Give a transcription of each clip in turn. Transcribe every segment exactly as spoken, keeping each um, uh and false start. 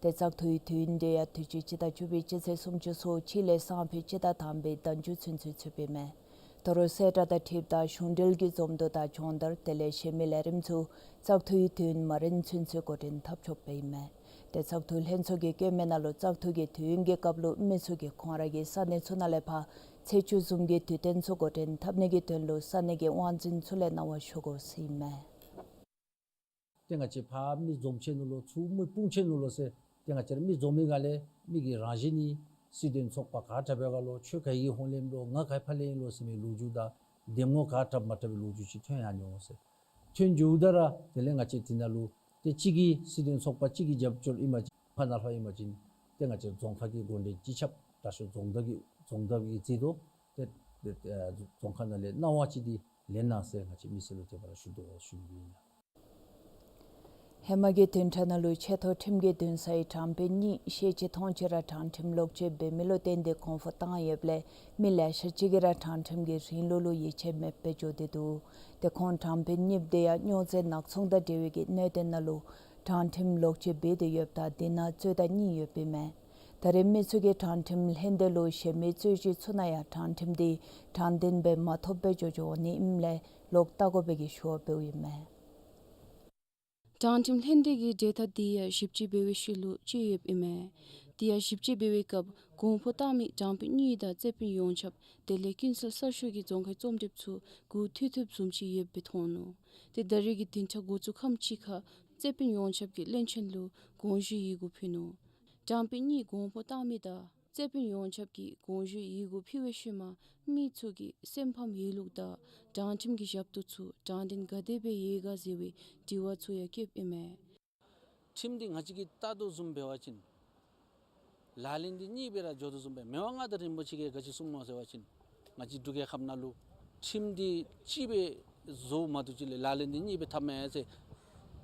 ཏེ་བཙག་འཐུའི་དུས་ཡུན་དེ་ཡང་དུས་ཅི་སྤྱི་ཟླ་བཅུ་པའི་སྤྱི་ཚེས་སུམ་ཅུ་སོ་གཅིག་ལས་སང་ཕོད་སྤྱི་ཟླ་དང་པའི་ཟླ་མཇུག་ཚུན་ཚོད་ཚུད་པའི་མས། ད་རུང་གསལ་བསྒྲགས་དང་འཁྲིལཝ་ད་གཞུང་འབྲེལ་གྱི་འཛོམས་འདུ་དང་སྦྱོང་བརྡར་དེ་ལས་གཞན་མི་ལས་རིམ་ཚུ་བཙག་འཐུའི་དུས་ཡུན་མ་རན་ཚུན་ཚོད་འགོ་འདྲེན་འཐབ་ཆོགཔ་ཨིན་མས། ཏེ་བཙག་འཐུ་ལྷན་ཚོགས་ཀྱིས་བཀོད་མི་ནང་ལུ་བཙག་འཐུ་གི་དུས་ཡུན་གྱི་སྐབས་ལུ་མི་ཚུ་གིས་ཁོང་ར་གི་ས་གནས་ཚུ་ནང་ལས་ཕར་ཚེས་བཅུ་བཟུམ་གྱི་དུས་སྟོན་ཚུ་འགོ་འདྲེན་འཐབ་ནི་གི་དོན་ལུ་ས་གནས་ཀྱི་དབང་འཛིན་ཚུ་ལས་གནང་བ་ཞུ་དགོ་ཟེར་ཨིན་མས། ཏེ་ང་བཅས་ཕར་མི་འཛོམས་ཆེ་ནུག་ལོ་ཚུར་མི་སྤུངས་ཆེ་ནུག་ལོ་ཟེར། ཏེ་ང་བཅས་ར་མི་འཛོམས་མི་ག་ལས་མི་གི་རང་བཞིན་ནི་སྲིད་དོན་ཚོགས་པ་ག་དྲག་པས་ག་ལོ་ཁྱོད་ག་གི་ཧོངས་ལས་ལོ་ང་ག་ཕར་ལས་ཨིན་ལོ་ཟེར་མི་ལོ་རྒྱུས་དང་འདེམས་ངོ་ག་དྲག་མ་དྲག་པའི་ལོ་རྒྱུས་ཅིག་ཐོན་ཡར་འགྱོ་འོང་ཟེར། ཐོན་འགྱོཝ་ད་ར་དེ་ལས་ང་བཅས་དེ་ནང་ལུ་ཏེ་གཅིག་གི་སྲིད་དོན་ཚོགས་པ་གཅིག་གི་རྒྱབ་སྐྱོར་ཨིན་པ་ཅིན་ཕར་ནཱ་ལྷོད་ཨིན་པ་ཅིན་ཏེ་ང་བཅས་རྫོང་ཁག་གི་འགོ་འདྲེན་སྤྱི་ཁྱབ་དྲག་ཤོས་རྫོང་བདག་གིས་རྫོང་བདག་གིས་གཟིགས་དོ། ཏེ་ཏེ་ཨ་རྫོང་ཁག་ནང་ལས་གནང་བ་ཅིག་འདི་ལེན་གནང་ཟེར་ང་བཅས་མི་སེར་ལུ་དེ་སྦེ་ར་ཞུ་དོ་ཞུ་ནི་ཨིན། ཧེ་མ་གི་བདུན་ཕྲག་ནང་ལུ་ཆེ་མཐོ་ཁྲིམས་ཀྱི་འདུན་སའི་དྲང་དཔོན་གཉིས་ཤེས་བྱ་མཐོང་ཆེ་ར་དྲང་ཁྲིམས་ལོག་སྤྱོད་འབད་མི་ལུ་བརྟེན་ཏེ་གོང་འཕོ་བཏང་ཡོདཔ་ལས་མི་ལེ་ཤ་ཅིག་གིས་ར་དྲང་ཁྲིམས་ཀྱི་རིང་ལུགས་ལུ་ཡིད་ཆེས་མེདཔ་སྦེ་འགྱོ་སྟེ་འདུག། ཏེ་ཁོང་དྲང་དཔོན་གཉིསཔོ་དེ་ཡང་སྨྱོ་རྫས་ནག་ཚོང་དང་འབྲེལ་བའི་གི་གནད་དོན་ནང་ལུ་དྲང་ཁྲིམས་ལོག་སྤྱོད་འབད་དེ་ཡོདཔ་ད་དེ་ནང་རྩོད་ཟླ་གཉིས་ཡོདཔ་ཨིན་མས། ད་རེས་མི་ཚུ་གིས་དྲང་ཁྲིམས་ལྷན་སྡེ་ལུ་གཞན་མི་རྩོད་གཞི་ཚུ་ནང་ཡང་དྲང་ཁྲིམས་དེ་དྲང་བདེན་སྦེ་མ་ཐོབ་པར་འགྱོ་འགྱོ་ནི་ཨིནམ་ལས་ལོག་བལྟ་དགོ་པའི་གི་ཞུ་བ་འབདཝ་ཨིན་མས། དྲང་ཁྲིམས་ལྷན་སྡེ་གི་གྲོས་ཐག་དེ་ཡང་ཞིབ་དཔྱད་འབད་བའི་ཤུལ་ལུ་བཅད་ཡོདཔ་ཨིན་མས། དེ་ཡང་ཞིབ་དཔྱད་འབད་བའི་སྐབས་གོང་འཕོ་བཏང་མི་དྲང་དཔོན་གཉིས་དང་རྩོད་དཔོན་ཡོངས་ཁྱབ་དེ་ལས་ཀུན་གསལ་གསར་ཤོག་གི་རྫོང་ཁའི་རྩོམ་སྒྲིགཔ་ཚུ་མགུ་མཐུད་མཐུདཔ་བཟུམ་ཅིག་ཡོདཔ་སྦེ་མཐོང་ནུག། ཏེ་ད་རེས་ཀྱི་བདུན་ཕྲག་འགོ་བཙུགས་ཁམས་ཅིག་ཁར་རྩོད་དཔོན་ཡོངས་ཁྱབ་ཀྱིས་བློན་ཆེན་ལུ་དགོངས་ཞུའི་ཡི་གུ་ཕུལ་ནུག། དྲང་དཔོན་གཉིས་གོང་འཕོ་བཏང་མི་དང་རྩོད་དཔོན་ཡོངས་ཁྱབ་ཀྱིས་དགོངས་ཞུའི་ཡི་གུ་ཕུལ་བའི་ཤུལ་མ་མི་ཚུ་གིས་སེམས་ཕམ་ཡོད་ལུགས་དང་དྲང་ཁྲིམས་ཀྱི་ཞབས་ཏོག་ཚུ་དྲང་བདེན་ག་དེ་སྦེ་ཡོད་ག་ཟེར་བའི་དྲི་བ་ཚུ་ཡང་བཀོདཔ་ཨིན་མས། ཁྲིམས་འདི་ང་བཅས་ཀྱིས་བལྟ་དོ་བཟུམ་འབད་བ་ཅིན་ལག་ལེན་འདི་གཉིས་སྦེ་ར་འགྱོ་དོ་བཟུམ་སྦེ་མི་དབང་མངའ་བདག་རིན་པོ་ཆེ་གིས་ག་ཅི་གསུངས་ནུག་ཟེར་བ་ཅིན་ང་བཅས་འབྲུག་རྒྱལ་ཁབ་ནང་ལུ་ཁྲིམས་འདི་གཅིག་སྦེ་བཟོ་མ་བཏུབ་ཅིག་ལས་ལག་ལེན་འདི་གཉིས་སྦེ་འཐབ་མས་ཟེར་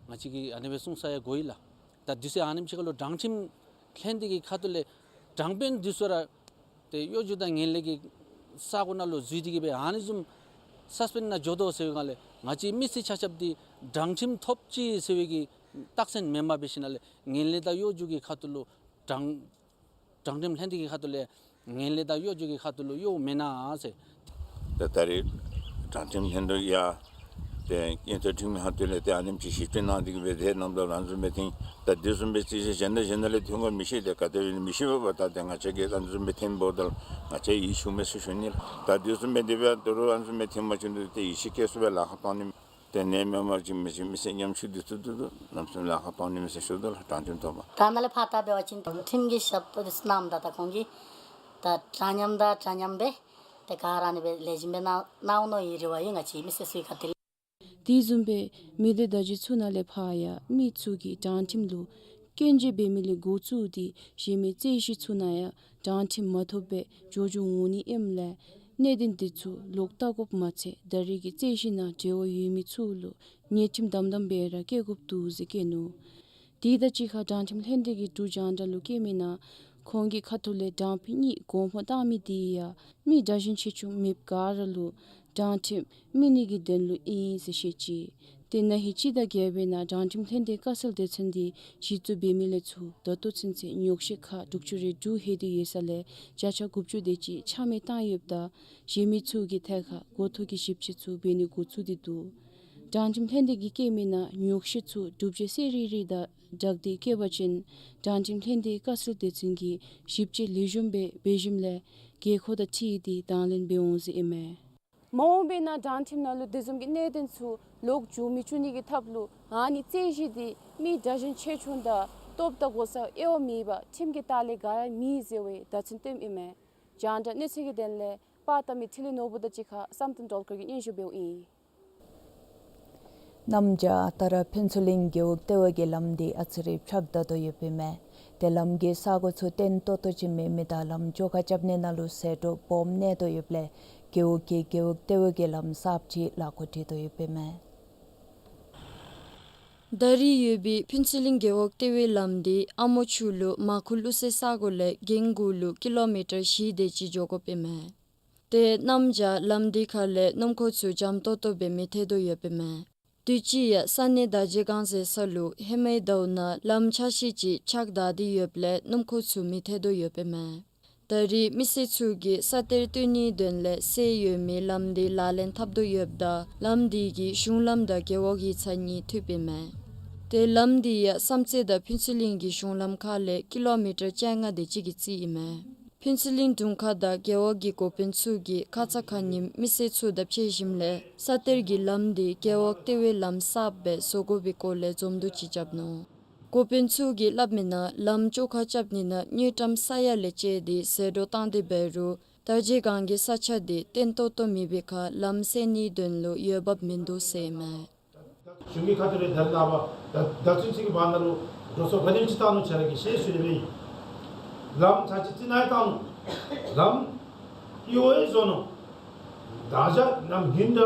ང་བཅས་ཀྱིས་ཨ་ནི་སྦེ་གསུངས་ས་ཡང་གོ་ཡི་ལགས། ད་དུས་ཚོད་ཨ་ནེམ་ཅིག་ཁར་ལུ་དྲང་ཁྲིམས་ལྷན་སྡེ་གི་ཁ་ཐུག་ལས་དྲང་དཔོན་འདི་ཚུ་ར་ཏེ་གཡོ་སྒྱུ་དང་ངན་ལྷད་ཀྱི་ས་གོ་ནང་ལུ་འཛུལ་ཏེ་གི་སྦེ་ཨ་ནི་བཟུམ་སཱས་པེནཌ་ནང་འགྱོ་དོ་ཟེར་བའི་སྒང་ལས་ང་བཅས་མི་སེར་ཆ་ཁྱབ་འདི་དྲང་ཁྲིམས་ཐོབ་ཅི་ཟེར་བའི་གི་རྟགས་མཚན་མེནམ་འབད་ཞིནམ་ལས་ངན་ལྷད་དང་གཡོ་སྒྱུ་གི་ཁ་ཐུག་ལུ་དྲང་དྲང་ཁྲིམས་ལྷན་སྡེ་གི་ཁ་ཐུག་ལས་ངན་ལྷད་དང་གཡོ་སྒྱུ་གི་ཁ་ཐུག་ལུ་གཡོ་མེན་ན་ཟེར། ད་ད་རེས་དྲང་ཁྲིམས་ལྷན་སྡེ་ཡང་ཏེ་ཀུན་གསལ་ཁྲིམས་ཁ་ཐུག་ལས་ཏེ་ཨ་ནེམ་ཅིག་ཞིབ་དཔྱད་གནང་སྟེ་གི་སྦེ་ཏེ་གནངམ་ད་ལུ་ཨ་ནི་བཟུམ་སྦེ་ཐོན། ད་དེ་བཟུམ་སྦེ་རྩོད་གཞི་གཞན་དང་གཞན་དང་ལས་ཐོན་དགོ་མི་ཤེས། ཏེ་ག་དེ་སྦེ་མི་ཤེས་པས། ད་ཏེ་ང་བཅས་ཀྱིས་ཨ་ནི་བཟུམ་སྦེ་ཐོནམ་ད་ལུ་ང་བཅས་ཡིད་ཆེས་མས་ཟེར་ཞུ་ནི་ལགས། ད་དེ་བཟུམ་སྦེ་དེ་སྦེ་ད་རུང་ཨ་ནི་བཟུམ་སྦེ་ཐོན་པ་ཅིན་ཏེ་ཡིད་ཆེས་བསྐྱེད་སུ་སྦེ་ལཱ་ཁག་གཏང་ནི། ཏེ་ནད་མེད་པ་ཅིན་མི་ཅིག་མི་སེར་ཉམ་ཆུང་འདི་ཚུ་ཏེ་ཏེ་གནམ་མེད་ས་མེད་ལཱ་ཁག་གཏང་ནི་མས་ཟེར་ཞུ་དོ་ལགས། དྲང་ཁྲིམས་ཐོབ་པར། ད་ནཱ་ལས་ཕར་བལྟ་འབད་བ་ཅིན་ཁྲིམས་ཀྱི་ཞབས་ཏོག་འདི་ཚུ་གནངམ་ད་ད་ཁོང་གིས་ད་འདྲ་མཉམ་དང་འདྲ་མཉམ་སྦེ་ཏེ་ག་ར་ཨ་ནི་སྦེ་ལེགས་ཤོམ་སྦེ་གནང་གནང་འོང་མནོ་བའི་རེ་བ་ཡོད། ང་བཅས་མི་སེར་ཚུའི་ཁ་ཐུག་ལས། དེ་བཟུམ་སྦེ་མི་སྡེ་བརྡ་བརྒྱུད་ཚུ་ནང་ལས་ཕར་ཡང་མི་ཚུ་གིས་དྲང་ཁྲིམས་ལུ་སྐྱོན་བརྗོད་འབད་མི་ལས་འགོ་བཙུགས་ཏེ་གཞན་མི་རྩོད་གཞི་ཚུ་ནང་ཡང་དྲང་ཁྲིམས་མ་ཐོབ་པར་འགྱོ་འགྱོ་འོང་ནི་ཨིནམ་ལས་གནད་དོན་འདི་ཚུ་ལོག་བལྟ་དགོཔ་མ་ཚད་ད་རེས་ཀྱི་རྩོད་གཞི་ནང་འབྲེལ་བ་ཡོད་མི་ཚུ་ལུ་ཉེས་ཁྲིམས་དམ་དམ་སྦེ་ར་བཀལ་དགོཔ་འདུག་ཟེར་བཀོད་ནུག། དེ་དང་གཅིག་ཁར་དྲང་ཁྲིམས་ལྷན་སྡེ་གི་འབྲུག་རྒྱང་བསྒྲགས་ལུ་བཀོད་མི་ནང་ཁོང་གི་ཁ་ཐུག་ལས་དྲང་དཔོན་གཉིས་གོང་འཕོ་བཏང་མི་དེ་ཡང་མི་དྲག་ཞན་ཆེ་ཆུང་མེདཔ་ག་ར་ལུ་དྲང་ཁྲིམས་མི་ནི་གི་དོན་ལུ་ཨིན་ཟེར་བཤད་ཅི། ཏེ་ན་ཧིང་སྤྱི་ཟླ་བརྒྱད་པའི་ནང་དྲང་ཁྲིམས་ལྷན་སྡེ་དཀའ་སེལ་སྡེ་ཚན་འདི་གཞི་བཙུགས་འབད་མི་ལས་ཚུར་ད་ལྟོ་ཚུན་ཚོད་ཉོག་བཤད་ཁག་དྲུག་ཅུ་རེ་དྲུག་ལྷོད་དེ་ཡོད་ས་ལས་བརྒྱ་ཆ་དགུ་བཅུ་དེ་ཅིག་ཆ་མེད་བཏང་ཡོདཔ་ད་གཞན་མི་ཚུ་གི་ཐད་ཁར་འགོ་ཐོག་གི་ཞིབ་དཔྱད་ཚུ་འབད་ནི་འགོ་བཙུགས་ཏེ་འདུག། དྲང་ཁྲིམས་ལྷན་སྡེ་གིས་བཀོད་མི་ནང་ཉོག་བཤད་ཚུ་སྒྲུབ་བྱེད་གསལ་རི་རི་དང་སྦྲགས་ཏེ་བཀོད་པ་ཅིན་དྲང་ཁྲིམས་ལྷན་སྡེ་དཀའ་སེལ་སྡེ་ཚན་གྱིས་ཞིབ་དཔྱད་ལེགས་ཤོམ་སྦེ་འབད་ཞིནམ་ལས་དགོས་མཁོ་དང་འཁྲིལ་ཏེ་དང་ལེན་འབད་འོང་ཟེར་ཨིན་མས། མ་འོངས་པའི་ནང་དྲང་ཁྲིམས་ནང་ལུ་དེ་བཟུམ་གྱི་གནད་དོན་ཚུ་ལོག་འབྱུང་མི་བཅུག་ནི་གི་ཐབས་ལུ་ཨ་ནི་རྩོད་གཞི་འདི་མི་དྲག་ཞན་ཆེ་ཆུང་དང་སྟོབས་དང་གོ་ས་དབྱེ་བ་མེད་པར་ཁྲིམས་ཀྱི་ལྟག་ལས་ག་ཡང་མེད་ཟེར་བའི་བརྡ་མཚོན་སྟོནམ་ཨིན་མས། རྒྱང་བསྒྲགས་གནས་ཚུལ་གྱི་དོན་ལས་པར་བཏབ་མི་འཕྲིན་ལས་ནོར་བུ་དང་གཅིག་ཁར་བསམ་གཏན་སྒྲོལ་དཀར་གྱིས་སྙན་ཞུ་འབདཝ་ཨིན། གནམ་བྱཱར་ད་ར་ཕུན་ཚོགས་གླིང་རྒེད་འོག་ལྟེ་བ་གི་ལམ་འདི་ཨ་ཙི་རེ་ཕྱག་བདའ་དོ་ཡོདཔ་ཨིན་མས། ཏེ་ལམ་གྱི་ས་གོ་ཚུ་བརྟན་ཏོག་ཏོ་ཅིག་མེད་མི་དང་ལམ་བཅོ་ཁ་རྐྱབ་ནི་ནང་ལུ་ཟད་འགྲོ་སྦོམ་གནས་དོ་ཡོདཔ་ལས་རྒེད་འོག་གིས་རྒེད་འོག་ལྟེ་བ་གི་ལམ་གསརཔ་ཅིག་ལག་འཁོར་སྤྲོད་དོ་ཡོདཔ་ཨིན་མས། ད་རེས་ཡོད་པའི་ཕུན་ཚོགས་གླིང་རྒེད་འོག་ལྟེ་བའི་ལམ་འདི་ཨ་མོ་ཆུ་ལུ་མར་ཁུ་ཀླུ་སེ་ས་གོ་ལས་རྒེད་འོག་ལུ་ཀི་ལོ་མི་ཊར་བཞི་དེ་ཅིག་འགྱོ་དགོཔ་ཨིན་མས། ཏེ་གནམ་བྱཱར་ལམ་འདི་ཁ་ལས་སྣུམ་འཁོར་ཚུ་འཇམ་ཏོག་ཏོ་སྦེ་མི་ཐལ་དོ་ཡོདཔ་ཨིན་མས། དུས་ཅི་ཡང་ས་གནས་དར་རྗེ་སྒང་ཟེར་ས་ལུ་ཧེ་མའི་ཟླཝ་ནང་ལམ་ཆག་ཤི་ཅིག་ཆག་ད་དེ་ཡོདཔ་ལས་སྣུམ་འཁོར་ཚུ་མི་ཐལ་དོ་ཡོདཔ་ཨིན་མས། ད་རེས་མི་སེར་ཚུ་གིས་ས་གཏེར་བཏོན་ནིའི་དོན་ལས་སེལ་ཡོད་མི་ལམ་དེ་ལག་ལེན་འཐབ་དོ་ཡོདཔ་ད་ལམ་དེ་གིས་གཞུང་ལམ་དང་རྒེད་འོག་ཡིག་ཚང་གཉིས་མཐུདཔ་ཨིན་མས། ཏེ་ལམ་དེ་ཡང་བསམ་རྩེ་དང་ཕུན་ཚོགས་གླིང་གི་གཞུང་ལམ་ཁ་ལས་ཀི་ལོ་མི་ཊར་བཅོ་ལྔ་དེ་ཅིག་གི་རྩིས་ཨིན་མས། ཕུན་ཚོགས་གླིང་དྲུང་ཁག་དང་རྒེད་འོག་གི་འགོ་དཔོན་ཚུ་གིས་ཁ་ཙ་ཁ་ཉིནམ་མི་སེར་ཚུ་དང་ཕྱད་ཞིནམ་ལས་ས་གཏེར་གྱི་ལམ་དེ་རྒེད་འོག་ལྟེ་བའི་ལམ་གསརཔ་སྦེ་བཟོ་དགོ་པའི་སྐོར་ལས་འཛོམས་འདུ་ཅིག་རྐྱབ་ནུག། འགོ་དཔོན་ཚུ་གིས་སླབ་མི་ནང་ལམ་བཅོ་ཁ་རྐྱབ་ནི་ནང་དངུལ་ཀྲམ་ས་ཡ་ལས་བཅད་དེ་ཟད་འགྲོ་བཏང་སྟེ་འབད་རུང་དར་རྗེ་སྒང་གི་ས་ཆ་དེ་བརྟན་ཏོག་ཏོ་མེད་པའི་ཁར་ལམ་སེལ་ནིའི་དོན་ལུ་འོས་འབབ་མིན་འདུག་ཟེར་ཨིན་མས། གཞུང་གི་ཁ་ཐུག་ལས་ད་རེས་ནངས་པ་ད་ད་ཚུན་ཚོད་ཀྱི་བར་ན་ལུ་འགྲོ་སོང་ག་དེམ་ཅིག་བཏང་ནུག་ཁྱེད་ར་གིས་ཤེས་ཞུ་ནི་སྦེ་ཨིན། ལམ་ཚར་གཅིག་རྩི་ནི་བཏང་ནུག། ལམ་ཨི་ཝེ་བཟོ་ནུག། ད་ཆ་ནམ་ཧིང་ད་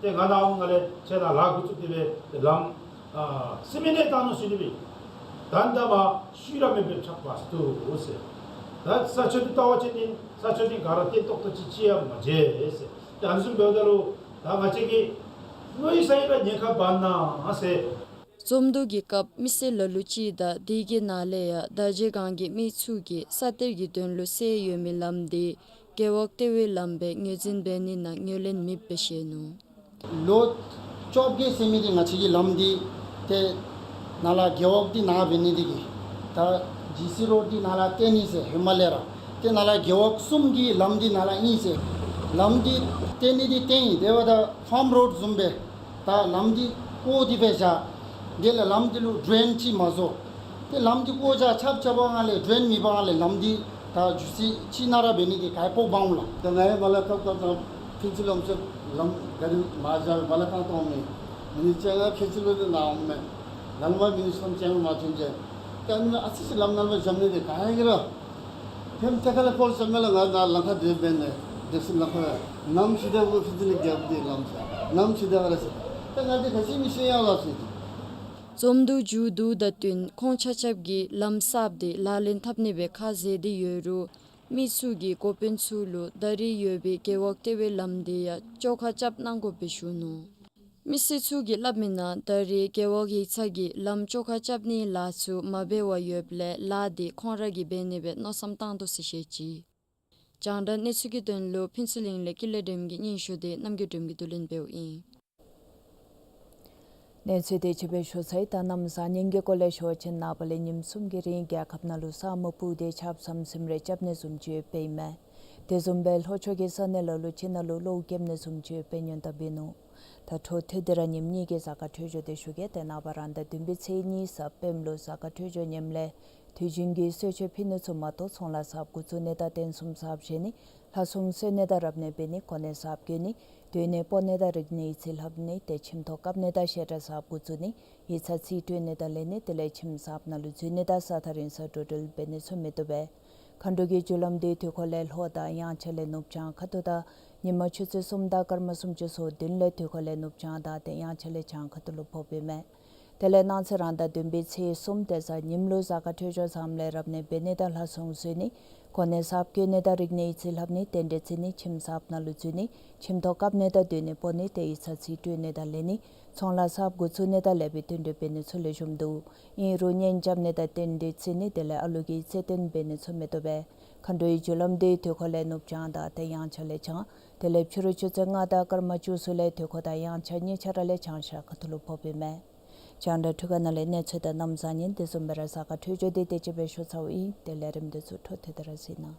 ཏེ་ང་ནཱ་འོང་ང་ལས་ཁྱེད་ར་ལཱ་འགོ་བཙུགས་ཏེ་སྦེ་ལམ་ཨ་སི་མེནཊ་བཏང་ནུག་ཟེར་ནི་སྦེ་ཨིན། ད་ད་མ་ཤུལ་ར་མེདཔ་སྦེ་ཆགས་པ་སྟེ་འོང་ཟེར། ད་ས་ཆ་དེ་བལྟ་བ་ཅིན་ནི་ས་ཆ་དེ་ག་ར་བརྟན་ཏོག་ཏོ་ཅིག་ཅིག་ཡང་མ་མཇལ་ཟེར། ད་ཨ་ནི་བཟུམ་འབདཝ་ད་ལུ་ད་ང་བཅས་ཀྱིས་མནོ་ཡི་ས་ཡི་ར་ཉེན་ཁ་འབད་ནི་ཟེར། འཛོམས་འདུ་གི་སྐབས་མི་སེར་ལ་ལུ་ཅིག་དང་དེ་གི་ནང་ལས་ཡང་དར་རྗེ་སྒང་གི་མི་ཚུ་གིས་ས་གཏེར་གྱི་དོན་ལུ་སེལ་ཡོད་མི་ལམ་དེ་རྒེད་འོག་ལྟེ་བའི་ལམ་སྦེ་ངོས་འཛིན་འབད་ནི་ནང་ངོས་ལེན་མེདཔ་སྦེ་བཤད་ནུག། ལོ་བཅོ་བརྒྱད་ཟེར་མི་དེ་ང་བཅས་ཀྱི་ལམ་དེ་ཏེ་ནཱ་ལས་རྒེད་འོག་དེ་ནཱ་འབད་ནི་དེ་གིས་ད་ཇི་སི་རོཌ་དེ་ནཱ་ལས་བཏོན་ནི་ཟེར་ཧེ་མ་ལས་ར། ཏེ་ནཱ་ལས་རྒེད་འོག་གསུམ་གྱི་ལམ་དེ་ནཱ་ལས་ཨིན་ཟེར། ལམ་དེ་བཏོན་ནི་དེ་བཏོན་ཡི། དེ་འབདཝ་ད་ཕཱམ་རོཌ་བཟུམ་སྦེ་ད་ལམ་དེ་བཀོ་སྟེ་སྦེ་བཞག། དེ་ལས་ལམ་དེ་ལུ་ཌེན་ཅིག་མ་བཟོ། ཏེ་ལམ་དེ་བཀོ་བཞག་རྐྱབ་རྐྱབ་པའི་སྒང་ལས་ཌེན་མེད་པའི་སྒང་ལས་ལམ་དེ་ད་རྒྱུ་ཆ་ཅིག་ནང་ར་འབད་ནི་དེ་ག་ཡི་ཕོགཔ་འོང་ལགས། ད་ང་ཡང་མར་ལས་ཁ་ཁ་ཐང་ཕུན་ཚོགས་ལམ་ས་ལམ་ག་རི་མར་བཞག་མར་ལས་བཏང་བཏངམ་མས། མི་ནི་ཅང་ང་ཕུན་ཚོགས་ལུ་ནཱ་འོང་མས། ནཱ་ལས་མར་མི་ནི་སོང་ཅང་མ་ཐོན་ཅི། ད་མི་ཨ་ཙི་ཅིག་ལམ་ནང་ལས་འཇམ་ནི་དེ་ག་ཡི་ར། ཕེམ་ཏེ་ཁ་ལས་ཕོག་ཟེར་མས་ལགས། ང་ནཱ་ལམ་ཁར་སྡོད་འབད་ནི་སྡོད་ས་ལམ་ཁར་ནམ་ཞིག་ད་ཕུན་ཚོགས་ལུ་རྒྱབ་སྟེ་ལམ་ས་ནམ་ཞིག་ད་ག་ར་ཟེར། ད་ང་དེ་ག་ཅི་མི་ཤེས་ཡ་ལགས་ཟེར། འཛོམས་འདུ་མཇུག་བསྡུཝ་དང་བསྟུན་ཁོང་ཆ་ཁྱབ་ཀྱིས་ལམ་གསརཔ་དེ་ལག་ལེན་འཐབ་ནི་སྦེ་ཁ་བཟེད་དེ་ཡོད་རུང་མི་ཚུ་གིས་འགོ་དཔོན་ཚུ་ལུ་ད་རེས་ཡོད་པའི་རྒེད་འོག་ལྟེ་བའི་ལམ་དེ་ཡང་བཅོ་ཁ་རྐྱབ་གནང་དགོཔ་སྦེ་ཞུ་ནུག། མི་སེར་ཚུ་གིས་སླབ་མི་ནང་ད་རེས་རྒེད་འོག་ཡིག་ཚང་གིས་ལམ་བཅོ་ཁ་རྐྱབ་ནིའི་ལཱ་ཚུ་མ་འབད་བར་ཡོདཔ་ལས་ལཱ་དེ་ཁོང་ར་གིས་འབད་ནི་སྦེ་མནོ་བསམ་བཏང་དོ་ཟེར་བཤད་ཅི། རྒྱང་བསྒྲགས་གནས་ཚུལ་གྱི་དོན་ལུ་ཕུན་ཚོགས་གླིང་ལས་ཀུན་ལེགས་སྒྲོལམ་གྱི་སྙན་ཞུ་དེ་རྣམ་རྒྱལ་སྒྲོལམ་གྱིས་བསྡུ་ལེན་འབདཝ་ཨིན། གནས་ཚུལ་དེ་ཅིག་སྦེ་ཞུ་ཚར་ཡི། ད་གནམ་བཟང་ཉིན་གྱི་སྐོར་ལས་ཞུ་བ་ཅིན་ནངས་པ་ལས་ཉིནམ་གསུམ་གྱི་རིང་རྒྱལ་ཁབ་ནང་ལུ་ས་སྨུག་སྤུབས་ཏེ་ཆརཔ་ཟམ་ཟིམ་རེ་རྐྱབ་ནི་བཟུམ་ཅིག་ཡོདཔ་ཨིན་མས། དེ་བཟུམ་སྦེ་ལྷོ་ཕྱོགས་ཀྱི་ས་གནས་ལ་ལུ་ཕྱི་ནང་ལུ་གློག་རྐྱབ་ནི་བཟུམ་ཅིག་ཡོདཔ་སྦེ་སྔོན་བརྡ་འབད་ནུག། ད་འཕྲོ་མཐུད་དེ་ར་ཉིནམ་གཉིས་ཀྱི་གཟའ་སྐར་འཕྲོད་སྦྱོར་དེ་ཞུ་གེ། ཏེ་ནངས་པ་རང་ཟླ་བདུན་པའི་ཚེས་གཉིས་གཟའ་སྤེནམ་ལུ་གཟའ་སྐར་འཕྲོད་སྦྱོར་ངནམ་ལས་དུས་རྒྱུན་གྱི་གསོལ་མཆོད་ཕུལ་ནི་ཚུ་མ་གཏོགས་ཚོང་ལཱ་གསརཔ་འགོ་བཙུགས་ནི་དང་རྟེན་གསུམ་གསརཔ་བཞེངས་ནི་ལྷ་སྲུང་གསོལ་ནི་དང་རབ་གནས་འབད་ནི་གོ་གནས་གསརཔ་བསྐོ་ནི་སྡོད་གནས་སྤོ་ནི་དང་རིག་གནས་ཡིག་རྩིས་ལྷབ་ནི་ཏེ་ཁྱིམ་ཐོག་བཀབ་ནི་དང་བཤད་གྲྭ་གསརཔ་འགོ་བཙུགས་ནི་ཡིག་ཚང་རྩིས་སྤྲོད་ནི་དང་ལེན་ནི་དེ་ལས་ཁྱིམ་གསརཔ་ནང་ལུ་འཛུལ་ནི་དང་ས་ཐག་རིང་སར་འགྲོ་འགྲུལ་འབད་ནི་ཚུ་མི་བཏུབ་པས། མཁའ་འགྲོ་གི་རྒྱུ་ལམ་དེ་དུས་འཁོར་ལས་ལྷོ་དང་དབྱངས་འཆར་ལས་ནུབ་བྱང་ཁ་ཐུག་དང་ཉིན་མ་ཆུ་ཚོད་གསུམ་དང་སྐར་མ་སུམ་ཅུ་སོ་བདུན་ལས་དུས་འཁོར་ལས་ནུབ་བྱང་དང་ཏེ་དབྱངས་འཆར་ལས་བྱང་ཁ་ཐུག་ལུ་ཕོགཔ་ཨིན་མས། དེ་ལས་གནངས་ཚེ་རང་ཟླ་བདུན་པའི་ཚེས་གསུམ་ཏེ་གཟའ་ཉིམ་ལུ་གཟའ་སྐར་འཕྲོད་སྦྱོར་བཟངམ་ལས་རབ་གནས་འབད་ནི་དང་ལྷ་སྲུང་གསོལ་ནི་གོ་གནས་གསརཔ་བསྐོ་ནི་དང་རིག་གནས་ཡིག་རྩིས་ལྷབ་ནི་རྟེན་འབྲེལ་བརྩི་ནི་ཁྱིམ་གསརཔ་ནང་ལུ་འཛུལ་ནི་ཁྱིམ་ཐོག་བཀབ་ནི་དང་སྡོད་གནས་སྤོ་ནི་ཏེ་ཡིག་ཚང་རྩིས་སྤྲོད་ནི་དང་ལེན་ནི་ཚོང་ལཱ་གསརཔ་འགོ་བཙུགས་ནི་དང་ལེགས་པའི་རྟེན་འབྲེལ་འབད་ནི་ཚུ་ལེགས་ཤོམ་འདུག། ཨིན་རུང་གཉེན་རྐྱབ་ནི་དང་རྟེན་འབྲེལ་བརྩི་ནི་དེ་ལས་ཨ་ལུ་གི་རྩིས་རྟེན་འབད་ནི་ཚུ་མི་བཏུབ་པས། མཁའ་འགྲོའི་རྒྱུ་ལམ་དེ་དུས་འཁོར་ལས་ནུབ་བྱང་དང་ཏེ་དབྱངས་འཆར་ལས་བྱང་དེ་ལས་ཕྱི་རུ་ཆུ་ཚོད་ལྔ་དང་སྐར་མ་བཅུ་གསུམ་ལས་དུས་འཁོར་དང་དབྱངས་འཆར་གཉིས་ཆ་ར་ལས་བྱང་ཤར་ཁ་ཐུག་ལུ་ཕོགཔ་ཨིན་མས། རྒྱང་བསྒྲགས་འཕྲུལ་ཁང་ནང་ལས་གནས་ཚུལ་དང་གནམ་བཟང་ཉིན་དེ་བཟུམ་སྦེ་ར་གཟའ་སྐར་འཕྲོད་སྦྱོར་དེ་དེ་ཅིག་སྦེ་ཞུ་ཚརཝ་ཨིན། དེ་ལས་རིམ་དེ་ཚུ་འཕྲོ་མཐུད་དེ་ར་གཟིགས་གནང་།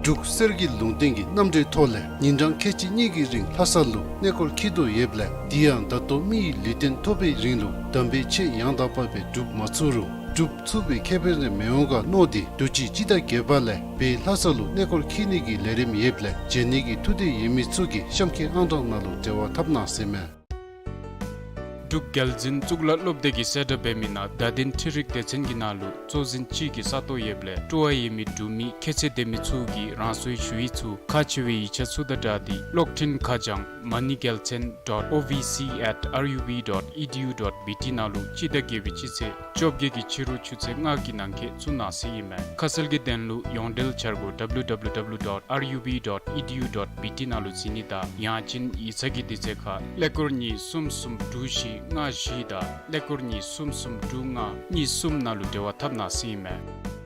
འབྲུག་གསེར་གྱི་ལུང་བསྟན་གྱི་རྣམ་འགྲེལ་ཐོག་ལས་ཉིན་གྲངས་ཁལ་གཅིག་གཉིས་ཀྱི་རིང་ལྷ་ས་ལུ་གནས་སྐོར་འཁྱིད་དོ་ཡོདཔ་ལས་དེ་ཡང་ད་ལྟོ་མི་ཡི་ལུས་རྟེན་ཐོབ་པའི་རིང་ལུ་དམ་པའི་ཆོས་ཡང་དག་པ་སྦེ་སྒྲུབ་མ་ཚུགས་རུང་སྒྲུབ་ཚུགས་པའི་ཁེ་ཕན་རེ་མི་འོང་ག་མནོ་སྟེ་དུས་ཅི་སྤྱི་ཟླ་བརྒྱད་པ་ལས་བོད་ལྷ་ས་ལུ་གནས་སྐོར་འཁྱིད་ནི་གི་ལས་རིམ་ཡོདཔ་ལས་མཇལ་ནི་གི་ཐུགས་འདོད་ཡོད་མི་ཚུ་གིས་གཤམ་འཁོད་ཨང་གྲངས་ནང་ལུ་འབྲེལ་བ་འཐབ་གནང་ཟེར་མས། འབྲུག་རྒྱལ་འཛིན་གཙུག་ལག་སློབ་སྡེ་གིས་གསལ་བསྒྲགས་འབད་མི་ནང་བརྡ་དོན་འཕྲུལ་རིག་སྡེ་ཚན་གྱི་ནང་ལུ་གཙོ་འཛིན་ཅིག་གི་ས་སྟོང་ཡོདཔ་ལས་སྤྲོ་བ་ཡོད་མི་འབྲུག་མི་ཁྱད་ཚད་ལྡན་མི་ཚུ་གིས་རང་སོའི་ཞུ་ཡིག་ཚུ་ཁག་ཆེ་བའི་ཡིག་ཆ་ཚུ་དང་སྦྲགས་ཏེ་གློག་འཕྲིན་ཁ་བྱང་མ་ནི་རྒྱལ་མཚན་dot O V C at R U B dot E D U dot B T ནང་ལུ་སྤྱི་ཟླ་བརྒྱད་པའི་སྤྱི་ཚེས་བཅོ་བརྒྱད་ཀྱི་ཕྱི་རུ་ཆུ་ཚོད་ལྔ་གི་ནང་འཁོད་བཙུགས་གནང་ཟེར་ཨིན་མས། ཁ་གསལ་གྱི་དོན་ལུ་ཡོངས་འབྲེལ་འཆར་སྒོ་W W W dot R U B dot E D U dot B T ནང་ལུ་གཟིགས་ནི་དང་ཡང་ཅིན་ཡིག་ཚང་གི་དུས་ཚོད་ཁར་ཀླད་ཀོར་གཉིས་གསུམ་གསུམ་དྲུག་བཞི་ལྔ་བཞི་དང་ཀླད་ཀོར་གཉིས་གསུམ་གསུམ་དྲུག་ལྔ་གཉིས་གསུམ་ནང་ལུ་འབྲེལ་བ་འཐབ་གནང་ཟེར་ཨིན་མས།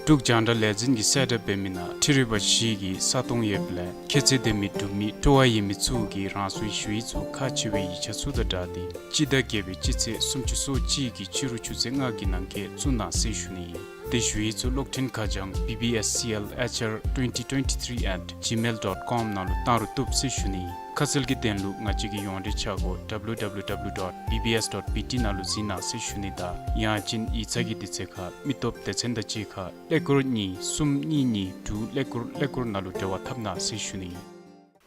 འབྲུག་རྒྱང་བསྒྲགས་ལས་འཛིན་གྱིས་གསལ་བསྒྲགས་འབད་མི་ནང་འཕྲུལ་རིག་པ་བཞི་གི་ས་སྟོང་ཡོདཔ་ལས་ཁྱད་ཚད་ལྡན་མི་འབྲུག་མི་སྤྲོ་བ་ཡོད་མི་ཚུ་གིས་རང་སོའི་ཞུ་ཡིག་ཚུ་ཁག་ཆེ་བའི་ཡིག་ཆ་ཚུ་དང་སྦྲགས་ཏེ་སྤྱི་ཟླ་བརྒྱད་པའི་སྤྱི་ཚེས་སུམ་ཅུ་སོ་གཅིག་གི་ཕྱི་རུ་ཆུ་ཚོད་ལྔ་གི་ནང་འཁོད་བཙུགས་གནང་ཟེར་ཞུ་ནི་ཨིན། དེ་ཞུ་ཡིག་ཚུ་གློག་འཕྲིན་ཁ་བྱང་B B S C L H R twenty twenty-three at gmail dot com ནང་ལུ་བཏང་རུང་བཏུབ་ཟེར་ཞུ་ནི་ཨིན། ཁ་གསལ་གྱི་དོན་ལུ་ང་བཅས་ཀྱི་ཡོངས་འབྲེལ་འཆར་སྒོ་W W W dot B B S dot B T ནང་ལུ་གཟིགས་གནང་ཟེར་ཞུ་ནི་དང་ཡང་ཅིན་ཡིག་ཚང་གི་དུས་ཚོད་ཁར་མི་སྟོབས་སྡེ་ཚན་དང་གཅིག་ཁར་ཀླད་ཀོར་གཉིས་གསུམ་གཉིས་གཉིས་དྲུག་ཀླད་ཀོར་ཀླད་ཀོར་ནང་ལུ་འབྲེལ་བ་འཐབ་གནང་ཟེར་ཞུ་ནི་ཨིན།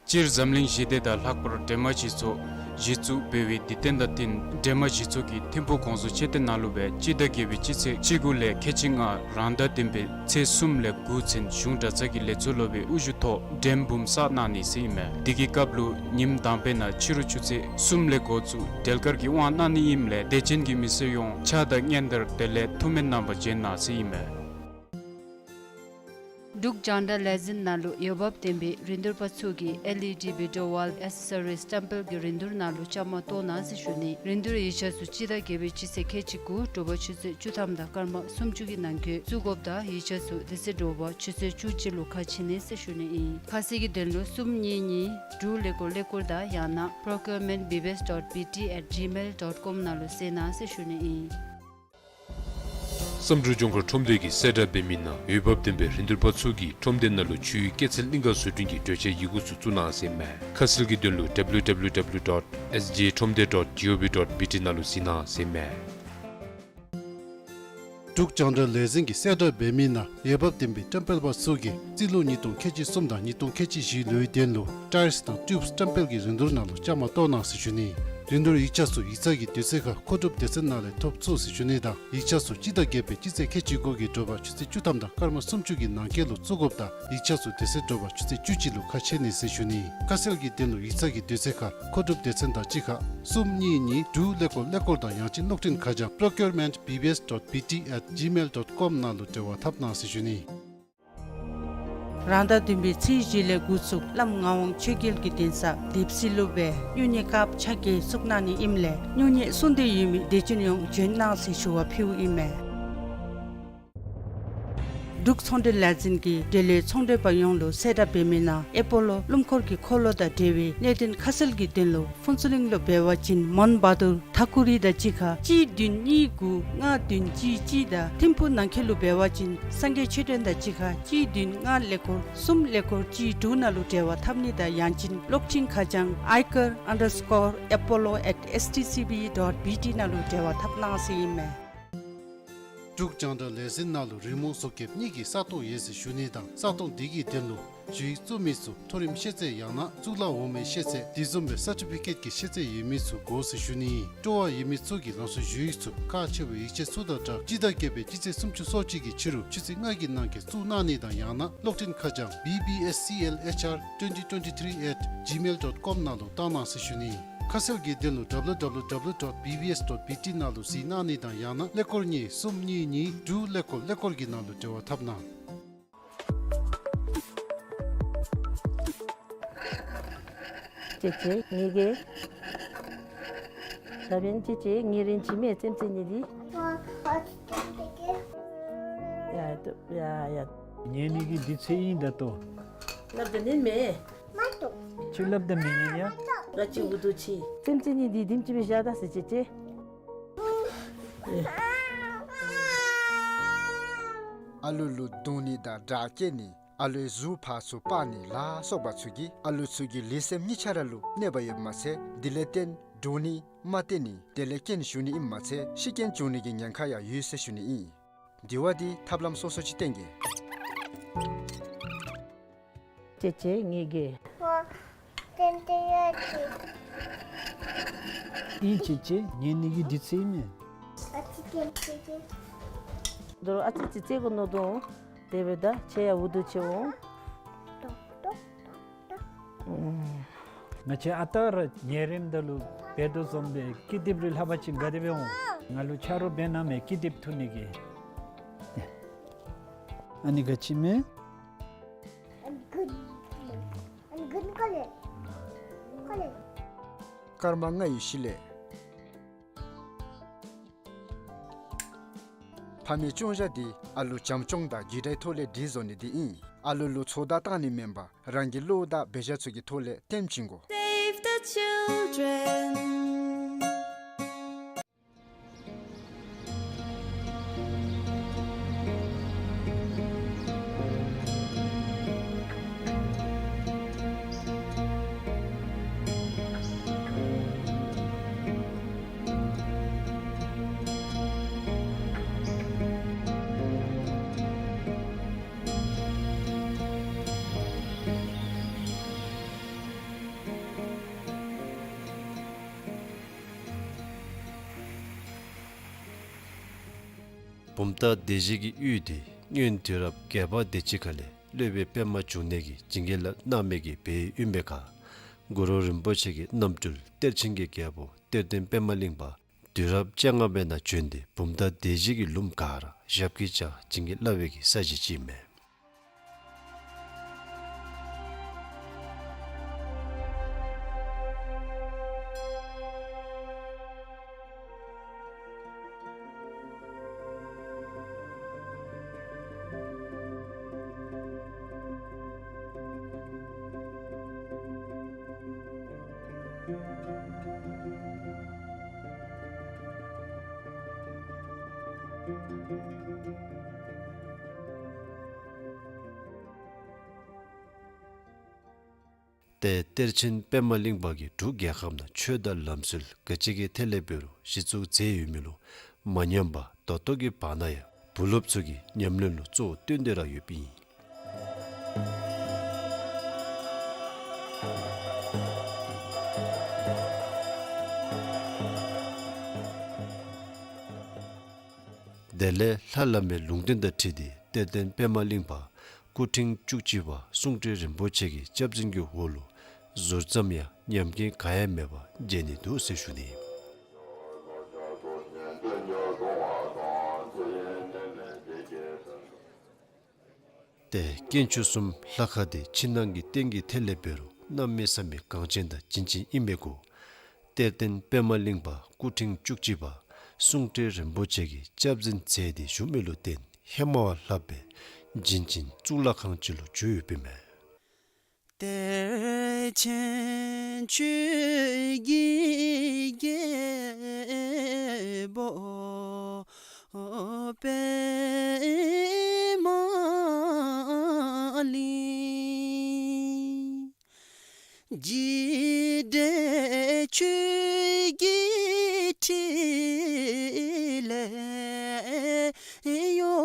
སྤྱིར་འཛམ་གླིང་ཞི་བདེ་དང་ལྷག་པར་སྒྲོལ་མ་སྤྱི་ཚོགས་གཞི་བཙུགས་འབད་བའི་དུས་སྟོན་དང་བསྟུན་སྒྲོལ་མ་སྤྱི་ཚོགས་ཀྱི་ཐིམ་ཕུག་གོང་ས་མཆོད་རྟེན་ནང་ལུ་སྦེ་སྤྱི་ཟླ་བརྒྱད་པའི་སྤྱི་ཚེས་བཅུ་དགུ་ལས་ཁལ་གཅིག་ལྔ་རང་ཟླ་བདུན་པའི་ཚེས་གསུམ་ལས་དགུ་ཚུན་གཞུང་གྲྭ་ཚང་གི་ལས་ཚོགས་སློབ་དཔོན་དབུ་བཞུགས་ཐོག་སྒྲོལ་འབུམ་བསགས་གནང་ནི་ཟེར་ཨིན་མས། དེ་གི་སྐབས་ལུ་ཉིནམ་དང་པའི་ནང་ཕྱི་རུ་ཆུ་ཚོད་གསུམ་ལས་འགོ་བཙུགས་སྒྲོལ་དཀར་གྱི་དབང་གནང་ནི་ཨིནམ་ལས་དད་ཅན་གྱི་མི་སེར་ཡོངས་ཕྱག་དང་སྙན་དར་དེ་ལས་ཐུགས་སྨོན་གནང་བར་བྱོན་གནང་ཟེར་ཨིན་མས། འབྲུག་རྒྱང་བསྒྲགས་ལས་འཛིན་ནང་ལུ་འོས་འབབ་ལྡན་པའི་རིན་བསྡུར་པ་ཚུ་གིས་L E D video wall accessories སྟེམ་པེལ་གྱི་རིན་བསྡུར་ནང་ལུ་བཅའ་མར་གཏོགས་གནང་ཟེར་ཞུ་ནི། རིན་བསྡུར་ཡིག་ཆ་ཚུ་སྤྱི་ཟླ་བརྒྱད་པའི་སྤྱི་ཚེས་ཁལ་གཅིག་དགུ་དྲོ་པ་ཆུ་ཚོད་བཅུ་ཐམ་དང་སྐར་མ་སུམ་ཅུ་གི་ནང་འཁོད་བཙུགས་དགོཔ་དང་ཡིག་ཆ་ཚུ་དེ་ཚེ་དྲོ་པ་ཆུ་ཚོད་བཅུ་གཅིག་ལུ་ཁ་ཕྱེ་ནི་ཟེར་ཞུ་ནི་ཨིན། ཁ་གསལ་གྱི་དོན་ལུ་གསུམ་གཉིས་གཉིས་དྲུག་ཀླད་ཀོར་ཀླད་ཀོར་དང་ཡང་ན procurement B B S dot B T at gmail dot com ནང་ལུ་གཟིགས་གནང་ཟེར་ཞུ་ནི་ཨིན། བསམ་འགྲུབ་ལྗོངས་མཁར་ཁྲོམ་སྡེ་གིས་གསལ་བསྒྲགས་འབད་མི་ནང་འོས་འབབ་ལྡན་པའི་རིན་བསྡུར་པ་ཚུ་གིས་ཁྲོམ་སྡེ་ནང་ལུ་ཆུའི་སྐྱེད་ཚལ་གླིང་ག་བཟོ་སྐྲུན་གྱི་གྲོས་ཆོད་ཡི་གུ་ཚུ་བཙུགས་གནང་ཟེར་མས། ཁ་གསལ་གྱི་དོན་ལུ་W W W dot S G ཁྲོམ་སྡེ་dot G O V dot B T ནང་ལུ་གཟིགས་གནང་ཟེར་མས། འབྲུག་རྒྱང་བསྒྲགས་ལས་འཛིན་གྱིས་གསལ་བསྒྲགས་འབད་མི་ནང་འོས་འབབ་ལྡན་པའི་སྟེམ་པེལ་པ་ཚུ་གིས་རྩིས་ལོ་ཉིས་སྟོང་ཁལ་གཅིག་གསུམ་དང་ཉིས་སྟོང་ཁལ་གཅིག་བཞི་ལོའི་དོན་ལུ་ཊའིརསི་དང་ཊིའུབ་སི་སྟེམ་པེལ་གྱི་རིན་བསྡུར་ནང་ལུ་བཅའ་མར་གཏོགས་གནང་ཟེར་ཞུ་ནི། རིན་བསྡུར་ཡིག་ཆ་ཚུ་ཡིག་ཚང་གི་དུས་ཚོད་ཁར་མཁོ་སྒྲུབ་སྡེ་ཚན་ནང་ལས་ཐོབ་ཚུགས་ཟེར་ཞུ་ནི་དང་ཡིག་ཆ་ཚུ་སྤྱི་ཟླ་བརྒྱད་པའི་སྤྱི་ཚེས་ཁལ་གཅིག་དགུ་གི་དྲོ་པ་ཆུ་ཚོད་བཅུ་ཐམ་དང་སྐར་མ་སུམ་ཅུ་གི་ནང་འཁོད་ལུ་བཙུགས་དགོཔ་དང་ཡིག་ཆ་ཚུ་དེ་ཚེ་དྲོ་པ་ཆུ་ཚོད་བཅུ་གཅིག་ལུ་ཁ་ཕྱེ་ནི་ཟེར་ཞུ་ནི། ཁ་གསལ་གྱི་དོན་ལུ་ཡིག་ཚང་གི་དུས་ཚོད་ཁར་མཁོ་སྒྲུབ་སྡེ་ཚན་དང་གཅིག་ཁར་གསུམ་གཉིས་གཉིས་དྲུག་ཀླད་ཀོར་ཀླད་ཀོར་དང་ཡང་ཅིན་གློག་འཕྲིན་ཁ་བྱང་procurement B B S dot B T at gmail dot com ནང་ལུ་འབྲེལ་བ་འཐབ་གནང་ཟེར་ཞུ་ནི། རང་ཟླ་བདུན་པའི་ཚེས་བཞི་ལས་འགོ་བཙུགས་བླམ་ངག་དབང་ཆོས་རྒྱལ་གྱི་གདན་ས་ལེབ་སི་ལུ་སྦེ་སྨྱུང་གནས་དཀརཔོ་ཕྱག་འཁྱེར་བཙུགས་གནང་ནི་ཨིནམ་ལས་སྨྱུང་གནས་གསུང་འདོན་ཡོད་མི་དད་ཅན་ཡོངས་བྱོན་གནང་ཟེར་ཞུ་བ་ཕུལཝ་ཨིན་མས། འབྲུག་ཚོང་འབྲེལ་ལས་འཛིན་གྱིས་འབྲེལ་ཡོད་ཚོང་འབྲེལ་པ་ཡོངས་ལུ་གསལ་བསྒྲགས་འབད་མི་ནང་ཨེ་པོ་ལོ་ཀླུ་འཁོར་གྱི་འཁོར་ལོ་དང་འབྲེལ་བའི་གནད་དོན་ཁ་གསལ་གྱི་དོན་ལུ་ཕུན་ཚོགས་གླིང་ལུ་འབད་བ་ཅིན་མོན་བ་དུར་ཐ་ཀུ་རི་དང་གཅིག་ཁར་གཅིག་བདུན་གཉིས་དགུ་ལྔ་བདུན་གཅིག་གཅིག་དང་ཐིམ་ཕུག་ནང་འཁོད་ལུ་འབད་བ་ཅིན་སངས་རྒྱས་མཆོད་རྟེན་དང་གཅིག་ཁར་གཅིག་བདུན་ལྔ་ཀླད་ཀོར་གསུམ་ཀླད་ཀོར་གཅིག་དྲུག་ནང་ལུ་འབྲེལ་བ་འཐབ་ནི་དང་ཡང་ཅིན་གློག་འཕྲིན་ཁ་བྱང་ཨའི་ཀར་ཨན་ཌར་སི་ཀོར་ཨེ་པོ་ལོ་ཨེཊ་ཨེསི་ཊི་སི་བི་ཌོཊ་བི་ཊི་ནང་ལུ་འབྲེལ་བ་འཐབ་གནང་ཟེར་ཨིན་མས། འབྲུག་རྒྱང་བསྒྲགས་ལས་འཛིན་ནང་ལུ་རི་མོ་བཟོ་མཁན་གཉིས་ཀྱི་ས་སྟོང་ཡོད་ཟེར་ཞུ་ནི་དང་ས་སྟོང་དེ་གི་དོན་ལུ་ཞུ་ཡིག་བཙུགས་མི་ཚུ་མཐོ་རིམ་ཤེས་ཚད་ཡང་ན་གཙུག་ལག་འོག་མའི་ཤེས་ཚད་དེ་བཟུམ་སྦེ་སར་ཊི་ཕི་ཀེཊ་ཀྱི་ཤེས་ཚད་ཡོད་མི་ཚུ་དགོ་ཟེར་ཞུ་ནི། སྤྲོ་བ་ཡོད་མི་ཚུ་གིས་རང་སོའི་ཞུ་ཡིག་ཚུ་ཁག་ཆེ་བའི་ཡིག་ཆ་ཚུ་དང་སྦྲགས་སྤྱི་ཟླ་བརྒྱད་པའི་སྤྱི་ཚེས་སུམ་ཅུ་སོ་གཅིག་གི་ཕྱི་རུ་ཆུ་ཚོད་ལྔ་གི་ནང་འཁོད་བཙུགས་གནང་ནི་དང་ཡང་ན་གློག་འཕྲིན་ཁ་བྱང་B B S C L H R twenty twenty-three at gmail dot com ནང་ལུ་བཏང་གནང་ཟེར་ཞུ་ནི། ཁ་གསལ་གྱི་དོན་ལུ་W W W dot B B S dot B T ནང་ལུ་གཟིགས་གནང་ནི་དང་ཡང་ན་ཀླད་ཀོར་གཉིས་གསུམ་གཉིས་གཉིས་དྲུག་ཀླད་ཀོར་ཀླད་ཀོར་གྱི་ནང་ལུ་འབྲེལ་བ་འཐབ་གནང་། ཅེ་ཅེ་ངེ་གི་ད་བན་ཅེ་ཅེ་ངེ་རིན་ཅི་མེ་ཙེམ་ཙེ་ནི་དི། ཡ་ཡ་ཡ། ངེ་ནི་གི་འདི་ཚེ་ཨིན་ད་ཏོ། ལབ་ད་ནི་མེ། ཁྱོད་ལབ་ད་མི་ཉན་ཡ། ང་ཅི་འུ་དུ་ཅི། ཙེམ་ཙེ་ནི་འདི་དིམ་ཅི་བི་ཞག་ད་སི་ཅེ་ཅེ། ཨ་ལུ་ལུ་རྡུང་ནི་དང་དྲག་སྐྱེད་ནི་ཨ་ལུའི་གཟུགས་ཕར་ཚུར་སྤར་ནི་ལ་སོགས་པ་ཚུ་གིས་ཨ་ལུ་ཚུ་གི་ལུས་སེམས་གཉིས་ཆ་ར་ལུ་གནོད་པ་ཡོདཔ་མ་ཚད་དེ་ལས་བརྟེན་འདྲོག་ནི་མ་བརྟན་ནི་དེ་ལས་རྐྱེན་ཞུགས་ནི་ཨིནམ་མ་ཚད་ཤི་རྐྱེན་འབྱུང་ནི་གི་ཉེན་ཁ་ཡང་ཡོད་ཟེར་ཞུ་ནི་ཨིན། དེ་བ་དེ་ཐབས་ལམ་སོ་སོ་ཅིག་བསྟེན་གེ། ཅེ་ཅེ་ངེ་གི། ཏན་ཏན་ཡ་ཅི། ཨིན་ཅི་ཅི་ཉན་ནི་གི་དུས་ཚོད་ཨིན་མས། ཨ་ཙི་ཙི་ཙི་ཙི། དོ་རུང་ཨ་ཙི་ཙི་ཙི་གོ་ནོ་དོ། དེ་སྦེ་ད་ཁྱེད་ཡང་འུ་སྡུག་ཆེ་འོང་། ཏོག་ཏོག་ཏོག་ཏོག། ང་བཅས་ཨ་རྟག་ར་ཉལ་རནམ་ད་ལུ་འབད་དོ་བཟུམ་སྦེ་ཀི་དེབ་རེ་ལྷག་པ་ཅིན་དགའ་བདེ་སྦེ་འོང་། ང་ལུ་ཆ་རོགས་འབད་གནང་མས་ཀི་དེབ་འཐུ་ནི་གི། ཨ་ནི་ག་ཅི་མས། I'm good. I'm good color. Color. སྐར་མ་ལྔ་ཡི་གཞི་ལས། ཕ་མའི་སྐྱོང་བཞག་འདི་ཨ་ལུ་བྱམས་སྐྱོང་དང་རྒྱུད་དྲའི་ཐོག་ལས་སྒྲིག་བཟོ་ནི་འདི་ཨིན། ཨ་ལུ་ལུ་ཚོད་ལྟ་བཏང་ནི་མེན་པར་རང་གི་བློ་དང་འབད་བཞག་ཚུ་གི་ཐོག་ལས་སྟོན་བྱིན་དགོ། Save the children. བུམ་ཐང་སྡེ་བཞི་གི་ཡུལ་འདི་སྔོན་དུས་རབས་བརྒྱད་པ་དེ་ཅིག་ཁ་ལས་སློབ་དཔོན་པདྨ་འབྱུང་གནས་ཀྱིས་བྱིན་གྱིས་བརླབས་གནང་མི་གི་སྦེ་ཨིན་པའི་ཁར་གུ་རུ་རིན་པོ་ཆེ་གི་རྣམ་སྤྲུལ་གཏེར་ཆེན་གྱི་རྒྱལ་པོ་གཏེར་སྟོན་པདྨ་གླིང་པ་དུས་རབས་བཅོ་ལྔ་པའི་ནང་བྱོན་ཏེ་བུམ་ཐང་སྡེ་བཞི་གི་ལུངམ་ག་ར་ཞབས་ཀྱིས་བཅགས་བྱིན་གྱིས་བརླབས་པའི་གི་ས་གཞི་ཅིག་མས། ཏེ་གཏེར་ཆེན་པདྨ་གླིང་པ་གིས་འབྲུག་རྒྱལ་ཁབ་ནང་ཆོས་དང་ལམ་སྲོལ་ག་ཅི་གི་ཐད་ལས་འབད་རུང་གཞི་བཙུགས་མཛད་ཡོད་མི་ལུ་མ་ཉམས་པར་ད་ལྟོ་གི་བར་ན་ཡང་བུ་སློབ་ཚུ་གི་ཉམས་ལེན་ལུ་གཙོ་བོ་བཏོན་ཏེ་ར་ཡོདཔ་ཨིན། དེ་ལས་ལྷ་བླ་མའི་ལུང་བསྟན་དང་འཁྲིལ་ཏེ་གཏེར་སྟོན་པདྨ་གླིང་པ་སྐུ་ཕྲེང་བཅུ་གཅིག་པ་གསུང་སྤྲུལ་རིན་པོ་ཆེ་གི་སྐྱབས་འཛིན་གྱི་འོག་ལུ་ཟུར་ཙམ་ཡང་ཉམས་རྐྱེན་ག་ཡང་མེད་པར་མཇལ་ནི་འདུག་ཟེར་ཞུ་ནི། ཏེ་དཀོན་མཆོག་གསུམ་ལྷ་ཁང་འདི་ཕྱི་ནང་གི་རྟེན་གྱི་ཐད་ལས་འབད་རུང་གནམ་མེད་ས་མེད་གང་ཅན་དང་བྱིན་ཅན་ཨིན་པའི་གུ་གཏེར་སྟོན་པདྨ་གླིང་པ་སྐུ་ཕྲེང་བཅུ་གཅིག་པ་གསུང་སྤྲུལ་རིན་པོ་ཆེ་གིས་སྐྱབས་འཛིན་མཛད་དེ་བཞུགས་མི་ལུ་བརྟེན་ཧེ་མ་བ་ལྷག་པའི་བྱིན་ཅན་གཙུག་ལག་ཁང་ཅིག་ལུ་གྱུར་ཡོདཔ་ཨིན་མས། གཏེར་ཆེན་ཆོས་ཀྱི་རྒྱལ་པོ་པདྨ་གླིང་། རྒྱུད་སྡེ་ཆོས་ཀྱི་ཁྲི་ལས་གཡོ་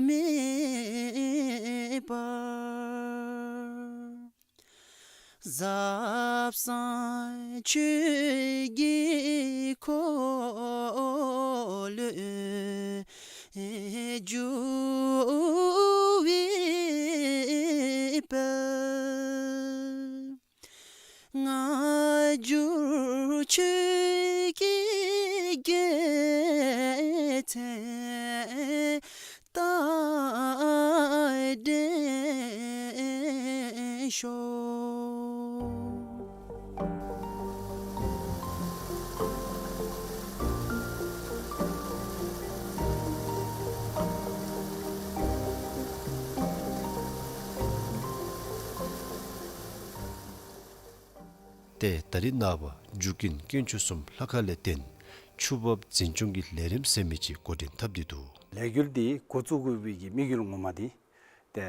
མེད་པར། ཟབ་གསང་ཆོས་ཀྱི་འཁོར་ལོས་བསྒྱུར་བའི་དཔལ། སྔ་འགྱུར་ཆོས་ཀྱི་རྒྱལ་མཚན་རྟག་བརྟན་ཤོག། ཏེ་ད་རིས་ནངས་པ་འཇུག་ཀུན་དཀོན་མཆོག་གསུམ་ལྷ་ཁང་ལས་བརྟེན་ཆུ་འབབ་འཛིན་སྐྱོང་གི་ལས་རིམ་ཟེར་མི་ཅིག་འགོ་འདྲེན་འཐབ་སྟེ་འདུག། ལས་འགུལ་འདི་འགོ་བཙུགས་དགོ་པའི་གི་དམིགས་ཡུལ་ངོ་མ་འདི་ཏེ་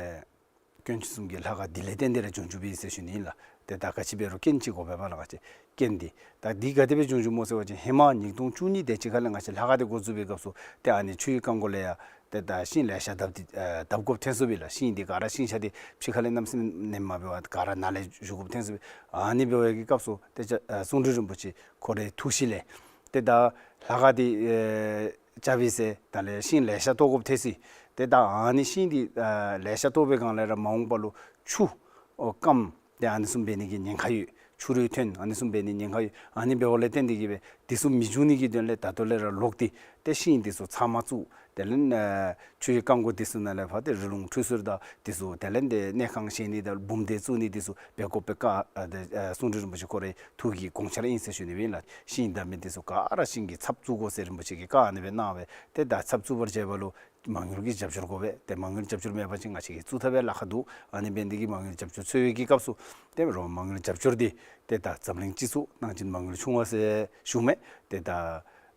དཀོན་མཆོག་གསུམ་གྱི་ལྷ་ཁང་འདི་ལས་བརྟེན་ཏེ་ར་བྱུང་བྱུངམ་ཨིན་ཟེར་ཞུ་ནི་ཨིན་ལགས། ཏེ་ད་ག་ཅི་འབད་རུང་རྐྱེན་ཅིག་དགོ་པས་པ་ལགས། ག་ཅི་ རྐྱེན་འདི་ད་འདི་ག་དེ་སྦེ་བྱུང་བྱུངམ་སྨོ་ཟེར་བ་ཅིན་ཧེ་མ་ཉིས་སྟོང་བཅུ་གཉིས་དེ་ཅིག་ཁ་ལས་ང་བཅས་ལྷ་ཁང་འདི་འགོ་བཙུགས་པའི་སྐབས་སུ་ཏེ་ཨ་ནི་ཆུའི་རྐང་མགོ་ལས་ཡང་ཏེ་ད་ཤིང་ལེ་ཤ་བརྡབ་སྟེ་ཨ་བརྡབ་དགོཔ་ཐོན་སོཔ་ཨིན་ལགས། ཤིང་འདི་ག་ར་ཤིང་ཆ་འདི་ཕྱི་ཁ་ལས་གནམ་མེད་ས་མེད་མ་འབད་བར་ག་ར་ནང་ལས་བཞུ་དགོཔ་ཐོན་སོཔ་ཨིན། ཨ་ནི་འབད་བའི་གི་སྐབས་སུ་ཏེ་ཨ་གསུང་སྤྲུལ་རིན་པོ་ཆེ་ཁོ་རའི་ཐུགས་གཤིས་ལས་ཏེ་ད་ལྷ་ཁང་འདི་ཨེ་རྐྱབ་པའི་ཚེ་ད་ལས་ཤིང་ལེ་ཤ་བཏོག་དགོཔ་ཐོན་སོ་ཡི། ཏེ་ད་ཨ་ནི་ཤིང་འདི་ཨ་ལེ་ཤ་བཏོག་པའི་སྒང་ལས་ར་མ་འོངས་པ་ལུ་ཆུ་ཨོ་སྐམ་ཏེ་ཨ་ནི་བཟུམ་འབད་ནི་གི་ཉེན་ཁ་ཡོད། ཆུ་རུད་ཐོན་ཨ་ནི་བཟུམ་འབད་ནི་ཉེན་ཁ་ཡོད། ཨ་ནི་འབདཝ་ལས་བརྟེན་ཏེ་གིས་སྦེ་འདི་ཚུ་མི་འབྱུང་ནི་གི་དོན་ལས་ད་ལྟོ་ལས་ར་ལོག་སྟེ་ཏེ་ཤིང་འདི་ཚུ་ཚང་མ་བཙུགས། དེ་ལས་ཨ་ཆུའི་རྐང་མགོ་འདི་ཚུ་ནང་ལས་ཕར་ཏེ་རི་ལུང་ཁྲུས་གསོལ་དང་འདི་ཚུ་དེ་ལས་ཏེ་གནས་ཁང་བཞེངས་ནི་དང་འབུམ་སྡེ་བཙུགས་ནི་འདི་ཚུ་འབད་དགོཔ་སྦེ་བཀའ་ཨ་ཏེ་ཨ་གསུང་སྤྲུལ་རིན་པོ་ཆེ་ཁོ་རའི་ཐུགས་ཀྱི་དགོངས་འཆར་ཨིན་ཟེར་ཞུ་ནི་སྦེ་ཨིན་ལགས། ཤིང་བརྡབ་མི་འདི་ཚུ་ག་ར་ཤིང་གི་ཚབ་བཙུགས་དགོ་ཟེར་རིན་པོ་ཆེ་གིས་བཀའ་ཨ་ནི་སྦེ་གནང་བས། ཏེ་ད་ཚབ་བཙུགས་པར་བྱེད་པ་ལུ་མ་དངུལ་གྱི་རྒྱབ་སྐྱོར་དགོ་པས། ཏེ་མ་དངུལ་རྒྱབ་སྐྱོར་མེད་པ་ཅིན་ང་བཅས་ཀྱིས་བཙུགས་ཐབས་ཡང་ལཱ་ཁག་འདུག། ཨ་ནི་འབད་ནི་འདི་གིས་མ་དངུལ་རྒྱབ་སྐྱོར་འཚོལ་བའི་གི་སྐབས་སུ་ཏེ་རོགས་མ་དངུལ་རྒྱབ་སྐྱོར་འདི་ཏེ་ད་འཛམ་གླིང་སྤྱི་ཚོགས་ནང་བཞིན་མ་དངུལ་ཆུང་བ་ཟེར་ཞུཝ་མས། ཏེ་ད་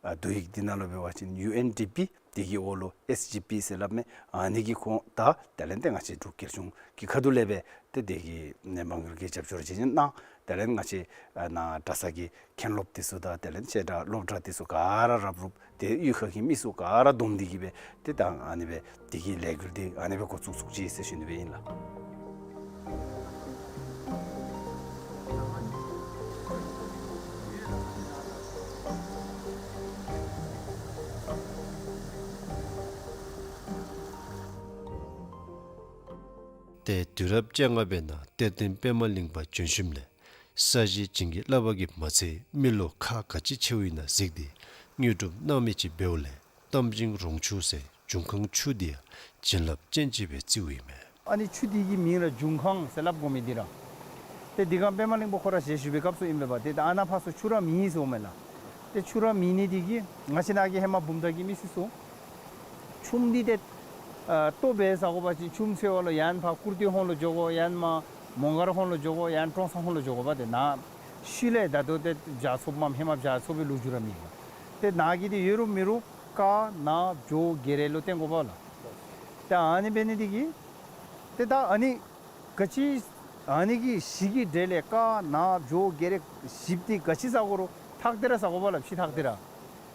ཨ་བསྡུ་ཡིག་འདི་ནང་ལུ་འབད་བ་ཅིན་ཡུ་ཨེན་ཌི་པི་དེ་གི་འོག་ལུ་ཨེས་ཇི་པི་ཟེར་སླབ་མས། ཨ་ནི་གི་ཁོངས་དང་དེ་ལས་ཏེ་ང་བཅས་འབྲུག་རྒྱལ་གཞུང་གི་ཁ་ཐུག་ལས་སྦེ་ཏེ་དེ་གི་ནི་མ་དངུལ་གྱི་རྒྱབ་སྐྱོར་ཅིག་གནང་། དེ་ལས་ང་བཅས་ཨ་ནཱ་གྲྭ་ཚང་གི་མཁན་སློབ་འདི་ཚུ་དང་དེ་ལས་བཤད་གྲྭ་སློབ་གྲྭ་འདི་ཚུ་ག་ར་རབ་རུབ་ཏེ་གཡུས་ཁ་གི་མི་ཚུ་ག་ར་བསྡོམས་ཏེ་གིས་སྦེ་ཏེ་ད་ཨ་ནི་སྦེ་དེ་གི་ལས་འགུལ་འདི་ཨ་ནི་སྦེ་འགོ་བཙུགས་བཙུགས་ཅི་ཟེར་ཞུ་ནི་སྦེ་ཨིན་ལགས། ཏེ་དུས་རབས་བཅོ་ལྔ་པའི་ནང་གཏེར་སྟོན་པདྨ་གླིང་པ་བྱོན་ཞིནམ་ལས་ས་གཞི་བྱིན་གྱིས་བརླབས་པ་གིས་མ་ཚད་མི་ལོ་ཁག་ག་ཅི་ཆེཝ་ཨིན་ན་གཟིགས་ཏེ་དངོས་གྲུབ་གནང་མི་ཅིག་འབདཝ་ལས་གཏམ་ཆེན་རོང་ཆུ་ཟེར་འབྱུང་ཁང་ཆུ་འདི་ཡང་བྱིན་རླབས་ཅན་ཅིག་སྦེ་བརྩིཝ་ཨིན་མས། ཨ་ནི་ཆུ་འདི་གི་མིང་ར་འབྱུང་ཁང་ཟེར་སླབ་དགོ་མི་འདི་ར། ཏེ་འདི་སྒང་པདྨ་གླིང་པ་ཁོ་ར་ཞལ་བཞུགས་པའི་སྐབས་སུ་ཨིན་པས་པ། ཏེ་ད་ཨ་ནཱ་ཕར་ཚུར་ཆུ་ར་མེད་ཟེརཝ་མས་ལགས། ཏེ་ཆུ་ར་མེད་ནི་འདི་གིས་ང་བཅས་ནཱ་གི་ཧེ་མ་བུམ་ཐང་གི་མི་སེར་ཚུ་ཆུམ་འདི་ཏེ་ཨ་ལྟོ་འབད་ཟ་དགོ་པ་ཅིན་ཆུམ་འཚོལ་བ་ལུ་ཡང་ཕར་ཀུར་སྟོད་ཧོང་ལུ་འགྱོ་དགོ། ཡང་མར་མོང་སྒར་ཧོང་ལུ་འགྱོ་དགོ། ཡང་ཀྲོང་གསར་ཧོང་ལུ་འགྱོ་དགོ་པ། ཏེ་ནཱ་ཤུལ་ལས་ད་ལྟོ་ཏེ་བྱ་ཚུགསཔ་མས། ཧེ་མ་བྱ་ཚུགས་པའི་ལོ་རྒྱུས་ར་མེད་པ། ཏེ་ནཱ་གི་འདི་ཡོད་རུང་མེད་རུང་ཀ་ན་བྱོ་གེ་རེ་ལུ་བརྟེན་དགོ་པས་ལགས། ཏེ་ཨ་ནི་འབད་ནི་འདི་གིས་ཏེ་ད་ཨ་ནི་ག་ཅི་ཨ་ནི་གི་གཞི་གི་གྲས་ལས་ཀ་ན་བྱོ་གེ་རེ་བཞིཔ་འདི་ག་ཅི་ཟ་དགོ་རུང་ཐག་སྟེ་ར་ཟ་དགོ་པས་ལགས། ཕྱེ་ཐག་སྟེ་ར།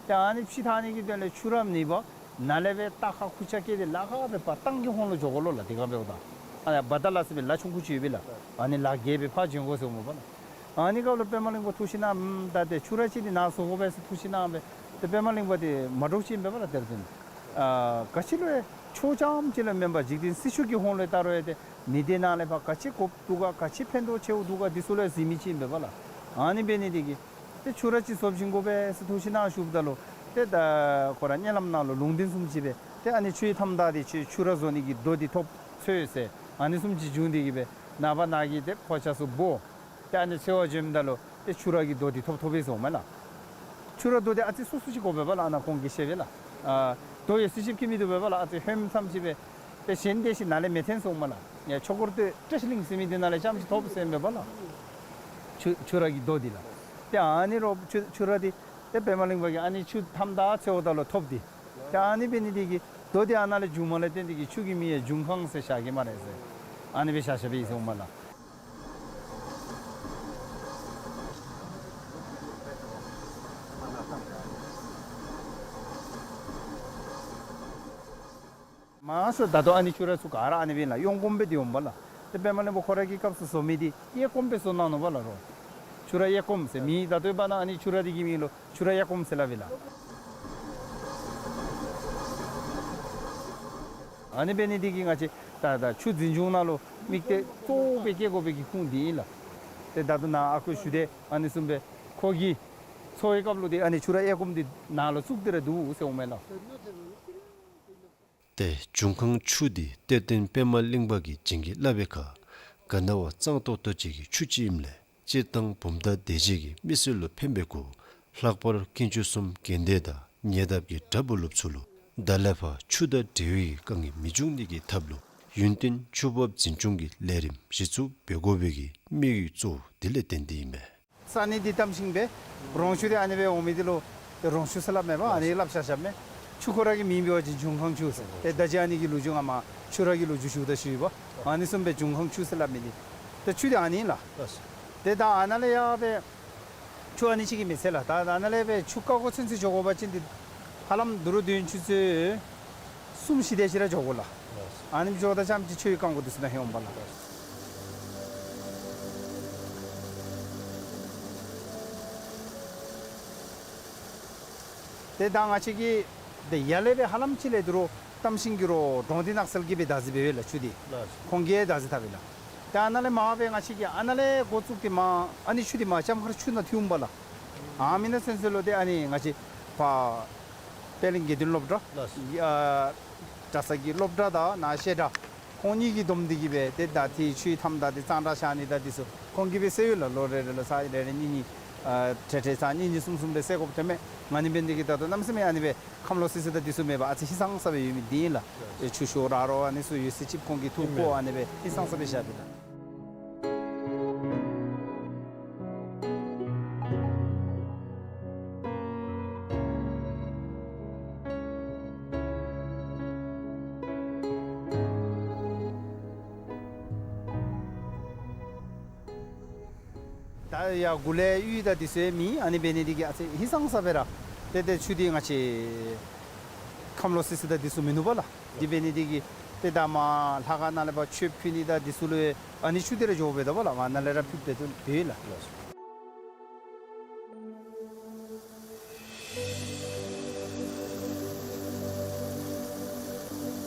ཏེ་ཨ་ནི་ཕྱེ་ཐག་ནི་གི་དོན་ལས་ཆུ་ར་མེད་པར་ནཱ་ལས་སྦེ་རྟ་ཁ་ཁུར་ཆ་བཀལ་ཏེ་ལཱ་ཁག་སྦེ་ཕར་སྟང་གི་ཧོང་ལུ་འགྱོ་དགོ་ལོ་ལགས། དེ་སྒང་འབདཝ་ད་ཨ་ནི་བ་དྷ་ལ་ཟེར་བའི་ལ་ཆུང་ཀུ་ཅིག་ཡོད་པས་ལགས། ཨ་ནི་ལ་བརྒལ་སྦེ་ཕར་འབྱོན་དགོ་ཟེརཝ་མས་པ་ལགས། ཨ་ནི་སྐབས་ལུ་པདྨ་གླིང་པ་ཐུགས་བཞེད་གནང་། ཨམ་ད་ཏེ་ཆུ་ར་ཅིག་འདི་ནཱ་བཟོ་དགོ་པས་ཟེར་ཐུགས་བཞེད་གནང་སྦེ། ཏེ་པདྨ་གླིང་པ་འདི་མ་འདྲོག་ཅིག་ཨིན་པས་པ་ལགས། དེར་བརྟེན་ཨ་ག་ཅི་ལུ་ཡང་ཆོས་རྐྱངམ་ཅིག་ལུ་མེན་པར་འཇིག་རྟེན་སྲིད་ཕྱོགས་ཀྱི་ཧོང་ལུ་ད་རུང་ཡང་ཏེ་མི་སྡེ་ནང་ལས་ཕར་ག་ཅི་དགོཔ་འདུག་ག་ག་ཅི་ཕན་ཐོགས་ཆེཝ་འདུག་ག་འདི་ཚུ་ལུ་ཡང་གཟིགས་མི་ཅིག་ཨིན་པས་པ་ལགས། ཨ་ནི་འབད་ནི་འདི་གིས་ཏེ་ཆུ་ར་ཅིག་བཟོ་བྱིན་དགོ་པས་ཟེར་ཐུགས་བཞེད་གནང་བཞུགསཔ་ད་ལུ་ཏེ་ད་ཁོ་ར་མནལ་ལམ་ནང་ལུ་ལུང་བསྟན་བཟུམ་ཅིག་སྦེ་ཏེ་ཨ་ནི་ཆུའི་མཐའམ་དག་འདི་ཆུ་ཆུ་ར་བཟོ་ནི་གི་རྡོ་འདི་ཐོབ་འཚོལ་ཟེར་ཨ་ནི་བཟུམ་ཅིག་བྱུང་སྟེ་གིས་སྦེ་ནངས་པ་ནཱ་གི་ཏེ་ཕོ་ཆ་ཚུ་འབོ། ཏེ་ཨ་ནི་འཚོལ་བར་བྱོནམ་ད་ལུ་ཏེ་ཆུ་ར་གི་རྡོ་འདི་ཐོབ་ཐོབ་པས་ཟེརཝ་མས་ལགས། ཆུ་ར་རྡོ་འདི་ཨ་ཙི་སོ་སོ་ཅིག་དགོ་པས་པ་ལགས། ཨ་ནཱ་ཁོང་གིས་བཤད་པས་ལགས། ཨ་རྡོ་ཡོད་ཚད་ཅིག་ཁྱད་མིན་འདུག་པས་པ་ལགས། ཨ་ཙི་ཧོནམ་ཙམ་ཅིག་སྦེ་ཏེ་གཞན་དེ་ཅིག་ནཱ་ལས་མི་ཐོན་ཟེརཝ་མས་ལགས། ཡ་ཆོས་འཁོར་སྟོད་བཀྲ་ཤིས་གླིང་ཟེར་མི་འདི་ནང་ལས་རྐྱངམ་ཅིག་ཐོབ་ཟེརཝ་མས་པ་ལགས། ཆུ་ཆུ་ར་གི་རྡོ་འདི་ལགས། ཏེ་ཨ་ནི་རོགས་ཆུ་ཆུ་ར་འདི་ཏེ་པདྨ་གླིང་པ་གིས་ཨ་ནི་ཆུ་མཐའམ་དག་འཚོལཝ་ད་ལུ་ཐོབ་སྟེ། ཏེ་ཨ་ནི་འབད་ནི་འདི་གིས་རྡོ་འདི་ཨ་ནཱ་ལས་བྱུངམ་ལས་བརྟེན་ཏེ་གིས་ཆུ་གི་མིང་ཡང་འབྱུང་ཁང་ཟེར་བཞག་གེ་སྨ་རེ་ཟེར་ཨ་ནི་སྦེ་བཞག་བཞགཔ་ཨིན་ཟེརཝ་མས་ལགས། མ་ཟད་ད་ལྟོ་ཨ་ནི་ཆུ་ར་ཚུ་ག་ར་ཨ་ནི་སྦེ་ལགས། གཡོན་སྐོརམ་སྦེ་འདི་འོངམ་པ་ལགས། ཏེ་པདྨ་གླིང་པ་ཁོ་ར་གི་སྐབས་སུ་བཟོ་མི་འདི་གཡས་སྐོརམ་སྦེ་བཟོ་གནང་ནུག་པ་ལགས་རོགས། ཆུ་ར་གཡས་སྐོརམ་ཟེར་མི་ད་ལྟོའི་བར་ན་ཨ་ནི་ཆུ་ར་འདི་གི་མིང་ལུ་ཆུ་ར་གཡས་སྐོརམ་ཟེར་སླབ་པས་ལགས། ཨ་ནི་འབད་ནི་འདི་གིས་ང་བཅས་ད་ད་ཆུ་འཛིན་སྐྱོང་ནང་ལུ་དམིགས་གཏད་གཙོ་བོ་སྦེ་བསྐྱེད་དགོ་པའི་གི་ཁུངས་འདི་ཨིན་ལགས། ཏེ་ད་ལྟོ་ནཱ་ཨ་ཁུ་ཞུ་དེ་ཨ་ནི་བཟུམ་སྦེ་ཁོ་གིས་འཚོལ་བའི་སྐབས་ལུ་ཏེ་ཨ་ནི་ཆུ་ར་གཡས་སྐོརམ་འདི་ནཱ་ལུ་བཙུགས་ཏེ་ར་འདུག་ཟེརཝ་མས་ལགས། ཏེ་འབྱུང་ཁང་ཆུ་འདི་གཏེར་སྟོན་པདྨ་གླིང་པ་གིས་བྱིན་གྱིས་བརླབས་པའི་ཁར་ག་ན་བ་གཙང་ཏོག་ཏོ་ཅིག་གི་ཆུ་ཅིག་ཨིནམ་ལས་སྤྱིར་བཏང་བུམ་ཐང་སྡེ་བཞི་གི་མི་སེར་ལུ་ཕན་པའི་གུ་ལྷག་པར་དཀོན་མཆོག་གསུམ་དགོན་སྡེ་དང་ཉེ་འདབས་ཀྱི་གྲྭ་བུ་སློབ་ཚུ་ལུ་ད་ལས་ཕར་ཆུ་དང་འབྲེལ་བའི་དཀའ་ངལ་མི་འབྱུང་ནི་གི་ཐབས་ལུ་ཡུན་བརྟན་ཆུ་འབབ་འཛིན་སྐྱོང་གི་ལས་རིམ་གཞི་བཙུགས་འབད་དགོ་པའི་གི་དམིགས་ཡུལ་གཙོ་བོ་འདི་ལས་བརྟེན་ཏེ་ཨིན་མས། ས་གནས་འདི་བཏམ་ཞིནམ་སྦེ་རོང་ཆུ་འདི་ཨ་ནི་སྦེ་འོང་མི་འདི་ལུ་ཏེ་རོང་ཆུ་ཟེར་སླབ་མས་པ། ཨ་ནི་སླབ་བཞག་བཞགཔ་མས། ཆུ་ཁོ་ར་གི་མིང་འབད་བ་ཅིན་འབྱུང་ཁང་ཆུ་ཟེར། ཏེ་ད་ཅི་ཨ་ནི་གི་ལོ་རྒྱུས་ང་མ་ཆུ་ར་གི་ལོ་རྒྱུས་ཞུཝ་ད་ཞུ་ཡི་པ། ཨ་ནི་བཟུམ་སྦེ་འབྱུང་ཁང་ཆུ་ཟེར་སླབ་མི་འདི་ཏེ་ཆུ་འདི་ཨ་ནི་ལགས། ཏེ་ད་ཨ་ནཱ་ལས་ཡར་སྦེ་ ཆུ་ཨ་ནི་ཅིག་གིས་མི་ཚད་ལགས། ད་ད་ནཱ་ལས་སྦེ་ཆུ་བཀག་དགོ་ཚུན་ཚོད་འགྱོ་དགོ་པ་ཅིན་འདི་ཧ་ལམ་དུ་རུ་དུས་ཡུན་ཆུ་ཚོད་གསུམ་བཞི་དེ་ཅིག་ར་འགྱོ་དགོ་ལགས། ཨ་ནེམ་འགྱོཝ་ད་ཙམ་ཅིག་ཆུ་ཡང་བཀག་དགོ་དེ་ཚུ་ནང་ཧེ་འོང་པ་ལགས། ཏེ་ད་ང་བཅས་ཀྱིས་ཏེ་ཡར་ལས་སྦེ་ཧ་ལམ་ཅིག་ལས་དུ་རུ་གཏམ་ཤིང་གི་རོ་འབྲོང་ལྡིང་ནགས་ཚལ་གྱིས་སྦེ་བདག་འཛིན་འབད་ཡོད་ལགས་ཆུ་འདི། ལགས། ཁོང་གིས་བདག་འཛིན་འཐབ་ཡི་ལགས། ཏེ་ཨ་ནཱ་ལས་མར་སྦེ་ང་བཅས་ཀྱིས་ཨ་ནཱ་ལས་འགོ་བཙུགས་ཏེ་མར་ཨ་ནི་ཆུ་འདི་མར་ལྕམ་མཁར་ཆུ་ནང་ཐིམ་པ་ལགས། ཨ་མི་ནང་ཚུན་ཚོད་ལུ་ཏེ་ཨ་ནི་ང་བཅས་ཕར་པད་གླིང་དགེ་འདུན་སློབ་གྲྭ། ལགས། ཨ་གྲྭ་ཚང་གི་སློབ་གྲྭ་དང་ནཱ་བཤད་གྲྭ་ཁོང་གཉིས་ཀྱིས་བསྡོམས་ཏེ་གིས་སྦེ་ཏེ་ད་ཏེ་ཆུའི་མཐའམ་དང་ཏེ་གཙང་སྦྲ་བཞག་ནི་དང་དེ་ཚུ་ཁོང་གིས་སྦེ་སེལ་ཡོད་ལགས། ལོ་རེ་རེ་ལུ་ཚར་རེ་རེ་གཉིས་གཉིས་ཨ་ཏེ་ཏེ་ཚར་གཉིས་གཉིས་གསུམ་གསུམ་སྦེ་སེལ་དགོཔ་ཐོནམ་མས། ཨ་ནི་འབད་ནི་དེ་གིས་ད་ལྟོ་གནམ་མེད་ས་མེད་ཨ་ནི་སྦེ་ཁམས་ལོག་སི་སི་དང་དེ་ཚུ་མེད་པར་ཨ་ཙི་ཧིང་སངས་ས་སྦེ་ཡོད་མི་འདི་ཨིན་ལགས། ཨེ་ཆུ་ཤོར་ར་རོ་ཨ་ནི་ཚུ་ཡོད་ཟེར་ཅིག་ཁོང་གིས་འཐུ་བཀོ་ཨ་ནི་སྦེ་ཧིང་སངས་ས་སྦེ་བཞག་པས་ལགས། ད་ཡར་གུ་ལས་གཡུས་དང་དེ་ཚུ་མེད། ཨ་ནི་འབད་ནི་དེ་གིས་ཨ་ཙི་ཧིང་སངས་ས་སྦེ་ར་ཏེ་ཏེ་ཆུ་འདི་ང་བཅས་ཁམས་ལོག་སི་སི་དང་དེ་ཚུ་མིན་ནུག་པ་ལགས། དེ་འབད་ནི་དེ་གིས་ཏེ་ད་མར་ལྷ་ཁང་ནང་ལས་ཕར་མཆོདཔ་ཕུལ་ནི་དང་དེ་ཚུ་ལུ་ཨ་ནི་ཆུ་འདི་ར་འགྱོ་སྦེ་ད་པ་ལགས། མར་ནཱ་ལས་ར་ཕུལ་སྦེ་ཏེ་ཡོད་ལགས།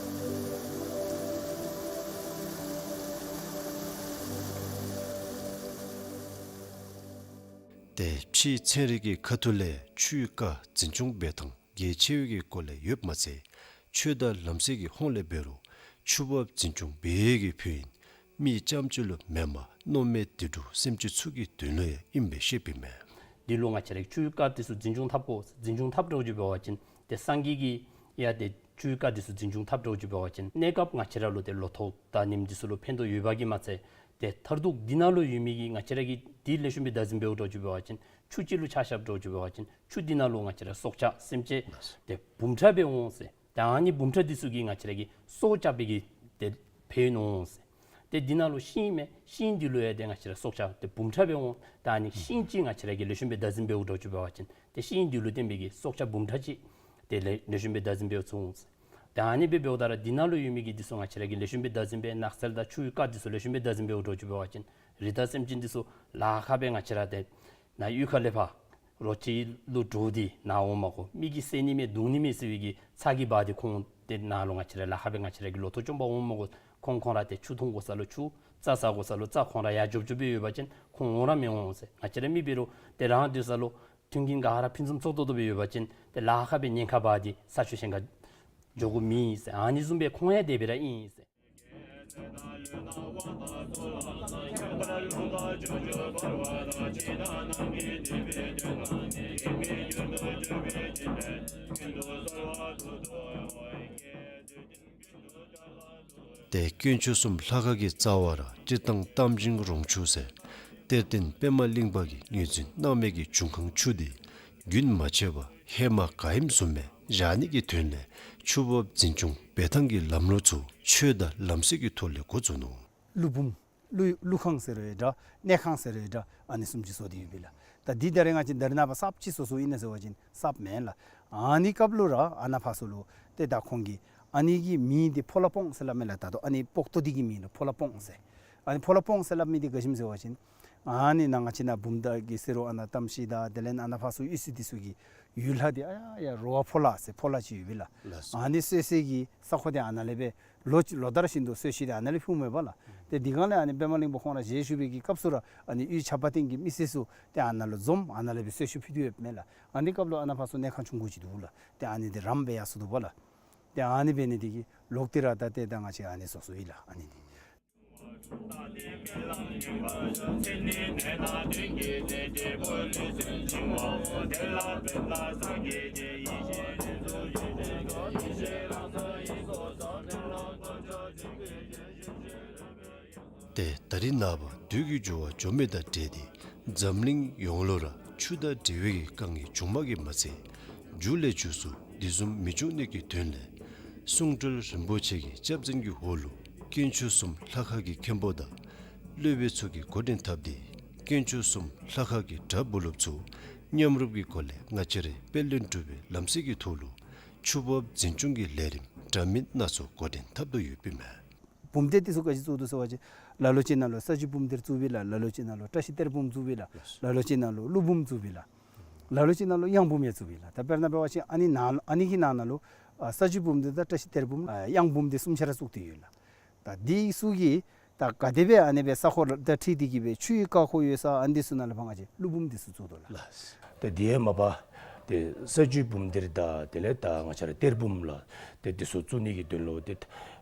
ཏེ་ཕྱིའི་ཚན་རིག་གི་ཁ་ཐུག་ལས་ཆུའི་རྐ་འཛིན་སྐྱོང་འབད་ཐངས་གལ་ཆེ་བའི་གི་སྐོར་ལས་ཡོདཔ་མ་ཚད་ཆོས་དང་ལམ་སྲོལ་གྱི་ཧོང་ལས་འབད་རུང་ཆུ་འབབ་འཛིན་སྐྱོང་འབད་བའི་གི་ཕུལ་ཨིན། མི་རྐྱངམ་ཅིག་ལུ་མེན་པར་མནོ་མེད་དུད་འགྲོ་སེམས་ཅན་ཚུ་གི་དོན་ལུ་ཡང་ཨིནམ་སྦེ་བཤདཔ་ཨིན་མས། འདི་ལུ་ང་བཅས་ར་ཆུའི་རྐ་འདི་ཚུ་འཛིན་སྐྱོང་འཐབ་དགོ། འཛིན་སྐྱོང་འཐབ་འགྱོ་བ་ཅིན་ཏེ་སངས་རྒྱས་ཀྱིས་ཡང་ཏེ་ཆུའི་རྐ་འདི་ཚུ་འཛིན་སྐྱོང་འཐབ་འགྱོ་བ་ཅིན་གནས་སྐབས་ང་བཅས་ར་ལུ་ཏེ་ལོ་ཐོག་དང་ནེམ་འདི་ཚུ་ལུ་ཕན་ཐོགས་ཡོདཔ་གིས་མ་ཚད་ཏེ་མཐར་ཐུག་འདི་ནང་ལུ་ཡོད་མི་གི་ང་བཅས་ར་གིས་འདི་ལེགས་ཤོམ་སྦེ་བདག་འཛིན་འབདཝ་འགྱོ་བ་ཅིན་ཆུ་ཅིག་ལུ་ཆ་བཞག་འགྱོ་བ་ཅིན་ཆུ་འདི་ནང་ལུ་ང་བཅས་ར་སྲོག་ཆགས་སེམས་ཅན་ཏེ་འབུམ་ཕྲག་སྦེ་འོང་ཟེར། ད་ཨ་ནི་འབུམ་ཕྲག་འདི་ཚུ་གིས་ང་བཅས་ར་གི་སྲོག་སྐྱབས་པའི་གི་ཏེ་ཕན་ཡོན་འོང་ཟེར། ཏེ་འདི་ནང་ལུ་ཤིང་མས། ཤིང་འདི་ལུ་ཡང་ཏེ་ང་བཅས་ར་སྲོག་ཆགས་ཏེ་འབུམ་ཕྲག་སྦེ་འོང་། ད་ཨ་ནི་ཤིང་ཅིག་ང་བཅས་ར་གིས་ལེགས་ཤོམ་སྦེ་བདག་འཛིན་འབདཝ་འགྱོ་བ་ཅིན་ཏེ་ཤིང་འདི་ལུ་བརྟེན་པའི་གི་སྲོག་ཆགས་འབུམ་ཕྲག་ཅིག་ཏེ་ལེགས་ལེགས་ཤོམ་སྦེ་བདག་འཛིན་འབད་ཚུགས་འོང་ཟེར། ད་ཨ་ནི་སྦེ་འབདཝ་ད་ར་འདི་ནང་ལུ་ཡོད་མི་གི་འདི་ཚུ་ང་བཅས་ར་གིས་ལེགས་ཤོམ་སྦེ་བདག་འཛིན་འབད། ནགས་ཚལ་དང་ཆུའི་རྐ་འདི་ཚུ་ལེགས་ཤོམ་སྦེ་བདག་འཛིན་འབདཝ་འགྱོ་བ་ཅིན་རི་དྭགས་སེམས་ཅན་འདི་ཚུ་ལཱ་ཁག་སྦེ་ང་བཅས་ར་ཏེ་ནཱ་གཡུས་ཁ་ལས་ཕར་རོ་ཁྱི་ལུ་འདྲོག་སྟེ་ནཱ་འོང་མ་དགོ། མི་གིས་བསད་ནི་མས་བརྡུང་ནི་མས་ཟེར་བའི་གི་ཚ་གྱང་འབག་སྟེ་ཁོང་ཏེ་ནཱ་ལུ་ང་བཅས་ར་ལཱ་ཁག་སྦེ་ང་བཅས་ར་གི་ལོ་ཐོག་བཅོམ་པར་འོང་མ་དགོ། ཁོང་ཁོང་ར་ཏེ་ཆུ་འཐུང་དགོ་ས་ལུ་ཆུ་རྩྭ་ཟ་དགོ་ས་ལུ་རྩྭ་ཁོང་ར་ཡར་འགྱོ་འགྱོ་སྦེ་ཡོད་པ་ཅིན་ཁོང་འོང་ར་མི་འོང་ཟེར། ང་བཅས་ར་མི་འབད་རུང་ཏེ་རང་སྡོད་ས་ལུ་མཐུན་རྐྱེན་ག་ར་ཕུན་སུམ་ཚོགས་ཏོག་ཏོ་སྦེ་ཡོད་པ་ཅིན་ཏེ་ལཱ་ཁག་སྦེ་ཉེན་ཁ་འབག་སྟེ་ས་ཆུ་གཞན་ཁར་འགྱོ་དགོཔ་མེད་ཟེར། ཨ་ནི་བཟུམ་སྦེ་ཁོང་ཡང་དེ་སྦེ་ར་ཨིན་ཟེར། ཏེ་དཀོན་མཆོག་གསུམ་ལྷ་ཁང་གི་རྩ་བར་སྤྱིར་བཏང་གཏམ་ཞིང་རོང་ཆུ་ཟེར་གཏེར་སྟོན་པདྨ་གླིང་པ་གིས་ངོས་འཛིན་གནང་མི་གི་འབྱུང་ཁུངས་ཆུ་འདི་རྒྱུན་མ་ཆད་པར་ཧེ་མ་ག་ཨིནམ་བཟུམ་སྦེ་བཞག་ནི་གི་དོན་ལས་ཆུ་འབབ་འཛིན་སྐྱོང་འབད་ཐངས་ཀྱི་ལམ་ལུགས་ཚུ་ཆོས་དང་ལམ་སྲོལ་གྱི་ཐོག་ལས་འགོ་བཙུགས་ནུག། ཀླུ་འབུམ་ཀླུ་ཀླུ་ཁང་ཟེར་རུང་འདྲ་གནས་ཁང་ཟེར་རུང་འདྲ་ཨ་ནི་བཟུམ་ཅིག་བཟོ་སྟེ་ཡོད་པས་ལགས། ད་འདི་ད་རེས་ང་བཅས་ད་རེས་ནངས་པ་གསརཔ་ཅིག་བཟོ་བཟོཝ་ཨིན་ན་ཟེར་བ་ཅིན་གསརཔ་མེན་ལགས། ཨ་ནི་སྐབས་ལུ་ར་ཨ་ནཱ་ཕར་ཚུ་ལུ་ཏེ་ད་ཁོང་གིས་ཨ་ནི་གི་མིང་འདི་ཕོ་ལྷ་སྤོང་ཟེར་སླབ་མས་ལགས། ད་ལྟོ་ཨ་ནི་སྤོག་ཏོ་འདི་གི་མིང་ལུ་ཕོ་ལྷ་སྤོང་ཟེར། ཨ་ནི་ཕོ་ལྷ་སྤོང་ཟེར་སླབ་མི་འདི་ག་ཅི་སྨོ་ཟེར་བ་ཅིན་ཨ་ནི་ནཱ་ང་བཅས་ནཱ་བུམ་ཐང་གི་ཟེར་རུང་ཨ་ནཱ་གཏམ་ཤིང་དང་དེ་ལས་ཨ་ནཱ་ཕར་ཚུ་གཡུས་ཚན་འདི་ཚུ་གི་ཡུལ་ལྷ་འདི་ཨ་ཡ་ཡ་རོ་བ་ཕོ་ལྷ་ཟེར་ཕོ་ལྷ་ཅིག་ཡོད་པས་ལགས། ལགས་སོ། ཨ་ནི་གསོད་སའི་གི་ས་ཁོངས་འདི་ཨ་ནཱ་ལས་སྦེ་ལོ་ལོ་ལྟར་བཞིན་དུ་གསོལ་ཤིང་འདི་ཨ་ནཱ་ལས་ཕུལཝ་མས་པ་ལགས། ཏེ་དེ་སྒང་ལས་ཨ་ནི་པདྨ་གླིང་པ་ཁོང་ར་ཞལ་བཞུགས་པའི་གི་སྐབས་སུ་ར་ཨ་ནི་གཡུས་ཆབ་པ་སྟེང་གི་མི་སེར་ཚུ་ཏེ་ཨ་ནཱ་ལུ་འཛོམས་ཨ་ནཱ་ལས་སྦེ་གསོལ་ཤིང་ཕུལ་ཏེ་ཡོདཔ་མས་ལགས། ཨ་ནི་སྐབས་ལུ་ཨ་ནཱ་ཕར་ཚུ་གནས་ཁང་ཆུང་ཀུ་ཅིག་འདུག་ལགས། ཏེ་ཨ་ནི་འདི་རམ་སྦེ་ཡར་སོང་འདུག་པ་ལགས། ཏེ་ཨ་ནི་འབད་ནི་འདི་གིས་ལོག་སྟེ་ར་ད་ཏེ་ད་ང་བཅས་ཨ་ནི་བཟོ་བཟོཝ་ཨིན་ལགས། ཨ་ནི་འདི། ཏེ་ད་རེས་ནངས་པ་དུས་ཀྱི་འགྱུར་བ་འགྱོ་མི་དང་འབྲེལ་ཏེ་འཛམ་གླིང་ཡོངས་ལུ་ར་ཆུ་དང་འབྲེལ་བའི་གི་དཀའ་ངལ་བྱུངམ་གིས་མ་ཚད་མཇུག་ལས་མཇུག་སུ་འདི་བཟུམ་མི་འབྱུང་ནི་གི་དོན་ལས་གསུང་སྤྲུལ་རིན་པོ་ཆེ་གི་སྐྱབས་འཛིན་གྱི་འོག་ལུ་དཀོན་མཆོག་གསུམ་ལྷ་ཁང་གི་མཁན་པོ་དང་སློབ་དཔོན་ཚུ་གིས་འགོ་འདྲེན་འཐབ་སྟེ་ དཀོན་མཆོག་གསུམ་ལྷ་ཁང་གི་གྲྭ་བུ་སློབ་ཚུ་མཉམ་རུབ་ཀྱི་སྒོ་ལས་ང་བཅས་རའི་དཔལ་ལྡན་འབྲུག་པའི་ལམ་སྲོལ་གྱི་ཐོག་ལུ་ཆུ་འབབ་འཛིན་སྐྱོང་གི་ལས་རིམ་འདྲ་མིན་སྣ་ཚོགས་འགོ་འདྲེན་འཐབ་དོ་ཡོདཔ་ཨིན་མས། བུམ་གཏེར་འདི་ཚུ་ག་ཅི་བཙུགས་དོ་ཟེར་བ་ཅིན་ལ་ལོ་ཅིག་ནང་ལུ་ས་བཅུད་བུམ་གཏེར་བཙུགསཔ་ཨིན་ལགས། ལ་ལོ་ཅིག་ནང་ལུ་བཀྲ་ཤིས་གཏེར་བུམ་བཙུགསཔ་ཨིན་ལགས། ལ་ལོ་ཅིག་ནང་ལུ་ཀླུ་བུམ་བཙུགསཔ་ཨིན་ལགས། ལ་ལོ་ཅིག་ནང་ལུ་གཡང་བུམ་ཡང་བཙུགསཔ་ཨིན་ལགས། ད་དཔེར་ན་འབད་བ་ཅིན་ཨ་ནི་ནང་ཨ་ནི་གི་ནང་ན་ལུ་ཨ་ས་བཅུད་བུམ་གཏེར་དང་བཀྲ་ཤིས་གཏེར་བུམ་ཨ་གཡང་བུམ་འདི་གསུམ་ཆ་ར་བཙུགས་ཏེ་ཡོད་ལགས། ད་འདི་ཚུ་གིས་ད་ག་དེ་སྦེ་ཨ་ནི་སྦེ་ས་ཁོངས་དང་འཁྲིལ་ཏེ་གི་སྦེ་ཆུའི་བཀའ་བསྒོ་ཡོད་ས་ཨ་ནི་འདི་ཚུ་ནང་ལུ་ཕར་ང་བཅས་ཀླུ་བུམ་འདི་ཚུ་བཙུགས་དོ་ལགས། ལགས། ཏེ་དེ་ཡང་མ་པ་ཏེ་ས་བཅུད་བུམ་གཏེར་དང་དེ་ལས་ད་ང་བཅས་ར་གཏེར་བུམ་ལགས། ཏེ་འདི་ཚུ་བཙུགས་ནི་གི་དོན་ལུ་ཏེ་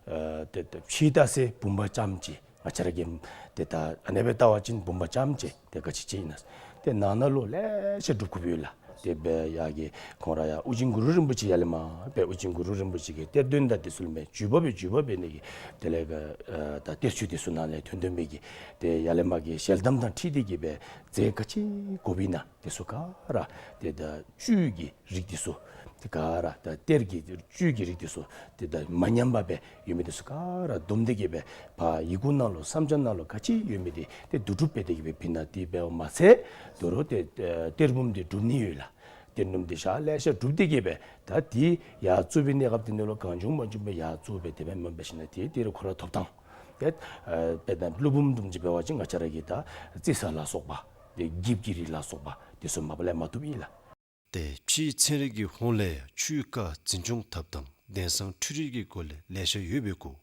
ཨ་ཏེ་ཏེ་ཕྱི་ལྟ་ས་བུམ་པ་རྐྱངམ་ཅིག་ང་བཅས་ར་གིས་ཏེ་ད་ཨ་ནི་སྦེ་བལྟ་བ་ཅིན་བུམ་པ་རྐྱངམ་ཅིག་ཏེ་ག་ཅི་ཅིག་ཨིན་ན། ཏེ་ནང་ན་ལུ་ལེ་ཤ་སྒྲུབ་དགོཔ་ཡོད་ལགས། དེ་སྦེ་ཡར་གྱི་ཁོང་ར་ཡར་ཨོ་རྒྱན་གུ་རུ་རིན་པོ་ཆེ་ཡར་ལས་མར་སྦེ་ཨོ་རྒྱན་གུ་རུ་རིན་པོ་ཆེ་གི་གཏེར་སྟོན་དང་དེ་ཚུ་ལས་མར་བརྒྱུད་པ་སྦེ་བརྒྱུད་པ་སྦེ་ཨ་ནི་གི་དེ་ལས་ཨ་ད་གཏེར་ཆོས་དེ་ཚུ་ནང་ལས་ཐོན་ཐོན་མི་གི་ཏེ་ཡར་ལས་མར་གྱི་ཞལ་གདམས་དང་འཁྲིལ་ཏེ་གི་སྦེ་རྫས་ག་ཅི་དགོཔ་ཨིན་ན་དེ་ཚུ་ག་ར་ཏེ་ད་བཅུད་ཀྱི་རིགས་དེ་ཚུ་ཏེ་ག་ར་ད་གཏེར་གྱི་བཅུད་ཀྱི་རིགས་དེ་ཚུ་ཏེ་ད་མ་ཉམས་པ་སྦེ་ཡོད་མི་དེ་ཚུ་ག་ར་བསྡོམས་ཏེ་གི་སྦེ་ཕར་ཡི་གུ་ནང་ལུ་བསམ་འཆར་ནང་ལུ་ག་ཅི་ཡོད་མི་དེ་ཏེ་བསྡུ་སྒྲུབ་འབད་དེ་གི་སྦེ་ཕུལ་ནི་དེ་འབདཝ་མ་ཚད་དོ་རུང་ཏེ་ཨ་གཏེར་བུམ་དེ་སྒྲུབ་ནི་ཡོད་ལགས། གཏེར་བུམ་དེ་ཞག་ལེ་ཤ་སྒྲུབ་སྟེ་གི་སྦེ་ད་དེ་ཡར་བཙུགས་པའི་གནས་སྐབས་དེ་ནང་ལུ་གང་བྱུང་མང་བྱུང་སྦེ་ཡར་བཙུགས་སྦེ་དེ་སྦེ་མེན་པར་ཞིན་ན་དེ་དེ་རུ་ཁོ་ར་ཐོབ་ཐངས་ཏེ་ཨ་དཔེར་ན་ཀླུ་བུམ་བཟུམ་ཅིག་འབད་བ་ཅིན་ང་བཅས་ར་གི་ད་རྩི་ས་ལ་སོགས་པ་ཏེ་འགྱིབ་ཀྱི་རིགས་ལ་སོགས་པ་དེ་ཚུ་མ་པ་ལས་མ་ཐོབ་ཨིན་ལགས། ཏེ་ཕྱིའི་ཚན་རིག་གི་ཧོངས་ལས་ཡང་ཆུའི་རྐ་འཛིན་སྐྱོང་འཐབ་ཐངས་དེང་སང་འཕྲུལ་རིག་གི་སྒོ་ལས་ལེ་ཤ་ཡོད་པའི་ཁར་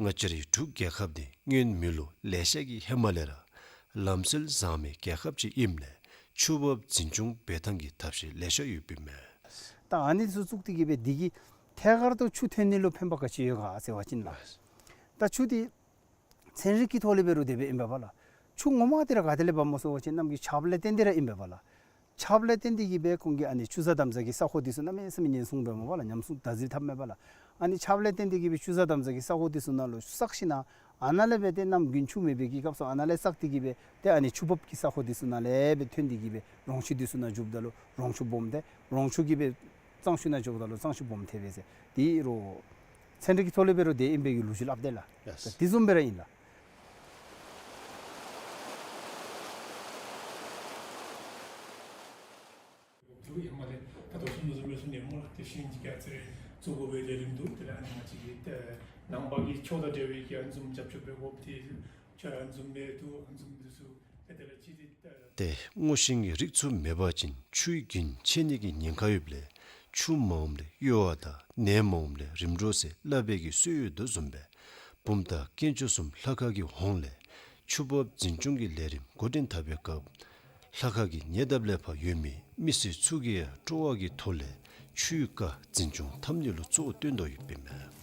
ང་བཅས་རའི་འབྲུག་རྒྱལ་ཁབ་འདི་སྔོན་མི་ལུ་ལེ་ཤ་གིས་ཧེ་མ་ལས་ར་ལམ་སྲོལ་བཟང་མི་རྒྱལ་ཁབ་ཅིག་ཨིནམ་ལས་ཆུ་འབབ་འཛིན་སྐྱོང་འབད་ཐངས་ཀྱི་ཐབས་ཤེས་ལེ་ཤ་ཡོདཔ་ཨིན་མས། ད་ཨ་ནི་ཚུ་བཙུགས་ཏེ་གི་སྦེ་འདི་གིས་ཐད་ཀར་དུ་ཆུ་ཐོན་ནི་ལུ་ཕན་པ་ག་ཅི་ཡོད་ག་ཟེར་བ་ཅིན་ལགས། ད་ཆུ་འདི་ཚན་རིག་གི་ཐོག་ལས་འབད་རུང་དེ་སྦེ་ཨིན་པས་ལགས། ཆུ་ངོ་མ་འདི་ར་ག་ཏེ་ལས་འབབ་སྨོ་ཟེར་བ་ཅིན་གནམ་གྱི་ཆརཔ་ལས་བརྟེན་ཏེ་ར་ཨིན་པས་ལགས། ཆརཔ་ལས་བརྟེན་ཏེ་གི་སྦེ་ཁོང་གིས་ཨ་ནི་ཆུ་གཟར་དམ་གཟར་གྱི་ས་ཁོངས་འདི་ཚུ་གནམ་མེད་ས་མེད་ཉེན་སྲུང་འབད་སྨོ་ལགས། ཉམས་སྲུང་བདག་འཛིན་འཐབ་མས་ལགས། ཨ་ནི་ཆརཔ་ལས་བརྟེན་ཏེ་གི་སྦེ་ཆུ་གཟར་དམ་གཟར་གྱི་ས་ཁོངས་འདི་ཚུ་ནང་ལུ་བསགས་ཞིན་ན་ཨ་ནཱ་ལས་སྦེ་ཏེ་གནམ་དགུན་ཆུ་མེད་པའི་གི་སྐབས་སུ་ཨ་ནཱ་ལས་བསགས་ཏེ་གི་སྦེ་ཏེ་ཨ་ནི་ཆུ་འབབ་ཀྱི་ས་ཁོངས་འདི་ཚུ་ནང་ལས་སྦེ་ཐོན་ཏེ་གི་སྦེ་རོང་ཆུ་འདི་ཚུ་ནང་འཇུགཔ་ད་ལུ་རོང་ཆུ་སྦོམ་ཏེ་རོང་ཆུ་གི་སྦེ་གཙང་ཆུ་ནང་འཇུགཔ་ད་ལུ་གཙང་ཆུ་སྦོམ་ཐལ་བས་ཟེར། དེ་རུང་ཚན་རིག་གི་ཐོག་ལས་འབད་རུང་དེ་ཨིན་པའི་གི་ལོ་རྒྱུས་སླབ་དེས་ལགས། ཡེས། དེ་བཟུམ་སྦེ་ར་ཨིན་ལགས། འདུག། ཡར་མར་ལས་ད་ལྟོ་གསུངས་དོ་བཟུམ་སྦེ་གསུངས་ནི་སྨོ་ལགས། ཏེ་ཤིང་ཅིག་ཀྱང་ཚེ་རིང་བཙུགས་དགོ་པའི་ལས་རིམ་འདུག། དེ་ལས་ཨ་ནི་ང་བཅས་ཀྱི་ཏེ་ནང་པ་གི་ཆོས་དང་འབྲེལ་བའི་གི་ཨ་ནི་བཟུམ་རྒྱབ་སྐྱོར་འབད་དགོཔ་དེ་ཆོས་ཨ་ནི་བཟུམ་མེད་དོ། ཨ་ནི་བཟུམ་འདི་ཚུ་ཏེ་དེ་ལས་ཅིག་ཏེ་ཏེ་སྔོ་ཤིང་གི་རིགས་ཚུ་མེད་པ་ཅིན་ཆུའི་རྒྱུན་ཆད་ནི་གི་ཉེན་ཁ་ཡོདཔ་ལས་ཆུ་མ་འོངམ་ལས་གཡོ་བ་དང་ནད་མ་འོངམ་ལས་རིམ་གྲོ་ཟེར་སླབ་པའི་གི་སྲོལ་ཡོད་དོ་བཟུམ་སྦེ་བུམ་ཐང་དཀོན་མཆོག་གསུམ་ལྷ་ཁང་གི་ཧོངས་ལས་ཆུ་འབབ་འཛིན་སྐྱོང་གི་ལས་རིམ་འགོ་འདྲེན་འཐབ་པའི་སྐབས་ལྷ་ཁང་གི་ཉེ་འདབས་ལས་ཕར་ཡོད་མི་མི་སེར་ཚུ་གིས་ཡང་སྤྲོ་བ་གི་ཐོག་ལས་ཆུའི་རྐ་འཛིན་སྐྱོང་འཐབ་ནི་ལུ་གཙོ་བོ་བཏོན་དོ་ཡོདཔ་ཨིན་མས།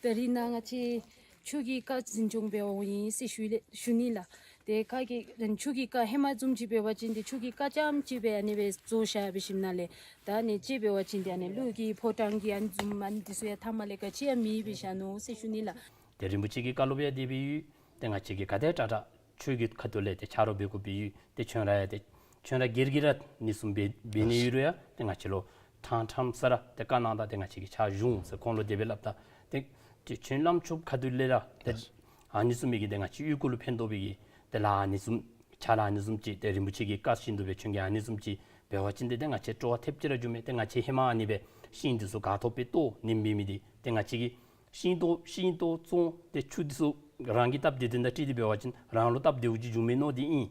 ད་རིས་ནཱ་ང་བཅས་ཆུ་གི་རྐ་འཛིན་སྐྱོང་འབད་བར་འོང་ཡི་ཟེར་ཞུ་ལེ་ཞུ་ནི་ལགས། ཏེ་ཁ་གི་ཆུ་གི་རྐ་ཧེ་མ་བཟུམ་ཅིག་འབད་བ་ཅིན་ཏེ་ཆུ་གི་རྐ་རྐྱངམ་ཅིག་སྦེ་ཨ་ནི་སྦེ་བཟོ་བཞག་འབད་ཞིནམ་ལས་ད་ཨ་ནི་ཅིག་འབད་བ་ཅིན་ཏེ་ཨ་ནི་ཀླུ་གི་ཕོ་བྲང་གི་ཨ་ནི་བཟུམ་ཨ་ནི་འདི་ཚུ་ཡང་མཐའ་མ་ལས་ག་ཅི་ཡང་མེདཔ་སྦེ་བཞག་ནུག་ཟེར་ཞུ་ནི་ལགས། ཏེ་རིན་པོ་ཆེ་གི་བཀའ་སློབ་ཡང་དེ་སྦེ་ཡོད། ཏེ་ང་བཅས་ཀྱིས་ག་དེ་དྲག་དྲག་ཆོས་ཀྱི་ཁ་ཐུག་ལས་ཏེ་ཆ་རོགས་འབད་དགོཔ་སྦེ་ཡོད། ཏེ་ཁྱོད་ར་ཡང་ཏེ་ཁྱོད་ར་སྒེར་གྱི་ར་ཨ་ནི་བཟུམ་སྦེ་འབད་ནི་ཡོད་རུང་ཡང་ཏེ་ང་བཅས་ལུ་ཕྲང་ཕྲང་ས་ར་ཏེ་བཀའ་གནང་ད། ཏེ་ང་བཅས་ཀྱིས་ཕྱག་ཞུ་འོང་ཟེར་ཁོང་ལུ་དེ་སྦེ་སླབ་ད། ཏེ་ཏེ་ཁྱོད་བླམ་ཆོསཔ་ཁ་ཐུག་ལས་ར་ཏེ་ཨ་ནི་བཟུམ་མའི་གི་ཏེ་ང་བཅས་གཡུས་སྒོ་ལུ་ཕན་ཐོགས་པའི་གི་ཏེ་ལཱ་ཨ་ནི་བཟུམ་ཕྱག་ལཱ་ཨ་ནི་བཟུམ་ཅིག་ཏེ་རིན་པོ་ཆེ་གི་བཀའ་བཞིན་དུ་སྦེ་ཁྱོད་ཀྱིས་ཨ་ནི་བཟུམ་ཅིག་འབད་བ་ཅིན་ཏེ་ཏེ་ང་བཅས་སྤྲོ་བ་ཐེབས་ཅིག་ར་འགྱོཝ་མས། ཏེ་ང་བཅས་ཧེ་མ་ཨ་ནི་སྦེ་ཤིང་འདི་ཚུ་ག་ཐོབ་སྦེ་བཏོག་ནི་མེད་མི་འདི་ཏེ་ང་བཅས་ཀྱིས་ཤིང་བཏོག་ཤིང་བཏོག་བཙོང་ཏེ་ཆུ་འདི་ཚུ་རང་གི་སྟབས་བདེ་དོན་དང་འཁྲིལ་ཏེ་འབད་བ་ཅིན་རང་ལུ་སྟབས་བདེཝ་ཅིག་འབྱུང་མི་མནོ་སྟེ་ཨིན།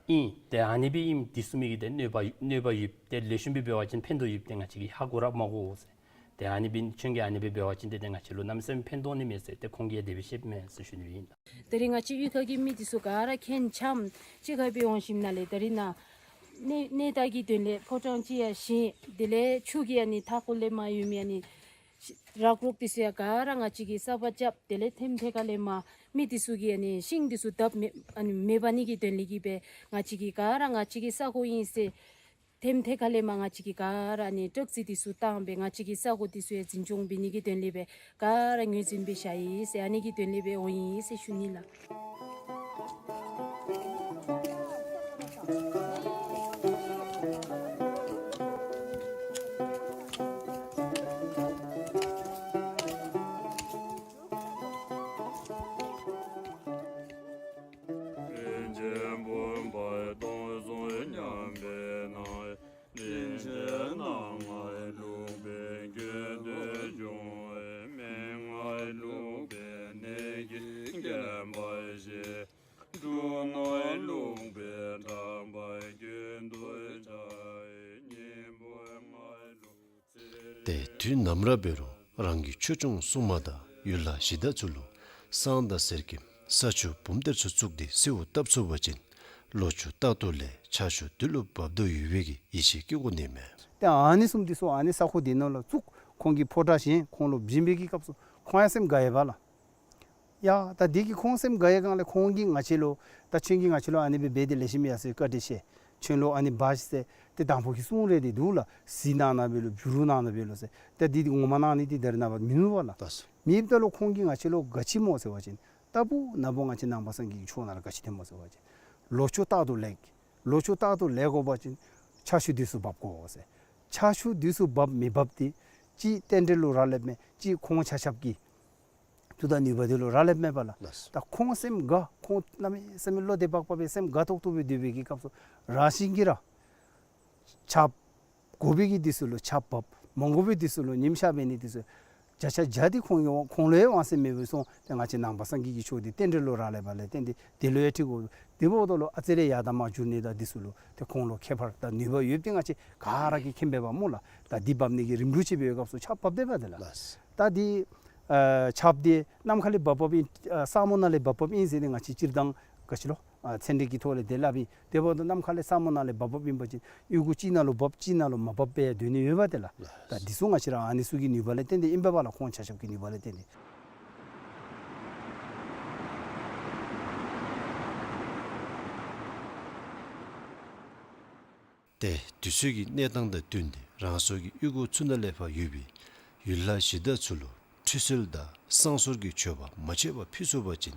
ཨིན། ཏེ་ཨ་ནི་སྦེ་ཨིནམ་འདི་ཚུ་མི་གི་ཏེ་གནོད་པ་གནོད་པ་ཡོད། ཏེ་ལེགས་ཤོམ་སྦེ་འབད་བ་ཅིན་ཕན་ཐོགས་ཡོད། ཏེ་ང་བཅས་ཀྱིས་ཧ་གོ་ར་མ་གོ་ཟེར། ཏེ་ཨ་ནི་སྦེ་ཁྱོད་ཀྱིས་ཨ་ནི་སྦེ་འབད་བ་ཅིན་ཏེ་ཏེ་ང་བཅས་ལུ་གནམ་མེད་ས་མེད་ཕན་ཐོགས་ནི་མས་ཟེར་ཏེ་ཁོང་གིས་དེ་སྦེ་བཤདཔ་མས་ཟེར་ཞུ་ནི་སྦེ་ཨིན། ད་རིས་ང་བཅས་གཡུས་ཁ་གི་མི་འདི་ཚུ་ག་ར་མཁྱེན་འཆམ་གཅིག་ཁར་སྦེ་འོང་ཞིནམ་ལས་ད་རིས་ནཱ་གནས་གནས་བདག་གི་དོན་ལས་ཕོ་བྲང་ཅིག་ཡང་བཞེངས། དེ་ལས་ཆུ་གི་ཨ་ནི་མཐའ་འཁོར་ལས་མར་ཡོད་མི་ཨ་ནི་ར་རོག་འདི་ཚུ་ཡང་ག་ར་ང་བཅས་ཀྱིས་གསརཔ་རྐྱབ། དེ་ལས་ཐེམ་ཐད་ཁ་ལས་མར་མི་འདི་ཚུ་གིས་ཨ་ནི་ཤིང་འདི་ཚུ་བརྡབ་མེད་ཨ་ནི་མེད་པ་ནི་གི་དོན་ལས་ཀྱི་སྦེ་ང་བཅས་ཀྱིས་ག་ར་ང་བཅས་ཀྱི་ས་གོ་ཨིན་ཟེར་ཐེམ་ཐད་ཁ་ལས་མར་ང་བཅས་ཀྱིས་ག་ར་ཨ་ནི་བཀྲག་རྩི་འདི་ཚུ་བཏང་སྦེ་ང་བཅས་ཀྱི་ས་གོ་འདི་ཚུ་ཡང་འཛིན་སྐྱོང་འབད་ནི་གི་དོན་ལས་སྦེ་ག་ར་ངོས་འཛིན་འབད་བཞག་ཡི་ཟེར་ཨ་ནི་གི་དོན་ལས་སྦེ་འོང་ཡི་ཟེར་ཞུ་ནི་ལགས། ཏེ་དུས་ནམ་ར་འབད་རུང་རང་གི་ཆོས་སྐྱོང་སྲུང་མ་དང་ཡུལ་ལྷ་གཞི་བདག་ཚུ་ལུ་བསང་དང་གསེར་སྐྱེམས་ས་ཆུ་བུམ་གཏེར་ཚུ་བཙུགས་ཏེ་གསོལཝ་བཏབ་ཚུགས་པ་ཅིན་ལོ་ཕྱུགས་རྟག་ཏུ་ལེགས་ཕྱག་ཕྱི་དུས་ལུ་བབ་དོ་ཡོད་པའི་གི་ཡིད་ཆེས་བསྐྱེད་དགོ་ནི་མས། ཏེ་ཨ་ནི་བཟུམ་འདི་ཚུ་ཨ་ནི་ས་ཁོངས་འདི་ནང་ལུ་བཙུགས། ཁོང་གི་ཕོ་བྲང་བཞེངས། ཁོང་ལུ་བྱིན་པའི་གི་སྐབས་སུ་ཁོང་ཡང་སེམས་དགའ་ཡོདཔ་ལགས། ཡ་ད་འདི་གིས་ཁོང་སེམས་དགའ་ཡི་གང་ལས་ཁོང་གིས་ང་བཅས་ལུ་ད་ཁྱོད་ཀྱིས་ང་བཅས་ལུ་ཨ་ནི་སྦེ་འབད་དེ་ལེགས་ཤོམ་ཡར་སོང་ཡི། བཀའ་དྲིན་ཆེ། ཁྱོད་ལུ་ཨ་ནི་འབག་ཤིག་ཟེར་ཏེ་དང་ཕུ་གི་གསུང་རེ་འདི་འདུག་ལགས། གཟི་གནང་གནང་སྦེ་ལོ་བྱུ་རུ་གནང་གནང་སྦེ་ལོ་ཟེར། ད་འདི་འདི་ངོ་མ་གནང་ནི་འདི་ད་རེས་ནངས་པ་མིན་འདུག་པ་ལགས། ལགས་སོ། མེདཔ་ད་ལུ་ཁོང་གིས་ང་བཅས་ལུ་ག་ཅི་སྨོ་ཟེར་བ་ཅིན་ད་བུ་ན་བུ་ང་བཅས་ནང་པ་སངས་རྒྱས་ཀྱི་ཕྱོགས་ནང་ལུ་ག་ཅི་སྟོནམ་སྨོ་ཟེར་བ་ཅིན་ལོ་ཕྱུགས་རྟག་ཏུ་ལེགས། ལོ་ཕྱུགས་རྟག་ཏུ་ལེགས་དགོ་པ་ཅིན་ཕྱག་ཕྱི་དུས་སུ་འབབ་དགོ་ཟེར། ཕྱག་ཕྱི་དུས་སུ་འབབ་མི་འབབ་འདི་གཅིག་རྟེན་འབྲེལ་ལུ་རག་ལསཔ་མས། གཅིག་ཁོང་ཆ་ཁྱབ་ཀྱི་མཐུ་དང་ནུས་པ་འདི་ལུ་རག་ལསཔ་མས་པ་ལགས། ལགས། ད་ཁོང་སེམས་དགའ། ཁོང་གནམ་མེད་ས་མེད་བློ་བདེ་བག་ཕེབས་སྦེ་སེམས་དགའ་ཏོག་ཏོ་སྦེ་སྡོད་པའི་གི་སྐབས་སུ་རང་བཞིན་གྱིས་ར་ཆརཔ་དགོ་པའི་གི་དུས་སུ་ལུ་ཆརཔ་འབབ། མ་དགོ་པའི་དུས་སུ་ལུ་ཉིམ་ཤར་འབད་ནི་དུས་སུ་བརྒྱ་ཆ་བརྒྱ་འདི་ཁོང་ཡང་ཁོང་ལུ་ཡང་དབང་ཤེད་མེད་པར་སོང་། ཏེ་ང་བཅས་ནང་པ་སངས་རྒྱས་ཀྱི་ཕྱོགས་འདི་རྟེན་འབྲེལ་ལུ་རག་ལས་པ་ལས་བརྟེན་ཏེ་དེ་ལུ་ཡང་འཁྲིལ་དགོ། དེ་འབདཝ་ད་ལུ་ཨ་ཙི་རེ་ཡར་དང་མར་འགྱུར་ནི་དང་འདི་ཚུ་ལུ་ཏེ་ཁོང་ལུ་ཁྱད་པར་དང་ནུས་པ་ཡོདཔ་འདི་ང་བཅས་ག་ར་གིས་མཁྱེན་པས་པ་སྨོ་ལགས། ད་འདི་འབབ་ནི་གི་རིམ་གྲོ་ཅིག་འབད་བའི་སྐབས་སུ་ཆརཔ་འབབ་སྡོདཔ་འདི་ལགས། ལགས། ད་འདི་ཨ་ཆརཔ་འདི་ནམ་མཁའ་ལས་འབབ་འབབ་ཨིན། ཨ་ས་སྨུག་ནང་ལས་འབབ་འབབ་ཨིན་ཟེར་ཏེ་ང་བཅས་སྤྱིར་བཏང་ག་ཅི་ལོ་ཨ་ཚན་རིག་གི་ཐོག་ལས་དེ་སླབ་ཨིན། དེ་འབདཝ་ད་ནམ་མཁའ་ལས་ས་སྨུག་ནང་ལས་འབབ་འབབ་ཨིན་པ་ཅིན་གཡུས་སྒོ་གཅིག་ནང་ལུ་འབབ་གཅིག་ནང་ལུ་མ་འབབ་སྦེ་སྡོད་ནི་ཡོདཔ་འདི་ལགས། ད་འདི་ཚུ་ང་བཅས་ར་ཨ་ནི་ཚུ་གི་ནུས་པ་ལས་བརྟེན་ཏེ་ཨིན་པས་པ་ལགས། ཁོང་ཆ་ཁྱབ་ཀྱི་ནུས་པ་ལས་བརྟེན་ཏེ། ཏེ་དུས་ཚོད་ཀྱི་གནས་སྟངས་དང་བསྟུན་ཏེ་རང་སོའི་གི་གཡུས་སྒོ་ཚུ་ནང་ལས་ཕར་ཡོད་པའི་ཡུལ་ལྷ་གཞི་བདག་ཚུ་ལུ་ཁྲུས་གསོལ་དང་བསང་གསོལ་གྱི་མཆོད་པ་མ་ཆད་པར་ཕུལ་ཚུགས་པ་ཅིན་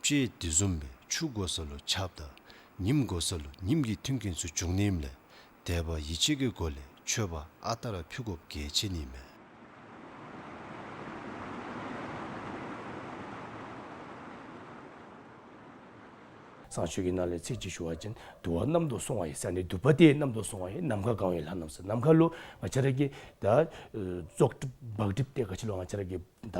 དཔྱེ་དེ་བཟུམ་སྦེ་ཆུ་དགོ་ས་ལུ་ཆརཔ་དང་ཉིམ་དགོ་ས་ལུ་ཉིམ་གྱི་མཐུན་རྐྱེན་ཚུ་འབྱུང་ནི་ཨིནམ་ལས་དད་པ་ཡིད་ཆེས་ཀྱི་སྒོ་ལས་མཆོད་པ་ཨ་རྟག་ར་ཕུལ་དགོཔ་གལ་ཆེ་ནི་མས། བསང་མཆོད་ཀྱི་ནང་ལས་ཚིག་གཅིག་ཞུ་བ་ཅིན་དུ་བ་གནམ་དུ་སོང་བ་ཡི་ཟེར་ནི་དུ་བ་དེ་གནམ་དུ་སོང་བ་ཡི་ནམ་མཁའ་གང་བའི་ལྷ་རྣམས་ཟེར། ནམ་མཁའ་ལུ་ང་བཅས་ར་གི་ད་ཨེ་བཙོག་གྲིབ་བག་གྲིབ་དེ་ག་ཅི་ལོ་ང་བཅས་ར་གི་ད་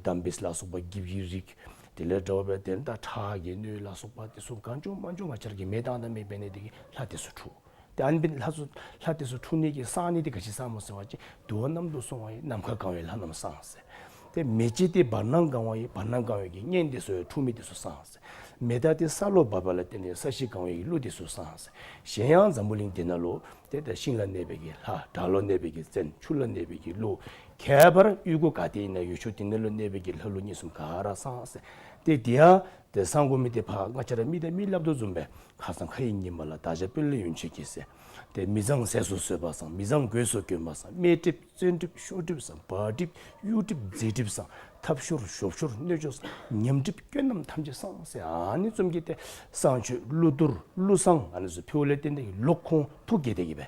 འདམ་སྦེ་ལ་སོགས་པ་འགྱིབ་ཀྱི་རིགས་དེ་ལས་འདྲ་བ་སྦེ་དེ་ད་ཁྲག་གི་སྣོད་ལ་སོགས་པ་དེ་ཚུ་གང་བྱུང་མང་བྱུང་ང་བཅས་ར་གི་མེ་བཏང་ད་མེ་འབད་ནི་དེ་གིས་ལྷ་དེ་ཚུ་འཁྲུགས། ཏེ་ཨ་ནི་སྦེ་ལྷ་ཚུ་ལྷ་དེ་ཚུ་འཁྲུགས་ནི་གི་བསང་ནི་དེ་ག་ཅི་བསང་སྨོ་ཟེར་བ་ཅིན་དུ་བ་གནམ་དུ་སོང་བ་ཡི་ནམ་མཁའ་གང་བའི་ལྷ་རྣམས་བསང་ཟེར། ཏེ་མེ་ལྕེ་དེ་བར་སྣང་གང་བ་ཡི་བར་སྣང་གང་བའི་གི་གཉན་དེ་ཚུ་འཁྲུགས་མི་དེ་ཚུ་བསང་ཟེར། མེ་སྟག་དེ་ས་ལུ་བབས་པ་ལ་བརྟེན་ཏེ་ས་གཞི་གང་བའི་གི་ཀླུ་དེ་ཚུ་བསང་ཟེར། གཞན་ཡང་འཛམ་བུ་གླིང་འདི་ནང་ལུ་ཏེ་ད་ཤིང་ལ་གནས་པའི་གི་ལྷ། བྲག་ལུ་གནས་པའི་གི་བཙན། ཆུ་ལ་གནས་པའི་གི་ཀླུ། ཁྱད་པར་གཡུས་སྒོ་ག་ཏེ་ཨིན་ན་ཡུལ་ཕྱོགས་དེ་ནང་ལུ་གནས་པའི་གི་ལྷ་ཀླུ་གཉན་གསུམ་ག་ར་བསང་ཟེར། ཏེ་དེ་ཡང་ཏེ་བསང་དགོ་མི་དེ་ཕར་ང་བཅས་ར་མི་དང་མི་སླབ་དོ་བཟུམ་སྦེ་ཁ་སང་ཁ་ཡི་ཉི་མ་ལ་བདག་ཅག་དཔོན་སློབ་ཡོན་མཆོད་ཀྱིས་ཟེར། ཏེ་མི་བཟང་ཟས་སུ་ཟོས་པ་བསང་། མི་བཟང་གོས་སུ་གྱོན་པ་བསང་། དམེ་གྲིབ་བཙན་གྲིབ་ཤོར་གྲིབ་བསང་། བག་གྲིབ་གཡུ་གྲིབ་རྫི་གྲིབ་བསང་། ཐབ་ཤོར་གཞོབ་ཤོར་གནོད་སྦྱོར་བསང་། ཉམས་གྲིབ་སྐྱོན་རྣམས་ཐམས་ཅད་བསང་ཟེར། ཨ་ནི་བཟུམ་གྱི་ཏེ་བསང་མཆོད་ཀླུ་གཏོར་ཀླུ་བསང་ཨ་ནི་ཚུ་ཕུལཝ་ལས་བརྟེན་ཏེ་ལོག་ཁོང་ཐུགས་དགྱེས་ཏེ་གི་སྦེ་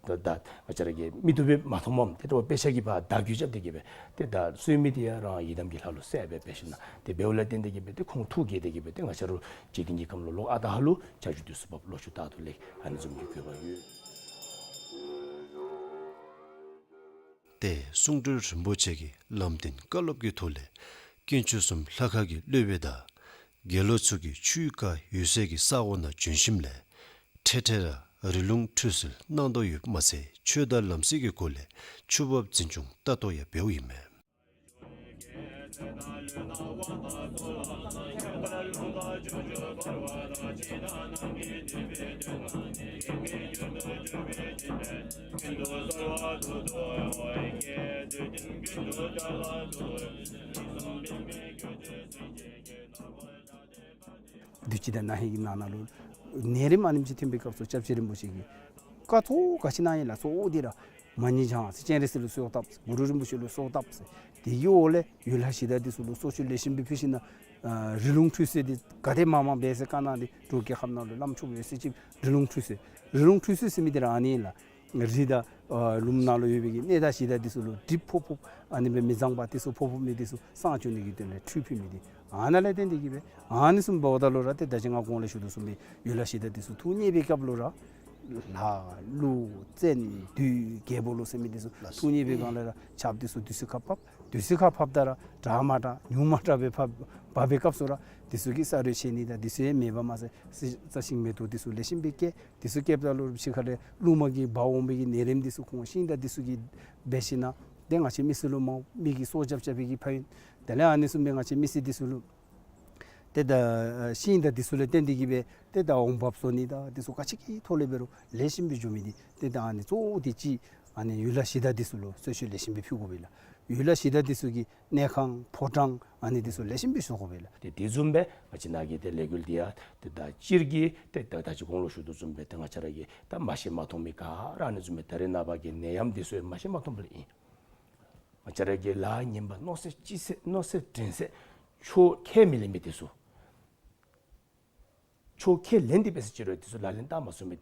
ད་ད་ང་བཅས་ར་གིས་མིག་ཏོ་སྦེ་མ་མཐོངམ་ཏེ་ད་དཔེ་ཆ་གིས་ཕར་བརྡ་བརྒྱུད་རྐྱབ་སྟེ་གི་སྦེ་ཏེ་ད་གསོལ་མི་དེ་ཡང་རང་ཡི་དམ་གྱི་ལྷ་ལུ་གསལ་སྦེ་འབད་ཞིནམ་ན་ཏེ་འབདཝ་ལས་བརྟེན་ཏེ་གི་སྦེ་ཏེ་ཁོང་ཐུགས་དགྱེས་ཏེ་གི་སྦེ་ཏེ་ང་བཅས་ར་འཇིག་རྟེན་གྱི་ཁམས་ལུ་ལོག་ཨ་རྟག་ཧ་ལུ་ཆར་ཆུ་དུས་སུ་འབབ། ལོ་ཕྱུགས་རྟག་ཏུ་ལེགས། ཨ་ནི་བཟུམ་གྱི་དགོས་པ་ཡོད། ཏེ་གསུང་སྤྲུལ་རིན་པོ་ཆེ་གིས་ལམ་སྟོན་བཀའ་སློབ་ཀྱི་ཐོག་ལས་དཀོན་མཆོག་གསུམ་ལྷ་ཁང་གི་སློབ་དཔོན་དང་དགེ་སློང་ཚུ་གིས་ཆུའི་ཁ་ཡོད་སའི་གི་ས་གོ་ནང་བྱོན་ཞིནམ་ལས་འཕྲལ་འཕྲལ་ར་རི་ལུང་ཁྲུས་གསོལ་གནང་དོ་ཡོདཔ་མ་ཚད་ཆོས་དང་ལམ་སྲོལ་གྱི་སྒོ་ལས་ཆུ་འབབ་འཛིན་སྐྱོང་ལྟ་རྟོག་ཡང་འབདཝ་ཨིན་མས། དུས་ཅི་དང་ན་ཧིང་གི་ནང་ན་ལུ་ནད་རིམས་ཨ་ནེམ་ཅིག་ཐོན་པའི་སྐབས་སུ་སྐྱབས་རྗེ་རིན་པོ་ཆེ་གིས་བཀའ་ཐུགས་ག་ཅི་གནང་ཡི་ལགས། གཙོ་བོ་འདི་ར་མ་ཎི་བགྱང་ཟེར། སྤྱན་རས་གཟིགས་ལུ་གསོལཝ་བཏབ་ཟེར། གུ་རུ་རིན་པོ་ཆེ་ལུ་གསོལཝ་བཏབ་ཟེར། དེ་གི་འོག་ལས་ཡུལ་ལྷ་གཞི་བདག་འདི་ཚུ་ལུ་གསོལ་མཆོད་ལེགས་ཤོམ་སྦེ་ཕུལ་ཞིནམ་ན་ཨ་རི་ལུང་ཁྲུས་གསོལ་འདི་ག་དེ་མང་མང་འབད་ཟེར་བཀའ་གནང་སྟེ་འབྲུག་རྒྱལ་ཁབ་ནང་ལུ་བླམ་ཆོསཔ་ཡོད་ཚད་ཅིག་རི་ལུང་ཁྲུས་གསོལ། རི་ལུང་ཁྲུས་གསོལ་ཟེར་མི་འདི་ར་ཨ་ནི་ཨིན་ལགས། རི་དང་ཨ་ལུངམ་ནང་ལུ་ཡོད་པའི་གི་གནས་བདག་གཞི་བདག་འདི་ཚུ་ལུ་གྲིབ་ཕོག་ཕོགཔ་ཨ་ནི་སྦེ་མི་བཟང་པ་འདི་ཚུ་ཕོག་ཕོག་མི་འདི་ཚུ་བསང་བྱོན་ནི་གི་དོན་ལས་ཁྲུས་ཕུལ་མི་འདི་ཨ་ནཱ་ལས་བརྟེན་ཏེ་གི་སྦེ་ཨ་ནི་བཟུམ་འབདཝ་ད་ལུ་ར་ཏེ་ད་ཅི་ང་གོང་ལས་ཞུ་དོ་བཟུམ་སྦེ་ཡུལ་ལྷ་གཞི་བདག་འདི་ཚུ་ཐུགས་མཉེས་པའི་སྐབས་ལུ་ར་ལྷ་ཀླུ་བཙན་བདུད་རྒྱལ་པོ་ལུ་ཟེར་མི་འདི་ཚུ་ཐུགས་མཉེས་པའི་སྒང་ལས་ར་ཆརཔ་འདི་ཚུ་དུས་སུ་ཁ་བབས། དུས་ཚོད་ཁར་ཕབ་ད་ར་དྲག་མ་དྲག་ཉུང་མ་དྲག་སྦེ་ཕབ་འབག་པའི་སྐབས་སུ་ར་དེ་ཚུ་གིས་ས་རོད་ཆད་ནི་དང་དེ་ཚུ་ཡང་མེདཔ་མ་ཚད་རྩི་རྩྭ་ཤིང་མེ་ཏོག་དེ་ཚུ་ལེགས་ཤོམ་སྦེ་སྐྱེ། དེ་ཚུ་སྐྱེཝ་ད་ལུ་ཕྱི་ཁ་ལས་རླུང་མ་གིས་འབག་འོང་པའི་གི་ནད་རིམས་དེ་ཚུ་ཁོང་ཤིང་དང་དེ་ཚུ་གིས་འབད་ཞིན་ན་ཏེ་ང་བཅས་མི་སེར་ལུ་མ་མི་གི་སྲོག་སྐྱབས་རྐྱབ་པའི་གི་ཕན་ཡོན། དེ་ལས་ཨ་ནི་བཟུམ་སྦེ་ང་བཅས་མི་སེར་དེ་ཚུ་ལུ་ཏེ་ད་ཤིང་དང་དེ་ཚུ་ལས་བརྟེན་ཏེ་གིས་སྦེ་ཏེ་ད་འོང་འབབ་བཟོ་ནི་དང་དེ་ཚུ་ག་ཅི་གི་ཐོག་ལས་འབད་རུང་ལེགས་ཤོམ་སྦེ་འགྱོ་མི་འདི་ཏེ་ད་ཨ་ནི་གཙོ་བོ་དེ་ཅིག་ཨ་ནི་ཡུལ་ལྷ་གཞི་བདག་དེ་ཚུ་ལུ་གསོལ་མཆོད་ལེགས་ཤོམ་སྦེ་ཕུལ་དགོ་པས་ལགས། ཡུལ་ལྷ་གཞི་བདག་དེ་ཚུ་གི་གནས་ཁང་ཕོ་བྲང་ཨ་ནི་དེ་ཚུ་ལེགས་ཤོམ་སྦེ་བཟོ་དགོ་པས་ལགས། ཏེ་དེ་བཟུམ་སྦེ་ང་བཅས་ནཱ་གི་ཏེ་ལས་འགུལ་འདི་ཡང་ཏེ་ད་སྤྱིར་གྱི་ཏེ་ད་ད་ཅི་གོང་ལུ་ཞུ་དོ་བཟུམ་སྦེ་ཏེ་ང་བཅས་ར་གི་ད་མ་ཤེས་མ་མཐོང་མི་ག་ར་ཨ་ནི་བཟུམ་སྦེ་ད་རེས་ནངས་པ་གི་ནད་ཡམས་དེ་ཚུ་ཡང་མ་ཤེས་མ་མཐོང་པ་ལས་ཨིན། ང་བཅས་ར་གི་ལཱ་ངན་པ་མནོ་ཚད་ཅི་ཚད་མནོ་ཚད་དྲན་ཚད་ཆོས་ཁས་མི་ལེན་མི་དེ་ཚུ། ཆོས་ཁས་ལེན་ཏེ་འབད་ས་ཅིག་རུང་དེ་ཚུ་ལག་ལེན་བསྟར་མ་ཚུགས་མི་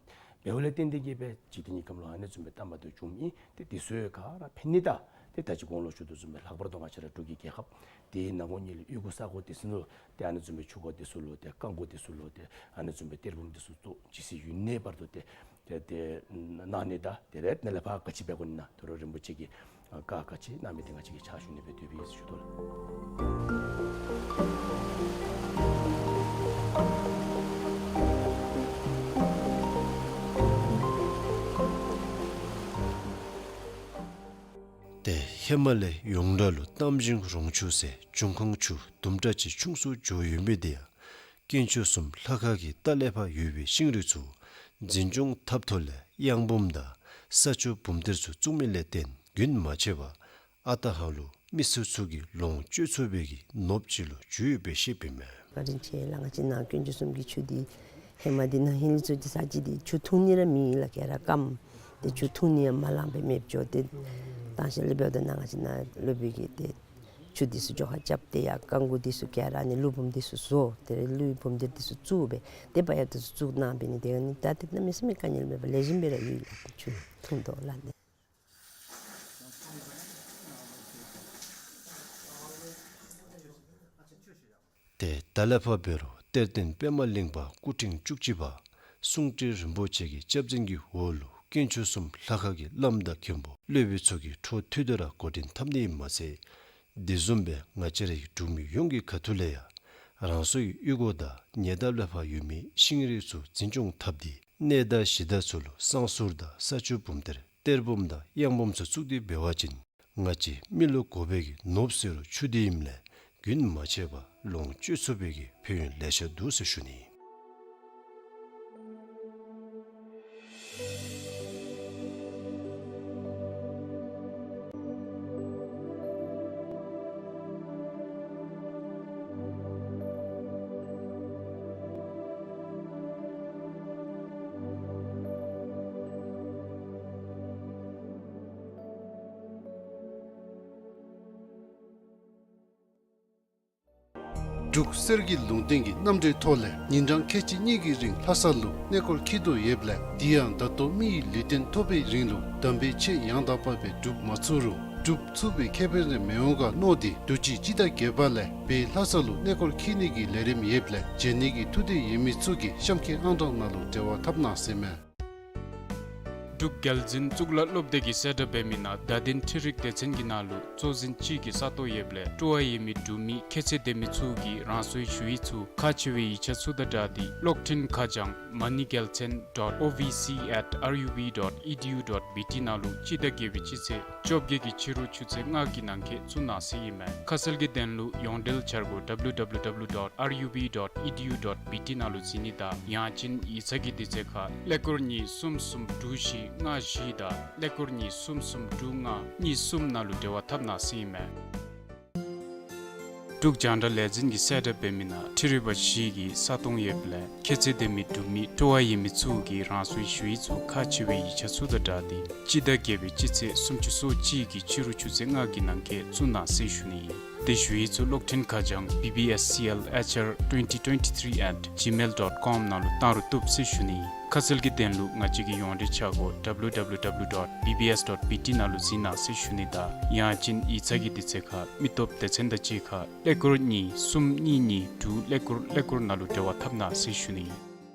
འབདཝ་ལས་བརྟེན་ཏེ་གིས་སྦེ་འཇིག་རྟེན་གྱི་ཁམས་ལུ་ཨ་ནི་བཟུམ་སྦེ་ལྟ་མ་བཏུབ་བྱུངམ་ཨིན། ཏེ་དེ་ཚུ་ག་ར་ཕན་ནི་དང་ཏེ་ད་ཅི་གོང་ལུ་ཞུ་དོ་བཟུམ་སྦེ་ལྷག་པར་དུ་ང་བཅས་ར་འབྲུག་གི་རྒྱལ་ཁབ་དེའི་ནང་ངོ་ཉིད་ལུ་གཡུས་སྒོ་ས་སྒོ་དེ་ཚུ་ལུ་ཏེ་ཨ་ནི་བཟུམ་སྦེ་ཆུ་འགོ་དེ་ཚུ་ལུ་ཏེ་རྐང་འགོ་དེ་ཚུ་ལུ་ཏེ་ཨ་ནི་བཟུམ་སྦེ་གཏེར་བུམ་དེ་ཚུ་བཙུགས། ཇི་སྲིད་ཡུན་གནས་བར་དུ་ཏེ་ཏེ་ཏེ་གནང་ནི་དང་དེ་ལས་ནཱ་ལས་ཕར་ག་ཅི་འབད་དགོ་ནི་ན་དོ་རུང་རིན་པོ་ཆེ་གིས་ཨ་བཀའ་ག་ཅི་གནང་མི་དེ་ང་བཅས་ཀྱིས་ཕྱག་ཞུ་ནི་སྦེ་འདོད་པའི་ཞུ་དོ་ལགས། ཏེ་ཧེ་མ་ལས་ཡོངས་གྲགས་ལུ་གཏམ་ཞིང་རོང་ཆུ་ཟེར་འབྱུང་ཁུངས་ཆུ་དུམ་གྲ་ཅིག་ཆུང་སུ་འགྱོ་ཡོད་མི་དེ་ཡང་དཀོན་མཆོག་གསུམ་ལྷ་ཁང་གི་ལྟག་ལས་ཕར་ཡོད་པའི་ཤིང་རིགས་ཚུ་འཛིན་སྐྱོང་འཐབ་ཐོག་ལས་གཡང་བུམ་དང་ས་ཆུ་བུམ་གཏེར་ཚུ་བཙུགས་མི་ལས་བརྟེན་རྒྱུན་མ་ཆད་པར་ཨ་རྟག་ཧ་ལུགས་མི་སེར་ཚུ་གིས་ལོངས་སྤྱོད་ཚུགས་པའི་གི་ནོར་བུ་ཅིག་ལུ་གྱུར་ཡོདཔ་སྦེ་བཤདཔ་ཨིན་མས། བཀའ་དྲིན་ཆེ་ལགས། ང་བཅས་ནཱ་དཀོན་མཆོག་གསུམ་གྱི་ཆུ་འདི་ཧེ་མ་འདི་ནཱ་ཧིང་ལས་ཚུ་འདི་ས་ཅིག་འདི་ཆུ་འཐུང་ནི་ར་མེད་ལགས། ག་ར་སྐམ། ཏེ་ཆུ་འཐུང་ནི་ཡང་མ་ལང་པར་མེདཔ་འགྱོ། ཏེ་དང་ཤེས་ལས་འབདཝ་ད་ནཱ་ང་བཅས་ནཱ་སློབ་དཔོན་གྱིས་ཏེ་ཆུ་འདི་ཚུ་འགྱོ་ཁ་རྐྱབ་སྟེ་ཡར་རྐང་འགོ་འདི་ཚུ་ག་ར་ནི་ཀླུ་བུམ་འདི་ཚུ་བཟོ། ཏེ་ར་ཀླུ་བུམ་འདི་འདི་ཚུ་བཙུགས་སྦེ་ཏེ་པ་ཡ་འདི་ཚུ་བཙུགས་གནང་འབད་ནི་དེ་ནི་ད་ཏེ་གནམ་མེད་ས་མེད་དཀའ་ངལ་མེད་པར་ལེགས་ཤོམ་སྦེ་ར་ཡོད་ལགས། ཏེ་ཆུ་འཐུང་དོ་ལགས་ཏེ། ཏེ་ད་ལས་ཕར་འབད་རུང་གཏེར་སྟོན་པདྨ་གླིང་པ་སྐུ་ཕྲེང་བཅུ་གཅིག་པ་གསུང་སྤྲུལ་རིན་པོ་ཆེ་གི་སྐྱབས་འཛིན་གྱི་འོག་ལུ་དཀོན་མཆོག་གསུམ་ལྷ་ཁང་གི་བླམ་དང་མཁན་པོ་སློབ་དཔོན་ཚུ་གིས་འཕྲོ་མཐུད་དེ་ར་འགོ་འདྲེན་འཐབ་ནི་ཨིནམ་མ་ཚད་དེ་བཟུམ་སྦེ་ང་བཅས་རའི་འབྲུག་མི་ཡོངས་ཀྱི་ཁ་ཐུག་ལས་ཡང་རང་སོའི་གཡུས་སྒོ་དང་ཉེ་འདབས་ལས་ཕར་ཡོད་མི་ཤིང་རིགས་ཚུ་འཛིན་སྐྱོང་འཐབ་སྟེ་གནས་བདག་གཞི་བདག་ཚུ་ལུ་བསང་གསུར་དང་ས་ཆུ་བུམ་གཏེར་གཏེར་བུམ་དང་གཡང་བུམ་ཚུ་བཙུགས་ཏེ་འབད་བ་ཅིན་ང་བཅས་མི་ལུ་དགོ་པའི་གི་ནོར་བུ་ཟེར་རུང་ཆུ་འདི་ཨིནམ་ལས་རྒྱུན་མ་ཆད་པར་ལོངས་སྤྱོད་ཚུགས་པའི་གི་ཕན་ཡོན་ལེ་ཤ་འདུག་ཟེར་ཞུ་ནི། འབྲུག་གསེར་གྱི་ལུང་བསྟན་གྱི་རྣམ་འགྲེལ་ཐོག་ལས་ཉིན་གྲངས་ཁལ་གཅིག་གཉིས་ཀྱི་རིང་ལྷ་ས་ལུ་གནས་སྐོར་འཁྱིད་དོ་ཡོདཔ་ལས་དེ་ཡང་ད་ལྟོ་མི་ཡི་ལུས་རྟེན་ཐོབ་པའི་རིང་ལུ་དམ་པའི་ཆོས་ཡང་དག་པ་སྦེ་སྒྲུབ་མ་ཚུགས་རུང་སྒྲུབ་ཚུགས་པའི་ཁེ་ཕན་རེ་མི་འོང་ག་མནོ་སྟེ་དུས་ཅི་སྤྱི་ཟླ་བརྒྱད་པ་ལས་བོད་ལྷ་ས་ལུ་གནས་སྐོར་འཁྱིད་ནི་གི་ལས་རིམ་ཡོདཔ་ལས་བྱོན་ནི་གི་ཐུགས་འདོད་ཡོད་མི་ཚུ་གིས་གཤམ་འཁོད་ཨང་གྲངས་ནང་ལུ་འབྲེལ་བ་འཐབ་གནང་ཟེར་མས། འབྲུག་རྒྱལ་འཛིན་གཙུག་ལག་སློབ་སྡེ་གིས་གསལ་བསྒྲགས་འབད་མི་ནང་བརྡ་དོན་འཕྲུལ་རིག་སྡེ་ཚན་གྱི་ནང་ལུ་གཙོ་འཛིན་ཅིག་གི་ས་སྟོང་ཡོདཔ་ལས་སྤྲོ་བ་ཡོད་མི་འབྲུག་མི་ཁྱད་ཚད་ལྡན་མི་ཚུ་གིས་རང་སོའི་ཞུ་ཡིག་ཚུ་ཁག་ཆེ་བའི་ཡིག་ཆ་ཚུ་དང་སྦྲགས་ཏེ་གློག་འཕྲིན་ཁ་བྱང་མ་ཎི་རྒྱལ་མཚན་dot O V C at R U B dot E D U dot B T ནང་ལུ་སྤྱི་ཟླ་བརྒྱད་པའི་སྤྱི་ཚེས་བཅོ་བརྒྱད་ཀྱི་ཕྱི་རུ་ཆུ་ཚོད་ལྔ་གི་ནང་འཁོད་བཙུགས་གནང་ཟེར་ཨིན་མས། ཁ་གསལ་གྱི་དོན་ལུ་ཡོངས་འབྲེལ་འཆར་སྒོ་W W W dot R U B dot E D U dot B T ནང་ལུ་གཟིགས་ནི་དང་ཡང་ཅིན་ཡིག་ཚང་གི་དུས་ཚོད་ཁར་ཀླད་ཀོར་གཉིས་གསུམ་གསུམ་དྲུག་བཞི་ལྔ་བཞི་དང་ཀླད་ཀོར་གཉིས་གསུམ་གསུམ་དྲུག་ལྔ་གཉིས་གསུམ་ནང་ལུ་འབྲེལ་བ་འཐབ་གནང་ཟེར་ཨིན་མས། འབྲུག་རྒྱང་བསྒྲགས་ལས་འཛིན་གྱིས་གསལ་བསྒྲགས་འབད་མི་ནང་འཕྲུལ་རིག་པ་བཞི་གི་ས་སྟོང་ཡོདཔ་ལས་ཁྱད་ཚད་ལྡན་མི་འབྲུག་མི་སྤྲོ་བ་ཡོད་མི་ཚུ་གིས་རང་སོའི་ཞུ་ཡིག་ཚུ་ཁག་ཆེ་བའི་ཡིག་ཆ་ཚུ་དང་སྦྲགས་ཏེ་སྤྱི་ཟླ་བརྒྱད་པའི་སྤྱི་ཚེས་སུམ་ཅུ་སོ་གཅིག་གི་ཕྱི་རུ་ཆུ་ཚོད་ལྔ་གི་ནང་འཁོད་བཙུགས་གནང་ཟེར་ཞུ་ནི་ཨིན། ཏེ་ཞུ་ཡིག་ཚུ་གློག་འཕྲིན་ཁ་བྱང་B B S C L H R twenty twenty-three at gmail dot com ནང་ལུ་བཏང་རུང་བཏུབ་ཟེར་ཞུ་ནི་ཨིན། ཁ་གསལ་གྱི་དོན་ལུ་ང་བཅས་ཀྱི་ཡོངས་འབྲེལ་འཆར་སྒོ་W W W dot B B S dot B T ནང་ལུ་གཟིགས་གནང་ཟེར་ཞུ་ནི་དང་ཡང་ཅིན་ཡིག་ཚང་གི་དུས་ཚོད་ཁར་མི་སྟོབས་སྡེ་ཚན་དང་གཅིག་ཁར་ཀླད་ཀོར་གཉིས་གསུམ་གཉིས་གཉིས་དྲུག་ཀླད་ཀོར་ཀླད་ཀོར་ནང་ལུ་འབྲེལ་བ་འཐབ་གནང་ཟེར་ཞུ་ནི་ཨིན།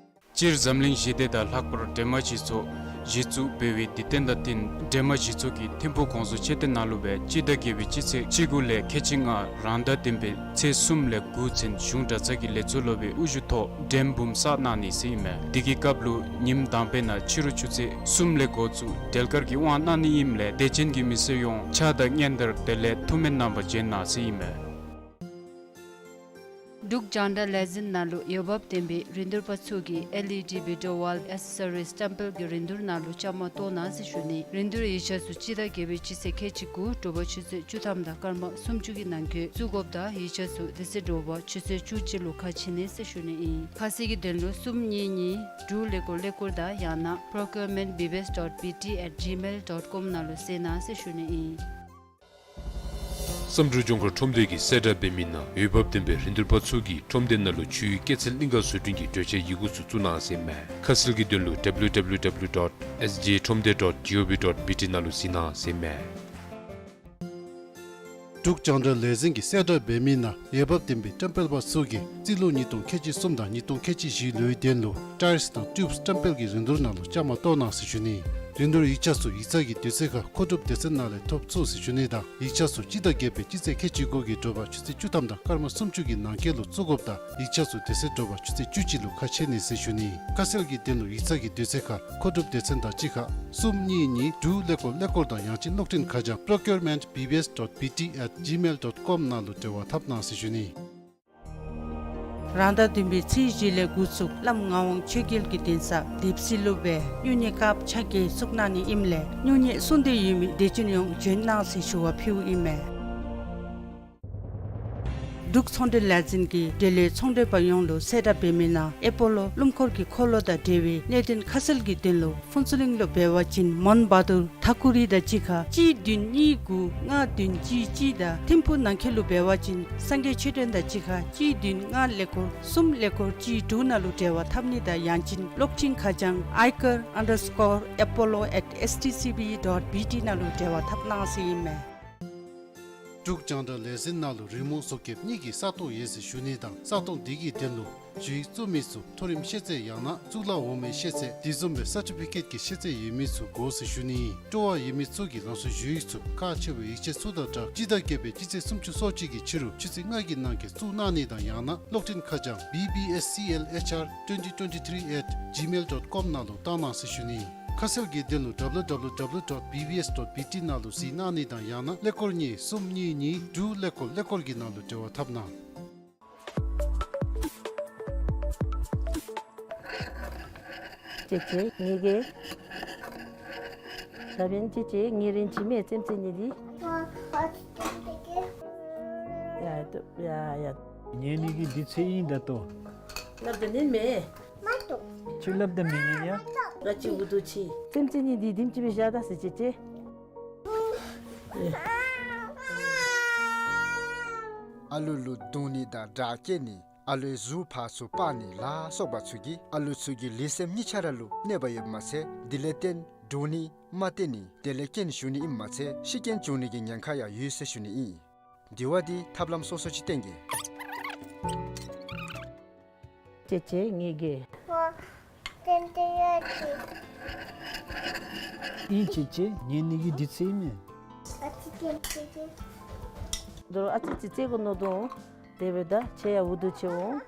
སྤྱིར་འཛམ་གླིང་ཞི་བདེ་དང་ལྷག་པར་སྒྲོལ་མ་སྤྱི་ཚོགས་གཞི་བཙུགས་འབད་བའི་དུས་སྟོན་དང་བསྟུན་སྒྲོལ་མ་སྤྱི་ཚོགས་ཀྱིས་ཐིམ་ཕུག་གོང་ས་མཆོག་མཆོད་རྟེན་ནང་ལུ་སྦེ་སྤྱི་ཟླ་བརྒྱད་པའི་སྤྱི་ཚེས་བཅུ་དགུ་ལས་ཁལ་གཅིག་ལྔ་རང་ཟླ་བདུན་པའི་ཚེས་གསུམ་ལས་དགུ་ཚུན་གཞུང་གྲྭ་ཚང་གི་ལས་ཚོགས་སློབ་དཔོན་དབུ་བཞུགས་ཐོག་སྒྲོལ་འབུམ་བསགས་གནང་ནི་ཟེར་ཨིན་མས། དེ་གི་སྐབས་ལུ་ཉིནམ་དང་པའི་ནང་ཕྱི་རུ་ཆུ་ཚོད་གསུམ་ལས་འགོ་བཙུགས་སྒྲོལ་དཀར་གྱི་དབང་གནང་ནི་ཨིནམ་ལས་དད་ཅན་གྱི་མི་སེར་ཡོངས་ཕྱག་དང་སྙན་དར་དེ་ལས་ཐུགས་སྨོན་གནང་བར་བྱོན་གནང་ཟེར་ཨིན་མས། འབྲུག་རྒྱང་བསྒྲགས་ལས་འཛིན་ནང་ལུ་འོས་འབབ་ལྡན་པའི་རིན་བསྡུར་པ་ཚུ་གིས་ཨེལ་ཨི་ཌི་བི་ཌི་ཡོ་ཝཱལ་ཨེག་སེ་སོ་རིསི་སི་ཊེམ་པེལ་གྱི་རིན་བསྡུར་ནང་ལུ་བཅའ་མར་གཏོགས་གནང་ཟེར་ཞུ་ནི། རིན་བསྡུར་ཡིག་ཆ་ཚུ་སྤྱི་ཟླ་བརྒྱད་པའི་སྤྱི་ཚེས་ཁལ་གཅིག་དགུ་དྲོ་པ་ཆུ་ཚོད་བཅུ་ཐམ་དང་སྐར་མ་སུམ་ཅུ་གི་ནང་འཁོད་བཙུགས་དགོཔ་དང་ཡིག་ཆ་ཚུ་དེ་ཚེ་དྲོ་པ་ཆུ་ཚོད་བཅུ་གཅིག་ལུ་ཁ་ཕྱེ་ནི་ཟེར་ཞུ་ནི་ཨིན། ཁ་གསལ་གྱི་དོན་ལུ་གསུམ་གཉིས་གཉིས་དྲུག་ཀླད་ཀོར་ཀླད་ཀོར་དང་ཡང་ན་procurement B B S dot B T at gmail dot com ནང་ལུ་གསལ་གནང་ཟེར་ཞུ་ནི་ཨིན། བསམ་གྲུབ་ལྗོངས་མཁར་ཁྲོམ་སྡེ་གིས་གསལ་བསྒྲགས་འབད་མི་ནང་འོས་འབབ་ལྡན་པའི་རིན་བསྡུར་པ་ཚུ་གིས་ཁྲོམ་སྡེ་ནང་ལུ་ཆུའི་སྐྱེད་ཚལ་གླིང་ག་བཟོ་སྐྲུན་གྱི་གྲོས་ཆོད་ཡི་གུ་ཚུ་བཙུགས་གནང་ཟེར་མས། ཁ་གསལ་གྱི་དོན་ལུ་W W W dot S G ཁྲོམ་སྡེ་dot G O V dot B T ནང་ལུ་གཟིགས་གནང་ཟེར་མས། འབྲུག་རྒྱང་བསྒྲགས་ལས་འཛིན་གྱིས་གསལ་བསྒྲགས་འབད་མི་ནང་འོས་འབབ་ལྡན་པའི་ཊེམ་པེལ་པ་ཚུ་གིས་རྩིས་ལོ་ཉིས་སྟོང་ཁལ་གཅིག་གསུམ་དང་ཉིས་སྟོང་ཁལ་གཅིག་བཞི་ལོའི་དོན་ལུ་ཊའིརསི་དང་ཊིའུབསི་ཊེམ་པེལ་གྱི་རིན་བསྡུར་ནང་ལུ་བཅའ་མར་གཏོགས་གནང་ཟེར་ཞུ་ནི། རིན་བསྡུར་ཡིག་ཆ་ཚུ་ཡིག་ཚང་གི་དུས་ཚོད་ཁར་མཁོ་སྒྲུབ་སྡེ་ཚན་ནང་ལས་ཐོབ་ཚུགས་ཟེར་ཞུ་ནི་དང་ཡིག་ཆ་ཚུ་སྤྱི་ཟླ་བརྒྱད་པའི་སྤྱི་ཚེས་ཁལ་གཅིག་དགུ་གི་དྲོ་པ་ཆུ་ཚོད་བཅུ་ཐམ་དང་སྐར་མ་སུམ་ཅུ་གི་ནང་འཁོད་ལུ་བཙུགས་དགོཔ་དང་ཡིག་ཆ་ཚུ་དེ་ཚེ་དྲོ་པ་ཆུ་ཚོད་བཅུ་གཅིག་ལུ་ཁ་ཕྱེ་ནི་ཟེར་ཞུ་ནི། ཁ་གསལ་གྱི་དོན་ལུ་ཡིག་ཚང་གི་དུས་ཚོད་ཁར་མཁོ་སྒྲུབ་སྡེ་ཚན་དང་གཅིག་ཁར་གསུམ་གཉིས་གཉིས་དྲུག་ཀླད་ཀོར་ཀླད་ཀོར་དང་ཡང་ཅིན་གློག་འཕྲིན་ཁ་བྱང་procurement B B S dot B T at gmail dot com ནང་ལུ་འབྲེལ་བ་འཐབ་གནང་ཟེར་ཞུ་ནི། རང་ཟླ་བདུན་པའི་ཚེས་བཞི་ལས་འགོ་བཙུགས་བླམ་ངག་དབང་ཆོས་རྒྱལ་གྱི་གདན་ས་ལྡེབས་བཞི་ལུ་སྦེ་སྨྱུང་གནས་སྐབས་ཆ་བརྒྱད་བཙུགས་གནང་ནི་ཨིནམ་ལས་སྨྱུང་གནས་གསུང་འདོད་ཡོད་མི་དད་ཅན་ཡོངས་བྱོན་གནང་ཟེར་ཞུ་བ་ཕུལཝ་ཨིན་མས། འབྲུག་ཚོང་འབྲེལ་ལས་འཛིན་གྱིས་འབྲེལ་ཡོད་ཚོང་འབྲེལ་པ་ཡོངས་ལུ་གསལ་བསྒྲགས་འབད་མི་ནང་ཨེ་པོ་ལོ་སྣུམ་འཁོར་གྱི་འཁོར་ལོ་དང་འབྲེལ་བའི་གནད་དོན་ཁ་གསལ་གྱི་དོན་ལུ་ཕུན་ཚོགས་གླིང་ལུ་འབད་བ་ཅིན་མོན་བྷ་དུར་ཐ་ཀུ་རི་དང་གཅིག་ཁར་གཅིག་བདུན་གཉིས་དགུ་ལྔ་བདུན་གཅིག་གཅིག་དང་ཐིམ་ཕུག་ནང་འཁོད་ལུ་འབད་བ་ཅིན་སངས་རྒྱས་ཆོས་སྒྲོན་དང་གཅིག་ཁར་གཅིག་བདུན་ལྔ་ཀླད་ཀོར་གསུམ་ཀླད་ཀོར་གཅིག་དྲུག་ནང་ལུ་འབྲེལ་བ་འཐབ་ནི་དང་ཡང་ཅིན་གློག་འཕྲིན་ཁ་བྱང་ཨའི་ཀར་ཨན་ཌར་སི་ཀོར་ཨེ་པོ་ལོ་ཨེཊ་ཨེསི་ཊི་སི་བི་ཌོཊ་བི་ཊི་ནང་ལུ་འབྲེལ་བ་འཐབ་གནང་ཟེར་ཨིན་མས། འབྲུག་རྒྱང་བསྒྲགས་ལས་འཛིན་ནང་ལུ་རི་མོ་བཟོ་མཁན་གཉིས་ཀྱི་ས་སྟོང་ཡོད་ཟེར་ཞུ་ནི་དང་ས་སྟོང་དེ་གི་དོན་ལུ་ཞུ་ཡིག་བཙུགས་མི་ཚུ་མཐོ་རིམ་ཤེས་ཚད་ཡང་ན་གཙུག་ལག་འོག་མའི་ཤེས་ཚད་དེ་བཟུམ་སྦེ་སར་ཊི་ཕི་ཀེཊ་ཀྱི་ཤེས་ཚད་ཡོད་མི་ཚུ་དགོ་ཟེར་ཞུ་ནི། སྤྲོ་བ་ཡོད་མི་ཚུ་གིས་ལམ་སང་ཞུ་ཡིག་ཚུ་ཁག་ཆེ་བའི་ཡིག་ཆ་ཚུ་དང་སྦྲགས་སྤྱི་ཟླ་བརྒྱད་པའི་སྤྱི་ཚེས་སུམ་ཅུ་སོ་གཅིག་གི་ཕྱི་རུ་ཆུ་ཚོད་ལྔ་གི་ནང་འཁོད་བཙུགས་གནང་ནི་དང་ཡང་ན་གློག་འཕྲིན་ཁ་བྱང་B B S C L H R twenty twenty-three at gmail dot com ནང་ལུ་བཏང་གནང་ཟེར་ཞུ་ནི། ཁ་གསལ་གྱི་དོན་ལུ་W W W dot B B S dot B T ནང་ལུ་གཟིགས་གནང་ནི་དང་ཡང་ན་ཀླད་ཀོར་གཉིས་གསུམ་གཉིས་གཉིས་དྲུག་ཀླད་ཀོར་ཀླད་ཀོར་གྱི་ནང་ལུ་འབྲེལ་བ་འཐབ་གནང་། ཅེ་ཅེ་ངེ་གི་ད་བན་ཅེ་ཅེ་ངེ་རིན་ཅི་མེད་ཙེམ་ཙེ་ནི་དི། ཡ་ཡ་ཡ། ངེ་ནི་གི་དུས་ཚོད་ཨིན་ད་ལྟོ། སླབ་ད་ནི་མེད། ཁྱོད་སླབ་ད་མི་ཉན་ཡ། ར་ཅི་འུ་དུ་ཅི། ཙེམ་ཙེ་ནི་དི་དིམ་ཅི་སྦེ་བཞག་ད་ཟེར་ཅེ་ཅེ། ཨ་ལུ་ལུ་རྡུང་ནི་དང་དྲག་སྐྱེད་ནི་ཨ་ལུའི་གཟུགས་ཕར་ཚུར་སྤར་ནི་ལ་སོགས་པ་ཚུ་གིས་ཨ་ལུ་ཚུ་གི་ལུས་སེམས་གཉིས་ཆ་ར་ལུ་གནོད་པ་ཡོདཔ་མ་ཚད་དེ་ལས་བརྟེན་འདྲོག་ནི་མ་བརྟན་ནི་དེ་ལས་རྐྱེན་ཞུགས་ནི་ཨིནམ་མ་ཚད་ཤི་རྐྱེན་བྱུང་ནི་གི་ཉེན་ཁ་ཡང་ཡོད་ཟེར་ཞུ་ནི་ཨིན། དེ་བ་དེ་ཐབས་ལམ་སོ་སོ་ཅིག་བསྟན་གེ། ཅེ་ཅེ་ངེ་གི། ཨིན་ཅེ་ཅེ་ངེ་ནི་གི་དུས་ཚོད་ཨིན་མས། ཨ་ཙི་ཅེ་ཅེ། དོ་རུང་ཨ་ཙི་ཅིག་རྩེ་དགོ་མནོ་དོ། དེ་སྦེ་ད་ཁྱེད་ཡང་འུ་དུ་ཅིག་འོང་།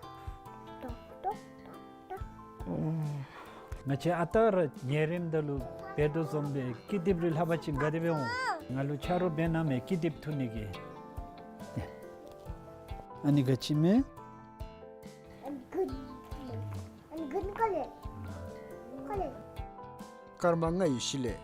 ང་བཅས་ཨ་རྟག་ར་ཉལ་རནམ་ད་ལུ་འབད་དོ་བཟུམ་སྦེ་ཀི་དེབ་རེ་ལྷབ་པ་ཅིན་ག་དེ་སྦེ་འོང་། ང་ལུ་ཆ་རོགས་འབད་གནང་མས་ཀི་དེབ་འཐུ་ནི་གི། ཨ་ནི་ག་ཅི་མས། I'm good. I'm good color. Color. སྐར་མ་ལྔའི་གཞི་ལས།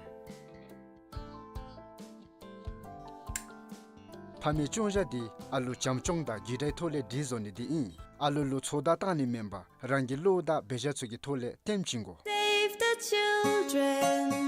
ཕ་མའི་སྐྱོང་བྱ་དེ་ཨ་ལུ་བྱམས་སྐྱོང་དང་རྒྱུད་དགྲའི་ཐོག་ལས་སྒྲིག་བཟོ་ནི་དེ་ཨིན། ཨ་ལུ་ལུ་ཚོད་ལྟ་བཏང་ནི་མེན་པར་རང་གི་བློ་དང་འབད་བཞག་ཚུ་གི་ཐོག་ལས་སྟོན་བྱིན་དགོ། Save the children.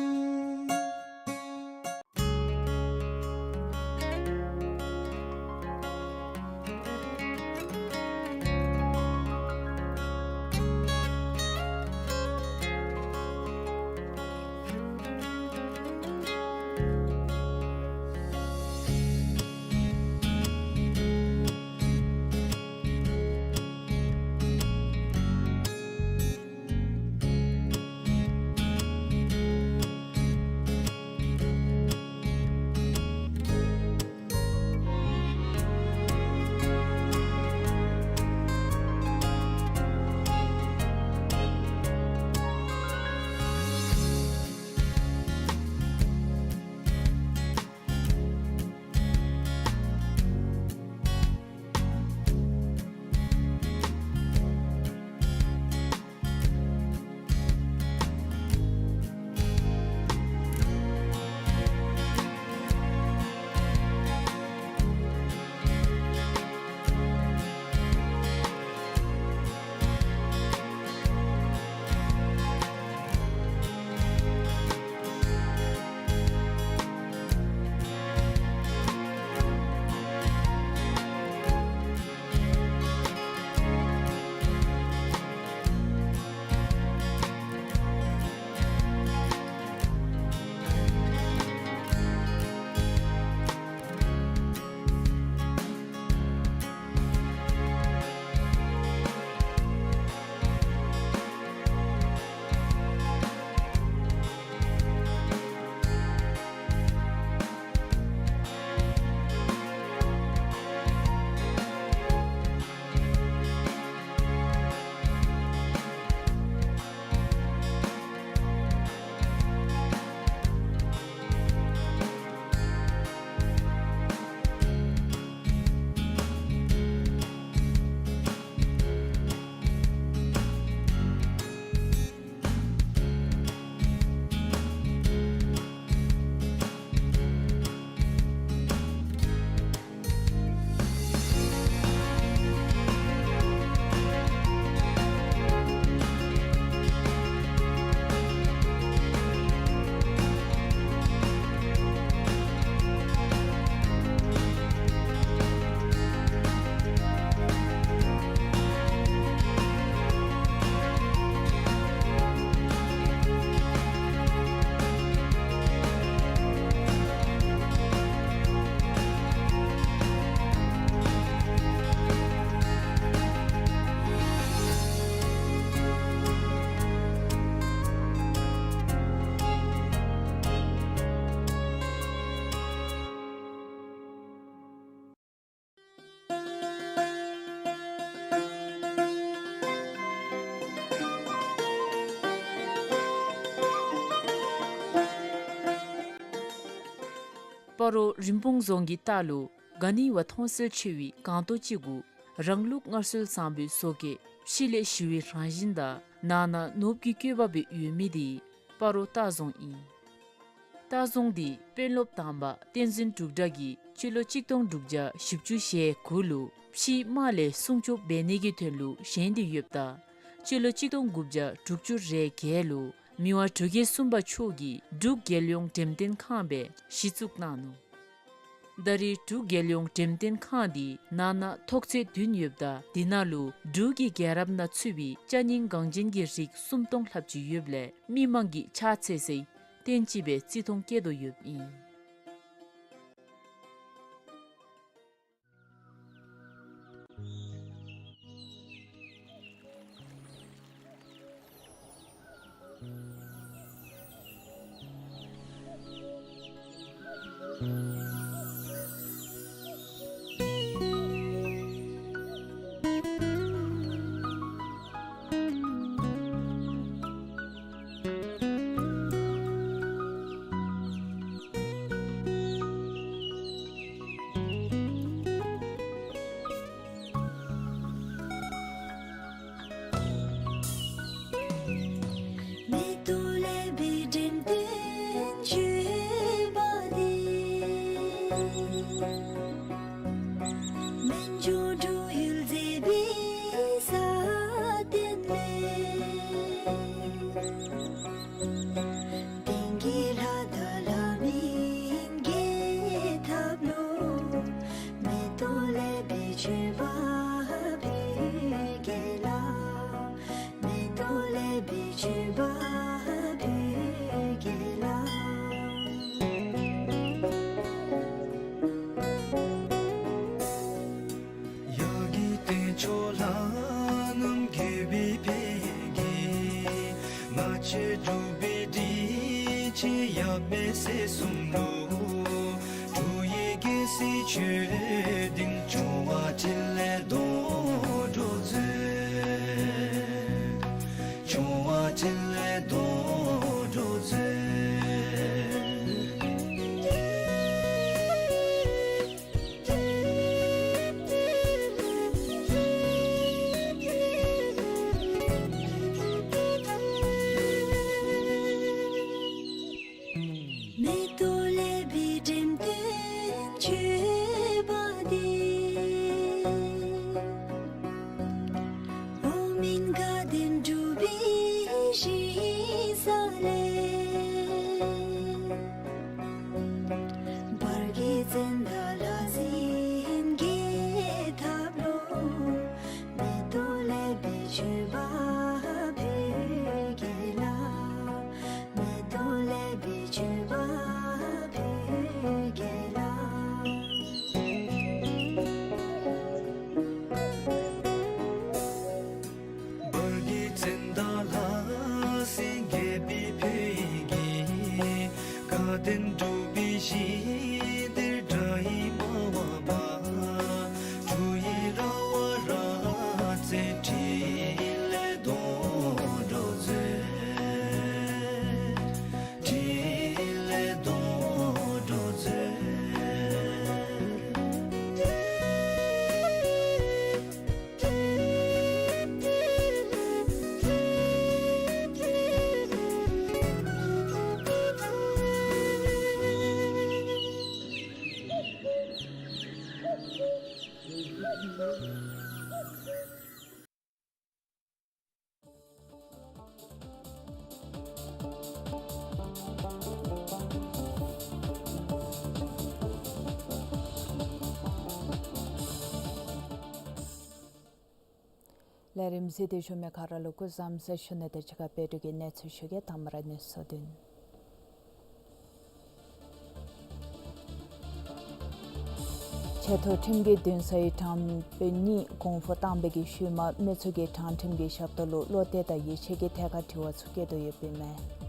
སྤ་རོ་རིན་སྤུངས་རྫོང་གི་ལྟག་ལུ་ག་ནི་བ་མཐོང་གསལ་ཆེ་བའི་སྒང་ཏོག་ཅིག་གུ་རང་ལུགས་སྔར་སྲོལ་བཟང་པོའི་བཟོ་བཀོད་ཕྱི་ལས་ཞི་བའི་རང་བཞིན་དང་ནང་ན་ནོར་བུ་གི་བཀོད་པ་སྦེ་ཡོད་མི་དེ་སྤ་རོ་ལྟ་རྫོང་ཨིན། ལྟ་རྫོང་འདི་དཔོན་སློབ་དང་པ་བསྟན་འཛིན་འབྲུག་གྲགས་ཀྱིས་སྤྱི་ལོ་གཅིག་སྟོང་དྲུག་བརྒྱ་བཞི་བཅུ་ཞེ་དགུ་ལུ་ཕྱིའི་དམག་ལས་སྲུང་སྐྱོབ་འབད་ནི་གི་དོན་ལུ་བཞེངས་ཏེ་ཡོདཔ་ད་སྤྱི་ལོ་གཅིག་སྟོང་དགུ་བརྒྱ་དྲུག་ཅུ་རེ་བརྒྱད་ལུ་མི་དབང་འབྲུག་རྒྱལ་གསུམ་པ་མཆོག་གིས་འབྲུག་རྒྱལ་ཡོངས་འགྲེམས་སྟོན་ཁང་སྦེ་གཞི་བཙུགས་གནང་ནུག། ད་རེས་འབྲུག་རྒྱལ་ཡོངས་འགྲེམས་སྟོན་ཁང་འདི་ནང་ན་ཐོག་ཚད་བདུན་ཡོདཔ་ད་དེ་ནང་ལུ་འབྲུག་གི་རྒྱལ་རབས་ནང་ཚུད་པའི་ཅ་རྙིང་འགངས་ཅན་གྱི་རིགས་སུམ་སྟོང་ལྷགཔ་ཅིག་ཡོདཔ་ལས་མི་མང་གིས་ཕྱག་འཚལ་སའི་རྟེན་ཅིག་སྦེ་བརྩི་མཐོང་བསྐྱེད་དོ་ཡོདཔ་ཨིན། མེ་ཏོག་ལེགས་པའི་འགྲེམས་སྟོན་བྱོན་པ་འདི། སྨན་ལྗོངས་འབྲུག་ཡུལ་མཛེས་པའི་ས་སྟེང་ལས། དེང་གི་ལྷ་དང་ལྷ་མིན་རྒྱལ་ཐབས་ལུ། མེ་ཏོག་ལེགས་པའི་བྱོན་པ་ཕུལ་གེ་ལགས། མེ་ཏོག་ལེགས་པའི་བྱོན་པ་ཕུལ་གེ་ལགས། ཡ་གི་སྟེང་ཕྱོགས་ལྷ་རྣམས་དགྱེས་པའི་ཕ་གི། ང་བཅས་འབྲུག་པའི་སྒྲིག་ཆས་ཡབ་མེས་སྲས་གསུམ་ལུ། འབྲུག་ཡུལ་རྒྱལ་སྲིད་ཆོས་ལྡན་བྱུང་བ་འཕྲིན་ལས་རྡོ་སྒྲོག་མཛོད། བྱུང་བ་འཕྲིན་ལས་རྡོ་སྒྲོག་མཛོད། མེ་ཏོག་ལེགས་པའི་འགྲེམས་སྟོན་བྱོན་པ་འདི། འོག་མིན་དགའ་ལྡན་འབྲུག་པའི་ཞིང་ས་ལས། བར་གྱི་ཙན་དན་ལྷ་སྲིན་རྒྱལ་ཐབས་ལུ། མེ་ཏོག་ལེགས་པའི་བྱོན་པ་ཕུལ་གེ་ལགས། མེ་ཏོག་ལེགས་པའི་བྱོན་པ་ཕུལ་གེ་ལགས། བར་གྱི་ཙན་དན་ལྷ་སྲིན་རྒྱལ་པོའི་ཕུལ་གྱི། དགའ་ལྡན་འབྲུག་པའི་ཞིང་འདིར་དགྲ་ཡིས་མ་བབས་པ། འབྲུག་ཡུལ་ར་བ་ར་རྩེ་འཕྲིན་ལས་རྡོ་སྒྲོག་མཛོད། འཕྲིན་ལས་རྡོ་སྒྲོག་མཛོད། ལས་རིམ་གཟིགས་ཏེ་བཞུགས་མི་ག་ར་ལུ་སྐུ་གཟུགས་བཟང་ཟེར་ཞུ་ནི་དང་གཅིག་ཁར་དཔལ་འབྱོར་གྱི་གནས་ཚུལ་ཞུ་གེ། དང་པ་ར་གནས་ཚུལ་བདུན། ཆེ་མཐོ་ཁྲིམས་ཀྱི་འདུན་སའི་དྲང་དཔོན་གཉིས་དགོངས་དཔོག་བཏང་བའི་གི་ཤུལ་མ་མི་ཚུ་གིས་དྲང་ཁྲིམས་ཀྱི་ཞབས་ཏོག་ལུ་བློ་གཏད་དང་ཡིད་ཆེས་ཀྱི་ཐད་ཁར་དྲི་བ་ཚུ་བཀོད་དོ་ཡོདཔ་ཨིན་མས།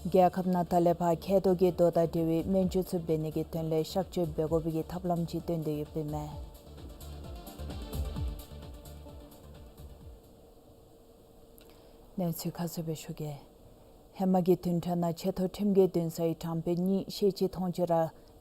རྒྱལ་ཁབ་ནང་ད་ལས་ཕར་མཁལ་རྡོག་གི་རྡོ་དང་འབྲེལ་བའི་སྨན་བཅོས་ཚུ་འབད་ནི་གི་དོན་ལས་གཤག་བཅོས་འབད་དགོ་པའི་གི་ཐབས་ལམ་ཅིག་བཏོན་ཏེ་ཡོདཔ་ཨིན་མས། གནས་ཚུལ་ཁ་གསལ་སྦེ་ཞུ་གེ། ཧེ་མ་གི་བདུན་ཕྲག་ནང་ཆེ་མཐོ་ཁྲིམས་འགལ་འདུན་སའི་དྲང་དཔོན་གཉིས་ཤེས་བྱེད་མཐོང་ཆེན་ར་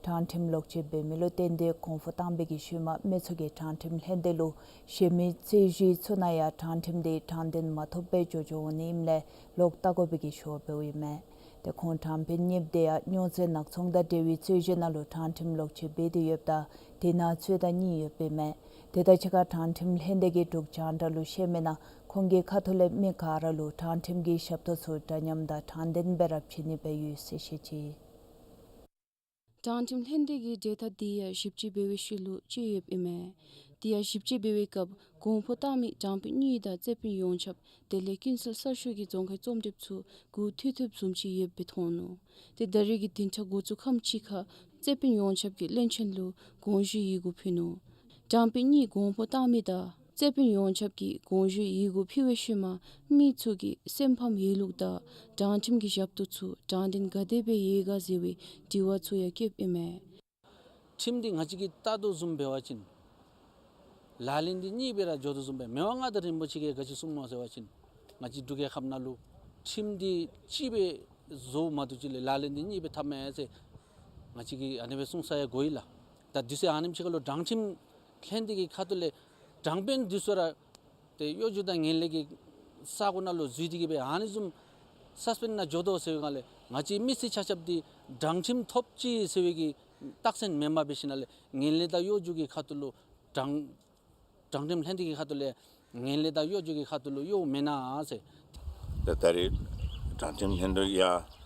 དྲང་ཁྲིམས་ལོག་སྤྱོད་འབད་མི་ལུ་བརྟེན་ཏེ་གོང་འཕོ་བཏང་བའི་གི་ཤུལ་མ་མི་ཚུ་གིས་དྲང་ཁྲིམས་ལྷན་སྡེ་ལུ་གཞན་མི་རྩོད་གཞི་ཚུ་ནང་ཡང་དྲང་ཁྲིམས་དེ་དྲང་བདེན་མ་ཐོབ་པར་འགྱོ་འགྱོཝ་ཨིནམ་ལས་ལོག་ལྟ་དགོ་པའི་གི་ཞུ་བ་འབདཝ་ཨིན་མས། ཏེ་ཁོང་དྲང་དཔོན་གཉིས་དེ་ཡང་སྨྱོ་རྫས་ནག་ཚོང་དང་འབྲེལ་བའི་རྩོད་གཞི་ནང་ལུ་དྲང་ཁྲིམས་ལོག་སྤྱོད་འབད་དེ་ཡོདཔ་ད་དེ་ནང་རྩོད་ཟླ་གཉིས་ཡོདཔ་ཨིན་མས། དེ་དང་གཅིག་ཁར་དྲང་ཁྲིམས་ལྷན་སྡེ་གི་འབྲུག་རྒྱང་བསྒྲགས་ལུ་བཤད་མི་ནང་ཁོང་གི་ཁ་ཐུག་ལས་མི་ག་ར་ལུ་དྲང་ཁྲིམས་ཀྱི་ཞབས་ཏོག་ཚུ་འདྲ་མཉམ་དང་དྲང་བདེན་སྦེ་ར་བྱིན་ནི་སྦེ་ཡོད་ཟེར་བཤད་ཅི། དྲང་ཁྲིམས་ལྷན་སྡེ་གི་གྲོས་ཐག་དེ་ཡང་ཞིབ་དཔྱད་འབད་བའི་ཤུལ་ལུ་བཅད་ཡོདཔ་ཨིན་མས། དེ་ཡང་ཞིབ་དཔྱད་འབད་བའི་སྐབས་གོང་འཕོ་བཏང་མི་དྲང་དཔོན་གཉིས་དང་རྩོད་དཔོན་ཡོངས་ཁྱབ་དེ་ལས་ཀུན་གསལ་གསར་ཤོག་གི་རྫོང་ཁའི་རྩོམ་སྒྲིགཔ་ཚུ་མགུ་མཐུད་མཐུདཔ་བཟུམ་ཅིག་ཡོདཔ་སྦེ་མཐོང་ནུག། ཏེ་ད་རེས་ཀྱི་བདུན་ཕྲག་འགོ་བཙུགས་ཁམས་ཅིག་ཁར་རྩོད་དཔོན་ཡོངས་ཁྱབ་ཀྱིས་བློན་ཆེན་ལུ་དགོངས་ཞུའི་ཡི་གུ་ཕུལ་ནུག། དྲང་དཔོན་གཉིས་གོང་འཕོ་བཏང་མི་དང་རྩོད་དཔོན་ཡོངས་ཁྱབ་ཀྱིས་དགོངས་ཞུའི་ཡི་གུ་ཕུལ་བའི་ཤུལ་མ་མི་ཚུ་གིས་སེམས་ཕམ་ཡོད་ལུགས་དང་དྲང་ཁྲིམས་ཀྱི་ཞབས་ཏོག་ཚུ་དྲང་བདེན་ག་དེ་སྦེ་ཡོད་ག་ཟེར་བའི་དྲི་བ་ཚུ་ཡང་བཀོདཔ་ཨིན་མས། ཁྲིམས་འདི་ང་བཅས་ཀྱིས་བལྟ་དོ་བཟུམ་འབད་བ་ཅིན་ལག་ལེན་འདི་གཉིས་སྦེ་ར་འགྱོ་དོ་བཟུམ་སྦེ། མི་དབང་མངའ་བདག་རིན་པོ་ཆེ་གིས་ག་ཅི་གསུངསམ་སྨོ་ཟེར་བ་ཅིན་ང་བཅས་འབྲུག་རྒྱལ་ཁབ་ནང་ལུ་ཁྲིམས་འདི་གཅིག་སྦེ་བཟོ་མ་བཏུབ་ཅིག་ལས་ལག་ལེན་འདི་གཉིས་སྦེ་འཐབ་མས་ཟེར་ང་བཅས་ཀྱིས་ཨ་ནི་སྦེ་གསུངས་ས་ཡང་གོ་ཡི་ལགས། ད་དུས་ཚོད་ཨ་ནེམ་ཅིག་ཁར་ལུ་དྲང་ཁྲིམས་ལྷན་སྡེ་གི་ཁ་ཐུག་ལས་དྲང་དཔོན་འདི་ཚུ་ར་ཏེ་གཡོ་སྒྱུ་དང་ངན་ལྷད་ཀྱི་ས་གོ་ནང་ལུ་འཛུལ་ཏེ་གིས་སྦེ་ཨ་ནི་བཟུམ་སཱསི་པེནཌ་ནང་འགྱོ་དོ་ཟེར་བའི་སྒང་ལས་ང་བཅས་མི་སེར་ཆ་ཁྱབ་འདི་དྲང་ཁྲིམས་ཐོབ་ཅི་ཟེར་བའི་གི་རྟགས་མཚན་མེནམ་འབད་ཞིནམ་ལས་ངན་ལྷད་དང་གཡོ་སྒྱུ་གི་ཁ་ཐུག་ལུ་དྲང་དྲང་ཁྲིམས་ལྷན་སྡེ་གི་ཁ་ཐུག་ལས་ངན་ལྷད་དང་གཡོ་སྒྱུ་གི་ཁ་ཐུག་ལུ་གཡོ་མེན་ན་ཟེར། ད་ད་རེས་དྲང་ཁྲིམས་ལྷན་སྡེ་ཡང་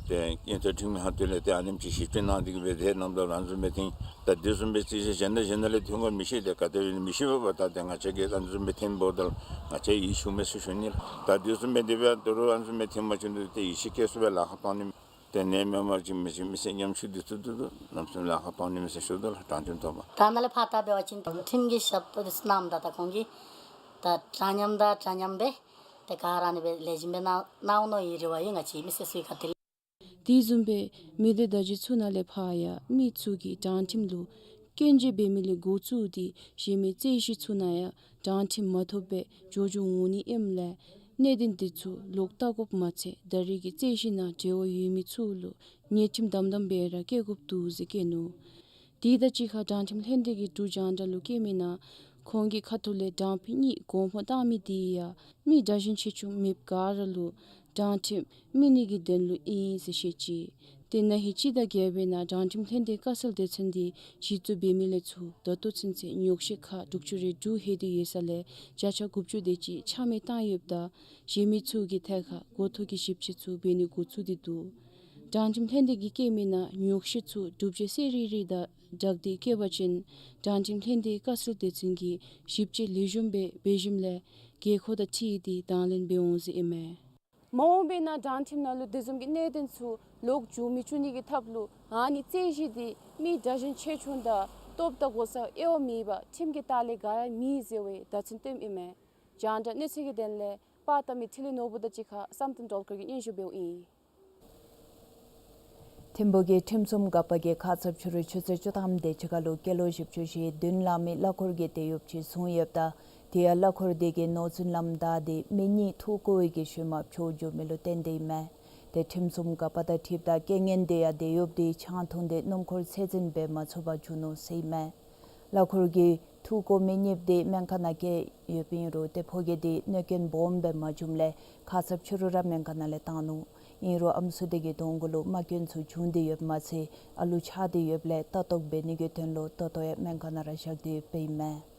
ཏེ་ཡིན་ཏེ་ཁྲིམས་ལྷན་སྡེ་ལས་ཏེ་ཨ་ནེམ་ཅིག་ཞིབ་དཔྱད་གནང་སྟེ་གིས་སྦེ་ཏེ་ནམ་ད་ལུ་ཨ་ནི་བཟུམ་སྦེ་ཐོན། ད་དེ་བཟུམ་སྦེ་རྩོད་གཞི་གཞན་དང་གཞན་དང་ལས་ཐོན་ག་མི་ཤེས། ཏེ་ག་དེ་སྦེ་མི་ཤེས་པས། ད་ཏེ་ང་བཅས་ཀྱིས་ཨ་ནི་བཟུམ་སྦེ་ཐོནམ་ད་ལུ་ང་བཅས་ཡིད་ཆུང་མས་ཟེར་ཞུ་ནི་ལགས། ད་དེ་བཟུམ་སྦེ་དེ་སྦེ་ད་རུང་ཨ་ནི་བཟུམ་སྦེ་ཐོན་པ་ཅིན་འདི་ཏེ་ཡིད་ཆེས་བསྐྱེད་ཚུགས་པའི་ལཱ་ཁག་གཏང་ནི། ཏེ་ནད་མེད་མ་ཅིག་མི་ཅིག་མི་སེར་ཉམ་ཆུང་འདི་ཚུ་འདི་ཚུ་གནམ་མེད་ས་མེད་ལཱ་ཁག་གཏང་ནི་མས་ཟེར་ཞུ་དོ་ལགས། དྲང་ཁྲིམས་ཐོབ་པ། ད་ནཱ་ལས་ཕར་ད་འབད་བ་ཅིན་ཁྲིམས་ཀྱི་ཞབས་ཏོག་འདི་ཚུ་གནངམ་ད་ད་ཁོང་གིས་ད་འདྲ་མཉམ་དང་འདྲ་མཉམ་སྦེ་ཏེ་ག་ར་ཨ་ནི་སྦེ་ལེགས་ཤོམ་སྦེ་གནང་གནང་ནི་ཨིན་རུང་ཡང་ང་བཅས་མི་སེར་ཚུ་གི་ཁ་ཐུག་ལས། དེ་བཟུམ་སྦེ་མི་སྡེ་བརྡ་བརྒྱུད་ཚུ་ནང་ལས་ཕར་ཡང་མི་ཚུ་གིས་དྲང་ཁྲིམས་ལུ་སྐྱོན་བརྗོད་འབད་མི་ལས་འགོ་བཙུགས་ཏེ་གཞན་མི་རྩོད་གཞི་ཚུ་ནང་ཡང་དྲང་ཁྲིམས་མ་ཐོབ་པར་འགྱོ་འགྱོཝ་འོང་ནི་ཨིནམ་ལས་གནད་དོན་འདི་ཚུ་ལོག་བལྟ་དགོཔ་མ་ཚད་ད་རེས་ཀྱི་རྩོད་གཞི་ནང་འབྲེལ་བ་ཡོད་མི་ཚུ་ལུ་ཉེས་ཁྲིམས་དམ་དམ་སྦེ་ར་བཀལ་དགོཔ་འདུག་ཟེར་བཀོད་ནུག། དེ་དང་གཅིག་ཁར་དྲང་ཁྲིམས་ལྷན་སྡེ་གིས་འབྲུག་རྒྱང་བསྒྲགས་ལུ་བཀོད་མི་ནང་ཁོང་གི་ཁ་ཐུག་ལས་དྲང་དཔོན་གཉིས་གོང་འཕོ་བཏང་མི་དེ་ཡང་མི་དྲག་ཞན་ཆེ་ཆུང་མེདཔ་ག་ར་ལུ་དྲང་ཁྲིམས་སྨིན་ནི་གི་དོན་ལུ་ཨིན་ཟེར་བཤད་ཅི། ཏེ་ན་ཧིང་སྤྱི་ཟླ་བརྒྱད་པའི་ནང་དྲང་ཁྲིམས་ལྷན་སྡེ་བཀའ་སྲུང་སྡེ་ཚན་འདི་གཞི་བཙུགས་འབད་མི་ལས་ཚུར་ད་ལྟོ་ཚུན་ཚོད་ཉོག་བཤད་ཁག་དྲུག་ཅུ་རེ་དྲུག་ལྷོད་དེ་ཡོད་ས་ལས་བརྒྱ་ཆ་དགུ་བཅུ་དེ་ཅིག་ཆ་མེད་བཏང་ཡོདཔ་ད་གཞན་མི་ཚུ་གི་ཐད་ཁར་འགོ་ཐོག་གི་ཞིབ་དཔྱད་ཚུ་འབད་ནི་འགོ་བཙུགས་ཏེ་འདུག། དྲང་ཁྲིམས་ལྷན་སྡེ་གིས་བཀོད་མི་ནང་ཉོག་བཤད་ཚུ་སྒྲུབ་བྱེད་གསལ་རི་རི་དང་སྦྲགས་ཏེ་བཀོད་པ་ཅིན་དྲང་ཁྲིམས་ལྷན་སྡེ་བཀའ་སྲུང་སྡེ་ཚན་གྱིས་ཞིབ་དཔྱད་ལེགས་ཤོམ་སྦེ་འབད་ཞིནམ་ལས་དགོས་མཁོ་དང་འཁྲིལ་ཏེ་དང་ལེན་འབད་འོང་ཟེར་ཨིན་མས། མ་འོངས་པའི་ནང་དྲང་ཁྲིམས་ནང་ལུ་དེ་བཟུམ་གྱི་གནད་དོན་ཚུ་ལོག་འབྱུང་མི་བཅུག་ནི་གི་ཐབས་ལུ་ཨ་ནི་རྩོད་གཞི་འདི་མི་དྲག་ཞན་ཆེ་ཆུང་དང་སྟོབས་དང་གོ་ས་དབྱེ་བ་མེད་པར་ཁྲིམས་ཀྱི་ལྟག་ལས་ག་ར་མེད་ཟེར་བའི་བརྡ་མཚོན་སྟོནམ་ཨིན་མས། རྒྱང་བསྒྲགས་གནས་ཚུལ་གྱི་དོན་ལས་པར་བཏབ་མི་ཐི་ལི་ནོར་བུ་དང་གཅིག་ཁར་བསམ་གཏན་སྒྲོལ་དཀར་གྱིས་སྙན་ཞུ་འབདཝ་ཨིན། ཐིམ་ཕུག་གི་ཁྲིམས་སྲུང་འགག་པ་གིས་ཁ་ཙ་ཕྱི་རུ་ཆུ་ཚོད་བཅུ་ཐམ་དེ་ཅིག་ཁར་ལུ་སྐྱེས་ལོ་བཞི་བཅུ་ཞེ་བདུན་ལང་མི་གླ་འཁོར་གྱི་དེད་གཡོགཔ་ཅིག་བཟུང་ཡོདཔ་ད་དེ་ཡང་གླ་འཁོར་དེ་གི་ནོར་འཛིན་ལམ་བདའ་སྟེ་མི་གཉིས་འཐུ་བཀོ་བའི་གི་ཤུལ་མ་འཕྱོག་འགྱོ་མི་ལུ་བརྟེན་ཏེ་ཨིན་མས། ཏེ་ཁྲིམས་སྲུང་འགག་པ་དང་འཁྲིལཝ་ད་རྐྱེན་ངན་དེ་ཡང་དེད་གཡོགཔ་དེ་ཆང་འཐུང་སྟེ་སྣུམ་འཁོར་ཚད་འཛིན་འབད་མ་ཚུགས་པར་བྱུང་ནུག་ཟེར་ཨིན་མས། གླ་འཁོར་གྱི་འཐུ་བཀོ་མི་གཉིསཔོ་དེ་སྨན་ཁང་ནང་བསྐྱལ་ཡོདཔ་ཨིན་རུང་ཏེ་ཕོ་རྒྱས་དེ་གནོད་སྐྱོན་སྦོམ་སྦེ་མ་བྱུངམ་ལས་ཁ་ཙ་ཕྱི་རུ་ར་སྨན་ཁང་ནང་ལས་བཏང་ནུག། ཨིན་རུང་ཨམ་སྲུ་དེ་གི་གདོང་གུ་ལུ་རྨ་སྐྱོན་ཚུ་བྱུང་སྟེ་ཡོདཔ་མ་ཚད་ཨ་ལུ་ཆགས་ཏེ་ཡོདཔ་ལས་ལྟ་རྟོག་འབད་ནི་གི་དོན་ལུ་ད་ལྟོ་ཡང་སྨན་ཁང་ནང་ར་བཞག་སྟེ་ཡོདཔ་ཨིན་མས།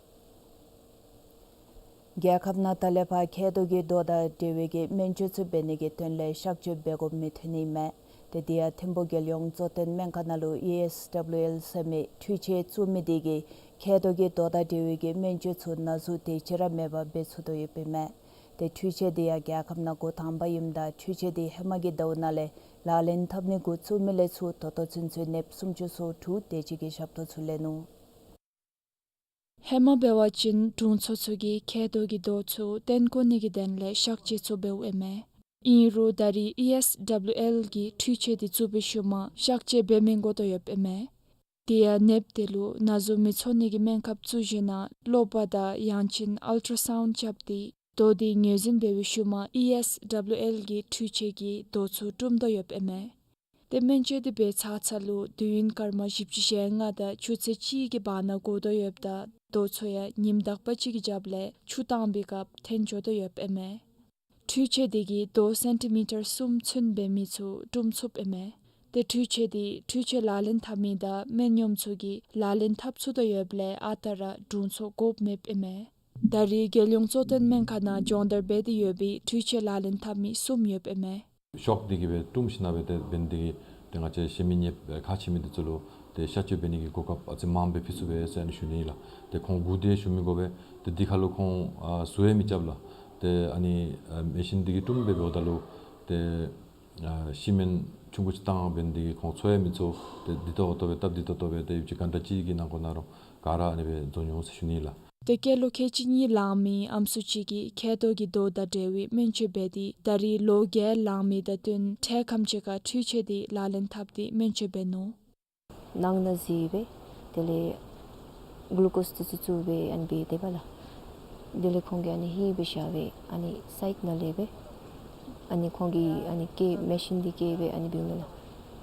རྒྱལ་ཁབ་ནང་ད་ལས་ཕར་མཁལ་རྡོག་གི་རྡོག་དང་འབྲེལ་བའི་གི་སྨན་བཅོས་ཚུ་འབད་ནི་གི་དོན་ལས་གཤག་བཅོས་འབད་དགོཔ་མི་ཐོན་ནི་ཨིན་མས། ཏེ་དེ་ཡང་ཐིམ་ཕུག་རྒྱལ་ཡོངས་གཙོ་བསྟེན་སྨན་ཁང་ནང་ལུ་ཨི་ཨེསི་ཌབ་ལུ་ཨེལ་ཟེར་མི་འཕྲུལ་ཆས་བཙུགས་མི་དེ་གིས་མཁལ་རྡོག་གི་རྡོག་དང་འབྲེལ་བའི་གི་སྨན་བཅོས་ཚུ་ན་ཟུག་དེ་ཅིག་ར་མེད་པར་འབད་ཚུགས་དོ་ཡོདཔ་ཨིན་མས། ཏེ་འཕྲུལ་ཆས་དེ་ཡང་རྒྱལ་ཁབ་ནང་འགོ་དང་པ་ཨིནམ་ད་འཕྲུལ་ཆས་དེ་ཧེ་མ་གི་ཟླཝ་ནང་ལས་ལག་ལེན་འཐབ་ནི་འགོ་བཙུགས་མི་ལས་ཚུར་ད་ལྟོ་ཚུན་ཚོད་ནདཔ་སུམ་ཅུ་སོ་དྲུག་དེ་ཅིག་གི་ཞབས་ཏོག་ཚུ་ལེན་ནུག། ཧེ་མ་འབད་བ་ཅིན་དྲུང་འཚོ་ཚུ་གིས་མཁལ་རྡོག་གི་རྡོག་ཚུ་བཏོན་བཀོ་ནི་གི་དོན་ལས་གཤག་བཅོས་ཚུ་འབདཝ་ཨིན་མས། ཨིན་རུང་ད་རེས་ཨི་ཨེསི་ཌབ་ལུ་ཨེལ་གྱིས་འཕྲུལ་ཆས་དེ་བཙུགས་པའི་ཤུལ་མ་གཤག་བཅོས་འབད་མི་དགོ་དོ་ཡོདཔ་ཨིན་མས། དེ་ཡང་ནདཔ་དེ་ལུ་ན་ཟུག་མི་ཚོར་ནི་གི་སྨན་ཁབ་བཙུགས་ཞིནམ་ལས་གློ་བ་དང་ཡང་ཅིན་ཨལ་ཊ་སའུནཌ་རྐྱབ་སྟེ་ རྡོ་འདི་ངོས་འཛིན་འབད་བའི་ཤུལ་མ་ཨི་ཨེསི་ཌབ་ལུ་ཨེལ་གྱི་འཕྲུལ་ཆས་ཀྱིས་རྡོ་ཚུ་བཀྲུམ་དོ་ཡོདཔ་ཨིན་མས། ཏེ་སྨན་བཅོས་འདི་འབད་ཚར་ཚརཝ་ལུ་དུས་ཡུན་སྐར་མ་བཞི་བཅུ་ཞེ་ལྔ་དང་ཆུ་ཚོད་གཅིག་གི་བར་ན་འགོར་དོ་ཡོདཔ་ད་རྡོ་ཚུ་ཡང་ཉིནམ་དག་པ་ཅིག་གི་རྒྱབ་ལས་ཆུ་བཏང་བའི་སྐབས་འཐོན་འགྱོ་དོ་ཡོདཔ་ཨིན་མས། འཕྲུལ་ཆས་འདི་གིས་རྡོ་སེན་ཊི་མི་ཊར་གསུམ་ཚུན་འབད་མི་ཚུ་བཀྲུམ་ཚུགསཔ་ཨིན་མས། ཏེ་འཕྲུལ་ཆས་འདི་འཕྲུལ་ཆས་ལག་ལེན་འཐབ་མི་དང་སྨན་གཡོགམ་ཚུ་གིས་ལག་ལེན་འཐབ་ཚུགས་དོ་ཡོདཔ་ལས་ཨ་རྟག་ར་དྲུང་འཚོ་དགོཔ་མེདཔ་ཨིན་མས། ད་རེས་རྒྱལ་ཡོངས་གཙོ་བསྟེན་སྨན་ཁང་ནང་སྦྱོང་བརྡར་འབད་དེ་ཡོད་པའི་འཕྲུལ་ཆས་ལག་ལེན་འཐབ་མི་གསུམ་ཡོདཔ་ཨིན་མས། ཤོག་འདི་གིས་སྦེ་བཀྲུམ་ཞིནམ་སྦེ་ཏེ་འབད་ནི་འདི་གིས་ཏེ་ང་བཅས་གཞན་མི་ཉེ་ཁ་ཕྱེ་མི་འདི་ཚུ་ལུ་ཏེ་གཤག་བཅོས་འབད་ནི་གི་གོ་སྐབས་ཨ་ཙི་མངམ་སྦེ་ཕུལ་ཚུགས་པས་ཟེར་ཨ་ནི་ཞུ་ནི་ལགས། ཏེ་ཁོང་སྒུག་སྡོད་ཞུ་མི་དགོ་པས། ཏེ་འདི་ཁར་ལུ་ཁོང་ཨ་ཟུར་ཡང་མི་རྐྱབ་ལགས། ཏེ་ཨ་ནི་ཨ་མེ་ཤིན་འདི་གིས་བཀྲུམ་སྦེ་འབདཝ་ད་ལུ་ཏེ་ཨ་ཤི་མེན་ཆུང་ཀུ་ཅིག་བཏང་འབད་ནི་འདི་གིས་ཁོང་ཚོར་ཡང་མི་ཚོར། ཏེ་བདེ་ཏོག་ཏོ་སྦེ་སྟབས་བདེ་ཏོག་ཏོ་སྦེ་ཏེ་ཡུདཔ་ཅིག་གྷན་ཊ་གཅིག་གི་ནང་འཁོད་ནང་ར་ག་ར་ཨ་ནི་སྦེ་འཛོམས་འོང་ཟེར་ཞུ་ནི་ལགས། ཏེ་སྐྱེས་ལོ་ཁལ་གཅིག་གཉིས་ལང་མི་ཨམ་སྲུ་ཅིག་གིས་མཁལ་རྡོག་གི་རྡོ་དང་འབྲེལ་བའི་སྨན་བཅོས་འབད་དེ་ད་རེས་ལོ་བརྒྱད་ལང་མི་དང་བསྟུན་འཕྲལ་ཁམས་ཅིག་ཁར་འཕྲུལ་ཆས་འདི་ལག་ལེན་འཐབ་སྟེ་སྨན་བཅོས་འབད་ནུག། ནང་ན་གཟིགས་སྦེ་དེ་ལས་གླུ་ཀོསི་འདི་ཚུ་བཙུགས་སྦེ་ཨ་ནི་སྦེ་སྡོདཔ་ལགས། དེ་ལས་ཁོང་གིས་ཨ་ནི་ཧི་སྦེ་བཞག་སྦེ་ཨ་ནི་སའིཌ་ནང་ལས་སྦེ་ཨ་ནི་ཁོང་གིས་ཨ་ནི་བཀལ་མེ་ཤིན་འདི་བཀལ་སྦེ་ཨ་ནི་འབདཝ་ད་ལགས།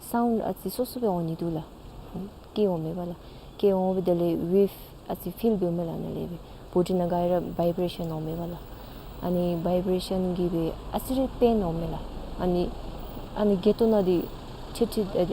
སའུནཌ་ཨ་ཙི་སོ་སོ་སྦེ་འོང་ནི་འདུག་ལགས། བཀལ་འོངམ་མས་པ་ལགས། བཀལ་འོང་སྦེ་དེ་ལས་ཝེབ་ཨ་ཙི་ཕིལ་འབདཝ་མས་ལགས་ནཱ་ལས་སྦེ། བོ་ཌི་ནང་ག་ར་བའི་བྷི་རེ་ཤཱན་འོངམ་མས་པ་ལགས། ཨ་ནི་བའི་བྷི་རེ་ཤཱན་གྱིས་སྦེ་ཨ་ཙི་རེ་པེན་འོངམ་མས་ལགས། ཨ་ནི་ཨ་ནི་སྒལ་ཏོ་ནང་འདི་ཁྲིད་ཁྲིད་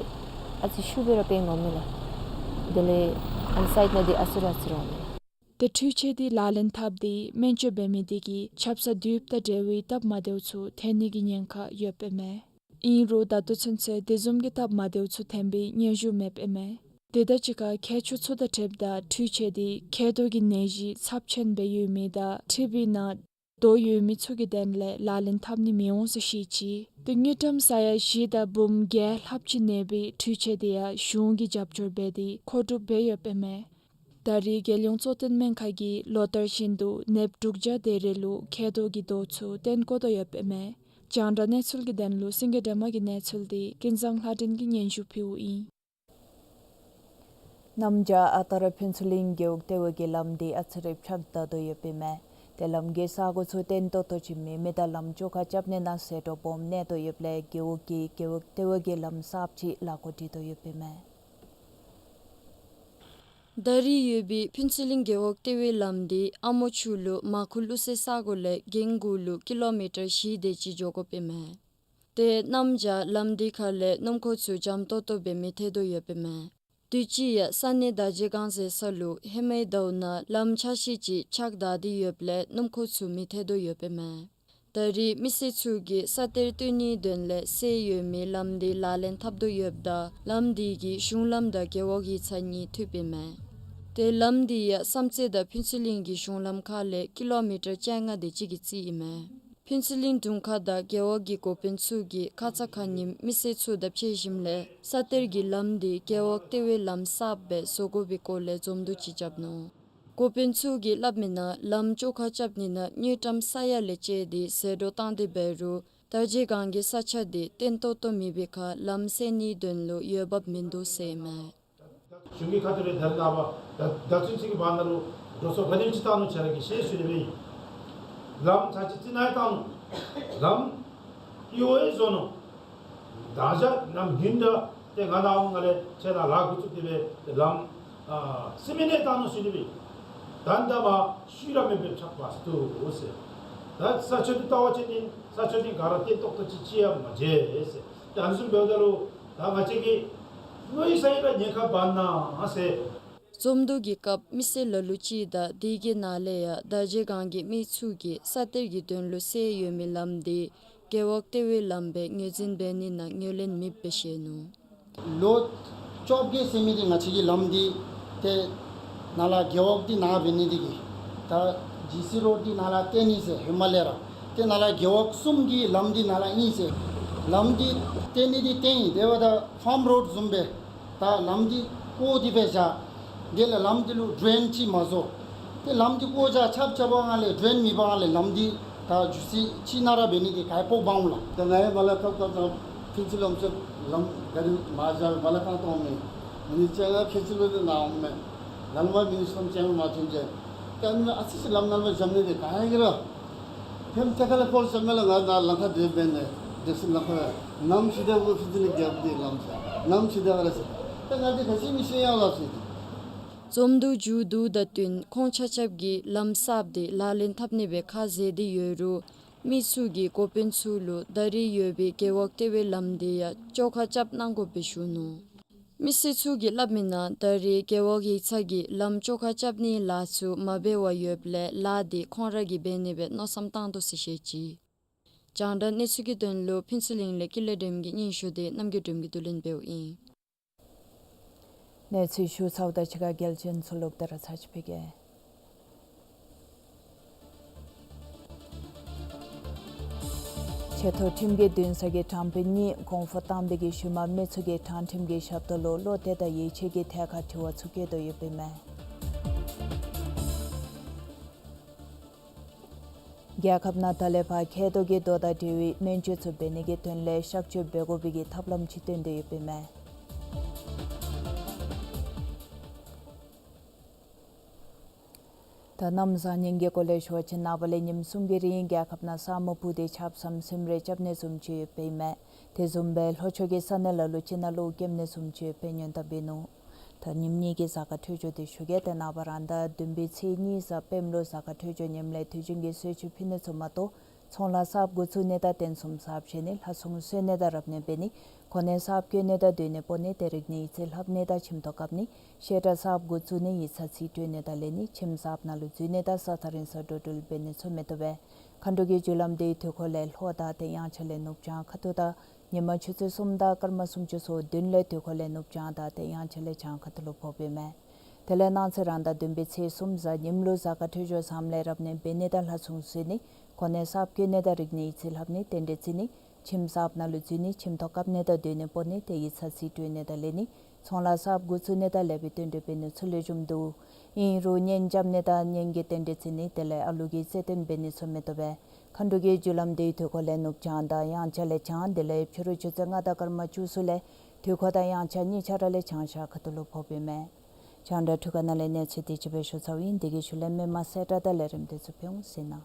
ཨ་ཙི་ཤུགས་སྦེ་ར་པེན་འོངམ་མས་ལགས། དེ་ལས་ཨ་ནི་སའིཌ་ནང་འདི་ཨ་ཙི་རེ་ཨ་ཙི་རེ་འོངམ་མས་ལགས། ཏེ་འཕྲུལ་ཆས་འདི་ལག་ལེན་འཐབ་སྟེ་སྨན་བཅོས་འབད་མི་འདི་གིས་ཆབ་གསང་དུས་དང་འབྲེལ་བའི་སྟབས་མ་བདེཝ་ཚུ་ཐོན་ནི་གི་ཉེན་ཁ་ཡོདཔ་ཨིན་མས། ཨིན་རུང་ད་ལྟོ་ཚུན་ཚོད་དེ་བཟུམ་གྱི་སྟབས་མ་བདེཝ་ཚུ་ཐོན་པའི་སྙན་ཞུ་མེདཔ་ཨིན་མས། དེ་དང་གཅིག་ཁར་མཁལ་ཆུ་ཚོད་དང་འཁྲིལཝ་ད་འཕྲུལ་ཆས་འདི་མཁལ་རྡོག་གི་ནད་གཞི་ཚབས་ཆེན་སྦེ་ཡོད་མི་དང་མཁྲིས་པའི་ནང་རྡོ་ཡོད་མི་ཚུ་གི་དོན་ལས་ལག་ལེན་འཐབ་ནི་མི་འོང་ཟེར་བཤད་ཅི། ཏེ་དངུལ་ཀྲམ་ས་ཡ་བཞི་དང་འབུམ་བརྒྱད་ལྷགཔ་ཅིག་གནས་པའི་འཕྲུལ་ཆས་འདི་ཡང་གཞུང་གིས་རྒྱབ་སྐྱོར་འབད་དེ་མཁོ་སྒྲུབ་འབད་ཡོདཔ་ཨིན་མས། ད་རེས་རྒྱལ་ཡོངས་གཙོ་བསྟེན་སྨན་ཁང་གིས་ལོ་ལྟར་བཞིན་དུ་ནདཔ་དྲུག་བརྒྱ་དེ་རེ་ལུ་མཁལ་རྡོག་གི་རྡོ་ཚུ་བཏོན་བཀོ་དོ་ཡོདཔ་ཨིན་མས། རྒྱང་བསྒྲགས་གནས་ཚུལ་གྱི་དོན་ལུ་སེང་གེ་སྒྲོལ་མ་གི་གནས་ཚུལ་འདི་ཀུན་བཟང་ལྷ་སྒྲོན་གྱིས་སྙན་ཞུ་ཕུལཝ་ཨིན། གནམ་བྱཱར་ཨ་རྟག་ར་ཕུན་ཚོགས་གླིང་རྒེད་འོག་ལྟེ་བ་གི་ལམ་འདི་ཨ་ཙི་རེ་ཕྱགས་བདའ་དོ་ཡོདཔ་ཨིན་མས། ཏེ་ལམ་གྱི་ས་གོ་ཚུ་བརྟན་ཏོག་ཏོ་ཅིག་མེད་མི་དང་ལམ་བཅོ་ཁ་རྐྱབ་ནི་ནང་ཟད་འགྲོ་སྦོམ་གནས་དོ་ཡོདཔ་ལས་རྒེད་འོག་གིས་རྒེད་འོག་ལྟེ་བ་གི་ལམ་གསརཔ་ཅིག་ལག་འཁོར་སྒྲིག་དོ་ཡོདཔ་ཨིན་མས། ད་རེས་ཡོད་པའི་ཕུན་ཚོགས་གླིང་རྒེད་འོག་ལྟེ་བའི་ལམ་འདི་ཨ་མོ་ཆུ་ལུ་མར་ཁུ་བླུག་སའི་ས་གོ་ལས་རྒེད་འོག་ལུ་ཀི་ལོ་མི་ཊར་བཞི་དེ་ཅིག་འགྱོ་དགོཔ་ཨིན་མས། ཏེ་གནམ་བྱཱར་ལམ་འདི་ཁ་ལས་སྣུམ་འཁོར་ཚུ་འཇམ་ཏོག་ཏོ་སྦེ་མི་ཐལ་དོ་ཡོདཔ་ཨིན་མས། དུས་ཅི་ཡང་ས་གནས་དར་རྗེ་སྒང་ཟེར་ས་ལུ་ཧེ་མའི་ཟླཝ་ནང་ལམ་ཆག་ཤེད་ཅིག་ཆག་ད་དེ་ཡོདཔ་ལས་སྣུམ་འཁོར་ཚུ་མི་ཐལ་དོ་ཡོདཔ་ཨིན་མས། ད་རེས་མི་སེར་ཚུ་གིས་ས་གཏེར་བཏོན་ནིའི་དོན་ལས་བསལ་ཡོད་མི་ལམ་འདི་ལག་ལེན་འཐབ་དོ་ཡོདཔ་ད་ལམ་འདི་གིས་གཞུང་ལམ་དང་རྒེད་འོག་ཡིག་ཚང་གཉིས་མཐུདཔ་ཨིན་མས། ཏེ་ལམ་འདི་ཡང་བསམ་རྩེ་དང་ཕུན་ཚོགས་གླིང་གི་གཞུང་ལམ་ཁ་ལས་ཀི་ལོ་མི་ཊར་བཅོ་ལྔ་དེ་ཅིག་གི་རྩིས་ཨིན་མས། ཕུན་ཚོགས་གླིང་དྲུང་ཁག་དང་རྒེད་འོག་གི་འགོ་དཔོན་ཚུ་གིས་ཁ་ཙ་ཁ་ཉིནམ་མི་སེར་ཚུ་དང་ཕྱད་ཞིནམ་ལས་ས་གཏེར་གྱི་ལམ་འདི་རྒེད་འོག་ལྟེ་བའི་ལམ་གསརཔ་སྦེ་བཟོ་དགོ་པའི་སྐོར་ལས་འཛོམས་འདུ་ཅིག་རྐྱབ་ནུག། འགོ་དཔོན་ཚུ་གིས་སླབ་མིའི་ནང་ལམ་བཅོ་ཁ་རྐྱབ་ནི་ནང་དངུལ་ཀྲམ་ས་ཡ་ལས་བཅད་དེ་ཟད་འགྲོ་བཏང་སྟེ་འབད་རུང་དར་རྗེ་སྒང་གི་ས་ཆ་འདི་བརྟན་ཏོག་ཏོ་མེད་པའི་ཁར་ལམ་བསལ་ནིའི་དོན་ལུ་འོས་འབབ་མིན་འདུག་ཟེར་ཨིན་མས། གཞུང་གི་ཁ་ཐུག་ལས་ད་རེས་ནངས་པ་ད་ད་ཚུན་ཚོད་ཀྱི་བར་ན་ལུ་འགྲོ་སོང་ག་དེམ་ཅིག་བཏང་ནུག་ཁྱེད་ར་གིས་ཤེས་ཞུ་ནི་སྦེ་ཨིན། ལམ་ཚར་གཅིག་རྩི་ནི་བཏང་ནུག། ལམ་ཨི་ཨོ་ཨེ་བཟོ་ནུག། ད་ཆ་ནམ་རྒྱུན་དང་ཏེ་ང་ནཱ་འོང་ང་ལས་ཁྱེད་ར་ལཱ་འགོ་བཙུགས་ཏེ་སྦེ་ལམ་ཨ་སི་མེནཊ་བཏང་ནུག་ཞུ་ནི་སྦེ་ཨིན། ད་ད་མ་ཤུལ་ར་མེདཔ་སྦེ་ཆགས་པ་སྟེ་འདུག་ཟེར། ད་ས་ཆ་འདི་བལྟ་བ་ཅིན་ནི་ས་ཆ་འདི་ག་ར་བརྟན་ཏོག་ཏོ་ཅིག་ཅིག་ཡང་མ་མཇལ་ཟེར། ད་ཨ་ནི་བཟུམ་འབདཝ་ད་ལུ་ད་ང་བཅས་ཀྱིས་གནོད་ས་ཡི་ར་ཉེན་ཁ་འབག་ནི་ཟེར། འཛོམས་འདུ་གི་སྐབས་མི་སེར་ལ་ལུ་ཅིག་དང་དེ་གི་ནང་ལས་ཡང་དར་རྗེ་སྒང་གི་མི་ཚུ་གིས་ས་གཏེར་གྱི་དོན་ལུ་བསལ་ཡོད་མི་ལམ་འདི་རྒེད་འོག་ལྟེ་བའི་ལམ་སྦེ་ངོས་འཛིན་འབད་ནི་ནང་ངོས་ལེན་མེདཔ་སྦེ་བཤད་ནུག། ལོ་བཅོ་བརྒྱད་ཟེར་མི་འདི་ང་བཅས་ཀྱིས་ལམ་འདི་ཏེ་ནཱ་ལས་རྒེད་འོག་འདི་ནཱ་འབད་ནི་འདི་གིས་ད་ཇི་སི་རོཌ་འདི་ནཱ་ལས་བཏོན་ནི་ཟེར་ཧེ་མ་ལས་ར། ཏེ་ནཱ་ལས་རྒེད་འོག་གསུམ་གྱི་ལམ་འདི་ནཱ་ལས་ཨིན་ཟེར། ལམ་འདི་བཏོན་ནི་འདི་བཏོན་ཡི། དེ་འབདཝ་ད་ཕཱམ་རོཌ་བཟུམ་སྦེ་ད་ལམ་འདི་བརྐོ་སྟེ་སྦེ་བཞག། དེ་ལས་ལམ་འདི་ལུ་ཌྲེན་ཅིག་མ་བཟོ། ཏེ་ལམ་འདི་བརྐོ་བཞག་ཆགཔ་ཆགཔ་ངང་ལས་ཌྲེན་མེད་པའི་ངང་ལས་ལམ་འདི་ད་ཇུ་སི་ཅིག་ནཱ་ར་འབད་ནི་འདི་ག་ཡི་སྤོགས་པ་འོང་ལགས། ད་ནཱ་ཡང་མ་ལ་ཁ་ཁ་ད་ཕུན་ཚོགས་ལམ་ཚུ་ལམ་ག་རི་མར་བཞག་མ་ལ་ཁང་སྟོང་མེད། མི་ནི་ཅང་ཁེ་ཆི་ལོ་དེ་ནཱ་འོང་མེད། ལམ་མ་མི་ནི་སུམ་ཅང་མ་ཐོན་ཅེ། ད་ཨ་ནི་ཨ་ཙི་ཅིག་ལམ་ནང་ལུ་འཇམ་ནི་འདི་ག་ཡི་གི་ར། ཧེམ་ཏེ་ཁ་ལས་ཕོ་ཟེར་མི་ལ་ང་ད་ལམ་ཁར་སྡོད་པས་ནས་སྡོད་སེམས་ལམ་ཁར་ནམ་ཤི་དེ་བུ་ཕི་ཏི་ནི་རྒྱབ་དེ་ལམ་ས་ནམ་ཤི་དེ་ང་རེ་ཟེར། ད་ང་དེ་ཁ་ཤི་མི་ཤེས་ཡང་ལ་ཟེར། འཛོམས་འདུ་མཇུག་བསྡུ་ད་བསྟུན་ཁོང་ཆ་ཁྱབ་ཀྱིས་ལམ་གསརཔ་དེ་ལག་ལེན་འཐབ་ནི་སྦེ་ཁ་བཟེད་དེ་ཡོད་རུང་མི་ཚུ་གིས་འགོ་དཔོན་ཚུ་ལུ་ད་རེས་ཡོད་པའི་རྒེད་འོག་ལྟེ་བའི་ལམ་དེ་ཡང་བཅོ་ཁ་རྐྱབ་གནང་དགོ་པའི་ཞུ་ནུག། མི་སེར་ཚུ་གིས་སླབ་མི་ནང་ད་རེས་རྒེད་འོག་ཡིག་ཚང་གིས་ལམ་བཅོ་ཁ་རྐྱབ་ནིའི་ལཱ་ཚུ་མ་འབད་བར་ཡོདཔ་ལས་ལཱ་དེ་ཁོང་ར་གིས་འབད་ནི་སྦེ་མནོ་བསམ་བཏང་དོ་ཟེར་བཤད་ཅི། རྒྱང་བསྒྲགས་གནས་ཚུལ་གྱི་དོན་ལུ་ཕུན་ཚོགས་གླིང་ལས་ཀུན་ལེགས་སྒྲོལམ་གྱི་སྙན་ཞུ་དེ་རྣམ་རྒྱལ་སྒྲོལམ་གྱིས་བསྡུ་ལེན་འབདཝ་ཨིན། གནས་ཚུལ་ཞུ་ཚརཝ་ད་ཕྱི་ཁར་རྒྱལ་ཆེན་ཚུ་ལུ་བདེ་ར་ཚར་ཅིག་ཕུལ་གེ། ཆེ་མཐོ་ཁྲིམས་ཀྱི་འདུན་ས་གི་དྲང་དཔོན་གཉིས་གོང་འཕོ་བཏང་བའི་གི་ཤུལ་མ་མི་ཚུ་གིས་དྲང་ཁྲིམས་ཀྱི་ཞབས་ཏོག་ལུ་བློ་གཏད་དང་ཡིད་ཆེས་ཀྱི་ཐད་ཁར་དྲི་བ་ཚུ་བཀོད་དོ་ཡོདཔ་ཨིན་མས། རྒྱལ་ཁབ་ནང་ད་ལས་ཕར་མཁལ་རྡོག་གི་རྡོག་དང་འབྲེལ་བའི་སྨན་བཅོས་ཚུ་འབད་ནི་གི་དོན་ལས་གཤག་བཅོས་འབད་དགོ་པའི་གི་ཐབས་ལམ་ཅིག་བཏོན་ཏེ་ཡོདཔ་ཨིན་མས། ད་གནམ་བཟང་ངན་གྱི་སྐོར་ལས་ཞུ་བ་ཅིན་ནངས་པ་ལས་ཉིནམ་གསུམ་གྱི་རིང་རྒྱལ་ཁབ་ནང་ས་སྨུག་སྤུབས་ཏེ་ཆརཔ་ཟམ་ཟིམ་རེ་རྐྱབ་ནི་བཟུམ་ཅིག་ཡོདཔ་ཨིན་མས། དེ་བཟུམ་སྦེ་ལྷོ་ཕྱོགས་ཀྱི་ས་གནས་ལ་ལུ་ཅིག་ནང་གློག་ཀེམ་ནི་བཟུམ་ཅིག་ཡོདཔ་སྦེ་སྙན་གྲགས་འབད་ནུག། ད་ཉིནམ་གཉིས་ཀྱི་གཟའ་སྐར་འཕྲོད་སྦྱོར་དེ་ཞུ་གེ། ཏེ་ནངས་པ་རང་ཟླ་བདུན་པའི་ཚེས་གཉིས་གཟའ་སྤེནམ་ལུ་གཟའ་སྐར་འཕྲོད་སྦྱོར་ངནམ་ལས་དུས་རྒྱུན་གྱི་གསོལ་མཆོད་ཕུལ་ནི་ཚུ་མ་གཏོགས་ཚོང་ལཱ་གསརཔ་འགོ་བཙུགས་ནི་དང་རྟེན་གསུམ་གསརཔ་བཞེངས་ནི་ལྷ་སྲུང་གསོལ་ནི་དང་རབ་གནས་འབད་ནི་གོ་གནས་གསརཔ་བསྐོ་ནི་དང་སྡོད་གནས་སྤོ་ནི་ཏེ་རིག་གནས་ཡིག་རྩིས་ལྷབ་ནི་དང་ཁྱིམ་ཐོག་བཀབ་ནི་བཤད་གྲྭ་གསརཔ་འགོ་བཙུགས་ནི་ཡིག་ཚང་རྩིས་སྤྲོད་ནི་དང་ལེན་ནི་ཁྱིམ་གསརཔ་ནང་ལུ་འཛུལ་ནི་དང་ས་ཐག་རིང་སར་འགྲོ་འགྲུལ་འབད་ནི་ཚུ་མི་བཏུབ་པས། མཁའ་འགྲོ་གི་རྒྱུ་ལམ་དེ་དུས་འཁོར་ལས་ལྷོ་དང་ཏེ་དབྱངས་འཆར་ལས་ནུབ་བྱང་ཁ་ཐུག་དང་ཉིན་མ་ཆུ་ཚོད་གསུམ་དང་སྐར་མ་སུམ་ཅུ་སོ་བདུན་ལས་དུས་འཁོར་ལས་ནུབ་བྱང་དང་ཏེ་དབྱངས་འཆར་ལས་བྱང་ཁ་ཐུག་ལུ་ཕོགཔ་ཨིན་མས། དེ་ལས་གནངས་ཚེ་རང་ཟླ་བདུན་པའི་ཚེས་གསུམ་གཟའ་ཉིམ་ལུ་གཟའ་སྐར་འཕྲོད་སྦྱོར་བཟངམ་ལས་རབ་གནས་འབད་ནི་དང་ལྷ་སྲུང་གསོལ་ནི་གོ་གནས་གསརཔ་བསྐོ་ནི་དང་རིག་གནས་ཡིག་རྩིས་ལྷབ་ནི་རྟེན་འབྲེལ་བརྩི་ནི་ཁྱིམ་གསརཔ་ནང་ལུ་འཛུལ་ནི་ཁྱིམ་ཐོག་བཀབ་ནི་དང་སྡོད་གནས་སྤོ་ནི་ཏེ་ཡིག་ཚང་རྩིས་སྤྲོད་ནི་དང་ལེན་ནི་ཚོང་ལཱ་གསརཔ་འགོ་བཙུགས་ནི་དང་ལེགས་པའི་རྟེན་འབྲེལ་འབད་ནི་ཚུ་ལེགས་ཤོམ་འདུག། ཨིན་རུང་གཉེན་རྐྱབ་ནི་དང་གཉེན་གྱི་རྟེན་འབྲེལ་བརྩི་ནི་དེ་ལས་ཨ་ལུ་གི་རྩེད་འགྲན་འབད་ནི་ཚུ་མི་བཏུབ་པས། མཁའ་འགྲོ་གི་རྒྱུ་ལམ་དེ་དུས་འཁོར་ལས་ནུབ་བྱང་དང་དབྱངས་འཆར་ལས་བྱང་དེ་ལས་ཕྱི་རུ་ཆུ་ཚོད་ལྔ་དང་སྐར་མ་བཅུ་གསུམ་ལས་དུས་འཁོར་དང་དབྱངས་འཆར་གཉིས་ཆ་ར་ལས་བྱང་ཤར་ཁ་ཐུག་ལུ་ཕོགཔ་ཨིན་མས། རྒྱང་བསྒྲགས་འཕྲུལ་ཁང་ནང་ལས་གནས་ཚུལ་དེ་ཅིག་སྦེ་ཞུ་ཚརཝ་ཨིན། དེ་གི་ཤུལ་ལས་མི་མང་གསལ་བསྒྲགས་དང་ལས་རིམ་དེ་ཚུ་ཕུལ་འོང་ཟེར་ན།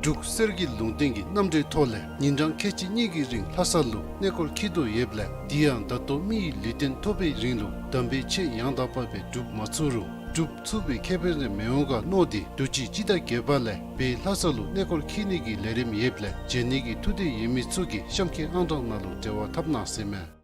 འབྲུག་གསེར་གྱི་ལུང་བསྟན་གྱི་རྣམ་འགྲེལ་ཐོག་ལས་ཉིན་གྲངས་ཁལ་གཅིག་གཉིས་ཀྱི་རིང་ལྷ་ས་ལུ་གནས་སྐོར་འཁྱིད་དོ་ཡོདཔ་ལས་དེ་ཡང་ད་ལྟོ་མི་ཡི་ལུས་རྟེན་ཐོབ་པའི་རིང་ལུ་དམ་པའི་ཆོས་ཡང་དག་པ་སྦེ་སྒྲུབ་མ་ཚུགས་རུང་སྒྲུབ་ཚུགས་པའི་ཁེ་ཕན་རེ་མི་འོང་ག་མནོ་སྟེ་དུས་ཅི་སྤྱི་ཟླ་བརྒྱད་པ་ལས་སྦེ་ལྷ་ས་ལུ་གནས་སྐོར་འཁྱིད་ནི་གི་ལས་རིམ་ཡོདཔ་ལས་བྱོན་ནི་གི་ཐུགས་འདོད་ཡོད་མི་ཚུ་གིས་གཤམ་འཁོད་ཨང་གྲངས་ནང་ལུ་འབྲེལ་བ་འཐབ་གནང་ཟེར་མས།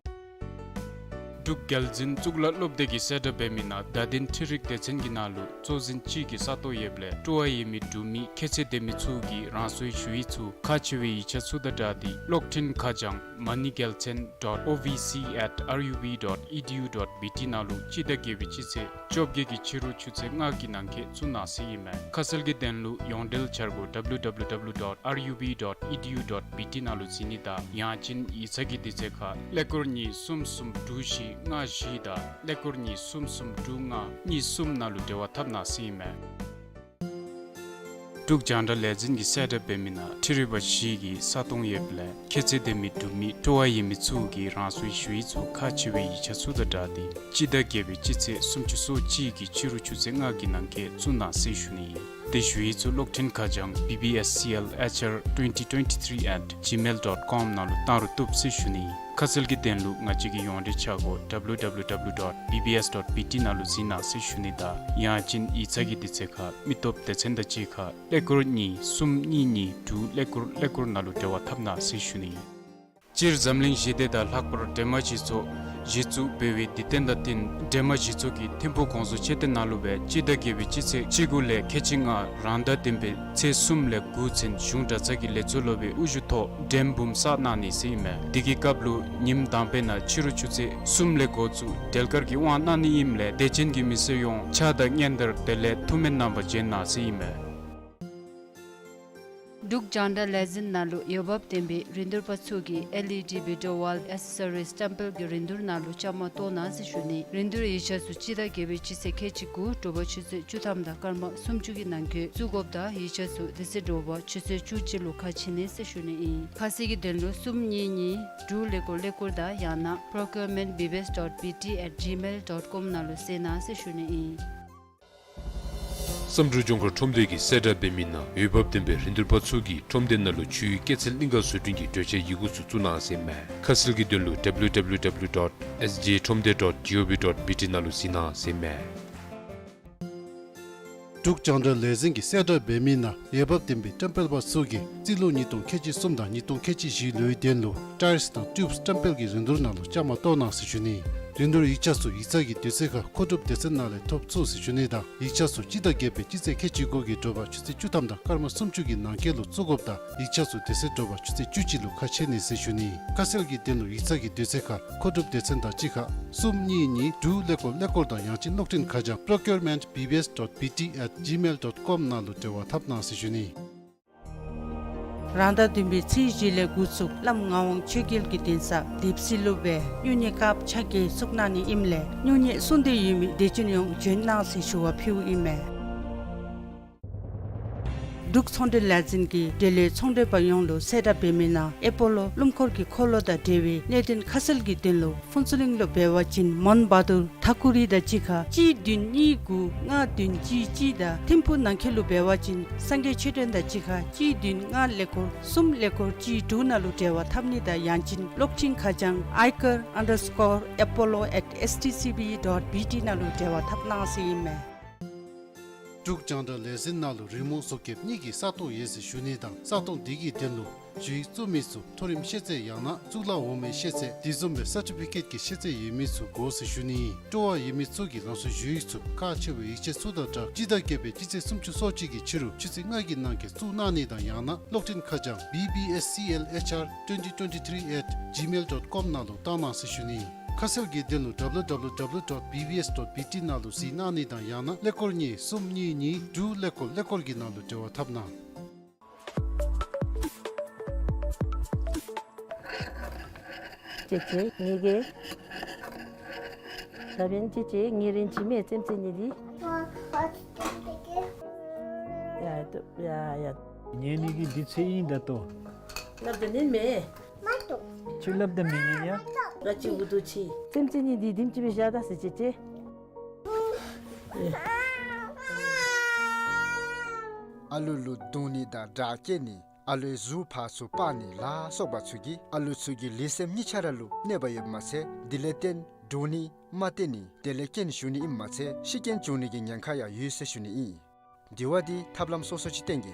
འབྲུག་རྒྱལ་འཛིན་གཙུག་ལག་སློབ་སྡེ་གིས་གསལ་བསྒྲགས་འབད་མི་ནང་བརྡ་དོན་འཕྲུལ་རིག་སྡེ་ཚན་གྱི་ནང་ལུ་གཙོ་འཛིན་ཅིག་གི་ས་སྟོང་ཡོདཔ་ལས་སྤྲོ་བ་ཡོད་མི་འབྲུག་མི་ཁྱད་ཚད་ལྡན་མི་ཚུ་གིས་རང་སོའི་ཞུ་ཡིག་ཚུ་ཁག་ཆེ་བའི་ཡིག་ཆ་ཚུ་དང་སྦྲགས་ཏེ་གློག་འཕྲིན་ཁ་བྱང་མ་ནི་རྒྱལ་མཚན་dot O V C at R U B dot E D U dot B T ནང་ལུ་སྤྱི་ཟླ་བརྒྱད་པའི་སྤྱི་ཚེས་བཅོ་བརྒྱད་ཀྱི་ཕྱི་རུ་ཆུ་ཚོད་ལྔ་གི་ནང་འཁོད་བཙུགས་གནང་ཟེར་ཨིན་མས། ཁ་གསལ་གྱི་དོན་ལུ་ཡོངས་འབྲེལ་འཆར་སྒོ་W W W dot R U B dot E D U dot B T ནང་ལུ་གཟིགས་ནི་དང་ཡང་ཅིན་ཡིག་ཚང་གི་དུས་ཚོད་ཁར་ཀླད་ཀོར་གཉིས་གསུམ་གསུམ་དྲུག་བཞི་ལྔ་བཞི་དང་ཀླད་ཀོར་གཉིས་གསུམ་གསུམ་དྲུག་ལྔ་གཉིས་གསུམ་ནང་ལུ་འབྲེལ་བ་འཐབ་གནང་ཟེར་ཨིན་མས། འབྲུག་རྒྱང་བསྒྲགས་ལས་འཛིན་གྱིས་གསལ་བསྒྲགས་འབད་མི་ནང་འཕྲུལ་རིག་པ་བཞི་གི་ས་སྟོང་ཡོདཔ་ལས་ཁྱད་ཚད་ལྡན་མི་འབྲུག་མི་སྤྲོ་བ་ཡོད་མི་ཚུ་གིས་རང་སོའི་ཞུ་ཡིག་ཚུ་ཁག་ཆེ་བའི་ཡིག་ཆ་ཚུ་དང་སྦྲགས་ཏེ་སྤྱི་ཟླ་བརྒྱད་པའི་སྤྱི་ཚེས་སུམ་ཅུ་སོ་གཅིག་གི་ཕྱི་རུ་ཆུ་ཚོད་ལྔ་གི་ནང་འཁོད་བཙུགས་གནང་ཟེར་ཞུ་ནི་ཨིན། དེ་ཞུ་ཡིག་ཚུ་གློག་འཕྲིན་ཁ་བྱང་B B S C L H R twenty twenty-three at gmail dot com ནང་ལུ་བཏང་རུང་བཏུབ་ཟེར་ཞུ་ནི་ཨིན། ཁ་གསལ་གྱི་དོན་ལུ་ང་བཅས་ཀྱི་ཡོངས་འབྲེལ་ཆ་སྒོ་W W W dot B B S dot B T ནང་ལུ་གཟིགས་གནང་ཟེར་ཞུ་ནི་དང་། ཡང་ཅིན་ཡིག་ཚང་གི་དུས་ཚོད་ཁར་མི་སྟོབས་སྡེ་ཚན་དང་གཅིག་ཁར་ཀླད་ཀོར་གཉིས་གསུམ་གཉིས་གཉིས་དྲུག་ཀླད་ཀོར་ཀླད་ཀོར་ནང་ལུ་འབྲེལ་བ་འཐབ་གནང་ཟེར་ཞུ་ནི། སྤྱིར་འཛམ་གླིང་ཞི་བདེ་དང་ལྷག་པར་འདྲེས་མ་སྤྱི་ཚོགས་གཞི་བཙུགས་འབད་བའི་དུས་སྟོན་དང་བསྟུན་འདྲེས་མ་སྤྱི་ཚོགས་ཀྱི་ཐིམ་ཕུག་གོང་བཟོ་མཆོད་རྟེན་ནང་ལུ་སྦེ་སྤྱི་ཟླ་བརྒྱད་པའི་སྤྱི་ཚེས་བཅུ་དགུ་ལས་ཁལ་གཅིག་ལྔ་རང་ཟླ་བདུན་པའི་ཚེས་གསུམ་ལས་དགུ་ཚུན་གཞུང་གྲྭ་ཚང་གི་ལས་ཚོགས་སློབ་དཔོན་དབུ་བཞུགས་ཐོག་འགྲེམས་འབུམ་བསགས་གནང་ནི་ཟེར་ཨིན་མས། དེ་གི་སྐབས་ལུ་ཉིནམ་དང་པའི་ནང་ཕྱི་རུ་ཆུ་ཚོད་གསུམ་ལས་འགོ་བཙུགས་འབྲེལ་དཀར་གྱི་དབང་གནང་ནི་ཨིནམ་ལས་དད་ཅན་གྱི་མི་སེར་ཡོངས་ཕྱག་དང་སྙན་དར་དེ་ལས་ཐུགས་སྨོན་གནང་བར་བྱོན་གནང་ཟེར་ཨིན་མས། འབྲུག་རྒྱང་བསྒྲགས་ལས་འཛིན་ནང་ལུ་འོས་འབབ་ལྡན་པའི་རིན་བསྡུར་པ་ཚུ་གིས་L E D video wall accessories སྟེམ་པེལ་གྱི་རིན་བསྡུར་ནང་ལུ་བཅའ་མར་གཏོགས་གནང་ཟེར་ཞུ་ནི། རིན་བསྡུར་ཡིག་ཆ་ཚུ་སྤྱི་ཟླ་བརྒྱད་པའི་སྤྱི་ཚེས་ཁལ་གཅིག་དགུ་དྲོ་པ་ཆུ་ཚོད་བཅུ་ཐམ་དང་སྐར་མ་སུམ་ཅུ་གི་ནང་འཁོད་བཙུགས་དགོཔ་དང་ཡིག་ཆ་ཚུ་དེ་ཚེ་དྲོ་པ་ཆུ་ཚོད་བཅུ་གཅིག་ལུ་ཁ་ཕྱེ་ནི་ཟེར་ཞུ་ནི་ཨིན། ཁ་གསལ་གྱི་དོན་ལུ་གསུམ་གཉིས་གཉིས་དྲུག་ཀླད་ཀོར་ཀླད་ཀོར་དང་ཡང་ན procurement B B S dot B T at gmail dot com ནང་ལུ་གཟིགས་གནང་ཟེར་ཞུ་ནི་ཨིན། བསམ་གྲུབ་ལྗོངས་མཁར་ཁྲོམ་སྡེ་གིས་གསལ་བསྒྲགས་འབད་མི་ནང་འོས་འབབ་ལྡན་པའི་རིན་བསྡུར་པ་ཚུ་གིས་ཁྲོམ་སྡེ་ནང་ལུ་ཆུའི་སྐྱེད་ཚལ་གླིང་ག་བཟོ་སྐྲུན་གྱི་གྲོས་ཆོད་ཡི་གུ་ཚུ་བཙུགས་གནང་ཟེར་ཨིན་མས། ཁ་གསལ་གྱི་དོན་ལུ་W W W dot S J ཁྲོམ་སྡེ་dot G O V dot B T ནང་ལུ་གཟིགས་གནང་ཟེར་ཨིན་མས། འབྲུག་རྒྱང་བསྒྲགས་ལས་འཛིན་གྱིས་གསལ་བསྒྲགས་འབད་མི་ནང་འོས་འབབ་ལྡན་པའི་སྟེམ་པེལ་པ་ཚུ་གིས་རྩིས་ལོ་ཉིས་སྟོང་ཁལ་གཅིག་གསུམ་དང་ཉིས་སྟོང་ཁལ་གཅིག་བཞི་ལོའི་དོན་ལུ་ཊའིརསི་དང་ཊིའུབསི་སྟེམ་པེལ་གྱི་རིན་བསྡུར་ནང་ལུ་བཅའ་མར་གཏོགས་གནང་ཟེར་ཞུ་ནི། རིན་བསྡུར་ཡིག་ཆ་ཚུ་ཡིག་ཚང་གི་དུས་ཚོད་ཁར་མཁོ་སྒྲུབ་སྡེ་ཚན་ནང་ལས་ཐོབ་ཚུགས་ཟེར་ཞུ་ནི་དང་ཡིག་ཆ་ཚུ་སྤྱི་ཟླ་བརྒྱད་པའི་སྤྱི་ཚེས་ཁལ་གཅིག་དགུ་གི་དྲོ་པ་ཆུ་ཚོད་བཅུ་ཐམ་དང་སྐར་མ་སུམ་ཅུ་གི་ནང་འཁོད་ལུ་བཙུགས་དགོཔ་དང་ཡིག་ཆ་ཚུ་དེ་ཚེ་དྲོ་པ་ཆུ་ཚོད་བཅུ་གཅིག་ལུ་ཁ་ཕྱེ་ནི་ཟེར་ཞུ་ནི། ཁ་གསལ་གྱི་དོན་ལུ་ཡིག་ཚང་གི་དུས་ཚོད་ཁར་མཁོ་སྒྲུབ་སྡེ་ཚན་དང་གཅིག་ཁར་གསུམ་གཉིས་གཉིས་དྲུག་ཀླད་ཀོར་ཀླད་ཀོར་དང་ཡང་ཅིན་གློག་འཕྲིན་ཁ་བྱང་procurement B B S dot B T at gmail dot com ནང་ལུ་འབྲེལ་བ་འཐབ་གནང་ཟེར་ཞུ་ནི། རང་ཟླ་བདུན་པའི་ཚེས་བཞི་ལས་འགོ་བཙུགས་བླམ་ངག་དབང་ཆོས་རྒྱལ་གྱི་གདན་ས་དིབ་སི་ལུ་སྦེ་སྨྱུང་གནས་སྐབས་ཆ་བརྒྱད་བཙུགས་གནང་ནི་ཨིནམ་ལས་སྨྱུང་གནས་གསུང་འདོད་ཡོད་མི་དད་ཅན་ཡོངས་བྱོན་གནང་ཟེར་ཞུ་བ་ཕུལཝ་ཨིན་མས། འབྲུག་ཚོང་འབྲེལ་ལས་འཛིན་གྱིས་འབྲེལ་ཡོད་ཚོང་འབྲེལ་པ་ཡོངས་ལུ་གསལ་བསྒྲགས་འབད་མི་ནང་ཨེ་པོ་ལོ་སྣུམ་འཁོར་གྱི་འཁོར་ལོ་དང་འབྲེལ་བའི་གནད་དོན་ཁ་གསལ་གྱི་དོན་ལུ་ཕུན་ཚོགས་གླིང་ལུ་འབད་བ་ཅིན་མོན་བྷ་དུར་ཐ་ཀུ་རི་དང་གཅིག་ཁར་གཅིག་བདུན་གཉིས་དགུ་ལྔ་བདུན་གཅིག་གཅིག་དང་ཐིམ་ཕུག་ནང་འཁོད་ལུ་འབད་བ་ཅིན་སངས་རྒྱས་མཆོད་རྟེན་དང་གཅིག་ཁར་གཅིག་བདུན་ལྔ་ཀླད་ཀོར་གསུམ་ཀླད་ཀོར་གཅིག་དྲུག་ནང་ལུ་འབྲེལ་བ་འཐབ་ནི་དང་ཡང་ཅིན་གློག་འཕྲིན་ཁ་བྱང་ཨའི་ཀར་ཨན་ཌར་སི་ཀོར་ཨེ་པོ་ལོ་ཨེཊ་ཨེསི་ཊི་སི་བི་ཌོཊ་བི་ཊི་ནང་ལུ་འབྲེལ་བ་འཐབ་གནང་ཟེར་ཨིན་མས། འབྲུག་རྒྱང་བསྒྲགས་ལས་འཛིན་ནང་ལུ་རི་མོ་བཟོ་མཁན་གཉིས་ཀྱི་ས་སྟོང་ཡོད་ཟེར་ཞུ་ནི་དང་ས་སྟོང་དེ་གི་དོན་ལུ་ཞུ་ཡིག་བཙུགས་མི་ཚུ་མཐོ་རིམ་ཤེས་ཚད་ཡང་ན་གཙུག་ལག་འོག་མའི་ཤེས་ཚད་དེ་བཟུམ་སྦེ་སར་ཊི་ཕི་ཀེཊ་ཀྱི་ཤེས་ཚད་ཡོད་མི་ཚུ་དགོ་ཟེར་ཞུ་ནི། སྤྲོ་བ་ཡོད་མི་ཚུ་གིས་ལམ་སང་ཞུ་ཡིག་ཚུ་ཁག་ཆེ་བའི་ཡིག་ཆ་ཚུ་དང་སྦྲགས་སྤྱི་ཟླ་བརྒྱད་པའི་སྤྱི་ཚེས་སུམ་ཅུ་སོ་གཅིག་གི་ཕྱི་རུ་ཆུ་ཚོད་ལྔ་གི་ནང་འཁོད་བཙུགས་གནང་ནི་དང་ཡང་ན་གློག་འཕྲིན་ཁ་བྱང་B B S C L H R twenty twenty-three at gmail dot com ནང་ལུ་བཏང་གནང་ཟེར་ཞུ་ནི། ཁ་གསལ་གྱི་དོན་ལུ་W W W dot B B S dot B T ནང་ལུ་གཟིགས་གནང་ནི་དང་ཡང་ན་ཀླད་ཀོར་གཉིས་གསུམ་གཉིས་གཉིས་དྲུག་ཀླད་ཀོར་ཀླད་ཀོར་གྱི་ནང་ལུ་འབྲེལ་བ་འཐབ་གནང་། ཅེ་ཅེ་ངེ་གི་ད་བན་ཅེ་ཅེ་ངེ་རེན་ཅི་མེ་ཙེམ་ཙེ་ནི་དི། ཡ་ཡ་ཡ། ཉན་ནི་གི་དུས་ཚོད་ཨིན་ད་ལྟོ། སླབ་ད་ཉན་མེ། མ་ཏོ། ཁྱོད་སླབ་ད་མི་ཉན་ཡ། ར་ཅི་འུ་དུ་ཅི། ཙེམ་ཙེ་ནི་དི་དིམ་ཅི་བེ་ཞག་ད་སི་ཅེ་ཅེ། ཨ་ལུ་ལུ་རྡུང་ནི་དང་དྲག་སྐྱེད་ནི་ཨ་ལུའི་གཟུགས་ཕར་ཚུར་སྤར་ནི་ལ་སོགས་པ་ཚུ་གིས་ཨ་ལུ་ཚུ་གི་ལུས་སེམས་གཉིས་ཆ་ར་ལུ་གནོད་པ་ཡོདཔ་མ་ཚད་དེ་ལས་བརྟེན་འདྲོག་ནི་མ་བརྟན་ནི་དེ་ལས་རྐྱེན་ཞུ་ནི་ཨིནམ་མ་ཚད་ཤི་རྐྱེན་བྱུང་ནི་གི་ཉེན་ཁ་ཡང་ཡོད་ཟེར་ཞུ་ནི་ཨིན། དེ་བ་དེ་ཐབས་ལམ་སོ་སོ་ཅིག་བསྟེན་གེ།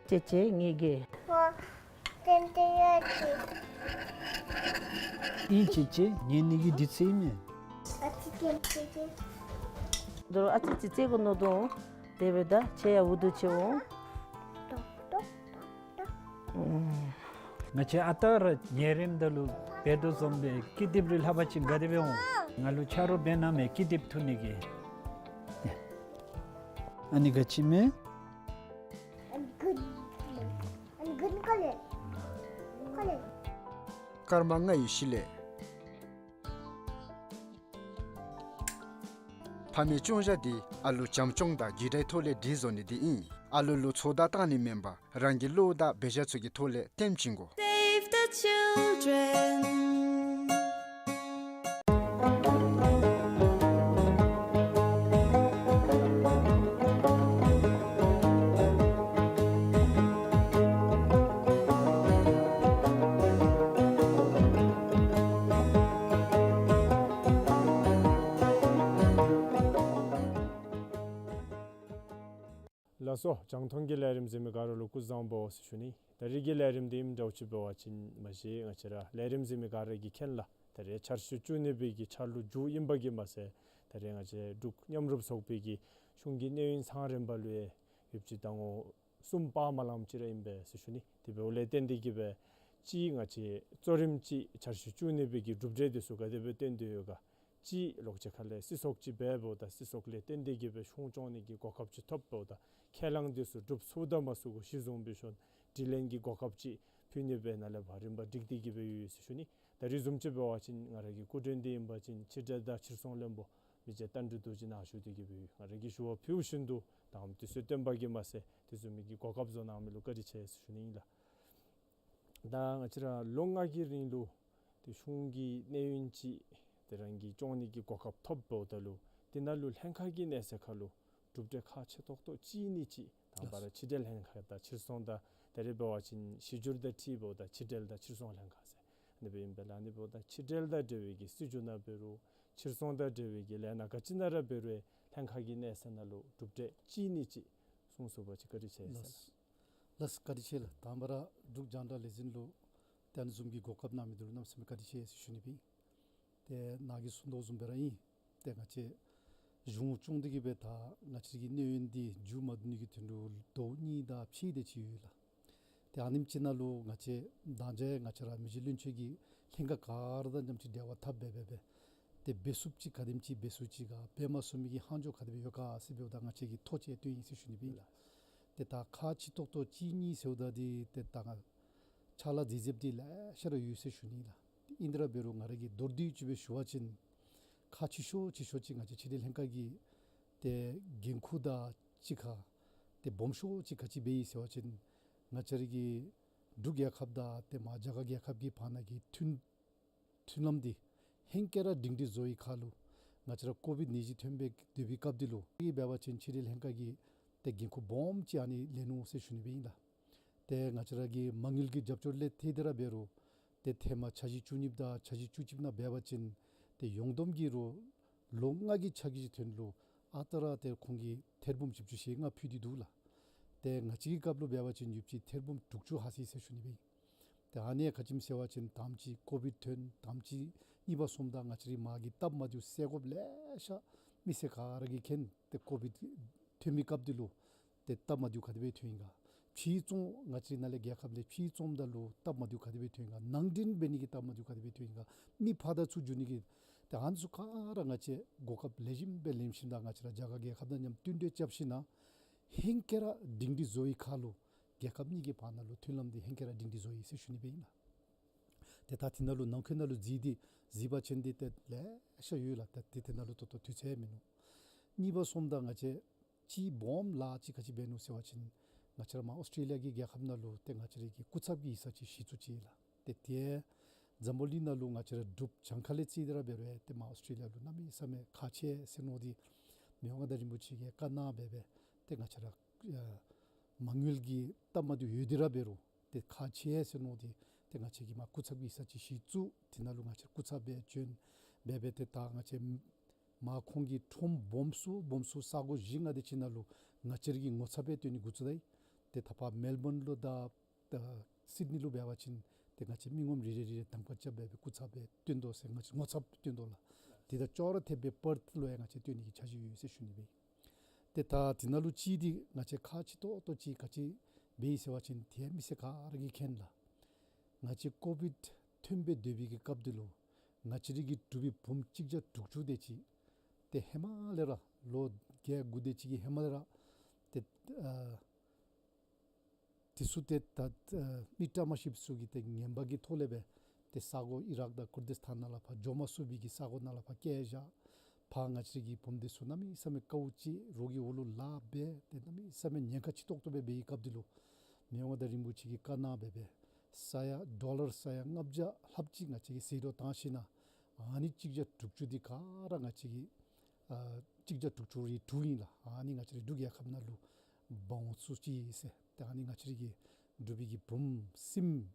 ཅེ་ཅེ་ངེ་གི། ཨ་ཙེམ་ཙེ་ཡ་ཅི། ཨིན་ཅེ་ཅེ་ཉན་ནི་གི་དུས་ཚོད་ཨིན་མས། ཨ་ཙི་ཙེམ་ཙེ་ཅེ། དོ་རུང་ཨ་ཙི་ཙི་ཙེ་གོ་ནོ་དོ། དེ་སྦེ་ད་ཁྱེད་ཡང་འུ་དུ་ཅི་འོང་། ང་བཅས་ཨ་རྟག་ར་ཉལ་རནམ་ད་ལུ་འབད་དོ་བཟུམ་སྦེ་ཀི་དིབ་རི་ལྷག་པ་ཅིན་ག་དེ་སྦེ་འོང་། ང་ལུ་ཆ་རོགས་འབད་གནང་མས་ཀི་དིབ་འཐུ་ནི་གི། ཨ་ནི་ག་ཅི་མས། སྐར་མ་ལྔའི་གཞི་ལས། ཕ་མའི་སྐྱོང་བྱ་འདི་ཨ་ལུ་བྱམས་སྐྱོང་དང་རྒྱུད་དྲའི་ཐོག་ལས་སྒྲིག་བཟོ་ནི་འདི་ཨིན། ཨ་ལུ་ལུ་ཚོད་ལྟ་བཏང་ནི་མེན་པར་རང་གི་བློ་དང་འབད་བཞག་ཚུ་གི་ཐོག་ལས་སྟོན་བྱིན་དགོ། Save the children. སོ་རྒྱང་མཐོང་གི་ལས་རིམ་གཟིགས་མི་ག་ར་ལུ་སྐུ་གཟུགས་བཟང་པོ་ཟེར་ཞུ་ནི། ད་རིས་ཀྱི་ལས་རིམ་འདི་ཨིནམ་འདྲཝ་ཅིག་འབད་བ་ཅིན་མ་གཞི་ང་བཅས་ར་ལས་རིམ་གཟིགས་མི་ག་ར་གིས་མཁྱེན་ལགས། ད་རིས་ཆར་ཆུ་བཅུག་ནི་སྦེ་གི་ཆར་ལུ་འགྱུར་ཨིན་པ་གིས་མ་ཚད་ད་རིས་ང་བཅས་འབྲུག་མཉམ་རུབ་ཚོགས་པའི་གི་གཞུང་གི་གནས་ཡུན་ཚང་རན་པ་ལུ་ཡང་ཡོདཔ་ཅིག་ཟླ་ངོ་གསུམ་པ་མ་ལངམ་ཅིག་ར་ཨིན་པས་ཟེར་ཞུ་ནི། དེ་འབདཝ་ལས་བརྟེན་ཏེ་གིས་སྦེ་གཅིག་ང་བཅས་གཙོ་རིམ་ཅིག་ཆར་ཆུ་བཅུག་ནི་སྦེ་གི་གྲུབ་འབྲས་འདི་ཚུ་ག་དེ་སྦེ་བཏོན་ཏེ་ཡོད་ག། གཅིག་ལོག་ཅིག་ཁ་ལས་སྲིད་ཚོགས་ཅིག་འབད་འབདཝ་ད་སྲིད་ཚོགས་ལས་བརྟེན་ཏེ་གིས་སྦེ་གཞུང་སྐྱོང་ནི་གི་གོ་སྐབས་ཅིག་ཐོབ་འབདཝ་ད་ཁས་བླངས་འདི་ཚུ་སྒྲུབ་ཚུགས་དང་མ་ཚུགས་གུ་གཞི་བཟུང་སྦེ་ཞིནམ་དྲི་ལན་གྱི་གོ་སྐབས་ཅིག་ཕུལ་ནི་སྦེ་ནཱ་ལས་ཕར་རིམ་པ་སྒྲིག་སྟེ་གིས་སྦེ་ཡོད་ཟེར་ཞུ་ནི། ད་རིས་བཟུམ་ཅིག་འབད་བ་ཅིན་ང་ར་གི་སྐུ་མགྲོན་འདི་ཨིན་པ་ཅིན་ཕྱི་འབྲེལ་དང་ཕྱིར་ཚོང་བློན་པོ་མི་རྗེ་རྟ་མགྲིན་རྡོ་རྗེ་ནཱ་བཞུགས་ཏེ་གིས་སྦེ་ཡོད། ང་ར་གིས་ཞུ་བ་ཕུལཝ་བཞིན་དུ་དང་པ་དུས་ཚོད་བཏོན་པ་གིས་མ་ཚད་དེ་བཟུམ་མའི་གི་གོ་སྐབས་བཟོ་གནང་མི་ལུ་བཀའ་དྲིན་ཆེ་ཟེར་ཞུ་ནི་ཨིན་ལགས། ད་ང་བཅས་ར་ལོ་ལྔ་གི་རིང་ལུ་ཏེ་གཞུང་གི་གནས་ཡུན་ཅིག་ཏེ་རང་གིས་སྐྱོང་ནི་གི་གོ་སྐབས་ཐོབ་འབདཝ་ད་ལུ་དེ་ནང་ལུ་ལྷན་ཁག་གི་གནས་ཚད་ཁར་ལུ་གྲུབ་འབྲས་ཁག་ཆེ་ཏོག་ཏོ་ཅིག་གཉིས་ཅིག་དང་པ་ར་ཕྱི་འབྲེལ་ལྷན་ཁག་དང་ཕྱིར་ཚོང་དང་ད་རེས་འབད་བ་ཅིན་གཞི་འགྱུར་དང་འཁྲིལ་འབདཝ་ད་ཕྱི་འབྲེལ་དང་ཕྱིར་ཚོང་ལྷན་ཁག་ཟེར་ཨ་ནི་སྦེ་ཨིན་པས་ལགས། ཨ་ནི་འབདཝ་ད་ཕྱི་འབྲེལ་དང་འབྲེལ་བའི་གི་སྲིད་བྱུས་ནང་འབད་རུང་ཕྱིར་ཚོང་དང་འབྲེལ་བའི་གི་ལས་སྣ་ག་ཅི་ནང་ར་འབད་རུང་ལྷན་ཁག་གི་གནས་ཚད་ནང་ལུ་གྲུབ་འབྲས་ཅིག་གཉིས་ཅིག་གསུང་ཚུགས་པ་ཅིན་བཀའ་དྲིན་ཆེ་ཟེར་ལགས། ལགས་བཀའ་དྲིན་ཆེ་ལགས། དང་པ་ར་འབྲུག་རྒྱང་བསྒྲགས་ལས་འཛིན་ལུ་ཏེ་ཨ་ནི་བཟུམ་གྱི་གོ་སྐབས་གནང་མི་འདི་ལུ་གནམ་མེད་ས་མེད་བཀའ་དྲིན་ཆེ་ཟེར་ཞུ་ནི་སྦེ་ཨིན། ཏེ་ནཱ་གིས་གསུང་དོ་བཟུམ་སྦེ་ར་ཨིན། ཏེ་ང་བཅས་གཞུང་སྐྱོང་སྟེ་གིས་སྦེ་ད་ང་བཅས་ཀྱི་གནས་ཡུན་འདི་མཇུག་མ་བསྡུ་ནི་གི་དོན་ལུ་ཟླཝ་གཉིས་དང་ཕྱེད་དེ་ཅིག་ཡོད་ལགས། ཏེ་ཨ་ནེམ་ཅིག་ནང་ལུ་ང་བཅས་ད་ཅི་ང་བཅས་ར་མི་རྗེ་བློན་ཆེན་གྱིས་ལྷན་ཁག་ག་ར་དང་མཉམ་གཅིག་འབྲེལ་བ་འཐབ་འབད་འབད་འབད་ཏེ་འབད་ཚུགསཔ་ཅིག་ག་དེམ་ཅིག་འབད་ཚུགས་ཅི་ག་འབད་མ་ཚུགས་མི་གི་ལྷག་འཕྲོ་ག་དེ་སྦེ་ཡོད་ག་ཟེར་འབདཝ་ད་ང་བཅས་ཀྱིས་ཐོ་ཅིག་བཏོན་ཡི་ཟེར་ཞུ་ནི་སྦེ་ཨིན་ལགས། ཏེ་ད་ཁག་ཆེ་ཏོག་ཏོ་ཅིག་གཉིས་ཟེརཝ་ད་འདི་ཏེ་ད་ཕྱག་ལཱ་མཛད་མཛདཔ་འདི་ལེ་ཤ་ར་ཡོད་ཟེར་ཞུ་ནི་ལགས། ཨིན་དེ་ར་འབད་རུང་ང་ར་གིས་མདོར་བསྡུས་ཅིག་སྦེ་ཞུ་བ་ཅིན་ཁག་ཆེ་ཤོས་ཆེ་ཤོས་ཅིག་ང་བཅས་ཕྱི་འབྲེལ་ལྷན་ཁག་གི་ཏེ་འགན་ཁུར་དང་གཅིག་ཁར་ཏེ་སྦོམ་ཤོས་ཅིག་ག་ཅི་འབད་ཡི་ཟེར་བ་ཅིན་ང་བཅས་ར་གི་འབྲུག་རྒྱལ་ཁབ་དང་ཏེ་མར་རྒྱ་གར་རྒྱལ་ཁབ་ཀྱི་བར་ན་གི་མཐུན་མཐུན་ལམ་འདི་ཧེང་སྐལ་ར་སྒྲིང་སྒྲི་བཟོ་བའི་ཁར་ལུ་ང་བཅས་ར་ཀོ་བིཌ་ནད་གཞི་ཐོན་པའི་སྡོད་པའི་སྐབས་འདི་ལུ་གི་འབད་བ་ཅིན་ཕྱི་འབྲེལ་ལྷན་ཁག་གིས་ཏེ་འགན་ཁུར་སྦོམ་ཅིག་ཨ་ནི་ལེན་ནུག་ཟེར་ཞུ་ནི་སྦེ་ཨིན་ལགས། ཏེ་ང་བཅས་ར་གིས་མ་དངུལ་གྱི་རྒྱབ་སྐྱོར་ལས་ཐད་དེ་ར་འབད་རུང་ཏེ་ཐེངས་མ་འཆར་གཞི་བཅུ་གཉིས་དང་འཆར་གཞི་བཅུ་གཅིག་ནང་འབད་བ་ཅིན་ཏེ་ཡོངས་བསྡོམས་ཀྱི་རུང་ལོ་ལྔ་གི་འཆར་གཞི་ཅིག་དོན་ལུ་ཨ་རྟག་ར་ཏེ་ཁོང་གིས་ཐེར་འབུམ་བཞི་བཅུ་ཞེ་ལྔ་ཕུལ་ཏེ་འདུག་ལགས། ཏེ་ང་བཅས་ཀྱི་སྐབས་ལུ་འབད་བ་ཅིན་ཡོདཔ་ཅིག་ཐེར་འབུམ་དྲུག་ཅུ་ཧ་སི་ཟེར་ཞུ་ནི་སྦེ་ཨིན། ཏེ་ཨ་ནི་ག་ཅི་སྨོ་ཟེར་བ་ཅིན་དང་པ་ཅིག་ཀོ་བིཌ་ཐོན། དང་པ་ཅིག་གཉིས་པ་སོངམ་ད་ང་བཅས་རའི་མར་གྱི་སྟབས་མ་བདེཝ་སེལ་དགོཔ་ལེ་ཤ་མི་སེར་ག་ར་གིས་མཁྱེན། ཏེ་ཀོ་བིཌ་ཐོན་མི་སྐབས་འདི་ལུ་ཏེ་སྟབས་མ་བདེཝ་ག་དེ་སྦེ་ཐོན་ཡི་ག། ཕྱིར་བཙོང་ང་བཅས་རའི་ནང་ལས་རྒྱལ་ཁབ་ལས་ཕྱིར་བཙོངམ་ད་ལུ་སྟབས་མ་བདེཝ་ག་དེ་སྦེ་ཐོན་ཡི་ག། ནང་འདྲེན་འབད་ནི་གི་སྟབས་མ་བདེཝ་ག་དེ་སྦེ་ཐོན་ཡི་ག། མི་ཕར་དང་ཚུར་འགྱོ་ནི་གི་ཏེ་ཨ་ནི་ཚུ་ག་ར་ང་བཅས་གོ་སྐབས་ལེགས་ཤོམ་སྦེ་ལེན་ཞིནམ་ད་ང་བཅས་ར་རྒྱ་གར་རྒྱལ་ཁབ་དང་མཉམ་བསྟུན་གྲོས་རྐྱབ་ཞིནམ་ན་ཧེང་སྐལ་ར་སྒྲིང་སྒྲི་བཟོ་བའི་ཁར་ལུ་རྒྱལ་ཁབ་གཉིས་ཀྱི་བར་ན་ལུ་མཐུན་ལམ་འདི་ཧེང་སྐལ་ར་སྒྲིང་སྒྲི་བཟོ་ཡི་ཟེར་ཞུ་ནི་སྦེ་ཨིན་ལགས། ཏེ་ད་དེ་ནང་ལུ་ནང་འཁོད་ནང་ལུ་གཟིགས་ཏེ་གཟིགས་པ་ཅིན་འདི་ཏེ་ལེ་ཤ་ཡོད་ལགས། ཏེ་དེ་ནང་ལུ་ཏོག་ཏོ་དུས་ཚོད་མིན་ནུག། གཉིས་པ་སོངམ་ད་ང་བཅས་ཅིག་སྦོམ་ལཱ་ཅིག་ག་ཅི་འབད་ནུག་ཟེར་བ་ཅིན་ང་བཅས་ར་མར་ཨོསི་ཊེ་ལི་ཡ་གི་རྒྱལ་ཁབ་ནང་ལུ་ཏེ་ང་བཅས་ར་གི་སྐུ་ཚབ་ཀྱི་ཡིག་ཚང་ཅིག་གཞི་བཙུགས་ཅི་ལགས། ཏེ་དེ་འཛམ་བུ་གླིང་ནང་ལུ་ང་བཅས་ར་འབྲུགཔ་གྱངས་ཁ་ལས་རྩིས་ཏེ་ར་འབད་རུང་ཏེ་མར་ཨོསི་ཊེ་ལི་ཡ་ལུ་གནམ་མེད་ས་མེད་ཁག་ཆེ་ཟེར་མནོ་སྟེ་མི་དབང་མངའ་བདག་རིན་པོ་ཆེ་གིས་བཀའ་གནང་འབད་འབད་ཏེ་ང་བཅས་ར་ཨ་མ་དངུལ་གྱི་སྟབས་མ་བདེཝ་ཡོད་དེ་ར་འབད་རུང་ཏེ་ཁག་ཆེ་ཟེར་མནོ་སྟེ་ཏེ་ང་བཅས་ཀྱིས་མར་སྐུ་ཚབ་ཀྱི་ཡིག་ཚང་ཅིག་གཞི་བཙུགས། དེ་ནང་ལུ་ང་བཅས་སྐུ་ཚབ་སྦེ་བྱོན་འབད་འབད་ཏེ་ད་ང་བཅས་མར་ཁོང་གིས་ཁྲོམ་སྦོམ་སུ་སྦོམ་སུ་ས་གོ་བཞི་ལྔ་དེ་ཅིག་ནང་ལུ་ང་བཅས་ར་གིས་ངོ་ཚབ་སྦེ་བཏོན་ནི་འགོ་བཙུགས་ད་ཡི། ཏེ་ད་ཕར་མེལ་བཱོན་ལུ་དང་ད་སིཌ་ནི་ལུ་འབད་བ་ཅིན་ཏེ་ང་བཅས་མི་ངོམ་རེ་རེ་རེ་རེ་གདམ་ཁ་རྐྱབ་འབད་འབད་སྐུ་ཚབ་སྦེ་བཏོན་དོ་ཟེར་ང་བཅས་ངོ་ཚབ་བཏོན་དོ་ལགས། དེ་དང་ཅོག་ར་འཐདཔ་སྦེ་པརཐ་ལུ་ཡང་ང་བཅས་བཏོན་ནི་གི་འཆར་གཞི་ཡོད་ཟེར་ཞུ་ནི་སྦེ། ཏེ་ད་དེ་ནང་ལུ་ཅིག་འདི་ང་བཅས་ཁག་ཆེ་ཏོག་ཏོ་ཅིག་ག་ཅི་འབད་ཡི་ཟེར་བ་ཅིན་ཏེ་མི་སེར་ག་ར་གིས་མཁྱེན་ལགས། ང་བཅས་ཀོ་བིཌ་ཐོན་སྦེ་སྡོད་པའི་གི་སྐབས་འདི་ལུ་ང་བཅས་ར་གི་འབྲུག་པའི་བུམོ་གཅིག་བརྒྱ་དྲུག་ཅུ་དེ་ཅིག་ཏེ་ཧེ་མ་ལས་ར་ལོ་བརྒྱད་དགུ་དེ་ཅིག་གི་ཧེ་མ་ལས་ར་ཏེ་ཨ་དེ་ཚུ་ཏེ་ད་ཨ་མི་བཀྲ་མ་ཤིསཔ་ཚུ་གིས་ཏེ་ངན་པ་གི་ཐོག་ལས་སྦེ་ཏེ་ས་གོ་ཨི་རཱག་དང་ཀུར་དིས་ཐཱན་ནང་ལས་ཕར་འགྱོ་མ་ཚུགས་པའི་གི་ས་གོ་ནང་ལས་ཕར་བསྐྱལ་བཞག། ཕར་ང་བཅས་ར་གི་བུམོ་དེ་ཚུ་གནམ་མེད་ས་མེད་དཀའཝ་སྤྱད། རོགས་ཀྱི་འོག་ལུ་ལཱ་འབད། ཏེ་གནམ་མེད་ས་མེད་ཉེན་ཁ་ཆེ་ཏོག་ཏོ་སྦེ་འབད་བའི་སྐབས་འདི་ལུ་མི་དབང་མངའ་བདག་རིན་པོ་ཆེ་གིས་བཀའ་གནང་འབད་འབད་ས་ཡ་ཌོ་ལར་ས་ཡ་ལྔ་བརྒྱ་ལྷགཔ་ཅིག་ང་བཅས་ཀྱིས་ཟད་འགྲོ་བཏང་ཞིནམ་ན་ཨ་ནི་གཅིག་བརྒྱ་དྲུག་ཅུ་འདི་ག་ར་ང་བཅས་ཀྱི་ཨ་གཅིག་བརྒྱ་དྲུག་ཅུ་རེ་དྲུག་ཨིན་ལགས། ཨ་ནི་ང་བཅས་རའི་འབྲུག་རྒྱལ་ཁབ་ནང་ལུ་འབག་འོང་ཚུགས་ཅི་ཟེར། ཏེ་ཨ་ནི་ང་བཅས་ར་གི་འབྲུག་པའི་གི་བུམོ་སྲིངམོ་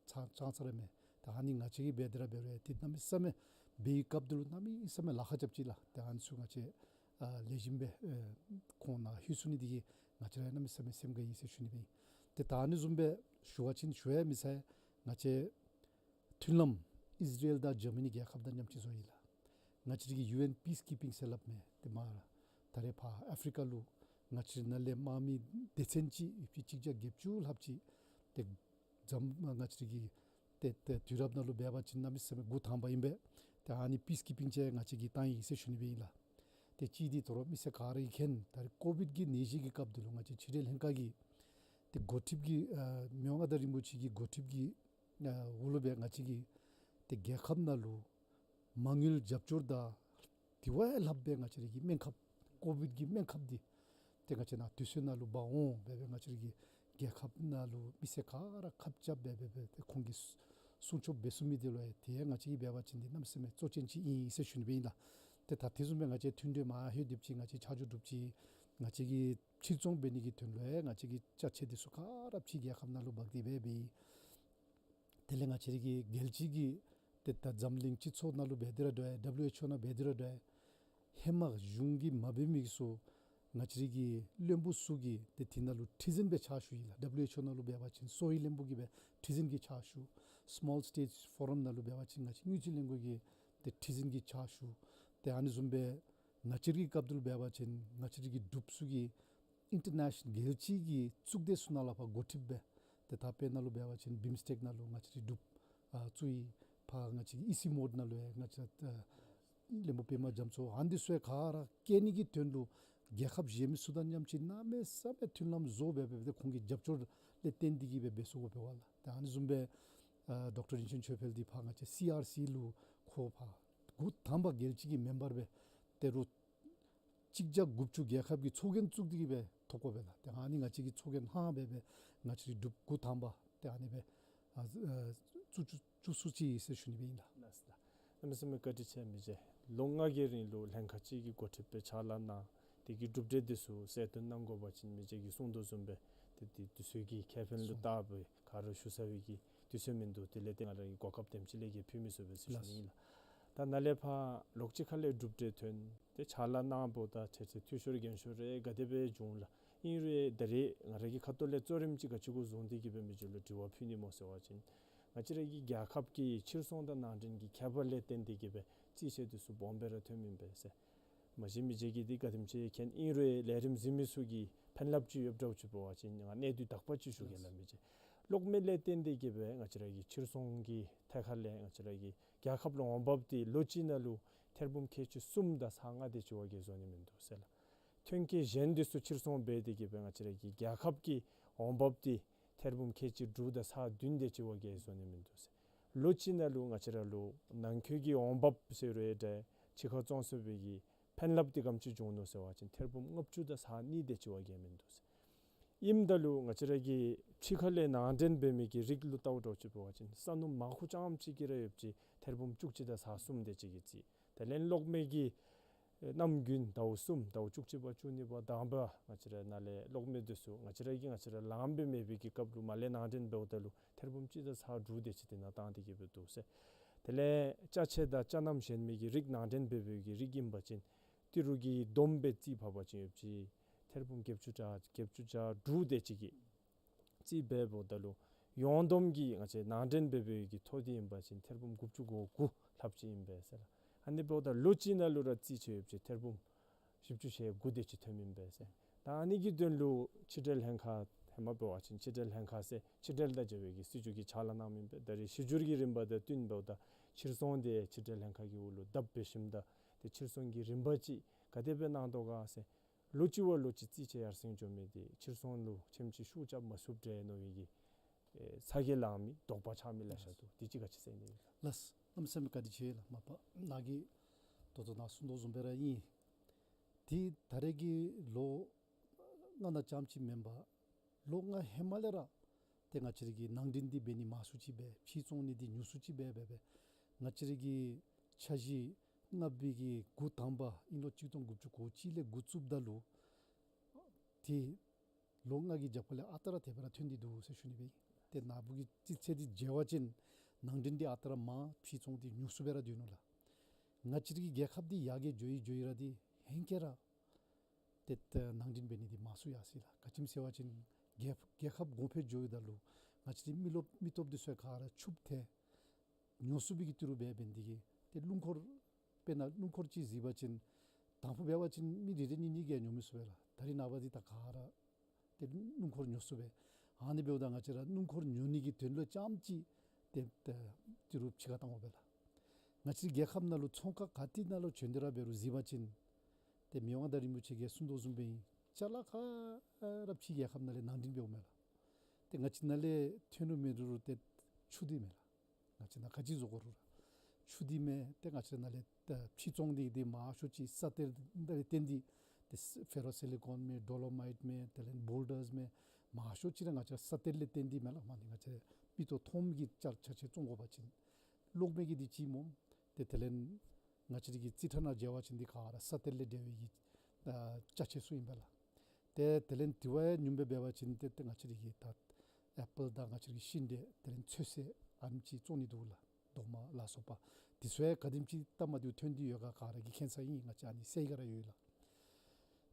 ཚང་ཚང་ས་ར་མེད། ཏེ་ཨ་ནི་ང་བཅས་ཀྱིས་འབད་དེ་ར་འབད་རུང་ཏེ་གནམ་མེད་ས་མེད་འབད་བའི་སྐབས་འདི་ལུ་གནམ་མེད་ས་མེད་ལཱ་ཁག་རྐྱབ་ཅི་ལགས། ཏེ་ཨ་ནི་ཚུ་ང་བཅས་ ཨ་ལེགས་ཤོམ་སྦེ་ཨེ་ཁོང་ནཱ་ལྷོད་ཚུགས་ནི་འདི་གིས་ང་བཅས་ར་གནམ་མེད་ས་མེད་སེམས་དགའ་ཡི་ཟེར་ཞུ་ནི་སྦེ་ཨིན། ཏེ་ད་ཨ་ནི་བཟུམ་སྦེ་ཞུ་བ་ཅིན་ཞུ་ཡང་མི་ཚར། ང་བཅས་མཐུན་ལམ་ཨིས་ར་ཨེལ་དང་ཇར་མ་ནི་རྒྱལ་ཁབ་དང་མཉམ་གཅིག་བཟོ་ཡི་ལགས། ང་བཅས་ར་གི་ཡུ་ཨེན་པིས་ཀིཔ་པིང་ཟེར་སླབ་མི་འདི་མར་ད་རེས་ཕར་ཨ་ཕི་རི་ཀ་ལུ་ང་བཅས་ར་ནང་ལས་དམག་མི་སྡེ་ཚན་ཅིག་ཡོད་པའི་གཅིག་བརྒྱ་བརྒྱད་ཅུ་ལྷགཔ་ཅིག་ཏེ་འཛོམས་ང་བཅས་ར་གི་ཏེ་ཏེ་དུས་རབས་ནང་ལུ་འབད་བ་ཅིན་གནམ་མེད་ས་མེད་འགོ་དང་པ་ཨིན་པས། ཏེ་ཨ་ནི་པིས་ཀིཔ་པིང་ཅིག་ང་བཅས་ཀྱིས་བཏང་ཡི་ཟེར་ཞུ་ནི་སྦེ་ཨིན་ལགས། ཏེ་གཅིག་འདི་ད་རུང་མི་སེར་ག་ར་གིས་མཁྱེན་ད་རེས་ཀོ་བིཌ་ཀྱི་ནད་གཞི་གི་སྐབས་འདི་ལུ་ང་བཅས་ཕྱི་འབྲེལ་ལྷན་ཁག་གི་ཏེ་འགོ་ཁྲིདཔ་གི་ཨ་མི་དབང་མངའ་བདག་རིན་པོ་ཆེ་གི་འགོ་ཁྲིདཔ་གི་ཨ་འོག་ལུ་སྦེ་ང་བཅས་ཀྱི་ཏེ་རྒྱལ་ཁབ་ནང་ལུ་མ་དངུལ་རྒྱབ་སྐྱོར་དང་དེ་བ་ལྷགཔ་སྦེ་ང་བཅས་ར་གི་སྨན་ཁབ་ཀོ་བིཌ་ཀྱི་སྨན་ཁབ་འདི་ཏེ་ང་བཅས་ནཱ་དུས་ཚོད་ནང་ལུ་འབག་འོང་སྦེ་སྦེ་ང་བཅས་ར་གི་རྒྱལ་ཁབ་ནང་ལུ་མི་སེར་ག་ར་ཁབ་རྐྱབ་སྦེ་སྦེ་སྦེ་ཏེ་ཁོང་གིས་སྲུང་སྐྱོབ་འབད་ཚུགས་མི་འདི་ལུ་ཡང་ཏེ་ང་བཅས་ཀྱིས་འབད་བ་ཅིན་འདི་གནམ་མེད་ས་མེད་གཙོ་ཅན་ཅིག་ཨིན་ཟེར་ཞུ་ནི་སྦེ་ཨིན་ལགས། ཏེ་ད་དེ་བཟུམ་སྦེ་ང་བཅས་མཐུན་འབྲེལ་མར་ལྷོད་སྡོདཔ་ཅིག་ང་བཅས་ཆ་འཇོག་གྲུབ་ཅིག་ང་བཅས་ཀྱིས་ཕྱིར་ཚོང་འབད་ནི་གི་དོན་ལུ་ཡང་ང་བཅས་ཀྱི་ཅ་ཆས་འདི་ཚུ་ག་ར་ཕྱི་རྒྱལ་ཁབ་ནང་ལུ་འབག་སྟེ་སྦེ་སྦེ་དེ་ལས་ང་བཅས་ར་གི་རྒྱལ་སྤྱི་གི་ཏེ་ད་འཛམ་གླིང་སྤྱི་ཚོགས་ནང་ལུ་འབད་དེ་ར་འདྲ་ཡ་ཌབ་ལུ་ཨེཆ་ཨོ་ནང་འབད་དེ་ར་འདྲ་ཡ་ཧེ་མ་གཞུང་གིས་མ་འབད་མི་གི་ཚུ་ང་བཅས་ར་གི་བློན་པོ་ཚུ་གིས་ཏེ་དེ་ནང་ལུ་ཁྲི་འཛིན་སྦེ་ཕྱག་ཞུ་ཡི་ལགས། ཌབ་ལུ་ཨེཆ་ཨོ་ནང་ལུ་འབད་བ་ཅིན་སོ་ཡི་བློན་པོ་གིས་སྦེ་ཁྲི་འཛིན་གྱི་ཕྱག་ཞུ། སི་མོལ་སི་ཊེཊ་ཕོ་རམ་ནང་ལུ་འབད་བ་ཅིན་ང་བཅས་དངུལ་རྩིས་ལྷན་ཁག་གིས་ཏེ་ཁྲི་འཛིན་གྱི་ཕྱག་ཞུ། ཏེ་ཨ་ནི་བཟུམ་སྦེ་ང་བཅས་ར་གི་སྐབས་དེ་ལུ་འབད་བ་ཅིན་ང་བཅས་ར་གི་འབྲུགཔ་ཚུ་གིས་ཨིན་ཊར་ནེ་ཤ་ནཱལ་རྒྱལ་སྤྱི་གི་གཙུག་སྡེ་ཚུ་ནང་ལས་ཕར་འགོ་ཁྲིདཔ་སྦེ་ཏེ་ད་དཔེར་ན་ལུ་འབད་བ་ཅིན་བིམ་སི་ཊེཀ་ནང་ལུ་ང་བཅས་ར་འབྲུགཔ་ཨ་བཙུགས་ཡི། ཕར་ང་བཅས་ཀྱི་ཨི་སི་མོཌ་ནང་ལུ་ཡང་ང་བཅས་ཨ་བློན་པོ་པདྨ་རྒྱ་མཚོ་ཨ་ནི་འདི་ཚུ་ཡང་ག་ར་བསྐྱལ་ནི་གི་དོན་ལུ་རྒྱལ་ཁབ་གཞན་མི་ཚུ་དང་མཉམ་གཅིག་གནམ་མེད་ས་མེད་མཐུན་ལམ་བཟོ་སྦེ་སྦེ་ཏེ་ཁོང་གི་རྒྱབ་སྐྱོར་ལས་བརྟེན་ཏེ་གིས་སྦེ་འབད་ཚུགས་པས་ལགས། ཏེ་ཨ་ནི་བཟུམ་སྦེ་ཨ་ཌོག་ཊར་རིན་ཆེན་ཆོས་འཕེལ་འདི་ཕར་ང་བཅས་སི་ཨར་སི་ལུ་ཁོ་ཕར་འགོ་དང་པ་རྒྱལ་སྤྱི་གི་མེམ་བར་སྦེ་ཏེ་རུང་གཅིག་བརྒྱ་དགུ་བཅུ་རྒྱལ་ཁབ་ཀྱི་ཚོགས་རྒྱན་བཙུགས་ཏེ་གིས་སྦེ་ཐོབ་དགོ་པས་ལགས། ཏེ་ཨ་ནི་ང་བཅས་ཀྱིས་ཚོགས་རྒྱན་ལྷང་སྦེ་སྦེ་ང་བཅས་ར་འབྲུགཔ་འགོ་དང་པ་ཏེ་ཨ་ནི་སྦེ་ཨ་ཨ་བཙུགས་བཙུགས་བཙུགས་ཚུགས་ཅི་ཟེར་ཞུ་ནི་སྦེ་ཨིན་ལགས། ལགས་སོ་ལགས། གནམ་མེད་ས་མེད་བཀའ་དྲིན་ཆེ། མི་རྗེ་ལོ་ལྔ་གི་རིང་ལུ་ལྷན་ཁག་ཅིག་གི་འགོ་ཁྲིདཔ་སྦེ་ཕྱག་ལཱ་གནང་། དེ་གི་གྲུབ་འབྲས་འདི་ཚུ་གསལ་སྟོན་གནང་དགོ་པ་ཅིན་མི་རྗེ་གིས་གསུང་དོ་བཟུམ་སྦེ་ཏེ་དེ་དུས་ཚོད་ཀྱི་ཁེ་ཕན་ལུ་བལྟ་སྦེ་ག་ར་ཞུ་ཚར་བའི་གི་དུས་ཚོད་མིན་འདུག། དེ་ལས་ཏེ་ང་ར་གིས་གོ་སྐབས་དེམ་ཅིག་ལས་ཀྱི་ཕུལ་མི་ཚུགས་པས་ཟེར་ཞུ་ནི་ཨིན་ལགས། ད་ནཱ་ལས་ཕར་ལོགས་ཅིག་ཁ་ལས་གྲུབ་འབྲས་ཐོན་ཏེ་ཕྱག་ལཱ་གནངམ་ད་ཏེ་ཏེ་འཐུས་ཤོར་རྒན་ཤོས་རེ་ག་དེ་སྦེ་བྱུང་ལགས། ཨིན་རུང་ད་རེས་ང་ར་གི་ཁ་ཐུག་ལས་གཙོ་རིམ་ཅིག་ག་ཅི་གུ་བཟུང་སྟེ་གིས་སྦེ་མི་རྗེ་ལུ་དྲི་བ་ཕུལ་ནི་སྨོ་ཟེར་བ་ཅིན་ང་བཅས་ར་གི་རྒྱལ་ཁབ་ཀྱི་ཕྱིར་ཚོང་དང་ནང་འདྲེན་གྱི་ཁྱད་པར་ལས་བརྟེན་ཏེ་གིས་སྦེ་རྩིས་ཆད་འདི་ཚུ་སྦོམ་སྦེ་ར་ཐོནམ་ཨིན་པས་ཟེར། མ་གཞི་མི་རྗེ་གིས་འདི་ག་དེམ་ཅིག་མཁྱེན། ཨིན་རུང་ལས་རིམ་གཟིགས་མི་ཚུ་གིས་ཕན་རླབས་ཅིག་ཡོདཔ་འདྲཝ་ཅིག་འབད་བ་ཅིན་ང་གནས་ཚུལ་དག་པ་ཅིག་ཞུ་གེ་ལགས། མི་རྗེ་གློག་མེ་ལས་བརྟེན་ཏེ་གིས་སྦེ་ང་བཅས་ར་གི་ཕྱིར་ཚོང་གི་ཐད་ཁར་ལས་ང་བཅས་ར་གི་རྒྱལ་ཁབ་ལུ་འོང་འབབ་འདི་ལོ་གཅིག་ནང་ལུ་ཐེར་འབུམ་ཁལ་གཅིག་གསུམ་དང་ཚག་ལྔ་དེ་ཅིག་བ་གིས་བཟོ་ནི་མིན་འདུག་ཟེར་ལགས། ཐོན་སྐྱེད་གཞན་འདི་ཚུ་ཕྱིར་ཚོང་འབད་དེ་གིས་སྦེ་ང་བཅས་ར་གི་རྒྱལ་ཁབ་ཀྱི་འོང་འབབ་འདི་ཐེར་འབུམ་ཁལ་གཅིག་དྲུག་དང་ཚག་བདུན་དེ་ཅིག་བ་གིས་བཟོ་ནི་མིན་འདུག་ཟེར། ལོ་གཅིག་ནང་ལུ་ང་བཅས་ར་ལུ་ནང་འཁོད་ཀྱི་འོང་འབབ་ཟེར་རུང་འདྲ་ཕྱི་ཁར་བཙོང་ཚུགས་པའི་གི་ཕན་རླབས་འདི་ག་དེམ་ཅིག་བྱུང་ནུག་ཟེར་བ་ཅིན་ཐེར་འབུམ་ལྔ་བཅུ་དང་ཚག་གཉིས་དེ་ཅིག་བ་གིས་མིན་འདུག་ཟེར། ཨིནམ་ད་ལུ་ང་བཅས་ར་གི་ཕྱི་ཁ་ལས་ནང་འདྲེན་འབད་མི་གི་རིགས་ལུ་བལྟཝ་འདྲཝ་ཅིག་འབད་བ་ཅིན་ས་སྣུམ་མར་ཁུ་རྐྱངམ་ཅིག་གིས་ར་ཡོདཔ་ཅིག་ཐེར་འབུམ་བཅུ་གཅིག་དང་ཚག་གསུམ་དེ་ཅིག་གིས་རྩིས། དེ་ལས་གློག་མེ་གི་ཨེ་གནམ་དགུན་ཟླཝ་གསུམ་ཟླཝ་བཅུ་གཅིག་པ་བཅུ་གཉིས་པ་དང་པ་ང་བཅས་ར་ནཱ་ལས་གློག་མེ་འདི་ཚུ་ང་བཅས་ར་གིས་ང་བཅས་ར་ལངམ་སྦེ་མེད་པའི་གི་སྐབས་ལུ་མར་ལས་ནང་འདྲེན་འབདཝ་ད་ལུ་ཐེར་འབུམ་གཅིག་དང་ཚག་དྲུག་དེ་ཅིག་དེ་ནང་བཏང་སྟེ་གིས་སྦེ་འདུག་ཟེར། དེ་ལས་ཅ་ཆས་དང་ཅ་རྣམ་གཞན་མི་གི་རིགས་ནང་འདྲེན་འབད་བའི་གི་རིགས་ཨིན་པ་ཅིན་ཏི་རུ་གི་བསྡོམས་སྦེ་རྩིས་ཕབ་པ་ཅིན་ཡོདཔ་ཅིག་ཐེར་འབུམ་བརྒྱད་ཅུ་གྱ་བརྒྱད་ཅུ་གྱ་དྲུག་དེ་ཅིག་གིས་རྩིས་འབདཝ་ད་ལུ་ཡོངས་བསྡོམས་ཀྱི་ང་བཅས་ནང་འདྲེན་འབད་བའི་གི་ཐོ་འདི་ཨིན་པ་ཅིན་ཐེར་འབུམ་དགུ་བཅུ་གོ་དགུ་ལྷགཔ་ཅིག་ཨིན་པས་ཟེར་ལགས། ཨ་ནི་འབདཝ་ད་ལོ་གཅིག་ནང་ལུ་ར་རྩིས་ཆད་ཡོདཔ་ཅིག་ཐེར་འབུམ་བཞི་བཅུ་ཞེ་དགུ་དེ་ཅིག་ཐོནམ་ཨིན་པས་ཟེར། ད་ཨ་ནི་གི་དོན་ལུ་ཕྱི་འབྲེལ་ལྷན་ཁག་ཧེ་མ་འབད་བ་ཅིན་ཕྱི་འབྲེལ་ལྷན་ཁག་ཟེར་ཕྱི་འབྲེལ་དང་འབྲེལ་བའི་གི་སྲིད་བྱུས་ཀྱི་ཕྱག་ལཱ་གནངམ་ཨིན་པས། ད་རེས་གཞི་འགྱུར་གྱི་རིམ་པ་དང་བསྟུན་འབདཝ་ད་ཕྱིར་ཚོང་དེ་ཕྱི་འབྲེལ་ལྷན་ཁག་གི་འོག་ལུ་བསྡབ་འབད་ཞིནམ་ད་ཏེ་ཕྱིར་ཚོང་གི་རིམ་པ་ཅིག་ག་དེ་སྦེ་གནང་དོ་ག་ཟེར། ལོ་གཅིག་བ་ལོ་གཅིག་རྩིས་ཆད་ཡར་སེང་འགྱོ་མི་འདི་ཕྱིར་ཚོང་ལུ་ཆེམ་ཅིག་ཤུགས་རྐྱབ་མ་ཚུགསཔ་འདྲས་མནོ་བའི་གི་ཨེ་ཚ་གྱང་ལང་མི་དོགས་པ་ཆགས་མི་ལེ་ཤ་འདུག། དེ་ཅིག་ག་ཅི་ཟེར་ནི་ལགས། ལགས། གནམ་མེད་ས་མེད་བཀའ་དྲིན་ཆེ་ལགས། མ་པ་ནཱ་གིས་ད་ལྟོ་ནཱ་གསུངས་དོ་བཟུམ་སྦེ་ར་ཨིན། ཏེ་ད་རེས་ཀྱི་ལོ་ལྔ་ནང་རྐྱངམ་ཅིག་མེན་པར་ལོ་ལྔ་ཧེ་མ་ལས་ར་ཏེ་ང་བཅས་ར་གི་ནང་འདྲེན་འདི་འབད་ནི་མང་སུ་ཅིག་སྦེ་ཕྱིར་བཙོང་ནི་འདི་ཉུང་སུ་ཅིག་སྦེ་སྦེ་སྦེ་ང་བཅས་ར་གི་འཆར་གཞི་ལྔ་པའི་གི་འགོ་དང་པ་ཨིན་ལོ་གཅིག་སྟོང་དགུ་བཅུ་གོ་གཅིག་ལས་འགོ་བཙུགསཔ་ད་ལུ་ཏེ་ལོ་ལྔ་གི་རྒྱབ་ཁ་ལས་ཨ་རྟག་ར་དེ་སྦེ་ར་ཐོན་ཏེ་འདུག་ཟེར་ཞུ་ནི་སྦེ་ཨིན། ཏེ་ནཱ་བུ་གི་རྩིས་ཚད་འདི་མཇལ་བ་ཅིན་ནང་འདྲེན་འདི་ཨ་རྟག་ར་མང་ཕྱིར་བཙོང་འདི་ཉུང་སུ་སྦེ་ར་སྡོད་ནུག་ལགས། ང་བཅས་ར་གི་རྒྱལ་ཁབ་འདི་ཡར་རྒྱས་འགྱོ་ཡི་འགྱོ་ཡི་ར་འདི་ཧེང་སྐལ་ར་ ཏེ་ནང་འདྲེན་འབད་ནི་འདི་མང་སུ་ཡར་སོ་ཡི་ལགས། ག་ཅི་སྨོ་ཟེར་བ་ཅིན་རྒྱལ་རྒྱལ་ཁབ་གོང་འཕེལ་འགྱོཝ་ད་ལུ་ང་བཅས་རའི་མི་རློབས་མི་སྟོབས་འདི་ཚུ་ག་ར་ཕྱུགཔོ་ཏེ་ཉོ་ཚུགས་པའི་གི་ཏི་རུ་འབད་འབད་ནི་འདི་གིས་ཏེ་སྣུམ་འཁོར་དཔེར་ན་སྣུམ་འཁོར་ཅིག་གཟིགས་པ་ཅིན་དང་ཕུ་འབད་བ་ཅིན་མི་རེ་རེ་གཉིས་གཉིས་ཀྱིས་ཉོ་མི་ཚུགས་པས་ལགས། ད་རེས་ནངས་པ་འདི་ད་ག་ར་ཏེ་སྣུམ་འཁོར་ཉོ་ཚུགས་པས། ཨ་ནི་འབདཝ་ད་ང་བཅས་ར་སྣུམ་འཁོར་ཉོ་ནི་གི་དོན་ལུ་རྐྱངམ་ཅིག་ཏེ་ཏེ་ཏི་རུ་ཕྱི་ཁར་བཏང་དགོ་པས་ལགས། ང་བཅས་རའི་རྒྱལ་ཁབ་ནང་ལུ་ཚོང་ཁང་ག་ཏེ་ནང་ལུ་བྱོན་ཏེ་ར་འབད་རུང་གཟིགས་པ་ཅིན་ཏེ་མི་དབང་མངའ་བདག་རིན་པོ་ཆེ་གིས་གསུང་དོ་བཟུམ་སྦེ་ཅ་ལ་ག་ར་ཕྱི་རྒྱལ་ཁབ་ནང་ལས་ནང་འདྲེན་འབདཝ་མས་ལགས། ཏེ་ང་བཅས་ནང་ལས་ཐོན་རུང་མེད་རུང་ཏེ་ཆུ་འདི་མས་ལགས། ང་བཅས་ནང་ག་ཅི་བཟོ་དགོ་རུང་ར་ཆུ་འདི་མས། ཏེ་ང་བཅས་ནང་ལས་ཨ་ཕྱེ་བཙོང་འདི་འདི་མང་ཤོས་ཅིག་ས་གཏེར་ལས་བརྟེན་ཏེ་ཏེ་ཕེ་རོ་སི་ལི་ཀོན་མས། ཌོ་ལོ་མའིཊ་མས། དེ་ལས་བོལ་ཌརས་མས། མང་ཤོས་ཅིག་ར་ང་བཅས་ས་གཏེར་ལས་བརྟེན་ཏེ་མས་ལགས། མ་ནི་ང་བཅས་མིག་ཏོ་མཐོངམ་གི་ཅ་ཆ་ཆས་བཙོང་དགོ་པ་ཅིན་གློག་མེ་གི་འདི་ཅིག་སྨོ། ཏེ་དེ་ལས་ང་བཅས་རའི་གི་རྩིས་ཁྲ་ནང་མཇལ་བ་ཅིན་འདི་ག་ར་ས་གཏེར་ལས་འབྲེལ་བའི་གི་ཨ་ཅ་ཆས་ཚུ་ཨིན་པས་ལགས། ཏེ་དེ་ལས་དེ་བ་ཡང་ཉུངམ་སྦེ་འབད་བ་ཅིན་ཏེ་ཏེ་ང་བཅས་རའི་གི་ད་ཨེ་པཱལ་དང་ང་བཅས་རའི་གི་ཤིང་འབྲས་དེ་ལས་ཚོད་བསྲེ་ཨ་ནེམ་ཅིག་བཙོང་ནི་འདུག་ལགས། རྡོག་མ་ལ་སོགས་པ་དེ་ཚུ་ཡང་ག་དེམ་ཅིག་སྟབས་མ་བདེཝ་ཐོན་ཏེ་ཡོད་ག་ག་ར་གིས་མཁྱེན་ས་ཨིན། ང་བཅས་ཨ་ནི་གསལ་ག་ར་ཡོད་ལགས།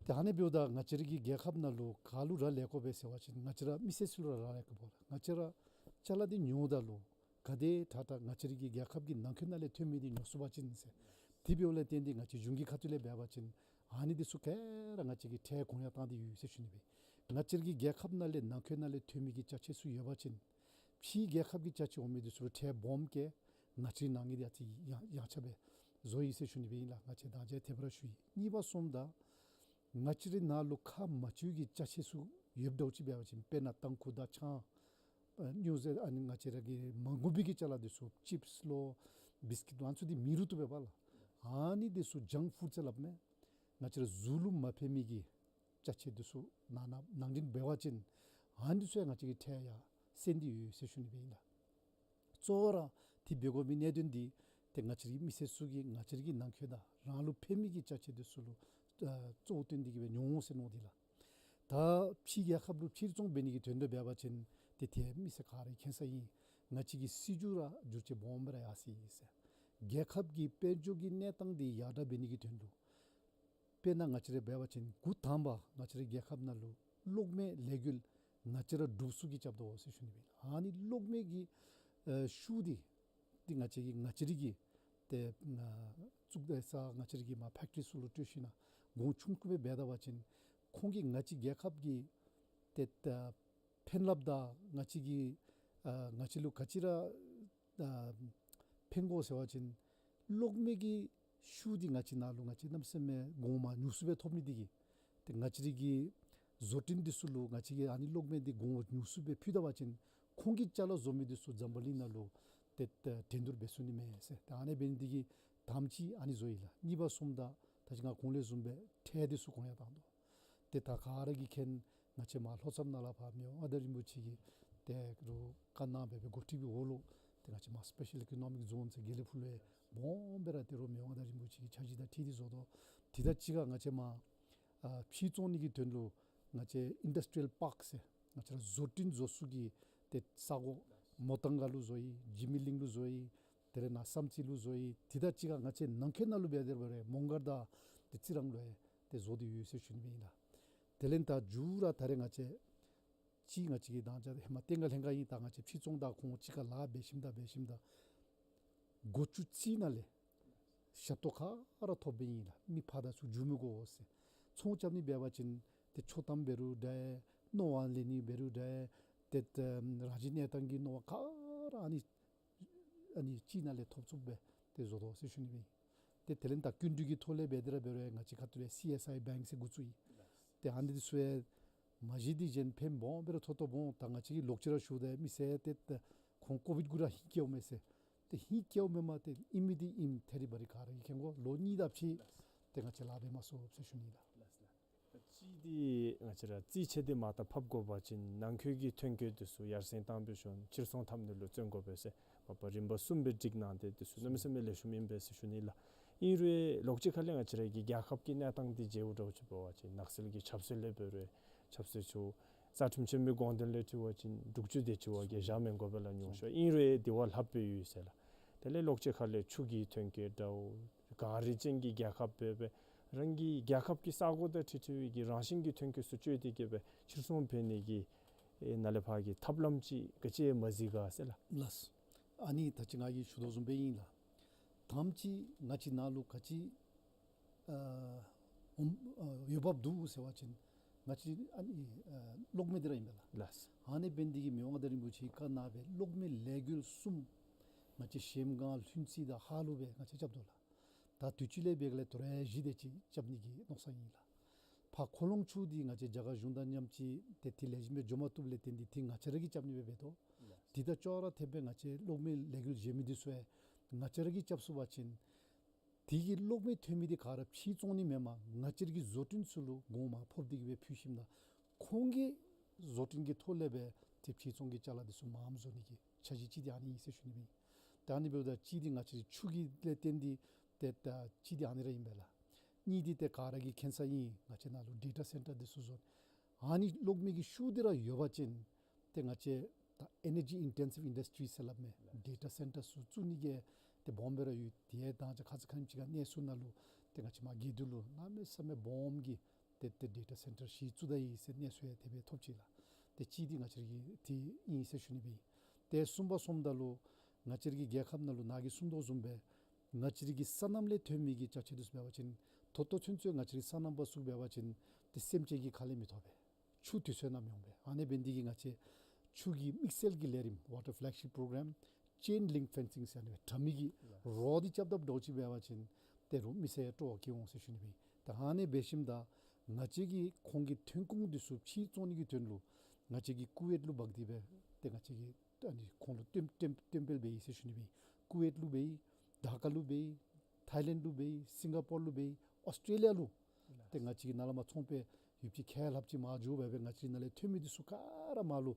ཏེ་ཨ་ནི་འབདཝ་ད་ང་བཅས་རའི་གི་རྒྱལ་ཁབ་ནང་ལུ་ག་ལུ་རག་ལས་དགོ་པས་ཟེར་བ་ཅིན་ང་བཅས་ར་མི་སེར་ཚུ་ལུ་རག་ལས་དགོ་པས་ལགས། ང་བཅས་ར་ཅ་ལ་འདི་ཉོཝ་ད་ལུ་ག་དེ་དྲག་དྲག་ང་བཅས་རའི་གི་རྒྱལ་ཁབ་ཀྱི་ནང་འཁོད་ནང་ལས་ཐོན་མི་འདི་ཉོ་ཚུགས་པ་ཅིན་ཟེར། དེ་འབདཝ་ལས་བརྟེན་ཏེ་ང་བཅས་གཞུང་གི་ཁ་ཐུག་ལས་འབད་བ་ཅིན་ཨ་ནི་འདི་ཚུ་ག་ར་ང་བཅས་ཀྱིས་ཁྲལ་གོང་ཡང་བཏང་སྟེ་ཡོད་ཟེར་ཞུ་ནི་སྦེ། ང་བཅས་རའི་གི་རྒྱལ་ཁབ་ནང་ལས་ནང་འཁོད་ནང་ལས་ཐོན་མི་གི་ཅ་ཆས་ཚུ་ཡོད་པ་ཅིན་ཕྱིའི་རྒྱལ་ཁབ་ཀྱི་ཅ་ཆས་འོང་མི་འདི་ཚུ་ལུ་ཁྲལ་སྦོམ་བཀལ། ང་བཅས་རའི་ནང་གི་འདི་ཨ་ཙི་ཡང་ཡངས་ཆག་སྦེ་བཟོ་ཡི་ཟེར་ཞུ་ནི་སྦེ་ཨིན་ལགས། ང་བཅས་ད་ཅི་དེ་སྦེ་ར་ཞུ་ཡི། གཉིས་པ་སོངམ་ད་ང་བཅས་རའི་ནང་ལུ་ཁ་མ་ལྕོགས་ཀྱི་ཅ་ཆས་ཚུ་ཡོདཔ་འདྲཝ་ཅིག་འབད་བ་ཅིན་དཔེར་ན་ཏམ་ཁུ་དང་ཆང་ཨ་སྨྱོ་རྫས་ཨ་ནི་ང་བཅས་ར་གི་མ་དགོ་པའི་གི་ཅ་ལ་འདི་ཚུ་ཅིཔསི་ལོ་བིསི་ཀིཊ་ལོ་ཨ་ནི་ཚུ་འདི་མེད་རུང་བཏུབ་པས་ལགས། ཨ་ནི་འདི་ཚུ་ཇངཀ་ཕུཌ་ཟེར་སླབ་མས། ང་བཅས་ར་གཟུགས་ལུ་མ་ཕན་མི་གི་ཅ་ཆས་འདི་ཚུ་ནང་ན་ནང་འདྲེན་འབད་བ་ཅིན་ཨ་ནི་ཚུ་ཡང་ང་བཅས་ཀྱིས་ཁྲལ་ཡང་གསན་ཏེ་ཡོད་ཟེར་ཞུ་ནི་སྦེ་ཨིན་ལགས། གཙོ་བོ་ར་དེ་འབད་དགོ་མི་གནད་དོན་འདི་ཏེ་ང་བཅས་རའི་མི་སེར་ཚུ་གིས་ང་བཅས་རའི་གི་ནང་འཁོད་དང་རང་ལུ་ཕན་མི་གི་ཅ་ཆས་འདི་ཚུ་ལུ་ཨ་གཙོ་བོ་བཏོན་ཏེ་གིས་སྦེ་ཉོ་འོང་ཟེར་མནོ་སྟེ་ལགས། ད་ཕྱི་རྒྱལ་ཁབ་ལུ་ཕྱིར་བཙོང་འབད་ནི་གི་དོན་དུ་འབད་བ་ཅིན་ཏེ་དེ་མི་སེར་ག་ར་གིས་མཁྱེན་ས་ཨིན། ང་བཅས་ཀྱི་སྲིད་བྱུས་ར་འགྱུར་བཅོས་སྦོམ་སྦེ་ར་ཡར་སོ་ཡི་ཟེར། རྒྱལ་ཁབ་ཀྱི་དཔལ་འབྱོར་གྱི་གནས་སྟངས་འདི་ཡར་དྲག་འབད་ནི་གི་དོན་ལུ་དཔེར་ན་ང་བཅས་ར་འབད་བ་ཅིན་འགོ་དང་པ་ང་བཅས་རའི་རྒྱལ་ཁབ་ནང་ལུ་གློག་མེ་ལས་འགུལ་ང་བཅས་ར་འབྲུགཔ་ཚུ་གིས་རྐྱབ་དོ་ཟེར་ཞུ་ནི་སྦེ། ཨ་ནི་གློག་མེ་གི་ཨེ་ཤུགས་འདི་འདི་ང་བཅས་ཀྱི་ང་བཅས་རའི་གི་ཏེ་ཨ་བཙུགས་ཏེ་ས་ང་བཅས་རའི་གི་མ་ཕེཀ་ཊི་རི་ཚུ་ལུ་སྤྲོད་ཞིན་ན་གོང་ཆུང་ཀུ་སྦེ་འབད་ད་པ་ཅིན་ཁོང་གིས་ང་བཅས་རྒྱལ་ཁབ་ཀྱི་ཏེ་ཨ་ཕན་རླབས་དང་ང་བཅས་ཀྱི་ཨ་ང་བཅས་ལུ་ག་ཅི་ར་ཨ་ཕན་དགོ་ཟེར་བ་ཅིན་གློག་མེ་གི་ཤུགས་འདི་ང་བཅས་ནང་ལུ་ང་བཅས་གནམ་མེད་ས་མེད་གོང་མ་ཉུང་སུ་སྦེ་ཐོབ་ནི་འདི་གིས་ཏེ་ང་བཅས་རའི་གི་བཟོ་སྐྲུན་འདི་ཚུ་ལུ་ང་བཅས་ཀྱིས་ཨ་ནི་གློག་མེ་འདི་གོང་ཉུང་སུ་སྦེ་ཕུལ་ད་པ་ཅིན་ཁོང་གི་ཅ་ལ་བཟོ་མི་འདི་ཚུ་འཛམ་བུ་གླིང་ནང་ལུ་ཏེ་ཏེ་འགྲན་བསྡུར་འབད་ཚུགས་ནི་མས་ཟེར། ཏེ་ཨ་ནི་འབད་ནི་འདི་གིས་དང་པ་ཅིག་ཨ་ནི་བཟོ་ཡི་ལགས། གཉིས་པ་སོངམ་ད་ད་ཅི་ང་གོང་ལས་བཟུམ་སྦེ་ཁྲལ་འདི་ཚུ་གོང་ཡང་བཏང་དོ། ཏེ་ད་ག་ར་གིས་མཁྱེན། ང་བཅས་མར་ལྷོ་མཚམས་ནང་ལས་ཕར་མི་དབང་མངའ་བདག་རིན་པོ་ཆེ་གིས་ཏེ་རུ་བཀའ་གནང་འབད་བའི་འགོ་ཁྲིད་པའི་འོག་ལུ་ཏེ་ང་བཅས་མར་སི་པེ་ཤལ་ཨི་ཀོ་ནོ་མིག་ཛོན་ཟེར་དགེ་ལེགས་ཕུག་ལུ་སྦོམ་སྦེ་ར་ཏེ་རུ་མི་དབང་མངའ་བདག་རིན་པོ་ཆེ་གི་འཆར་གཞི་དང་འཁྲིལ་ཏེ་བཟོ་དོ། དེ་དང་གཅིག་ཁར་ང་བཅས་མར་ཨ་ཕྱིར་བཙོང་ནི་གི་དོན་ལུ་ང་བཅས་ཨིན་ཌསི་ཊི་རི་ཡལ་པཱརཀ་ཟེར་ང་བཅས་ར་བཟོ་སྐྲུན་བཟོ་ས་གི་ཏེ་ས་གོ་མོ་ཊང་ག་ལུ་བཟོ་ཡི། འཇིགས་མེད་གླིང་ལུ་བཟོ་ཡི། དེ་ལས་ནཱ་བསམ་རྩེ་ལུ་བཟོ་ཡི། དེ་དང་གཅིག་ཁར་ང་བཅས་ནང་འཁོད་ནང་ལུ་འབད་དེ་འབད་རུང་མོང་སྒར་དང་ཏེ་རྩི་རང་ལུ་ཡང་ཏེ་བཟོ་སྟེ་ཡོད་ཟེར་ཞུ་ནི་སྦེ་ཨིན་ལགས། དེ་ལས་ད་མཇུག་ར་ད་རེས་ང་བཅས་ཅིག་ང་བཅས་ཀྱི་དང་ཅ་ཧེ་མ་བསྟན་དགའ་ལྷན་ཁག་ཨིན། ད་ང་བཅས་ཕྱིར་བཙོང་དང་ཁོང་གཅིག་ཁར་ལཱ་འབད་ཞིནམ་ད་འབད་ཞིནམ་ད་འགོ་བཙུགས་ཅི་ནང་ལས་ཞབས་ཏོག་ག་ར་ཐོབ་པའི་ཨིན་ལགས། མི་ཕར་དང་ཚུར་འགྱོ་མི་དགོ་ཟེར། ཚོང་རྐྱབ་ནི་འབད་བ་ཅིན་ཏེ་ཆོག་ཐམ་འབད་རུང་འདྲ་ཨེ་མནོ་བ་ལེན་ནི་འབད་རུང་འདྲ་ཨེ་ཏེ་ཏེ་རང་བཞིན་གནས་སྟངས་ཀྱི་མནོ་བ་ག་ར་ཨ་ནི་ཨ་ནི་ཅིག་ནང་ལས་ཐོབ་ཚུགསཔ་སྦེ་ཏེ་བཟོ་དོ་ཟེར་ཞུ་ནི་སྦེ་ཨིན། ཏེ་དེ་ལས་ད་སྐྱིན་འགྲུལ་གྱི་ཐོག་ལས་འབད་དེ་ར་འབད་རུང་ང་བཅས་ཁ་ཐུག་ལས་སི་ཨེསི་ཨའི་བེངཀ་ཟེར་འགོ་བཙུགས་ཡི། ཏེ་ཨ་ནི་འདི་ཚུ་ཡང་མ་གཞི་འདི་གཞན་ཕན་སྦོམ་སྦེ་ར་ཐོགས་ཏོག་སྦོམ། ད་ང་བཅས་ཀྱིས་ལོག་ཅི་ར་ཞུ་དེ་མི་ཟེར་ཏེ་ཏེ་ཁོང་ཀོ་བིཌ་གུ་ར་ཧིང་སྐྱེཝ་མས་ཟེར། ཏེ་ཧིང་སྐྱེཝ་མེན་མས། ཏེ་ཨིན་མི་འདི་ཨིནམ་ཐད་རི་བ་རི་ག་ར་གིས་མཁྱེན་དགོ། ལོ་གཉིས་དང་ཕྱེད་ཏེ་ང་བཅས་ལཱ་འབད་མ་ཚུགས་ཟེར་ཞུ་ནི་ལགས། ད་ཅི་འདི་ང་བཅས་ར་རྩིས་ཆད་འདི་མར་ད་ཕབ་དགོ་པ་ཅིན་ནང་འཁོད་ཀྱི་ཐོན་སྐྱེད་འདི་ཚུ་ཡར་སེང་བཏང་འབད་ཞིནམ་ཕྱིར་ཚོང་འཐབ་ནི་ལུ་བརྩོན་དགོ་པས་ཟེར། མ་པ་རིམ་པ་གསུམ་སྦེ་སྒྲིག་གནང་སྟེ་འདི་ཚུ་གནམ་མེད་ས་མེད་ལེགས་ཤོམ་ཨིན་པས་ཟེར་ཞུ་ནི་ལགས། ཨིན་རུང་ལོགས་ཅིག་ཁ་ལས་ང་བཅས་ར་གི་རྒྱལ་ཁབ་ཀྱི་གནས་སྟངས་འདི་མཇལཝ་འདྲཝ་ཅིག་འབད་བ་ཅིན་ནགས་ཚལ་གྱི་ཆབ་སྲིད་ལས་འབད་རུང་ཆབ་སྲིད་ཚུ་རྩ་ཁྲིམས་ཆེན་མོའི་དགོངས་དོན་ལས་འཁྲིལ་བ་ཅིན་འབྲུག་ཆུ་དེ་ཅིག་བ་གིས་བཞག་མི་དགོ་པས་ལགས། ཉུང་ཤོས་ཨིན་རུང་དེ་བ་ལྷགཔ་སྦེ་ཡོད་ཟེར་ལགས། དེ་ལས་ལོགས་ཅིག་ཁ་ལས་ཆུ་གི་ཐོན་སྐྱེད་འདྲཝ་གངས་རི་ཅན་གྱི་རྒྱལ་ཁབ་འབད་བའི་ རང་གི་རྒྱལ་ཁབ་ཀྱི་ས་གོ་དང་འཁྲིལ་འཁྲིལ་བའི་གི་རང་བཞིན་གྱི་ཐོན་སྐྱེད་ཚུ་སྤྱོད་དེ་གི་སྦེ་ཕྱིར་ཚོང་འབད་ནི་གི་ཨེ་ནཱ་ལས་ཕར་གྱི་ཐབས་ལམ་ཅིག་ག་ཅི་མ་གཟིགས་ག་ཟེར་ལགས། ལགས། ཨ་ནི་ད་ཅི་ང་གིས་ཞུ་དོ་བཟུམ་སྦེ་ཨིན་ལགས། དང་པ་ཅིག་ང་བཅས་ནང་ལུ་ག་ཅི་ཨ་འོང་ཨ་འོས་འབབ་འདུག་ཟེར་བ་ཅིན་ང་བཅས་ཨ་ནི་ཨ་གློག་མེ་འདི་ར་ཨིན་པས་ལགས། ལགས། ཨ་ནི་འབད་ནི་འདི་གིས་མི་དབང་མངའ་བདག་རིན་པོ་ཆེ་གིས་བཀའ་གནང་སྦེ་གློག་མེ་ལས་འགུལ་གསུམ་ང་བཅས་གཞལམ་སྒང་ལྷུན་རྩེ་དང་ཧཱ་ལུ་སྦེ་ང་བཅས་རྐྱབ་དོ་ལགས། ད་དུས་ཅི་ལས་འབད་ག་ལས་དོ་རུང་གཞི་དེ་ཅིག་རྐྱབ་ནི་གི་མནོ་བསམ་ཨིན་ལགས། ཕར་ཁོ་ལོང་ཆུ་འདི་ང་བཅས་རྒྱ་གར་གཞུང་དང་མཉམ་ཅིག་ཏེ་དེ་ལེགས་ཤོམ་སྦེ་འགྱོ་མ་བཏུབ་ལས་བརྟེན་ཏེ་དེ་ང་བཅས་ར་གིས་རྐྱབ་ནི་སྦེ་འབད་དོ། ལགས། དེ་དང་ཅོག་ར་འཐདཔ་སྦེ་ང་བཅས་གློག་མེ་ལས་འགུལ་གཞན་མི་འདི་ཚུ་ཡང་ང་བཅས་ར་གིས་རྐྱབ་ཚུགས་པ་ཅིན་དེ་གི་གློག་མེ་ཐོན་མི་འདི་ག་ར་ཕྱིར་བཙོང་ནི་མེན་པར་ང་བཅས་ར་གི་བཟོ་སྐྲུན་ཚུ་ལུ་གོང་མར་ཕབ་སྟེ་གི་སྦེ་ཕུལ་ཞིནམ་ད་ཁོང་གི་བཟོ་སྐྲུན་གྱི་ཐོག་ལས་སྦེ་ཏེ་ཕྱིར་བཙོང་གི་ཅ་ལ་འདི་ཚུ་མངམ་བཟོ་ནི་གི་འཆར་གཞི་ཅིག་འདི་ཨ་ནི་ཨིན་ཟེར་ཞུ་ནི་སྦེ་ཨིན། ད་ཨ་ནི་འབདཝ་ད་གཅིག་འདི་ང་བཅས་ཆུ་གི་ལས་བརྟེན་ཏེ་ཏེ་ད་གཅིག་འདི་ཨ་ནི་ར་ཨིན་པས་ལགས། གཉིས་འདི་ཏེ་ག་ར་གིས་མཁྱེན་ས་ཨིན། ང་བཅས་ནང་ལུ་ཌེ་ཊ་སེན་ཊར་འདི་ཚུ་བཟོ་ནི་ཨ་ནི་གློག་མེ་གི་ཤུགས་འདི་ར་ཡོད་པ་ཅིན་ཏེ་ང་བཅས་ད་ཨེ་ནར་ཇི་ཨིན་ཊེན་སིབ་ཨིན་ཌསི་ཊི་རི་ཟེར་སླབ་མི་ཌེ་ཊ་སེན་ཊར་ཚུ་བཙུགས་ནི་གི་ཏེ་སྦོམ་སྦེ་ར་ཡོད། དེ་ཡང་ད་ཅི་ཁ་ཙ་ཁ་ཉིནམ་ཅིག་ཁར་གནས་ཚུལ་ནང་ལུ་ཏེ་ང་བཅས་མར་དགེ་འདུན་ལུ་གནམ་མེད་ས་མེད་སྦོམ་གྱི་ཏེ་ཏེ་ཌེ་ཊ་སེན་ཊར་བཞི་བཙུགས་ད་ཡི་ཟེར་གནས་ཚུལ་ཡང་དེ་སྦེ་ཐོབ་ཅི་ལགས། ཏེ་གཅིག་འདི་ང་བཅས་ར་གི་དེ་ཨིན་ཟེར་ཞུ་ནི་སྦེ་ཨིན། ཏེ་གསུམ་པ་སོངམ་ད་ལུ་ང་བཅས་ར་གི་རྒྱལ་ཁབ་ནང་ལུ་ནཱ་གིས་གསུངས་དོ་བཟུམ་སྦེ་ང་བཅས་ར་གི་སོ་ནམ་ལས་ཐོན་མི་གི་ཅ་ཆས་འདི་ཚུ་འབད་བ་ཅིན་ད་ལྟོ་ཚུན་ཚོད་ང་བཅས་ར་སོ་ནམ་པ་ཚུ་འབད་བ་ཅིན་ཏེ་སེམས་ཅན་གྱི་ཁ་ལས་མི་ཐོབ་པས། ཆུ་དུས་ཚོད་ནང་མི་འོང་པས། ཨ་ནི་འབད་ནི་འདི་གིས་ང་བཅས་ཆུ་གི་དམིགས་བསལ་གྱི་ལས་རིམ་Water Flagship Program Chain Link Fencing ཟེར་ཨ་ནི་སྦེ་དྲ་མིག་གི་རོ་འདི་རྐྱབ་དཔ་འདྲཝ་ཅིག་འབད་བ་ཅིན་ཏེ་རོགས་མི་སེར་སྤྲོ་བ་སྐྱེ་འོང་ཟེར་ཞུ་ནི་སྦེ་ཨིན། ད་ཨ་ནི་འབད་ཞིནམ་ད་ང་བཅས་ཀྱིས་ཁོང་གི་ཐོན་ཁུངས་འདི་ཚུ་ཕྱིར་བཙོང་ནི་གི་དོན་ལུ་ང་བཅས་ཀྱིས་ཀུ་ཝེཊ་ལུ་འབག་སྟེ་སྦེ་ཏེ་ང་བཅས་ཀྱིས་ཨ་ནི་ཁོང་ལུ་བཏོན་བཏོན་བཏོན་སྤེལ་འབད་ཡི་ཟེར་ཞུ་ནི་སྦེ་ཨིན། ཀུ་ཝེཊ་ལུ་འབད་ཡི། ཌ་ཀ་ལུ་འབད་ཡི། ཐའི་ལེནཌ་ལུ་འབད་ཡི། སིང་ག་པོར་ལུ་འབད་ཡི། ཨོསི་ཊྲེ་ལི་ཡ་ལུ་ཏེ་ང་བཅས་ཀྱིས་ནཱ་ལས་མར་ཚོང་པ་ཡོདཔ་ཅིག་ཁལ་ལྷགཔ་ཅིག་མར་འགྱོ་སྦེ་སྦེ་ང་བཅས་ནཱ་ལས་ཐོན་མི་འདི་ཚུ་ག་ར་མར་ལུ་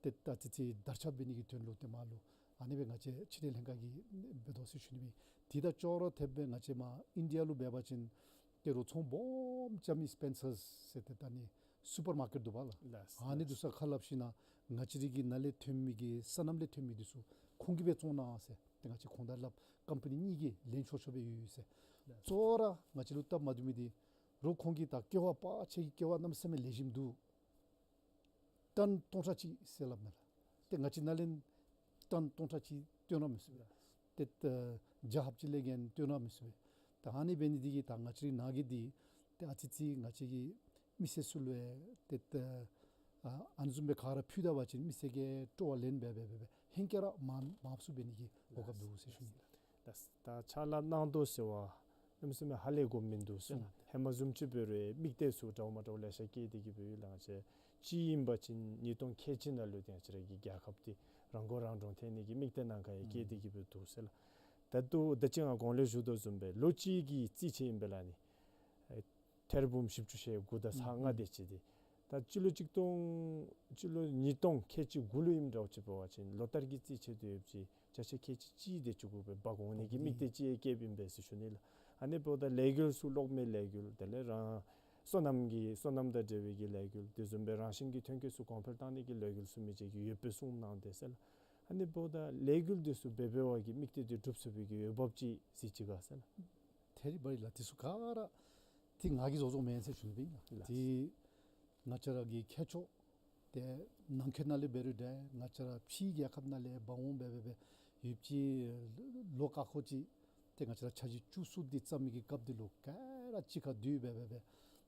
ཏེ་ད་ཅི་ཅིག་དར་ཁྱབ་འབད་ནི་གི་དོན་ལུ་ཏེ་མར་ལུ་ཨ་ནི་སྦེ་ང་བཅས་ཕྱི་འབྲེལ་ལྷན་ཁག་གིས་འབད་དོ་ཟེར་ཞུ་ནི་སྦེ་ཨིན། དེ་དང་ཅོག་ར་འཐདཔ་སྦེ་ང་བཅས་མར་ཨིན་ཌི་ཡ་ལུ་འབད་བ་ཅིན་ཏེ་རོགས་ཚོང་སྦོམ་རྐྱབ་མི་སི་པེན་སརསི་ཟེར་ཏེ་ད་ནི་སུ་པར་མར་ཀེཊ་འདུག་པ་ལགས། ལགས། ཨ་ནི་འདི་ཚུ་ཁ་སླབ་ཞིནམ་ལས་ང་བཅས་ར་གི་ནཱ་ལས་ཐོན་མི་གི་སོ་ནམ་ལས་ཐོན་མི་འདི་ཚུ་ཁོང་གིས་སྦེ་བཙོང་གནང་ཟེར་ཏེ་ང་བཅས་ཁོང་དང་སླབ་ཀམ་པ་ནི་གཉིས་ཀྱིས་ལེན་ཆོག་ཆོག་སྦེ་ཡོད་ཡོད་ཟེར། ལགས། གཙོ་བོ་ར་ང་བཅས་ལུ་སྟབས་མ་བདེ་མི་འདི་རོགས་ཁོང་གིས་ད་ཀེ་ཝ་པ་ཆེ་གི་ཀེ་ཝ་གནམ་མེད་ས་མེད་ལེགས་ཤོམ་འདུག། ཊཱན་སྟོང་ཕྲག་གཅིག་ཟེར་སླབ་མས་ལགས། ཏེ་ང་བཅས་ནཱ་ལས་ཊཱན་སྟོང་ཕྲག་གཅིག་བཏོན་ར་མི་ཚུགས་པས། ཏེ་ད་བརྒྱ་ལྷགཔ་ཅིག་ལས་བརྒལ་བཏོན་ར་མི་ཚུགས་པས། ད་ཨ་ནི་འབད་ནི་འདི་གིས་ད་ང་བཅས་ར་ནཱ་གི་འདི་ཏེ་ཨ་ཙི་ཙི་ང་བཅས་ཀྱི་མི་སེར་ཚུ་ལུ་ཡང་ཏེ་ད་ཨ་ཨ་ནི་བཟུམ་སྦེ་ག་ར་ཕུལ་ད་པ་ཅིན་མི་སེར་གྱིས་སྤྲོ་བ་ལེན་འབད་འབད་འབད་འབད་ཧེང་སྐལ་ར་མངམ་མངམ་སུ་འབད་ནི་གི་གོ་སྐབས་འདུག་ཟེར་ཞུ་ནི། ད་ད་ཕྱག་ལཱ་གནང་དོ་ཟེར་བ་གནམ་མེད་ས་མེད་ཧ་ལས་དགོཔ་མིན་འདུག་ཟེར། ཧེ་མ་བཟུམ་ཅིག་འབད་རུང་དམིགས་གཏད་ཚུ་འདྲཝ་མ་འདྲཝ་ལེ་ཤ་བསྐྱེད་དེ་གི་འབད་ཡོད་ལགས། ང་བཅས་གཅིག་ཨིན་པ་ཅིན་ཉིས་སྟོང་ཁལ་གཅིག་ནང་ལུ་ཏེ་ང་བཅས་ར་གི་རྒྱལ་ཁབ་འདི་རང་མགོ་རང་འདྲོངས་ཐལ་ནི་གི་དམིགས་གཏད་ནང་ག་ཡང་བསྐྱེད་དེ་གི་འབད་འདུག་ཟེར་ལགས། ད་ལྟོ་ད་ཅི་ང་གོང་ལས་ཞུ་དོ་བཟུམ་སྦེ་ལོ་གཅིག་གི་རྩིས་ཆད་ཨིན་པས་ལགས་ནི། ཨེ་ཐེར་འབུམ་བཞི་བཅུ་ཞེ་དགུ་དང་ཚག་ལྔ་དེ་ཅིག་འདི། ད་སྤྱི་ལོ་གཅིག་སྟོང་སྤྱི་ལོ་ཉིས་སྟོང་ཁལ་གཅིག་དགུ་ལུ་ཨིནམ་འདྲཝ་ཅིག་འབད་བ་ཅིན་ལོ་ལྟར་གྱི་རྩིས་ཆད་དེ་ཡོདཔ་ཅིག་ཅ་ཆས་ཁལ་གཅིག་གཅིག་དེ་ཅིག་གུ་སྦེ་འབག་འོང་ནི་གི་དམིགས་གཏད་ཅིག་ཡང་བསྐྱེདཔ་ཨིན་པས་ཟེར་ཞུ་ནི་ལགས། ཨ་ནི་འབདཝ་ད་ལས་འགུལ་ཚུ་གློག་མེ་ལས་འགུལ་དེ་ལས་རང་སོ་ནམ་གྱི་སོ་ནམ་དང་འབྲེལ་བའི་གི་ལས་འགུལ་དེ་བཟུམ་སྦེ་རང་བཞིན་གྱི་ཐོན་སྐྱེད་ཚུ་གོང་འཕེལ་བཏང་ནི་གི་ལས་འགུལ་ཚུ་མི་རྗེ་གིས་ཡོདཔ་སྦེ་གསུངས་གནང་དེས་ཟེར་ལགས། ཨ་ནི་འབདཝ་ད་ལས་འགུལ་དེ་ཚུ་འབད་འབད་བ་གིས་དམིགས་གཏད་དེ་འགྲུབ་ཚུགས་པའི་གི་འོས་འབབ་ཅིག་གཟིགས་ཅི་ག་ཟེར་ལགས། ཐད་རི་བ་རི་ལགས། དེ་ཚུ་ག་ར་ཏེ་ང་གིས་བཟོ་བཟོཝ་མེན་ཟེར་ཞུ་ནི་སྦེ་ཨིན་ལགས། ལགས། ཏེ་ང་བཅས་ར་གི་མཁས་མཆོག་ཏེ་ནང་འཁོད་ནང་ལས་འབད་རུང་འདྲ་ང་བཅས་ར་ཕྱི་རྒྱལ་ཁབ་ནང་ལས་འབག་འོང་འབད་འབད་འབད་ཡོདཔ་ཅིག་ལོ་ཀ་ཁོ་ཅིག་ཏེ་ང་བཅས་ར་འཆར་གཞི་བཅུ་གསུམ་འདི་བརྩམ་མི་གི་སྐབས་འདི་ལུ་ག་ར་གཅིག་ཁར་སྡོད་འབད་འབད་འབད་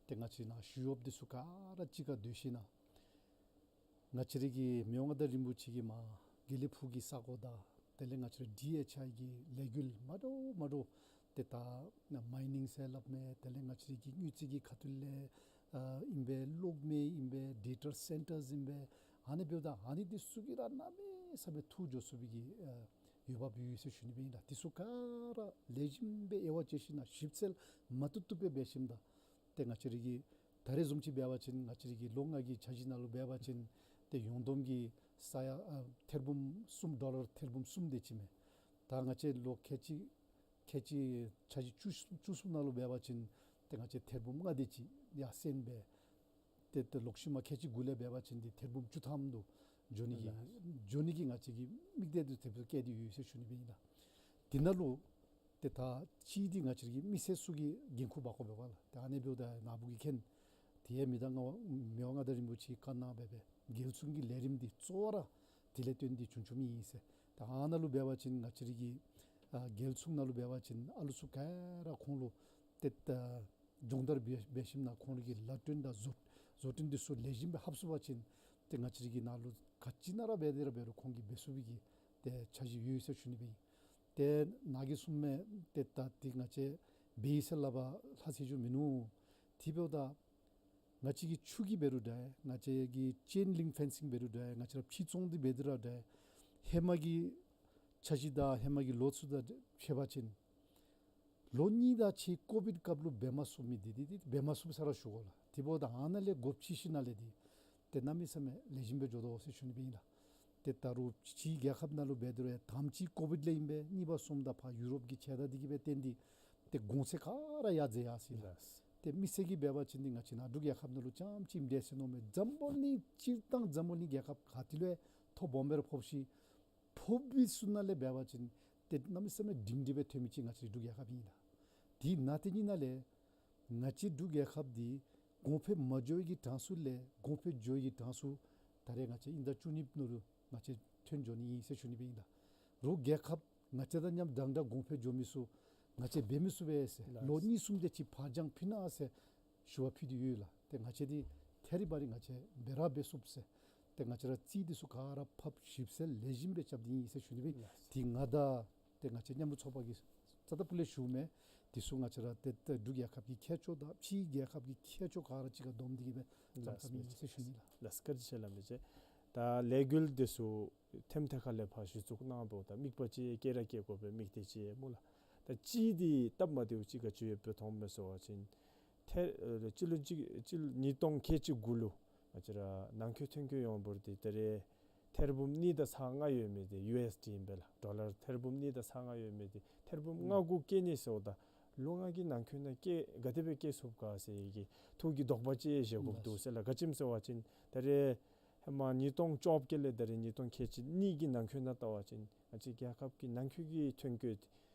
ཏེ་ང་བཅས་ནཱ་ཞུ་ཡོདཔ་འདི་ཚུ་ག་ར་གཅིག་ཁར་སྡོད་ཞིནམ་ལས་ང་བཅས་ར་གི་མི་དབང་མངའ་བདག་རིན་པོ་ཆེ་གིས་མར་དགེ་ལེགས་ཕུག་གི་ས་གོ་དང་དེ་ལས་ང་བཅས་ར་ཌི་ཨེཆ་ཨའི་གི་ལས་འགུལ་མ་འདྲཝ་མ་འདྲཝ་ཏེ་ད་མའི་ནིང་ཟེར་སླབ་མས། དེ་ལས་ང་བཅས་ར་གི་དངུལ་རྩིས་ཀྱི་ཁ་ཐུག་ལས་ཨ་ཨིན་པས། གློག་མེ་ཨིན་པས། ཌེ་ཊ་སེན་ཊརསི་ཨིན་པས། ཨ་ནི་འབདཝ་ད་ཨ་ནི་འདི་ཚུ་གིས་ར་གནམ་མེད་ས་མེད་འཐུ་འགྱོ་ཚུགས་པའི་གི་ཨ་འོས་འབབ་ཡོད་ཟེར་ཞུ་ནི་སྦེ་ཨིན་ལགས། འདི་ཚུ་ག་ར་ལེགས་ཤོམ་སྦེ་དབྱེ་བ་དཔྱད་ཞིནམ་ལས་ཞིབ་འཚོལ་མ་བཏུབ་བཏུབ་སྦེ་འབད་ཞིནམ་ད་ཏེ་ང་བཅས་ར་གི་ད་རེས་བཟུམ་ཅིག་འབད་བ་ཅིན་ང་བཅས་ར་གི་ལོ་ལྔ་གི་འཆར་གཞི་ནང་ལུ་འབད་བ་ཅིན་ཏེ་ཡོངས་བསྡོམས་ཀྱི་ས་ཡ་ཨ་ཐེར་འབུམ་གསུམ་ཌོ་ལར་ཐེར་འབུམ་གསུམ་དེ་ཅིག་མས། ད་ང་བཅས་ལོ་ཁལ་གཅིག་ཁལ་གཅིག་འཆར་གཞི་བཅུ་བཅུ་གསུམ་ནང་ལུ་འབད་བ་ཅིན་ཏེ་ང་བཅས་ཐེར་འབུམ་ལྔ་དེ་ཅིག་ཡར་སེང་སྦེ་ཏེ་ཏེ་ལོག་ཤུལ་མ་ཁལ་གཅིག་དགུ་ལས་འབད་བ་ཅིན་འདི་ཐེར་འབུམ་བཅུ་ཐམ་དུ་འགྱོ་ནི་གི་ལགས། འགྱོ་ནི་གི་ང་བཅས་ཀྱི་དམིགས་གཏད་དེ་དེ་སྦེ་བསྐྱེད་དེ་ཡོད་ཟེར་ཞུ་ནི་སྦེ་ཨིན་ལགས། དེ་ནང་ལུ་ ཏེ་ད་ཅི་འདི་ང་བཅས་ར་གི་མི་སེར་ཚུ་གི་འགན་ཁུར་འབག་དགོ་པས་ལགས། ཏེ་ཨ་ནི་འབདཝ་ད་ནཱ་བུ་གིས་མཁྱེན། ཏེ་ཡང་མི་དང་ང་མི་དབང་མངའ་བདག་རིན་པོ་ཆེ་བཀའ་གནང་འབད་བའི་རྒྱལ་ཚུགས་ཀྱི་ལས་རིམ་འདི་གཙོ་བོ་ར་དེ་ལས་བརྟེན་ཏེ་བྱུང་བྱུངམ་ཨིན་ཟེར། ཏེ་ཨ་ནཱ་ལུ་འབད་བ་ཅིན་ང་བཅས་ར་གི་ཨ་རྒྱལ་ཚུགས་ནང་ལུ་འབད་བ་ཅིན་ཨ་ལུ་ཚུ་ག་ར་ཁོང་ལུ་ཏེ་ད་སྦྱོང་བརྡར་འབད་འབད་ཞིནམ་ན་ཁོང་ར་གི་ལཱ་སྟོན་དང་བཟོ་བཟོ་སྐྲུན་འདི་ཚུ་ལེགས་ཤོམ་སྦེ་ལྷབ་ཚུགས་པ་ཅིན་ཏེ་ང་བཅས་ར་གི་ནཱ་ལུ་ག་ཅི་ནང་ར་འབད་དེ་ར་འབད་རུང་ཁོང་གིས་འབད་ཚུགས་པའི་གི་ཏེ་འཆར་གཞི་ཡོད་ཟེར་ཞུ་ནི་སྦེ་ཨིན། ཏེ་ནཱ་གིས་གསུངམ་མས། ཏེ་ད་འདི་ང་བཅས་འབད་ཡི་ཟེར་སླབ་པ་ལྷག་ཟེར་ཞུ་མིན་ནུག། དེ་འབདཝ་ད་ང་བཅས་ཀྱི་ཆུ་གི་འབད་རུང་འདྲ་ང་བཅས་ཀྱི་ཅེན་ལིང་ཕེན་སིང་འབད་རུང་འདྲ་ང་བཅས་ར་ཕྱི་ཚོང་འདི་འབད་དེ་ར་འདྲ་ཧེ་མ་གི་འཆར་གཞི་དང་ཧེ་མ་གི་ལོ་ཚུ་དང་ཕྱད་པ་ཅིན་ལོ་གཉིས་དང་ཕྱེད་ཀོ་བིཌ་སྐབས་ལུ་འབད་མ་ཚུགས་མི་འདི་འདི་འདི་འབད་མ་ཚུགས་ཟེར་ར་ཞུ་དགོ་ལགས། དེ་འབདཝ་ད་ཨ་ནཱ་ལས་སྒོ་ཕྱེ་ཞིནམ་ལས་འདི་ཏེ་གནམ་མེད་ས་མེད་ལེགས་ཤོམ་སྦེ་འགྱོ་དོ་ཟེར་ཞུ་ནི་སྦེ་ཨིན་ལགས། ཏེ་ད་རུང་ཕྱི་རྒྱལ་ཁབ་ནང་ལུ་འབད་དེ་རུང་ཡང་དང་པ་ཅིག་ཀོ་བིཌ་ལས་ཨིན་པས། གཉིས་པ་སོངམ་ད་ཕར་ཡུ་རོབ་ཀྱི་ཆད་ལྟ་འདི་གིས་འབད་བརྟེན་ཏེ་ཏེ་གོང་ཚད་ག་ར་ཡར་འཛེགས་ཡར་སོ་ཡི་ལགས། ལགས། ཏེ་མི་སེར་གྱིས་འབད་བ་ཅིན་འདི་ང་བཅས་ནཱ་འབྲུག་རྒྱལ་ཁབ་ནང་ལུ་རྐྱངམ་ཅིག་འདྲ་ཟེར་མནོཝ་མས། འཛམ་བུ་གླིང་སྤྱིར་བཏང་འཛམ་བུ་གླིང་རྒྱལ་ཁབ་ག་ཏེ་ལུ་ཡང་མཐོ་སྦོམ་སྦེ་ར་ཕོག་ཅི། ཕོག་པའི་ཚུ་ནང་ལས་འབད་བ་ཅིན་ཏེ་གནམ་མེད་ས་མེད་སྒྲིང་སྒྲི་སྦེ་ཐོན་མི་ཅིག་ང་བཅས་འབྲུག་རྒྱལ་ཁབ་ཨིན་ལགས། དེ་ནང་དེ་གཉིས་ནང་ལས་ང་བཅས་འབྲུག་རྒྱལ་ཁབ་འདི་གོང་འཕེལ་མ་འགྱོ་བའི་གི་གྲངས་སུ་ལས་གོང་འཕེལ་འགྱོ་བའི་གི་གྲངས་སུ་ད་རེས་ང་བཅས་དབྱིན་ཟླ་བཅུ་གཉིས་ནང་ལུ་ང་བཅས་ཐོན་འགྱོ་ནི་ཨིན་ཟེར་ཞུ་ནི་སྦེ་ཨིན་ལགས། རོགས་རྒྱལ་ཁབ་ང་བཅས་དང་མཉམ་འདྲན་འདྲ་གོང་འཕེལ་འགྱོ་མི་ཚུ་ང་བཅས་འབད་མི་ཚུགས་པས་ཟེར། ལགས། ལོ་གཉིས་གསུམ་དེ་ཅིག་ཕར་འགྱངས་ཕུལ་གནང་ཟེར་ཞུ་བ་ཕུལ་ཏེ་ཡོད་ལགས། ཏེ་ང་བཅས་འདི་ཐད་རི་བ་རི་ང་བཅས་འབད་ར་འབད་ཚུགས་ཟེར། ཏེ་ང་བཅས་ར་རྩིས་འདི་ཚུ་ག་ར་ཕབ་ཞིབ་གསལ་ལེགས་ཤོམ་སྦེ་རྐྱབ་སྟེ་ཨིན་ཟེར་ཞུ་ནི་སྦེ། ལགས། ཏེ་ང་དང་ཏེ་ང་བཅས་མཉམ་རུབ་ཚོགས་པ་གིས་རྩ་དང་སྤུ་ལས་ཞུཝ་མས། འདི་ཚུ་ང་བཅས་ར་ཏེ་ཏེ་འབྲུག་རྒྱལ་ཁབ་ཀྱི་ཁྱད་ཆོས་དང་ཕྱི་རྒྱལ་ཁབ་ཀྱི་ཁྱད་ཆོས་ག་ར་གཅིག་ཁར་བསྡོམས་ཏེ་གིས་སྦེ་བརྩམས་བརྩམསཔ་ཨིན་ཟེར་ཞུ་ནི་ལགས། ལགས། བཀའ་དྲིན་ཆེ་ལགས། མི་རྗེ་ད་ལས་འགུལ་འདི་ཚུ་ཐེམ་ཐེ་ཁ་ལས་ཕར་གཞི་བཙུགས་གནང་འབདཝ་ད་དམིགས་པ་ཅིག་བསྐྱེད་ར་བསྐྱེད་དགོ་པའི་དམིགས་གཏད་ཅིག་སྨོ་ལགས། ད་ཅི་འདི་སྟབས་མ་བདེཝ་ཅིག་ག་ཅི་ཡོདཔ་སྦེ་མཐོངམ་མས་ཟེར་བ་ཅིན་ཐེར་ཨེ་སྤྱི་ལོ་གཅིག་སྤྱི་ལོ་ཉིས་སྟོང་ཁལ་གཅིག་དགུ་ལུ་ང་བཅས་ར་ནང་འཁོད་ཐོན་སྐྱེད་ཡོངས་འབོར་འདི་ད་རེས་ཐེར་འབུམ་གཉིས་དང་ཚག་ལྔ་ཡོད་མི་འདི་ཡུ་ཨེསི་ཌི་ཨིན་པས་ལགས། ཌོ་ལར་ཐེར་འབུམ་གཉིས་དང་ཚག་ལྔ་ཡོད་མི་འདི་ཐེར་འབུམ་ལྔ་དགུ་བསྐྱེད་ནི་ཟེརཝ་ད་ལོ་ལྔ་གི་ནང་འཁོད་ནང་བསྐྱེད་ག་དེ་སྦེ་བསྐྱེད་ཚུགསཔ་ག་ཟེར་གྱི་ཐུགས་ཀྱི་དོགས་པ་ཅིག་བཞེས་དགོཔ་འདུག་ཟེར་ལགས། ག་ཅི་སྨོ་ཟེར་བ་ཅིན་ད་རེས་ཧེ་མ་ཉིས་སྟོང་བཅོ་བརྒྱད་ལས་ད་རེས་ཉིས་སྟོང་ཁལ་གཅིག་གཉིས་ཀྱི་ནང་འཁོད་ནང་བལྟ་བ་ཅིན་ང་བཅས་རྒྱལ་ཁབ་ཀྱི་ནང་འཁོད་ཀྱི་ཐོན་སྐྱེད་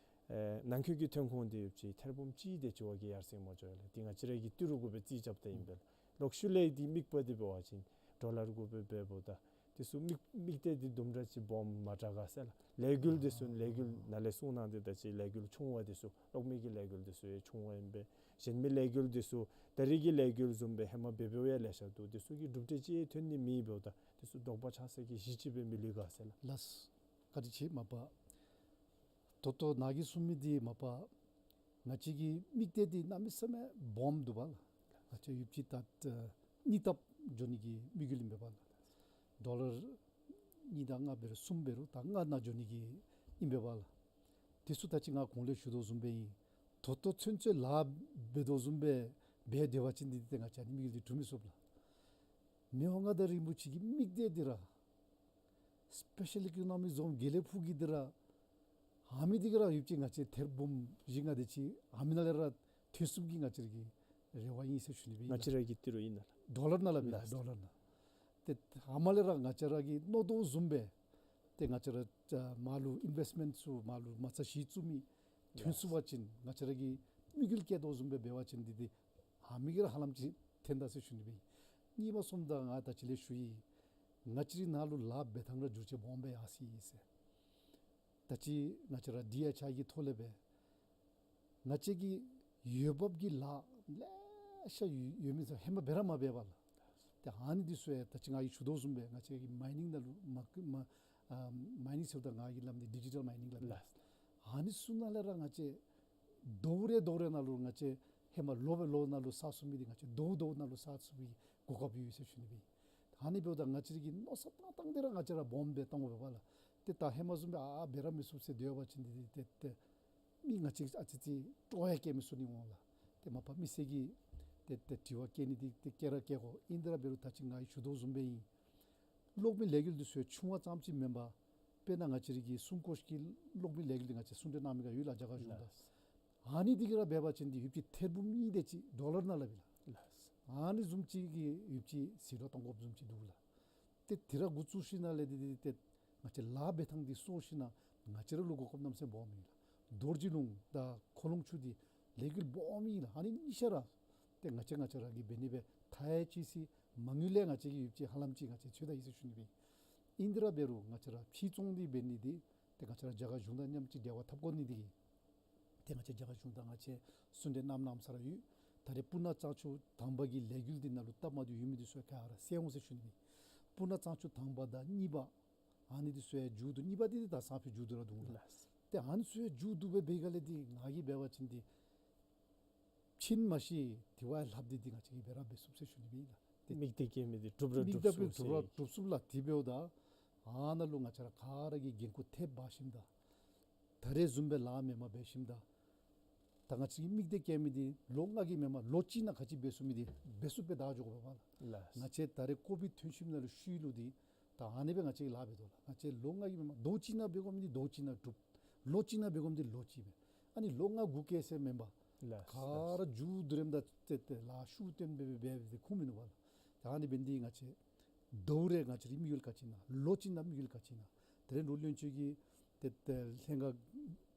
ཨེ་ནང་འཁོད་ཀྱི་ཐོན་ཁུངས་འདི་ཡོདཔ་ཅིག་ཐེར་འབུམ་གཅིག་དེ་ཅིག་བ་གིས་ཡར་སེང་མ་འགྱོ་ཡ་ལགས། འདི་ང་བཅས་ར་གི་ཏི་རུ་གུ་སྦེ་རྩིས་རྐྱབ་ད་ཨིན་པས་ལགས། ལོག་ཤུལ་ལས་འདི་དམིགས་པ་འདི་འབད་བ་ཅིན་ཌོ་ལར་གུ་སྦེ་འབདཝ་ད་འདི་ཚུ་དམིགས་དམིགས་གཏད་འདི་དུམ་གྲ་ཅིག་སྦོམ་མ་དྲག་ག་ཟེར་ལགས། ལས་འགུལ་འདི་ཚུ་ལས་འགུལ་ནཱ་ལས་གསུངས་གནང་སྟེ་ད་ཅི་ལས་འགུལ་ཆུང་བ་འདི་ཚུ་གློག་མེ་གི་ལས་འགུལ་འདི་ཚུ་ཡང་ཆུང་བ་ཨིན་པས། གཞན་མི་ལས་འགུལ་འདི་ཚུ་ད་རེས་ཀྱི་ལས་འགུལ་བཟུམ་སྦེ་ཧེ་མ་འབད་འབདཝ་ཡང་ལེ་ཤ་འདུག། འདི་ཚུ་གི་གྲུབ་འབྲས་ཅིག་ཐོན་ནི་མེདཔ་འབདཝ་ད་འདི་ཚུ་དོགས་པ་ཆགས་ས་གི་གཞི་ཅིག་སྦེ་མི་ལུས་ག་ཟེར་ལགས། ལགས། བཀའ་དྲིན་ཆེ་མ་པ། ད་ལྟོ་ནཱ་གིས་གསུངས་མི་འདི་མ་པ་ང་བཅས་ཀྱི་དམིགས་གཏད་འདི་གནམ་མེད་ས་མེད་སྦོམ་འདུག་པ་ལགས། ང་བཅས་ཡུདཔ་ཅིག་ད་ཨ་གཉིས་ལྟབ་འགྱོ་ནི་གི་དམིགས་ཡུལ་ཨིན་པས་པ་ལགས། ཌོ་ལར་གཉིས་དང་ལྔ་འབད་རུང་གསུམ་འབད་རུང་ད་ལྔ་ནང་འགྱོ་ནི་གི་ཨིན་པས་པ་ལགས། འདི་ཚུ་ད་ཅི་ང་གོང་ལས་ཞུ་དོ་བཟུམ་སྦེ་ཨིན། ད་ལྟོ་ཚུན་ཚོད་ལཱ་འབད་དོ་བཟུམ་སྦེ་འབད་སྡོད་པ་ཅིན་འདི་ཏེ་ང་བཅས་ཨ་ནི་དམིགས་ཡུལ་འདི་གྲུབ་མི་ཚུགས་པས་ལགས། མི་དབང་མངའ་བདག་རིན་པོ་ཆེ་གི་དམིགས་གཏད་འདི་ར་སི་པེ་ཤལ་ཨི་ཀོ་ནོ་མིག་ཛོན་དགེ་ལེགས་ཕུག་གི་འདི་ར་ཨ་མི་འདི་གིས་ར་ཡུདཔ་ཅིག་ང་བཅས་ཐེར་འབུམ་བཞི་ལྔ་དེ་ཅིག་ཨ་མི་ནང་ལས་ར་ཐོན་ཚུགསཔ་གི་ང་བཅས་ར་གི་རེ་བ་ཨིན་ཟེར་ཞུ་ནི་སྦེ་ཨིན་ལགས། ང་བཅས་ར་གི་ཏི་རུ་ཨིན་ན་ལགས། ཌོ་ལར་ནང་ལས་སྦེ་ལགས། ཌོ་ལར་ནང་། ཏེ་ཨ་མ་ལས་ར་ང་བཅས་ར་གིས་མནོ་དོ་བཟུམ་སྦེ་ཏེ་ང་བཅས་ར་ཨ་མར་ལུ་ཨིན་ཝེསཊ་མེནཊ་ཚུ་མར་ལུ་མ་རྩ་གཞི་བཙུགས་མི་ཐོན་ཚུགས་པ་ཅིན་ང་བཅས་ར་གིས་དམིགས་ཡུལ་བསྐྱེད་དོ་བཟུམ་སྦེ་འབད་བ་ཅིན་འདི་འདི་ཨ་མི་གིས་ར་ཧ་ལམ་ཅིག་ཐོན་ད་ཟེར་ཞུ་ནི་སྦེ་ཨིན། གཉིས་པ་སོངམ་ད་ང་ད་ཅི་ལས་ཞུ་ཡི། ང་བཅས་རའི་ནང་ལུ་ལཱ་འབད་ཐངས་ར་འགྱུར་བཅོས་སྦོམ་སྦེ་ཡར་སོ་ཡི་ཟེར། ད་ཅི་ང་བཅས་ར་ཌི་ཨེཆ་ཨའི་གི་ཐོག་ལས་སྦེ་ང་བཅས་ཀྱི་འོས་འབབ་ཀྱི་ལཱ་ལེ་ཤ་ཡོད་ཡོད་མི་ཚུ་ཧེ་མ་འབད་ར་མ་འབད་བས་ལགས། ཏེ་ཨ་ནི་འདི་ཚུ་ཡང་ད་ཅི་ང་གིས་ཞུ་དོ་བཟུམ་སྦེ་ང་བཅས་ཀྱི་མའི་ནིང་ནང་ལུ་མ་མ་ཨ་མའི་ནིང་ཟེརཝ་ད་ང་གིས་སླབ་ནི་ཌི་ཇི་ཊལ་མའི་ནིང་སླབ་ཨིན། ལགས། ཨ་ནི་ཚུ་ནང་ལས་ར་ང་བཅས་ཟླཝ་རེ་ཟླཝ་རེ་ནང་ལུ་ང་བཅས་ཧེ་མ་ལོ་སྦེ་ལོ་ནང་ལུ་བསགས་ཚུགས་མི་འདི་ང་བཅས་ཟླཝ་ཟླཝ་ནང་ལུ་བསགས་ཚུགས་པའི་གོ་སྐབས་ཡོད་ཟེར་ཞུ་ནི་སྦེ་ཨིན། ཨ་ནི་འབདཝ་ད་ང་བཅས་ར་གི་མནོ་བསམ་བཏང་ཐངས་འདི་ར་ང་བཅས་ར་སྦོམ་སྦེ་བཏང་དགོ་པས་ལགས། ཏེ་ད་ཧེ་མ་བཟུམ་སྦེ་ཨ་ཨ་འབད་ར་མི་ཚུགས་ཟེར་སྡོད་པ་ཅིན་འདི་འདི་ཏེ་ཏེ་མི་ང་བཅས་ཨ་ཙི་ཙི་སྤྲོ་ཡང་སྐྱེ་མི་ཚུགས་ནི་འོང་ལགས། ཏེ་མ་པ་མི་སེར་གྱིས་ཏེ་ཏེ་དྲི་བ་བཀོད་ནི་འདི་ཏེ་བཀོད་ར་བཀོད་དགོ། ཨིན་དེ་ར་འབད་རུང་ད་ཅི་ང་གིས་ཞུ་དོ་བཟུམ་སྦེ་ཨིན། གློག་མེ་ལས་འགུལ་འདི་ཚུ་ཆུང་བ་ཙམ་ཅིག་མེན་པར་དཔེར་ན་ང་བཅས་ར་གི་སུང་བཀོད་ཀྱི་གློག་མེ་ལས་འགུལ་འདི་ང་བཅས་གསུང་གྲོས་གནང་མི་ག་ཡོད་ལགས་རྒྱ་གར་གཞུང་དང་། ལགས། ཨ་ནི་འདི་གིས་ར་འབད་བ་ཅིན་འདི་ཡུདཔ་ཅིག་ཐེར་འབུམ་གཉིས་དེ་ཅིག་ཌོ་ལར་ནང་སླབ་ཨིན་ལགས། ལགས། ཨ་ནི་བཟུམ་ཅིག་གི་ཡུདཔ་ཅིག་ཟད་འགྲོ་གཏང་དགོཔ་བཟུམ་ཅིག་འདུག་ལགས། ཏེ་དེ་ར་འགོ་བཙུགས་ཞིནམ་ལས་འདི་འདི་ཏེ་ང་བཅས་ལཱ་འབད་ཐངས་འདི་སོར་ཞིནམ་ང་བཅས་ར་ལུ་གོ་སྐབས་གནམ་མེད་ས་མེད་སྦོམ་ཨིན་ལགས། རྡོ་རྗེ་ལུང་དང་ཁོ་ལོང་ཆུ་འདི་ལས་འགུལ་སྦོམ་ཨིན་ལགས། ཨ་ནི་གཉིས་ཆ་ར་ཏེ་ང་བཅས་ང་བཅས་ར་གིས་འབད་ནི་སྦེ་མཐའ་ཡས་ཅིག་ཟེར་མ་དངུལ་ལས་ང་བཅས་ཀྱིས་ཡོདཔ་ཅིག་ཧ་ལམ་ཅིག་ང་བཅས་འཚོལ་ད་ཡི་ཟེར་ཞུ་ནི་སྦེ་ཨིན། ཨིན་ཏེ་ར་འབད་རུང་ང་བཅས་ར་ཕྱིར་བཙོང་འདི་འབད་ནི་འདི་ཏེ་ང་བཅས་ར་རྒྱ་གར་གཞུང་དང་མཉམ་གཅིག་འབྲེལ་བ་འཐབ་དགོ་ནི་འདི་གིས་ཏེ་ང་བཅས་རྒྱ་གར་གཞུང་དང་ང་བཅས་གསུང་གྲོས་གནངམ་གནངམ་ས་ར་ཡོད། ད་རེས་སྤུ་ན་གཙང་ཆུ་དང་པ་གི་ལས་འགུལ་འདི་ནང་ལུ་སྟབས་མ་བདེཝ་ཡོད་མི་འདི་ཚུ་ག་ར་སེལ་འོང་ཟེར་ཞུ་ནི་སྦེ། སྤུ་ན་གཙང་ཆུ་དང་པ་དང་གཉིས་པ་ཨ་ནི་འདི་ཚུ་ཡང་མཇུག་བསྡུ། གཉིས་པ་འདི་འདི་ད་སང་ཕོད་མཇུག་བསྡུ་ར་འདུག་ལགས། ཏེ་ཨ་ནི་ཚུ་ཡང་མཇུག་བསྡུ་སྦེ་འབད་སྒང་ལས་འདི་ང་གིས་འབད་བ་ཅིན་འདི་ཕྱིན་མ་ཤེས་དེ་བ་ལྷགཔ་འདི་འདི་ང་བཅས་ཀྱིས་འབད་ར་འབད་ཚུགས་ཟེར་ཞུ་ནི་སྦེ་ཨིན་ལགས། ཏེ་དམིགས་གཏད་བསྐྱེད་མི་འདི་འགྲུབ་ར་དམིགས་གཏད་འགྲུབ་ཚུགས་ཟེར། འགྲུབ་ར་འགྲུབ་ཚུགས་ལགས། དེ་འབདཝ་ད་ཨ་ནཱ་ལུ་ང་བཅས་ར་ག་ར་གིས་འགན་ཁུར་ཐེབས་འབག་ཞིནམ་ད་ད་རེས་བཟུམ་སྦེ་ལཱ་མེནམ་འབད་ཞིནམ་ད་ད་ང་བཅས་ཀྱིས་དམིགས་གཏད་བསྐྱེད་མི་འདི་ལོ་ལྔ་གི་མེནམ་ལོ་གཅིག་ནང་ག་ཅི་འབད་ཚུགས་མི་འདི་འབད་ཚུགསཔ་སྦེ་བདའ་འགྱོ་དགོ་པས་ལགས། ལགས། ང་བཅས་ད་རེས་ཀོ་བིཌ་ཐོན་ཞིནམ་ལས་ཤུལ་ལུ་འདི་ད་ཨ་ནི་སྦེ་ང་བཅས་ཀྱིས་ལཱ་འབད་དོ་ལགས། ང་བཅས་ལོ་ལྔ་གི་མེནམ་ཟླཝ་གཅིག་ནང་འབད་དགོ་མི་འདི་ཟླཝ་གཅིག་ནང་འགྲུབ། ལོ་གཅིག་ནང་འབད་དགོ་མི་འདི་ལོ་གཅིག་སྦེ། ཨ་ནི་ལོ་ལྔ་དགུ་བཀལ་ཟེར་མེན་པར་ལགས། ག་ར་མཇུག་བསྡུ་རནམ་ད་ཏེ་ཏེ་ལཱ་ཤུགས་བཏོན་སྦེ་འབད་འབད་དེ་ཁུངས་མིན་འདུག་པ་ལགས། ད་ཨ་ནི་འབད་ནི་འདི་ང་བཅས་ཟླཝ་རེ་ང་བཅས་རའི་དམིགས་ཡུལ་ག་ཅི་ཨིན་ན། ལོ་གཅིག་ནང་དམིགས་ཡུལ་ག་ཅི་ཨིན་ན། དེ་རིང་ལུ་བློན་ཆེན་གྱིས་ཏེ་ཏེ་ལྷན་ཁག་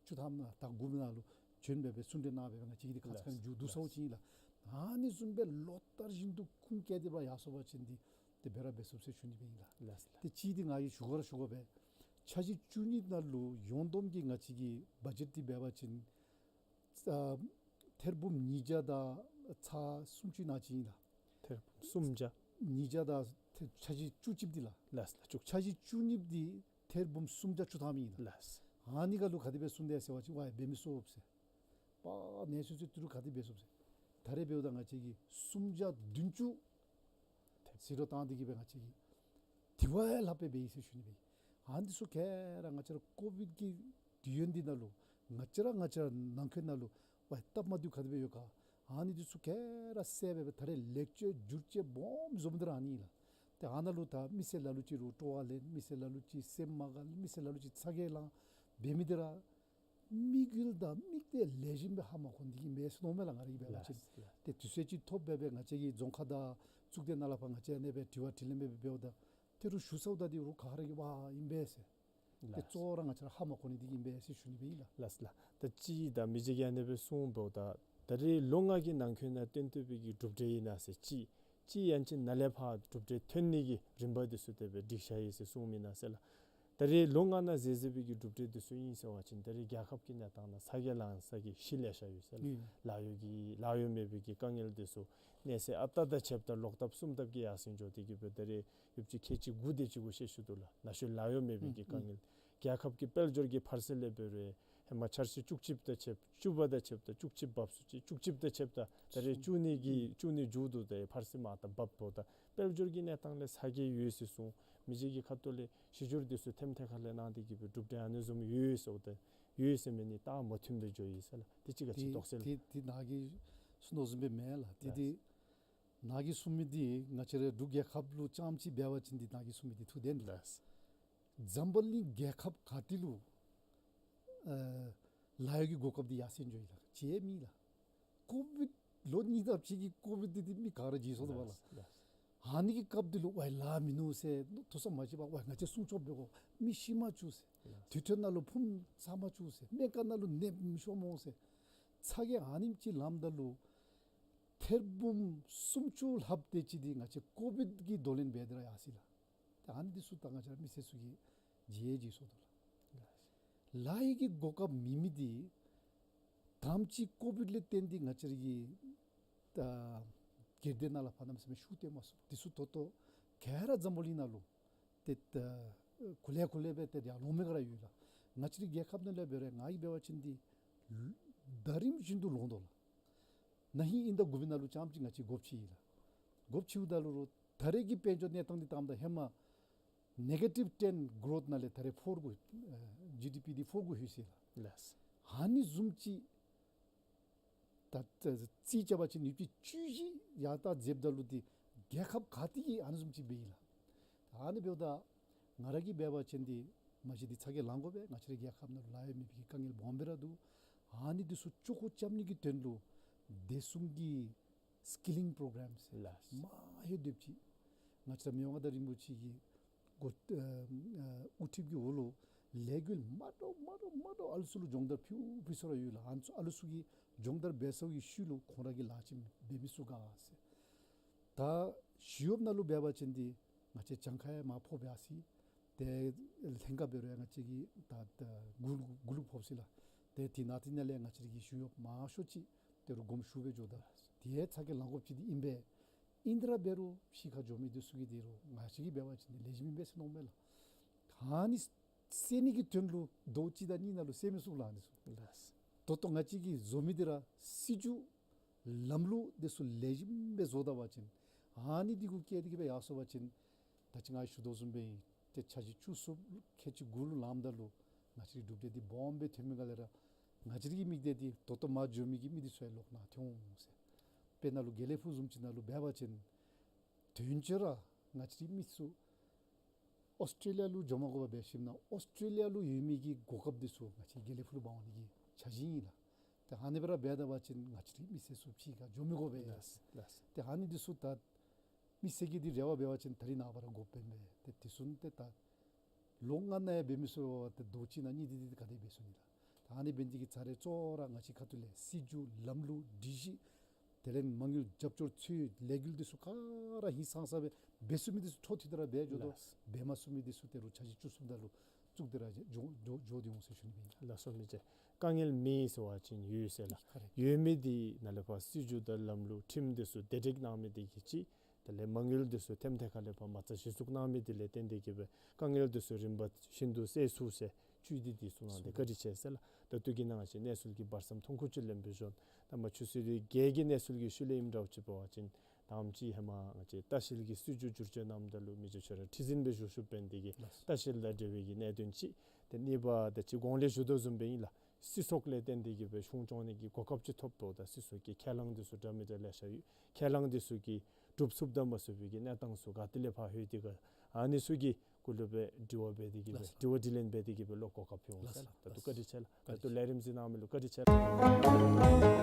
བཅུ་ཐམ་ནང་ད་དགུ་ནང་ལུ་བྱོན་སྦེ་སྦེ་གསུང་གྲོས་གནང་སྦེ་སྦེ་ང་བཅས་ཀྱིས་འདི་ཁ་ཙ་ཁ་ཉིནམ་མཇུག་བསྡུ་ཚརཝ་ཅིག་ཨིན་ལགས། ཨ་ནི་བཟུམ་སྦེ་ལོ་ལྟར་བཞིན་དུ་ཁུངས་བཀལ་ཏེ་སྦེ་ཡར་སོང་པ་ཅིན་འདི་ཏེ་འབད་ར་འབད་ཚུགས་ཟེར་ཞུ་ནི་སྦེ་ཨིན་ལགས། ལགས་ལགས། ཏེ་གཅིག་འདི་ང་གིས་ཞུ་དགོ་ར་ཞུ་དགོ་པས། འཆར་གཞི་བཅུ་གཉིས་ནང་ལུ་ཡོངས་བསྡོམས་ཀྱི་ང་བཅས་ཀྱི་བ་ཇེཊ་འདི་འབད་བ་ཅིན་ཨ་ཐེར་འབུམ་ཉིས་བརྒྱ་དང་ཚག་སུམ་ཅུ་ནང་ཅིག་ཨིན་ལགས། ཐེར་འབུམ་སུམ་བརྒྱ། ཉིས་བརྒྱ་དང་ཐེར་འཆར་གཞི་བཅུ་གཅིག་འདི་ལགས། ལགས་ལགས། བཅུ་གཅིག། འཆར་གཞི་བཅུ་གཉིས་འདི་ཐེར་འབུམ་སུམ་བརྒྱ་བཅུ་ཐམ་ཨིན་ལགས། ལགས། ཨ་ནི་ག་ལུ་ག་དེ་སྦེ་སོང་དེས་ཟེར་བ་ཅིན་ཝའི་འབད་མི་ཚུགས་ཟེར། པ་ནེ་སུ་སུ་ཏི་རུ་ག་དེ་འབད་ཚུགས་ཟེར། ད་རེས་འབདཝ་ད་ང་བཅས་ཀྱིས་སུམ་བརྒྱ་བདུན་ཅུ་ཟེར་རུང་བཏང་སྟེ་གི་སྦེ་ང་བཅས་ཀྱིས་དེ་བ་ལྷགཔ་སྦེ་འབད་ཡི་ཟེར་ཞུ་ནི་སྦེ། ཨ་ནི་འདི་ཚུ་ག་ར་ང་བཅས་ར་ཀོ་བིཌ་ཀྱི་དུས་ཡུན་འདི་ནང་ལུ་ང་བཅས་ར་ང་བཅས་ར་ནང་འཁོད་ནང་ལུ་ཝའི་སྟབས་མ་བདེཝ་ག་དེ་སྦེ་ཡོད་ག། ཨ་ནི་འདི་ཚུ་ག་ར་བསལ་སྦེ་སྦེ་ད་རེས་ལེགས་བཅོས་བསྒྱུར་བཅོས་སྦོམ་བཟོ་མི་འདི་ར་ཨ་ནི་ཨིན་ལགས། ཏེ་ཨ་ནཱ་ལུ་ད་མི་སེར་ལ་ལུ་ཅིག་རུང་སྤྲོ་བ་ལེན། མི་སེར་ལ་ལུ་ཅིག་སེམས་མ་དགའ། མི་སེར་ལ་ལུ་ཅིག་ཚ་གྱང་ལང་། འབད་མི་འདི་ར་དམིགས་ཡུལ་དང་དམིགས་གཏད་ལེགས་ཤོམ་སྦེ་ཧ་མ་གོ་ནི་འདི་གིས་ཨིན་པས་ཟེར་མནོཝ་མས་ལགས། ང་ར་གིས་འབད་བ་ཅིན། ལགས་ལགས། ཏེ་དུས་ཚོད་ཅིག་ཐོབ་སྦེ་སྦེ་ང་བཅས་ཀྱིས་རྫོང་ཁག་དང་གཙུག་སྡེ་ནང་ལས་ཕར་ང་བཅས་ཨ་ནེ་སྦེ་དྲི་བ་དྲིས་ལན་འབད་འབདཝ་ད་ཏེ་རུང་ཞུ་ཚརཝ་ད་འདི་རུང་ག་ར་གིས་ཝའི་ཨིན་པས་ཟེར། ཏེ་ལགས། གཙོ་བོ་ར་ང་བཅས་ར་ཧ་མ་གོ་ནི་འདི་གིས་ཨིན་པས་ཟེར་ཞུ་ནི་སྦེ་ཨིན་ལགས། ལགས་ལགས། ད་ཅི་ད་མི་རྗེ་གིས་ཨ་ནེ་སྦེ་གསུངས་འབདཝ་ད་ད་རེས་ལོ་ལྔ་གི་ནང་འཁོད་ནང་བཏོན་བཏོན་པའི་གི་གྲུབ་འབྲས་ཨིན་ན་ཟེར། ཅིག་ཅིག་ཡང་ཅིན་ནཱ་ལས་ཕར་གྲུབ་འབྲས་ཐོན་ནི་གི་རིམ་པ་འདི་ཚུ་དེ་སྦེ་སྒྲིག་བཞག་ཡི་ཟེར་གསུངས་མི་ཨིན་ན་ཟེར་ལགས། ད་རེས་ལོ་ལྔ་ནང་མཛད་མཛད་པའི་གི་གྲུབ་འབྲས་འདི་ཚུ་ཨིན་ཟེར་བ་ཅིན་ད་རེས་རྒྱལ་ཁབ་ཀྱི་གནས་སྟངས་ནང་ཚ་གྱང་ལང་ས་གི་གཞི་ལེ་ཤ་ཡོད་ཟེར་ལགས། ཨིན། ལཱ་གཡོག་གི་ལཱ་གཡོག་མེད་པའི་གི་དཀའ་ངལ་འདི་ཚུ་གནས་ཚད་ཨ་རྟག་དང་ཕྱདཔ་ད་ལོག་ལྟབ་གསུམ་ལྟབ་ཀྱིས་ཡར་སེང་འགྱོ་སྟེ་གི་སྦེ་ད་རེས་ཡོདཔ་ཅིག་ཁལ་གཅིག་དགུ་དེ་ཅིག་གུ་ཤེས་ཞུ་དོ་ལགས། ན་གཞོན་ལཱ་གཡོག་མེད་པའི་གི་དཀའ་ངལ། ཨིན། རྒྱལ་ཁབ་ཀྱི་དཔལ་འབྱོར་གྱི་འཕར་ཚད་ལས་འབད་རུང་ཧེ་མ་འཆར་གཞི་བཅུ་གཅིག་དང་ཕྱདཔ་བཅུ་པ་དང་ཕྱདཔ་ད་བཅུ་གཅིག་བབས་སོ་ཅི། བཅུ་གཅིག་དང་ཕྱདཔ་ད་ད་རེས་བཅུ་གཉིས་ཀྱི་བཅུ་གཉིས་མཇུག་བསྡུ་ད་འཕར་ཚད་མར་ད་བབས་འབདཝ་ད་དཔལ་འབྱོར་གྱི་གནས་སྟངས་ལས་ཚ་གྱང་ཡོད་ཟེར་གསུངས། མི་རྗེ་གི་ཁ་ཐུག་ལས་གཞི་བསྒྱུར་འདི་ཚུ་ཐེམ་ཐེ་ཁ་ལས་གནང་སྟེ་གི་སྦེ་གྲུབ་འབྲས་ཨ་ནི་བཟུམ་ཡོད་ཟེརཝ་ད་ཡོད་ཟེར་མི་འདི་ད་མ་མཐུནམ་སྦེ་འགྱོ་ཡི་ཟེར་ལགས། དེ་ཅིག་ག་ཅི་དོགས་སེལ། དེ་དེ་ནཱ་གིས་གསུངས་དོ་བཟུམ་སྦེ་མེན་ལགས། དེ་དེ་ནཱ་གིས་གསུངས་མི་འདི་ང་བཅས་རའི་འབྲུག་རྒྱལ་ཁབ་ལུ་རྐྱངམ་ཅིག་འབད་བ་ཅིན་འདི་ནཱ་གིས་གསུངས་མི་འདི་ཐུགས་བདེན་ལགས། འཛམ་བུ་གླིང་རྒྱལ་ཁབ་ག་ཏེ་ལུ་ཨ་ལཱ་གཡོག་གི་གོ་སྐབས་འདི་ཡར་སེང་འགྱོ་ཡི་ལགས། བརྗེད་མེད་ལགས། ཀོ་བིཌ་ལོ་གཉིས་དང་ཕྱེད་ཀྱི་ཀོ་བིཌ་འདི་འདི་མི་ག་ར་བརྗེད་སོང་དོ་བ་ལགས། ལགས་ལགས། ཨ་ནི་གི་སྐབས་འདི་ལུ་ཝའི་ལཱ་མིན་ནུག་ཟེར་ཐུགས་བསམ་མ་བཞེས་པར་ཝའི་ང་བཅས་སྲུང་སྐྱོབ་འབད་དགོ། མི་ཤི་མ་བཅུག་ཟེར། ལགས། དུས་ཐོག་ནང་ལུ་ཕུངམ་ཚ་མ་བཅུག་ཟེར། སྨན་ཁང་ནང་ལུ་ནདཔ་མི་ཤོར་མ་འོང་ཟེར། ཚ་གྱང་ཨ་ནེམ་ཅིག་ལངམ་ད་ལུ་ཐེར་འབུམ་སུམ་ཅུ་ལྷགཔ་དེ་ཅིག་འདི་ང་བཅས་ཀོ་བིཌ་ཀྱི་འདོད་ལན་འབད་དེ་ར་ཡར་སོ་ཡི་ལགས། ཏེ་ཨ་ནི་འདི་ཚུ་ད་ང་བཅས་ར་མི་སེར་ཚུ་གིས་བརྗེད་བརྗེད་སོང་དོ་ལགས། ལཱ་གཡོག་གི་གོ་སྐབས་མེད་མི་འདི་དང་པ་ཅིག་ཀོ་བིཌ་ལས་བརྟེན་ཏེ་ང་བཅས་ར་གི་ད་སྒེར་སྡེ་ནང་ལས་ཕར་གནམ་མེད་ས་མེད་ཤུགས་བཏོན་མ་ཚུགས། འདི་ཚུ་ད་ལྟོ་ག་ར་འཛམ་བུ་གླིང་ནང་ལུ་ཏེ་ད་གུ་ལས་གུ་ལས་སྦེ་ཏེ་ཡར་ལོང་མི་ག་ར་ཡོད་ལགས། ང་བཅས་རའི་རྒྱལ་ཁབ་ནང་ལས་འབད་རུང་ང་གིས་འབད་བ་ཅིན་འདི་ཟླ་རིམ་བཞིན་དུ་ལོང་དོ་ལགས། ན་ཧིང་དབྱིན་ཟླ་དགུ་པའི་ནང་ལུ་རྐྱངམ་ཅིག་ང་བཅས་སྒོ་ཕྱེ་ཡི་ལགས། སྒོ་ཕྱེཝ་ད་ལུ་རུང་ད་རེས་ཀྱི་དཔལ་འབྱོར་གནས་སྟངས་འདི་བལྟཝ་ད་ཧེ་མ་ནེ་གེ་ཊིབ་ཊེན་གྲོཐ་ནང་ལས་ད་རེས་ཕོར་གུ་ཨེ་ཇི་ཌི་པི་འདི་ཕོར་གུ་ལྷོད་ཅི་ལགས། ལགས། ཨ་ནི་བཟུམ་ཅིག་ད་ད་རྩིས་རྐྱབ་པ་ཅིན་ཡོདཔ་ཅིག་བཅུ་བཞི་ཡར་ལྟ་འཛེགསཔ་ད་ལུ་འདི་རྒྱལ་ཁབ་ག་ཏེ་གིས་ཨ་ནི་བཟུམ་ཅིག་འབད་ཡི་ལགས། ད་ཨ་ནི་འབདཝ་ད་ང་ར་གིས་འབད་བ་ཅིན་འདི་མ་གཞི་འདི་ཚ་གྱང་ལང་དགོ་པས། ང་བཅས་རའི་རྒྱལ་ཁབ་ནང་ལུ་ལཱ་གཡོག་མེད་པའི་གི་དཀའ་ངལ་སྦོམ་སྦེ་ར་འདུག། ཨ་ནི་འདི་ཚུ་ཆོག་ཁོ་རྐྱབ་ནི་གི་དོན་ལུ་བདེ་སྲུང་གི་སི་ཀི་ལིང་པོ་རོ་གྲམ་ཟེར་ལགས། མ་ཧེ་དེབ་ཅིག་ང་བཅས་ར་མི་དབང་མངའ་བདག་རིན་པོ་ཆེ་གི་འགོ་ཨ་ཨ་དབུ་ཁྲིདཔ་གི་འོག་ལུ་ ལས་འགུལ་མ་འདྲཝ་མ་འདྲཝ་མ་འདྲཝ་ཨ་ལུ་ཚུ་ལུ་སྦྱོང་བརྡར་ཕུལ་ཕུལ་ས་ར་ཡོད་ལགས། ཨ་ནི་ཚུ་ཨ་ལུ་ཚུ་གིས་སྦྱོང་བརྡར་འབད་ཚར་བའི་ཤུལ་ལུ་ཁོང་ར་གིས་ལཱ་ཅིག་འབད་མི་ཚུགས་ག་ཟེར། ད་ཞི་གཡོགཔ་ནང་ལུ་འབད་བ་ཅིན་འདི་ང་བཅས་གྱངས་ཁ་ཡང་མར་ཕོག་འབད་ཡར་སོ་ཡི། ཏེ་ལྷན་ཁག་འབད་རུང་ཡང་ང་བཅས་ཀྱིས་ད་ད་དགུ་དགུ་ལུ་ཕོག་སོ་ཡི་ལགས། ཏེ་དེ་ནང་དེ་ནང་ལས་ང་བཅས་ར་གི་ཞི་གཡོགཔ་མང་ཤོས་ཅིག་དོ་རུང་དགོངསམ་ཞུ་སྦེ་འགྱོཝ་ད་དེ་ཚ་གྱང་ལང་དགོཔ་ཅིག་འདི་ཨིན་པས། ཨིན་ཏེ་ར་འབད་རུང་ཕྱི་ཁར་འགྱོ་མི་འདི་ཚུ་གིས་འདི་རུང་ང་བཅས་ཀྱིས་འབད་བ་ཅིན་འདི་ལེགས་ཤོམ་ཨིན་པས་ཟེར་མནོཝ་མས་ལགས། ད་ཨ་ནི་བསལ་ནི་གི་དོན་ལུ་རྡོ་གཅིག་དང་གཉིས་ནང་ལུ་བསལ་མི་ཚུགས་ལགས་ཨ་ནི་ཚུ། ལགས། ད་ལྟོ་ང་བཅས་ཀྱིས་བཟོ་མི་འདི་ར་སྲིད་བྱུས་ལམ་ལུགས་འདི་ཚུ་ལེགས་ཤོམ་སྦེ་བཟོ་ད་པ་ཅིན་ཨ་ནི་འདི་གུ་བཀལ་ཏེ་གིས་སྦེ་ཡར་སོང་པ་ཅིན་ད་ཅི་ང་ཞུ་དོ་བཟུམ་སྦེ་ཨིན། ཏེ་འཆར་གཞི་བཅུ་གསུམ་ཁལ་གཅིག་དགུ་ལུ་ལངམ་ད་ལུ་ང་བཅས་རའི་གྲུབ་འབྲས་འདི་སྦོམ་སྦེ་ཐོན་མི་ག་ལས་ར་ང་བཅས་རའི་གི་དམིགས་གཏད་འདི་ད་ལྟོ་མར་འགྱོ་མི་གི་མི་འདི་ཚུ་ཡང་ལོག་ནཱ་ཐོན་འོང་ཟེར། དཔེར་ན་ལུ་དགེ་ལེགས་ཕུག་བཟུམ་ཅིག་ནང་ལུ་འབད་བ་ཅིན་དོན་གཅིག་ར་ང་བཅས་རའི་མི་ཚུ་ཨོསི་ཊེ་ལི་ཡ་ལུ་འགྱོ་མ་དགོ་པར་འབད་ཞིནམ་ན་ཨོསི་ཊེ་ལི་ཡ་ལུ་ཡོད་མི་གི་གོ་སྐབས་འདི་ཚུ་ང་བཅས་དགེ་ལེགས་ཕུག་ལུ་འབག་འོང་ནི་གི་འཆར་གཞི་ཨིན་ལགས། ཏེ་ཨ་ནི་སྦེ་ར་འབད་ད་པ་ཅིན་ང་བཅས་རའི་མི་སེར་ཚུ་ཕྱི་ཁར་འགྱོ་མི་དགོ་པས། ལགས་ལགས། ཏེ་ཨ་ནི་འདི་ཚུ་ད་མི་སེར་གྱི་འདི་རེ་བ་འབད་བ་ཅིན་ད་རིས་ནངས་པ་ར་དགོཔ་མས། ཏེ་དེ་ཚུ་ཏེ་ད་ལོ་ལྔ་ནང་ཡང་འབད་མི་ཚུགས་པ་ཏེ་ཟླཝ་གཅིག་ནང་གཉིས་འདི་འདི་ག་དེ་འབད་ཚུགས་ནི་ལགས། ད་ཨ་ནི་འབད་ནི་འདི་གིས་ཚར་རེ་གཙོ་བོ་ར་ང་བཅས་ཁ་ཐུག་ལས་སྲིད་བྱུས་ལམ་ལུགས་སྒྲིག་གཞི་དེ་ལས་མ་དངུལ་རྒྱབ་སྐྱོར་ཚུ་ལས་འགུལ་འདི་ཚུ་ག་ར་ཧིང་སངས་ས་སྦེ་འབད་ཚུགས་མི་འདི་ཚུ་འཕྲོ་མཐུད་དེ་ར་འབད་འགྱོ་དོ། ལགས། འབད་མ་ཚུགས་མི་འདི་ཚུ་དོ་རུང་འཆར་གཞི་བཅུ་གསུམ་ནང་ལུ་བཙུགས་ཏེ་ར་འགྱོ་འགྱོ་འགྱོ་སྡོད་འོང་ཟེར་ཞུ་ནི་ཨིན། ལགས་སོ་མི་རྗེ། དཀའ་ངལ་མེད་ཟེར་བ་ཅིན་ཡོད་ཟེར་ལགས། ཁོ་རེ། ཡོད་མི་འདི་ནཱ་ལས་ཕར་སྲིད་བྱུས་དང་ལམ་ལུགས་ཁྲིམས་འདི་ཚུ་བདེ་སྒྲིག་གནང་མི་འདི་གིས་གཅིག། དེ་ལས་མ་དངུལ་འདི་ཚུ་ཐེམ་ཐེ་ཁ་ལས་ཕར་མ་རྩ་གཞི་བཙུགས་གནང་མི་འདི་ལས་བརྟེན་ཏེ་གིས་སྦེ་དཀའ་ངལ་འདི་ཚུ་རིམ་པ་བཞིན་དུ་སེལ་ཚུགས་ཟེར་བཅུད་འདི་འདི་གསུང་གནང་སྟེ་བཀའ་དྲིན་ཆེ་ཟེར་ལགས། ད་ལྟོ་གི་ནང་ང་བཅས་གནས་ཚུལ་གྱི་བར་མཚམས་ཐུང་ཀུ་ཅིག་ལེན་པའི་བཞུགས་གནང་། ད་མ་ཆུ་ཚོད་འདི་བརྒྱད་ཀྱི་གནས་ཚུལ་གྱི་ཤུལ་ལས་ཨིནམ་འདྲཝ་ཅིག་འབད་བ་ཅིན་ད་ཨ་ནེམ་ཅིག་ཧེ་མ་ང་བཅས་ལྟ་བཤལ་གྱི་སྲིད་བྱུས་བསྒྱུར་བཅོས་གནངམ་ད་ལུ་མི་རྗེ་ཁྱོད་ར་ཁྲི་འཛིན་སྦེ་བཞུགས་བཞུགསཔ་འབད་ནི་དེ་གིས་ལགས། ལྟ་བཤལ་དང་འབྲེལ་བའི་གི་གནད་དོན་ཅིག། ཏེ་གཉིས་པ་ད་ཅི་གོང་ལས་ཞུ་དོ་བཟུམ་སྦེ་ཨིན་ལགས། སྲིད་ཚོགས་ལས་བརྟེན་ཏེ་གིས་སྦེ་གཞུང་སྐྱོང་ནི་གི་གོ་སྐབས་ཅིག་ཐོབ་དོ། ད་སྲིད་ཚོགས་ཀྱི་ཁས་བླངས་འདི་ཚུ་འདྲ་མི་འདྲ་ལེ་ཤ་ཡོད། ཁས་བླངས་འདི་ཚུ་གིས་སྒྲུབ་ཚུགསཔ་དང་མ་ཚུགས་པའི་གི་གནས་སྟངས་ཚུ་ག་ཏེ་ལས་ཕར་ལྷོད་དེ་ག་ཨ་ནི་ཚུ་གི་སྐོར་ལུ་སྦེ་དྲི་བ་འབད་དེ་གིས་སྦེ་ལགས། དྲི་བ་དྲིས་ལན་འབད་དེ་གིས་སྦེ་ལོག་གོ་སྐབས་ཕུལ་འོང་ཟེར་ལགས། ད་ལྟོ་བཀའ་དྲིན་ཆེ་ལགས། ད་ལྟོ་ལས་རིམ་གཟིགས་གནང་མི་ལུ་བཀའ་དྲིན་ཆེ་ལགས།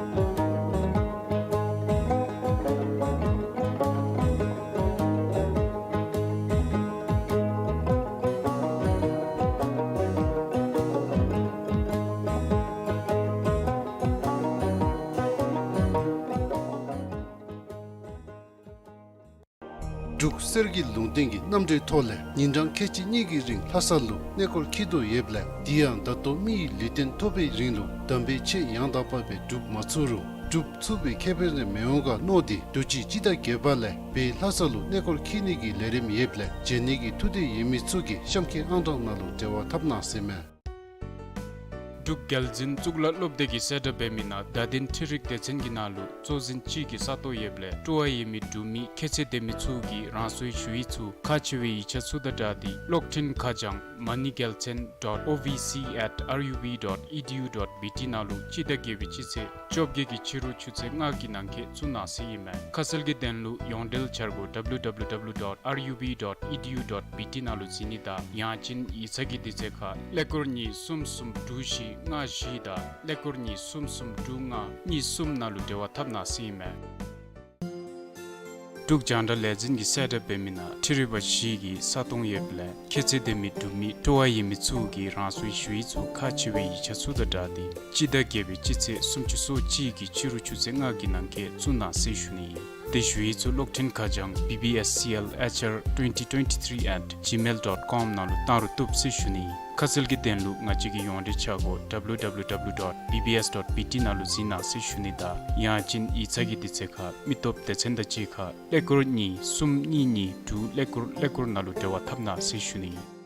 འབྲུག་གསེར་གྱི་ལུང་བསྟན་གྱི་རྣམ་འགྲེལ་ཐོག་ལས་ཉིན་གྲངས་ཁལ་གཅིག་གཉིས་ཀྱི་རིང་ལྷ་ས་ལུ་གནས་སྐོར་འཁྱིད་དོ་ཡོདཔ་ལས་དེ་ཡང་ད་ལྟོ་མི་ཡི་ལུས་རྟེན་ཐོབ་པའི་རིང་ལུ་དམ་པའི་ཆོས་ཡང་དག་པ་སྦེ་སྒྲུབ་མ་ཚུགས་རུང་སྒྲུབ་ཚུགས་པའི་ཁེ་ཕན་རེ་མི་འོང་ག་མནོ་སྟེ་དུས་ཅི་སྤྱི་ཟླ་བརྒྱད་པ་ལས་བོད་ལྷ་ས་ལུ་གནས་སྐོར་འཁྱིད་ནི་གི་ལས་རིམ་ཡོདཔ་ལས་བྱོན་ནི་གི་ཐུགས་འདོད་ཡོད་མི་ཚུ་གིས་གཤམ་འཁོད་ཨང་གྲངས་ནང་ལུ་འབྲེལ་བ་འཐབ་གནང་ཟེར་མས། འབྲུག་རྒྱལ་འཛིན་གཙུག་ལག་སློབ་སྡེ་གིས་གསལ་བསྒྲགས་འབད་མི་ནང་བརྡ་དོན་འཕྲུལ་རིག་སྡེ་ཚན་གྱི་ནང་ལུ་གཙོ་འཛིན་གཅིག་གི་ས་སྟོང་ཡོདཔ་ལས་སྤྲོ་བ་ཡོད་མི་འབྲུག་མི་ཁྱད་ཚད་ལྡན་མི་ཚུ་གིས་རང་སོའི་ཞུ་ཡིག་ཚུ་ཁག་ཆེ་བའི་ཡིག་ཆ་ཚུ་དང་སྦྲགས་ཏེ་གློག་འཕྲིན་ཁ་བྱང་མ་ཎི་རྒྱལ་མཚན་dot O V C at R U B dot E D U dot B T ནང་ལུ་སྤྱི་ཟླ་བརྒྱད་པའི་སྤྱི་ཚེས་བཅོ་བརྒྱད་ཀྱི་ཕྱི་རུ་ཆུ་ཚོད་ལྔ་གི་ནང་འཁོད་བཙུགས་གནང་ཟེར་ཨིན་མས། ཁ་གསལ་གྱི་དོན་ལུ་ཡོངས་འབྲེལ་འཆར་སྒོ་W W W dot R U B dot E D U dot B T ནང་ལུ་གཟིགས་ནི་དང་ཡང་ཅིན་ཡིག་ཚང་གི་དུས་ཚོད་ཁར་ཀླད་ཀོར་གཉིས་གསུམ་གསུམ་དྲུག་བཞི་ལྔ་བཞི་དང་ཀླད་ཀོར་གཉིས་གསུམ་གསུམ་དྲུག་ལྔ་གཉིས་གསུམ་ནང་ལུ་འབྲེལ་བ་འཐབ་གནང་ཟེར་ཨིན་མས། འབྲུག་རྒྱང་བསྒྲགས་ལས་འཛིན་གྱིས་གསལ་བསྒྲགས་འབད་མི་ནང་འཕྲུལ་རིག་པ་བཞི་གི་ས་སྟོང་ཡོདཔ་ལས་ཁྱད་ཚད་ལྡན་མི་འབྲུག་མི་སྤྲོ་བ་ཡོད་མི་ཚུ་གིས་རང་སོའི་ཞུ་ཡིག་ཚུ་ཁག་ཆེ་བའི་ཡིག་ཆ་ཚུ་དང་སྦྲགས་ཏེ་སྤྱི་ཟླ་བརྒྱད་པའི་སྤྱི་ཚེས་སུམ་ཅུ་སོ་གཅིག་གི་ཕྱི་རུ་ཆུ་ཚོད་ལྔ་གི་ནང་འཁོད་བཙུགས་གནང་ཟེར་ཞུ་ནི་ཨིན། དེ་ཞུ་ཡིག་ཚུ་གློག་འཕྲིན་ཁ་བྱང་B B S C L H R twenty twenty-three at gmail dot com ནང་ལུ་བཏང་རུང་བཏུབ་ཟེར་ཞུ་ནི་ཨིན། ཁ་གསལ་གྱི་དོན་ལུ་ང་བཅས་ཀྱི་ཡོངས་འབྲེལ་འཆར་སྒོ་W W W dot B B S dot B T ནང་ལུ་གཟིགས་གནང་ཟེར་ཞུ་ནི་དང་ཡང་ཅིན་ཡིག་ཚང་གི་དུས་ཚོད་ཁར་མི་སྟོབས་སྡེ་ཚན་དང་གཅིག་ཁར་ཀླད་ཀོར་གཉིས་གསུམ་གཉིས་གཉིས་དྲུག་ཀླད་ཀོར་ཀླད་ཀོར་ནང་ལུ་འབྲེལ་བ་འཐབ་གནང་ཟེར་ཞུ་ནི་ཨིན།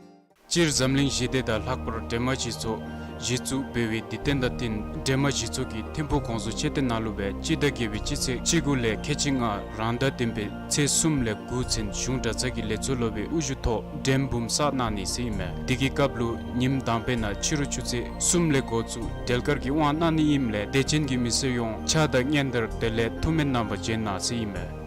སྤྱིར་འཛམ་གླིང་ཞི་བདེ་དང་ལྷག་པར་སྒྲོལ་མ་སྤྱི་ཚོགས་གཞི་བཙུགས་འབད་བའི་དུས་སྟོན་དང་བསྟུན་སྒྲོལ་མ་སྤྱི་ཚོགས་ཀྱི་ཐིམ་ཕུག་གོང་བཟོ་མཆོད་རྟེན་ནང་ལུ་སྦེ་སྤྱི་ཟླ་བརྒྱད་པའི་སྤྱི་ཚེས་བཅུ་དགུ་ལས་ཁལ་གཅིག་ལྔ་རང་ཟླ་བདུན་པའི་ཚེས་གསུམ་ལས་དགུ་ཚུན་གཞུང་གྲྭ་ཚང་གི་ལས་ཚོགས་སློབ་དཔོན་དབུ་བཞུགས་ཐོག་འགྲེམས་འབུམ་བསགས་གནང་ནི་ཟེར་ཨིན་མས། དེ་གི་སྐབས་ལུ་ཉིནམ་དང་པའི་ནང་ཕྱི་རུ་ཆུ་ཚོད་གསུམ་ལས་འགོ་བཙུགས་འབྲེལ་དཀར་གྱི་དབང་གནང་ནི་ཨིནམ་ལས་དད་ཅན་གྱི་མི་སེར་ཡོངས་ཕྱག་དང་སྙན་དར་དེ་ལས་ཐུགས་སྨོན་གནང་པར་བྱོན་གནང་ཟེར་ཨིན་མས།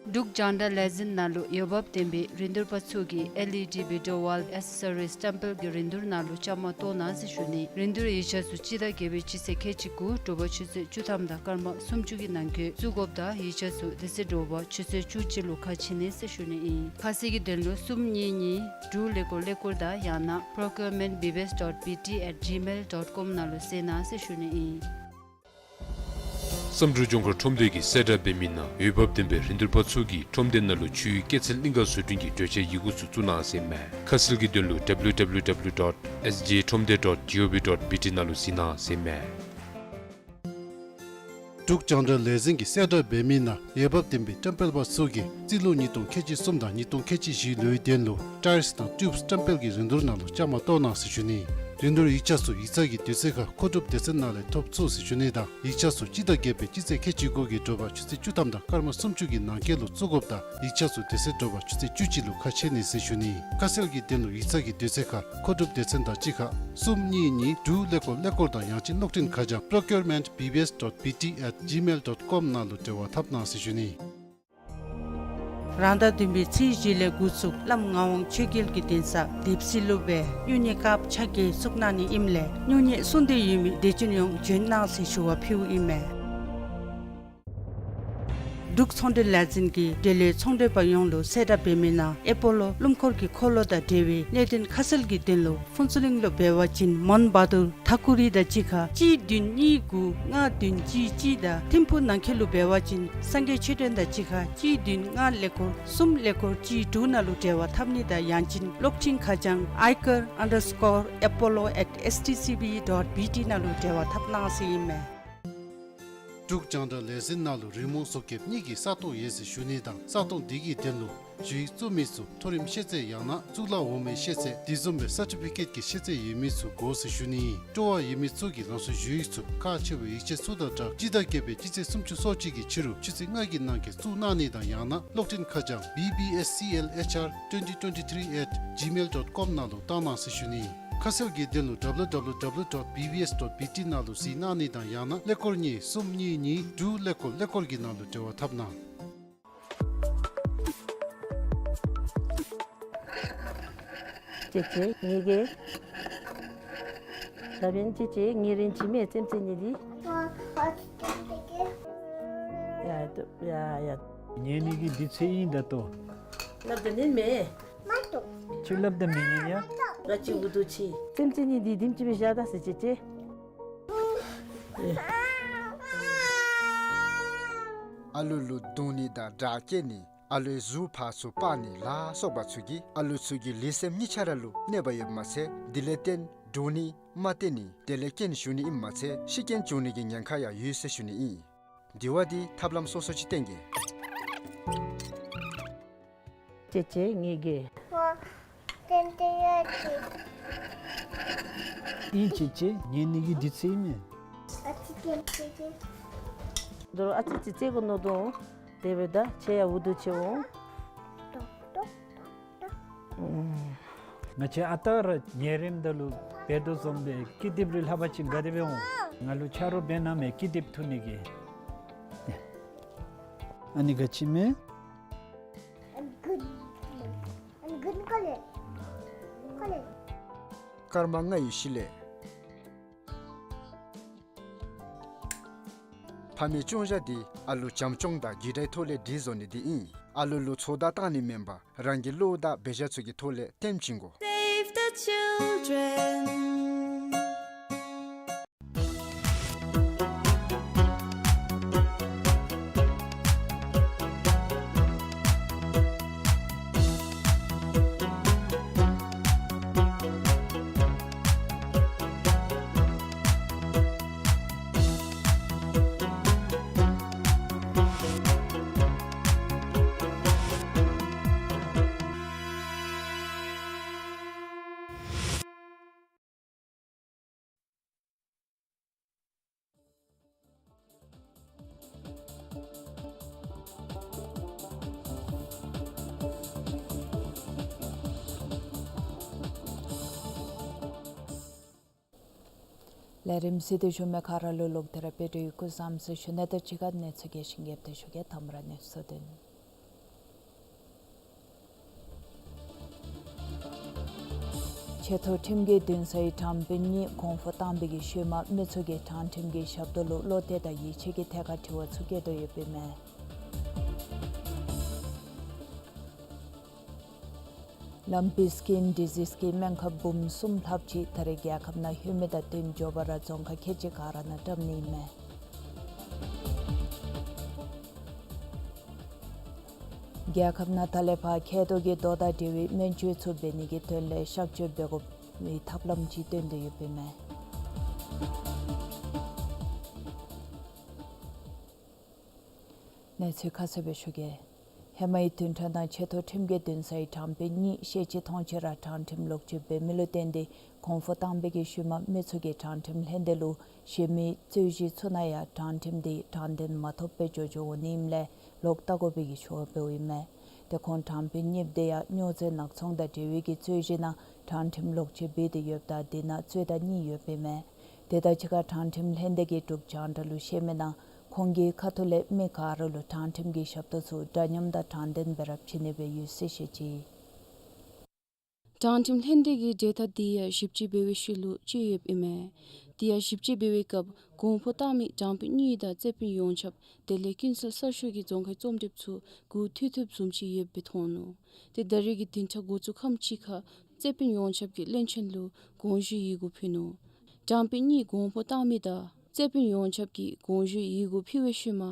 འབྲུག་རྒྱང་བསྒྲགས་ལས་འཛིན་ནང་ལུ་འོས་འབབ་ལྡན་པའི་རིན་བསྡུར་པ་ཚུ་གིས་ཨེལ་ཨི་ཌི་བི་ཌི་ཨོ་ཝཱལ་ཨེག་སེ་སོ་རིས་ཊེམ་པལ་གྱི་རིན་བསྡུར་ནང་ལུ་བཅའ་མར་གཏོགས་གནང་ཟེར་ཞུ་ནི། རིན་བསྡུར་ཡིག་ཆ་ཚུ་སྤྱི་ཟླ་བརྒྱད་པའི་སྤྱི་ཚེས་ཁལ་གཅིག་དགུ་དྲོ་པ་ཆུ་ཚོད་བཅུ་ཐམ་དང་སྐར་མ་སུམ་ཅུ་གི་ནང་འཁོད་བཙུགས་དགོཔ་དང་ཡིག་ཆ་ཚུ་དེ་ཚེ་དྲོ་པ་ཆུ་ཚོད་བཅུ་གཅིག་ལུ་ཁ་ཕྱེ་ནི་ཟེར་ཞུ་ནི་ཨིན། ཁ་གསལ་གྱི་དོན་ལུ་གསུམ་གཉིས་གཉིས་དྲུག་ཀླད་ཀོར་ཀླད་ཀོར་དང་ཡང་ན་procurement B B S dot B T at gmail dot com ནང་ལུ་གཟིགས་གནང་ཟེར་ཞུ་ནི་ཨིན། བསམ་གྲུབ་ལྗོངས་མཁར་ཁྲོམ་སྡེ་གིས་གསལ་བསྒྲགས་འབད་མི་ནང་འོས་འབབ་ལྡན་པའི་རིན་བསྡུར་པ་ཚུ་གིས་ཁྲོམ་སྡེ་ནང་ལུ་ཆུའི་སྐྱེད་ཚལ་གླིང་ག་བཟོ་སྐྲུན་གྱི་གྲོས་ཆོད་ཡི་གུ་ཚུ་བཙུགས་གནང་ཟེར་མས། ཁ་གསལ་གྱི་དོན་ལུ་W W W dot S J ཁྲོམ་སྡེ་dot G O V dot B T ནང་ལུ་གཟིགས་གནང་ཟེར་མས། འབྲུག་རྒྱང་བསྒྲགས་ལས་འཛིན་གྱིས་གསལ་བསྒྲགས་འབད་མི་ནང་འོས་འབབ་ལྡན་པའི་ཊེམ་པལ་པ་ཚུ་གིས་རྩིས་ལོ་ཉིས་སྟོང་ཁལ་གཅིག་གསུམ་དང་ཉིས་སྟོང་ཁལ་གཅིག་བཞིའི་ལོའི་དོན་ལུ་ཊའིརསི་དང་ཊིའུབསི་ཊེམ་པལ་གྱི་རིན་བསྡུར་ནང་ལུ་བཅའ་མར་གཏོགས་གནང་ཟེར་ཞུ་ནི། རིན་བསྡུར་ཡིག་ཆ་ཚུ་ཡིག་ཚང་གི་དུས་ཚོད་ཁར་མཁོ་སྒྲུབ་སྡེ་ཚན་ནང་ལས་ཐོབ་ཚུགས་ཟེར་ཞུ་ནི་དང་ཡིག་ཆ་ཚུ་སྤྱི་ཟླ་བརྒྱད་པའི་སྤྱི་ཚེས་ཁལ་གཅིག་དགུ་གི་དྲོ་པ་ཆུ་ཚོད་བཅུ་ཐམ་དང་སྐར་མ་སུམ་ཅུ་གི་ནང་འཁོད་ལུ་བཙུགས་དགོཔ་དང་ཡིག་ཆ་ཚུ་དེ་ཚེ་དྲོ་པ་ཆུ་ཚོད་བཅུ་གཅིག་ལུ་ཁ་ཕྱེ་ནི་ཟེར་ཞུ་ནི། ཁ་གསལ་གྱི་དོན་ལུ་ཡིག་ཚང་གི་དུས་ཚོད་ཁར་མཁོ་སྒྲུབ་སྡེ་ཚན་དང་གཅིག་ཁར་གསུམ་གཉིས་གཉིས་དྲུག་ཀླད་ཀོར་ཀླད་ཀོར་དང་ཡང་ཅིན་གློག་འཕྲིན་ཁ་བྱང་procurement B B S dot B T at gmail dot com ནང་ལུ་འབྲེལ་བ་འཐབ་གནང་ཟེར་ཞུ་ནི། རང་ཟླ་བདུན་པའི་ཚེས་བཞི་ལས་འགོ་བཙུགས་བླམ་ངག་དབང་ཆོས་རྒྱལ་གྱི་གདན་ས་དིབ་སི་ལུ་སྦེ་སྨྱུང་གནས་སྐབས་ཆ་བརྒྱད་བཙུགས་གནང་ནི་ཨིནམ་ལས་སྨྱུང་གནས་གསུང་སྟེ་ཡོད་མི་དད་ཅན་ཡོངས་བྱོན་གནང་ཟེར་ཞུ་བ་ཕུལཝ་ཨིན་མས། འབྲུག་ཚོང་འབྲེལ་ལས་འཛིན་གྱིས་འབྲེལ་ཡོད་ཚོང་འབྲེལ་པ་ཡོངས་ལུ་གསལ་བསྒྲགས་འབད་མི་ནང་ཨེ་པོ་ལོ་ཀླུ་འཁོར་གྱི་འཁོར་ལོ་དང་འབྲེལ་བའི་གནད་དོན་ཁ་གསལ་གྱི་དོན་ལུ་ཕུན་ཚོགས་གླིང་ལུ་འབད་བ་ཅིན་མོན་བ་དུར་ཐ་ཀུ་རི་དང་གཅིག་ཁར་གཅིག་བདུན་གཉིས་དགུ་ལྔ་བདུན་གཅིག་གཅིག་དང་ཐིམ་ཕུག་ནང་འཁོད་ལུ་འབད་བ་ཅིན་སངས་རྒྱས་ཆོས་སྒྲོན་དང་གཅིག་ཁར་གཅིག་བདུན་ལྔ་ཀླད་ཀོར་གསུམ་ཀླད་ཀོར་གཅིག་དྲུག་ནང་ལུ་འབྲེལ་བ་འཐབ་ནི་དང་ཡང་ཅིན་གློག་འཕྲིན་ཁ་བྱང་ཨའི་ཀར་ཨན་ཌར་སི་ཀོར་ཨེ་པོ་ལོ་ཨེཊ་ཨེསི་ཊི་སི་བི་ཌོཊ་བི་ཊི་ནང་ལུ་འབྲེལ་བ་འཐབ་གནང་ཟེར་ཨིན་མས། འབྲུག་རྒྱང་བསྒྲགས་ལས་འཛིན་ནང་ལུ་རི་མོ་བཟོ་མཁན་གཉིས་ཀྱི་ས་སྟོང་ཡོད་ཟེར་ཞུ་ནི་དང་ས་སྟོང་འདི་གི་དོན་ལུ་ཞུ་ཡིག་བཙུགས་མི་ཚུ་མཐོ་རིམ་ཤེས་ཚད་ཡང་ན་གཙུག་ལག་འོག་མའི་ཤེས་ཚད་དེ་བཟུམ་སྦེ་སར་ཊི་ཕི་ཀེཊ་ཀྱི་ཤེས་ཚད་ཡོད་མི་ཚུ་དགོ་ཟེར་ཞུ་ནི། སྤྲོ་བ་ཡོད་མི་ཚུ་གིས་ལམ་སང་ཞུ་ཡིག་ཚུ་ཁག་ཆེ་བའི་ཡིག་ཆ་ཚུ་དང་སྦྲགས་སྤྱི་ཟླ་བརྒྱད་པའི་སྤྱི་ཚེས་སུམ་ཅུ་སོ་གཅིག་གི་ཕྱི་རུ་ཆུ་ཚོད་ལྔ་གི་ནང་འཁོད་བཙུགས་གནང་ནི་དང་ཡང་ན་གློག་འཕྲིན་ཁ་བྱང་B B S C L H R twenty twenty-three at gmail dot com ནང་ལུ་བཏང་གནང་ཟེར་ཞུ་ནི། ཁ་གསལ་གྱི་དོན་ལུ་W W W dot B B S dot B T ནང་ལུ་གཟིགས་གནང་ནི་དང་ཡང་ན་ཀླད་ཀོར་གཉིས་གསུམ་གཉིས་གཉིས་དྲུག་ཀླད་ཀོར་ཀླད་ཀོར་གྱི་ནང་ལུ་འབྲེལ་བ་འཐབ་གནང་། ཅེ་ཅེ་ངེ་གི་ད་བན་ཅེ་ཅེ་ངེ་རིན་ཅི་མེད་ཙེམ་ཙེ་ནི་འདི། ཡ་ཡ་ཡ། ངེ་ནི་གི་འདི་ཚེ་ཨིན་ད་ལྟོ། སླབ་ད་ནི་མེན། ཁྱོད་སླབ་ད་མི་ཉན་ཡ། ང་ཅིག་འུ་སྡུག་ཅིག། ཙེམ་ཙེ་ནི་འདི་དིམ་ཅིག་སྦེ་བཞག་ད་ཟེར་ཅེ་ཅེ། ཨ་ལུ་ལུ་རྡུང་ནི་དང་དྲག་སྐྱེད་ནི་ཨ་ལུའི་གཟུགས་ཕར་ཚུར་སྤར་ནི་ལ་སོགས་པ་ཚུ་གིས་ཨ་ལུ་ཚུ་གི་ལུས་སེམས་གཉིས་ཆ་ར་ལུ་གནོད་པ་ཡོདཔ་མ་ཚད་དེ་ལས་བརྟེན་འདྲོག་ནི་མ་བརྟན་ནི་དེ་ལས་རྐྱེན་ཞུགས་ནི་ཨིནམ་མ་ཚད་ཤི་རྐྱེན་བྱུང་ནི་གི་ཉེན་ཁ་ཡང་ཡོད་ཟེར་ཞུ་ནི་ཨིན། དེ་བ་འདི་ཐབས་ལམ་སོ་སོ་ཅིག་བསྟེན་གེ། ཅེ་ཅེ་ངེ་གི། ཨིན་ཅེ་ཅེ་ངེ་ནི་གི་འདི་ཚེ་ཨིན་མས། ཨ་ཙི་ཙི་ཙི་ཙི། དོ་རུང་ཨ་ཙི་ཙི་ཙི་གོ་ནོ་དོ། དེ་སྦེ་ད་ཁྱེད་ཡང་འུ་སྡུག་ཅིག་འོང་། ཏོག་ཏོག་ཏོག་ཏོག། ང་བཅས་ཨ་རྟག་ར་ཉལ་རནམ་ད་ལུ་འབད་དོ་བཟུམ་སྦེ་ཀི་དེབ་རེ་ལྷག་པ་ཅིན་དགའ་བདེ་སྦེ་འོང་། ང་ལུ་ཆ་རོགས་འབད་གནང་མས་ཀི་དེབ་འཐུ་ནི་གི། ཨ་ནི་ག་ཅི་མས། I'm good. I'm good color. Color. སྐར་མ་ལྔའི་གཞི་ལས། ཕ་མའི་ཅོང་ཞྭ་འདི་ཨ་ལུ་བྱམས་སྐྱོང་དང་རྒྱུད་དྲའི་ཐོག་ལས་སྒྲིག་བཟོ་ནི་འདི་ཨིན། ཨ་ལུ་ལུ་ཚོད་ལྟ་བཏང་ནི་མེན་པར་རང་གི་བློ་དང་འབད་བཞག་ཚུ་གི་ཐོག་ལས་ལྟདམོ་བྱིན་དགོ། Save the children. ལས་རིམ་གཟིགས་ཏེ་བཞུགས་མི་ག་ར་ལུ་ལོག་སྟེ་ར་དཔལ་འབྱོར་གྱི་སྐུ་གཟུགས་བཟང་པོ་ཟེར་ཞུ་ནི་དང་གཅིག་ཁར་གནས་ཚུལ་རྒྱས་ཤིང་རྒྱས་པ་ཅིག་ཞུ་གེ། དང་པ་ར་གནས་ཚུལ་དོན། ཆེ་མཐོ་ཁྲིམས་ཀྱི་འདུན་སའི་དྲང་དཔོན་གཉིས་དགོངས་པ་བཏང་པའི་གི་ཤུལ་མ་མི་ཚུ་གིས་དྲང་ཁྲིམས་ཀྱི་ཞབས་ཏོག་ལུ་བློ་གཏད་དང་ཡིད་ཆེས་ཀྱི་ཐད་ཁར་དྲི་བ་ཚུ་བཀོད་དོ་ཡོདཔ་ཨིན་མས། ལམ་བི་སི་ཀིན་ཌི་ཟིས་ཀྱི་སྨན་ཁབ་འབུམ་གསུམ་ལྷགཔ་ཅིག་ད་རེས་རྒྱལ་ཁབ་ནང་ལྷོད་མི་དང་བསྟུན་མགྱོགས་པ་ར་རྫོང་ཁག་ཁལ་གཅིག་ག་ར་ནང་བཀྲམ་ནི་ཨིན་མས། རྒྱལ་ཁབ་ནང་ད་ལས་ཕར་མཁལ་རྡོག་གི་རྡོ་དང་འབྲེལ་བའི་སྨན་བཅོས་ཚུ་འབད་ནི་གི་དོན་ལས་གཤག་བཅོས་འབད་དགོ་པའི་ཐབས་ལམ་ཅིག་བཏོན་ཏེ་ཡོདཔ་ཨིན་མས། གནས་ཚུལ་ཁ་གསལ་སྦེ་ཞུ་གེ། ཧེ་མའི་བདུན་ཕྲག་ནང་ཆེ་མཐོ་ཁྲིམས་ཀྱི་འདུན་སའི་དྲང་དཔོན་གཉིས་ཤེས་བྱེད་མཐོང་ཆེན་ར་དྲང་ཁྲིམས་ལོག་སྤྱོད་འབད་མི་ལུ་བརྟེན་ཏེ་དགོངས་པ་བཏང་པའི་གི་ཤུལ་མ་མི་ཚུ་གིས་དྲང་ཁྲིམས་ལྷན་སྡེ་ལུ་གཞན་མི་རྩོད་གཞི་ཚུ་ནང་ཡང་དྲང་ཁྲིམས་དེ་དྲང་བདེན་མ་ཐོབ་པར་འགྱོ་འགྱོཝ་ཨིནམ་ལས་ལོག་བལྟ་དགོ་པའི་གི་ཞུ་བ་འབདཝ་ཨིན་མས། ཏེ་ཁོང་དྲང་དཔོན་གཉིས་དེ་ཡང་སྨྱོ་རྫས་ནག་ཚོང་དང་འབྲེལ་བའི་གི་རྩོད་གཞི་ནང་དྲང་ཁྲིམས་ལོག་སྤྱོད་འབད་དེ་ཡོདཔ་ད་དེ་ནང་རྩོད་ཟླ་གཉིས་ཡོདཔ་ཨིན་མས། དེ་དང་གཅིག་ཁར་དྲང་ཁྲིམས་ལྷན་སྡེ་གི་འབྲུག་རྒྱང་བསྒྲགས་ལུ་བཤད་མི་ནང་ཁོང་གི་ཁ་ཐུག་ལས་མི་ག་ར་ལུ་དྲང་ཁྲིམས་ཀྱི་ཞབས་ཏོག་ཚུ་འདྲ་མཉམ་དང་དྲང་བདེན་སྦེ་ར་བྱིན་ནི་སྦེ་ཡོད་ཟེར་བཤད་ཅི། དྲང་ཁྲིམས་ལྷན་སྡེ་གི་གྲོས་ཐག་དེ་ཡང་ཞིབ་དཔྱད་འབད་བའི་ཤུལ་ལུ་བཅད་ཡོདཔ་ཨིན་མས། དེ་ཡང་ཞིབ་དཔྱད་འབད་བའི་སྐབས་དགོངས་པ་བཏང་མི་དྲང་དཔོན་གཉིས་དང་རྩོད་དཔོན་ཡོངས་ཁྱབ་དེ་ལས་ཀུན་གསལ་གསར་ཤོག་གི་རྫོང་ཁའི་རྩོམ་སྒྲིགཔ་ཚུ་མགུ་མཐུད་མཐུདཔ་བཟུམ་ཅིག་ཡོདཔ་སྦེ་མཐོང་ནུག། ཏེ་ད་རེས་ཀྱི་བདུན་ཕྲག་འགོ་བཙུགས་ཁམས་ཅིག་ཁར་རྩོད་དཔོན་ཡོངས་ཁྱབ་ཀྱིས་བློན་ཆེན་ལུ་དགོངས་ཞུའི་ཡི་གུ་ཕུལ་ནུག། དྲང་དཔོན་གཉིས་དགོངས་པ་བཏང་མི་དང་རྩོད་དཔོན་ཡོངས་ཁྱབ་ཀྱིས་དགོངས་ཞུའི་ཡི་གུ་ཕུལ་བའི་ཤུལ་མ་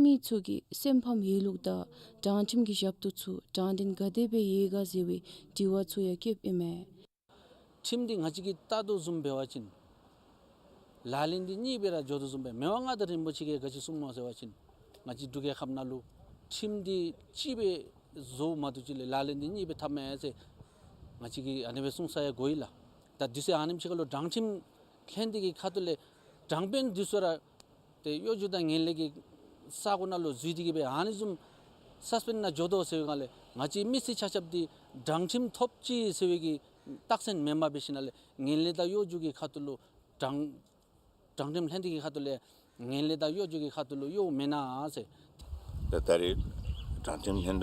མི་ཚུ་གིས་སེམས་ཕམ་ཡོད་ལུགས་དང་དྲང་ཁྲིམས་ཀྱི་ཞབས་ཏོག་ཚུ་དྲང་བདེན་ག་དེ་སྦེ་ཡོད་ག་ཟེར་བའི་དྲི་བ་ཚུ་ཡང་བཀོདཔ་ཨིན་མས། ཁྲིམས་འདི་ང་བཅས་ཀྱིས་བལྟ་དོ་བཟུམ་འབད་བ་ཅིན་ལག་ལེན་འདི་གཉིས་སྦེ་ར་འགྱོ་དོ་བཟུམ་སྦེ། མི་དབང་མངའ་བདག་རིན་པོ་ཆེ་གིས་ག་ཅི་གསུངམ་སྨོ་ཟེར་བ་ཅིན་ང་བཅས་འབྲུག་རྒྱལ་ཁབ་ནང་ལུ་ཁྲིམས་འདི་གཅིག་སྦེ་བཟོ་མ་བཏུབ་ཅིག་ལས་ལག་ལེན་འདི་གཉིས་སྦེ་འཐབ་མས་ཟེར་ང་བཅས་ཀྱིས་ཨ་ནི་སྦེ་གསུང་ས་ཡང་གོ་ཡི་ལགས། ད་དུས་ཚོད་ཨ་ནེམ་ཅིག་ཁར་ལུ་དྲང་ཁྲིམས་ལྷན་སྡེ་གི་ཁ་ཐུག་ལས་དྲང་དཔོན་འདི་ཚུ་ར་ཏེ་གཡོ་སྒྱུ་དང་ངན་ལྷད་ཀྱི་ས་གོ་ནང་ལུ་འཛུལ་ཏེ་གི་སྦེ་ཨ་ནི་བཟུམ་སཱས་པེནཌ་ནང་འགྱོ་དོ་ཟེར་བའི་སྒང་ལས་ང་བཅས་མི་སེར་ཆ་ཁྱབ་འདི་དྲང་ཁྲིམས་ཐོབ་ཅི་ཟེར་བའི་གི་རྟགས་མཚན་མེནམ་འབད་ཞིནམ་ལས་ངན་ལྷད་དང་གཡོ་སྒྱུ་གི་ཁ་ཐུག་ལུ་དྲང་དྲང་ཁྲིམས་ལྷན་སྡེ་གི་ཁ་ཐུག་ལས་ངན་ལྷད་དང་གཡོ་སྒྱུ་གི་ཁ་ཐུག་ལུ་གཡོ་མེན་ན་ཟེར། ད་ད་རེས་དྲང་ཁྲིམས་ལྷན་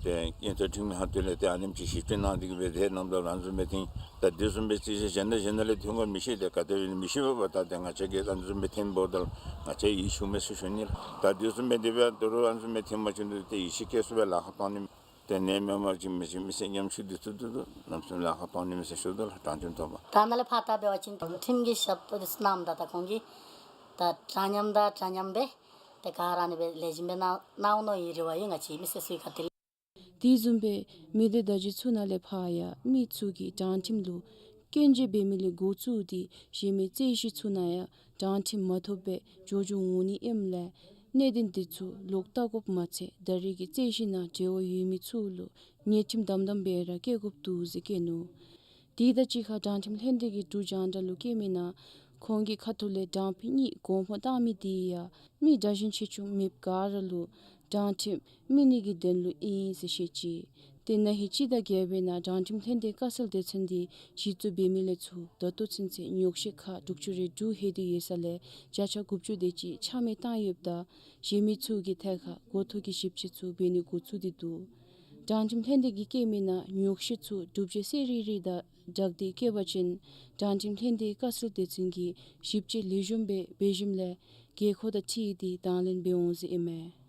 སྡེ་ཡང་ཏེ་ཆེ་མཐོ་ཁྲིམས་ཁ་ཐུག་ལས་ཏེ་ཨ་ནེམ་ཅིག་ཞིབ་དཔྱད་གནང་སྟེ་གི་སྦེ་ཏེ་ནམ་ད་ལུ་ཨ་ནི་བཟུམ་སྦེ་ཐོན། ད་དེ་བཟུམ་སྦེ་རྩོད་གཞི་གཞན་དང་གཞན་དང་ལས་ཐོན་ག་མི་ཤེས། ཏེ་ག་དེ་སྦེ་མི་ཤེས་པས། ད་ཏེ་ང་བཅས་ཀྱིས་ཨ་ནི་བཟུམ་སྦེ་ཐོནམ་ད་ལུ་ང་བཅས་ཡིད་ཞུམ་མས་ཟེར་ཞུ་ནི་ལགས། ད་དེ་བཟུམ་སྦེ་དེ་སྦེ་ད་རུང་ཨ་ནི་བཟུམ་སྦེ་ཐོན་པ་ཅིན་ཏེ་ཡིད་ཆེས་བསྐྱེད་སུ་སྦེ་ལཱ་ཁག་གཏང་ནི། ཏེ་ནད་མེད་པ་ཅིན་མི་ཅིག་མི་སེར་ཉམ་ཆུང་འདི་ཚུ་ཏེ་ཏེ་གནམ་མེད་ས་མེད་ལཱ་ཁག་གཏང་ནི་མས་ཟེར་ཞུ་དོ་ལགས། དྲང་ཁྲིམས་ཐོབ་པ། ད་ནཱ་ལས་ཕར་བལྟ་འབད་བ་ཅིན་དྲང་ཁྲིམས་ཀྱི་ཞབས་ཏོག་འདི་ཚུ་གནངམ་ད་ད་ཁོང་གིས་ད་འདྲ་མཉམ་དང་འདྲ་མཉམ་སྦེ་ཏེ་ག་ར་ཨ་ནི་སྦེ་ལེགས་ཤོམ་སྦེ་གནང་གནང་འོང་མནོ་བའི་རེ་བ་ཡོད། ང་བཅས་མི་སེར་ཚུའི་ཁ་ཐུག་ལས། དེ་བཟུམ་སྦེ་མི་སྡེ་བརྡ་བརྒྱུད་ཚུ་ནང་ལས་ཕར་ཡང་མི་ཚུ་གིས་དྲང་ཁྲིམས་ལུ་སྐྱོན་བརྗོད་འབད་མི་ལས་འགོ་བཙུགས་ཏེ་གཞན་མི་རྩོད་གཞི་ཚུ་ནང་ཡང་དྲང་ཁྲིམས་མ་ཐོབ་པར་འགྱོ་འགྱོ་འོང་ནི་ཨིནམ་ལས་གནད་དོན་འདི་ཚུ་ལོག་བལྟ་དགོཔ་མ་ཚད་ད་རེས་ཀྱི་རྩོད་གཞི་ནང་འབྲེལ་བ་ཡོད་མི་ཚུ་ལུ་ཉེས་ཁྲིམས་དམ་དམ་སྦེ་ར་བཀལ་དགོཔ་འདུག་ཟེར་བཀོད་ནུག། དེ་དང་གཅིག་ཁར་དྲང་ཁྲིམས་ལྷན་སྡེ་གིས་འབྲུག་རྒྱང་བསྒྲགས་ལུ་བཀོད་མི་ནང་ཁོང་གི་ཁ་ཐུག་ལས་དྲང་དཔོན་གཉིས་དགོངས་པ་བཏང་མི་དེ་ཡང་མི་དྲག་ཞན་ཆེ་ཆུང་མེདཔ་ག་ར་ལུ་དྲང་ཁྲིམས་སྨིན་ནི་གི་དོན་ལུ་ཨིན་ཟེར་བཤད་ཅི། ཏེ་ན་ཧིང་སྤྱི་ཟླ་བརྒྱད་པའི་ནང་དྲང་ཁྲིམས་ལྷན་སྡེ་དཀའ་སེལ་སྡེ་ཚན་འདི་གཞི་བཙུགས་འབད་མི་ལས་ཚུར་ད་ལྟོ་ཚུན་ཚོད་ཉོག་བཤད་ཁག་དྲུག་ཅུ་རེ་དྲུག་ལྷོད་དེ་ཡོད་ས་ལས་བརྒྱ་ཆ་དགུ་བཅུ་དེ་ཅིག་ཆ་མེད་བཏང་ཡོདཔ་ད་གཞན་མི་ཚུ་གི་ཐད་ཁར་འགོ་ཐོག་གི་ཞིབ་དཔྱད་ཚུ་འབད་ནི་འགོ་བཙུགས་ཏེ་འདུག། དྲང་ཁྲིམས་ལྷན་སྡེ་གིས་བཀོད་མི་ནང་ཉོག་བཤད་ཚུ་སྒྲུབ་བྱེད་གསལ་རི་རི་དང་སྦྲགས་ཏེ་བཀོད་པ་ཅིན་དྲང་ཁྲིམས་ལྷན་སྡེ་དཀའ་སེལ་སྡེ་ཚན་གྱིས་ཞིབ་དཔྱད་ལེགས་ཤོམ་སྦེ་འབད་ཞིནམ་ལས་དགོས་མཁོ་དང་འཁྲིལ་ཏེ་དང་ལེན་འབད་འོང་ཟེར་ཨིན་མས།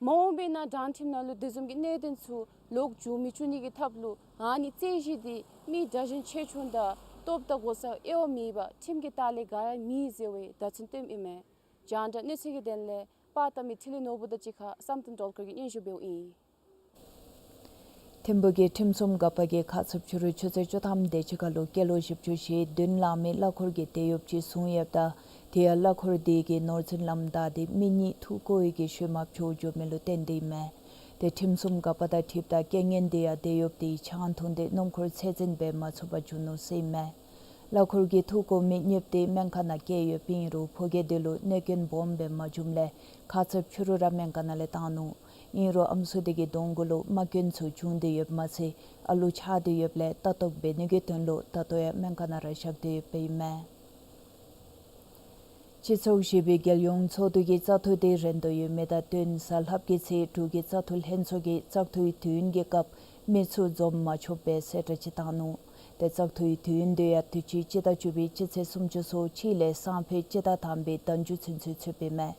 མ་འོངས་པའི་ནང་དྲང་ཁྲིམས་ནང་ལུ་དེ་བཟུམ་གྱི་གནད་དོན་ཚུ་ལོག་འབྱུང་མི་བཅུག་ནི་གི་ཐབས་ལུ་ཨ་ནི་རྩོད་གཞི་འདི་མི་དྲག་ཞན་ཆེ་ཆུང་དང་སྟོབས་དང་གོ་ས་དབྱེ་བ་མེད་པར་ཁྲིམས་ཀྱི་ལྟག་ལས་ག་ཡང་མེད་ཟེར་བའི་བརྡ་མཚོན་སྟོནམ་ཨིན་མས། རྒྱང་བསྒྲགས་གནས་ཚུལ་གྱི་དོན་ལས་པར་བཏབ་མི་འཕྲིན་ལས་ནོར་བུ་དང་གཅིག་ཁར་བསམ་གཏན་སྒྲོལ་དཀར་གྱིས་སྙན་ཞུ་འབདཝ་ཨིན། ཐིམ་ཕུག་གི་ཁྲིམས་སྲུང་འགག་པ་གིས་ཁ་ཚུབ་ཕྱི་རུ་ཆུ་ཚོད་བཅུ་ཐམ་དེ་ཅིག་ཁར་ལུ་སྐྱེས་ལོ་བཞི་བཅུ་ཞེ་བདུན་ལང་མི་གླ་འཁོར་གྱི་དེད་གཡོགཔ་ཅིག་བཟུང་ཡོདཔ་ད་དེ་ཡང་གླ་འཁོར་དེ་གིས་ནོར་འཛིན་ལམ་བདའ་སྟེ་མི་གཉིས་འཐུ་བཀོ་བའི་གི་ཤུལ་མ་བྱོག་འགྱོ་མི་ལུ་བརྟེན་ཏེ་ཨིན་མས། ཏེ་ཁྲིམས་སྲུང་འགག་པ་དང་འཁྲིལཝ་ད་རྐྱེན་ངན་དེ་ཡང་དེད་གཡོགཔ་དེ་ཆང་འཐུང་སྟེ་སྣུམ་འཁོར་ཚད་འཛིན་འབད་མ་ཚུགས་པར་གྱུར་ནུག་ཟེར་ཨིན་མས། གླ་འཁོར་གྱིས་འཐུ་བཀོ་མི་གཉིསཔོ་དེ་སྨན་ཁང་ནང་བསྐྱལ་ཡོདཔ་ཨིན་རུང་ཕོ་རྒྱས་དེ་ལུ་གནོད་སྐྱོན་སྦོམ་སྦེ་མ་བྱུངམ་ལས་ཁ་ཚུབ་ཕྱི་རུ་ར་སྨན་ཁང་ནང་ལས་བཏང་ནུག། ཨིན་རུང་ཨམ་སྲུ་དེ་གི་གདོང་གུ་ལུ་རྨ་སྐྱོན་ཚུ་བྱུང་སྟེ་ཡོདཔ་མ་ཚད་ཨ་ལུ་ཆགས་ཏེ་ཡོདཔ་ལས་ལྟ་རྟོག་འབད་ནི་གི་དོན་ལུ་ད་ལྟོ་ཡང་སྨན་ཁང་ནང་ར་བཞག་སྟེ་ཡོདཔ་ཨིན་མས། སྤྱི་ཚོགས་བཞི་པའི་རྒྱལ་ཡོངས་ཚོགས་འདུ་གི་བཙག་འཐུ་དེ་རན་དོ་ཡོད་མི་དང་བསྟུན་གཟའ་ལྷགཔ་གི་ཚེས་དྲུག་གི་བཙག་འཐུ་ལྷན་ཚོགས་ཀྱི་བཙག་འཐུའི་དུས་ཡུན་གྱི་སྐབས་ མི་ཚུ་འཛོམས་མ་ཆོགཔ་སྦེ་གསལ་བསྒྲགས་ཅིག་བཏང་ནུག། ཏེ་བཙག་འཐུའི་དུས་ཡུན་དེ་ཡང་དུས་ཅི་སྤྱི་ཟླ་བཅུ་པའི་སྤྱི་ཚེས་སུམ་ཅུ་སོ་གཅིག་ལས་སང་ཕོད་སྤྱི་ཟླ་དང་པའི་ཟླ་མཇུག་ཚུན་ཚོད་ཚུདཔ་ཨིན་མས།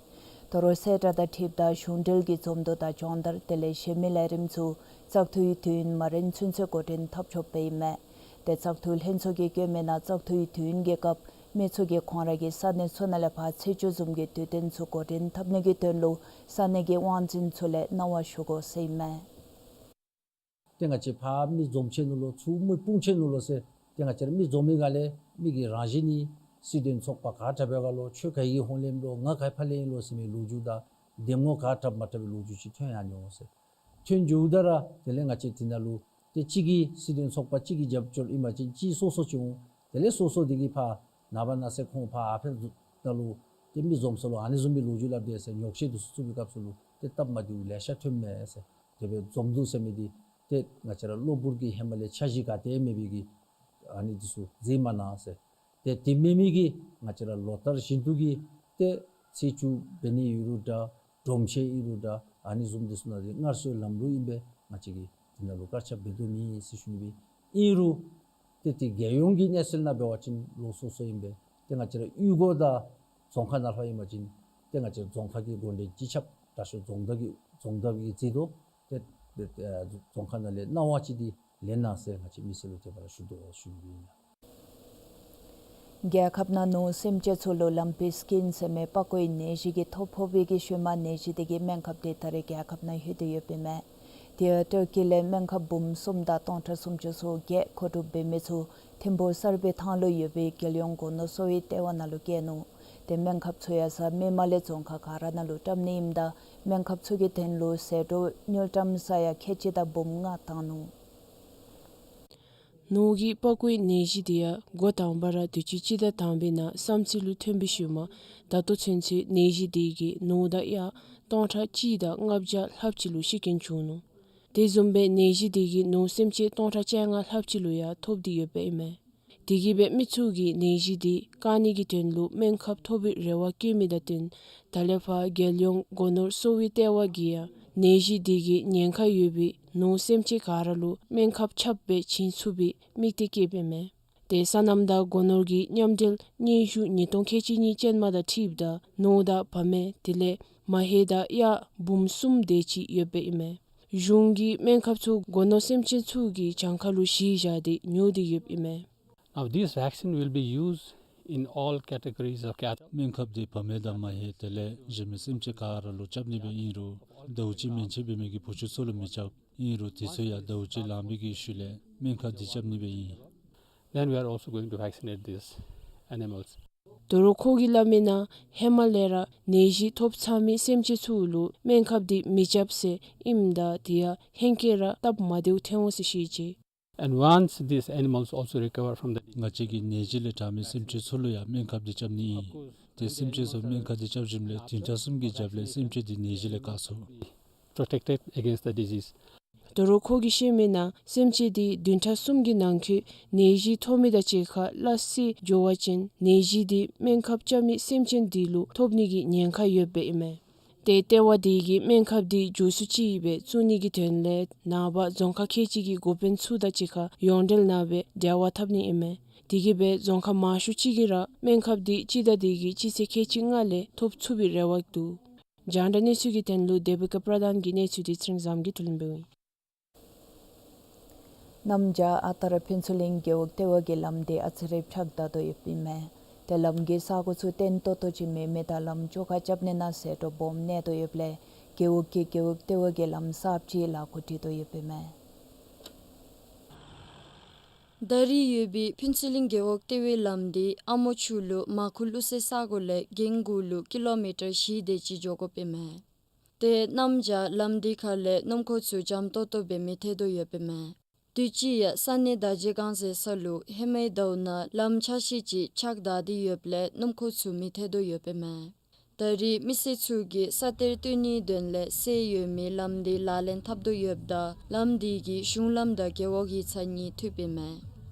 ད་རུང་གསལ་བསྒྲགས་དང་འཁྲིལཝ་ད་གཞུང་འབྲེལ་གྱི་འཛོམས་འདུ་དང་སྦྱོང་བརྡར་དེ་ལས་གཞན་མི་ལས་རིམ་ཚུ་བཙག་འཐུའི་དུས་ཡུན་མ་རན་ཚུན་ཚོད་འགོ་འདྲེན་འཐབ་ཆོགཔ་སྦེ་ཨིན་མས། ཏེ་བཙག་འཐུ་ལྷན་ཚོགས་ཀྱིས་བཀོད་མི་ནང་བཙག་འཐུའི་དུས་ཡུན་གྱི་སྐབས་མི་ཚུ་གིས་ཁོང་ར་གི་ས་གནས་ཚུ་ནང་ལས་ཕར་ཚེས་བཅུ་བཟུམ་གྱི་དུས་སྟོན་ཚུ་འགོ་འདྲེན་འཐབ་ནི་གི་དོན་ལུ་ས་གནས་ཀྱི་དབང་འཛིན་ཚུ་ལས་གནང་བ་ཞུ་དགོ་ཟེར་ཨིན་མས། ཏེ་ང་བཅས་ཕར་མི་འཛོམས་ཅི་ནུག་ལོ་ཚུར་མི་སྤུངས་ཅི་ནུག་ལོ་ཟེར། ཏེ་ང་བཅས་ར་མི་འཛོམས་མི་ག་ལས་མི་གི་རང་བཞིན་ནི་སྲིད་དོན་ཚོགས་པ་ག་དྲག་པའི་ག་ལོ་ཁྱོད་ག་གི་ཧོངས་ལས་ལོ་ང་ག་ཕར་ལས་ཨིན་ལོ་ཟེར་མི་ལོ་རྒྱུས་དང་འདེམས་ངོ་ག་དྲག་མ་དྲག་པའི་ལོ་རྒྱུས་ཅིག་ཐོན་ཡར་འོང་ཟེར། ཐོན་འགྱོཝ་ད་ར་དེ་ལས་ང་བཅས་དེ་ནང་ལུ་ཏེ་གཅིག་གི་སྲིད་དོན་ཚོགས་པ་གཅིག་གི་རྒྱབ་སྐྱོར་ཨིན་པ་ཅིན་གཅིག་སོ་སོ་ཅིག་འོང་། དེ་ལས་སོ་སོ་དེ་གིས་ཕར་ནངས་པ་གནངས་ཚེ་ཁོང་ཕར་ཨ་ཕི་ནང་ལུ་ཏེ་མི་འཛོམས་ས་ལུ་ཨ་ནི་བཟུམ་མའི་ལོ་རྒྱུས་སླབ་དེས་ཟེར་ཉོག་བཤད་དེ་ཚུ་བཙུགས་པའི་སྐབས་སུ་ལུ་ཏེ་སྟབས་མ་བདེཝ་ལེ་ཤ་ཐོནམ་མས་ཟེར། དེ་སྦེ་འཛོམས་འདུ་ཟེར་མི་འདི་ཏེ་ང་བཅས་ར་གློ་བུར་གྱི་ཧེ་མ་ལས་འཆར་གཞི་ག་ཏེ་མེད་པའི་གི་ཨ་ནི་དེ་ཚུ་མཛད་མ་གནང་ཟེར། ཏེ་དེ་མེད་མི་གིས་ང་བཅས་ར་ལོ་ལྟར་བཞིན་དུ་གི་ཏེ་ཚེས་བཅུ་འབད་ནི་ཨིན་རུང་འདྲ་སྒྲོམ་ཆེན་ཨིན་རུང་འདྲ་ཨ་ནི་བཟུམ་དེ་ཚུ་ནང་ཏེ་སྔར་སྲོལ་ལམ་ལུགས་ཨིན་པས། ང་བཅས་ཀྱིས་དེ་ནང་ལུ་དཀར་ཆག་འབད་དོ་མེད་ཟེར་ཞུ་ནི་སྦེ། ཨིན་རུང་ཏེ་ཏེ་རྒྱལ་ཡོངས་ཀྱི་གནས་ཚུལ་ནང་འབད་བ་ཅིན་ལོགས་སོ་སོ་ཨིན་པས། ཏེ་ང་བཅས་ར་གཡུས་སྒོ་དང་རྫོང་ཁག་ནང་ལྷོད་ཨིན་པ་ཅིན་ཏེ་ང་བཅས་ར་རྫོང་ཁག་གི་འགོ་འདྲེན་སྤྱི་ཁྱབ་དྲག་ཤོས་རྫོང་བདག་གིས་རྫོང་བདག་གིས་གཟིགས་དོ། ཏེ་ཏེ་ཨ་རྫོང་ཁག་ནང་ལས་གནང་བ་ཅིག་འདི་ལེན་གནང་ཟེར་ང་བཅས་མི་སེར་ལུ་དེ་སྦེ་ར་ཞུ་དོ་ཞུ་ནི་ཨིན། རྒྱལ་ཁབ་ནང་ནོར་སེམས་ཅན་ཚུ་ལུ་ལམ་པི་སི་ཀིན་ཟེར་མི་པགས་ཀོའི་ནད་གཞི་གི་ཐོ་ཕོག་པའི་གི་ཤུལ་མ་ནད་གཞི་དེ་གི་སྨན་ཁབ་དེ་ད་རེས་རྒྱལ་ཁབ་ནང་ལྷོད་དེ་ཡོདཔ་ཨིན་མས། དེ་ཡང་ཏུར་ཀི་ལས་སྨན་ཁབ་འབུམ་གསུམ་དང་སྟོང་ཕྲག་སུམ་ཅུ་སོ་བརྒྱད་མཁོ་སྒྲུབ་འབད་མི་ཚུ་ཐིམ་ཕུག་གསར་སྦས་ཐང་ལུ་ཡོད་པའི་རྒྱལ་ཡོངས་སྒོ་ནོར་གསོ་བའི་ལྟེ་བ་ནང་ལུ་བསྐྱལ་ནུག། ཏེ་སྨན་ཁབ་ཚུ་ཡང་གཟའ་མིག་དམར་ལས་རྫོང་ཁག་ག་ར་ནང་ལུ་བཀྲམ་ནི་ཨིནམ་ད་སྨན་ཁབ་ཚུ་གི་དོན་ལུ་ཟད་འགྲོ་དངུལ་ཀྲམ་ས་ཡ་ཁལ་གཅིག་དང་འབུམ་ལྔ་བཏང་ནུག། ནོར་གྱི་པགས་ཀོའི་ནད་གཞི་དེ་ཡང་འགོ་དང་པ་ར་དུས་ཅི་སྤྱི་ཟླ་དང་པའི་ནང་བསམ་རྩེ་ལུ་ཐོན་པའི་ཤུལ་མ་ད་ལྟོ་ཚུན་ཚོད་ནད་གཞི་དེ་གིས་ནོར་དང་གཡག་སྟོང་ཕྲག་གཅིག་དང་ལྔ་བརྒྱ་ལྷགཔ་ཅིག་ལུ་ཤི་རྐྱེན་བྱུང་ནུག། དེ་བཟུམ་སྦེ་ནད་གཞི་དེ་གིས་ནོར་སེམས་ཅན་སྟོང་ཕྲག་བཅོ་ལྔ་ལྷགཔ་ཅིག་ལུ་ཡང་ཐོབ་སྟེ་ཡོདཔ་ཨིན་མས། དེ་གིས་སྦེ་མི་ཚུ་གིས་ནད་གཞི་དེ་བཀག་ནི་གི་དོན་ལུ་སྨན་ཁབ་ཐོབ་པའི་རེ་བ་བསྐྱེད་མི་དང་བསྟུན་ད་ལས་ཕར་རྒྱལ་ཡོངས་སྒོ་ནོར་གསོ་བའི་ལྟེ་བ་གིས་ཡང་ནད་གཞི་དེ་གི་ཉེན་ཁ་ཡོད་པའི་ནོར་སེམས་ཅན་ག་ར་ལུ་སྨན་ཁབ་ཁྱབ་སྦེ་བྱིན་ཚུགས་པའི་དམིགས་གཏད་བསྐྱེདཔ་ཨིན་མས། ཏེ་སོ་ནམ་དང་སྒོ་ནོར་གྱི་མཉམ་འབྲེལ་སྙན་ཞུ་ཉིས་སྟོང་ཁལ་གཅིག་གཉིས་ཅན་མ་དང་འཁྲིལཝ་ད་ནོར་དང་བ་མེན་དེ་ལས་མ་ཧེ་དང་གཡག་འབུམ་གསུམ་དེ་ཅིག་ཡོདཔ་ཨིན་མས། གཞུང་གིས་སྨན་ཁབ་ཚུ་སྒོ་ནོར་སེམས་ཅན་ཚུ་གི་གྱངས་ཁ་ལུ་གཞི་བཞག་སྟེ་ཉོ་སྟེ་ཡོདཔ་ཨིན་མས། Now, this vaccine will be used in all categories of cattle. སྨན་ཁབ་འདི་བ་མེན་དང་མ་ཧེ་དེ་ལས་གཞན་མི་སེམས་ཅན་ག་ར་ལུ་རྐྱབ་ནི་སྦེ་ཨིན་རུང་ཟླཝ་གཅིག་མན་ཆད་འབད་མི་གི་བུ་ཆུང་ཚུ་ལུ་མི་རྐྱབ། ཨིན་རུང་དེ་ཚུ་ཡང་ཟླཝ་གཅིག་ལང་པའི་གི་ཤུལ་ལས་སྨན་ཁབ་འདི་རྐྱབ་ནི་སྦེ་ཨིན། Then we are also going to vaccinate these animals. ད་རུང་ཁོ་གིས་སླབ་མི་ནང་ཧེ་མ་ལས་ར་ནད་གཞི་ཐོབ་ཚར་མི་སེམས་ཅན་ཚུ་ལུ་སྨན་ཁབ་འདི་མི་རྐྱབ་ཟེར་ཨིནམ་ད་དེ་ཡང་ཧེང་སྐལ་ར་སྟབས་མ་བདེཝ་ཐོན་འོང་ཟེར་བཤད་ཅི། And once these animals also recover from the ང་བཅས་ཀྱི་ནད་གཞི་ལས་དྲག་མི་སེམས་ཅན་ཚུ་ལུ་ཡང་སྨན་ཁབ་འདི་རྐྱབ་ནི་ཨིན། ཏེ་སེམས་ཅན་ཚུ་སྨན་ཁབ་འདི་རྐྱབ་ཞིནམ་ལས་བདུན་ཕྲག་གསུམ་གྱི་རྒྱབ་ལས་སེམས་ཅན་འདི་ནད་གཞི་ལས་བཀག་ཚུགས། Protected against the disease. ད་རུང་ཁོ་གིས་བཤད་མི་ནང་སེམས་ཅན་འདི་བདུན་ཕྲག་གསུམ་གྱི་ནང་འཁོད་ནད་གཞི་ཐོབ་མི་དང་གཅིག་ཁར་སླ་བསྲེ་འགྱོ་བ་ཅིན་ནད་གཞི་འདི་སྨན་ཁབ་རྐྱབ་མི་སེམས་ཅན་འདི་ལུ་ཐོབ་ནི་གི་ཉེན་ཁ་ཡོདཔ་ཨིན་མས། ཏེ་ལྟེ་བ་འདི་གིས་སྨན་ཁབ་འདི་མགྱོགས་སུ་ཅིག་སྦེ་བཙུགས་ནི་གི་དོན་ལས་ནངས་པ་རྫོང་ཁག་ཁལ་གཅིག་གི་འགོ་དཔོན་ཚུ་དང་གཅིག་ཁར་ཡོངས་འབྲེལ་གནང་སྦེ་འབྲེལ་བ་འཐབ་ནི་ཨིན་མས། དེ་གིས་སྦེ་རྫོང་ཁག་མང་ཤོས་ཅིག་གིས་ར་སྨན་ཁབ་འདི་སྤྱི་ཟླ་འདི་གི་སྤྱི་ཚེས་ཁལ་གཅིག་ལྔ་ལས་ཐོབ་ཚུགས་པའི་རེ་བ་འདུག། རྒྱང་བསྒྲགས་གནས་ཚུལ་གྱི་དོན་ལུ་དེ་བི་ཀ་པྲ་དཱན་གྱི་གནས་ཚུལ་འདི་ཚེ་རིང་བཟངམོ་གིས་བསྡུ་ལེན་འབདཝ་ཨིན། གནམ་བྱཱར་ཨ་རྟག་ར་ཕུན་ཚོགས་གླིང་རྒེད་འོག་ལྟེ་བ་གི་ལམ་འདི་ཨ་ཙི་རེ་ཕྱགས་བདའ་དོ་ཡོདཔ་ཨིན་མས། ཏེ་ལམ་གྱི་ས་གོ་ཚུ་བརྟན་ཏོག་ཏོ་ཅིག་མེད་མི་དང་ལམ་བཅོ་ཁ་རྐྱབ་ནི་ནང་ཟད་འགྲོ་སྦོམ་གནས་དོ་ཡོདཔ་ལས་རྒེད་འོག་གིས་རྒེད་འོག་ལྟེ་བ་གི་ལམ་གསརཔ་ཅིག་ལག་ཁུ་སྤྲོད་དོ་ཡོདཔ་ཨིན་མས། ད་རེས་ཡོད་པའི་ཕུན་ཚོགས་གླིང་རྒེད་འོག་ལྟེ་བའི་ལམ་འདི་ཨ་མོ་ཆུ་ལུ་མར་ཁུ་བླུག་སའི་ས་གོ་ལས་རྒན་གུ་ལུ་ཀི་ལོ་མི་ཊར་བཞི་དེ་ཅིག་འགྱོ་དགོཔ་ཨིན་མས། ཏེ་གནམ་བྱཱར་ལམ་འདི་ཁ་ལས་སྣུམ་འཁོར་ཚུ་འཇམ་ཏོག་ཏོ་སྦེ་མི་ཐལ་དོ་ཡོདཔ་ཨིན་མས། དུས་ཅི་ཡང་ས་གནས་དར་རྒྱས་སྒང་ཟེར་ས་ལུ་ཧེ་མའི་ཟླཝ་ནང་ལམ་ཆག་ཤེད་ཅིག་ཕྱགས་བདའ་སྟེ་ཡོདཔ་ལས་སྣུམ་འཁོར་ཚུ་མི་ཐལ་དོ་ཡོདཔ་ཨིན་མས། ད་རེས་མི་སེར་ཚུ་གིས་ས་གཏེར་བཏོན་ནིའི་དོན་ལས་སེལ་ཡོད་མི་ལམ་འདི་ལག་ལེན་འཐབ་དོ་ཡོདཔ་ད་ལམ་འདི་གིས་གཞུང་ལམ་དང་རྒེད་འོག་ཡིག་ཚང་གཉིས་མཐུདཔ་ཨིན་མས།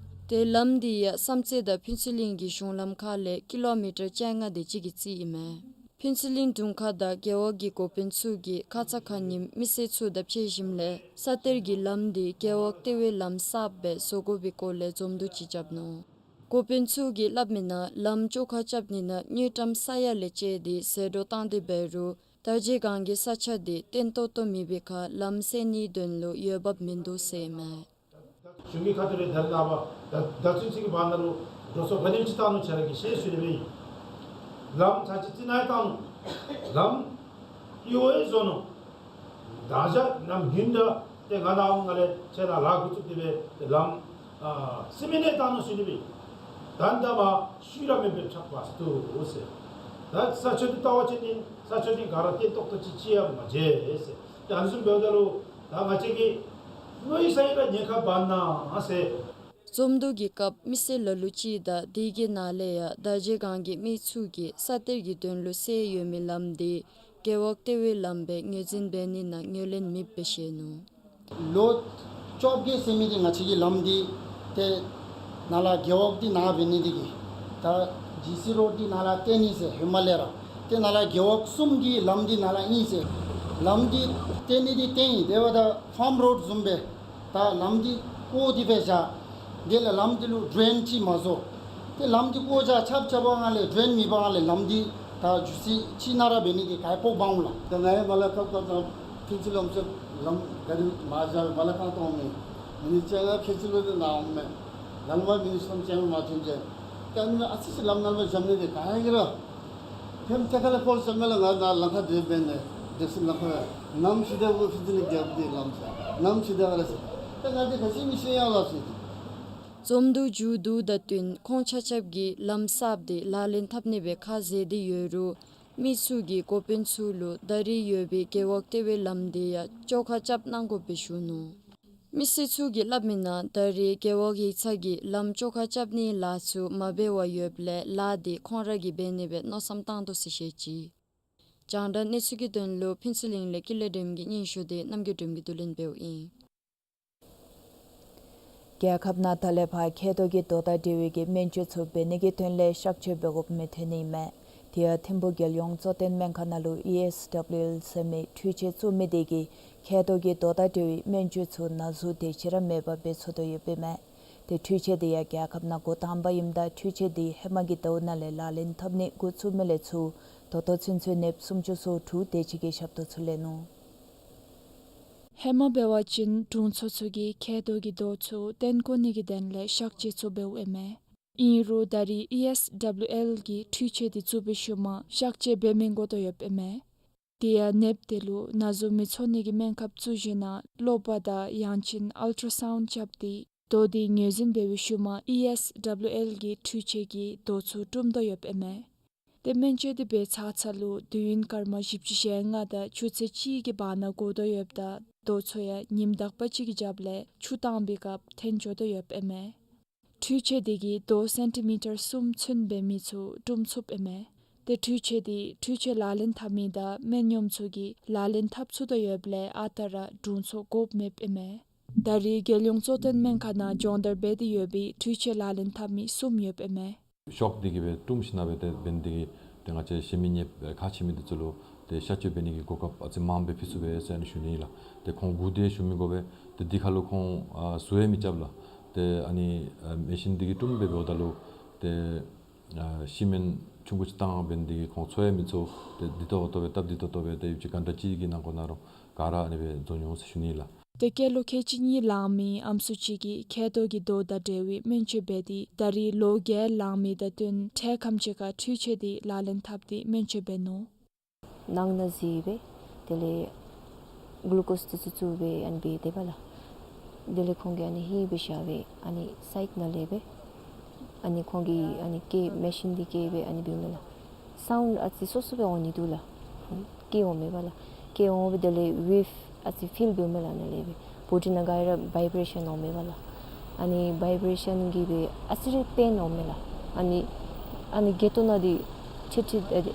ཏེ་ལམ་འདི་ཡང་བསམ་རྩེ་དང་ཕུན་ཚོགས་གླིང་གི་གཞུང་ལམ་ཁ་ལས་ཀི་ལོ་མི་ཊར་བཅོ་ལྔ་དེ་ཅིག་གི་རྩིས་ཨིན་མས། ཕུན་ཚོགས་གླིང་དྲུང་ཁག་དང་རྒེད་འོག་གི་འགོ་དཔོན་ཚུ་གིས་ཁ་ཙ་ཁ་ཉིནམ་མི་སེར་ཚུ་དང་ཕྱད་ཞིནམ་ལས་ས་གཏེར་གྱི་ལམ་འདི་རྒེད་འོག་ལྟེ་བའི་ལམ་གསརཔ་སྦེ་བཟོ་དགོ་པའི་སྐོར་ལས་འཛོམས་འདུ་ཅིག་རྐྱབ་ནུག། འགོ་དཔོན་ཚུ་གིས་སླབ་མི་ནང་ལམ་བཅོ་ཁ་རྐྱབ་ནི་ནང་དངུལ་ཀྲམ་ས་ཡ་ལས་བཅད་དེ་ཟད་འགྲོ་བཏང་སྟེ་འབད་རུང་དར་རྗེ་སྒང་གི་ས་ཆ་འདི་བརྟན་ཏོག་ཏོ་མེད་པའི་ཁར་ལམ་སེལ་ནིའི་དོན་ལུ་འོས་འབབ་མིན་འདུག་ཟེར་མས། གཞུང་གི་ཁ་ཐུག་ལས་ད་རེས་ནངས་པ་ད་ད་ཚུན་ཚོད་ཀྱི་བར་ན་ལུ་འགྲོ་སོང་ག་དེམ་ཅིག་བཏང་ནུག་ཁྱེད་ར་གིས་ཤེས་ཞུ་ནི་སྦེ་ཨིན། ལམ་ཚར་གཅིག་བརྩིགས་ནི་བཏང་ནུག། ལམ་ཨི་བོ་ཡང་བཟོ་ནུག། ད་ཆ་ནམ་ཧིང་ད་ཏེ་ང་ནཱ་འོང་ང་ལས་ཁྱེད་ར་ལཱ་འགོ་བཙུགས་ཏེ་སྦེ་ཏེ་ལམ་ཨ་སི་མེནཊ་ཡང་བཏང་ནུག་ཟེར་ནི་སྦེ། ད་ད་མ་ཤུལ་ར་མེདཔ་སྦེ་ཆགས་པ་སོང་ཟེར། ད་ས་ཆ་འདི་བལྟ་བ་ཅིན་ཨིན་ས་ཆ་འདི་ག་ར་བརྟན་ཏོག་ཏོ་ཅིག་ཅིག་ཡང་མ་མཇལ་ཟེར། ད་ཨ་ནི་བཟུམ་འབདཝ་ད་ལུ་ད་ང་བཅས་ཀྱིས་མནོ་ཡི་ས་ཡི་ར་ཉེན་ཁ་འབག་ནི་ཟེར། འཛོམས་འདུ་གི་སྐབས་མི་སེར་ལ་ལུ་ཅིག་དང་དེ་གི་ནང་ལས་ཡང་དར་རྗེ་སྒང་གི་མི་ཚུ་གིས་ས་གཏེར་གྱི་དོན་ལུ་སེལ་ཡོད་མི་ལམ་འདི་རྒེད་འོག་ལྟེ་བའི་ལམ་སྦེ་ངོས་འཛིན་འབད་ནི་ནང་ངོས་ལེན་མེདཔ་སྦེ་བཤད་ནུག། ལོ་བཅོ་བརྒྱད་ཟེར་མི་འདི་ང་བཅས་ཀྱི་ལམ་འདི་ཏེ་ནཱ་ལས་རྒེད་འོག་འདི་ནཱ་འབད་ནི་འདི་གིས་ད་ཇི་སི་རོཌ་འདི་ནཱ་ལས་བཏོན་ནི་ཟེར་ཧེ་མ་ལས་ར། ཏེ་ནཱ་ལས་རྒེད་འོག་གསུམ་གྱི་ལམ་འདི་ནཱ་ལས་ཨིན་ཟེར། ལམ་འདི་བཏོན་ནི་འདི་བཏོན་ཡི། དེ་འབདཝ་ད་ཕཱམ་རོཌ་བཟུམ་སྦེ་ད་ལམ་འདི་བརྐོ་སྟེ་སྦེ་བཞག། དེ་ལས་ལམ་འདི་ལུ་ཌེན་ཅིག་མ་བཟོ། ཏེ་ལམ་འདི་བརྐོ་བཞག་ཆགཔ་ཆགཔ་ནང་ལས་ཌེན་མེད་པ་ནང་ལས་ལམ་འདི་ད་རྒྱུ་སྲིད་ཅིག་ནང་ར་འབད་ནི་འདི་ག་ཡང་སྤོ་བ་འོང་ལགས། ད་ང་ཡང་མ་ལ་ཁ་ཁ་ཐང་ཕིན་ཚུ་ལམ་ཚུ་ལམ་ག་རི་མ་བཞག་མ་ལ་ཁ་ཐང་མེད། མི་ནི་ཅང་ང་ཁེ་ཆི་ལོ་དེ་ནཱ་འོང་མེད། ལམ་མ་མི་ནི་སམ་ཅང་མ་ཐོན་ཅི། ད་ཨ་ནི་ཨ་ཙི་ཅིག་ལམ་ནང་ལུ་འཇམ་ནི་དེ་ག་ཡང་གི་ར། ཧེམ་ཏེ་ཁ་ལས་ཁོ་ཟེར་མས་ལགས། ང་ནཱ་ལམ་ཁར་སྡོད་འབད་ནི་སྡོད་ས་ལམ་ཁར་ནམ་ཤི་དེ་བུ་ཕི་ཏི་ནི་རྒྱབ་དེ་ལམ་ས་ནམ་ཤི་དེ་ག་ར་ཟེར། ད་ང་དེ་ག་ཅི་མི་ཤེས་ཡང་ལགས་ཟེར། འཛོམས་འདུ་མཇུག་བསྡུཝ་དང་བསྟུན་ཁོང་ཆ་ཁྱབ་ཀྱིས་ལམ་གསརཔ་དེ་ལག་ལེན་འཐབ་ནི་སྦེ་ཁ་བཟེད་དེ་ཡོད་རུང་མི་ཚུ་གིས་འགོ་དཔོན་ཚུ་ལུ་ད་རེས་ཡོད་པའི་རྒེད་འོག་ལྟེ་བའི་ལམ་དེ་ཡང་བཅོ་ཁ་རྐྱབ་གནང་དགོཔ་སྦེ་ཞུ་ནུག། མི་སེར་ཚུ་གིས་སླབ་མི་ནང་ད་རེས་རྒེད་འོག་ཡིག་ཚང་གིས་ལམ་བཅོ་ཁ་རྐྱབ་ནིའི་ལཱ་ཚུ་མ་འབད་བར་ཡོདཔ་ལས་ལཱ་དེ་ཁོང་ར་གིས་འབད་ནི་སྦེ་མནོ་བསམ་བཏང་དོ་ཟེར་བཤད་ཅི། རྒྱང་བསྒྲགས་གནས་ཚུལ་གྱི་དོན་ལུ་ཕུན་ཚོགས་གླིང་ལས་ཀུན་ལེགས་སྒྲོལམ་གྱི་སྙན་ཞུ་དེ་རྣམ་རྒྱལ་སྒྲོལམ་གྱིས་བསྡུ་ལེན་འབདཝ་ཨིན། རྒྱལ་ཁབ་ནང་ད་ལས་ཕར་མཁལ་རྡོག་གི་རྡོག་དང་འབྲེལ་བའི་གི་སྨན་བཅོས་ཚུ་འབད་ནི་གི་དོན་ལས་གཤག་བཅོས་འབད་དགོཔ་མི་ཐོན་ནི་མས། དེ་ཡང་ཐིམ་ཕུག་རྒྱལ་ཡོངས་གཙོ་བསྟེན་སྨན་ཁང་ནང་ལུ་ཨི་ཨེསི་ཌབ་ལིའུ་ཨེལ་ཟེར་མི་འཕྲུལ་ཆས་བཙུགས་མི་དེ་གིས་མཁལ་རྡོག་གི་རྡོག་དང་འབྲེལ་བའི་སྨན་བཅོས་ཚུ་ན་ཟུག་དེ་ཅིག་ར་མེད་པར་འབད་ཚུགས་དོ་ཡོདཔ་ཨིན་མས། དེ་འཕྲུལ་ཆས་དེ་ཡང་རྒྱལ་ཁབ་ནང་འགོ་དང་པ་ཨིནམ་ད་འཕྲུལ་ཆས་དེ་ཧེ་མ་གི་ཟླཝ་ནང་ལས་ལག་ལེན་འཐབ་ནི་འགོ་བཙུགས་མི་ལས་ཚུར་ད་ལྟོ་ཚུན་ཚོད་ནདཔ་སུམ་ཅུ་སོ་དྲུག་དེ་ཅིག་གི་ཞབས་ཏོག་ཚུ་ལེན་ནུག། ཧེ་མ་འབད་བ་ཅིན་དྲུང་འཚོ་ཚུ་གིས་མཁལ་རྡོག་གི་རྡོག་ཚུ་བཏོན་བཀོ་ནི་གི་དོན་ལས་གཤག་བཅོས་ཚུ་འབདཝ་ཨིན་མས། ཨིན་རུང་ད་རེས་ཨི་ཨེསི་ཌབ་ལིའུ་ཨེལ་གྱི་འཕྲུལ་ཆས་དེ་བཙུགས་པའི་ཤུལ་མ་གཤག་བཅོས་འབད་མི་འགོ་བཙུགས་ཡོདཔ་ཨིན་མས། དེ་ཡང་ནདཔ་དེ་ལུ་ན་ཟུག་མི་ཚོར་ནི་གི་སྨན་ཁབ་བཙུགས་ཞིནམ་ལས་གློག་པར་དང་ཡང་ཅིན་ཨལ་ཊ་ར་སའུནཌ་རྐྱབ་སྟེ་རྡོག་དེ་ངོས་འཛིན་འབད་བའི་ཤུལ་མ་ཨི་ཨེསི་ཌབ་ལིའུ་ཨེལ་གྱི་འཕྲུལ་ཆས་ཀྱིས་རྡོག་ཚུ་དཀྲུམ་དོ་ཡོདཔ་ཨིན་མས། དེ་སྨན་བཅོས་དེ་འབད་ཚར་ཚརཝ་ལུ་དུས་ཡུན་སྐར་མ་བཞི་བཅུ་ཞེ་ལྔ་དང་ཆུ་ཚོད་གཅིག་གི་བར་ན་འགོར་དོ་ཡོདཔ་ད་རྡོག་ཚུ་ཡང་ཉིམ་དག་པ་ཅིག་གི་རྒྱབ་ལས་ཆུ་བཏང་པའི་སྐབས་འཐོན་འགྱོ་དོ་ཡོདཔ་ཨིན་མས། འཕྲུལ་ཆས་དེ་གིས་རྡོག་སེན་ཊི་མི་ཊར་གསུམ་ཚུན་འབད་མི་ཚུ་དཀྲུམ་ཚུགསཔ་ཨིན་མས། དེ་འཕྲུལ་ཆས་དེ་འཕྲུལ་ཆས་ལག་ལེན་འཐབ་མི་དང་སྨན་གཡོགམ་ཚུ་གིས་ལག་ལེན་འཐབ་ཚུགས་དོ་ཡོདཔ་ལས་ཨ་རྟག་ར་དྲུང་འཚོ་དགོཔ་མེདཔ་ཨིན་མས། ད་རེས་རྒྱལ་ཡོངས་གཙོ་བསྟེན་སྨན་ཁང་ནང་སྦྱོང་བརྡར་འབད་དེ་ཡོད་པའི་འཕྲུལ་ཆས་ལག་ལེན་འཐབ་མི་གསུམ་ཡོདཔ་ཨིན་མས། ཤོག་དེ་གིས་སྦེ་དཀྲུམ་ཞིནམ་ལས་སྦེ་ཏེ་འབད་ནི་དེ་གིས་ཏེ་ང་བཅས་གཞན་མི་ནདཔ་ཁག་ཆེ་མི་དེ་ཚུ་ལུ་ཏེ་གཤག་བཅོས་འབད་ནི་གི་གོ་སྐབས་ཨ་ཙི་མངམ་སྦེ་ཕུལ་ཚུགས་པས་ཟེར་ཨ་ནི་ཞུ་ནི་ཨིན་ལགས། ཏེ་ཁོང་སྒུག་སྡོད་ཞུ་མི་དགོ་པས། ཏེ་དེ་ཁར་ལུ་ཁོང་ཨ་ཟུར་ཡང་མི་རྐྱབ་ལགས། ཏེ་ཨ་ནི་ཨ་མེ་ཤིན་དེ་གིས་དཀྲུམ་སྦེ་འབདཝ་ད་ལུ་ཏེ་ཨ་ཤི་སྨན་ཆུང་ཀུ་ཅིག་བཏང་འབད་ནི་དེ་གིས་ཁོང་ཚོར་ཡང་མི་ཚོར། ཏེ་བདེ་ཏོག་ཏོ་སྦེ་སྟབས་བདེ་ཏོག་ཏོ་སྦེ་ཏེ་ཡུདཔ་ཅིག་གན་ཊ་གཅིག་གི་ནང་འཁོད་ནང་ར་ག་ར་ཨ་ནི་སྦེ་འཛོམས་འོང་ཟེར་ཞུ་ནི་ཨིན་ལགས། ཏེ་སྐྱེས་ལོ་ཁལ་གཅིག་གཉིས་ལང་མི་ཨམ་སྲུ་ཅིག་གིས་མཁལ་རྡོག་གི་རྡོག་དང་འབྲེལ་བའི་སྨན་བཅོས་འབད་དེ་ད་རེས་ལོ་བརྒྱད་ལང་མི་དང་བསྟུན་འཕྲལ་ཁམས་ཅིག་ཁར་འཕྲུལ་ཆས་དེ་ལག་ལེན་འཐབ་སྟེ་སྨན་བཅོས་འབད་ནུག། ནང་ན་གཟིགས་སྦེ་དེ་ལས་གླུ་ཀོསི་དེ་ཚུ་བཙུགས་སྦེ་ཨ་ནི་སྦེ་སྡོདཔ་ལགས། དེ་ལས་ཁོང་གིས་ཨ་ནི་ཧི་སྦེ་བཞག་སྦེ་ཨ་ནི་སའིཌ་ནང་ལས་སྦེ་ཨ་ནི་ཁོང་གིས་ཨ་ནི་བཀལ་མེ་ཤིན་དེ་བཀལ་སྦེ་ཨ་ནི་འབདཝ་མས་ལགས། སའུནཌ་ཨ་ཙི་སོ་སོ་སྦེ་འོང་ནི་འདུག་ལགས། བཀལ་འོང་མས་པ་ལགས། བཀལ་འོང་སྦེ་དེ་ལས་ཝེབ་ཨ་ཙི་ཕིལ་འབདཝ་མས་ལགས། ནཱ་ལས་སྦེ་བོ་ཌི་ནང་ག་ར་བའི་བི་རེ་ཤཱན་འོང་མས་པ་ལགས། ཨ་ནི་བའི་བི་རེ་ཤཱན་གིས་སྦེ་ཨ་ཙི་རེ་པེན་འོང་མས་ལགས། ཨ་ནི་ཨ་ནི་སྒལ་ཏོ་ནང་འདི་ཁྲིད་ཁྲིད་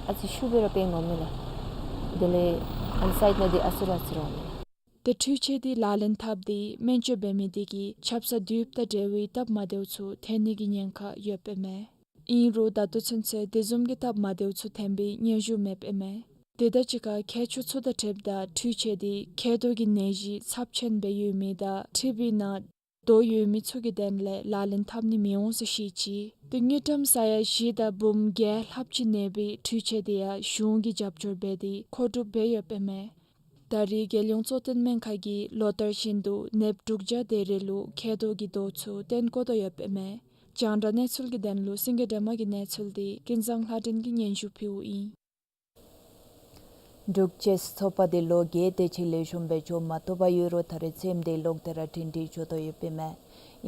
ཨ་ཙི་ཤུགས་སྦེ་ར་པེན་འོང་མས་ལགས། དེ་ལས་ཨ་ནི་སའིཌ་ནང་འདི་ཨ་ཙི་རེ་ཨ་ཙི་རེ་འོང་མས་ལགས། ཏེ་འཕྲུལ་ཆས་དེ་ལག་ལེན་འཐབ་སྟེ་སྨན་བཅོས་འབད་མི་དེ་གིས་ཆབ་གསང་དུས་དང་འབྲེལ་བའི་སྟབས་མ་བདེཝ་ཚུ་ཐོན་ནི་གི་ཉེན་ཁ་ཡོདཔ་ཨིན་མས། ཨིན་རུང་ད་ལྟོ་ཚུན་ཚོད་དེ་བཟུམ་གྱི་སྟབས་མ་བདེཝ་ཚུ་ཐོན་པའི་སྙན་ཞུ་མེདཔ་ཨིན་མས། དེ་དང་གཅིག་ཁར་མཁལ་སྐྱོད་ཚུ་དང་འཁྲིལཝ་ད་འཕྲུལ་ཆས་འདི་མཁལ་རྡོག་གི་ནད་གཞི་ཚབས་ཆེན་སྦེ་ཡོད་མི་དང་འཁྲིལ་བའི་ནང་རྡོ་ཡོད་མི་ཚུ་གི་དོན་ལས་ལག་ལེན་འཐབ་ནི་མི་འོང་ཟེར་བཤད་ཅི། དེ་དངུལ་ཀྲམ་ས་ཡ་བཞི་དང་འབུམ་བརྒྱད་ལྷགཔ་ཅིག་གནས་པའི་འཕྲུལ་ཆས་དེ་ཡང་གཞུང་གིས་རྒྱབ་སྐྱོར་འབད་དེ་མཁོ་སྒྲུབ་འབད་ཡོདཔ་ཨིན་མས། ད་རེས་རྒྱལ་ཡོངས་གཙོ་བསྟེན་སྨན་ཁང་གིས་ལོ་ལྟར་བཞིན་དུ་ནདཔ་དྲུག་བརྒྱ་དེ་རེ་ལུ་མཁལ་རྡོག་གི་རྡོ་ཚུ་སྟོན་བཀོ་དོ་ཡོདཔ་ཨིན་མས། རྒྱང་བསྒྲགས་གནས་ཚུལ་གྱི་དོན་ལུ་སེང་གེ་སྒྲོལ་མ་གི་གནས་ཚུལ་འདི་ཀུན་བཟང་ལྷ་སྒྲོན་གྱིས་སྙན་ཞུ་ཕུལཝ་ཨིན། འབྲུག་ཅེསི་ཚོགས་པ་འདི་ལོ་བརྒྱད་དེ་ཅིག་ལེགས་ཤོམ་སྦེ་འགྱོ་མ་བཏུབ་པར་ཡོད་རུང་ད་རེས་རྩེདམོ་འདི་ལོག་སྟེ་ར་སྒྲིང་སྒྲིང་འགྱོ་དོ་ཡོདཔ་ཨིན་མས།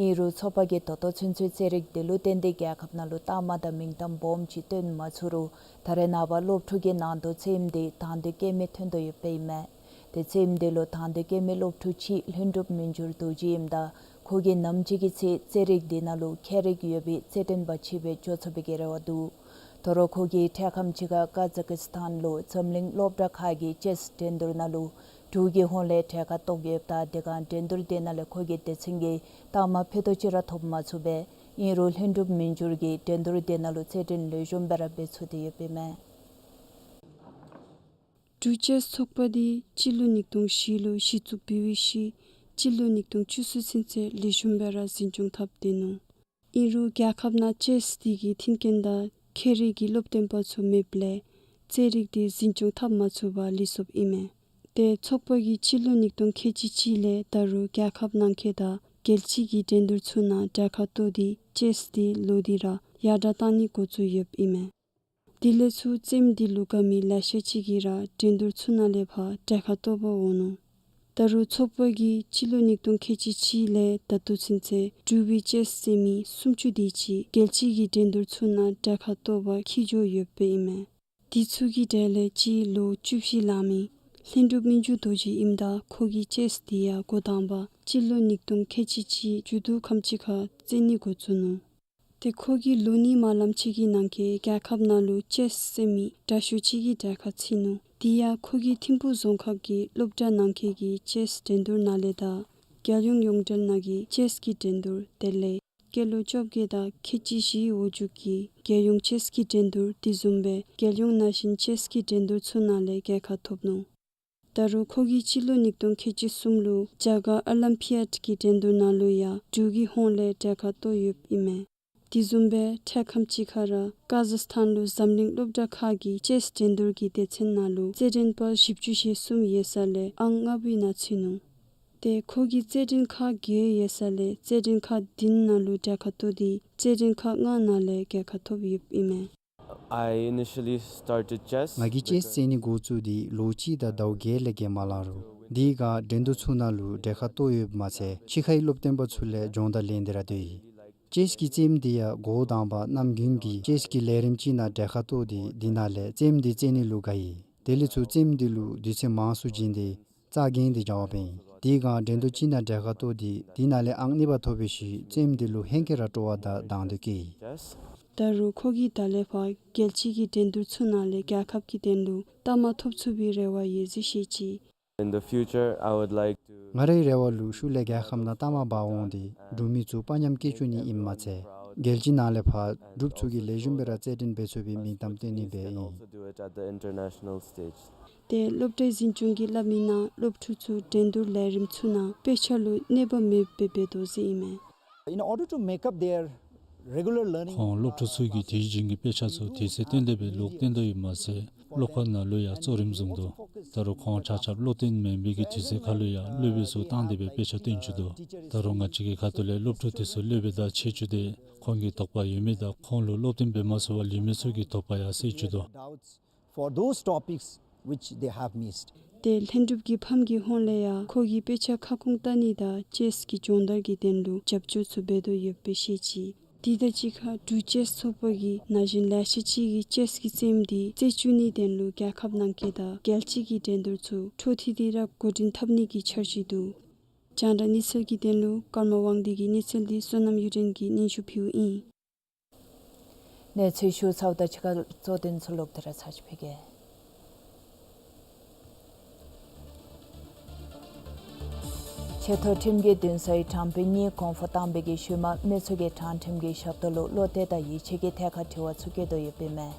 ཨིན་རུང་ཚོགས་པ་གིས་ད་ལྟོ་ཚུན་ཚོད་རྩེད་རིགས་འདི་ལུ་བརྟེན་ཏེ་རྒྱལ་ཁབ་ནང་ལུ་རྟགས་མ་དང་མིང་གཏམ་སྦོམ་ཅིག་སྟོན་མ་ཚུགས་རུང་ད་རེས་ནངས་པ་སློབ་ཕྲུག་གི་ནང་དོག་རྩེདམོ་འདི་དང་འདོད་བསྐྱེད་མི་ཐོན་དོ་ཡོདཔ་ཨིན་མས། དེ་རྩེདམོ་འདི་ལུ་དང་འདོད་བསྐྱེད་མི་སློབ་ཕྲུག་ཅིག་ལྷུན་གྲུབ་མི་འགྱུར་རྡོ་རྗེ་ཨིནམ་ད་ཁོ་གིས་ནམ་ཅིག་གི་ཚེ་རྩེད་རིགས་འདི་ནང་ལུ་མཁས་རིག་ཡོད་པའི་རྩེད་འགྲན་པ་ཅིག་སྦེ་འགྱོ་ཚུགས་པའི་གི་རེ་བ་འདུག། དོ་རུང་ཁོ་གིས་འཕྲལ་ཁམས་ཅིག་ཁར་ཀ་ཛ་ཀི་སི་ཐན་ལུ་འཛམ་གླིང་སློབ་གྲྭ་ཁག་གི་ཅེསི་འགྲན་བསྡུར་ནང་ལུ་འབྲུག་གི་ཧོངས་ལས་གྲལ་ཁར་གཏོགས་ཡོདཔ་ད་དེ་སྒང་འགྲན་བསྡུར་དེ་ནང་ལས་ཁོ་གིས་སྡེ་ཚན་གྱི་རྟགས་མ་ཕུད་རྡོག་ཅིག་ར་ཐོབ་མ་ཚུགས་པས། ཨིན་རུང་ལྷུན་གྲུབ་མི་འགྱུར་གྱིས་འགྲན་བསྡུར་དེ་ནང་ལུ་རྩེད་འགྲན་ལེགས་ཤོམ་སྦེ་ར་འབད་ཚུགས་ཏེ་ཡོདཔ་ཨིན་མས། འབྲུག་ཅེསི་ཚོགས་པ་འདི་སྤྱི་ལོ་ཉིས་སྟོང་བཞི་ལུ་གཞི་བཙུགས་འབད་བའི་ཤུལ་སྤྱི་ལོ་ཉིས་སྟོང་བཅུ་གསུམ་ཚུན་ཚོད་ལེགས་ཤོམ་སྦེ་ར་འཛིན་སྐྱོང་འཐབ་སྡོད་ནུག། ཨིན་རུང་རྒྱལ་ཁབ་ནང་ཅེསི་འདི་གི་མཐུན་རྐྱེན་དང་མཁས་རིག་གི་སློབ་སྟོན་པ་ཚུ་མེདཔ་ལས་རྩེད་རིགས་འདི་འཛིན་སྐྱོང་འཐབ་མ་ཚུགས་པར་ལུས་སོཔ་ཨིན་མས། དེ་ཚོགས་པ་གིས་སྤྱི་ལོ་ཉིས་སྟོང་ཁལ་གཅིག་གཅིག་ལས་ད་རུང་རྒྱལ་ཁབ་ནང་འཁོད་དང་རྒྱལ་སྤྱི་གི་འགྲན་བསྡུར་ཚུ་ནང་གྲལ་ཁར་གཏོགས་ཏེ་ཅེསི་འདི་ལོག་སྟེ་ར་ཡར་དྲགས་གཏང་ནི་འགོ་བཙུགས་ཡོདཔ་ཨིན་མས། དེ་ལས་ཚུར་རྩེདམོ་འདི་ལུ་དགའ་མི་ལེ་ཤ་ཅིག་གིས་ར་འགྲན་བསྡུར་ཚུ་ནང་ལས་ཕར་གྲལ་ཁར་གཏོགས་པར་འོང་ནུག། ད་རུང་ཚོགས་པ་གིས་སྤྱི་ལོ་ཉིས་སྟོང་ཁལ་གཅིག་གཅིག་ལས་ད་ལྟོ་ཚུན་ཚོད་འབྲུག་པའི་ཅེསི་རྩེད་མི་སུམ་ཅུ་དེ་ཅིག་རྒྱལ་སྤྱི་གི་འགྲན་བསྡུར་ཚུ་ནང་གྲལ་ཁར་གཏོགས་པར་འཁྱིད་འགྱོ་ཡོདཔ་ཨིན་མས། དེ་ཚུ་གི་གྲས་ལས་གཅིག་ལོ་བཅུ་བཞི་ལང་མི་ལྷུན་གྲུབ་མི་འགྱུར་རྡོ་རྗེ་ཨིནམ་ད་ཁོ་གིས་ཅེསི་འདི་ཡང་འགོ་དང་པ་སྤྱི་ལོ་ཉིས་སྟོང་ཁལ་གཅིག་གཅིག་མཇུག་བསྡུ་ཁམས་ཅིག་ཁར་རྩེད་ནི་འགོ་བཙུགས་ནུག། དེ་ཁོ་གིས་ལོ་གཉིས་མ་ལངམ་ཅིག་གི་ནང་འཁོད་རྒྱལ་ཁབ་ནང་ལུ་ཅེསི་རྩེད་མི་དྲག་ཤོས་ཅིག་གི་གྲལ་ཁར་ཚུད་ནུག། དེ་ཡང་ཁོ་གིས་ཐིམ་ཕུག་རྫོང་ཁག་གི་སློབ་གྲྭ་ནང་འཁོད་ཀྱི་ཅེསི་འགྲན་བསྡུར་ནང་ལས་དང་རྒྱལ་ཡོངས་ཡོངས་འབྲེལ་ནང་གི་ཅེསི་གི་འགྲན་བསྡུར་དེ་ལས་སྐྱེས་ལོ་བཅོ་བརྒྱད་དང་ཁལ་གཅིག་བཞིའི་འོག་འཇུག་གི་རྒྱལ་ཡོངས་ཅེསི་གི་འགྲན་བསྡུར་དེ་བཟུམ་སྦེ་རྒྱལ་ཡོངས་ན་གཞོན་ཅེསི་གི་འགྲན་བསྡུར་ཚུ་ནང་ལས་རྒྱལ་ཁ་ཐོབ་ནུག། ད་རུང་ཁོ་གིས་སྤྱི་ལོ་ཉིས་སྟོང་ཁལ་གཅིག་གསུམ་ལུ་རྒྱ་གར་ཨོ་ལིམ་ཕི་ཡཌ་གི་འགྲན་བསྡུར་ནང་ལུ་ཡང་འབྲུག་གི་ཧོངས་ལས་གྲལ་ཁར་གཏོགས་ཡོདཔ་ཨིན་མས། དེ་བཟུམ་སྦེ་འཕྲལ་ཁམས་ཅིག་ཁར་ར་ཀ་ཛ་སི་ཐན་ལུ་འཛམ་གླིང་སློབ་གྲྭ་ཁག་གི་ཅེསི་འགྲན་བསྡུར་གྱི་སྡེ་ཚན་ནང་ལུ་རྩེད་འགྲན་པ་བཞི་བཅུ་ཞེ་གསུམ་ཡོད་ས་ལས་ཨང་ལྔ་པའི་ནང་ཚུད་ནུག། དེ་ཁོ་གིས་རྩེད་འགྲན་ཁག་བརྒྱད་ཡོད་ས་ལས་རྩེད་འགྲན་ཁག་བདུན་ནང་ལུ་གྲལ་ཁར་གཏོགས་ཏེ་རྩེད་འགྲན་ཁག་ལྔ་ནང་ལས་རྒྱལ་ཁ་ཐོབ་ཡོདཔ་ཨིན་མས། I initially started chess ང་གིས་ཅེསི་རྩེད་ནི་འགོ་བཙུགས་ཏེ་ལོ་གཅིག་དང་ཟླཝ་བརྒྱད་ལས་བརྒལ་མ་ལང་རུང་དེ་སྒང་འགྲན་བསྡུར་ཚུ་ནང་ལུ་གྲལ་ཁར་གཏོགས་ཡོདཔ་མ་ཚད་ཕྱི་ཁའི་སློབ་སྟོན་པ་ཚུ་ལས་སྦྱོང་བརྡར་ལེན་ཏེ་ར་སྡོད་ཡི། ཅེསི་གི་རྩེདམོ་འདི་ཡང་འགོ་དང་པ་གནམ་དགུན་གྱི་ཅེསི་གི་ལས་རིམ་ཅིག་ནང་གྲལ་ཁར་གཏོགས་ཏེ་དེ་ནང་ལས་རྩེདམོ་འདི་རྩེད་ནི་ལུ་དགའ་ཡི། དེ་ལས་ཚུར་རྩེདམོ་འདི་ལུ་དུས་ཚོད་མང་སུ་བྱིན་ཏེ་རྩ་འགེངས་ཏེ་སྦྱང་བ་འབད་ཡི། དེ་སྒང་འགྲན་བསྡུར་ཅིག་ནང་གྲལ་ཁར་གཏོགས་ཏེ་དེ་ནང་ལས་ཨང་གཉིས་པ་ཐོབ་པའི་ཤུལ་རྩེདམོ་འདི་ལུ་ཧེང་སྐལ་ར་སྤྲོ་བ་དང་དང་འདོད་སྐྱེས་ཡི། ད་རུང་ཁོ་གིས་ད་ལས་ཕར་རྒྱལ་སྤྱི་གི་འགྲན་བསྡུར་ཚུ་ནང་ལས་རྒྱལ་ཁབ་ཀྱི་དོན་ལུ་རྟགས་མ་ཐོབ་ཚུགས་པའི་རེ་བ་ཡོད་ཟེར་བཤད་ཅི། In the future, I would like to ང་རའི་རེ་བ་ལུ་ཤུལ་ལས་རྒྱལ་ཁབ་ནང་རྟགས་མ་འབག་འོང་སྟེ་འབྲུག་མི་ཚུ་དཔའ་ཉམས་བསྐྱེད་བཅུག་ནི་ཨིནམ་མ་ཚད་རྒྱལ་སྤྱི་ནང་ལས་ཕར་འབྲུགཔ་ཚུ་གིས་ལེགས་ཤོམ་སྦེ་ར་རྩེད་འགྲན་འབད་ཚུགས་པའི་མིང་གཏམ་སྟོན་ནི་སྦེ་ཨིན། Also do it at the international stage. དེ་སློབ་གྲྭའི་འཛིན་སྐྱོང་གིས་སླབ་མིའི་ནང་སློབ་ཕྲུག་ཚུ་འགྲན་བསྡུར་ལས་རིམ་ཚུ་ནང་དཔེ་ཆ་ལུ་གནོད་པ་མེདཔ་སྦེ་འབད་དོ་ཟེར་ཨིན་མས། In order to make up their regular learning ཁོང་སློབ་ཕྲུག་ཚུ་གིས་དེ་བཞིན་གྱི་དཔེ་ཆ་ཚུ་དུས་ཚོད་བཏོན་ཏེ་སྦེ་ལོག་སྟོན་དོ་ཡོདཔ་མ་ཚད་སློབ་ཁང་ནང་ལུ་ཡང་གཙོ་རིམ་བཟུང་དོ། ད་རུང་ཁོང་ཆ་ཁྱབ་སློབ་སྟོན་མེན་པའི་གི་དུས་ཚོད་ཁར་ལུ་ཡང་སློབ་དཔོན་ཚུ་བཏང་སྟེ་སྦེ་དཔེ་ཆ་སྟོན་བཅུག་དོ། ད་རུང་ང་བཅས་ཀྱི་ཁ་ཐུག་ལས་སློབ་ཕྲུག་དེ་ཚུ་སློབ་དཔོན་དང་ཕྱད་བཅུག་སྟེ་ཁོང་གི་དོགས་པ་ཡོད་མི་དང་ཁོང་ལུ་སློབ་སྟོན་འབད་མ་ཚུགས་པར་ལུས་མི་ཚུ་གི་དོགས་པ་ཡང་སེལ་བཅུག་དོ། For those topics which they have missed. དེ་ལྷུན་གྲུབ་ཀྱི་ཕམ་གྱི་ཧོངས་ལས་ཡང་ཁོ་གིས་དཔེ་ཆ་ཁ་སྐོང་བལྟ་ནི་དང་ཅེསི་གི་སྦྱོང་བརྡར་གྱི་དོན་ལུ་རྒྱབ་སྐྱོར་ཚུ་འབད་དོ་ཡོདཔ་སྦེ་བཤད་ཅི། དེ་དང་གཅིག་ཁར་འབྲུག་ཅེསི་ཚོགས་པ་གིས་ན་གཞོན་ལེ་ཤ་ཅིག་གིས་ཅེསི་གི་རྩེདམོ་འདི་རྩེད་བཅུག་ནིའི་དོན་ལུ་རྒྱལ་ཁབ་ནང་འཁོད་དང་རྒྱལ་སྤྱི་གི་འགྲན་བསྡུར་ཚུ་འཕྲོ་མཐུད་དེ་ར་འགོ་འདྲེན་འཐབ་ནི་གི་འཆར་གཞི་འདུག། རྒྱང་བསྒྲགས་གནས་ཚུལ་གྱི་དོན་ལུ་ཀརྨ་དབང་འདུས་ཀྱི་གནས་ཚུལ་འདི་བསོད་ནམས་གཡུ་སྒྲོན་གྱིས་སྙན་ཞུ་ཕུལཝ་ཨིན། གནས་ཚུལ་ཞུ་ཚརཝ་དང་གཅིག་ཁར་གཙོ་དོན་ཚུ་ལོག་སྟེ་ར་ཚར་ཅིག་ཕུལ་གེ། ཆེ་མཐོ་ཁྲིམས་ཀྱི་འདུན་སའི་དྲང་དཔོན་གཉིས་གོང་འཕོ་བཏང་བའི་གི་ཤུལ་མ་མི་ཚུ་གིས་དྲང་ཁྲིམས་ཀྱི་ཞབས་ཏོག་ལུ་བློ་གཏད་དང་ཡིད་ཆེས་ཀྱི་ཐད་ཁར་དྲི་བ་ཚུ་བཀོད་དོ་ཡོདཔ་ཨིན་མས།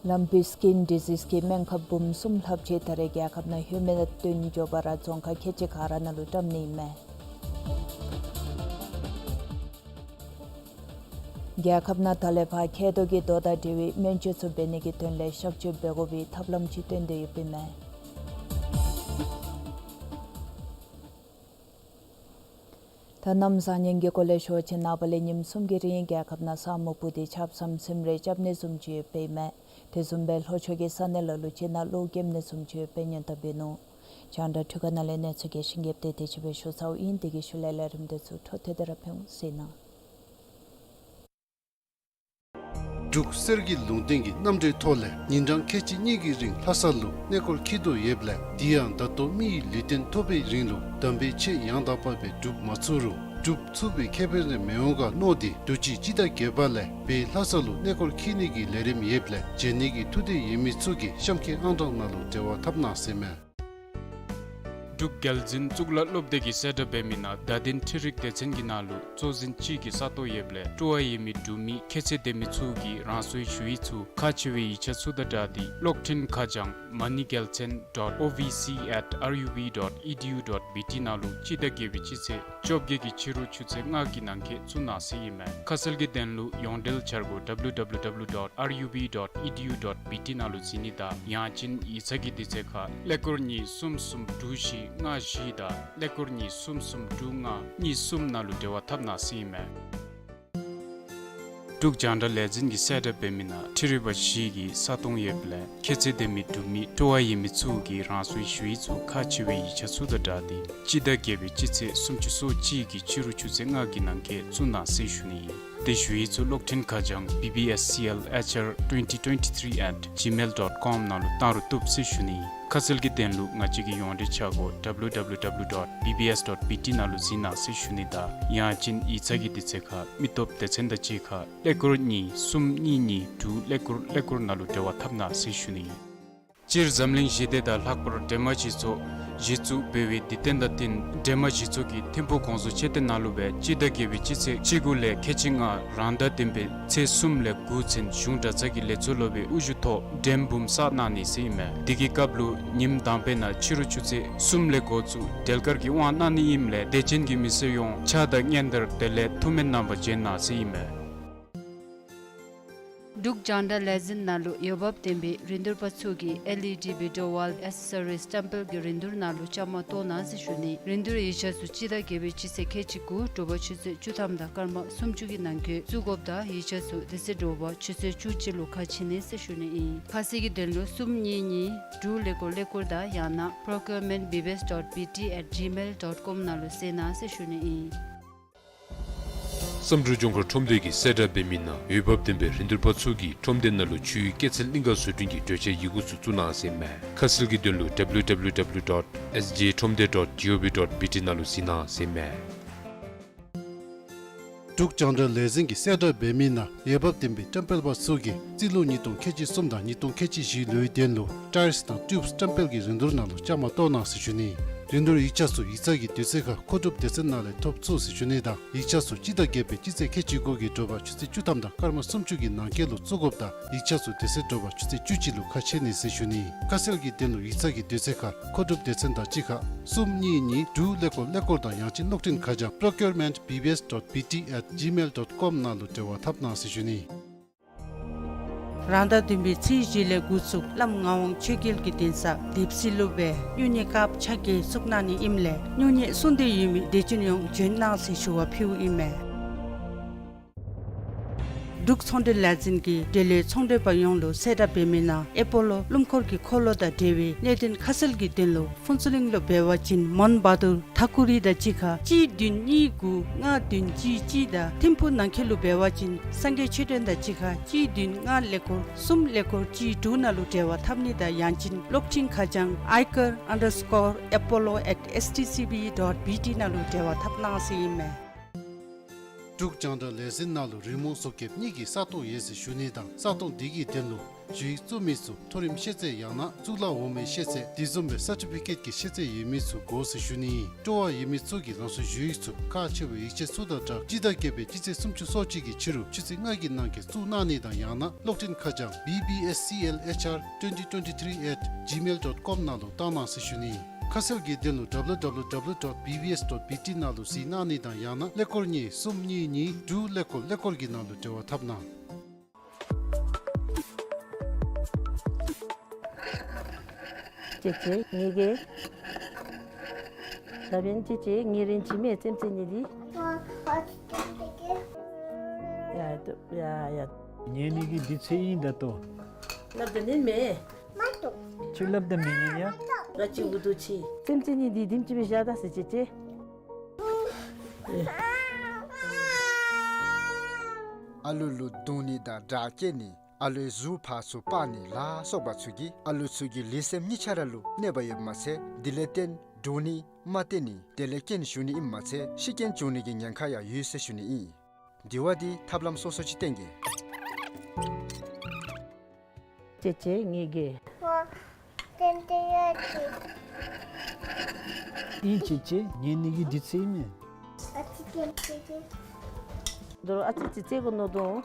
ལམ་པི་སི་ཀིན་ཌི་ཟིས་ཀྱི་སྨན་ཁབ་འབུམ་གསུམ་ལྷགཔ་ཅིག་ད་རེས་རྒྱལ་ཁབ་ནང་ཧིའུ་མེ་ནོ་ཊ་བདུན་འབྱོར་བར་རྫོང་ཁག་ཁལ་གཅིག་ག་ར་ནང་ལུ་བཀྲམ་ནི་ཨིན་མས། རྒྱལ་ཁབ་ནང་ད་ལས་ཕར་མཁལ་རྡོག་གི་རྡོ་དང་འབྲེལ་བའི་སྨན་བཅོས་ཚུ་འབད་ནི་གི་དོན་ལས་གཤག་བཅོས་འབད་དགོ་པའི་ཐབས་ལམ་ཅིག་བཏོན་ཏེ་ཡོདཔ་ཨིན་མས། ད་གནམ་བཟང་ངན་གྱི་སྐོར་ལས་ཞུ་བ་ཅིན་ནངས་པ་ལས་ཉིནམ་གསུམ་གྱི་རིང་རྒྱལ་ཁབ་ནང་ས་སྨུག་སྤུབས་ཏེ་ཆརཔ་ཟམ་ཟིམ་རེ་རྐྱབ་ནི་བཟུམ་ཅིག་ཡོདཔ་ཨིན་མས། དེ་བཟུམ་སྦེ་ལྷོ་ཕྱོགས་ཀྱི་ས་གནས་ལ་ལུ་ཅིག་ནང་གློག་རྒྱབ་ནི་བཟུམ་ཅིག་ཡོདཔ་སྦེ་སྙན་གཏམ་འབད་ནུག། རྒྱང་བསྒྲགས་འཕྲུལ་ཁང་ནང་ལས་གནས་ཚུལ་རྒྱས་ཤིང་རྒྱསཔ་དེ་དེ་ཅིག་སྦེ་ཞུ་ཚརཝ་ཨིན། དེ་གི་ཤུལ་ལས་ལས་རིམ་དེ་ཚུ་འཕྲོ་མཐུད་དེ་ར་ཕུལ་འོང་ཟེར་ནུག། འབྲུག་གསེར་གྱི་ལུང་བསྟན་གྱི་རྣམ་འགྲེལ་ཐོག་ལས་ཉིན་གྲངས་ཁལ་གཅིག་གཉིས་ཀྱི་རིང་ལྷ་ས་ལུ་གནས་སྐོར་འཁྱིད་དོ་ཡོདཔ་ལས་དེ་ཡང་ད་ལྟོ་མི་ཡི་ལུས་རྟེན་ཐོབ་པའི་རིང་ལུ་དམ་པའི་ཆོས་ཡང་དག་པ་སྦེ་སྒྲུབ་མ་ཚུགས་རུང་སྒྲུབ་ཚུགས་པའི་ཁེ་ཕན་རེ་མི་འོང་ག་མནོ་སྟེ་དུས་ཅི་སྤྱི་ཟླ་བརྒྱད་པ་ལས་བོད་ལྷ་ས་ལུ་གནས་སྐོར་འཁྱིད་ནི་གི་ལས་རིམ་ཡོདཔ་ལས་མཇལ་ནི་གི་ཐུགས་འདོད་ཡོད་མི་ཚུ་གིས་གཤམ་འཁོད་ཨང་གྲངས་ནང་ལུ་འབྲེལ་བ་འཐབ་གནང་ཟེར་མས། འབྲུག་རྒྱལ་འཛིན་གཙུག་ལག་སློབ་སྡེ་གིས་གསལ་བསྒྲགས་འབད་མི་ནང་བརྡ་དོན་འཕྲུལ་རིག་སྡེ་ཚན་གྱི་ནང་ལུ་གཙོ་འཛིན་ཅིག་གི་ས་སྟོང་ཡོདཔ་ལས་སྤྲོ་བ་ཡོད་མི་འབྲུག་མི་ཁྱད་ཚད་ལྡན་མི་ཚུ་གིས་རང་སོའི་ཞུ་ཡིག་ཚུ་ཁག་ཆེ་བའི་ཡིག་ཆ་ཚུ་དང་སྦྲགས་ཏེ་གློག་འཕྲིན་ཁ་བྱང་མ་ནི་རྒྱལ་མཚན་dot O V C at R U B dot E D U dot B T ནང་ལུ་སྤྱི་ཟླ་བརྒྱད་པའི་སྤྱི་ཚེས་བཅོ་བརྒྱད་ཀྱི་ཕྱི་རུ་ཆུ་ཚོད་ལྔ་གི་ནང་འཁོད་བཙུགས་གནང་ཟེར་ཨིན་མས། ཁ་གསལ་གྱི་དོན་ལུ་ཡོངས་འབྲེལ་འཆར་སྒོ་W W W dot R U B dot E D U dot B T ནང་ལུ་གཟིགས་ནི་དང་ཡང་ཅིན་ཡིག་ཚང་གི་དུས་ཚོད་ཁར་ཀླད་ཀོར་གཉིས་གསུམ་གསུམ་དྲུག་བཞི་ལྔ་བཞི་དང་ཀླད་ཀོར་གཉིས་གསུམ་གསུམ་དྲུག་ལྔ་གཉིས་གསུམ་ནང་ལུ་འབྲེལ་བ་འཐབ་གནང་ཟེར་ཨིན་མས། འབྲུག་རྒྱང་བསྒྲགས་ལས་འཛིན་གྱིས་གསལ་བསྒྲགས་འབད་མི་ནང་འཕྲུལ་རིག་པ་བཞི་གི་ས་སྟོང་ཡོདཔ་ལས་ཁྱད་ཚད་ལྡན་མི་འབྲུག་མི་སྤྲོ་བ་ཡོད་མི་ཚུ་གིས་རང་སོའི་ཞུ་ཡིག་ཚུ་ཁག་ཆེ་བའི་ཡིག་ཆ་ཚུ་དང་སྦྲགས་ཏེ་སྤྱི་ཟླ་བརྒྱད་པའི་སྤྱི་ཚེས་སུམ་ཅུ་སོ་གཅིག་གི་ཕྱི་རུ་ཆུ་ཚོད་ལྔ་གི་ནང་འཁོད་བཙུགས་གནང་ཟེར་ཞུ་ནི་ཨིན། དེ་ཞུ་ཡིག་ཚུ་གློག་འཕྲིན་ཁ་བྱང་B B S C L H R twenty twenty-three at gmail dot com ནང་ལུ་བཏང་རུང་བཏུབ་ཟེར་ཞུ་ནི་ཨིན། ཁ་གསལ་གྱི་དོན་ལུ་ང་བཅས་ཀྱི་ཡོངས་འབྲེལ་འཆར་སྒོ་W W W dot B B S dot B T ནང་ལུ་གཟིགས་གནང་ཟེར་ཞུ་ནི་དང་ཡང་ཅིན་ཡིག་ཚང་གི་དུས་ཚོད་ཁར་མི་སྟོབས་སྡེ་ཚན་དང་གཅིག་ཁར་ཀླད་ཀོར་གཉིས་གསུམ་གཉིས་གཉིས་དྲུག་ཀླད་ཀོར་ཀླད་ཀོར་ནང་ལུ་འབྲེལ་བ་འཐབ་གནང་ཟེར་ཞུ་ནི་ཨིན། སྤྱིར་འཛམ་གླིང་ཞི་བདེ་དང་ལྷག་པར་སྒྲོལ་མ་སྤྱི་ཚོགས་གཞི་བཙུགས་འབད་བའི་དུས་སྟོན་དང་བསྟུན་སྒྲོལ་མ་སྤྱི་ཚོགས་ཀྱི་ཐིམ་ཕུག་གོང་བཟོ་མཆོད་རྟེན་ནང་ལུ་སྦེ་སྤྱི་ཟླ་བརྒྱད་པའི་སྤྱི་ཚེས་བཅུ་དགུ་ལས་ཁལ་གཅིག་ལྔ་རང་ཟླ་བདུན་པའི་ཚེས་གསུམ་ལས་འགོ་བཙུགས་གཞུང་གྲྭ་ཚང་གི་ལས་ཚོགས་སློབ་དཔོན་དབུ་བཞུགས་ཐོག་སྒྲོལ་མ་འབུམ་བསགས་གནང་ནི་ཟེར་ཨིན་མས། དེ་གི་སྐབས་ལུ་ཉིནམ་དང་པའི་ནང་ཕྱི་རུ་ཆུ་ཚོད་གསུམ་ལས་འགོ་བཙུགས་སྒྲོལ་དཀར་གྱི་དབང་གནང་ནི་ཨིནམ་ལས་དད་ཅན་གྱི་མི་སེར་ཡོངས་ཕྱག་དང་སྙན་དར་དེ་ལས་ཐུགས་སྨོན་གནང་བར་བྱོན་གནང་ཟེར་ཨིན་མས། འབྲུག་རྒྱང་བསྒྲགས་ལས་འཛིན་ནང་ལུ་འོས་འབབ་ལྡན་པའི་རིན་བསྡུར་པ་ཚུ་གིས་L E D video wall accessories སྟེམ་པེལ་གྱི་རིན་བསྡུར་ནང་ལུ་བཅའ་མར་གཏོགས་གནང་ཟེར་ཞུ་ནི། རིན་བསྡུར་ཡིག་ཆ་ཚུ་སྤྱི་ཟླ་བརྒྱད་པའི་སྤྱི་ཚེས་ཁལ་གཅིག་དགུ་དྲོ་པ་ཆུ་ཚོད་བཅུ་ཐམ་དང་སྐར་མ་སུམ་ཅུ་གི་ནང་འཁོད་བཙུགས་དགོཔ་དང་ཡིག་ཆ་ཚུ་དེ་ཚེ་དྲོ་པ་ཆུ་ཚོད་བཅུ་གཅིག་ལུ་ཁ་ཕྱེ་ནི་ཟེར་ཞུ་ནི་ཨིན། ཁ་གསལ་གྱི་དོན་ལུ་གསུམ་གཉིས་གཉིས་དྲུག་ཀླད་ཀོར་ཀླད་ཀོར་དང་ཡང་ན་procurement B B S dot B T at gmail dot com ནང་ལུ་གཟིགས་གནང་ཟེར་ཞུ་ནི་ཨིན། བསམ་གྲུབ་ལྗོངས་མཁར་ཁྲོམ་སྡེ་གིས་གསལ་བསྒྲགས་འབད་མི་ནང་འོས་འབབ་ལྡན་པའི་རིན་བསྡུར་པ་ཚུ་གིས་ཁྲོམ་སྡེ་ནང་ལུ་ཆུའི་སྐྱེད་ཚལ་གླིང་ག་བཟོ་སྐྲུན་གྱི་གྲོས་ཆོད་ཡི་གུ་ཚུ་བཙུགས་གནང་ཟེར་མས། ཁ་གསལ་གྱི་དོན་ལུ་W W W dot S J ཁྲོམ་སྡེ་dot G O V dot B T ནང་ལུ་གཟིགས་གནང་ཟེར་མས། འབྲུག་རྒྱང་བསྒྲགས་ལས་འཛིན་གྱིས་གསལ་བསྒྲགས་འབད་མི་ནང་འོས་འབབ་ལྡན་པའི་སྟེམ་པེལ་པ་ཚུ་གིས་རྩིས་ལོ་ཉིས་སྟོང་ཁལ་གཅིག་གསུམ་དང་ཉིས་སྟོང་ཁལ་གཅིག་བཞི་ལོའི་དོན་ལུ་ཊའིརསི་དང་ཊིའུབ་སི་སྟེམ་པེལ་གྱི་རིན་བསྡུར་ནང་ལུ་བཅའ་མར་གཏོགས་གནང་ཟེར་ཞུ་ནི། རིན་བསྡུར་ཡིག་ཆ་ཚུ་ཡིག་ཚང་གི་དུས་ཚོད་ཁར་མཁོ་སྒྲུབ་སྡེ་ཚན་ནང་ལས་ཐོབ་ཚུགས་ཟེར་ཞུ་ནི་དང་ཡིག་ཆ་ཚུ་སྤྱི་ཟླ་བརྒྱད་པའི་སྤྱི་ཚེས་ཁལ་གཅིག་དགུ་གི་དྲོ་པ་ཆུ་ཚོད་བཅུ་ཐམ་དང་སྐར་མ་སུམ་ཅུ་གི་ནང་འཁོད་ལུ་བཙུགས་དགོཔ་དང་ཡིག་ཆ་ཚུ་དེ་ཚེ་དྲོ་པ་ཆུ་ཚོད་བཅུ་གཅིག་ལུ་ཁ་ཕྱེ་ནི་ཟེར་ཞུ་ནི། ཁ་གསལ་གྱི་དོན་ལུ་ཡིག་ཚང་གི་དུས་ཚོད་ཁར་མཁོ་སྒྲུབ་སྡེ་ཚན་དང་གཅིག་ཁར་གསུམ་གཉིས་གཉིས་དྲུག་ཀླད་ཀོར་ཀླད་ཀོར་དང་ཡང་ཅིན་གློག་འཕྲིན་ཁ་བྱང་procurement B B S dot B T at gmail dot com ནང་ལུ་འབྲེལ་བ་འཐབ་གནང་ཟེར་ཞུ་ནི། རང་ཟླ་བདུན་པའི་ཚེས་བཞི་ལས་འགོ་བཙུགས་བླམ་ངག་དབང་ཆོས་རྒྱལ་གྱི་གདན་ས་དིབ་སི་ལུ་སྦེ་སྨྱུང་གནས་དཀརཔོ་ཕྱག་འཁྱེར་བཙུགས་གནང་ནི་ཨིནམ་ལས་སྨྱུང་གནས་གསུང་འདོད་ཡོད་མི་དད་ཅན་ཡོངས་བྱོན་གནང་ཟེར་ཞུ་བ་ཕུལཝ་ཨིན་མས། འབྲུག་ཚོང་འབྲེལ་ལས་འཛིན་གྱིས་འབྲེལ་ཡོད་ཚོང་འབྲེལ་པ་ཡོངས་ལུ་གསལ་བསྒྲགས་འབད་མི་ནང་ཨེ་པོ་ལོ་སྣུམ་འཁོར་གྱི་འཁོར་ལོ་དང་འབྲེལ་བའི་གནད་དོན་ཁ་གསལ་གྱི་དོན་ལུ་ཕུན་ཚོགས་གླིང་ལུ་འབད་བ་ཅིན་མོན་བ་དུར་ཐ་ཀུ་རི་དང་གཅིག་ཁར་གཅིག་བདུན་གཉིས་དགུ་ལྔ་བདུན་གཅིག་གཅིག་དང་ཐིམ་ཕུག་ནང་འཁོད་ལུ་འབད་བ་ཅིན་སངས་རྒྱས་ཆོས་སྒྲོན་དང་གཅིག་ཁར་གཅིག་བདུན་ལྔ་ཀླད་ཀོར་གསུམ་ཀླད་ཀོར་གཅིག་དྲུག་ནང་ལུ་འབྲེལ་བ་འཐབ་ནི་དང་ཡང་ཅིན་གློག་འཕྲིན་ཁ་བྱང་ཨའི་ཀར་ཨན་ཌར་སི་ཀོར་ཨེ་པོ་ལོ་ཨེཊ་ཨེསི་ཊི་སི་བི་ཌོཊ་བི་ཊི་ནང་ལུ་འབྲེལ་བ་འཐབ་གནང་ཟེར་ཨིན་མས། འབྲུག་རྒྱང་བསྒྲགས་ལས་འཛིན་ནང་ལུ་རི་མོ་བཟོ་མཁསཔ་གཉིས་ཀྱི་ས་སྟོང་ཡོད་ཟེར་ཞུ་ནི་དང་ས་སྟོང་དེ་གི་དོན་ལུ་ཞུ་ཡིག་བཙུགས་མི་ཚུ་མཐོ་རིམ་ཤེས་ཚད་ཡང་ན་གཙུག་ལག་འོག་མའི་ཤེས་ཚད་དེ་བཟུམ་སྦེ་སར་ཊི་ཕི་ཀེཊ་ཀྱི་ཤེས་ཚད་ཡོད་མི་ཚུ་དགོ་ཟེར་ཞུ་ནི་ཨིན། སྤྲོ་བ་ཡོད་མི་ཚུ་གིས་ལམ་སང་ཞུ་ཡིག་ཚུ་ཁག་ཆེ་བའི་ཡིག་ཆ་ཚུ་དང་སྦྲགས་སྤྱི་ཟླ་བརྒྱད་པའི་སྤྱི་ཚེས་སུམ་ཅུ་སོ་གཅིག་གི་ཕྱི་རུ་ཆུ་ཚོད་ལྔ་གི་ནང་འཁོད་བཙུགས་གནང་ནི་དང་ཡང་ན་གློག་འཕྲིན་ཁ་བྱང་B B S C L H R twenty twenty-three at gmail dot com ནང་ལུ་བཏང་གནང་ཟེར་ཞུ་ནི་ཨིན། ཁ་གསལ་གྱི་དོན་ལུ W W W dot B B S dot B T ནང་ལུ་གཟིགས་གནང་ནི་དང་ཡང་ན་ཀླད་ཀོར་གཉིས་གསུམ་གཉིས་གཉིས་དྲུག་ཀླད་ཀོར་ཀླད་ཀོར་གྱི་ནང་ལུ་འབྲེལ་བ་འཐབ་གནང་། ཅེ་ཅེ་ངེ་གི་ད་བན་ཅེ་ཅེ་ངེ་རེན་ཅི་མེ་ཙེམ་ཙེ་ནི་དི། ཡ་ཡ་ཡ། ངེ་ནི་གི་དི་ཚེ་ཨིན་ད་ཏོ། སླབ་ད་ནི་མེ། ཅིག་སླབ་ད་མེ་ནི་ཡ། ར་ཅི་འུ་དུ་ཅི། ཙེམ་ཙེ་ནི་དི་དིམ་ཅི་བི་ཞག་ད་སི་ཅེ་ཅེ། ཨ་ལུ་ལུ་རྡུང་ནི་དང་དྲག་སྐྱེད་ནི་ཨ་ལུའི་གཟུགས་ཕར་ཚུར་སྤར་ནི་ལ་སོགས་པ་ཚུ་གིས་ཨ་ལུ་ཚུ་གི་ལུས་སེམས་གཉིས་ཆ་ར་ལུ་གནོད་པ་ཡོདཔ་མ་ཚད་དེ་ལས་བརྟེན་འདྲོག་ནི་མ་བརྟན་ནི་དེ་ལས་རྐྱེན་ཞུགས་ནི་ཨིནམ་མ་ཚད་ཤི་རྐྱེན་བྱུང་ནི་གི་ཉེན་ཁ་ཡང་ཡོད་ཟེར་ཞུ་ནི་ཨིན། དེ་བ་དེ་ཐབས་ལམ་སོ་སོ་ཅིག་བསྟེན་གེ། ཅེ་ཅེ་ངེ་གི། ཨིན་ཅེ་ཅེ་ངེ་ནི་གི་དི་ཚེ་ཨིན་མེ། དོ་རུང་ཨ་ཙི་ཙི་ཙེ་གོ་ནོ་དོ།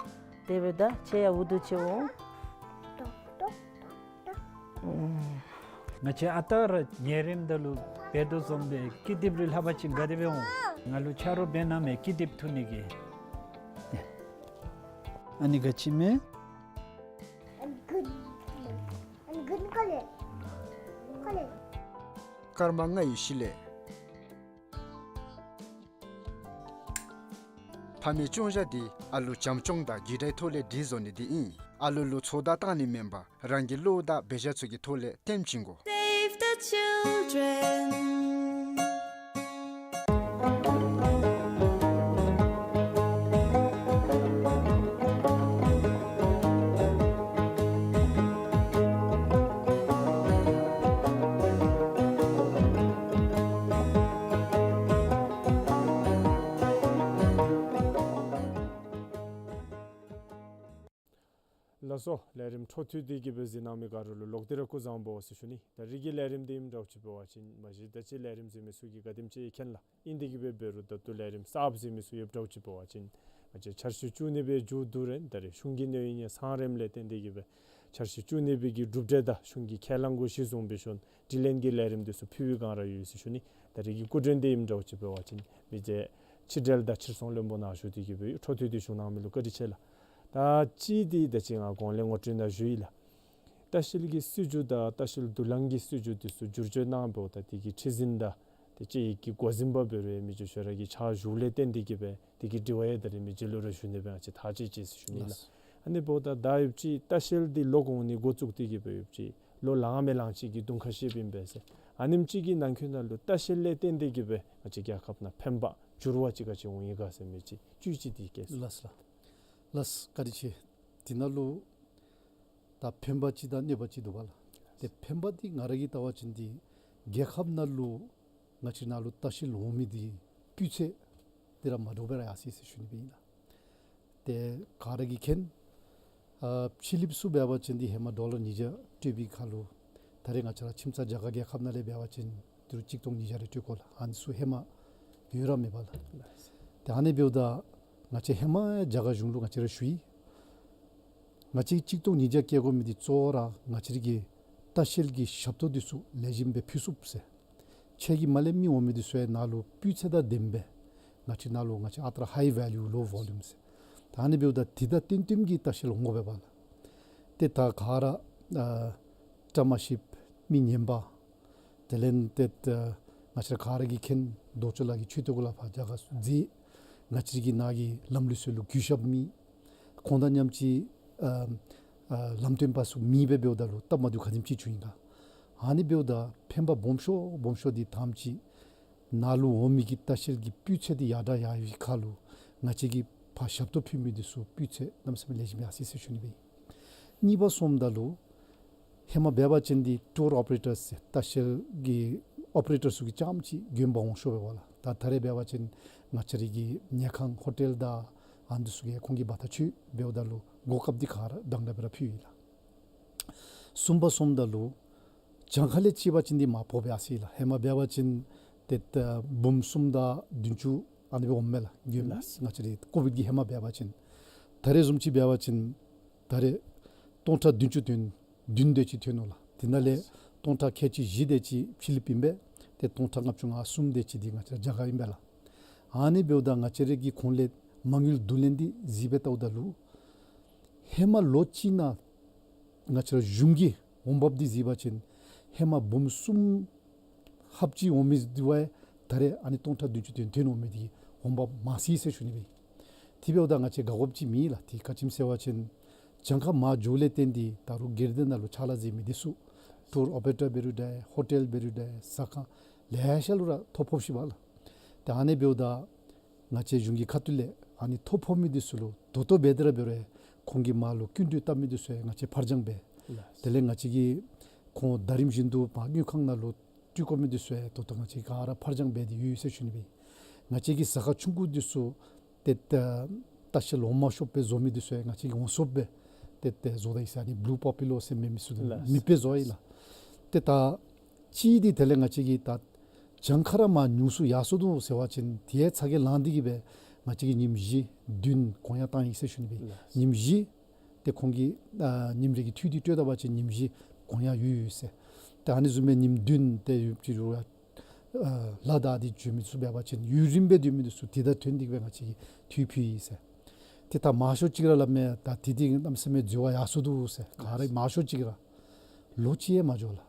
དེ་སྦེ་ད་ཁྱེད་ཡང་འུ་དུ་ཅིག་འོང་། ང་བཅས་ཨ་རྟག་ར་ཉལ་རནམ་ད་ལུ་འབད་དོ་བཟུམ་སྦེ་ཀི་དེབ་རེ་ལྷབ་པ་ཅིན་དགའ་བདེ་སྦེ་འོང་། ང་ལུ་ཆ་རོགས་འབད་གནང་མེ་ཀི་དེབ་འཐུ་ནི་གི། ཨ་ནི་ག་ཅི་མེ། སྐར་མ་ལྔའི་གཞི་ལས། ཕ་མའི་སྐྱོང་བཞག་འདི་ཨ་ལུ་བྱམས་སྐྱོང་དང་རྒྱུད་དྲའི་ཐོག་ལས་སྒྲིག་བཟོ་ནི་འདི་ཨིན། ཨ་ལུ་ལུ་ཚོད་ལྟ་བཏང་ནི་མེན་པར་རང་གི་བློ་དང་འབད་བཞག་ཚུ་གི་ཐོག་ལས་སྟོན་བྱིན་དགོ། Save the children. ལགས་སོ། ལས་རིམ་འཕྲོ་མཐུད་དེ་གི་སྦེ་གཟིགས་གནང་མི་ག་ར་ལུ་ལོག་སྟེ་ར་སྐུ་གཟུགས་བཟང་པོ་ཟེར་ཞུ་ནི། ད་རིགས་ཀྱི་ལས་རིམ་འདི་ཨིནམ་འདྲཝ་ཅིག་འབད་བ་ཅིན་མ་གཞི་ད་ཅི་ལས་རིམ་གཟིགས་མི་ཚུ་གིས་ག་དེམ་ཅིག་མཁྱེན་ལགས། ཨིན་དེ་གི་སྦེ་འབད་རུང་ད་ལྟོ་ལས་རིམ་གསརཔ་གཟིགས་མི་ཚུ་ཡོདཔ་འདྲཝ་ཅིག་འབད་བ་ཅིན་ང་བཅས་འཆར་གཞི་བཅུ་གཉིས་པའི་མཇུག་བསྡུ་རན་ད་རེས་གཞུང་གི་གནོད་ཡིག་ཡང་ཚང་རནམ་ལས་བརྟེན་དེ་གི་སྦེ་འཆར་གཞི་བཅུ་གཉིས་པའི་གི་གྲུབ་འབྲས་དང་གཞུང་གི་ཁས་བླངས་གུ་གཞི་བཟུང་སྦེ་ཞུ་ནི། དྲི་ལན་གྱི་ལས་རིམ་འདི་ཚུ་ཕུལ་བའི་སྒང་ར་ཡོད་ཟེར་ཞུ་ནི། ད་རིས་ཀྱི་སྐུ་མགྲོན་འདི་ཨིནམ་འདྲཝ་ཅིག་འབད་བ་ཅིན་མི་རྗེ་ཕྱི་འབྲེལ་དང་ཕྱིར་ཚོང་བློན་པོ་ནཱ་བཞུགས་ཏེ་གི་སྦེ་འཕྲོ་མཐུད་དེ་བཞུགས་གནང་མི་ལུ་བཀའ་དྲིན་ཆེ་ལགས། ད་ཅི་འདི་ད་ཅི་ང་གོང་ལས་ངོ་སྤྲོད་ནང་ཞུ་ཡི་ལགས། ལྟ་བཤལ་གྱི་སྲིད་བྱུས་དང་ལྟ་བཤལ་དུག་རླངས་ཀྱི་སྲིད་བྱུས་འདི་ཚུ་བསྒྱུར་བཅོས་གནང་འབདཝ་ད་དེ་གི་ཁྲི་འཛིན་དང་དེ་ཅིག་གི་འགོ་འཛིན་པ་འབད་རུང་མི་རྗེ་ཞོ་ར་གི་ཕྱག་ཞུ་ལས་བརྟེན་དེ་གི་སྦེ་དེ་གི་དྲི་བ་ཡང་ད་རིས་མི་རྗེ་ལུ་ར་ཞུ་ནི་སྦེ་ང་བཅས་ཐག་བཅད་ཅི་ཟེར་ཞུ་ནི་ལགས། ལགས། ཨ་ནི་འབདཝ་ད་ད་ཡོདཔ་ཅིག་ལྟ་བཤལ་འདི་ལོ་གོང་ནི་འགོ་བཙུགས་ཏེ་གི་སྦེ་ཡོདཔ་ཅིག་ལོ་ལང་མི་ལང་ཅིག་གི་གདོང་ཁར་ཤེསཔ་ཨིན་པས་ཟེར། ཨ་ནེམ་ཅིག་གི་ནང་འཁོད་ནང་ལུ་ལྟ་བཤལ་ལས་བརྟེན་དེ་གི་སྦེ་ང་བཅས་རྒྱལ་ཁབ་ནང་ཕན་པ་འགྱུར་བ་ཅིག་ག་ཅི་འོང་ཡི་ག་ཟེར་མི་ཅིག་བཅུད་ཅིག་འདི་བཀོད་ཟེར། ལགས་ལགས། ལགས་བཀའ་དྲིན་ཆེ། དེ་ནང་ལུ་ད་ཕན་པ་ཅིག་དང་གནོད་པ་ཅིག་འདུག་པ་ལགས། ཏེ་ཕན་པ་འདི་ང་ར་གིས་བལྟ་བ་ཅིན་འདི་རྒྱལ་ཁབ་ནང་ལུ་ང་བཅས་ནང་ལུ་ལྟ་བཤལ་འོང་མི་འདི་སྤུས་ཚད་འདི་ར་མ་འདྲཝ་སྦེ་ར་ཡར་སོ་ཡི་ཟེར་ཞུ་ནི་སྦེ་ཨིན་ལགས། ཏེ་ག་ར་གིས་མཁྱེན། ཨ་ཕྱི་གླིངཔ་ཚུ་འབད་བ་ཅིན་འདི་ཧེ་མ་ཌོ་ལར་ཉིས་བརྒྱ་སྤྲོད་པའི་ཁར་ལུ་ད་རེས་ང་བཅས་ར་ཁྱིམ་ཚང་རྒྱ་གར་རྒྱལ་ཁབ་ནང་ལས་འབད་བ་ཅིན་ཏི་རུ་གཅིག་སྟོང་ཉིས་བརྒྱ་རེ་སྤྲོད་དགོ་ལགས། ཨ་ནི་ཚུ་ཧེ་མ་ཡོད་ར་མེད་པ་ལགས། ཏེ་ཨ་ནི་འབདཝ་ད་ང་བཅས་ཧེ་མ་རྒྱ་གར་གཞུང་ལུ་ང་བཅས་ར་ཞུ་ཡི། ང་བཅས་གཅིག་སྟོང་ཉིས་བརྒྱ་བཀལ་དགོ་མི་འདི་གཙོ་བོ་ར་ང་བཅས་ར་གི་ལྟ་བཤལ་གྱི་ཞབས་ཏོག་འདི་ཚུ་ལེགས་ཤོམ་སྦེ་ཕུལ་ཚུགསཔ་ཟེར། ཁྱེད་ཀྱི་མ་ལས་མི་འོང་མི་འདི་ཚུ་ཡང་ནཱ་ལུ་སྤུས་ཚད་དང་ལྡནམ་སྦེ་ང་བཅས་ནཱ་ལུ་ང་བཅས་ཨ་རྟག་ར་high value low volume ཟེར། ད་ཨ་ནི་འབདཝ་ད་འདི་དང་བསྟུན་བསྟུནམ་གྱི་ལྟ་བཤལ་འོང་དགོ་པས་པ་ལགས། ཏེ་ད་ག་ར་ཨ་བཀྲ་མ་ཤིསཔ་མི་ངན་པ་དེ་ལས་ཏེ་ཨ་ང་བཅས་ག་ར་གིས་མཁྱེན། ལྡོག་ཕྱོགས་ལ་གི་ཆོས་དེ་གུ་ལས་ཕར་རྒྱ་གར་ཚུ་འཛེགས། ང་བཅས་ཀྱི་ནཱ་གི་ལམ་ལུགས་ཚུ་ལུ་གུས་ཞབས་མེད། ཁོང་དང་མཉམ་གཅིག་ཨ་ཨ་ལམ་སྟོན་པ་ཚུ་མེདཔ་སྦེ་འབདཝ་ད་ལུ་སྟབས་མ་བདེཝ་ག་དེམ་ཅིག་བྱུང་ཡི་ག། ཨ་ནི་འབདཝ་ད་ཕན་པ་སྦོམ་ཤོས་སྦོམ་ཤོས་འདི་ཐམས་ཅད་ནཱ་ལུ་འོང་མི་གི་ལྟ་བཤལ་གྱི་སྤུས་ཚད་འདི་ཡར་དྲག་ཡར་ཡར་བའི་ཁར་ལུ་ང་བཅས་ཀྱིས་ཕར་ཞབས་ཏོག་ཕུལ་མི་འདི་ཚུ་སྤུས་ཚད་གནམ་མེད་ས་མེད་ལེགས་ཤོམ་ཡར་སོ་ཡི་ཟེར་ཞུ་ནི་སྦེ་ཨིན། གཉིས་པ་སོངམ་ད་ལུ་ཧེ་མ་འབད་བ་ཅིན་འདི་ཊུར་ཨོ་པ་རེ་ཊར་ཟེར་ལྟ་བཤལ་གྱི་ཨོ་པ་རེ་ཊར་ཚུ་གིས་རྐྱངམ་ཅིག་དགོན་པ་འོང་ཤོར་བས་པ་ལགས། ད་ད་རེས་འབད་བ་ཅིན་ང་བཅས་རའི་གི་ཉལ་ཁང་ཧོ་ཊེལ་དང་ཨ་ནི་ཚུ་གིས་ཁོང་གིས་འབག་ད་ཚུ་འབདཝ་ད་ལུ་གོ་སྐབས་འདི་ག་ར་དང་འདྲ་སྦེ་ར་ཕུལ་ཡི་ལགས། གསུམ་པ་སོངམ་ད་ལུ་གྱངས་ཁ་ལས་ཅིག་འབད་བ་ཅིན་འདི་མར་ཕབ་སྦེ་ཡར་སོ་ཡི་ལགས། ཧེ་མ་འབད་བ་ཅིན་ཏེ་ད་འབུམ་གསུམ་དང་བདུན་ཅུ་ཨ་ནི་སྦེ་འོངམ་མས་ལགས། ལགས། ང་བཅས་རའི་ཀོ་བིཌ་ཀྱི་ཧེ་མ་འབད་བ་ཅིན། ད་རེས་བཟུམ་ཅིག་འབད་བ་ཅིན་ད་རེས་སྟོང་ཕྲག་བདུན་ཅུ་དོན་བདུན་དེ་ཅིག་ཐོན་ནུག་ལགས། དེ་ནང་ལས་སྟོང་ཕྲག་ཁལ་གཅིག་བཞི་དེ་ཅིག་ཕི་ལི་པིན་སྦེ། ཏེ་སྟོང་ཕྲག་ལྔ་བཅུ་ང་གསུམ་དེ་ཅིག་འདི་ང་བཅས་ར་རྒྱ་གར་ཨིན་པས་ལགས། ཨ་ནི་འབདཝ་ད་ང་བཅས་རའི་གི་ཁོང་ལས་མ་དངུལ་བསྡུ་ལེན་འདི་གཟིགས་སྦེ་བལྟཝ་ད་ལུ་ཧེ་མ་ལོ་གཅིག་ནང་ང་བཅས་ར་གཞུང་གི་འོང་འབབ་འདི་གཟིགས་པ་ཅིན་ཧེ་མ་འབུམ་གསུམ་ལྷགཔ་ཅིག་འོང་མི་འདི་བ་ད་རེས་ཨ་ནི་སྟོང་ཕྲག་བདུན་ཅུ་དོན་བདུན་འོང་མི་འདི་འོང་འབབ་མ་སོང་ཟེར་ཞུ་ནི་སྦེ། དེ་འབདཝ་ད་ང་བཅས་དགའ་དགོཔ་ཅིག་མེད་ལགས། དེ་ག་ཅི་སྨོ་ཟེར་བ་ཅིན་གྱངས་ཁ་མར་འགྱོཝ་ལས་བརྟེན་ཏེ་ད་རུང་སྒེར་སྡེ་ནང་ལུ་ཕྱག་ལཱ་མཛད་མི་འདི་ཚུ་ཊུར་ཨོ་པེ་རེ་ཊར་འབད་རུང་འདྲ་ཧོ་ཊེལ་འབད་རུང་འདྲ་ཟ་ཁང་ལེ་ཤ་ལུ་ར་ཐོ་ཕོགཔ་ཅིག་འབད་ལགས། ཏེ་ཨ་ནི་འབདཝ་ད་ང་བཅས་གཞུང་གི་ཁ་ཐུག་ལས་ཨ་ནི་ཐོ་ཕོག་མི་འདི་ཚུ་ལུ་ད་ལྟོ་འབད་དེ་ར་འབད་རུང་ཁོང་གི་མར་ལུ་སྐྱིན་འགྲུལ་བཏབ་མི་འདི་ཚུ་ཡང་ང་བཅས་ཕར་འགྱངས་འབད། ལགས། དེ་ལས་ང་བཅས་ཀྱི་ཁོང་ཟླ་རིམ་བཞིན་དུ་མར་དངུལ་ཁང་ནང་ལུ་བཀྲུ་དགོ་མི་འདི་ཚུ་ཡང་ད་ལྟོ་ང་བཅས་ག་ར་ཕར་འགྱངས་འབད་དེ་ཡོད་ཟེར་ཞུ་ནི་སྦེ། ང་བཅས་ཀྱི་ཟ་ཁང་ཆུང་ཀུ་འདི་ཚུ་ཏེ་ད་ལྟ་བཤལ་ལོང་མ་ཤོརཝ་སྦེ་བཟོ་མི་འདི་ཚུ་ཡང་ང་བཅས་ཀྱིས་འོང་ཤོབ་སྦེ་ཏེ་ཏེ་བཟོ་ད་ཡི་ཟེར། ཨ་ནི་བུ་ལུ་པོ་པུ་ལར་ཟེར་མི་མི་ཚུ་ལགས། མེདཔ་སྦེ་བཟོ་ཡི་ལགས། ཏེ་ད་གཅིག་འདི་དེ་ལས་ང་བཅས་ཀྱི་ད་གྱངས་ཁ་ར་མར་ཉུང་སུ་ཡར་སོང་ནུག་ཟེར་བ་ཅིན་དེ་ཚ་གྱང་ལང་སྟེ་གིས་སྦེ་ང་བཅས་ཀྱིས་ཉིནམ་བཞི་བདུན་དགོངས་ཡངས་བཏང་ཡི་ཟེར་ཞུ་ནི་སྦེ། ལགས། ཉིནམ་བཞི་ཏེ་ཁོང་གིས་ཨ་ཉིནམ་རེ་གི་འཐུས་འདི་སྤྲོད་ད་པ་ཅིན་ཉིནམ་བཞི་དགོངས་ཡངས་ཡོད་ཡོད་ཟེར། ཏེ་ཨ་ནི་བཟུམ་སྦེ་ཉིནམ་བདུན་ཏེ་ཡུདཔ་ཅིག་རུང་ཨ་ལ་དྭགས་འདི་འགྱོ་མི་ཚུ་འབད་བ་ཅིན་ཡུན་རིངམོ་སྦེ་སྡོད་མི་འདི་ཚུ་དེ་དང་མཐུན་ཏེ་གིས་སྦེ་ང་བཅས་ཀྱིས་འཐུས་ཕུལ་ཡི་ཟེར། ཏེ་ད་མང་ཤོས་ཅིག་ར་སླབ་མས། ད་དེ་འདི་གནམ་མེད་ས་མེད་འཛོལ་བ་ཡར་སོང་འདུག་ཟེར། ག་ར་མང་ཤོས་ཅིག་ར་ལོ་གཅིག་ཡང་མ་འགྱོ་ལགས།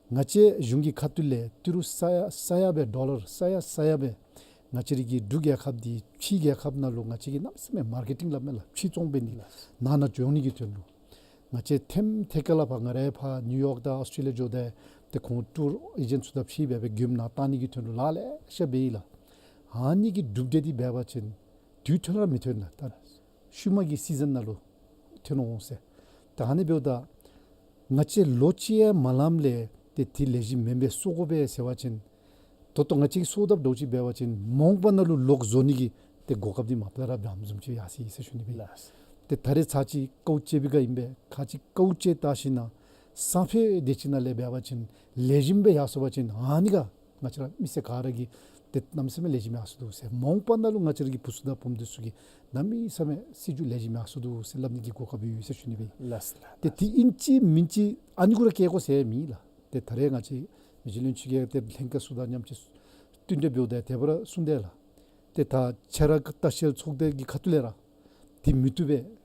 ང་བཅས་གཞུང་གི་ཁ་ཐུག་ལས་ཏི་རུ་ས་ཡ་ས་ཡ་སྦེ་ཌོ་ལར་ས་ཡ་ས་ཡ་སྦེ་ང་བཅས་རའི་གི་འབྲུག་རྒྱལ་ཁབ་འདི་ཕྱི་རྒྱལ་ཁབ་ནང་ལུ་ང་བཅས་ཀྱིས་གནམ་མེད་ས་མེད་མར་ཀེ་ཊིང་སླབ་མས་ལགས། ཕྱིར་ཚོང་འབད་ནི་ནང་ན་འགྱོ་ནི་གི་དོན་ལུ་ང་བཅས་ཐེམ་ཐད་ཀར་ལས་ཕར་ང་ར་ཕར་ནིའུ་ཡོག་དང་ཨོསི་ཊྲེ་ལི་ཡ་འགྱོ་སྟེ་ཏེ་ཁོང་ཊུར་ཨེ་ཇེནཊ་ཚུ་དང་ཕྱད་སྦེ་སྦེ་མགྱོནམ་ནང་བཏང་ནི་གི་དོན་ལུ་ལཱ་ལེ་ཤ་འབད་ཡི་ལགས། ཨ་ནི་གི་གྲུབ་འབྲས་འདི་འབད་བ་ཅིན་དུས་ཐོན་ར་མི་ཐོན་ལགས། ད་ཤུལ་མ་གི་སི་ཛན་ནང་ལུ་ཐོན་འོང་ཟེར། ད་ཨ་ནི་འབདཝ་ད་ང་བཅས་ལོ་གཅིག་ཡང་མ་ལངམ་ལས་ཏེ་དེ་ལེགས་ཤོམ་མེན་པས་བཟོ་དགོ་པས་ཟེར་བ་ཅིན་ད་ལྟོ་ང་བཅས་ཀྱིས་བཟོ་དཔ་འདྲཝ་ཅིག་འབད་བ་ཅིན་མ་འོངས་པ་ནང་ལུ་ལོག་བཟོ་ནི་གི་ཏེ་གོ་སྐབས་འདི་མ་པ་ལས་ར་འབདཝ་བཟུམ་ཅིག་ཡར་སོ་ཡི་ཟེར་ཞུ་ནི་སྦེ། ལགས། ཏེ་ད་རེས་ཚར་གཅིག་དཀའཝ་སྤྱད་པའི་སྒང་ཨིན་པས། ཁ་ཅིག་དཀའཝ་སྤྱད་ད་ཞིནམ་ན་སང་ཕོད་དེ་ཅིག་ནང་ལས་འབད་བ་ཅིན་ལེགས་ཤོམ་སྦེ་ཡར་སོང་པ་ཅིན་ཨ་ནི་ག་ང་བཅས་ར་མི་སེར་ག་ར་གིས་ཏེ་གནམ་མེད་ས་མེད་ལེགས་ཤོམ་ཡར་སོང་འདུག་ཟེར། མ་འོངས་པ་ནང་ལུ་ང་བཅས་ར་གི་བུ་ཚུ་དང་བུམོ་འདི་ཚུ་གིས་གནམ་མེད་ས་མེད་སྲིད་བྱུས་ལེགས་ཤོམ་ཡར་སོང་འདུག་ཟེར་སླབ་ནི་གི་གོ་སྐབས་ཡོད་ཟེར་ཞུ་ནི་སྦེ། ལགས་ལགས། ཏེ་དེ་ཨིན་ཅི་མིན་ཅི་ཨ་ནི་གུ་ར་བཀལ་དགོ་ཟེར་མེད་ལགས། ཏེ་ད་རེས་ང་བཅས་མི་རྗེ་བློན་ཆེན་གྱིས་ཏེ་ལྷན་ཁག་ཚུ་དང་མཉམ་གཅིག་བསྟུན་གྲོས་འབདཝ་ད་དེ་སྦེ་ར་གསུངས་དེས་ལགས། ཏེ་ད་ཆ་ར་ལྟ་བཤལ་ཚོགས་སྡེ་གི་ཁ་ཐུག་ལས་ར་དེ་མི་བཏུབ་པས་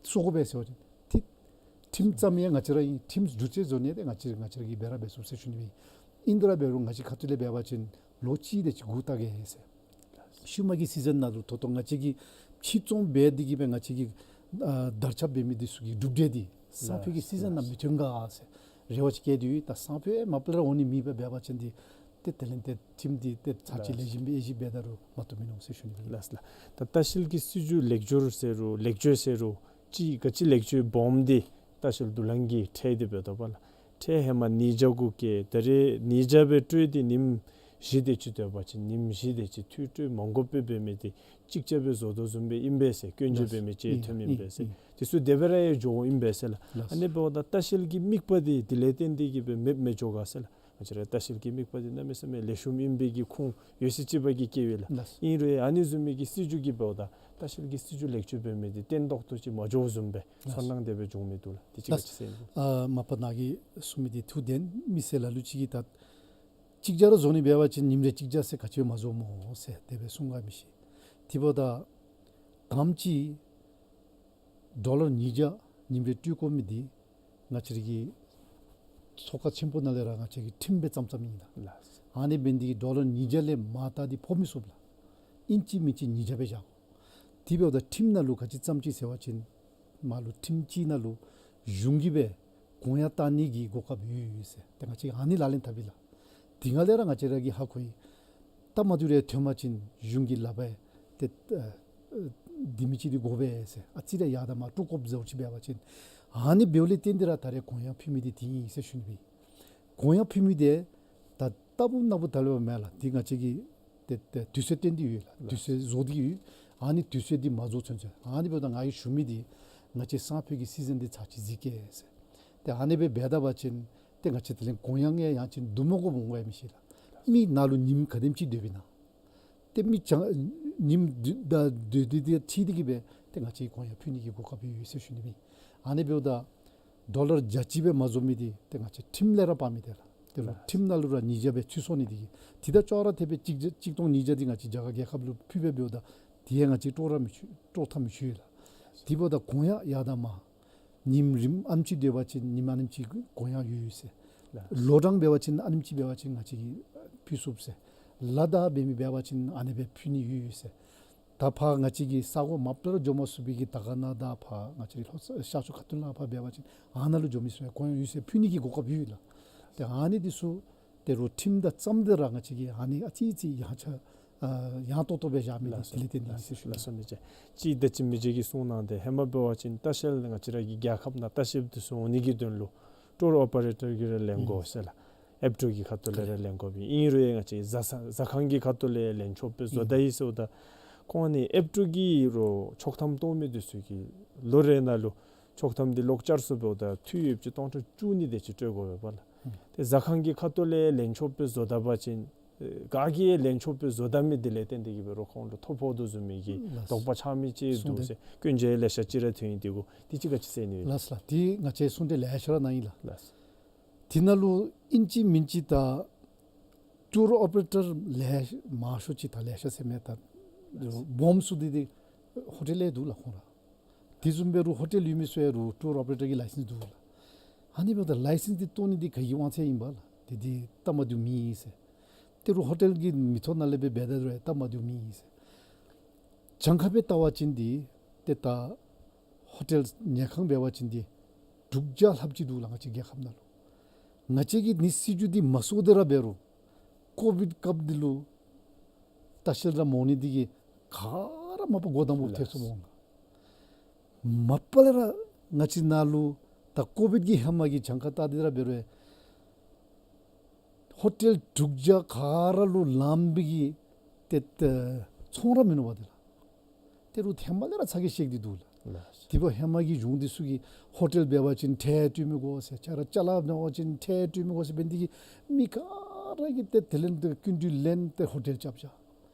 བཟོ་དགོ་པས་ཟེར་བ་ཅིན་ཏེ་ཁྲིམས་བརྩམ་ཡང་ང་བཅས་ར་ཨིན། ཁྲིམས་བསྒྱུར་བཅོས་བཟོ་ནི་ཡང་ཏེ་ང་བཅས་ང་བཅས་ར་གིས་འབད་ར་འབད་ཚུགས་ཟེར་ཞུ་ནི་སྦེ། ཨིན་དེ་ར་འབད་རུང་ང་བཅས་ཁ་ཐུག་ལས་འབད་བ་ཅིན་ལོ་གཅིག་དེ་ཅིག་སྒུག་བལྟ་གེ་ཟེར། ཤུལ་མ་གི་སི་ཛན་ནང་ལུ་ད་ལྟོ་ང་བཅས་ཀྱིས་ཕྱིར་ཚོང་འབད་དེ་གིས་སྦེ་ང་བཅས་ཀྱིས་ཨ་དར་ཁྱབ་འབད་མི་འདི་ཚུ་གི་གྲུབ་འབྲས་འདི་སང་ཕོད་ཀྱི་སི་ཛན་ནང་མི་ཐོན་ག་ཟེར་རེ་བ་ཅིག་བསྐྱེད་དེ་ཡོད། ད་སང་ཕོད་མ་པ་ལས་ར་འོང་ནི་མེད་པས། འབད་བ་ཅིན་འདི་ཏེ་དེ་ལས་ཏེ་ཁྲིམས་འདི་ཏེ་ཚར་གཅིག་ལེགས་ཤོམ་སྦེ་དབྱེ་ཞིབ་འབད་ད་རུང་མ་བཏུབ་མིན་འོང་ཟེར་ཞུ་ནི་སྦེ། ལགས་ལགས། ད་ལྟ་བཤལ་གྱི་སྲིད་བྱུས་ལེགས་སྒྱུར་ཟེར་རུང་ལེགས་བཅོས་ཟེར་རུང་ཅིག་ག་ཅི་ལེགས་བཅོས་སྦོམ་འདི་ལྟ་བཤལ་བསྡུ་ལེན་གྱི་ཁྲལ་འདི་འབདཝ་ད་པ་ལགས། ཁྲལ་ཧེ་མ་ཉིས་བརྒྱ་གུ་བཀལ། ད་རེས་ཉིས་བརྒྱ་སྦེ་སྤྲོད་དེ་ཉིནམ་བཞི་དེ་ཅིག་སྡོད་པ་ཅིན་ཉིནམ་བཞི་དེ་ཅིག་འཐུས་སྤྲོད་མ་དགོཔ་སྦེ་འབད་མི་འདི་གཅིག་ཅར་སྦེ་བཟོ་དོ་བཟུམ་སྦེ་ཨིན་པས་ཟེར། སྐྱོན་བརྗོད་འབད་མི་ཅིག་ཐོནམ་ཨིན་པས་ཟེར། དེ་ཚུ་དེ་སྦེ་ར་ཡང་འགྱོཝ་ཨིན་པས་ཟེར་ལགས། ཨ་ནི་འབདཝ་ད་ལྟ་བཤལ་གྱི་དམིགས་པ་འདི་དེ་ལས་བརྟེན་ཏེ་གིས་སྦེ་མེདཔ་མི་འགྱོ་ག་ཟེར་ལགས། ང་བཅས་ར་ལྟ་བཤལ་གྱི་དམིགས་པ་འདི་གནམ་མེད་ས་མེད་ལེགས་ཤོམ་ཨིན་པའི་གི་ཁུངས་ཡོད་ཚད་ཅིག་པ་གིས་བཀལཝ་ལགས། ལགས། ཨིན་རུང་ཨ་ནི་བཟུམ་མའི་གི་སྲིད་བྱུས་ཀྱི་འབདཝ་ད་ལྟ་བཤལ་གྱི་སྲིད་བྱུས་ལེགས་བཅོས་འབད་མི་འདི་བརྟན་ཏོག་ཏོ་ཅིག་མ་འགྱོཝ་བཟུམ་སྦེ་ལགས། ཚོར་སྣང་དེ་སྦེ་བྱུང་མི་འདུག་ལགས། དེ་ཅིག་ལགས། ག་ཅི་ཟེར་ཨིན་ན། ཨ་མ་པ་ནཱ་གིས་གསུངས་མི་འདི་ཐུགས་བདེན། མི་སེར་ལ་ལུ་ཅིག་གིས་ད་གཅིག་ཅར་ར་བཟོ་ནི་འབད་བ་ཅིན་ཉིནམ་རེ་གཅིག་ཅར་ཟེར་ག་ཅི་མ་བཟོཝ་སྨོ་ཟེར་དེ་སྦེ་གསུང་ག་མི་ཤེས། དེ་འབདཝ་ད་དངམ་ཅིག་ཌོ་ལར་ཉིས་བརྒྱ་ཉིནམ་རེ་སྤྲོད་དགོ་མི་འདི་ང་བཅས་རའི་གི་ཚོགས་ཁང་ཆེན་པོ་ནང་ལས་ར་ང་བཅས་ཀྱིས་ཁྲིམས་སྦེ་བརྩམ་བརྩམ་ཨིན་ལགས། ལགས། ཨ་ནི་འབད་ནི་འདི་གིས་ཌོ་ལར་ཉིས་བརྒྱ་ལས་མར་ད་འདི་ཕོག་མི་ཚུགས་ལགས། ཨིན་ཅི་མིན་ཅི་ཉིས་བརྒྱ་སྦེ་བཞག་དགོ། དེ་འབདཝ་ད་ཁྲིམས་ནང་ལུ་ག་ཅི་བརྩམས་ཅི་ཟེར་བ་ཅིན་མར་ལུ་ཁྲིམས་ཅིག་ནང་ལུ་གཞུང་གིས་སྦེ་དགོངས་ཡངས་བཏང་ནི་གི་གོ་སྐབས་ཡོད་ཡོད་ཟེར། ཏེ་ང་བཅས་ཨ་ནི་ལག་ལེན་འཐབ་ཡི་ལགས། དེ་སྒང་ལས་ར་ང་བཅས་ར་གིས་ཧ་གོ་ཡི། ད་མ་བཏུབ་རེ་ཐོན་པ་ཅིན་གཞུང་གི་ལག་པར་ཏེ་ཨ་ཨ་ལྡེ་མིག་ཅིག་འདི་དགོ་པས་ཟེར། ཨ་ཙི་རེ་ཡར་དང་མར་དཀྲུག་དཀྲུགཔ་བཟོཝ་ཅིག་འབད་བ་ཅིན་ཨ་ནི་འབདཝ་ལས་བརྟེན་ཏེ་ར་ད་རེས་དགོངས་ཡངས་ཕུལ་མི་འདི་དེ་ཨིན་ཟེར་ཞུ་ནི་སྦེ། དགོངས་ཡངས་ཕུལ་མི་འདི་ད་རྟག་བུ་ནམ་བུ་ད་ལུ་མེན་ལགས། འདི་ང་བཅས་ཀྱི་ ཏེ་ཏེ་དུས་ཚོད་བཏོན་ཏེ་ཡོད་ལགས། དུས་ཚོད་བཟོ་སྟེ་ཡོད། ཨ་ནི་དུས་ཚོད་འདི་མ་རྫོགས་ཚུན་ཚོད་ཨ་ནི་འབདཝ་ད་ང་གིས་ཞུ་མི་འདི་ང་བཅས་སང་ཕོད་ཀྱི་སི་ཛིན་འདི་ཚར་གཅིག་གཟིགས་གེ་ཟེར། ཏེ་ཨ་ནི་སྦེ་འབད་ད་པ་ཅིན་ཏེ་ང་བཅས་དེ་ལས་གོང་ཡང་ཡང་ཅིན་བསྡུ་མ་དགོཔ་འོང་ག་ཡང་མི་ཤེས་ལགས། མི་ནང་ལུ་ཉིནམ་ག་དེམ་ཅིག་སྡོདཔ་ཨིན་ན། ཏེ་མི་ཅང་ཉིནམ་ད་སྡོད་སྡོད་སྡོད་ཁྲིད་དེ་གིས་སྦེ་ཏེ་ང་བཅས་གོང་ཡང་ཕུལ་ནི་གི་གོ་སྐབས་ཡོད་ཟེར་ཞུ་ནི་ཨིན། ཨ་ནི་འབདཝ་ད་ཌོ་ལར་བརྒྱ་གཅིག་སྦེ་མ་བཟོ་མི་འདི་ཏེ་ང་བཅས་ཁྲིམས་ལས་ར་འབག་མི་འདི་ལགས། ཏེ་རུང་ཁྲིམས་ནང་ལུ་ར་ཉིས་བརྒྱ་སྦེ་ཚུད་སོང་ནི་འདི་གིས་ཏེ་ད་ཅོག་ར་འཐདཔ་སྦེ་གཅིག་གཅིག་སྟོང་ཉིས་བརྒྱ་འདི་ང་བཅས་རྒྱ་གར་རྒྱལ་ཁབ་ལུ་ཕུལ་སྦེ་འབདཝ་ད་དེ་ཡང་ང་བཅས་དཀྲོག་ར་མི་ཆོག་དཀྲོག་ཐབས་མི་ཆོག་ལགས། དེ་འབདཝ་ད་གོང་ཡང་ཡར་དང་མར་ཉིནམ་རིམ་ཨ་ནེམ་ཅིག་སྡོད་པ་ཅིན་ཉིནམ་ཨ་ནེམ་ཅིག་གོང་ཡང་ཡོད་ཡོད་ཟེར། ལགས། ལོ་གྲངས་འབད་བ་ཅིན་ཨ་ནེམ་ཅིག་འབད་བ་ཅིན་ང་བཅས་ཀྱིས་ཕུལ་ཚུགས་ཟེར། ལ་དྭགས་འབད་མི་འབད་བ་ཅིན་ཨ་ནི་སྦེ་ཕུལ་ནི་ཡོད་ཡོད་ཟེར། ད་ཕར་ང་བཅས་ཀྱི་ས་གོ་མ་པ་ལས་ར་འགྱོ་མ་ཚུགས་པའི་གི་དར་དཀར་ནང་དང་ཕར་ང་བཅས་ལྷོ་ས་ཤར་ཕྱོགས་ཁ་ཐུག་ལས་ཕར་འབད་བ་ཅིན་ཨ་ནཱ་ལུ་འགྱོ་མི་ཚུ་ཡང་གོང་ཡང་ཡོད་ཟེར་ཕུལ་ནི་གི་གོ་སྐབས་ཡོད་ལགས། ཏེ་ཨ་ནི་འདི་ཚུ་ཏེ་རུང་ཁྲིམས་དང་འཚམས་ཏེ་ར་ང་བཅས་ཀྱིས་ཨ་ནི་ཨ་ཙི་ཙི་ཡང་ཆ་ཨ་ཡང་ཏོག་ཏོ་སྦེ་བཞག་མི་འདི་ལགས་སོ། དེ་ལས་བརྟེན་ཏེ་ཨིན་ཟེར་ཞུ་ནི། ལགས་སོ་མི་རྗེ། གཅིག་ད་ཅི་མི་རྗེ་གིས་གསུངས་གནང་སྟེ་ཧེ་མ་འབད་བ་ཅིན་ལྟ་བཤལ་ང་བཅས་ར་གི་རྒྱལ་ཁབ་ནང་ལྟ་བཤལཔ་འདི་ཚུ་འོང་ནི་གི་དོན་ལུ་ཊུར་ཨོ་པ་རེ་ཊར་གྱིས་ར་ལེན་དགོ་ཟེར་ལགས། ཨེབ་ཊུར་གྱི་ཁ་ཐུག་ལས་ར་ལེན་དགོ་པས། ཨིན་རུང་ང་བཅས་བཟའ་ཚང་ཟ་ཁང་གི་ཁ་ཐུག་ལས་ལེན་ཆོགཔ་སྦེ་བཟོ་ད་ཡི་ཟེརཝ་ད་ཁོང་ནི་ཨེབ་ཊུར་གྱི་རོགས་ཆོག་ཐམ་གཏོགས་མི་འདི་ཚུ་གིས་ལོ་རེ་ནང་ལུ་ཆོག་ཐམ་འདི་ལོག་བསྐྱར་བཟོ་འབདཝ་ད་འཐུས་ཡོདཔ་ཅིག་སྟོང་ཕྲག་བཅུ་གཉིས་དེ་ཅིག་སྤྲོད་དགོ་པས་པ་ལགས། ཏེ་ཟ་ཁང་གི་ཁ་ཐུག་ལས་ལེན་ཆོགཔ་སྦེ་བཟོ་ད་པ་ཅིན་ག་གིས་ཡང་ལེན་ཆོགཔ་སྦེ་བཟོ་ད་མི་འདི་ལས་བརྟེན་ཏེ་གིས་འབད་རུང་ཁོང་ལུ་ཐོ་ཕོག་དོ་བཟུམ་མའི་གི་ལགས། དོགས་པ་ཆགས་མི་ཅིག་འདུག་ཟེར་སྐྱོན་བརྗོད་ལེ་ཤ་ཅིག་ར་ཐོན་ཡི། དེ་གུ་དེ་ཅིག་ག་ཅི་ཟེར་ནི་ཡོད། ལགས་ལགས། དེ་ང་བཅས་གསུང་གྲོས་ལེ་ཤ་ར་གནང་ཡི་ལགས། ལགས། དེ་ནང་ལུ་ཨིན་ཅི་མིན་ཅི་ད་ཊུར་ཨོ་པ་རེ་ཊར་ལེ་མང་ཤོས་ཅིག་ད་ལེ་ཤ་ཟེར་མི་ད་སྦོམ་སུ་འདི་འདི་ཧོ་ཊེལ་ལས་འདུག་ལགས་ཁོང་ར། དེ་བཟུམ་འབད་རུང་ཧོ་ཊེལ་ཡོད་མི་ཚུ་ཡང་རུང་ཊུར་ཨོ་པ་རེ་ཊར་གྱི་ལའི་སེནསི་འདུག་ལགས། ཨ་ནི་འབདཝ་ད་ལའི་སེནསི་འདི་བཏོན་ནི་འདི་ག་གི་དབང་ཚད་ཨིན་པ་ལགས། དེ་འདི་སྟབས་མ་བདེཝ་མེད་ཟེར། ཏེ་རུང་ཧོ་ཊེལ་གྱི་མི་ཐོག་ནང་ལས་སྦེ་འབད་ད་རུང་སྟབས་མ་བདེཝ་མེད་ཟེར། གྱངས་ཁ་སྦེ་བལྟ་བ་ཅིན་འདི་ཏེ་ད་ཧོ་ཊེལ་ཉལ་ཁང་འབད་བ་ཅིན་འདི་དྲུག་བརྒྱ་ལྷགཔ་ཅིག་འདུག་ལགས་ང་བཅས་རྒྱལ་ཁབ་ནང་ལུ། ང་བཅས་ཀྱིས་ནི་སྲིད་བྱུས་འདི་མ་བཟོ་སྟེ་ར་འབད་རུང་ཀོ་བིཌ་སྐབས་འདི་ལུ་ལྟ་བཤལ་ར་འོང་ནི་འདི་གིས་ག་ར་མ་པ་སྒོ་བསྡམ་སྦེ་ཐལ་སོངམ་འོང་། མ་པ་ལས་ར་ང་བཅས་ནང་ལུ་ད་ཀོ་བིཌ་ཀྱི་ཧེ་མ་གི་གྱངས་ཁ་བལྟ་སྟེ་ར་འབད་རུང་ཧོ་ཊེལ་དྲུག་བརྒྱ་ག་ར་ལུ་ལངམ་སྦེ་གི་ཏེ་ཏེ་ཚོང་ར་མིན་འདུག་པ་དེ་ལགས། ཏེ་རུང་ཧེ་མ་ལས་ར་ཚ་གྱང་བཤད་དེ་འདུག་ལགས། ལགས། དེ་འབདཝ་ཧེ་མ་གི་གཞུང་འདི་ཚུ་གིས་ཧོ་ཊེལ་འབད་བ་ཅིན་ཁྲལ་སྤྲོད་མི་དགོ་ཟེར། ཁྱེད་ར་ཅ་ལ་འབད་བ་ཅིན་ཁྲལ་སྤྲོད་མི་དགོ་ཟེར་འབད་ནི་འདི་གིས་མི་ག་ར་གིས་ཏེ་དེ་ལས་ཏེ་སྐྱིན་འགྲུལ་ལེན་ཏེ་ཧོ་ཊེལ་རྐྱབ་བཞག།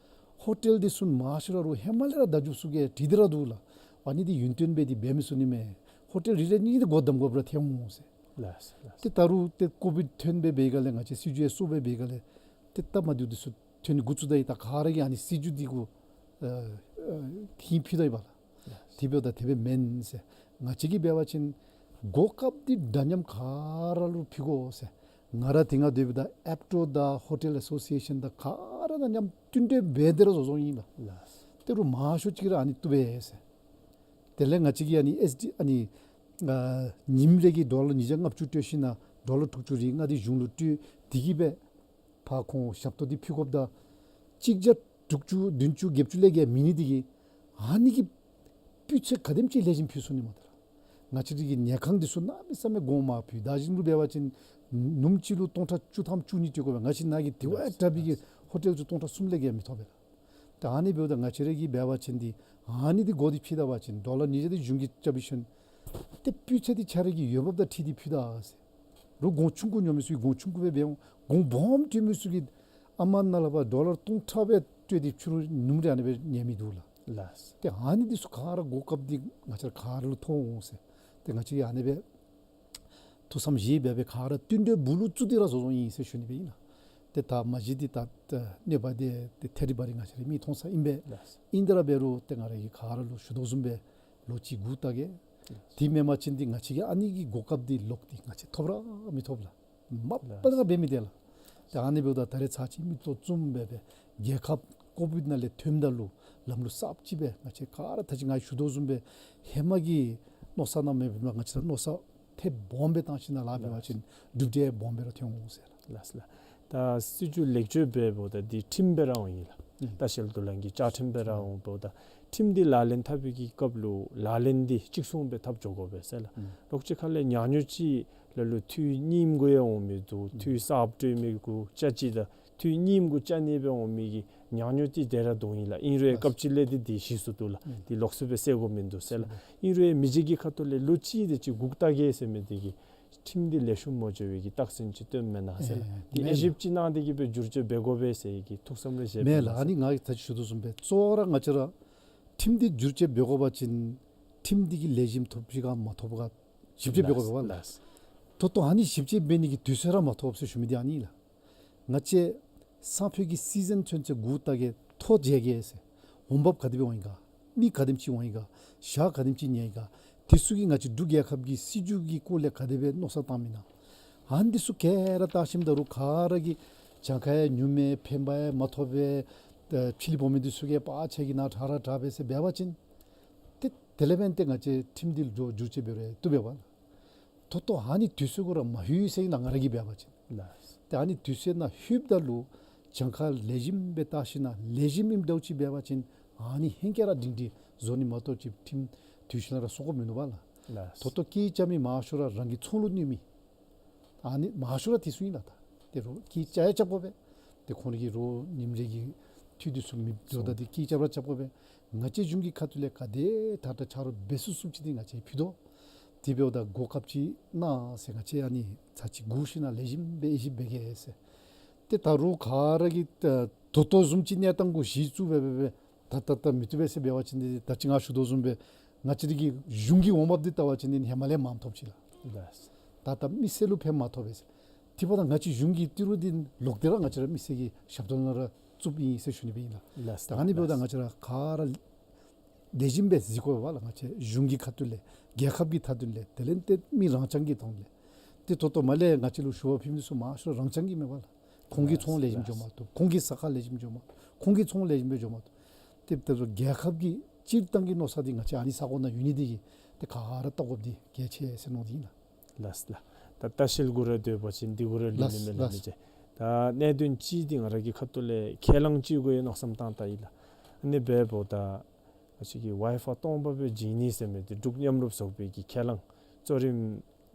ཧོ་ཊེལ་འདི་ཚུ་མང་ཤོས་ར་རུང་ཧེ་མ་ལས་ར་བརྡ་བརྒྱུདཔ་ཚུ་གིས་བྲིས་ཏེ་ར་འདུག་ལགས། ཨ་ནི་འདི་ཡུན་བརྟན་སྦེ་འདི་འབད་མི་ཚུགས་ནི་མས། ཧོ་ཊེལ་རེ་རེ་གཉིས་འདི་སྒོ་བསྡམ་དགོཔ་ར་ཐོན་འོང་ཟེར། ལགས་ལགས། ཏེ་ད་རུང་ཏེ་ཀོ་བིཌ་ཐོན་སྦེ་འབད་སྒང་ལས་ང་བཅས་སྲིད་བྱུས་ཡང་བཙུགས་སྦེ་འབད་སྒང་ལས་ཏེ་སྟབས་མ་བདེཝ་འདི་ཚུ་ཐོན་ནི་འགོ་བཙུགས་ད་ཡི། ད་ག་ར་གིས་ཨ་ནི་སྲིད་བྱུས་འདི་གུ་ཨ་ཨ་ཧིང་ཕུལ་ད་ཡི་པ་ལགས། དེ་འབདཝ་ད་དེ་སྦེ་མེན་ཟེར། ང་བཅས་ཀྱིས་འབད་བ་ཅིན་གོ་སྐབས་འདི་འདྲ་མཉམ་ག་ར་ལུ་ཕུལ་དགོ་ཟེར། ང་ར་དེ་སྒང་སྡོདཔ་ད་ཨེབ་ཊོ་དང་ཧོ་ཊེལ་ཨེ་སོ་སི་ཨེ་ཤཱན་དང་ག་ར་དང་མཉམ་བསྟུན་གྲོས་འབད་དེ་ར་བཟོ་བཟོཝ་ཨིན་ལགས། ལགས། ཏེ་རུང་མང་ཤོས་ཅིག་ར་ཨ་ནི་བཏུབ་པས་ཟེར། དེ་ལས་ང་བཅས་ཀྱིས་ཨ་ནི་ཨེསི་ཌི་ཨ་ནི་ཨ་ཉིནམ་རེ་གི་ཌོ་ལར་ཉིས་བརྒྱ་ལྔ་བཅུ་སྤྲོད་ཞིན་ན་ཌོ་ལར་དྲུག་ཅུ་རེ་ལྔ་འདི་གཞུང་ལུ་སྤྲོད། དེ་གིས་སྦེ་ཕར་ཁོང་ཞབས་ཏོག་འདི་ཕུལ་དགོཔ་ད་གཅིག་བརྒྱ་དྲུག་ཅུ་བདུན་ཅུ་བརྒྱད་ཅུ་ལས་བརྒལ་མེད་ནི་འདི་གིས་ཨ་ནི་གི་སྤུས་ཚད་ག་དེམ་ཅིག་ལེགས་ཤོམ་ཕུལ་ཚུགས་ནི་སྨོ་ད་ལགས། ང་བཅས་རའི་གི་ཉལ་ཁང་འདི་ཚུ་གནམ་མེད་ས་མེད་གོང་མ་ཕུལ། ད་གཞུང་ལུ་འབད་བ་ཅིན་ཉིནམ་གཅིག་ལུ་སྟོང་ཕྲག་བཅུ་ཐམ་བཅུ་གཉིས་སྤྲོད་དགོ་པས། ང་བཅས་ནཱ་གི་དེ་བ་དྲག་པའི་གི་ཧོ་ཊེལ་ཚུ་སྟོང་ཕྲག་གསུམ་ལས་བརྒལ་མི་ཐོབ་པས་ལགས། ད་ཨ་ནི་འབདཝ་ད་ང་བཅས་ར་གིས་འབད་བ་ཅིན་འདི་ཨ་ནི་འདི་སྒོ་འདི་ཕྱེ་ད་པ་ཅིན་ཌོ་ལར་ཉིས་བརྒྱ་འདི་གཞུང་གིས་རྐྱབ་ཞིནམ་ཏེ་སྤུས་ཚད་འདི་ཁྱེད་ར་གི་ཡོདཔ་དང་འཁྲིལ་ཏེ་ཕུལ་ད་ཟེར། རོགས་གོང་ཆུང་ཀུ་ཉོ་མི་ཚུ་གིས་གོང་ཆུང་ཀུ་སྦེ་འབད་འོང་། གོང་སྦོམ་སྤྲོད་མི་ཚུ་གིས་ཨ་མ་ནཱ་ལས་ཕར་ཌོ་ལར་སྟོང་ཕྲག་སྦེ་སྤྲོད་དེ་ཕྱི་རུ་ཉིནམ་རེ་ཨ་ནི་སྦེ་ཉལ་མི་འདུག་ལགས། ལགས། ཏེ་ཨ་ནི་འདི་ཚུ་ག་ར་གོ་སྐབས་འདི་ང་བཅས་ག་ར་ལུ་ཐོབ་འོང་ཟེར། ཏེ་ང་བཅས་ཨ་ནི་སྦེ་ཐུགས་བསམ་བཞེས་འབད་འབད་ག་ར་བསྟུན་གྲོས་སྦུག་ལུ་བཙུགས་ཏེ་ར་བཟོ་བཟོཝ་ཨིན་ཟེར་ཞུ་ནི་སྦེ་ཨིན་ལགས། ཏེ་ད་མ་གཞི་འདི་ད་ད་གནོད་པ་འདི་ཏེ་ཐད་རི་བ་རི་ང་བཅས་རའི་མིག་མཐོང་ས་ཨིན་པས། ལགས། ཨིན་དེ་ར་འབད་རུང་ཏེ་ང་ར་གིས་ག་ར་ལུ་ཞུ་དོ་བཟུམ་སྦེ་ལོ་གཅིག་སྒུག་བལྟ་གེ། ལགས། དེ་མེན་པ་ཅིན་འདི་ང་བཅས་ཀྱིས་ཨ་ནི་གི་གོ་སྐབས་འདི་ལོག་སྟེ་ང་བཅས་ཐོབ་ར་མི་ཐོབ་ལགས། མ་པ་ལས་ར་འབད་མི་འདི་ལགས། ཏེ་ཨ་ནི་འབདཝ་ད་ད་རེས་ཚར་གཅིག་མིག་ཏོ་བཙུམ་སྦེ་འབད་རྒྱལ་ཁབ་ཀོ་བིཌ་ནང་ལས་ཐོནམ་ད་ལུ་ལམ་ལུགས་གསརཔ་ཅིག་སྦེ་ང་བཅས་ག་ར་ད་ཅི་ང་ཞུ་དོ་བཟུམ་སྦེ་ཧེ་མ་གི་མནོ་བསམ་ནང་མེད་པར་ང་བཅས་ར་མནོ་བསམ་ཐེབས་སྦོམ་སྦེ་བཏང་ཞིན་ན་ལཱ་འབད་བ་ཅིན་གྲུབ་འབྲས་སྦོམ་སྦེ་ར་ཐོན་འོང་ཟེར། ལགས་ལགས། ད་སྲིད་བྱུས་ལེགས་བཅོས་འབད་འབདཝ་ད་འདི་ཁྲིམས་སྦེ་ར་འོང་ཡི་ལགས། ཨུམ། ལྟ་བཤལ་བསྡུ་ལེན་གྱི་བཅའ་ཁྲིམས་སྦེ་ར་འོང་འབདཝ་ད་ཁྲིམས་འདི་ལག་ལེན་འཐབ་པའི་གི་སྐབས་ལུ་ལག་ལེན་འདི་གཅིག་མཚུངས་སྦེ་འཐབ་འགྱོ་དགོ་པས་ཟེར་ལགས། ཨུམ། ལོག་ཅི་ཁ་ལས་ཉག་ཉོག་ཅིག་ལ་ལུ་འཐུས་རྙིངམ་གུ་ཡང་འོང་མི་འདུག། ཨུམ། འཐུས་གསརཔ་སྤྲོད་མི་གུ་ཅ་ཅི་དང་འཐུས་རྙིངམ་གུ་ཅ་ནི་སྦེ་འོང་མི་གི་ ཉག་ཉོག་ཅིག་དེ་ར་འདུག་ཨིན་ལགས། ཨིན་རུང་ཡང་སྐབས་ཅིག་ལས་འདི་འདི་ཞི་སོང་འདུག་ལགས། ཨུམ། འདི་ལོགས་སུ་སྦེ་སེལ་དགོ་མིན་འདུག་ཟེར་ལགས། ཨིན་རུང་ཡང་མི་རྗེ་གི་ཁ་ཐུག་ལས་ལོ་གཅིག་དེ་ཅིག་སྒུག་བལྟ་གེ་ཟེར་མི་འདི་གིས་ཁྲིམས་འདི་ལེགས་ཤོམ་མ་འགྱོ་བའི་གི་རྟགས་མཚན་ཅིག་སྟོནམ་མེན་ན་ཟེར་ལགས། ཨེ་འདི་མེན་ལགས། དབྱེ་ཞིབ་ཅིག་གནང་སྟེ་གི་སྦེ་བསྒྱུར་བཅོས་འབད་དགོ་པས་ཟེར་གི་ཐུགས་བསམ་རེ་བཞེས་མེན་ལགས། ཨ་ནི་ང་གིས་ད་ཅི་ཞུ་དོ་བཟུམ་སྦེ་གཙོ་བོ་ར་ང་བཅས་ར་ཁྲིམས་འདི་བསྒྱུར་བཅོས་འབད་དགོ་པ་ཅིན་ཁྲིམས་འདི་གིས་ལེགས་ཤོམ་ཐོབ་ཅི་ག་མ་ཐོབ་ག་ཞིབ་དཔྱད་འབད་དགོ་པས་ལགས། ལགས། ད་ལྟོ་ཨ་ནི་ཞིབ་དཔྱད་འབད་ནི་གི་དུས་ཚོད་ར་མ་ཐོབ་ཟེར་ཞུ་མི་འདི་ཨ་ནི་ལགས། ང་བཅས་ས་ཕོད་ཀྱི་སི་ཛན་ཚུན་ཚོད་སྒུག་བལྟ་གེ། ཐོ་མཇལ་གེ་ཟེར། འོང་འབབ་ག་དེ་སྦེ་འོང་ཡི་ག། མི་ག་དེམ་ཅིག་འོང་ཡི་ག། ཞག་ག་དེམ་ཅིག་ཉལ་ཡི་ག། དེ་ཚུ་གིས་ང་བཅས་འབྲུག་རྒྱལ་ཁབ་ཀྱི་སྲིད་བྱུས་ཀྱི་སྐོར་ལས་ག་དེ་སྦེ་མནོ་བསམ་བཏངམ་ཨིན་ན། ཨ་ནི་འདི་ཚུ་ག་ར་བལྟ་ཞིནམ་ད་རུང་ག་ར་གིས་གྱངས་ཁ་ཡང་ཉུངམ་མས། ཕན་པ་ཡང་མ་ཐོབ་པས། ཨེ་ཕྱི་གླིང་འབོ་མི་འདི་ཚུ་གིས་པ་ཆེ་གི་ནང་དྲག་ར་དྲག་པས་ཟེར་འབད་བ་ཅིན་ཏེ་དེ་ལས་འབདན་ཏེ་ང་བཅས་ཁྲིམས་འདི་ལུ་བསྒྱུར་བཅོས་འབད་རུང་བཏུབ་པས་པ་ལགས། ད་ལྟོ་ཨ་ནི་དུས་ཚོད་གུ་ར་མ་ལྷོད་ཟེར་ཨིན་ལགས། ང་ར་གིས་འབད་བ་ཅིན། ལགས། ཏེ་ཨ་ནི་དུས་ཚོད་ནང་ལྷོདཔ་ད་ལུ་གྱངས་ཁ་ལེགས་ཤོམ་སྦེ་བལྟ་ཞིན་ན་ལེགས་ཤོམ་ཨིནམ་འདྲཝ་ཅིག་འབད་བ་ཅིན་ཨ་ནི་ཧེང་སྐལ་ར་སྒྲིང་སྒྲིང་བཟོ་ནི་མ་གཏོགས་ཅིག་ཁྲིམས་དུས་ཤིག་ནང་ར་སོར་དགོཔ་མིན་འདུག་པ་ལགས། ལགས། ད་ལྟོ་སྐད་རྐྱབ་མི་མང་ཤོས་ར་རང་གི་ཚོང་ལུ་གནོད་མི། ཨ་ནི་མང་ཤོས་ར་དེ་ཚུ་ཨིན་ལགས། ད་ཏེ་རོགས་སྐད་རྐྱབ་ཡང་རྐྱབ་དགོ་པས། ཏེ་ཁོང་རའི་གི་རོགས་ཉིནམ་རེ་གི་འཐུས་འདི་ཚུ་མེདཔ་འགྱོཝ་ད་ཏེ་སྐད་རྐྱབ་ར་རྐྱབ་དགོ་པས། ང་བཅས་གཞུང་གི་ཁ་ཐུག་ལས་ག་དེ་དྲག་དྲག་ཆ་རོགས་འབད་ཚུགས་ཚུགསཔ་ཅིག་འདི་ང་བཅས་ཕུལ་དོ། དེ་འབདཝ་ད་གོ་སྐབས་ཅིག་གནང་ཟེར། ང་བཅས་ཨ་ནི་ཚར་གཅིག་སྒུག་ཞིན་ན་ལེགས་ཤོམ་སྦེ་དབྱེ་ཞིབ་འབད་གེ་ཟེར། ཏེ་ད་རུང་ག་ར་གིས་ད་ད་ལྟོ་བཟུམ་ཅིག་གནས་སྟངས་གུ་གཞི་བཙུགས་འབད་འབད་འབད་ད་ད་ད་མི་བཏུབ་པས་ཟེར་འབད་བ་ཅིན་འདི་ད་ཅི་ང་ཞུ་དོ་བཟུམ་སྦེ་ང་བཅས་རའི་གི་གཞུང་གི་འོང་འབབ་འདི་བལྟ་བ་ཅིན་འདི་ཧེ་མ་ལས་མངམ་ཐོབ་ཅི་ལགས། ལགས། ད་ད་མི་སེར་ལུ་ཕན་མ་ཐོགས་པས་ཟེར། དེ་འབདཝ་ད་ང་བཅས་གཞུང་གི་ཏི་རུ་འདི་ལོག་སྟེ་ར་ང་བཅས་ར་མི་སེར་གྱི་ཞབས་ཏོག་ནང་ར་བཙུགསཔ་ཨིན་ཟེར་ཞུ་ནི་སྦེ་ཨིན་ལགས། ལགས། ད་ཨ་ནི་འབདཝ་ད་ང་བཅས་ར་ག་ར་ལེགས་ཤོམ་སྦེ་གཟིགས་དགོ་པས་ལགས། ང་བཅས་གཞུང་གི་ཁ་ཐུག་ལས་རྒྱལ་ཁབ་ཀྱི་ཁ་ཐུག་ལས་དེ་ལས་ཏེ་མི་རང་རྐྱང་གི་ཐོག་ལས། ཏེ་ད་ལྟོ་མ་ལས་ང་བཅས་ལུ་ཞུ་བ་ཕུལ་མི་ཚུ་མང་ཤོས་རང་རྐྱང་གི་མས་པ་ལགས། ཁོང་གི་ཚོང་ལེགས་ཤོམ་འགྱོ་མ་བཏུབ། ཁོང་གི་ས་ཁ་ལེགས་ཤོམ་འགྱོ་མ། ཁོང་གི་ཚོང་ལེགས་ཤོམ་སྦེ་འགྱོ་མ་བཏུབ། ཏེ་ཏེ་རྒྱལ་ཁབ་ཀྱི་སྤྱིར་བཏང་གི་མནོ་བསམ་འདི་ང་བཅས་ཨ་ནི་ས་གོ་ནང་ཡོད་ནི་འདི་གིས་ཏེ་ག་ར་བལྟ་དགོཔ་འདི་གལ་ཆེ་ཟེར་མནོ་སྟེ་ཨིན་ལགས། ལགས་ལགས། ད་ལྟ་ཤེལ་གུ་ར་སྡོད་པ་ཅིན་འདི་གུ་ར་ལུས་ནི་མས་ལགས། ལགས་ལགས། ཏེ་ད་གནད་དོན་གཅིག་འདི་ང་ར་གི་ཁ་ཐུག་ལས་ཁས་བླངས་ཅིག་གུ་ཡང་མནོ་བསམ་བཏང་བལྟ་ཡི་ལགས། ཨ་ནི་འབདཝ་ད་ང་བཅས་ཀྱི་ཝའི་ཕའི་སྟོང་པ་སྦེ་བྱིན་ནི་ཟེར་མི་འདི་འབྲུག་མཉམ་རུབ་ཚོགས་པའི་གི་ཁས་བླངས་གཙོ་རིམ་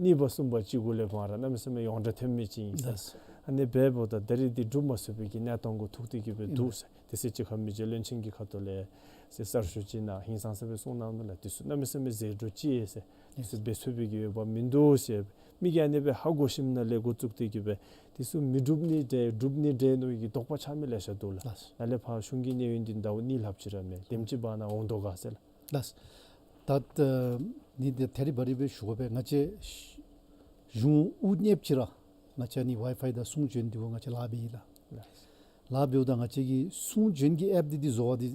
གཉིས་པ་གསུམ་པ་ཅིག་གུ་ལས་མར་གནམ་མེད་ས་མེད་ཡོངས་གྲགས་ཐོན་མི་ཅིག་ཨིན་ཟེར། ལགས། ཨ་ནི་འབདཝ་ད་ད་རེས་འདི་འགྲུབ་མ་ཚུགས་པའི་གི་གནས་སྟངས་གུ་ཐུག་སྟེ་གི་སྦེ་འདུག་ཟེར། དེ་ཚེ་ཅིག་ཁ་མི་རྗེ་བློན་ཆེན་གྱི་ཁ་ཐུག་ལས་ཟེར་གསར་ཤོག་ཅིག་ནང་ཧིང་སངས་ས་སྦེ་གསུངས་གནང་ནུག་ལགས། དེ་ཚུ་གནམ་མེད་ས་མེད་ཟད་འགྲོ་ཅིག་ཟེར། དེ་ཚུ་འབད་ཚུགས་པའི་གི་འོས་འབབ་མིན་འདུག་ཟེར། མི་གིས་ཨ་ནི་སྦེ་ཧ་གོ་ཞིནམ་ལས་འགོ་བཙུགས་ཏེ་གི་སྦེ་དེ་ཚུ་མི་འགྲུབ་ནི་འདྲས་འགྲུབ་ནི་འདྲས་མནོ་བའི་གི་དོགས་པ་ཆགས་མི་ལེ་ཤ་འདུག་ལགས། ལགས། ནཱ་ལས་ཕར་གཞུང་གི་གནས་ཡུན་འདི་ཟླཝ་གཉིས་ལྷགཔ་ཅིག་ར་མས། དེམ་ཅིག་བར་ན་འོང་དོ་ག་ཟེར་ལགས། ལགས། ད་ཨ་ནི་འདི་ཐད་རི་བ་རི་སྦེ་ཞུ་དགོ་པས། ང་བཅས་གཞུང་དབུ་བརྙེས་ཅིག་ར་ང་བཅས་ཨ་ནི་ཝའི་ཕའི་དང་གསུང་བྱོན་འདི་གུ་ང་བཅས་ལཱ་འབད་ཡི་ལགས། ལགས། ལཱ་འབདཝ་ད་ང་བཅས་ཀྱི་གསུང་བྱོན་གྱི་ཨེཔ་འདི་འདི་བཟོ་བ་འདི་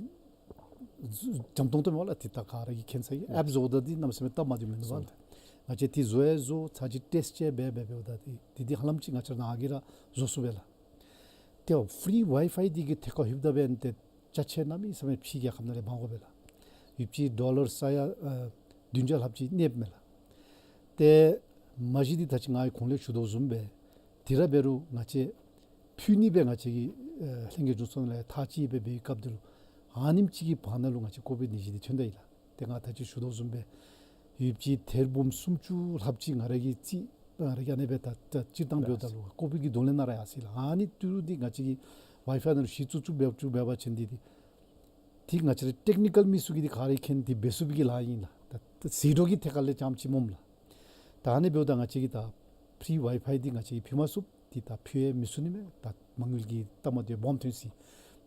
འཇམ་ཏོང་ཏོ་མས་པ་ལགས། ཏེ་ད་ག་ར་གིས་མཁྱེན་ས་གི་ཨེཔ་བཟོཝ་ད་འདི་གནམ་མེད་ས་མེད་སྟབས་མ་བདེཝ་མིན་འདུག་པ་ལགས། ང་བཅས་འདི་བཟོ་ཡང་བཟོ་ཚར་གཅིག་ཊེསཊ་ཅིག་འབད་འབད་འབདཝ་ད་འདི་འདི་འདི་ཧ་ལམ་ཅིག་ང་བཅས་ར་ནཱ་གིས་ར་བཟོ་ཚུགས་པས་ལགས། ཏེ་ཕི་རི་ཝའི་ཕའི་འདི་གི་ཐད་ཁར་ལྷོདཔ་ད་འབདན་ཏེ་ཅ་ཆས་གནམ་མེད་ས་མེད་ཕྱི་རྒྱལ་ཁབ་ནང་ལས་འབག་དགོ་པས་ལགས། ཡོདཔ་ཅིག་ཌོ་ལར་ས་ཡ་ཨ་བདུན་བརྒྱ་ལྷགཔ་ཅིག་གནསཔ་མས་ལགས། ཏེ་མ་གཞི་འདི་ད་ཅི་ང་གིས་གོང་ལས་ཞུ་དོ་བཟུམ་སྦེ་དེ་ར་འབད་རུང་ང་བཅས་ཕུལ་ནི་སྦེ་ང་བཅས་ཀྱི་ཨེ་ལྷན་རྒྱས་འབྱུང་ཚོགས་ནང་ལས་ཐག་བཅད་སྦེ་འབད་བའི་སྐབས་འདི་ལུ་ཨ་ནེམ་ཅིག་གི་བར་ན་ལུ་ང་བཅས་ཀོ་བིཌ་ནད་གཞི་འདི་ཐོན་ད་ཡི་ལགས། ཏེ་ང་ད་ཅི་ཞུ་དོ་བཟུམ་སྦེ་ཡོདཔ་ཅིག་ཐེར་འབུམ་སུམ་ཅུ་ལྷགཔ་ཅིག་ང་ར་གིས་རྩིས་ང་ར་གིས་ཨ་ནེ་སྦེ་ད་ད་སྤྱིར་བཏང་འབདཝ་ད་ལུ་ཀོ་བིཌ་ཀྱི་གདོང་ལེན་ནང་ར་ཡར་སོ་ཡི་ལགས། ཨ་ནི་ཏི་རུ་འདི་ང་བཅས་ཀྱིས་ཝའི་ཕའི་ནང་ལུ་གཞི་བཙུགས་བཙུགས་འབད་བཙུགས་འབད་བ་ཅིན་འདི་འདི་ཏེ་ང་བཅས་ར་ཊེཀ་ནི་ཀཱལ་མི་ཚུ་གིས་འདི་ག་ར་མཁྱེན། འདི་འབད་ཚུགས་པའི་གི་ལཱ་ཨིན་ལགས། ད་ད་ཟད་འགྲོ་གི་ཐད་ཁར་ལས་རྐྱངམ་ཅིག་སྨོ་ལགས། ད་ཨ་ནི་འབདཝ་ད་ང་བཅས་ཀྱིས་ད་ཕི་རི་ཝའི་ཕའི་འདི་ང་བཅས་ཀྱིས་ཕུལ་མ་ཚུགས། འདི་ད་ཕུལ་ཡང་མི་ཚུགས་ནི་མས། ད་མ་དངུལ་གྱི་སྟབས་མ་བདེཝ་སྦོམ་ཐོན་སོ་ཡི།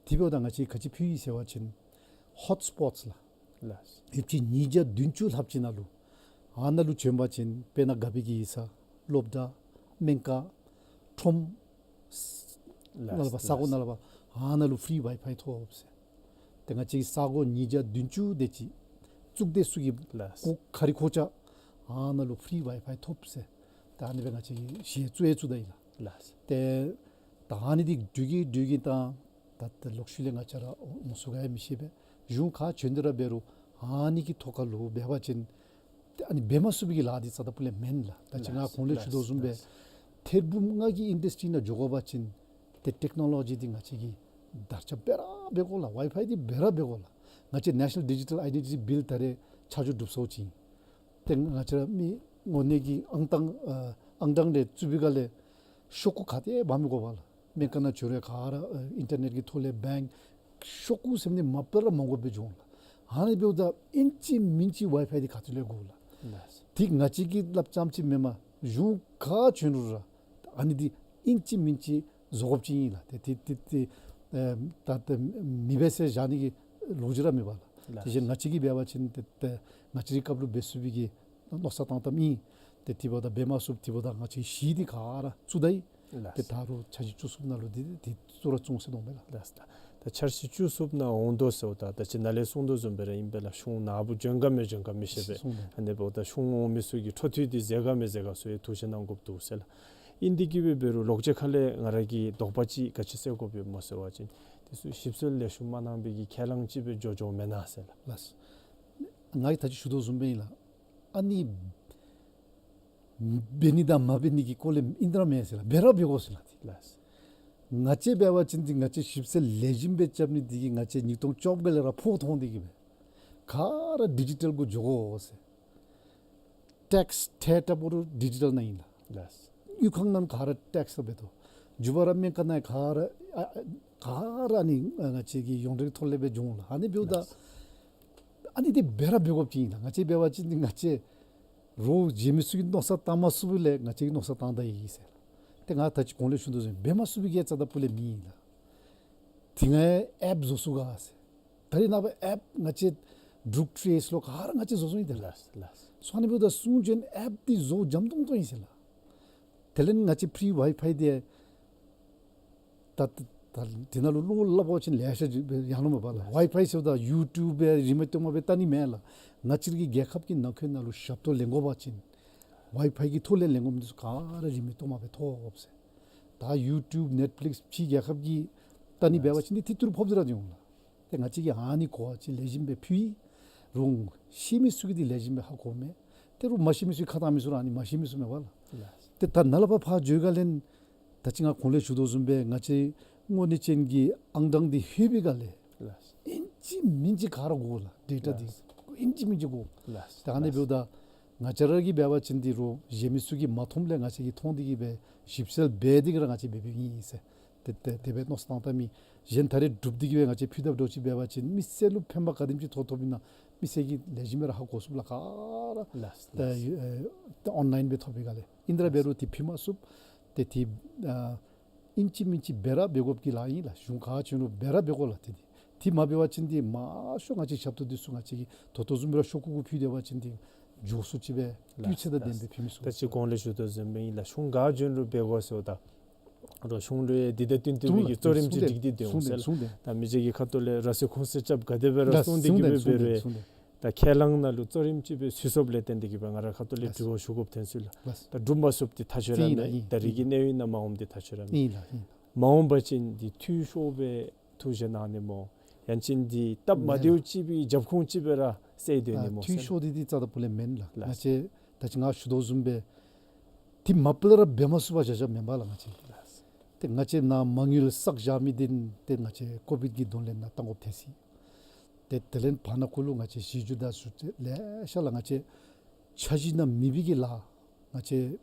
དེ་འབདཝ་ད་ང་བཅས་ཀྱིས་ག་ཅི་ཕུལ་ཡི་ཟེར་བ་ཅིན་ཧོཊ་སྤོཊསི་ལགས། ལགས། ཡོདཔ་ཅིག་ཉིས་བརྒྱ་བདུན་ཅུ་ལྷགཔ་ཅིག་ནང་ལུ་ཨ་ནཱ་ལུ་བྱོན་པ་ཅིན་དཔེར་ན་དགའ་འབེབས་ཀྱི་ཡིག་ཚང་སློབ་གྲྭ་སྨན་ཁང་ཁྲོམ་ལགས། ནཱ་ལས་ཕར་ས་གོ་ནཱ་ལས་ཕར་ཨ་ནཱ་ལུ་ཕི་རི་ཝའི་ཕའི་ཐོབ་ཟེར། ཏེ་ང་བཅས་ས་གོ་ཉིས་བརྒྱ་བདུན་ཅུ་དེ་ཅིག་བཙུགས་ཏེ་ཚུ་གི་ལགས། ཁོ་ཁ་རི་ཁོ་ཅ་ཨ་ནཱ་ལུ་ཕི་རི་ཝའི་ཕའི་ཐོབ་ཟེར། ད་ཨ་ནི་སྦེ་ང་བཅས་ཀྱིས་གཞི་བཙུགས་ཡང་བཙུགས་ད་ཡི་ལགས། ལགས། ཏེ་ད་ཨ་ནི་འདི་འགྲུལ་གྱིན་འགྲུལ་གྱིན་དང་ད་ད་ལོག་ཤུལ་ལས་ང་བཅས་ར་འོང་ཚུགས་ག་ཡང་མི་ཤེས་པས། གཞུང་ག་བྱོན་ཏེ་ར་འབད་རུང་ཨ་ནི་གི་ཐོག་ཁར་ལུ་འབད་བ་ཅིན་ཏེ་ཨ་ནི་འབད་མ་ཚུགས་པའི་གི་ལཱ་འདི་རྩ་དང་སྤུ་ལས་མེན་ལགས། ད་ཅི་ང་གོང་ལས་ཞུ་དོ་བཟུམ་སྦེ་ཐེར་འབུམ་ལྔ་གི་ཨིན་ཌསི་ཊི་རི་ནང་འགྱོ་དགོ་པ་ཅིན་ཏེ་ཊེཀ་ནོ་ལོ་ཇི་འདི་ང་བཅས་ཀྱིས་དར་ཁྱབ་འབད་ར་འབད་དགོ་ལགས། ཝའི་ཕའི་འདི་འབད་ར་འབད་དགོ་ལགས། ང་བཅས་ནེ་ཤ་ནཱལ་ཌི་ཇི་ཊཱལ་ཨའི་ཌེན་ཊི་ཊི་བིལ་ད་རེས་ཆ་འཇོག་གྲུབ་སོ་ཅི། ཏེ་ང་བཅས་ར་མི་དངོས་གནས་ཀྱི་ཨང་གྲངས་ཨ་ཨང་གྲངས་རེ་བཙུགས་པའི་སྒང་ལས་ཤོག་གུ་ག་ཏེ་འབག་མི་དགོ་པས་ལགས། སྨན་ཁང་ནང་འབྱོན་རུང་ག་ར་ཨ་ཨིན་ཊར་ནེཊ་ཀྱི་ཐོག་ལས་བེངཀ་ ཤོག་ཀུ་ཟེར་མི་འདི་མ་པ་ལས་ར་མ་དགོཔ་སྦེ་འགྱོ་འོང་ལགས། ཨ་ནི་འབདཝ་ད་ཨིན་ཅི་མིན་ཅི་ཝའི་ཕའི་འདི་ཁ་ཐུག་ལས་དགོ་ལགས། ལགས། དེ་ང་བཅས་ཀྱིས་སླབ་རྐྱངམ་ཅིག་མེན་པར་གཞུང་ག་བྱོན་རུང་ར་ཨ་ནི་འདི་ཨིན་ཅི་མིན་ཅི་བཟོ་དགོཔ་ཅིག་ཨིན་ལགས། ཏེ་ཏེ་ཏེ་ཏེ་ཨེ་ད་ཏེ་མེད་པས་ཟེར་བཞག་ནི་གི་ལོ་རྒྱུས་ར་མེད་པ་ལགས། ལགས། དེ་བཞིན་ང་བཅས་ཀྱིས་འབད་བ་ཅིན་ཏེ་ཏེ་ང་བཅས་རའི་སྐབས་ལུ་འབད་ཚུགས་པའི་གི་མནོ་བསམ་བཏང་བཏངམ་ཨིན། ཏེ་དེ་འབདཝ་ད་འབད་མ་ཚུགསཔ་དེ་འབདཝ་ད་ང་བཅས་གཞི་འདི་ག་ར་བཙུགས་ད་ཡི། ལགས། ཏེ་ད་རུང་འཆར་གཞི་བཅུ་གསུམ་ནང་ལུ་འདི་འདི་བཙུགས་ར་བཙུགས་ཟེར་མནོཝ་མས་ལགས། ལགས། ད་འཆར་གཞི་བཅུ་གསུམ་ནང་འོང་དོ་ཟེརཝ་ད་ད་ཅི་ནཱ་ལས་གསུངས་དོ་བཟུམ་སྦེ་ར་ཨིན་པས་ལགས། གཞུང་ནཱ་བུ་བྱོན་ག་མི་བྱོན་ག་མི་ཤེས་པས། གསུངས་ཏེ། ཨ་ནི་འབདཝ་ད་གཞུང་འོང་མི་ཚུ་གི་འཕྲོ་མཐུད་འདི་མཛད་ག་མི་མཛད་ག་ཚུ་ཡང་ཐུགས་བཞེད་གནང་དགོཔ་འདུག་ཟེར་ལགས། ཨིན་དེ་གིས་འབད་རུང་ལོག་སྤྱོད་ཁ་ལས་ང་ར་གི་དོགས་པ་ཅིག་ག་ཅི་སེལ་དགོཔ་ཡོདཔ་སྨོ་ཟེར་བ་ཅིན་དེ་ཚུ་ཞིབ་འཚོལ་ལེགས་ཤོམ་མ་གནང་པའི་གི་ཁས་བླངས་ཅིག་སྦེ་འགྱོ་འགྱོཝ་མེན་ན་ཟེར་ལགས། ལགས། ང་གིས་ད་ཅི་ཞུ་དོ་བཟུམ་སྦེ་ཨིན་ལགས། ཨ་ནི་འབད་ནི་དང་མ་འབད་ནི་གི་སྐོར་ལས་ཨིན་དྲག་མེན་ཟེར་ལགས། འབད་ར་འབད་དགོ་ཟེར་ལགས། ལགས། ང་བཅས་འབད་བ་ཅིན་འདི་ང་བཅས་ཞིབ་འཚོལ་ལེགས་ཤོམ་སྦེ་རྐྱབ་ནི་འདི་གིས་ང་བཅས་ཉིས་སྟོང་བཅོ་བརྒྱད་ལས་ར་ཕོག་ཐོན་ཏེ་གིས་སྦེ་ག་ར་ཌི་ཇི་ཊལ་གུ་འགྱོ་དགོ་ཟེར། ཊེགསི་ཐེབས་ཐེབས་པོ་རུ་ཌི་ཇི་ཊལ་ནང་ཨིན་ལགས། ལགས། གཡུས་ཁང་ནང་ག་ར་ཊེགསི་འབད་དོ། འགྱོ་བ་ར་སྨན་ཁང་ནང་ག་ར་ཨ་ཨ་ག་ར་ཨ་ནི་ང་བཅས་ཀྱི་ཡོངས་འབྲེལ་ཐོག་ལས་སྦེ་འགྱོ་འོང་ལགས། ཨ་ནི་འབདཝ་ད་ལགས། ཨ་ནི་འདི་འབད་ར་འབད་དགོཔ་ཅིག་ཨིན་ལགས། ང་བཅས་འབད་བ་ཅིན་འདི་ང་བཅས་རོགས་གཞན་མི་ཚུ་གིས་མནོ་བསམ་བཏང་མ་ཚུགསཔ་ལས་ང་བཅས་ཀྱིས་མནོ་བསམ་བཏང་ད་ཡི་ཟེར། ཏེ་ང་ད་ཅི་གོང་ལས་ཞུ་དོ་བཟུམ་འབད་མ་ཚུགས་པའི་གི་རྩ་དང་སྤུ་ལས་མེད་ལགས། དེ་སྔ་ཨེཔ་བཟོ་ཚུགས་ག་ཟེར། ད་རེས་ནངས་པ་ཨེཔ་ང་བཅས་ཌྲག་ཊེསི་ལོ་ག་ར་ང་བཅས་བཟོ་བཟོཝ་ཨིན་ཏེ་ལགས། ལགས། ལགས། སོ་ཨ་ནི་འབདཝ་ད་གསུང་བྱོན་ཨེཔ་འདི་བཟོ་འཇམ་ཏོང་ཏོ་ཨིན་ཟེར་ལགས། དེ་ལས་ང་བཅས་ཕི་རི་ཝའི་ཕའི་འདི་ད་ད་ད་དེ་ནང་ལུ་བློ་སླབ་པ་ཅིན་ལེ་ཤ་ཅིག་ཡང་ལོ་མ་པ་ལགས། ཝའི་ཕའི་ཟེརཝ་ད་ཡུ་ཊུབ་སྦེ་རིན་མེད་སྟོངམ་སྦེ་བལྟ་ནི་མེན་ལགས། ང་བཅས་ཀྱི་རྒྱལ་ཁབ་ཀྱི་ནང་འཁོད་ནང་ལུ་ཞབས་ཏོག་ལེན་དགོ་པ་ཅིན་ཝའི་ཕའི་གི་ཐོག་ལས་ལེན་དགོ་མི་འདི་ཚུ་ག་ར་རིན་མེད་སྟོངམ་སྦེ་ཐོབ་ཟེར། ད་ཡུ་ཊུབ་ནེཊ་ཕི་ལིཀསི་ཕྱི་རྒྱལ་ཁབ་ཀྱིས་བལྟ་ནི་འབད་བ་ཅིན་འདི་ཏི་ཏུར་ཕོགཔ་ཅིག་ར་འོང་ལགས། ཏེ་ང་བཅས་ཀྱིས་ཨ་ནི་གོ་བ་ཅིག་ལེགས་ཤོམ་སྦེ་ཕུལ་ཡི། རོགས་ཤེས་མི་ཚུ་གིས་འདི་ལེགས་ཤོམ་སྦེ་ཧ་གོཝ་མས། ཏེ་རོགས་མ་ཤེས་མི་ཚུ་ཁ་གཏང་མི་ཚུ་ར་ཨ་ནི་མ་ཤེས་མི་ཚུ་མས་པ་ལགས། ལགས། ཏེ་ད་ནཱ་ལས་ཕར་ཕར་འགྱོ་བའི་སྒང་ལས་ད་ཅི་ང་གོང་ལས་ཞུ་དོ་བཟུམ་སྦེ་ང་བཅས་དངོས་གནས་ཅན་གྱི་ཨང་གྲངས་འདི་ལྷོད་པའི་སྒང་ལས་ལགས། ཨིན་ཅི་མིན་ཅི་ག་ར་དགོ་ལགས། ཌེ་ཊ་འདི་ལགས། ཨིན་ཅི་མིན་ཅི་དགོ། ལགས། ད་ཨ་ནི་ལགས། འབདཝ་ད་ང་བཅས་ར་གིས་འབད་བ་ཅིན་འདི་རོགས་གཞན་མི་ཚུ་གིས་མ་མཐོངམ་ལས་ང་བཅས་ཀྱིས་མཐོང་སྟེ་གིས་སྦེ་ཞིབ་འཚོལ་འབད་དེ་གིས་ར་ང་བཅས་འབད་འབདཝ་ཨིན་ཟེར། ཏེ་ཏེ་དེ་སྦེ་མནོ་བསམ་བཏང་བཏངམ་ཨིན། གཞན་ད་རེས་གྲུབ་སྟེ་གིས་སྦེ་ང་བཅས་ཕུལ་དཔ་འདྲཝ་ཅིག་འབད་བ་ཅིན་མི་སེར་ལུ་ཕན་པ་ག་དེམ་ཅིག་ཐོགས་ཐོགསཔ་ཨིན་ན་མི་སེར་གྱིས་ལེགས་ཤོམ་སྦེ་ར་ཧ་གོ་ཚུགསཔ་ལགས། ག་ར་ལགས། ད་ལགས། ཨེ་ད་ཨོན་ལའིན་སྦེ་ཐོབ་པའི་སྒང་ལས། ཨིན་དེ་ར་འབད་རུང་ཏེ་ཕུལ་མ་ཚུགས། ཏེ་ཏེ་ཨ་ཨིན་ཅི་མིན་ཅི་འབད་ར་འབད་དགོཔ་གི་ལཱ་ཨིན་ལགས། གཞུང་ག་བྱོན་རུང་འབད་ར་འབད་དགོ་ལགས། ཏེ་ཏེ་ཏེ་མ་འབད་བ་ཅིན་ཏེ་མང་ཤོས་ང་བཅས་ཞབས་ཏོག་འདི་ཚུ་ང་བཅས་ཀྱིས་ད་ལྟོ་བཟུམ་སྦེ་ར་ཤོག་ཀུ་གུ་ཕུལ་སྡོད་པ་ཅིན་ཏེ་མགྱོགས་སུ་ཅིག་སྦེ་སྤུས་ཚད་དང་ལྡན་པའི་ཕུལ་མི་ཚུགས། ད་ཅི་གོང་ལས་ཞུ་དོ་བཟུམ་སྦེ་ཨིན་ལགས། གཞུང་ག་བྱོན་རུང་འབད་དགོ་ཟེརཝ་ད་རོགས་གཞུང་ལུ་ཡང་འདི་དང་བསྟུན་བསྟུན་པའི་གི་གཙོ་རིམ་ཅིག་སྒྲིག་སྟེ་སྡོད་འོང་ཟེར་ལགས། ད་མི་རྗེ་གི་ཁ་ཐུག་ལས་ར་སེ་ཁུངས་སེ་རྐྱབ་ག་དེ་སྦེ་ར་གསུངས་ཏེ་གིས་སྦེ་འབད་རུང་ད་ཁས་བླངས་ནང་ལུ་གཙོ་རིམ་ཅིག་སྦེ་ཚུད་སོཔ་ལས་བརྟེན་ཏེ་གིས་སྦེ་ང་རའི་ཁ་ཐུག་ལས་དྲི་བ་ཞུ་དགོཔ་ཐོན་སོ་ཡི་ལགས། ད་གྲུབ་མ་ཚུགསཔ་འདི་ཐག་ཆོད་ར་མེད། ད་རེས་ཀྱི་གནས་ཡུན་ནང་མ་འོངམ་འདི་ཐག་ཆོད་ར་མེད། མ་འོངས་པ་ཅིན་འདི་འཐུས་ཤོར་སྦེ་ཐུགས་བཞེད་གནང་ནི་སྨོ། ཡང་ཅིན་འདི་སྟབས་མ་བདེཝ་ཅིག་སྦེ་རྒྱབ་ཁུངས་ཅིག་སྦེ་ར་སེལ་སྡོད་ནི་སྨོ་ཟེར། འཐུས་ཤོར་འདི་འདི་རྩ་དང་སྤུ་ལས་མེན་ལགས། ལགས། ང་བཅས་ད་ཅི་ང་ཞུ་དོ་བཟུམ་སྦེ་ཏེ་མ་པ་ལས་ར་འབད་མ་ཚུགས་པར་བཞག་བཞགཔ་མེན་པ་ལགས་ང་བཅས། ལགས། ཏེ་ང་བཅས་ནཱ་མ་དངུལ་བསགས་བཞག་མི་འདི་ཏེ་ང་བཅས་ཀོ་བིཌ་ཀྱི་དོན་ལས་ནཱ་བཏང་དགོཔ་ཐལ་ཅི། ཏེ་དེ་ལས་ཕར་ནང་འཁོད་ལུ་ང་བཅས་གཞི་རྒྱུ་དང་ཚུ་ལེ་ཤ་ལགས། ང་བཅས་འཆར་གཞི་ནང་མེད་པའི་གི་ལཱ་ང་བཅས་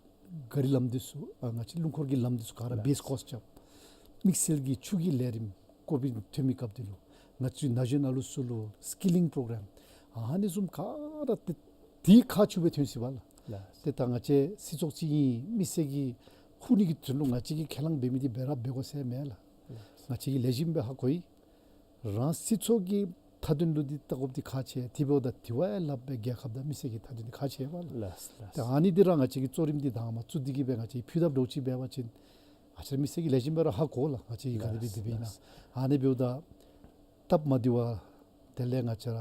གཱ་རི་ལམ་འདི་ཚུ་ཨ་ང་བཅས་རླུང་འཁོར་གྱི་ལམ་འདི་ཚུ་ག་ར་བེསི་ཀོསཊ་རྐྱབ། དམིགས་བསལ་གྱི་ཆུ་གི་ལས་རིམ་ཀོ་བིཌ་ཐོན་མི་སྐབས་འདི་ལུ་ང་བཅས་ན་གཞོན་ཨ་ལུ་ཚུ་ལུ་སི་ཀི་ལིང་པོ་རོ་གརམ་ཨ་ནི་བཟུམ་ག་ར་ཏེ་དེ་ཁག་ཆེཝ་སྦེ་ཐོན་སོ་ཡི་པ་ལགས། ལགས། ཏེ་ད་ང་བཅས་སྲིད་ཚོགས་ཅིག་ཨིན་མི་སེར་གྱིས་ཧུར་ནི་གི་དོན་ལུ་ང་བཅས་ཀྱིས་ཁས་བླངས་འབད་མི་འདི་འབད་ར་འབད་དགོ་ཟེར་མེན་ལགས། ལགས། ང་བཅས་ཀྱིས་ལེགས་ཤོམ་སྦེ་ཧ་གོ་ཡི། རང་སྲིད་ཚོགས་ཀྱི་མཐའ་དོན་ལུ་འདི་བལྟ་དགོཔ་འདི་ཁག་ཆེ། དེ་འབདཝ་ད་དེ་བ་ཡང་ལྷགཔ་སྦེ་རྒྱལ་ཁབ་དང་མི་སེར་གྱི་མཐའ་དོན་འདི་ཁག་ཆེ་བ་ལགས། ལགས་ལགས། ཏེ་ཨ་ནི་འདི་ར་ང་བཅས་ཀྱིས་གཙོ་རིམ་འདི་དང་པ་བཙུགས་ཏེ་གིས་སྦེ་ང་བཅས་ཕུལ་དཔ་འདྲཝ་ཅིག་འབད་བ་ཅིན་ང་བཅས་མི་སེར་གྱིས་ལེགས་ཤོམ་སྦེ་ར་ཧ་གོ་ལགས། ང་བཅས་ཀྱིས་ག་དེ་སྦེ་ལགས་འབད་འབདཝ་ཨིན་ན། ལགས། ཨ་ནི་འབདཝ་ད་སྟབས་མ་བདེ་བ་དེ་ལས་ང་བཅས་ར་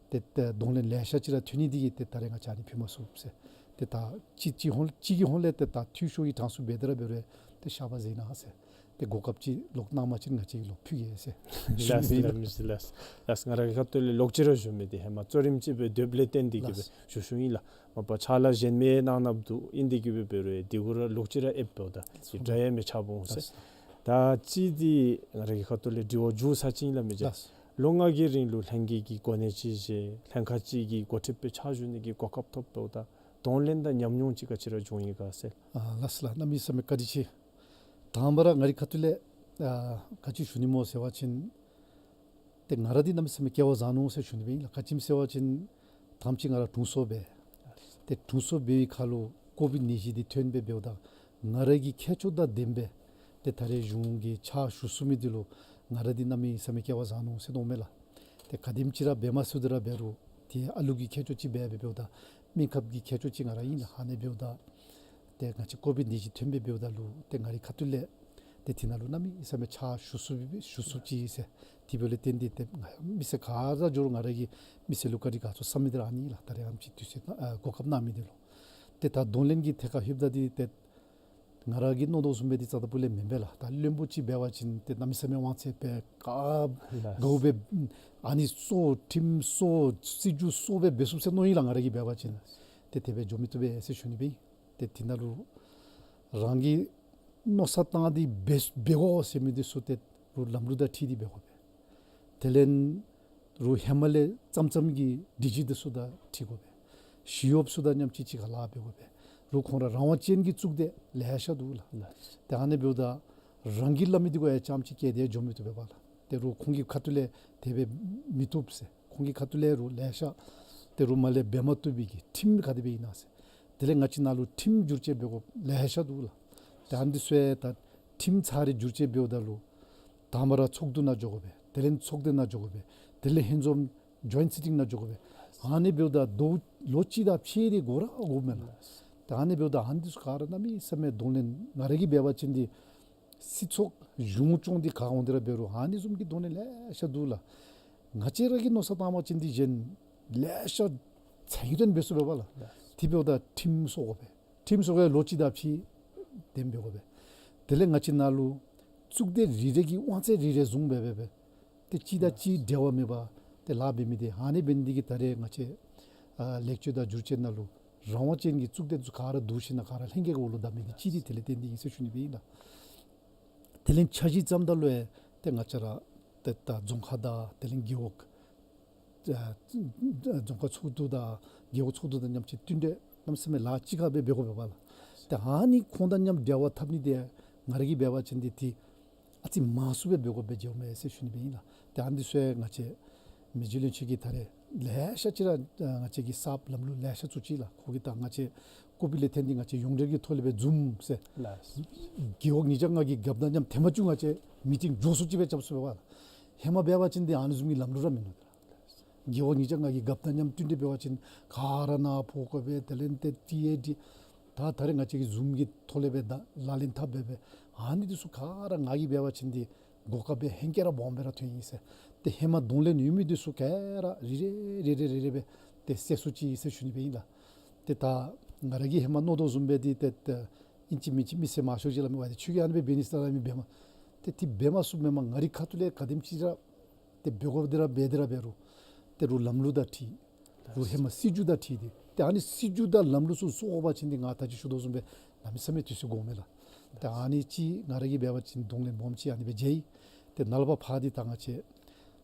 ཏེ་ཏེ་གདོང་ལེན་ལེ་ཤ་ཅིག་ར་ཐོན་ནི་འདི་གིས་ཏེ་ད་རེས་ང་བཅས་ཨ་ནི་ཕུལ་མ་ཚུགས་ཟེར། ཏེ་ད་ཅི་ཅི་ཧོང་ཅི་གི་ཧོང་ལས་ཏེ་ད་འཐུས་ཤོར་གྱི་གྲངས་སུ་འབད་དེ་ར་འབད་རུང་ཏེ་བཤགས་པ་མཛད་གནང་ཟེར། ཏེ་གོ་སྐབས་ཅིག་ལོག་གནང་པ་ཅིན་ང་བཅས་ལོག་ཕུལ་གེ་ཟེར། ལགས་ལགས། མི་ཅིག་ལགས། ལགས། ང་ར་གི་ཁ་ཐུག་ལས་ལོག་ཅི་ར་ཞུ་མི་འདི་ཧེ་མ་གཙོ་རིམ་ཅིག་སྦེ་སྡོདཔ་ལས་བརྟེན་ཏེ་གིས་སྦེ་ལགས། ཞུ་ཞུཝ་ཨིན་ལགས། མ་པ་ཕྱག་ལཱ་གཞན་མི་གནང་གནངམ་འདུག། ཨིན་དེ་གིས་སྦེ་འབད་རུང་འདི་གུ་ར་ལོག་ཅི་ར་ཨེབ་འབདཝ་ད་ལགས། འདྲ་ཡང་མི་ཆགས་པ་འོང་ཟེར། ལགས། ད་ཅི་འདི་ང་ར་གི་ཁ་ཐུག་ལས་དྲི་བ་མཇུག་ས་ཅིག་ཨིན་ལགས་མི་རྗེ། ལགས། ལོ་ལྔ་གི་རིང་ལུ་ལྷན་རྒྱས་ཀྱི་གོ་གནས་ཅིག་བཞེས་ལྷན་ཁག་ཅིག་གི་འགོ་ཁྲིདཔ་སྦེ་ཕྱག་ཞུ་ནི་གི་གོ་སྐབས་ཐོབ་འབདཝ་ད་གདོང་ལེན་དང་ཉམས་མྱོང་ཅིག་ག་ཅི་ར་བྱུང་ཡི་ག་ཟེར། ཨ་ལགས་ལགས། གནམ་མེད་ས་མེད་བཀའ་དྲིན་ཆེ། དང་པ་ར་ང་རའི་ཁ་ཐུག་ལས་ཨ་ག་ཅི་ཞུ་ནི་སྨོ་ཟེར་བ་ཅིན་ ཏེ་ང་ར་འདི་གནམ་མེད་ས་མེད་སྐལ་བ་བཟང་ནུག་ཟེར་ཞུ་ནི་སྦེ་ཨིན་ལགས། ག་ཅི་སྨོ་ཟེར་བ་ཅིན་དང་པ་ཅིག་ང་ར་དྲུང་འཚོ་འབད། ཏེ་དྲུང་འཚོ་འབད་བའི་ཁར་ལུ་ཀོ་བིཌ་ནད་གཞི་འདི་ཐོན་སྦེ་འབདཝ་ད་ང་ར་གི་ཁྱད་ཆོས་དང་ལྡནམ་སྦེ་ཏེ་ད་རེས་གཞུང་གི་ཕྱག་ཞུ་ཚུགས་མི་འདི་ལུ་ང་ར་འདི་གནམ་མེད་ས་མེད་སྐལ་བ་བཟང་ནུག་ཟེར་མནོཝ་མས་ལགས། ཏེ་ག་དེམ་ཅིག་ར་འབད་མ་ཚུགས་ཏེ་ར་འབད་རུང་ཏེ་ཨ་ལུ་གི་ཁྱད་ཆོས་ཅིག་འབད་སྦེ་འབདཝ་ད་སྨན་ཁབ་ཀྱི་ཁྱད་ཆོས་ཅིག་ང་ར་ཨིན་ལགས། ཨ་ནི་འབདཝ་ད་ཏེ་ང་བཅས་ཀོ་བིཌ་ནད་གཞི་ཐོན་སྦེ་འབདཝ་ད་ལུ་ཏེ་ང་རའི་ཁ་ཐུག་ལས་ཏེ་དེ་ནང་ལུ་གནམ་མེད་ས་མེད་ཕྱག་ཞུ་ཚུགས་ཞུ་ཚུགས་ཅི་ཟེར། དེ་འབདཝ་ལས་བརྟེན་ཏེ་ཏེ་ང་མི་སེར་ག་ར་འགྱོ་རུང་ང་ར་གིས་མི་སེར་ལུ་བཀའ་དྲིན་དགའ་ཚོར་བསམ་མི་འདི་ར་ཨ་ནི་ལགས། ད་རེས་ཨ་ནེམ་ཅིག་དུས་ཚོད་ཨ་གོ་སྐབས་གནང་མི་འདི་ལུ། ཏེ་ད་གདོང་ལེན་གྱི་ཐད་ཁར་ལྷོདཔ་ད་འདི་ཏེ་ང་ར་གིས་མནོ་དོ་བཟུམ་སྦེ་འདི་རྩ་ད་པུ་ལས་མེན་པས་ལགས། ད་བློན་པོ་ཅིག་འབད་བ་ཅིན་ཏེ་གནམ་མེད་ས་མེད་དབང་ཚད་སྦེ་ག་ལགས། དགའཝ་སྦེ་ཨ་ནི་སོ་ཁྲིམས་སོ་སྲིད་བྱུས་སོ་སྦེ་འབད་ཚུགས་ཟེར་མནོཝ་ཨིན་ལགས། ང་ར་གིས་འབད་བ་ཅིན་ཏེ་དེ་སྦེ་འགྱོ་མི་བཏུབ་པས་ཟེར་ཞུ་ནི་སྦེ་ཨིན། ཏེ་དེ་ནང་ལུ་རང་གིས་མནོ་བསམ་བཏང་སྟེ་འབད་འབད་དགོ་ཟེར་མི་འདི་ཚུ་ཏེ་རུང་ལམ་ལུགས་དང་འཁྲིལ་ཏེ་འབད་དགོ་པས། དེ་ལས་རུང་ཧེ་མ་ལས་བརྩམ་བརྩམ་གྱི་སྒྲིག་གཞི་འདི་ཚུ་དང་འཁྲིལ་དགོ་པས། ཞི་གཡོགཔ་ཚུ་དང་མཉམ་གཅིག་གཅིག་ཁར་ལཱ་འབད་དགོ་པས། རུང་ཁོང་ར་རང་དབང་ཅན་གྱི་གཙུག་སྡེ་ལེ་ཤ་འདུག་ལགས། ལགས། ཏེ་ཨ་ནི་འབདཝ་ད་རང་གིས་སླབ་མི་འདི་གུ་ཡང་རྐྱངམ་ཅིག་བཀལ་ཏེ་འགྱོ་མི་བཏུབ་པས་ལགས། ཏེ་རུང་ཁོང་གི་ཁ་ཐུག་ལས་དེ་སྦེ་མི་བཏུབ་ཟེར། ཁོང་གི་ཁ་ཐུག་ལས་རུང་ལེ་ཤ་ཏེ་རུང་མར་ལས་འབད་མ་བཏུབ་པའི་གི་ཁྲིམས་ག་དེ་སྦེ་ཨིན་ན་ཟེར། དེ་ལས་ང་བཅས་ནང་ལུ་ཁྲིམས་བསྒྱུར་བཅོས་འབད་དགོཔ་ལེ་ཤ་འདུག་ལགས། ཏེ་ཨ་ནི་འདི་ཚུ་ཡང་ད་ཁྲིམས་ཚར་རེ་བསྒྱུར་བཅོས་འབདཝ་ད་ལུ་དང་པ་ར་ཚོགས་འདུ་ནང་འགྱོ་དགོ་པས། དེ་ལས་ཚོགས་སྡེ་ནང་འགྱོ་དགོ་པས། དེ་ལས་ལྷན་འཛོམས་ཇོའིནཊ་སི་ཊིང་ནང་འགྱོ་དགོ་པས། ཨ་ནི་འབདཝ་ད་ལོ་ལོ་གཅིག་དང་ཕྱེད་དེ་འགོར་ར་འགོརཝ་མས་ལགས། ཏེ་ཨ་ནི་འབདཝ་ད་ཨ་ནི་འདི་ཚུ་ག་ར་གནམ་མེད་ས་མེད་གདོང་ལེན་ང་ར་གིས་འབད་བ་ཅིན་འདི་སྲིད་ཚོགས་གཞུང་སྐྱོང་འདི་ག་འོང་སྟེ་ར་འབད་རུང་ཨ་ནི་བཟུམ་གྱི་གདོང་ལེན་ལེ་ཤ་འདུག་ལགས། ང་བཅས་ར་གིས་མནོ་བསམ་བཏང་བ་ཅིན་འདི་གཞན་ལེ་ཤ་ཚད་ཡོད་དོ་འབད་ཚུགས་པས་པ་ལགས། དེ་འབདཝ་ད་ཁྲིམས་བཟོ་དགོ་པས། ཁྲིམས་བཟོ་དགོ་པས། ལོ་གཅིག་དང་ཕྱེད་དེམ་འབད་དགོ་པས། དེ་ལས་ང་བཅས་ནང་ལུ་གཙུག་སྡེ་རེ་རེ་གི་དབང་ཚད་རེ་རེ་བཟུང་སྦེ་སྦེ་སྦེ་ཏེ་གཅིག་དང་གཅིག་འབྲེལ་བ་མེད་པར་ཏེ་ལཱ་འབད་མི་འདི་ཨ་ནི་འབད་ནི་འདི་གིས་ད་རེས་ང་བཅས་ཨ་ལེགས་བཅོས་དང་བསྒྱུར་བཅོས་ནང་ལུ་རང་དབང་ཅན་གྱི་གཙུག་སྡེ་ཚུ་ག་ར་བསྡུ་ཞིནམ་ལས་ག་ར་ལྷན་རྒྱས་ཀྱི་འོག་ལུ་བསྡམ་མི་འདི་གཅིག་འདི་དེ་ལས་བརྟེན་ཏེ་ཨིན་ཟེར་ཞུ་ནི་སྦེ་ཨིན་ལགས། དེ་ལས་འཆར་གཞི་བརྩམ་ད་ལུ་ཡང་ཏེ་ང་བཅས་ར་ཏེ་ད་རྫོང་ཁག་དང་དེ་ལས་རྒེད་འོག་ཨ་རྫོང་ཁག་ཚོགས་འདུ་དང་རྒེད་འོག་ཚོགས་འདུ་དང་མཉམ་གཅིག་མཐུན་འབྲེལ་གནམ་མེད་ས་མེད་ལཱ་གཅིག་ཁར་སྦེ་འབད་དགོ་པས་པ་ལགས། ཏེ་ཨ་ནི་ཁོང་དང་མཉམ་འབྲེལ་བ་འཐབ་ནི་འདི་ང་ར་གིས་འབད་བ་ཅིན་འདི་ཏེ་ཨ་ཙི་མང་སུ་སྦེ་འབད་དགོཔ་སྦེ་འགྱོཝ་མས་ཟེར་ཞུ་ནི་སྦེ་ཨིན་ལགས། ཏེ་ཨ་ནི་འདི་ཚུ་ཡང་ང་བཅས་མི་རྗེ་བློན་ཆེན་གྱིས་ད་རེས་ལེ་ཤ་ཅིག་ར་ཨ་ང་བཅས་ཀྱི་གསརཔ་ལམ་ལུགས་ལེ་ཤ་བཙུགས་ཅི་ལགས། ཁོ་གིས་ད་ང་བཅས་ཀོ་བིཌ་ལས་བརྟེན་ཏེ་ང་བཅས་ཡོངས་འབྲེལ་གྱི་ཐོག་ལས་སྦེ་ཛུམ་ཟེར་ལགས། རྒེད་འོག་ཉིས་བརྒྱ་ལྔ་གི་རྒཔོ་དང་མཉམ་ཐེངས་མ་བཅུ་ང་བཅས་མི་ཊིང་མགྱོགས་སུ་ཅིག་སྦེ་རྐྱབ་ཚུགས་པས་པ་ལགས། ཧེ་མ་འབད་བ་ཅིན་འདི་ཨ་ནི་བཟུམ་གྱི་ལམ་ལུགས་ར་མིན་ནུག་ལགས། རྒེད་འོག་ཉིས་བརྒྱ་ལྔ་གི་རྒཔོ་དང་མཉམ་བསྟུན་ཏེ་འབད་བ་ཅིན་ག་ར་ནཱ་ཕོག་དགོ་པས། དེ་ལས་ཏེ་ཊི་ཨེ་ཌི་ད་ད་རེས་ང་བཅས་ཀྱིས་ཛུམ་གྱི་ཐོག་ལས་སྦེ་ད་ལག་ལེན་འཐབ་སྦེ་སྦེ་ཨ་ནི་འདི་ཚུ་ག་ར་ང་གིས་འབད་བ་ཅིན་འདི་གོ་སྐབས་སྦེ་ཧེང་སྐལ་ར་སྦོམ་སྦེ་ར་ཐོན་ཡི་ཟེར། ཏེ་ཧེ་མ་གདོང་ལེན་ཡོད་མི་འདི་ཚུ་ག་ར་རེ་རེ་རེ་རེ་རེ་རེ་སྦེ་ཏེ་སེལ་ཚུགས་ཅི་ཟེར་ཞུ་ནི་སྦེ་ཨིན་ལགས། ཏེ་ད་ང་ར་གིས་ཧེ་མ་མནོ་དོ་བཟུམ་སྦེ་འདི་ཏེ་ཏེ་ཨིན་ཅི་མིན་ཅི་མི་སེར་མང་ཤོས་ཅིག་ལུ་མི་འབད་དེ་ཁྱོད་ཀྱིས་ཨ་ནི་སྦེ་འབད་ནི་ཟེར་སླབ་མི་འབད་མ་ཏེ་འདི་འབད་མ་ཚུགསཔ་མེན་མས། ང་རའི་ཁ་ཐུག་ལས་ག་དེམ་ཅིག་ར་ཏེ་འབད་དགོཔ་འདི་ར་འབད་དེ་ར་འབད་རུང་ཏེ་རུང་ལམ་ལུགས་དང་འཁྲིལ་རུང་ཧེ་མ་སྲིད་བྱུས་དང་འཁྲིལ་ཏེ་ཏེ་ཨ་ནི་སྲིད་བྱུས་དང་ལམ་ལུགས་ཚུ་བཟོ་དགོ་པ་ཅིན་འདི་ང་ད་ཅི་ཞུ་དོ་བཟུམ་སྦེ་གནམ་མེད་ས་མེད་དུས་ཚོད་འགོརཝ་མས་ལགས། ཏེ་ཨ་ནི་ཅིག་ང་ར་གིས་འབད་བ་ཅིན་གདོང་ལེན་སྦོམ་ཅིག་ཨ་ནི་སྦེ་མཇལ་ཡི། ཏེ་ནཱ་ལས་ཕར་ཕར་འདི་ད་ང་བཅས་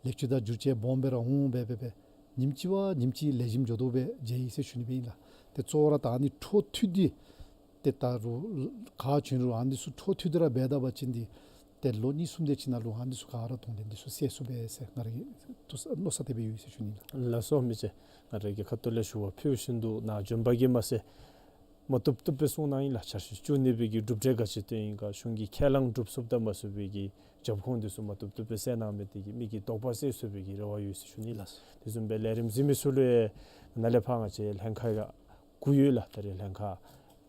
ལེགས་བཅོས་དང་བསྒྱུར་བཅོས་སྦོམ་སྦེ་ར་འོང་སྦེ་སྦེ་སྦེ་ཉིནམ་ཅིག་བ་ཉིནམ་ཅིག་ལེགས་ཤོམ་འགྱོ་དོ་སྦེ་མཇལ་ཡི་ཟེར་ཞུ་ནི་སྦེ་ཨིན་ལགས། ཏེ་གཙོ་བོ་ར་ད་ཨ་ནི་འཕྲོ་མཐུད་དེ་ཏེ་ད་རུང་ག་བྱུང་རུང་ཨ་ནི་ཚུ་འཕྲོ་མཐུད་དེ་ར་འབད་ད་པ་ཅིན་འདི་ཏེ་ལོ་གཉིས་གསུམ་དེ་ཅིག་ནང་ལུ་ཨ་ནི་ཚུ་ག་ར་གདོང་ལེན་འདི་ཚུ་སེལ་ཚུགས་པས་ཟེར་ང་ར་གི་ཏུ་མནོ་བསམ་དེ་སྦེ་ཡོད་ཟེར་ཞུ་ནི་ལགས། ལགས་སོ་མི་རྗེ། ང་ར་གི་ཁ་ཐུག་ལས་ཞུ་བ་ཕུལ་བཞིན་དུ་ནཱ་བྱོན་པ་གིས་མ་ཚད་མ་བཏུབ་བཏུབ་སྦེ་གསུངས་གནང་ཡི་ལགས། འཆར་གཞི་བཅུ་གཉིས་པའི་གི་གྲུབ་འབྲས་ག་ཅི་ཐོན་ཡི་ག་གཞུང་གི་ཁས་བླངས་སྒྲུབ་ཚུགསཔ་དང་མ་ཚུགས་པའི་གི་རྒྱབ་ཁུངས་འདི་ཚུ་མ་བཏུབ་བཏུབ་སྦེ་གསལ་གནང་མི་དེ་གིས་མི་གི་དོགས་པ་སེལ་ཚུགས་པའི་གི་རེ་བ་ཡོད་ཟེར་ཞུ་ནི་ལགས། དེ་བཟུམ་སྦེ་ལས་རིམ་གཟིགས་མི་ཚུ་ལུ་ཡང་ནཱ་ལས་ཕར་ང་བཅས་ལྷན་ཁག་ཡང་བསྐུལ་ཡོད་ལགས། ད་རེས་ལྷན་ཁག་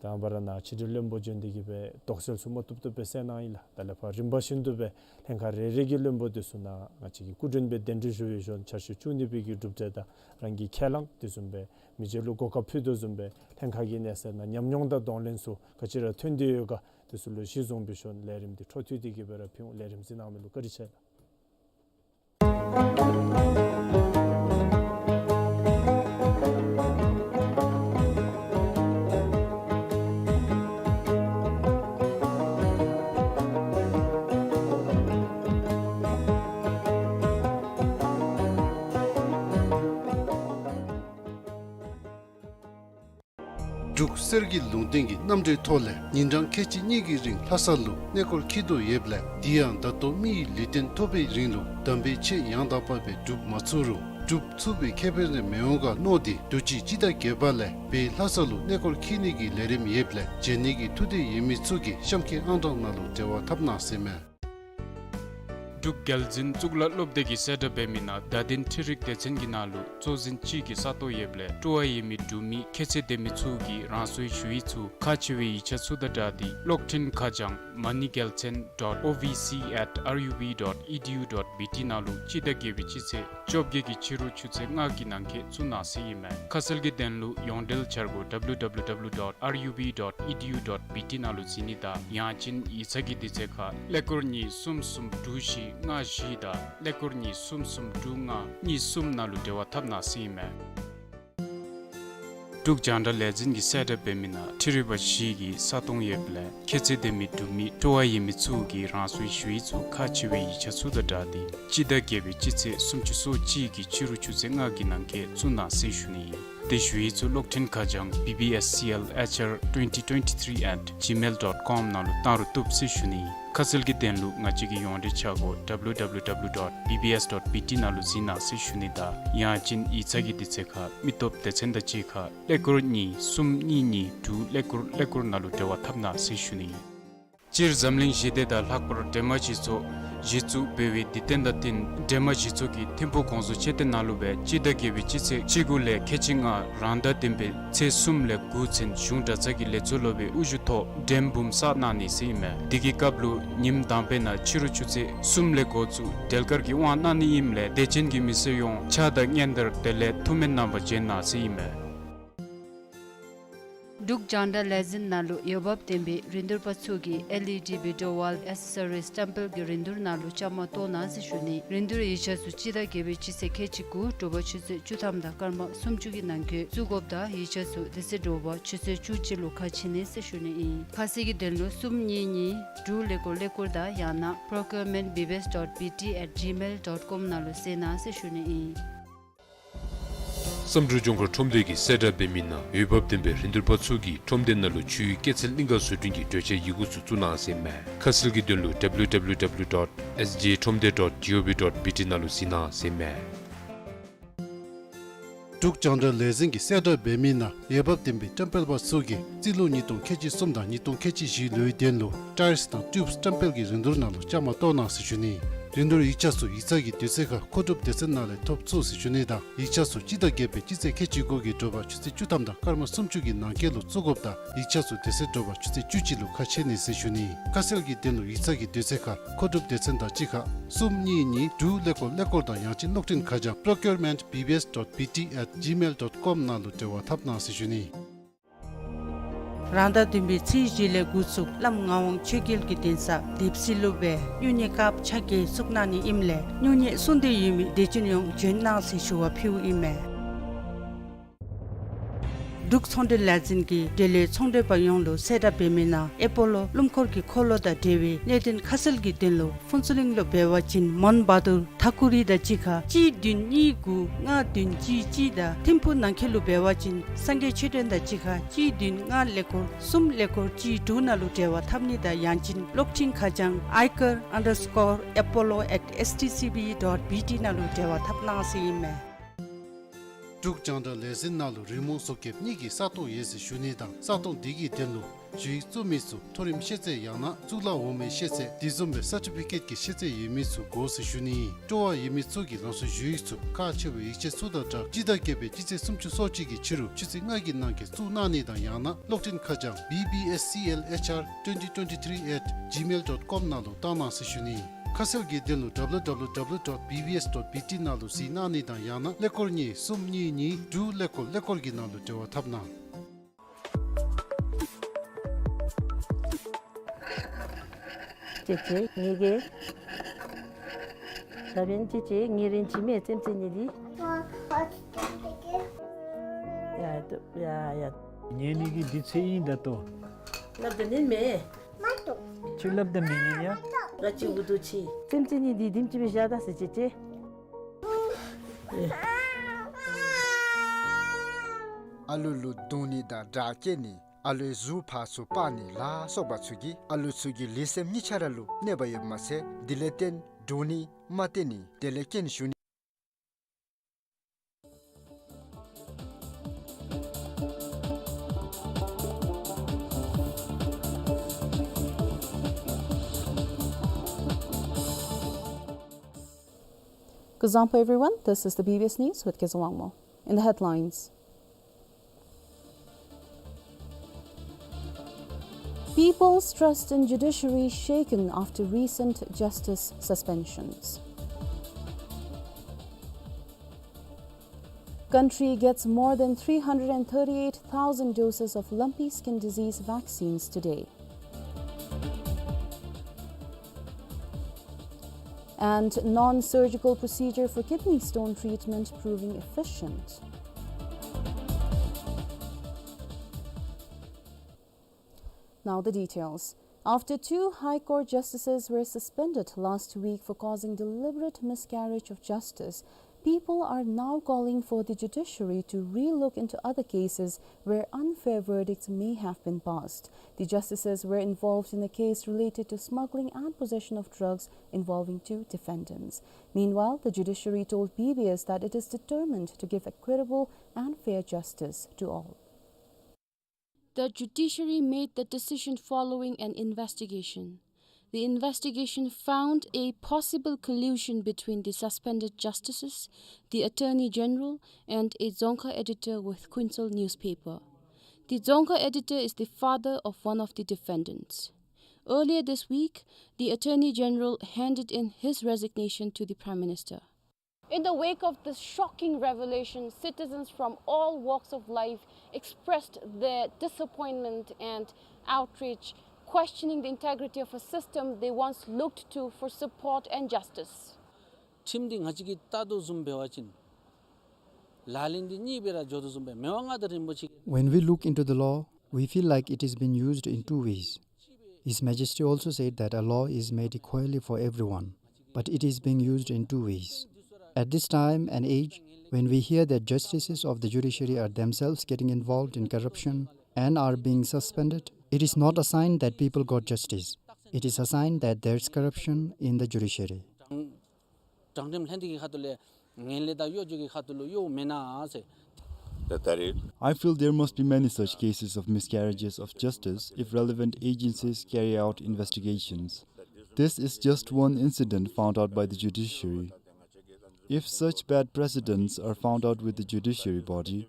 དང་པ་ར་ནཱ་ཕྱི་འབྲེལ་བློན་པོ་བྱོན་ཏེ་གིས་སྦེ་དོགས་སེལ་ཚུ་མ་བཏུབ་བཏུབ་སྦེ་གསལ་གནང་ཡི་ལགས། ད་ལས་ཕར་རིམ་པ་བཞིན་དུ་སྦེ་ལྷན་ཁག་རེ་རེ་གི་བློན་པོ་འདི་ཚུ་ནཱ་ང་བཅས་ཀྱིས་སྐུ་མགྲོན་སྦེ་གདན་འདྲེན་ཞུ་བའི་ཞོར་འཆར་གཞི་བཅུ་གཉིས་པའི་གི་གྲུབ་འབྲས་དང་རང་གི་ཁས་བླངས་དེ་བཟུམ་སྦེ་མི་རྗེ་ལུ་གོ་སྐབས་ཕུལ་དོ་བཟུམ་སྦེ་ལྷན་ཁག་གི་གནས་ཚད་ནང་ཉམས་མྱོང་དང་གདོང་ལེན་ཚུ་ག་ཅི་ར་ཐོན་ཏེ་ཡོད་ག་དེ་ཚུ་ལུ་གཞི་བཟུང་བའི་ཞོར་ལས་རིམ་འདི་འཕྲོ་མཐུད་དེ་གིས་སྦེ་ར་ཕུལ་འོང་། ལས་རིམ་གཟིགས་གནང་མི་ལུ་བཀའ་དྲིན་ཆེ་ལགས། འབྲུག་གསེར་གྱི་ལུང་བསྟན་གྱི་རྣམ་འགྲེལ་ཐོག་ལས་ཉིན་གྲངས་ཁལ་གཅིག་གཉིས་ཀྱི་རིང་ལྷ་ས་ལུ་གནས་སྐོར་འཁྱིད་དོ་ཡོདཔ་ལས་དེ་ཡང་ད་ལྟོ་མི་ཡི་ལུས་རྟེན་ཐོབ་པའི་རིང་ལུ་དམ་པའི་ཆོས་ཡང་དག་པ་སྦེ་སྒྲུབ་མ་ཚུགས་རུང་སྒྲུབ་ཚུགས་པའི་ཁེ་ཕན་རེ་མི་འོང་ག་མནོ་སྟེ་དུས་ཅི་སྤྱི་ཟླ་བརྒྱད་པ་ལས་བོད་ལྷ་ས་ལུ་གནས་སྐོར་འཁྱིད་ནི་གི་ལས་རིམ་ཡོདཔ་ལས་བྱོན་ནི་གི་ཐུགས་འདོད་ཡོད་མི་ཚུ་གིས་གཤམ་འཁོད་ཨང་གྲངས་ནང་ལུ་འབྲེལ་བ་འཐབ་གནང་ཟེར་མས། འབྲུག་རྒྱལ་འཛིན་གཙུག་ལག་སློབ་སྡེ་གིས་གསལ་བསྒྲགས་འབད་མི་ནང་བརྡ་དོན་འཕྲུལ་རིག་སྡེ་ཚན་གྱི་ནང་ལུ་གཙོ་འཛིན་ཅིག་གི་ས་སྟོང་ཡོདཔ་ལས་སྤྲོ་བ་ཡོད་མི་འབྲུག་མི་ཁྱད་ཚད་ལྡན་མི་ཚུ་གིས་རང་སོའི་ཞུ་ཡིག་ཚུ་ཁག་ཆེ་བའི་ཡིག་ཆ་ཚུ་དང་སྦྲགས་ཏེ་གློག་འཕྲིན་ཁ་བྱང་མ་ཎི་རྒྱལ་མཚན་dot O V C at R U B dot E D U dot B T ནང་ལུ་སྤྱི་ཟླ་བརྒྱད་པའི་སྤྱི་ཚེས་བཅོ་བརྒྱད་ཀྱི་ཕྱི་རུ་ཆུ་ཚོད་ལྔ་གི་ནང་འཁོད་བཙུགས་གནང་ཟེར་ཨིན་མས། ཁ་གསལ་གྱི་དོན་ལུ་ཡོངས་འབྲེལ་འཆར་སྒོ་W W W dot R U B dot E D U dot B T ནང་ལུ་གཟིགས་ནི་དང་ཡང་ཅིན་ཡིག་ཚང་གི་དུས་ཚོད་ཁར་ཀླད་ཀོར་གཉིས་གསུམ་གསུམ་དྲུག་བཞི་ལྔ་བཞི་དང་ཀླད་ཀོར་གཉིས་གསུམ་གསུམ་དྲུག་ལྔ་གཉིས་གསུམ་ནང་ལུ་འབྲེལ་བ་འཐབ་གནང་ཟེར་ཨིན་མས། འབྲུག་རྒྱང་བསྒྲགས་ལས་འཛིན་གྱིས་གསལ་བསྒྲགས་འབད་མི་ནང་འཕྲུལ་རིག་པ་བཞི་གི་ས་སྟོང་ཡོདཔ་ལས་ཁྱད་ཚད་ལྡན་མི་འབྲུག་མི་སྤྲོ་བ་ཡོད་མི་ཚུ་གིས་རང་སོའི་ཞུ་ཡིག་ཚུ་ཁག་ཆེ་བའི་ཡིག་ཆ་ཚུ་དང་སྦྲགས་ཏེ་སྤྱི་ཟླ་བརྒྱད་པའི་སྤྱི་ཚེས་སུམ་ཅུ་སོ་གཅིག་གི་ཕྱི་རུ་ཆུ་ཚོད་ལྔ་གི་ནང་འཁོད་བཙུགས་གནང་ཟེར་ཞུ་ནི་ཨིན། དེ་ཞུ་ཡིག་ཚུ་གློག་འཕྲིན་ཁ་བྱང་B B S C L H R twenty twenty-three at gmail dot com ནང་ལུ་བཏང་རུང་བཏུབ་ཟེར་ཞུ་ནི་ཨིན། ཁ་གསལ་གྱི་དོན་ལུ་ང་བཅས་ཀྱི་ཡོངས་འབྲེལ་འཆར་སྒོ་W W W dot B B S dot B T ནང་ལུ་གཟིགས་གནང་ཟེར་ཞུ་ནི་དང་ཡང་ཅིན་ཡིག་ཚང་གི་དུས་ཚོད་ཁར་མི་སྟོབས་སྡེ་ཚན་དང་གཅིག་ཁར་ཀླད་ཀོར་གཉིས་གསུམ་གཉིས་གཉིས་དྲུག་ཀླད་ཀོར་ཀླད་ཀོར་ནང་ལུ་འབྲེལ་བ་འཐབ་གནང་ཟེར་ཞུ་ནི་ཨིན། སྤྱིར་འཛམ་གླིང་ཞི་བདེ་དང་ལྷག་པར་སྒྲོལ་མ་སྤྱི་ཚོགས་གཞི་བཙུགས་འབད་བའི་དུས་སྟོན་དང་བསྟུན་སྒྲོལ་མ་སྤྱི་ཚོགས་ཀྱི་ཐིམ་ཕུག་གོང་བཟོ་མཆོད་རྟེན་ནང་ལུ་སྦེ་སྤྱི་ཟླ་བརྒྱད་པའི་སྤྱི་ཚེས་བཅུ་དགུ་ལས་ཁལ་གཅིག་ལྔ་རང་ཟླ་བདུན་པའི་ཚེས་གསུམ་ལས་དགུ་ཚུན་གཞུང་གྲྭ་ཚང་གི་ལས་ཚོགས་སློབ་དཔོན་དབུ་བཞུགས་ཐོག་སྒྲོལ་མ་འབུམ་བསགས་གནང་ནི་ཟེར་ཨིན་མས། དེ་གི་སྐབས་ལུ་ཉིནམ་དང་པའི་ནང་ཕྱི་རུ་ཆུ་ཚོད་གསུམ་ལས་འགོ་བཙུགས་སྒྲོལ་དཀར་གྱི་དབང་གནང་ནི་ཨིནམ་ལས་དད་ཅན་གྱི་མི་སེར་ཡོངས་ཕྱག་དང་སྙན་དར་དེ་ལས་ཐུགས་སྨོན་གནང་པར་བྱོན་གནང་ཟེར་ཨིན་མས། འབྲུག་རྒྱང་བསྒྲགས་ལས་འཛིན་ནང་ལུ་འོས་འབབ་ལྡན་པའི་རིན་བསྡུར་པ་ཚུ་གིས་L E D video wall accessories སྤྲོད་པའི་གི་རིན་བསྡུར་ནང་ལུ་བཅའ་མར་གཏོགས་གནང་ཟེར་ཞུ་ནི། རིན་བསྡུར་ཡིག་ཆ་ཚུ་སྤྱི་ཟླ་བརྒྱད་པའི་སྤྱི་ཚེས་ཁལ་གཅིག་དགུ་དྲོ་པ་ཆུ་ཚོད་བཅུ་ཐམ་དང་སྐར་མ་སུམ་ཅུ་གི་ནང་འཁོད་བཙུགས་དགོཔ་དང་ཡིག་ཆ་ཚུ་དེ་ཚེ་དྲོ་པ་ཆུ་ཚོད་བཅུ་གཅིག་ལུ་ཁ་ཕྱེ་ནི་ཟེར་ཞུ་ནི་ཨིན། ཁ་གསལ་གྱི་དོན་ལུ་གསུམ་གཉིས་གཉིས་དྲུག་ཀླད་ཀོར་ཀླད་ཀོར་དང་ཡང་ན་procurement B B S dot B T at gmail dot com ནང་ལུ་གཟིགས་གནང་ཟེར་ཞུ་ནི་ཨིན། བསམ་གྲུབ་ལྗོངས་མཁར་ཁྲོམ་སྡེ་གིས་གསལ་བསྒྲགས་འབད་མི་ནང་འོས་འབབ་ལྡན་པའི་རིན་བསྡུར་པ་ཚུ་གིས་ཁྲོམ་སྡེ་ནང་ལུ་ཆུའི་སྐྱེད་ཚལ་གླིང་ག་བཟོ་སྐྲུན་གྱི་གྲོས་ཆོད་ཡི་གུ་ཚུ་བཙུགས་གནང་ཟེར་ཨིན་མས། ཁ་གསལ་གྱི་དོན་ལུ་W W W dot S J ཁྲོམ་སྡེ་dot G O V dot B T ནང་ལུ་གཟིགས་གནང་ཟེར་ཨིན་མས། འབྲུག་རྒྱང་བསྒྲགས་ལས་འཛིན་གྱིས་གསལ་བསྒྲགས་འབད་མི་ནང་འོས་འབབ་ལྡན་པའི་བཀྲམ་སྤེལ་པ་ཚུ་གིས་རྩིས་ལོ་ཉིས་སྟོང་ཁལ་གཅིག་གསུམ་དང་ཉིས་སྟོང་ཁལ་གཅིག་བཞི་ལོའི་དོན་ལུ་ཊའིརསི་དང་ཊིའུབསི་བཀྲམ་སྤེལ་གྱི་རིན་བསྡུར་ནང་ལུ་བཅའ་མར་གཏོགས་གནང་ཟེར་ཞུ་ནི། རིན་བསྡུར་ཡིག་ཆ་ཚུ་ཡིག་ཚང་གི་དུས་ཚོད་ཁར་མཁོ་སྒྲུབ་སྡེ་ཚན་ནང་ལས་ཐོབ་ཚུགས་ཟེར་ཞུ་ནི་དང་ཡིག་ཆ་ཚུ་སྤྱི་ཟླ་བརྒྱད་པའི་སྤྱི་ཚེས་ཁལ་གཅིག་དགུ་གི་དྲོ་པ་ཆུ་ཚོད་བཅུ་ཐམ་དང་སྐར་མ་སུམ་ཅུ་གི་ནང་འཁོད་ལུ་བཙུགས་དགོཔ་དང་ཡིག་ཆ་ཚུ་དེ་ཚེ་དྲོ་པ་ཆུ་ཚོད་བཅུ་གཅིག་ལུ་ཁ་ཕྱེ་ནི་ཟེར་ཞུ་ནི། ཁ་གསལ་གྱི་དོན་ལུ་ཡིག་ཚང་གི་དུས་ཚོད་ཁར་མཁོ་སྒྲུབ་སྡེ་ཚན་དང་གཅིག་ཁར་གསུམ་གཉིས་གཉིས་དྲུག་ཀླད་ཀོར་ཀླད་ཀོར་དང་ཡང་ཅིན་གློག་འཕྲིན་ཁ་བྱང་procurement B B S dot B T at gmail dot com ནང་ལུ་འབྲེལ་བ་འཐབ་གནང་ཟེར་ཞུ་ནི། རང་ཟླ་བདུན་པའི་ཚེས་བཞི་ལས་འགོ་བཙུགས་བླམ་ངག་དབང་ཆོས་རྒྱལ་གྱི་གདན་ས་དིབ་སི་ལུ་སྦེ་སྨྱུང་གནས་སྐབས་ཆ་བརྒྱད་བཙུགས་གནང་ནི་ཨིནམ་ལས་སྨྱུང་གནས་གསུང་འདོད་ཡོད་མི་དད་ཅན་ཡོངས་བྱོན་གནང་ཟེར་ཞུ་བ་ཕུལཝ་ཨིན་མས། འབྲུག་ཚོང་འབྲེལ་ལས་འཛིན་གྱིས་འབྲེལ་ཡོད་ཚོང་འབྲེལ་པ་ཡོངས་ལུ་གསལ་བསྒྲགས་འབད་མི་ནང་ཨེ་པོ་ལོ་ཀླུ་འཁོར་གྱི་འཁོར་ལོ་དང་འབྲེལ་བའི་གནད་དོན་ཁ་གསལ་གྱི་དོན་ལུ་ཕུན་ཚོགས་གླིང་ལུ་འབད་བ་ཅིན་མོན་བྷ་དུར་ཐ་ཀུ་རི་དང་གཅིག་ཁར་གཅིག་བདུན་གཉིས་དགུ་ལྔ་བདུན་གཅིག་གཅིག་དང་ཐིམ་ཕུག་ནང་འཁོད་ལུ་འབད་བ་ཅིན་སངས་རྒྱས་མཆོད་རྟེན་དང་གཅིག་ཁར་གཅིག་བདུན་ལྔ་ཀླད་ཀོར་གསུམ་ཀླད་ཀོར་གཅིག་དྲུག་ནང་ལུ་འབྲེལ་བ་འཐབ་ནི་དང་ཡང་ཅིན་གློག་འཕྲིན་ཁ་བྱང་ཨའི་ཀར་ཨན་ཌར་སི་ཀོར་ཨེ་པོ་ལོ་ཨེཊ་ཨེསི་ཊི་སི་བི་ཌོཊ་བི་ཊི་ནང་ལུ་འབྲེལ་བ་འཐབ་གནང་ཟེར་ཨིན་མས། འབྲུག་རྒྱང་བསྒྲགས་ལས་འཛིན་ནང་ལུ་རི་མོ་བཟོ་མཁན་གཉིས་ཀྱི་ས་སྟོང་ཡོད་ཟེར་ཞུ་ནི་དང་ས་སྟོང་དེ་གི་དོན་ལུ་ཞུ་ཡིག་བཙུགས་མི་ཚུ་མཐོ་རིམ་ཤེས་ཚད་ཡང་ན་གཙུག་ལག་འོག་མའི་ཤེས་ཚད་དེ་བཟུམ་སྦེ་སར་ཊི་ཕི་ཀེཊ་ཀྱི་ཤེས་ཚད་ཡོད་མི་ཚུ་དགོ་ཟེར་ཞུ་ནི། སྤྲོ་བ་ཡོད་མི་ཚུ་གིས་རང་སོའི་ཞུ་ཡིག་ཚུ་ཁག་ཆེ་བའི་ཡིག་ཆ་ཚུ་དང་སྦྲགས་སྤྱི་ཟླ་བརྒྱད་པའི་སྤྱི་ཚེས་སུམ་ཅུ་སོ་གཅིག་གི་ཕྱི་རུ་ཆུ་ཚོད་ལྔ་གི་ནང་འཁོད་བཙུགས་གནང་ནི་དང་ཡང་ན་གློག་འཕྲིན་ཁ་བྱང་B B S C L H R twenty twenty-three at gmail dot com ནང་ལུ་བཏང་གནང་ཟེར་ཞུ་ནི། ཁ་གསལ་གྱི་དོན་ལུ་W W W dot B B S dot B T ནང་ལུ་གཟིགས་གནང་ནི་དང་ཡང་ན་ཀླད་ཀོར་གཉིས་གསུམ་གཉིས་གཉིས་དྲུག་ཀླད་ཀོར་ཀླད་ཀོར་གྱི་ནང་ལུ་འབྲེལ་བ་འཐབ་གནང་། ཅེ་ཅེ་ངེ་གི་ད་བན་ཅེ་ཅེ་ངེ་རིན་ཅི་མེ་ཙེམ་ཙེ་ནི་དི། ཡ་ཡ་ཡ། ངེ་ནི་གི་དི་ཚེ་ཨིན་ད་ཏོ། སླབ་ད་ནི་མེ། ཁྱོད་སླབ་ད་མི་ཉན་ཡ། ར་ཅི་འུ་དུ་ཅི། ཙེམ་ཙེ་ནི་དི་དིམ་ཅི་བི་ཞག་ད་སི་ཅེ་ཅེ། ཨ་ལུ་ལུ་རྡུང་ནི་དང་དྲག་བཀྱེ་ནི། ཨ་ལུའི་གཟུགས་ཕར་ཚུར་སྤར་ནི་ལ་སོགས་པ་ཚུ་གིས་ཨ་ལུ་ཚུ་གི་ལུས་སེམས་གཉིས་ཆ་ར་ལུ་གནོད་པ་ཡོདཔ་མ་ཚད་དེ་ལས་བརྟེན་འདྲོག་ནི་མ་བརྟན་ནི་དེ་ལས་རྐྱེན་ཞུགས་ནི། Kuzuzangpo everyone, this is the B B S News with Kezang Wangmo. In the headlines, people's trust in judiciary shaken after recent justice suspensions. Country gets more than three hundred and thirty-eight thousand doses of lumpy skin disease vaccines today. And non-surgical procedure for kidney stone treatment proving efficient. Now the details. After two High Court justices were suspended last week for causing deliberate miscarriage of justice, people are now calling for the judiciary to relook into other cases where unfair verdicts may have been passed. The justices were involved in a case related to smuggling and possession of drugs involving two defendants. Meanwhile, the judiciary told B B S that it is determined to give equitable and fair justice to all. The judiciary made the decision following an investigation. The investigation found a possible collusion between the suspended justices, the Attorney General, and a Dzongkha editor with Khuensel newspaper. The Dzongkha editor is the father of one of the defendants. Earlier this week, the Attorney General handed in his resignation to the Prime Minister. In the wake of this shocking revelation, citizens from all walks of life expressed their disappointment and outrage, questioning the integrity of a system they once looked to for support and justice. ཁྲིམས་འདི་ང་བཅས་ཀྱིས་བལྟ་དོ་བཟུམ་འབད་བ་ཅིན་ལག་ལེན་འདི་གཉིས་སྦེ་ར་འགྱོ་དོ་བཟུམ་སྦེ་མི་དབང་མངའ་བདག་རིན་པོ་ཆེ། When we look into the law, we feel like it is being used in two ways. His Majesty also said that a law is made equally for everyone, but it is being used in two ways. At this time and age, when we hear that justices of the judiciary are themselves getting involved in corruption and are being suspended, it is not a sign that people got justice. It is a sign that there's corruption in the judiciary. དྲང་ཁྲིམས་ལྷན་སྡེ་གི་ཁ་ཐུག་ལས་ངན་ལྷད་དང་གཡོ་སྒྱུ་གི་ཁ་ཐུག་ལུ་གཡོཝ་མེན་ན་ཟེར། I feel there must be many such cases of miscarriages of justice if relevant agencies carry out investigations. This is just one incident found out by the judiciary. If such bad precedents are found out with the judiciary body,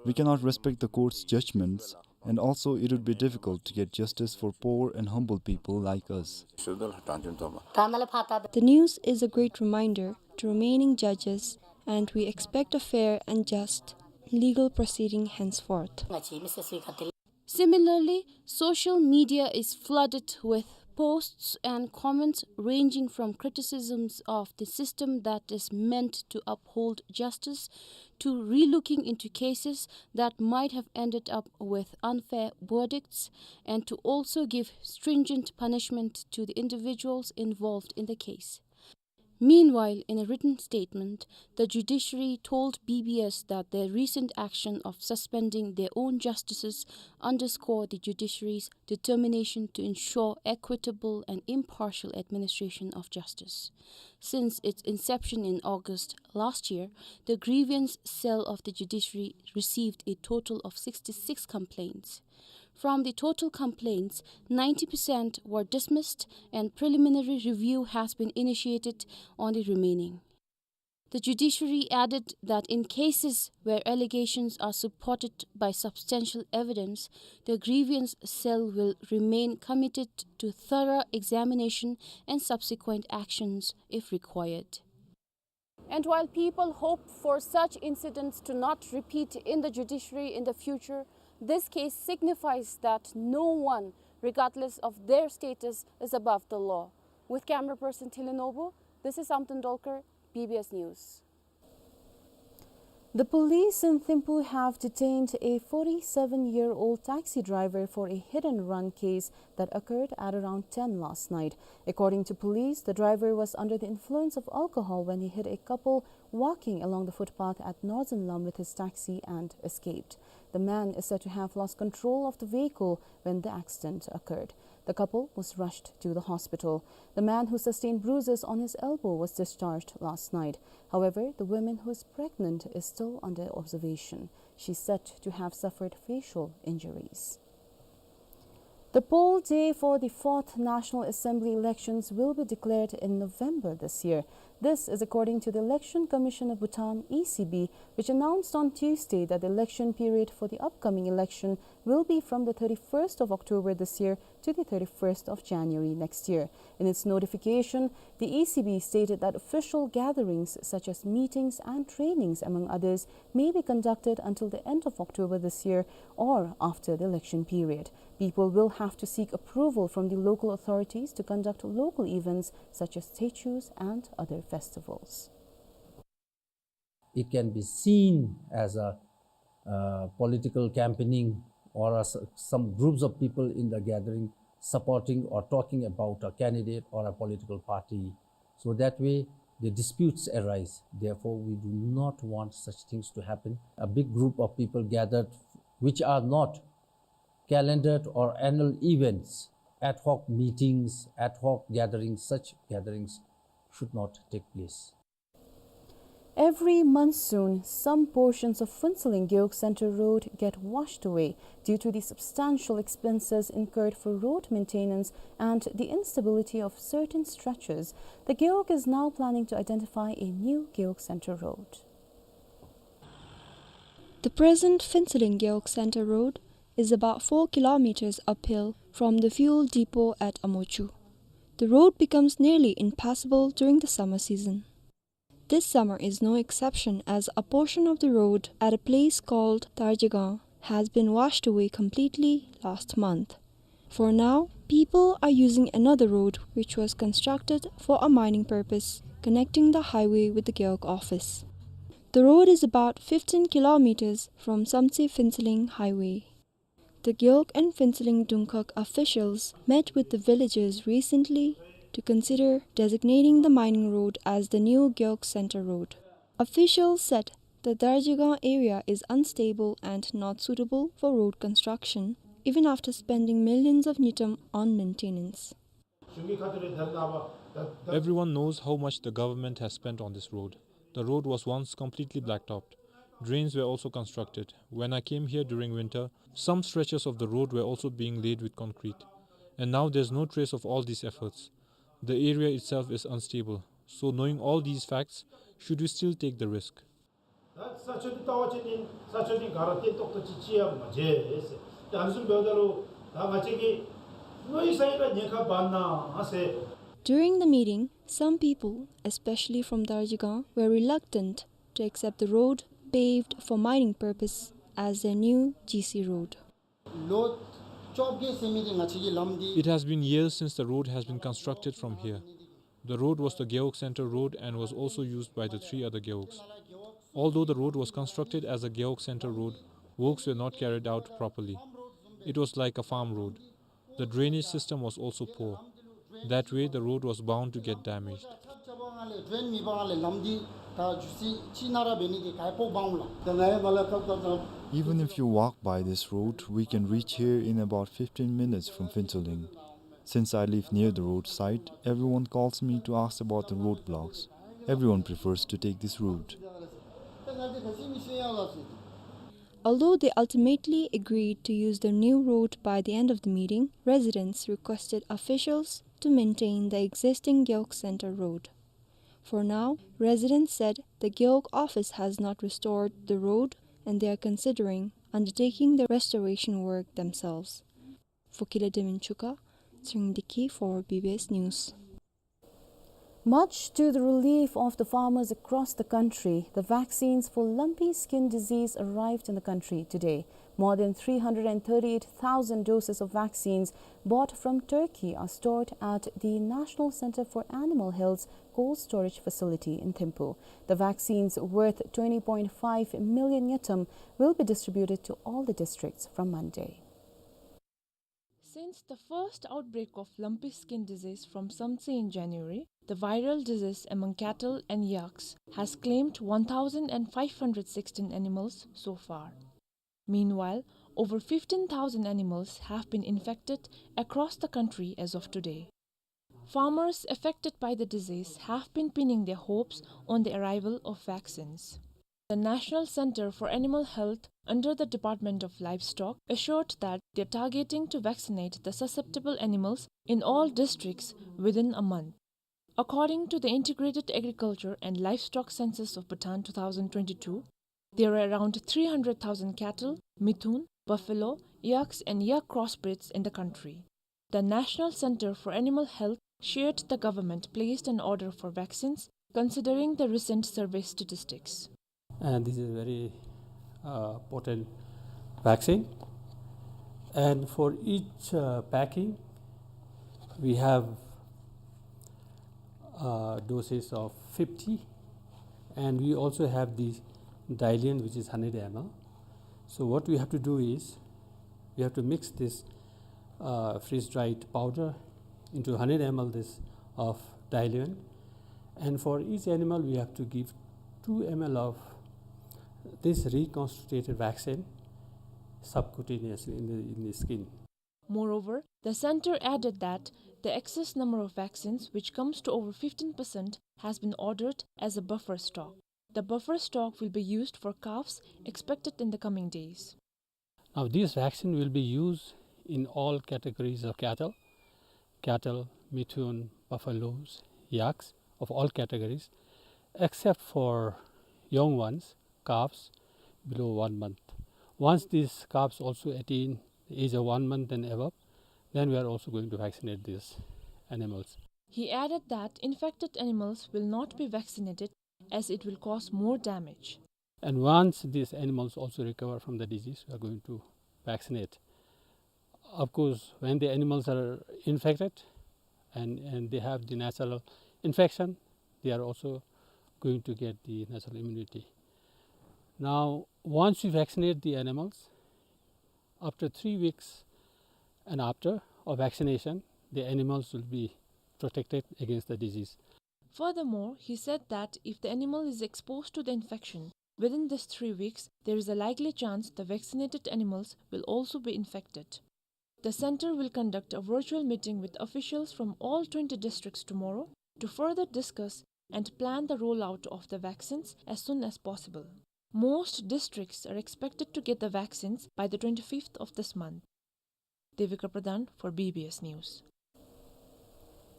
we cannot respect the court's judgments, and also it would be difficult to get justice for poor and humble people like us. The news is a great reminder to remaining judges, and we expect a fair and just legal proceeding henceforth. Similarly, social media is flooded with posts and comments ranging from criticisms of the system that is meant to uphold justice to relooking into cases that might have ended up with unfair verdicts and to also give stringent punishment to the individuals involved in the case. Meanwhile, in a written statement, the judiciary told B B S that their recent action of suspending their own justices underscore the judiciary's determination to ensure equitable and impartial administration of justice. Since its inception in August last year, the grievance cell of the judiciary received a total of sixty-six complaints. From the total complaints, ninety percent were dismissed and preliminary review has been initiated on the remaining. The judiciary added that in cases where allegations are supported by substantial evidence, the grievance cell will remain committed to thorough examination and subsequent actions if required. And while people hope for such incidents to not repeat in the judiciary in the future, this case signifies that no one, regardless of their status, is above the law. With camera person Thili Nobu, this is Samten Dolkar, B B S News. The police in Thimphu have detained a forty-seven-year-old taxi driver for a hit and run case that occurred at around ten last night. According to police, the driver was under the influence of alcohol when he hit a couple walking along the footpath at Northern Lump with his taxi and escaped. The man is said to have lost control of the vehicle when the accident occurred. The couple was rushed to the hospital. The man who sustained bruises on his elbow was discharged last night. However, the woman who is pregnant is still under observation. She is said to have suffered facial injuries. The poll day for the fourth National Assembly elections will be declared in November this year. This is according to the Election Commission of Bhutan, E C B, which announced on Tuesday that the election period for the upcoming election will be from the thirty-first of October this year to the thirty-first of January next year. In its notification, the E C B stated that official gatherings such as meetings and trainings, among others, may be conducted until the end of October this year or after the election period. People will have to seek approval from the local authorities to conduct local events such as Techus and other festivals. It can be seen as a, uh, political campaigning or as some groups of people in the gathering supporting or talking about a candidate or a political party. So that way, the disputes arise. Therefore, we do not want such things to happen. A big group of people gathered, which are not calendared or annual events, ad hoc meetings, ad hoc gatherings, such gatherings should not take place. Every monsoon, some portions of Phuentsholing Gewog Center Road get washed away due to the substantial expenses incurred for road maintenance and the instability of certain stretches. The Gewog is now planning to identify a new Gewog Center Road. The present Phuentsholing Gewog Center Road is about four kilometers uphill from the fuel depot at Amochu. The road becomes nearly impassable during the summer season. This summer is no exception, as a portion of the road at a place called Darjegang has been washed away completely last month. For now, people are using another road which was constructed for a mining purpose, connecting the highway with the Gewog office. The road is about fifteen kilometers from Samtse Phuentsholing Highway. The Gewog and Phuentsholing Dungkhag officials met with the villagers recently to consider designating the mining road as the new Gewog Center Road. Officials said the Darjegang area is unstable and not suitable for road construction, even after spending millions of ngultrum on maintenance. Everyone knows how much the government has spent on this road. The road was once completely blacktopped. Drains were also constructed. When I came here during winter, some stretches of the road were also being laid with concrete. And now there's no trace of all these efforts. The area itself is unstable. So, knowing all these facts, should we still take the risk? ད་ས་ཆ་འདི་ལྟ་བ་ཅིན་ནི་ས་ཆ་འདི་ག་ར་བརྟན་ཏོག་ཏོ་ཅིག་ཅིག་ཡང་མ་མཇལ་ཟེར། ད་ཨ་ནི་བཟུམ་འབདཝ་ད་ལུ་ད་ང་བཅས་ཀྱིས་མནོ་ཡི་ས་ཡི་ལ་ཉེན་ཁ་འབག་ན་ཟེར། During the meeting, some people, especially from Darjegang, were reluctant to accept the road paved for mining purpose as their new G C road. ལོ་བཅོ་བརྒྱད་ཟེར་མི་འདི་ང་བཅས་ཀྱི་ལམ་འདི། It has been years since the road has been constructed from here. The road was the Gewog Center Road and was also used by the three other gewogs. Although the road was constructed as a Gewog Center Road, works were not carried out properly. It was like a farm road. The drainage system was also poor. That way, the road was bound to get damaged. Even if you walk by this road, we can reach here in about fifteen minutes from Phuentsholing. Since I live near the roadside, everyone calls me to ask about the roadblocks. Everyone prefers to take this route. Although they ultimately agreed to use the new road by the end of the meeting, residents requested officials to maintain the existing Gewog Center Road. For now, residents said the Gewog office has not restored the road and they are considering undertaking the restoration work themselves. For Kile Demin Chuka, Tsering Deki for B B S News. Much to the relief of the farmers across the country, the vaccines for lumpy skin disease arrived in the country today. More than three hundred and thirty-eight thousand doses of vaccines bought from Turkey are stored at the National Center for Animal Health's cold storage facility in Thimphu. The vaccines, worth twenty point five million ngultrum, will be distributed to all the districts from Monday. Since the first outbreak of lumpy skin disease from Samtse in January, the viral disease among cattle and yaks has claimed one thousand five hundred sixteen animals so far. Meanwhile, over fifteen thousand animals have been infected across the country as of today. Farmers affected by the disease have been pinning their hopes on the arrival of vaccines. The National Center for Animal Health under the Department of Livestock assured that they are targeting to vaccinate the susceptible animals in all districts within a month. According to the Integrated Agriculture and Livestock Census of Bhutan two thousand twenty-two, there are around three hundred thousand cattle, mithun, buffalo, yaks and yak crossbreeds in the country. The National Center for Animal Health shared the government placed an order for vaccines considering the recent survey statistics. And this is a very, uh, potent vaccine. And for each, uh, packing, we have, uh, doses of fifty, and we also have the diluent, which is hundred M L. So what we have to do is, we have to mix this, uh, freeze-dried powder into hundred M L this of diluent, and for each animal we have to give two M L of this reconstituted vaccine subcutaneously in the, in the skin. Moreover, the center added that the excess number of vaccines, which comes to over fifteen percent, has been ordered as a buffer stock. The buffer stock will be used for calves expected in the coming days. Now, this vaccine will be used in all categories of cattle, cattle, mithun, buffaloes, yaks of all categories, except for young ones, calves below one month. Once these calves also attain the age of one month and above, then we are also going to vaccinate these animals. He added that infected animals will not be vaccinated as it will cause more damage. And once these animals also recover from the disease, we are going to vaccinate. Of course, when the animals are infected and, and they have the natural infection, they are also going to get the natural immunity. Now, once you vaccinate the animals, after three weeks and after of vaccination, the animals will be protected against the disease. Furthermore, he said that if the animal is exposed to the infection within this three weeks, there is a likely chance the vaccinated animals will also be infected. The center will conduct a virtual meeting with officials from all twenty districts tomorrow to further discuss and plan the rollout of the vaccines as soon as possible. Most districts are expected to get the vaccines by the twenty-fifth of this month. Devika Pradhan for B B S News.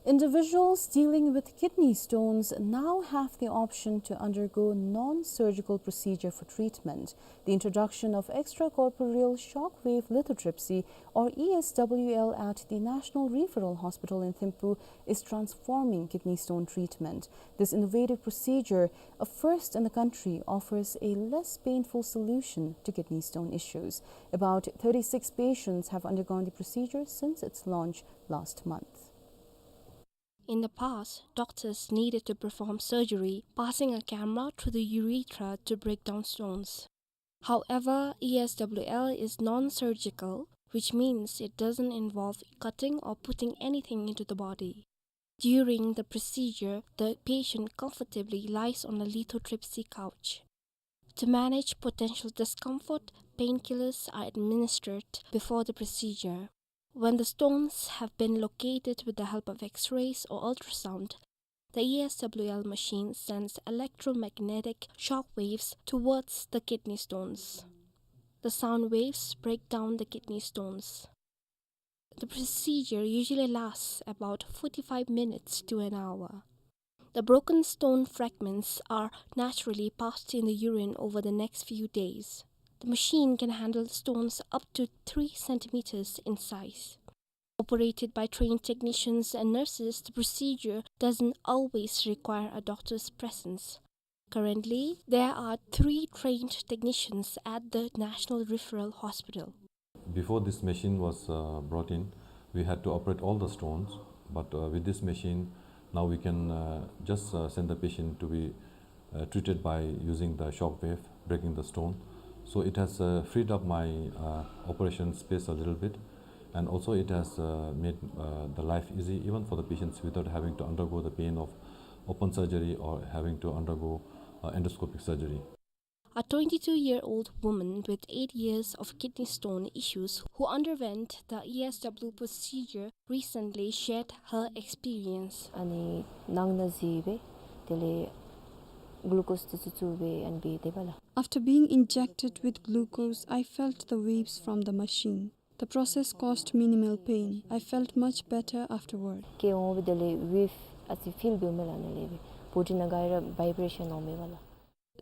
Individuals dealing with kidney stones now have the option to undergo non-surgical procedure for treatment. The introduction of extracorporeal shockwave lithotripsy, or E S W L, at the National Referral Hospital in Thimphu is transforming kidney stone treatment. This innovative procedure, a first in the country, offers a less painful solution to kidney stone issues. About thirty-six patients have undergone the procedure since its launch last month. In the past, doctors needed to perform surgery, passing a camera through the urethra to break down stones. However, E S W L is non-surgical, which means it doesn't involve cutting or putting anything into the body. During the procedure, the patient comfortably lies on a lithotripsy couch. To manage potential discomfort, painkillers are administered before the procedure. When the stones have been located with the help of X-rays or ultrasound, the E S W L machine sends electromagnetic shock waves towards the kidney stones. The sound waves break down the kidney stones. The procedure usually lasts about forty-five minutes to an hour. The broken stone fragments are naturally passed in the urine over the next few days. The machine can handle stones up to three centimeters in size. Operated by trained technicians and nurses, the procedure doesn't always require a doctor's presence. Currently, there are three trained technicians at the National Referral Hospital. Before, this machine was, uh, brought in, we had to operate all the stones, but, uh, with this machine, now we can, uh, just, uh, send the patient to be, uh, treated by using the shock wave, breaking the stone. So it has, uh, freed up my, uh, operation space a little bit, And also it has, uh, made, uh, the life easy even for the patients without having to undergo the pain of open surgery or having to undergo, uh, endoscopic surgery. A twenty-two-year-old woman with eight years of kidney stone issues who underwent the E S W procedure recently shared her experience. ཨ་ནི་ནང་ན་གཟིགས་སྦེ་དེ་ལས་གླུ་ཀོས་འདི་ཚུ་བཙུགས་སྦེ་ཨ་ནི་སྦེ་དེ་སྦེ་ལགས། After being injected with glucose, I felt the waves from the machine. The process caused minimal pain. I felt much better afterward. བཀལ་འོང་སྦེ་དེ་ལས་ཝེབ་ཨ་ཙི་ཕིལ་འབདཝ་མས་ལགས། ཨ་ནི་ལས་སྦེ་བོ་ཌི་ནང་ག་ར་བའི་བྷི་རེ་ཤཱན་འོང་མས་པ་ལགས།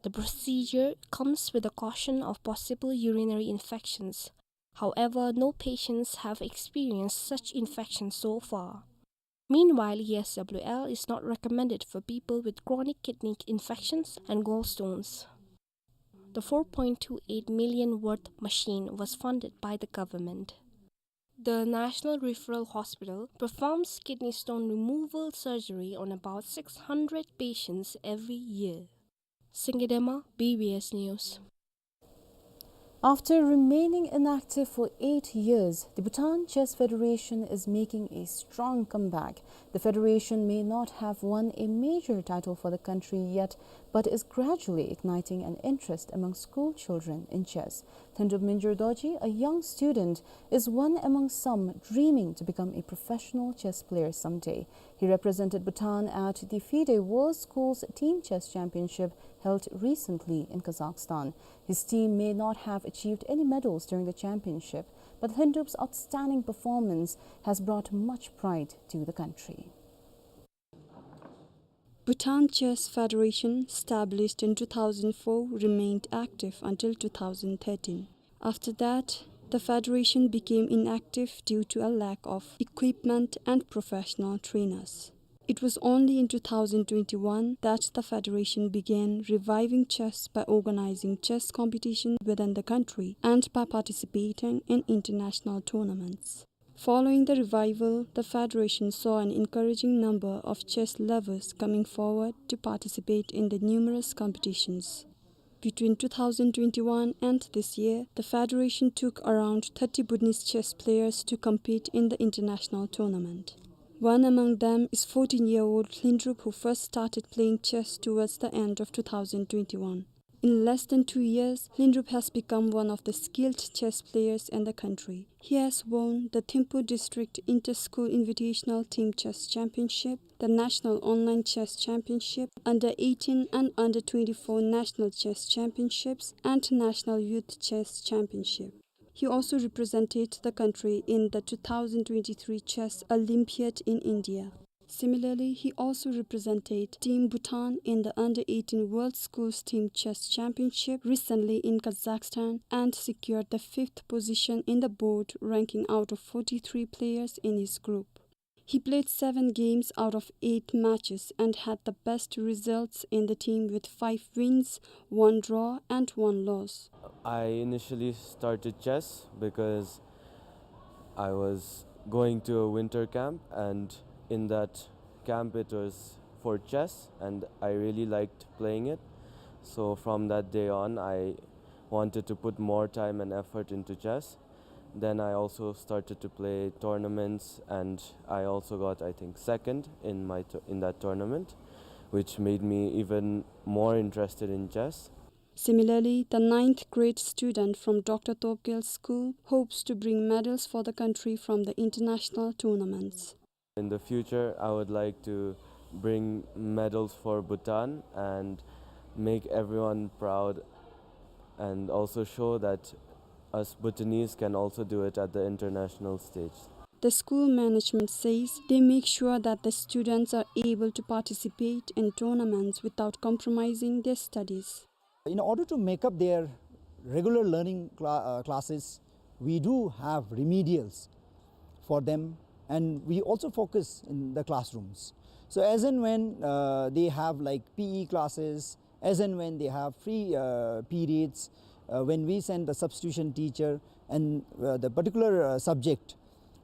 The procedure comes with the caution of possible urinary infections. However, no patients have experienced such infection so far. Meanwhile, E S W L is not recommended for people with chronic kidney infections and gallstones. The four point two eight million worth machine was funded by the government. The National Referral Hospital performs kidney stone removal surgery on about six hundred patients every year. Singye Dema, B B S News. After remaining inactive for eight years, the Bhutan Chess Federation is making a strong comeback. The federation may not have won a major title for the country yet, but is gradually igniting an interest among school children in chess. Lhingdrup Mingyur Dorji, a young student, is one among some dreaming to become a professional chess player someday. He represented Bhutan at the FIDE World Schools Team Chess Championship held recently in Kazakhstan. His team may not have achieved any medals during the championship, but Lhingdrup's outstanding performance has brought much pride to the country. Bhutan Chess Federation, established in two thousand four, remained active until two thousand thirteen. After that, the federation became inactive due to a lack of equipment and professional trainers. It was only in two thousand twenty-one that the federation began reviving chess by organizing chess competition within the country and by participating in international tournaments. Following the revival, the federation saw an encouraging number of chess lovers coming forward to participate in the numerous competitions. Between two thousand twenty-one and this year, the federation took around thirty Bhutanese chess players to compete in the international tournament. One among them is fourteen-year-old Lhingdrup, who first started playing chess towards the end of two thousand twenty-one. In less than two years, Lhingdrup has become one of the skilled chess players in the country. He has won the Thimphu District Inter-School Invitational Team Chess Championship, the National Online Chess Championship, Under eighteen and Under twenty-four National Chess Championships, and National Youth Chess Championship. He also represented the country in the two thousand twenty-three Chess Olympiad in India. Similarly, he also represented Team Bhutan in the Under eighteen World Schools Team Chess Championship recently in Kazakhstan and secured the fifth position in the board ranking out of forty-three players in his group. He played seven games out of eight matches and had the best results in the team with five wins, one draw and one loss. I initially started chess because I was going to a winter camp, and in that camp it was for chess, and I really liked playing it. So from that day on, I wanted to put more time and effort into chess. Then I also started to play tournaments, and I also got, I think, second in my t-, in that tournament, which made me even more interested in chess. Similarly, the ninth grade student from Doctor Topgel School hopes to bring medals for the country from the international tournaments. In the future, I would like to bring medals for Bhutan and make everyone proud, and also show that us Bhutanese can also do it at the international stage. The school management says they make sure that the students are able to participate in tournaments without compromising their studies. In order to make up their regular learning cla-, uh, classes, we do have remedials for them, and we also focus in the classrooms. So as and when, uh, they have, like, P E classes, as and when they have free, uh, periods, uh, when we send the substitution teacher and, uh, the particular, uh, subject,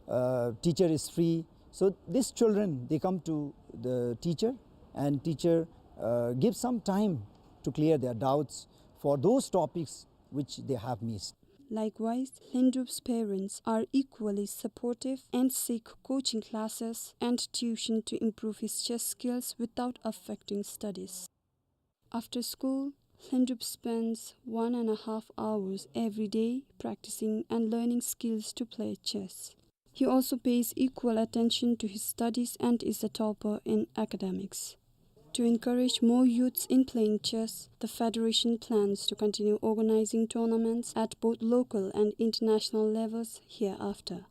uh, teacher is free. So these children, they come to the teacher, and teacher, uh, gives some time to clear their doubts for those topics which they have missed. Likewise, Lhindrup's parents are equally supportive and seek coaching classes and tuition to improve his chess skills without affecting studies. After school, Lhindrup spends one and a half hours every day practicing and learning skills to play chess. He also pays equal attention to his studies and is a topper in academics. To encourage more youths in playing chess, the federation plans to continue organizing tournaments at both local and international levels hereafter.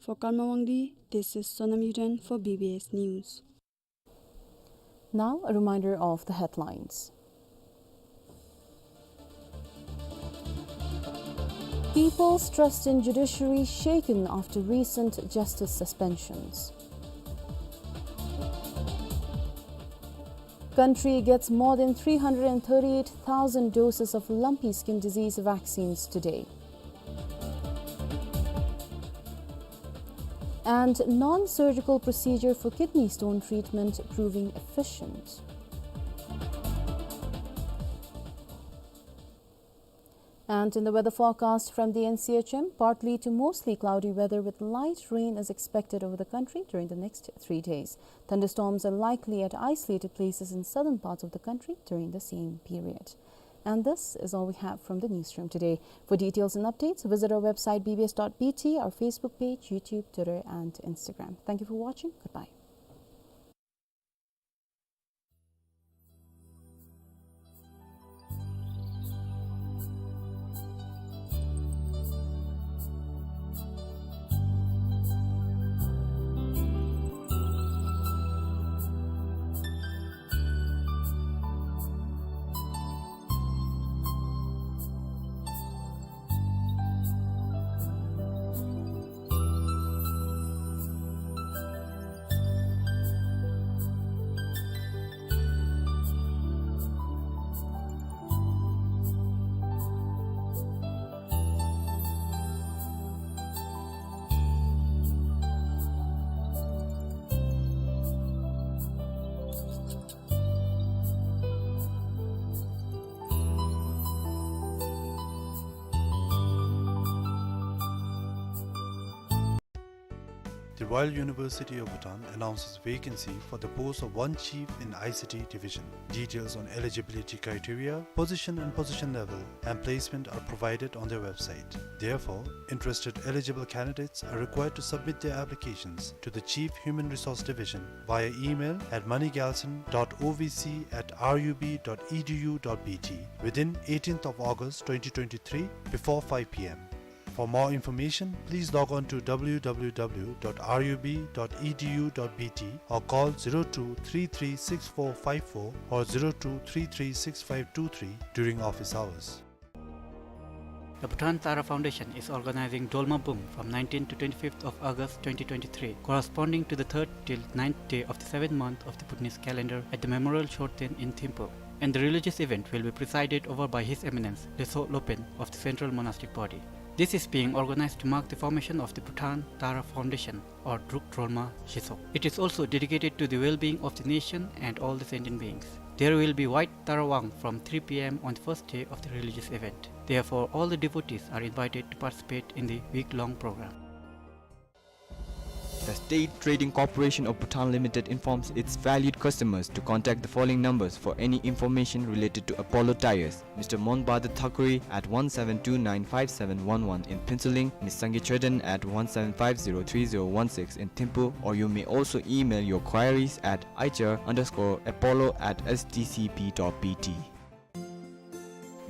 For Karma Wangdi, this is Sonam Yuden for B B S News. Now, a reminder of the headlines. People's trust in judiciary shaken after recent justice suspensions. Country gets more than three hundred and thirty-eight thousand doses of lumpy skin disease vaccines today. And non-surgical procedure for kidney stone treatment proving efficient. And in the weather forecast from the N C H M, partly to mostly cloudy weather with light rain is expected over the country during the next three days. Thunderstorms are likely at isolated places in southern parts of the country during the same period. And this is all we have from the newsroom today. For details and updates, visit our website B B S dot B T, our Facebook page, YouTube, Twitter, and Instagram. Thank you for watching. Goodbye. The Royal University of Bhutan announces vacancy for the post of one chief in I C T division. Details on eligibility criteria, position and position level, and placement are provided on their website. Therefore, interested eligible candidates are required to submit their applications to the Chief Human Resource Division via email at moneygalson dot O V C at R U B dot E D U dot B T within eighteenth of August twenty twenty-three before five P M. For more information, please log on to W W W dot R U B dot E D U dot B T or call zero two three three six four five four or zero two three three six five two three during office hours. The Bhutan Tara Foundation is organizing Dolma Bung from nineteenth to twenty-fifth of August twenty twenty-three, corresponding to the third till ninth day of the seventh month of the Bhutanese calendar at the Memorial Chorten in Thimphu. And the religious event will be presided over by His Eminence Leytshog Lopen of the Central Monastic Body. This is being organized to mark the formation of the Bhutan Tara Foundation, or Druk Drolma Shesog. It is also dedicated to the well-being of the nation and all the sentient beings. There will be White Tara Wang from three P M on the first day of the religious event. Therefore, all the devotees are invited to participate in the week-long program. The State Trading Corporation of Bhutan Limited informs its valued customers to contact the following numbers for any information related to Apollo Tyres. Mister Monbada Thakuri at one seven two nine five seven one one in Phuentsholing, Miss Sangay Choden at one seven five zero three zero one six in Thimphu, or you may also email your queries at I T R underscore apollo at S T C P dot B T.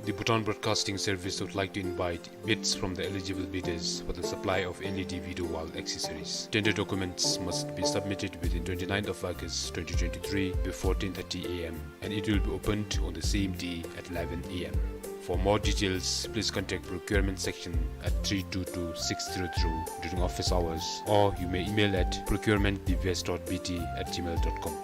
The Bhutan Broadcasting Service would like to invite bids from the eligible bidders for the supply of L E D video wall accessories. Tender documents must be submitted within twenty-ninth of August twenty twenty-three before ten thirty A M, and it will be opened on the same day at eleven A M. For more details, please contact procurement section at three two two six zero zero during office hours, or you may email at procurement B B S dot B T at gmail dot com.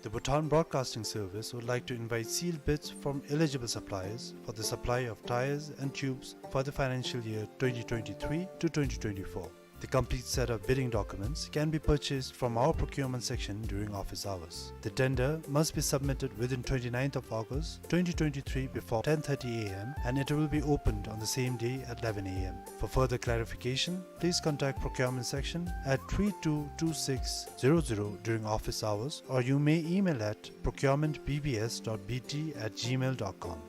The Bhutan Broadcasting Service would like to invite sealed bids from eligible suppliers for the supply of tyres and tubes for the financial year twenty twenty-three to twenty twenty-four. The complete set of bidding documents can be purchased from our procurement section during office hours. The tender must be submitted within twenty-ninth of August twenty twenty-three before ten thirty a m and it will be opened on the same day at eleven a m. For further clarification, please contact procurement section at three two two six zero zero during office hours, or you may email at procurement B B S dot B T at gmail dot com.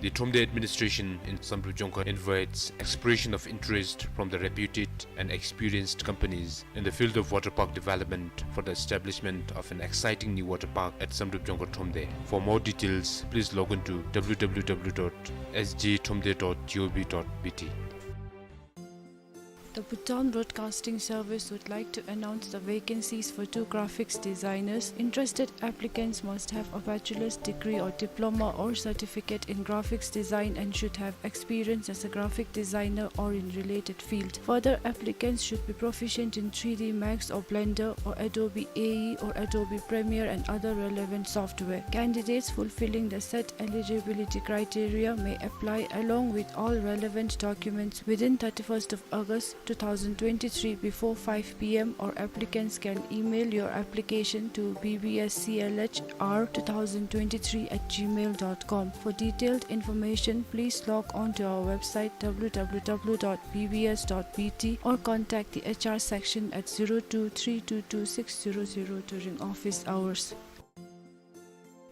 The Thromde administration in Samdrup Dzongkhag invites expression of interest from the reputed and experienced companies in the field of water park development for the establishment of an exciting new water park at Samdrup Dzongkhag Thromde. For more details, please log on to W W W dot S G thromde dot G O V dot B T. The Bhutan Broadcasting Service would like to announce the vacancies for two graphics designers. Interested applicants must have a bachelor's degree or diploma or certificate in graphics design and should have experience as a graphic designer or in related field. Further, applicants should be proficient in three D Max or Blender or Adobe A E or Adobe Premiere and other relevant software. Candidates fulfilling the set eligibility criteria may apply along with all relevant documents within thirty-first of August two thousand twenty-three before five p m, or applicants can email your application to B B S C L H R two thousand twenty-three at gmail dot com. For detailed information, please log on to our website W W W dot B B S dot B T or contact the H R section at zero two three two two six zero zero during office hours.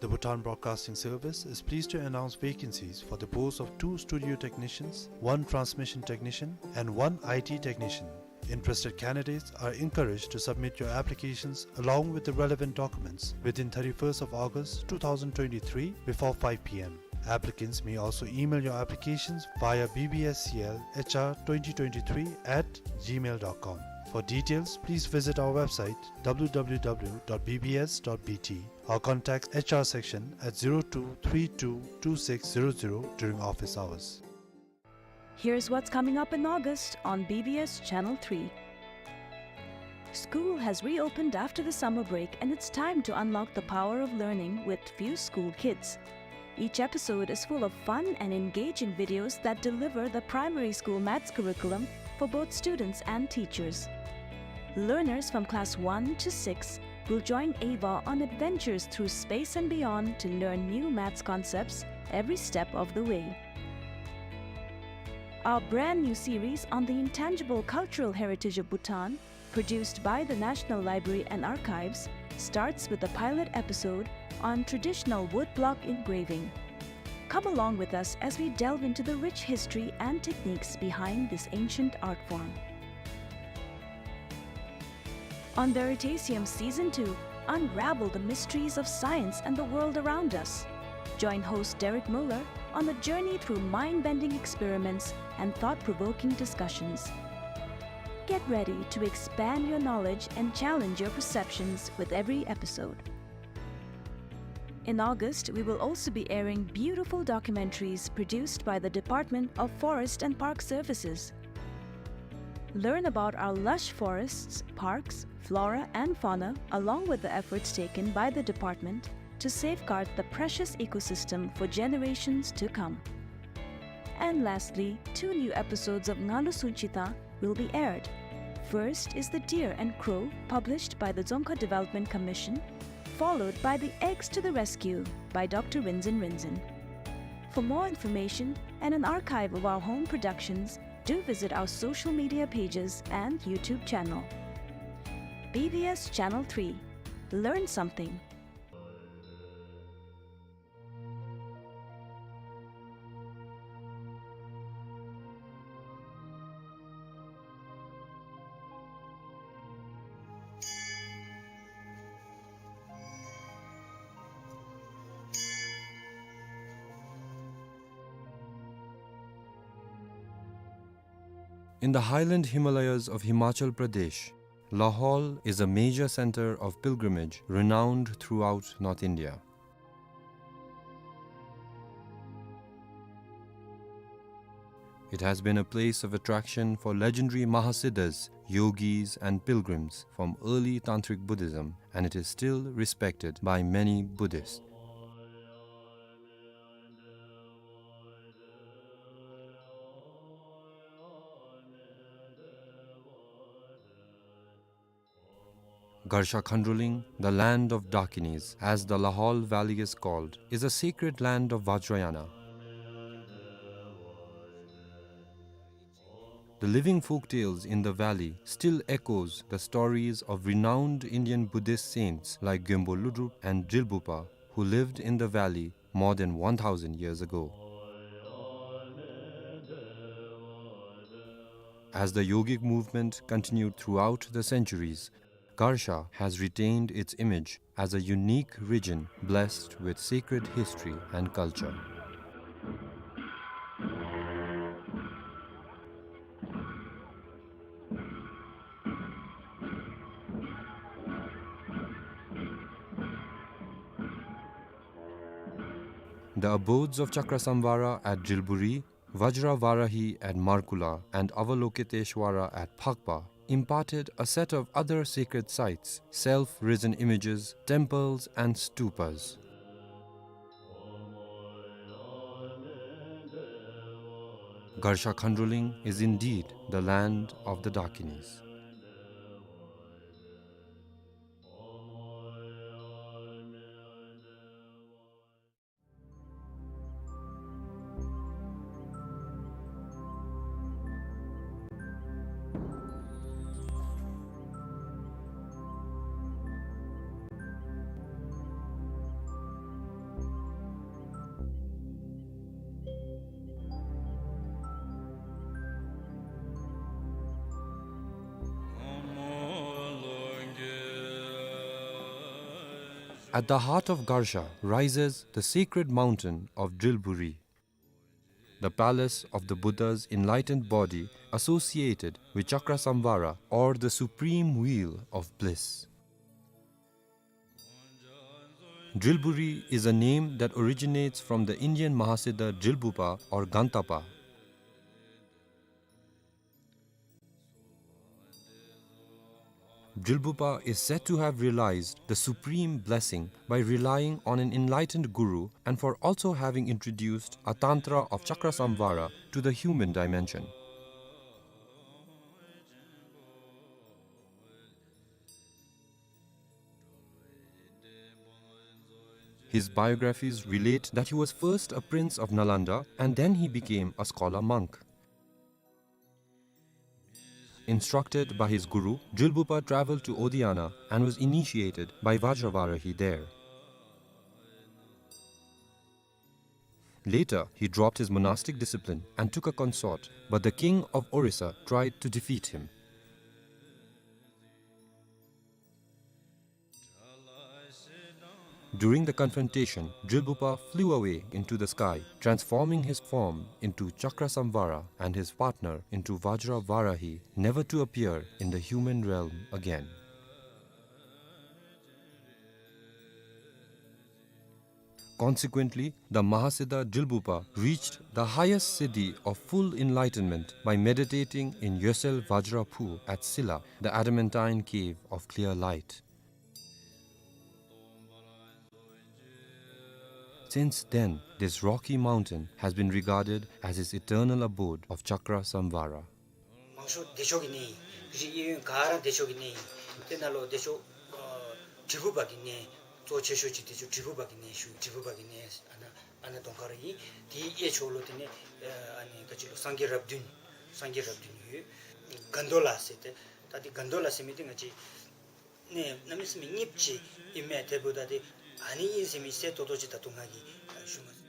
The Bhutan Broadcasting Service is pleased to announce vacancies for the posts of two studio technicians, one transmission technician, and one I T technician. Interested candidates are encouraged to submit your applications along with the relevant documents within thirty-first of August two thousand twenty-three before five p m. Applicants may also email your applications via B B S C L H R twenty twenty-three at gmail dot com. For details, please visit our website W W W dot B B S dot B T or contact H R section at zero two three two two six zero zero during office hours. Here's what's coming up in August on B B S Channel three. School has reopened after the summer break, and it's time to unlock the power of learning with Fuse School Kids. Each episode is full of fun and engaging videos that deliver the primary school maths curriculum for both students and teachers. Learners from class one to six will join Ava on adventures through space and beyond to learn new maths concepts every step of the way. Our brand new series on the intangible cultural heritage of Bhutan, produced by the National Library and Archives, starts with a pilot episode on traditional woodblock engraving. Come along with us as we delve into the rich history and techniques behind this ancient art form. On Veritasium Season two, unravel the mysteries of science and the world around us. Join host Derek Muller on a journey through mind-bending experiments and thought-provoking discussions. Get ready to expand your knowledge and challenge your perceptions with every episode. In August, we will also be airing beautiful documentaries produced by the Department of Forest and Park Services. Learn about our lush forests, parks, flora, and fauna, along with the efforts taken by the department to safeguard the precious ecosystem for generations to come. And lastly, two new episodes of Ngalu Sunchita will be aired. First is The Deer and Crow, published by the Dzongkhag Development Commission, followed by The Eggs to the Rescue by Doctor Rinzin Rinzin. For more information and an archive of our home productions, do visit our social media pages and YouTube channel. B B S Channel three. Learn something. In the highland Himalayas of Himachal Pradesh, Lahaul is a major center of pilgrimage renowned throughout North India. It has been a place of attraction for legendary Mahasiddhas, yogis, and pilgrims from early Tantric Buddhism, and it is still respected by many Buddhists. Garsha Khandroling, the land of Dakinis, as the Lahol Valley is called, is a sacred land of Vajrayana. The living folktales in the valley still echoes the stories of renowned Indian Buddhist saints like Gyönpo Lodrop and Drilbupa, who lived in the valley more than one thousand years ago. As the yogic movement continued throughout the centuries, Garsha has retained its image as a unique region blessed with sacred history and culture. The abodes of Chakrasamvara at Drilburi, Vajra Varahi at Markula, and Avalokiteshvara at Phakpa imparted a set of other sacred sites, self-risen images, temples, and stupas. Garsha Khandroling is indeed the land of the Dakinis. At the heart of Garsha rises the sacred mountain of Drilburi, the palace of the Buddha's enlightened body associated with Chakrasamvara, or the supreme wheel of bliss. Drilburi is a name that originates from the Indian Mahasiddha Drilbupa or Gantapa. Drilbupa is said to have realized the supreme blessing by relying on an enlightened guru and for also having introduced a tantra of Chakrasamvara to the human dimension. His biographies relate that he was first a prince of Nalanda and then he became a scholar monk. Instructed by his guru, Drilbupa traveled to Odiyana and was initiated by Vajravarahi there. Later, he dropped his monastic discipline and took a consort, but the king of Orissa tried to defeat him. During the confrontation, Drilbupa flew away into the sky, transforming his form into Chakrasamvara and his partner into Vajra Varahi, never to appear in the human realm again. Consequently, the Mahasiddha Drilbupa reached the highest siddhi of full enlightenment by meditating in Yosel Vajra Phu at Silla, the adamantine cave of clear light. Since then, this rocky mountain has been regarded as his eternal abode of Chakrasamvara. མང་ཤོས་བདེ་མཆོག་གི་གནས་ཨིན། གཞི་གཡས་གཡོན་ག་ར་བདེ་མཆོག་གི་གནས་ཨིན། དེ་ནང་ལུ་བདེ་མཆོག་ཨ་དྲིལ་བུ་པ་གི་གནས་གཙོ་ཆེ་ཤོས་ཅིག་བདེ་མཆོག་དྲིལ་བུ་པ་གི་གནས་ཞུ། དྲིལ་བུ་པ་གི་གནས་ཨ་ནཱ་ཨ་ནཱ་གདོང་ཁར་ཨིན། དེའི་གཡས་ཕྱོགས་ལུ་དེ་ནི་ཨ་ནི་ག་ཅི་ལོ་སངས་རྒྱས་རབས་བདུན་སངས་རྒྱས་རབས་བདུན་ཡོད། གན་དོ་ལ་ཟེར་ཏེ་ད་དེ་གན་དོ་ལ་ཟེར་མི་དེ་ང་བཅས་གནས་གནམ་མེད་ས་མེད་རྙིངམ་ཅིག་ཨིན་མས། དེ་འབདཝ་ད་དེ་ཨ་ནི་ཨིན་ཟེར་མི་གསལ་ཏོག་ཏོ་ཅིག་ད་ལྟོ་ང་གིས་ཞུ་མ་ཚུགས།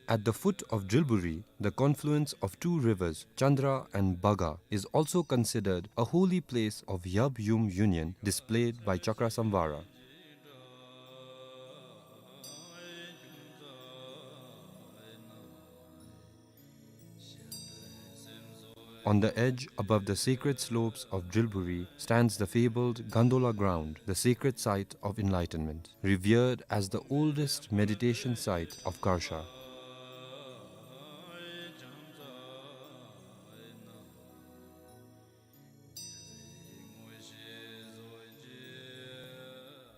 At the foot of Drilburi, the confluence of two rivers, Chandra and Baga, is also considered a holy place of Yab Yum union displayed by Chakrasamvara. On the edge, above the sacred slopes of Drilburi, stands the fabled Gandola ground, the sacred site of enlightenment, revered as the oldest meditation site of Garsha.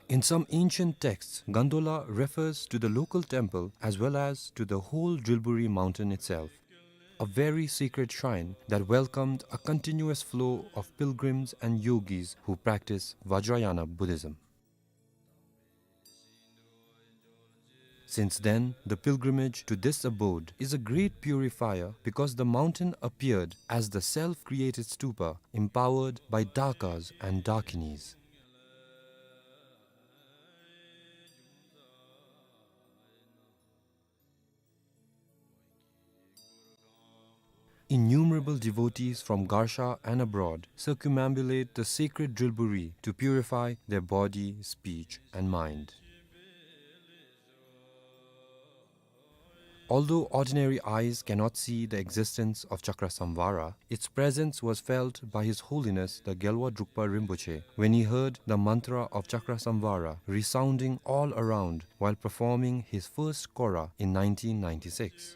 In some ancient texts, Gandola refers to the local temple as well as to the whole Drilburi mountain itself. a very sacred shrine that welcomed a continuous flow of pilgrims and yogis who practice Vajrayana Buddhism. Since then, the pilgrimage to this abode is a great purifier because the mountain appeared as the self-created stupa empowered by dakas and dakinis. Innumerable devotees from Garsha and abroad circumambulate the sacred Drilburi to purify their body, speech, and mind. Although ordinary eyes cannot see the existence of Chakrasamvara, its presence was felt by His Holiness the Gyalwa Drukpa Rinpoche when he heard the mantra of Chakrasamvara resounding all around while performing his first kora in nineteen ninety-six.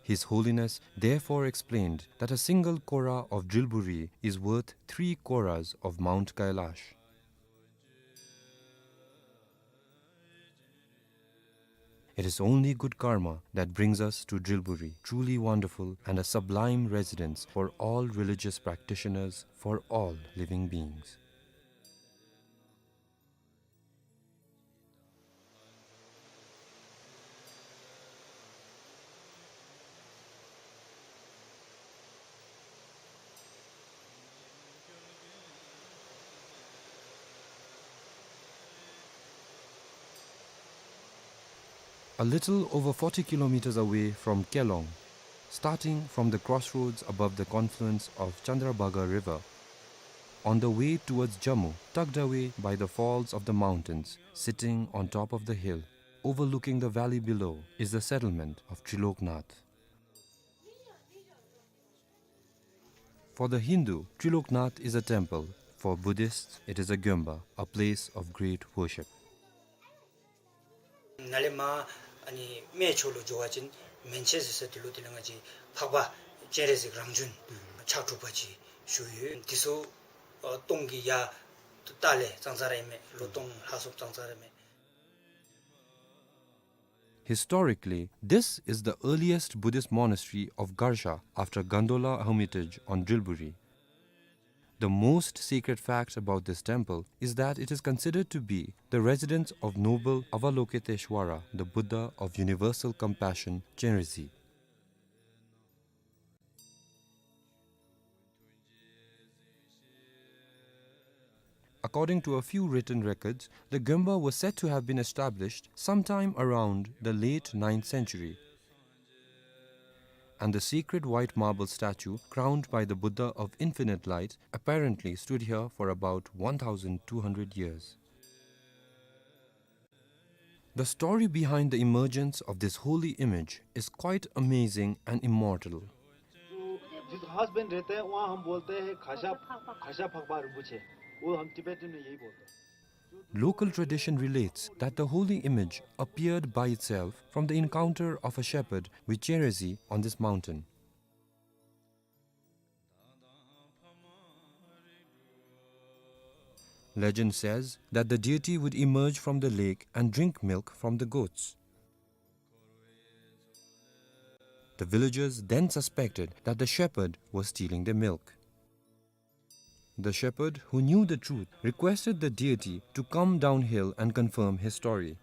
His Holiness therefore explained that a single kora of Drilburi is worth three koras of Mount Kailash. It is only good karma that brings us to Drilburi, truly wonderful and a sublime residence for all religious practitioners, for all living beings. A little over forty kilometers away from Kelong, starting from the crossroads above the confluence of Chandrabhaga River, on the way towards Jammu, tucked away by the falls of the mountains, sitting on top of the hill, overlooking the valley below, is the settlement of Triloknath. For the Hindu, Triloknath is a temple. For Buddhists, it is a gyomba, a place of great worship. ནཱ་ལས་མར་ཨ་ནི་སྨད་ཕྱོགས་ལུ་འགྱོ་བ་ཅིན་མན་ཆད་ཟེར་ས་དེ་ལུ་དེ་ལས་ང་བཅས་འཕགས་པ་སྤྱན་རས་གཟིགས་རང་བྱོན་ཕྱག་དྲུག་པ་ཅིག་བཞུགས་ཡོད། དེ་ཚུ་ཨ་སྟོང་གི་ཡར་ལྟག་ལས་ཙང་ཙང་ར་ཨིན་མས། ལོ་སྟོང་ལྷག་སོངམ་ཙང་ཙང་ར་ཨིན་མས། Historically, this is the earliest Buddhist monastery of Garsha after Gandola Hermitage on Drilburi. The most sacred fact about this temple is that it is considered to be the residence of noble Avalokiteshvara, the Buddha of universal compassion, Chenrezig. According to a few written records, the gyomba was said to have been established sometime around the late ninth century. And the sacred white marble statue crowned by the Buddha of Infinite Light apparently stood here for about one thousand two hundred years. The story behind the emergence of this holy image is quite amazing and immortal. जो जिस घास बन रहता है, वहाँ हम बोलते हैं खाशा, खाशा फकबा रिम्पोछे। वो हम Tibetan में यही बोलते हैं। Local tradition relates that the holy image appeared by itself from the encounter of a shepherd with Chenrezig on this mountain. Legend says that the deity would emerge from the lake and drink milk from the goats. The villagers then suspected that the shepherd was stealing their milk. The shepherd, who knew the truth, requested the deity to come downhill and confirm his story.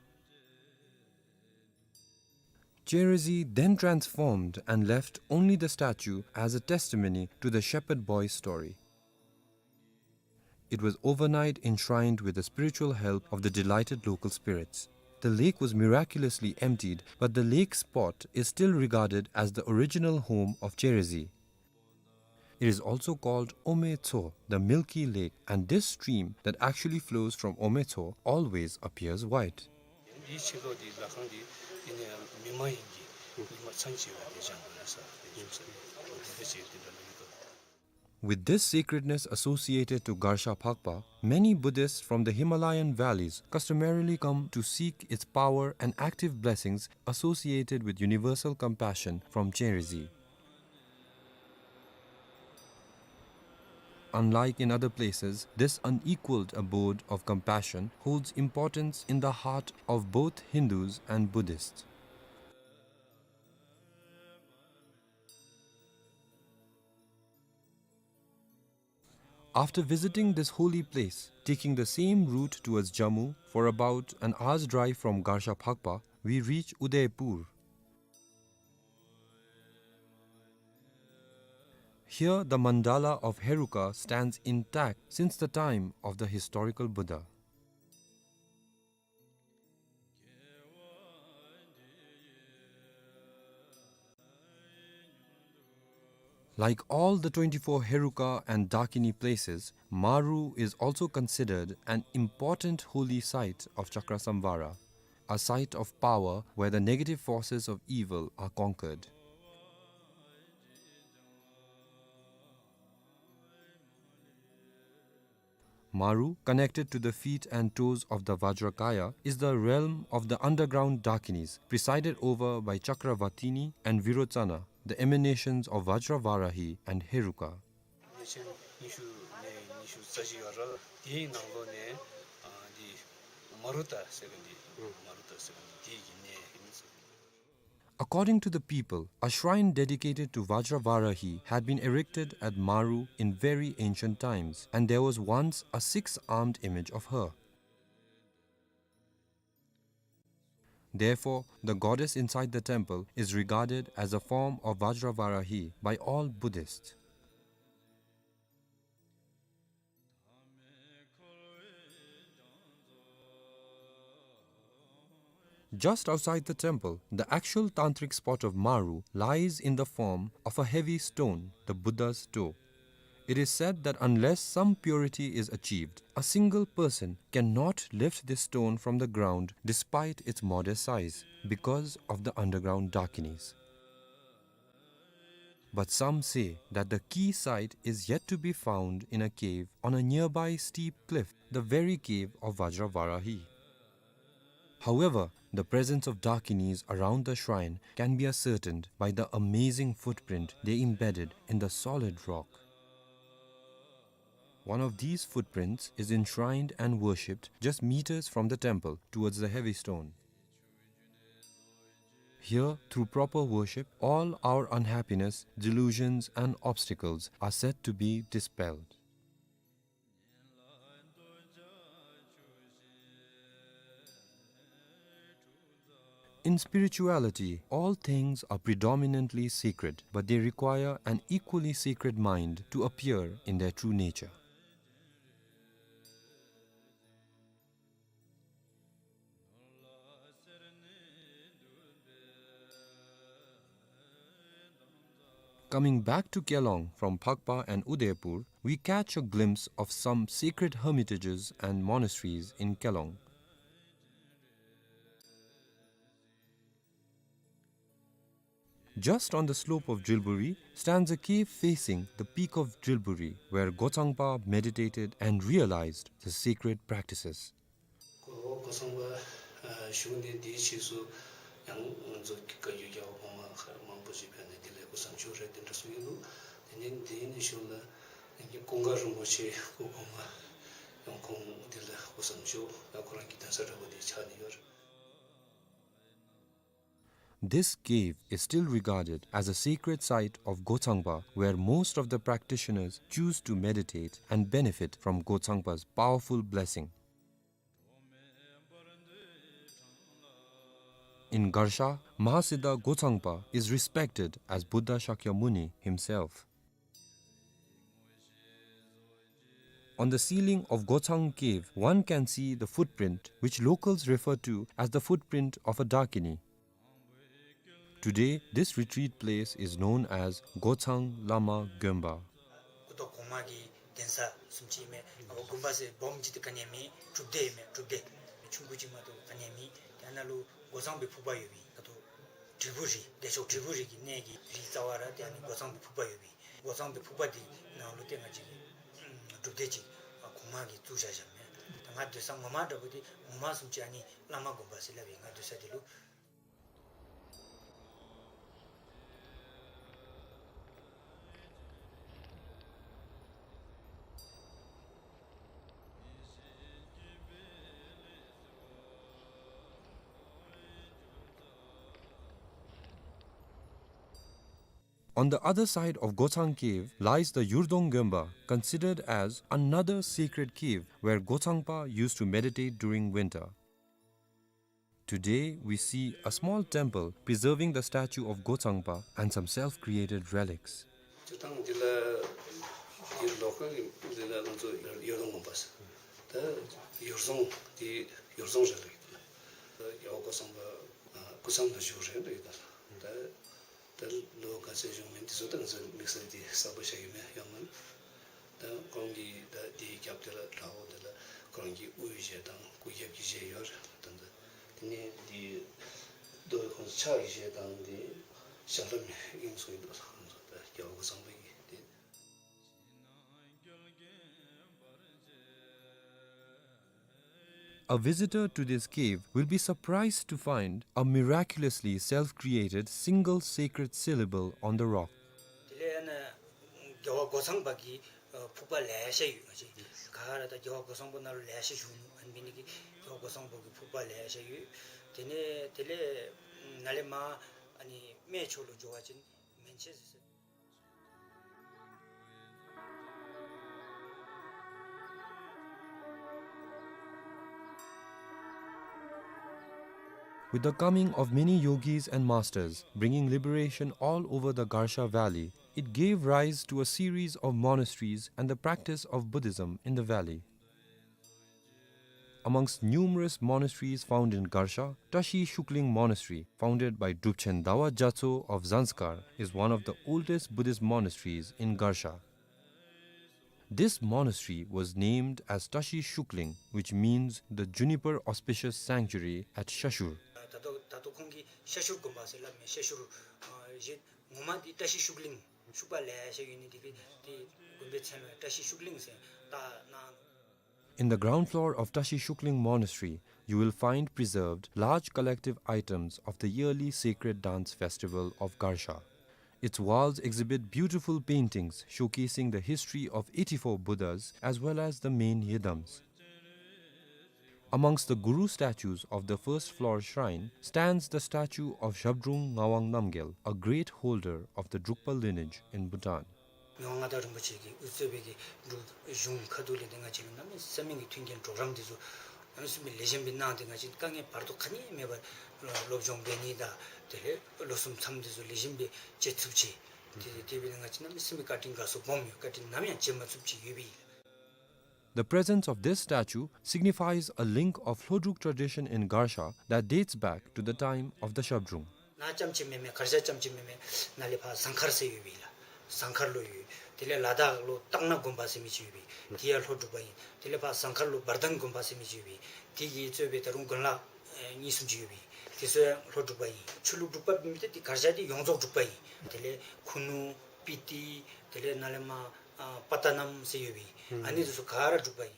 Chenrezig then transformed and left only the statue as a testimony to the shepherd boy's story. It was overnight enshrined with the spiritual help of the delighted local spirits. The lake was miraculously emptied, but the lake spot is still regarded as the original home of Chenrezig. It is also called Ometso, the milky lake, and this stream that actually flows from Ometso always appears white. འདིའི་ཕྱི་ལོགས་འདི་ལྷ་ཁང་འདི་འདི་ནི་མི་མ་ཡིན་གྱི་ཉི་མ་མཚན་བྱེད་པ་དེ་ཅང་འདུག་ལ་ས་དེ་ཡོད་ས་དེ་འདི་འདྲ་ཅིག་འདི་འདྲ་མི་འདུག། With this sacredness associated to Garsha Phakpa, many Buddhists from the Himalayan valleys customarily come to seek its power and active blessings associated with universal compassion from Chenrezig. Unlike in other places, this unequaled abode of compassion holds importance in the heart of both Hindus and Buddhists. After visiting this holy place, taking the same route towards Jammu for about an hour's drive from Garsha Phakpa, we reach Udaipur. Here, the mandala of Heruka stands intact since the time of the historical Buddha. Like all the twenty-four Heruka and Dakini places, Maru is also considered an important holy site of Chakrasamvara, a site of power where the negative forces of evil are conquered. Maru, connected to the feet and toes of the Vajrakaya, is the realm of the underground Dakinis, presided over by Chakravatini and Virochana, the emanations of Vajravarahi and Heruka. ཉིས་སྟོང་ཉི་ཤུ་ནས་ཉི་ཤུ་རྩ་བཞི་བར་དེའི་ནང་ལོགས་ནས་ཨ་འདི་མ་རུ་ཏ་ཟེར་མཁན་འདི་མ་རུ་ཏ་ཟེར་མཁན་འདི་དེའི་གི་གནས་ཨིན་ཟེར། According to the people, a shrine dedicated to Vajravarahi had been erected at Maru in very ancient times, and there was once a six-armed image of her. Therefore, the goddess inside the temple is regarded as a form of Vajravarahi by all Buddhists. Just outside the temple, the actual tantric spot of Maru lies in the form of a heavy stone, the Buddha's toe. It is said that unless some purity is achieved, a single person cannot lift this stone from the ground despite its modest size, because of the underground Dakinis. But some say that the key site is yet to be found in a cave on a nearby steep cliff, the very cave of Vajravarahi. However, the presence of Dakinis around the shrine can be ascertained by the amazing footprint they embedded in the solid rock. One of these footprints is enshrined and worshipped just meters from the temple towards the heavy stone. Here, through proper worship, all our unhappiness, delusions, and obstacles are said to be dispelled. In spirituality, all things are predominantly sacred, but they require an equally sacred mind to appear in their true nature. Coming back to Kelong from Phakpa and Udaipur, we catch a glimpse of some sacred hermitages and monasteries in Kelong. Just on the slope of Drilburi stands a cave facing the peak of Drilburi, where Gochangpa meditated and realized the sacred practices. ཁོ་གོ་ཚང་པ་བཞུགས་ནས་དེའི་ཕྱིས་སུ་ཡང་ང་ཚོ་བཀའ་བརྒྱུད་རྒྱལ་བ་གོང་མ་མཁས་མང་པོ་ཞིག་ཕེབས་ནས་དེ་ལས་སྐུ་གསུང་ཆོས་རེ་དེ་འདྲ་གསུང་ཡོད་འདུག། དེ་ནས་དེའི་ནས་ཞུ་ན་ཀུན་དགའ་རིན་པོ་ཆེ་སྐུ་གོང་མ་ཡང་ཁོང་དེ་ལས་སྐུ་གསུང་ཆོས་ད་ཁོ་རང་གི་གདན་ས་འདྲ་པོ་དེ་ཆགས་ནས་ཡོད། This cave is still regarded as a sacred site of Gochangpa, where most of the practitioners choose to meditate and benefit from Gochangpa's powerful blessing. In Garsha, Mahasiddha Gochangpa is respected as Buddha Shakyamuni himself. On the ceiling of Gochang Cave, one can see the footprint which locals refer to as the footprint of a Dakini. Today, this retreat place is known as Gochang Lama Gonpa. སྐུ་ཐོག་གོང་མ་གི་གདན་ས་བཟུམ་ཅིག་མས། ཨ་དགོན་པ་ཟེར་སྦོམ་ཅིག་ཏུ་ག་ནི་ཡང་མེད། སྒྲུབ་སྡེ་མས། སྒྲུབ་སྡེ་ཆུང་ཀུ་ཅིག་མ་གཏོགས་ག་ནི་ཡང་མེད། དེ་ནང་ལུ་སྒོ་མཚམས་པའི་ཕུག་པ་ཡོད་པས། ད་ལྟོ་དྲིལ་བུ་རི་བདེ་མཆོག་དྲིལ་བུ་རི་གི་གནས་ཀྱི་རི་རྩ་བ་ར་དེ་ནི་སྒོ་མཚམས་པའི་ཕུག་པ་ཡོད་པས། སྒོ་མཚམས་པའི་ཕུག་པ་འདི་ནང་ལུ་ཏེ་ང་བཅས་ཀྱི་སྒྲུབ་སྡེ་ཅིག་གོང་མ་གིས་བཙུགས་བཞག་བཞགཔ་མས། ད་ང་སྡོད་ས་ངོ་མ་འདྲ་པོ་འདི་ངོ་མ་བཟུམ་ཅིག་ཨ་ནི་བླ་མ་དགོན་པ་ཟེར་སླབ་པས། ང་སྡོད་ས་འདི་ལུ། On the other side of Gochang Cave lies the Yurdong Gemba, considered as another sacred cave where Gochangpa used to meditate during winter. Today, we see a small temple preserving the statue of Gochangpa and some self-created relics. ད་ད་ལྟོ་འདི་ལ་འདི་ལོ་ཁ་གི་འདི་ལ་ང་ཚོ་ཡུར་རྫོང་དགོན་པ་ཟེར། ད་ཡུར་རྫོང་འདི་ཡུར་རྫོང་རེད་ལབ་ཀྱི་འདུག་ལགས། ད་རྒྱལ་བ་སྐུ་ཚང་པ་སྐུ་མཚམས་ནང་བཞུགས་རེད་ལབ་ཀྱི་འདུག་ལགས། ད་ད་ལོ་ག་ཚོད་བྱུང་མིན་འདི་ཚོ་ད་ང་ཚོ་དམིགས་བསལ་འདི་གསལ་པོ་ཤར་ཡོད་མེད་ཡོད་མ་རེད། ད་ཁོང་གི་ད་དེའི་རྒྱབ་དེ་ལ་བྲག་འོག་དེ་ལ་ཁོང་གི་དབུའི་གཞས་དང་སྐུ་རྒྱབ་ཀྱི་གཞས་ཡོད་རེད། ད་ད་དེ་ནས་འདི་རྡོ་ཁོང་ཕྱག་གི་གཞས་དང་འདི་ཞབས་བྲོ་མེད་ཨིན་སོང་ཡིན་འདུག་ལགས། ད་རྒྱལ་བ་སྐུ་ཚང་པ་གི་འདི། A visitor to this cave will be surprised to find a miraculously self-created single sacred syllable on the rock. དེ་ལས་ཨ་ནི་རྒྱལ་བ་སྐུ་ཚང་པ་གི་ཨ་ཕུག་པ་ལེ་ཤ་ཡོད་ང་བཅས། ག་ར་ད་རྒྱལ་བ་སྐུ་ཚང་པ་ནང་ལོགས་ལེ་ཤ་བཞུགས་ནུག། ཨ་ནི་འབད་ནི་གིས་རྒྱལ་བ་སྐུ་ཚང་པ་གི་ཕུག་པ་ལེ་ཤ་ཡོད། དེ་ནས་དེ་ལས་ནཱ་ལས་མར་ཨ་ནི་སྨད་ཕྱོགས་ལུ་འགྱོ་བ་ཅིན་མན་ཆད་ཟེར། With the coming of many yogis and masters bringing liberation all over the Garsha Valley, it gave rise to a series of monasteries and the practice of Buddhism in the valley. Amongst numerous monasteries found in Garsha, Tashi Shukling Monastery, founded by Drupchen Dawa Gyatso of Zanskar, is one of the oldest Buddhist monasteries in Garsha. This monastery was named as Tashi Shukling, which means the juniper auspicious sanctuary at Shashur. ད་ལྟོ་ད་ལྟོ་ཁོང་གིས་ཤ་ཤུར་དགོན་པ་ཟེར་སླབ་མས། ཤ་ཤུར་ཨ་གཞན་ངོ་མ་འདི་བཀྲ་ཤིས་ཤུགས་གླིང་ཤུག་པ་ལེ་ཤ་ཡོད་ནི་འདི་གིས་འདི་དགོན་པའི་མཚན་ལུ་བཀྲ་ཤིས་ཤུགས་གླིང་ཟེར་བཏགས་གནང་། In the ground floor of Tashi Shukling Monastery, you will find preserved large collective items of the yearly sacred dance festival of Garsha. Its walls exhibit beautiful paintings showcasing the history of eighty-four Buddhas as well as the main yidams. Amongst the Guru statues of the first floor shrine stands the statue of Zhabdrung Ngawang Namgyal, a great holder of the Drukpa lineage in Bhutan. མི་དབང་མངའ་བདག་རིན་པོ་ཆེ་གིས་དབུ་གཙོས་པའི་གི་འབྲུག་གཞུང་ཁ་ཐུག་ལས་ཏེ་ང་བཅས་ལུ་གནམ་མེད་ས་མེད་ཀྱི་མཐུན་རྐྱེན་གྲོགས་རམ་འདི་ཚུ་གནམ་མེད་ས་མེད་ལེགས་ཤོམ་སྦེ་གནང་སྟེ་ང་བཅས་དཀའ་ངལ་བར་དོ་ག་ནི་ཡང་མེད་པར་སློབ་སྦྱོང་འབད་ནི་དང་དེ་ལས་ལོ་གསུམ་མཚམས་འདི་ཚུ་ལེགས་ཤོམ་སྦེ་བཅད་ཚུགསཔ་ཅིག། དེ་དེ་སྦེ་ང་བཅས་གནམ་མེད་ས་མེད་བཀའ་དྲིན་དགའ་ཚོར་སྦོམ་ཡོད། བཀའ་དྲིན་ནམ་ཡང་བརྗེད་མ་ཚུགསཔ་ཅིག་ཡོད་པས། The presence of this statue signifies a link of Hlodruk tradition in Garsha that dates back to the time of the Zhabdrung. ནཱ་རྐྱངམ་ཅིག་མེན་མས། གར་ཞ་རྐྱངམ་ཅིག་མེན་མས། ནཱ་ལས་ཕར་ཟངས་དཀར་ཟེར་ཡོད་པས་ལགས། ཟངས་དཀར་ལུ་ཡོད། དེ་ལས་ལ་དྭགས་ལུ་སྟག་སྣ་དགོན་པ་ཟེར་མི་ཅིག་ཡོད་པས། དེ་ཡང་ལྷོ་འབྲུག་པ་ཨིན། དེ་ལས་ཕར་ཟངས་དཀར་ལུ་འབར་ལྡང་དགོན་པ་ཟེར་མི་ཅིག་ཡོད་པས། དེ་གིས་གཙོས་པའི་ད་རུང་དགོན་ལག་ཨེ་གཉིས་གསུམ་ཅིག་ཡོད་པས། དེ་ཚུ་ཡང་ལྷོ་འབྲུག་པ་ཨིན། ཆོས་ལུགས་འབྲུག་པ་མེན་མི་དེ་གར་ཞ་དེ་ཡོངས་རྫོགས་འབྲུག་པ་ཨིན། དེ་ལས་ཁུ་ནུ་སྤི་ཏི་དེ་ལས་ནཱ་ལས་མར་ཨ་པ་ཏ་ནམ་ཟེར་ཡོད་པས། ཨ་ནི་དེ་ཚུ་ག་ར་འབྲུག་པ་ཨིན།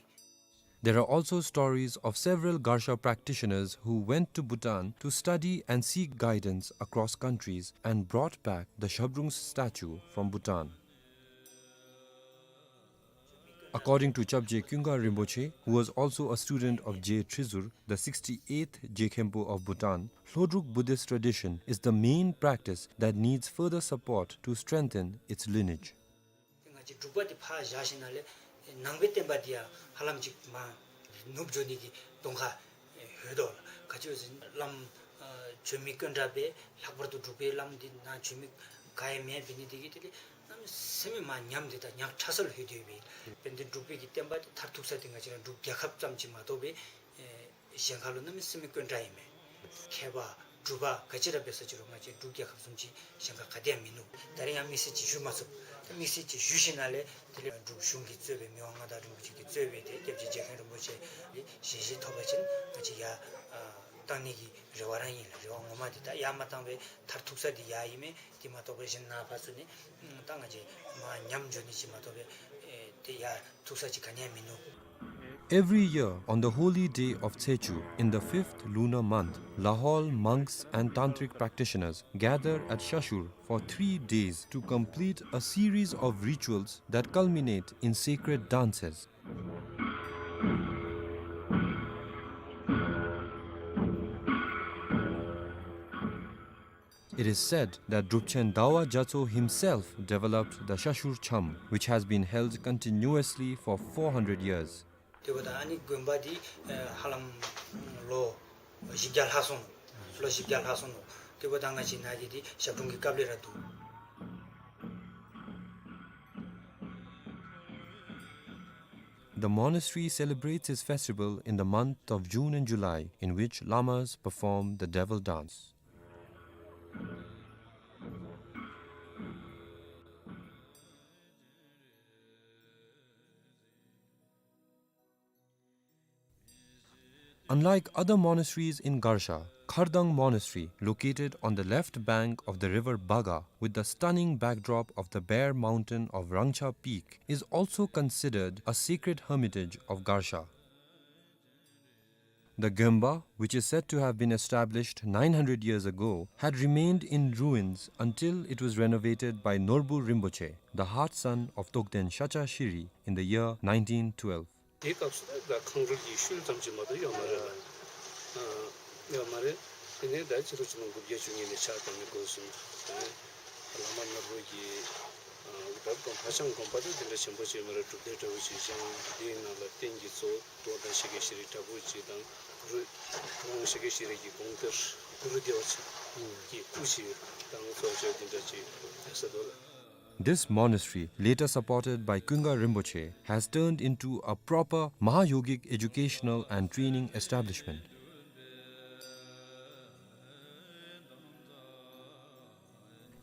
There are also stories of several Garsha practitioners who went to Bhutan to study and seek guidance across countries and brought back the Zhabdrung's statue from Bhutan. According to Chapje Kyunga Rinpoche, who was also a student of Je Trizur, the sixty-eighth Je Khenpo of Bhutan, Hlodruk Buddhist tradition is the main practice that needs further support to strengthen its lineage. ང་བཅས་འབྲུག་པ་འདི་ཕར་བཞག་ཞིནམ་ལས་ནང་པའི་བསྟན་པ་འདི་ཡང་ཧ་ལམ་ཅིག་མར་ནུབ་འགྱོ་ནི་གི་གདོང་ཁ་ཡོད་དོ་ལགས། ག་ཅི་ཟེར་བླམ་ཨ་བྱོན་མི་དཀོན་དྲགས་པས། ལྷག་པར་དུ་འབྲུག་པའི་བླམ་འདི་ནཱ་བྱོན་མི་ག་ཡང་མེདཔ་འབད་ནི་འདི་གིས་དེ་ལས་གནམ་མེད་ས་མེད་མར་ཉམས་ཏེ་ད་ཉག་ཕྲ་ས་ལུ་ལྷོད་དེ་ཡོད་པས། དཔེར་ན་འབྲུག་པའི་གི་བསྟན་པ་འདི་མཐར་ཐུག་ས་འདི་ང་བཅས་ར་འབྲུག་རྒྱལ་ཁབ་ཙམ་ཅིག་མ་གཏོགས་པའི་ཨེ་གཞན་ཁ་ལུ་གནམ་མེད་ས་མེད་དཀོན་དྲགས་ཨིན་མས། མཁས་པ་གྲུབ་པ་ག་ཅི་ར་འབད་ས་ཅིག་རུང་ང་བཅས་འབྲུག་རྒྱལ་ཁབ་བཟུམ་ཅིག་གཞན་ཁ་ག་ཏེ་ཡང་མིན་ནུག། ད་རིས་ཡང་དམིགས་བསལ་ཅིག་ཞུ་མ་ཚུགས། དམིགས་བསལ་ཅིག་ཞུ་ཞིནམ་ལས་དེ་ལས་འབྲུག་གཞུང་གིས་གཙོས་པའི་མི་དབང་མངའ་བདག་རིན་པོ་ཆེ་གིས་གཙོས་པའི་དེ་སྐྱབས་རྗེ་རྗེ་མཁན་རིན་པོ་ཆེ་གིས་ཞལ་བཞེས་ཐོབ་པ་ཅིན་ང་བཅས་ཡར་ཨ་བཏང་ནི་གི་རེ་བ་ར་ཨིན་ལགས། རེ་བ་ངོ་མ་འདི་ད་ཡར་མ་བཏང་བའི་མཐར་ཐུག་ས་འདི་ཡར་ཨིན་མས། དེ་མ་གཏོགས་པའི་གཞན་ནཱ་ཕར་ཚུར་ནི་ད་ང་བཅས་མར་ཉམས་འགྱོ་ནི་ཅིག་མ་གཏོགས་པའི་ཨེ་དེ་ཡར་ཐུག་ས་ཅིག་ག་ནི་ཡང་མིན་ནུག། Every year, on the holy day of Tsechu, in the fifth lunar month, Lahaul monks and tantric practitioners gather at Shashur for three days to complete a series of rituals that culminate in sacred dances. It is said that Drupchen Dawa Gyatso himself developed the Shashur Cham, which has been held continuously for four hundred years. དེ་འབདཝ་ད་ཨ་ནི་དགོན་པ་འདི་ཧ་ལམ་ལོ་བཞི་བརྒྱ་ལྷག་སོང་ནུག། ལོ་བཞི་བརྒྱ་ལྷག་སོང་ནུག། དེ་འབདཝ་ད་ང་བཅས་ནཱ་གི་འདི་ཞབས་དྲུང་གི་སྐབས་ལས་ར་འདུག། The monastery celebrates its festival in the month of June and July, in which lamas perform the devil dance. Unlike other monasteries in Garsha, Khardang Monastery, located on the left bank of the river Baga, with the stunning backdrop of the bare mountain of Rangcha Peak, is also considered a sacred hermitage of Garsha. The Gyönba, which is said to have been established nine hundred years ago, had remained in ruins until it was renovated by Norbu Rinpoche, the heart son of Togden Shacha Shiri, in the year nineteen twelve. དེའི་སྐབས་སུ་ད་ཁང་རུལ་གྱི་ཤུལ་ཙམ་ཅིག་མ་གཏོགས་ཡོད་མ་རེད་ལགས། ཨ་ཡོད་མ་རེད། དེ་ནས་ད་སྤྱི་ལོ་ཆིག་སྟོང་དགུ་བརྒྱ་བཅུ་གཉིས་ནས་ཕྱག་བཏབ་ནས་འགོ་བཟུང་། དེ་ནས་བླ་མ་ནོར་བུ་གིས་ཨ་ད་དགོན་ཧ་ཅང་དགོན་པ་དེ་དེ་འདྲ་ཆེན་པོ་ཅིག་མ་རེད། སྒྲུབ་སྡེ་འདྲ་བོ་ཅིག་བཞེངས། དེའི་ནང་ལ་རྟེན་གྱི་གཙོ་བོ་རྡོ་དང་ཤཱཀྱ་ཤྲཱི་འདྲ་བོ་ཅིག་དང་གུ་རུ་གུ་རུ་ཤཱཀྱ་ཤྲཱི་གི་དགོངས་གཏེར་གུ་རུ་བདེ་བ་ཅན་གྱི་སྐུ་ཅིག་དང་གཙོ་བོ་དེ་འདྲ་ཅིག་ཡོད་ས་འདུག་ལགས། This monastery, later supported by Kunga Rinpoche, has turned into a proper Mahayogic educational and training establishment.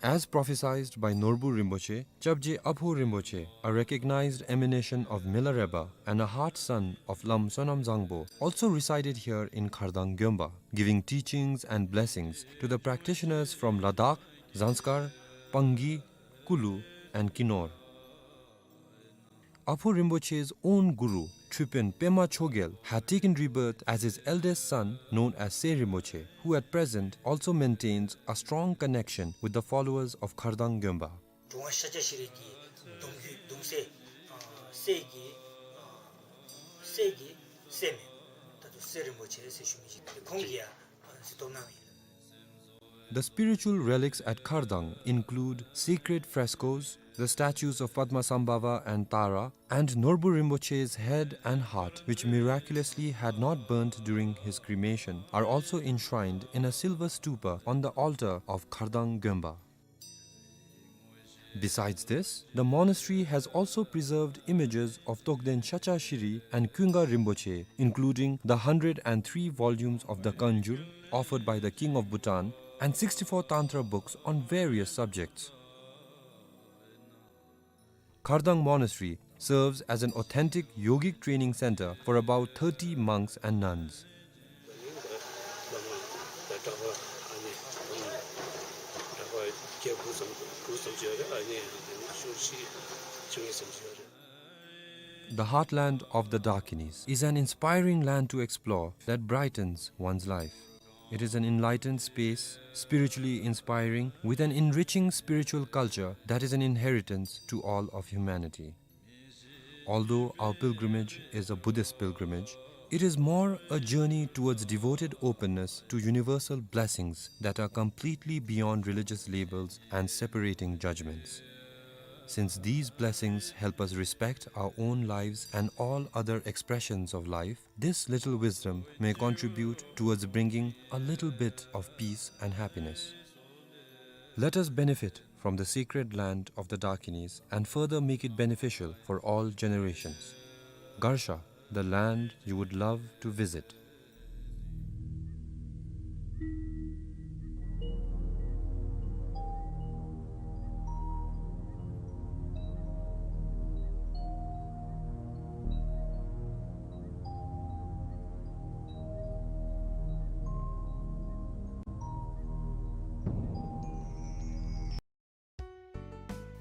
As prophesied by Norbu Rinpoche, Chapje Abho Rinpoche, a recognized emanation of Milarepa and a heart son of Lam Sonam Zangpo, also resided here in Khardang Gyönba, giving teachings and blessings to the practitioners from Ladakh, Zanskar, Pangi, Kulu, and Kinor. Abho Rinpoche's own guru, Tripön Pema Chogyal, had taken rebirth as his eldest son, known as Se Rinpoche, who at present also maintains a strong connection with the followers of Khardang Gyönba. དྲུང་པ་ཤཱཀྱ་ཤྲཱི་གི་གདུང་རྒྱུད་གདུང་སྲས་ཨ་སྲས་ཀྱི་ཨ་སྲས་ཀྱི་སྲས་མོ་ད་ལྟོ་སེ་རིན་པོ་ཆེ་ཟེར་ཞུ་མི་ཅིག་ཁོང་གིས་ཡང་གཟིགས་རྟོག་གནང་ཡོད། The spiritual relics at Khardang include sacred frescoes, the statues of Padmasambhava and Tara, and Norbu Rinpoche's head and heart, which miraculously had not burnt during his cremation, are also enshrined in a silver stupa on the altar of Khardang Gyönba. Besides this, the monastery has also preserved images of Togden Shacha Shiri and Kunga Rinpoche, including the hundred and three volumes of the Kanjur offered by the King of Bhutan and sixty-four Tantra books on various subjects. Khardang Monastery serves as an authentic yogic training center for about thirty monks and nuns. The heartland of the Dakinis is an inspiring land to explore that brightens one's life. It is an enlightened space, spiritually inspiring, with an enriching spiritual culture that is an inheritance to all of humanity. Although our pilgrimage is a Buddhist pilgrimage, it is more a journey towards devoted openness to universal blessings that are completely beyond religious labels and separating judgments. Since these blessings help us respect our own lives and all other expressions of life, this little wisdom may contribute towards bringing a little bit of peace and happiness. Let us benefit from the sacred land of the Dakinis and further make it beneficial for all generations. Garsha, the land you would love to visit.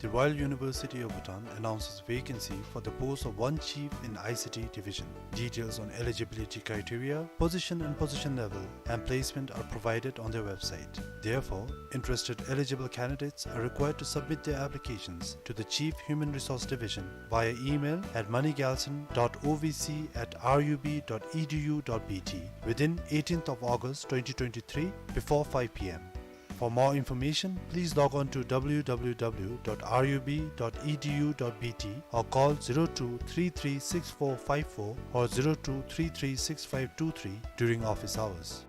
The Royal University of Bhutan announces vacancy for the post of one chief in I C T division. Details on eligibility criteria, position and position level, and placement are provided on their website. Therefore, interested eligible candidates are required to submit their applications to the Chief Human Resource Division via email at moneygalson dot O V C at R U B dot E D U dot B T within eighteenth of August twenty twenty-three before five P M. For more information, please log on to w w w dot r u b dot e d u dot b t or call zero two three three six four five four or zero two three three six five two three during office hours.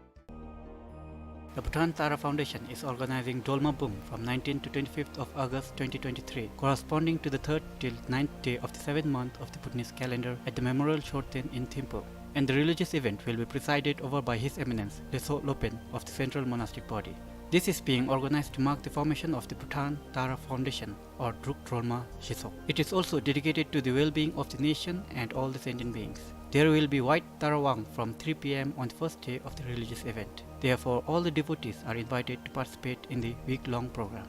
The Bhutan Tara Foundation is organizing Dolma Bum from nineteenth to twenty-fifth of August twenty twenty-three, corresponding to the third till ninth day of the seventh month of the Bhutanese calendar at the Memorial Chorten in Thimphu. And the religious event will be presided over by His Eminence Leytshog Lopen of the Central Monastic Body. This is being organized to mark the formation of the Bhutan Tara Foundation, or Druk Drolma Shitsog. It is also dedicated to the well-being of the nation and all the sentient beings. There will be White Tara Wang from three p m on the first day of the religious event. Therefore, all the devotees are invited to participate in the week-long program.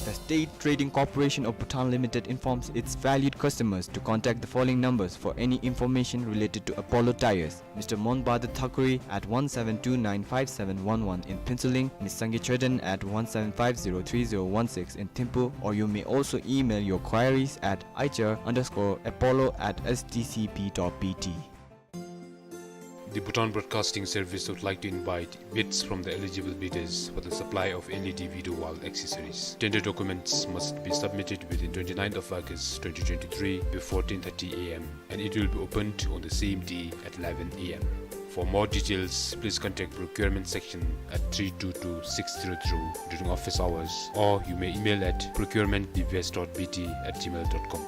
The State Trading Corporation of Bhutan Limited informs its valued customers to contact the following numbers for any information related to Apollo Tyres. Mister Monbada Thakuri at one seven two nine five seven one one in Phuentsholing, Miss Sangay Choden at one seven five zero three zero one six in Thimphu, or you may also email your queries at I H R underscore apollo at S D C B dot B T. The Bhutan Broadcasting Service would like to invite bids from the eligible bidders for the supply of L E D video wall accessories. Tender documents must be submitted within twenty-ninth of August twenty twenty-three before ten thirty a m, and it will be opened on the same day at eleven a m. For more details, please contact procurement section at three two two six zero zero during office hours, or you may email at procurement B B S dot B T at gmail dot com.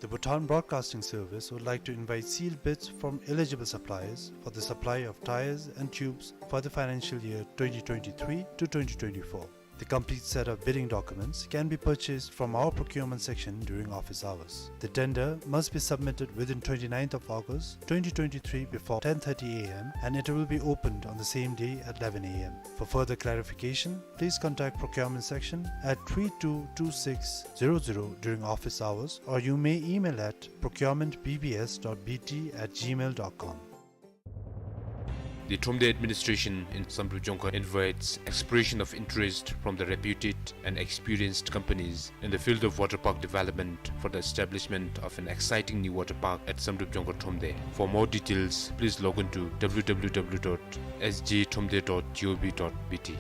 The Bhutan Broadcasting Service would like to invite sealed bids from eligible suppliers for the supply of tires and tubes for the financial year twenty twenty-three to twenty twenty-four. The complete set of bidding documents can be purchased from our procurement section during office hours. The tender must be submitted within twenty-ninth of August twenty twenty-three before ten thirty a m, and it will be opened on the same day at eleven a m. For further clarification, please contact procurement section at three two two six zero zero during office hours, or you may email at procurement B B S dot B T at gmail dot com. The Thromde administration in Samdrup Jongkhar invites expression of interest from the reputed and experienced companies in the field of water park development for the establishment of an exciting new water park at Samdrup Jongkhar Thromde. For more details, please log on to w w w dot s j thromde dot g o v dot b t.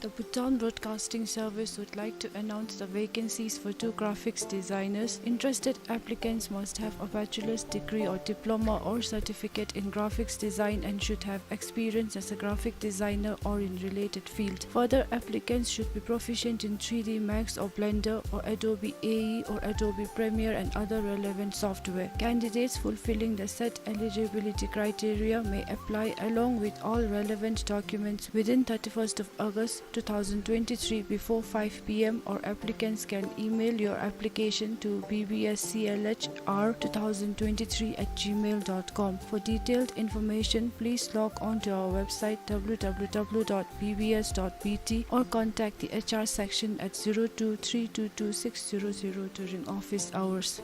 The Bhutan Broadcasting Service would like to announce the vacancies for two graphics designers. Interested applicants must have a bachelor's degree or diploma or certificate in graphics design and should have experience as a graphic designer or in related field. Further, applicants should be proficient in three D Max or Blender or Adobe A E or Adobe Premiere and other relevant software. Candidates fulfilling the set eligibility criteria may apply along with all relevant documents within thirty-first of August two thousand twenty-three before five p m, or applicants can email your application to b b s c l h r two thousand twenty-three at gmail dot com. For detailed information, please log on to our website w w w dot b b s dot b t or contact the H R section at zero two three two two six zero zero during office hours.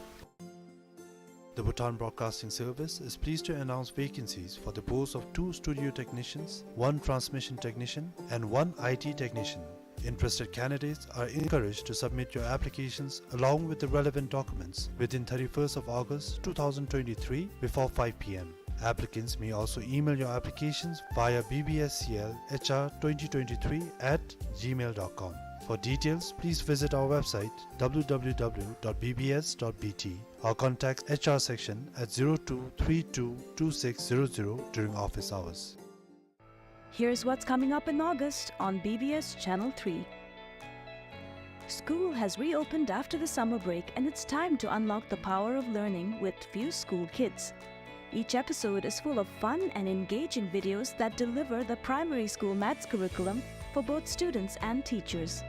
The Bhutan Broadcasting Service is pleased to announce vacancies for the posts of two studio technicians, one transmission technician, and one I T technician. Interested candidates are encouraged to submit your applications along with the relevant documents within thirty-first of August two thousand twenty-three before five p m. Applicants may also email your applications via b b s c l h r twenty twenty-three at gmail dot com. For details, please visit our website w w w dot b b s dot b t or contact H R section at zero two three two two six zero zero during office hours. Here's what's coming up in August on B B S Channel three. School has reopened after the summer break, and it's time to unlock the power of learning with Fuse School Kids. Each episode is full of fun and engaging videos that deliver the primary school maths curriculum for both students and teachers.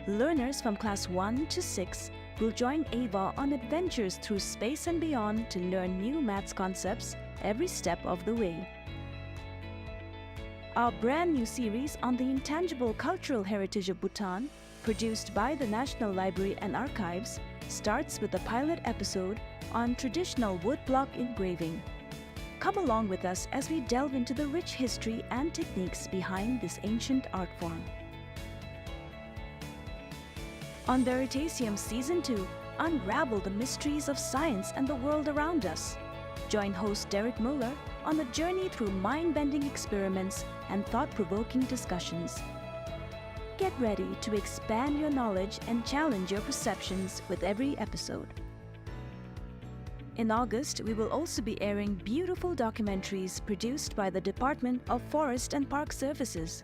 Learners from class one to six will join Ava on adventures through space and beyond to learn new maths concepts every step of the way. Our brand new series on the intangible cultural heritage of Bhutan, produced by the National Library and Archives, starts with a pilot episode on traditional woodblock engraving. Come along with us as we delve into the rich history and techniques behind this ancient art form. On Veritasium Season two, unravel the mysteries of science and the world around us. Join host Derek Muller on a journey through mind-bending experiments and thought-provoking discussions. Get ready to expand your knowledge and challenge your perceptions with every episode. In August, we will also be airing beautiful documentaries produced by the Department of Forest and Park Services.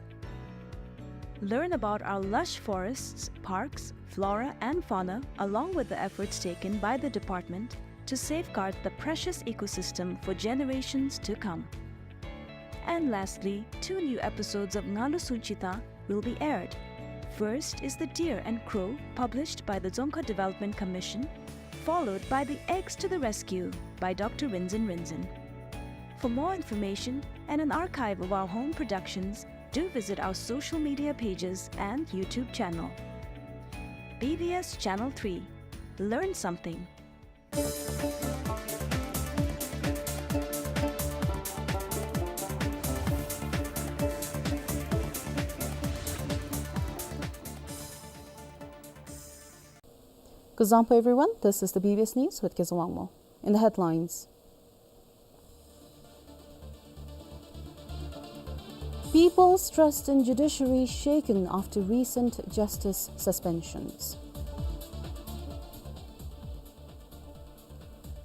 Learn about our lush forests, parks, flora, and fauna, along with the efforts taken by the department to safeguard the precious ecosystem for generations to come. And lastly, two new episodes of Ngalu Sunchita will be aired. First is The Deer and Crow, published by the Dzongkha Development Commission, followed by The Eggs to the Rescue by Doctor Rinzin Rinzin. For more information and an archive of our home productions, do visit our social media pages and YouTube channel. B B S Channel three. Learn something. Kuzuzangpo everyone, this is the B B S News with Kezang Wangmo. In the headlines, people's trust in judiciary shaken after recent justice suspensions.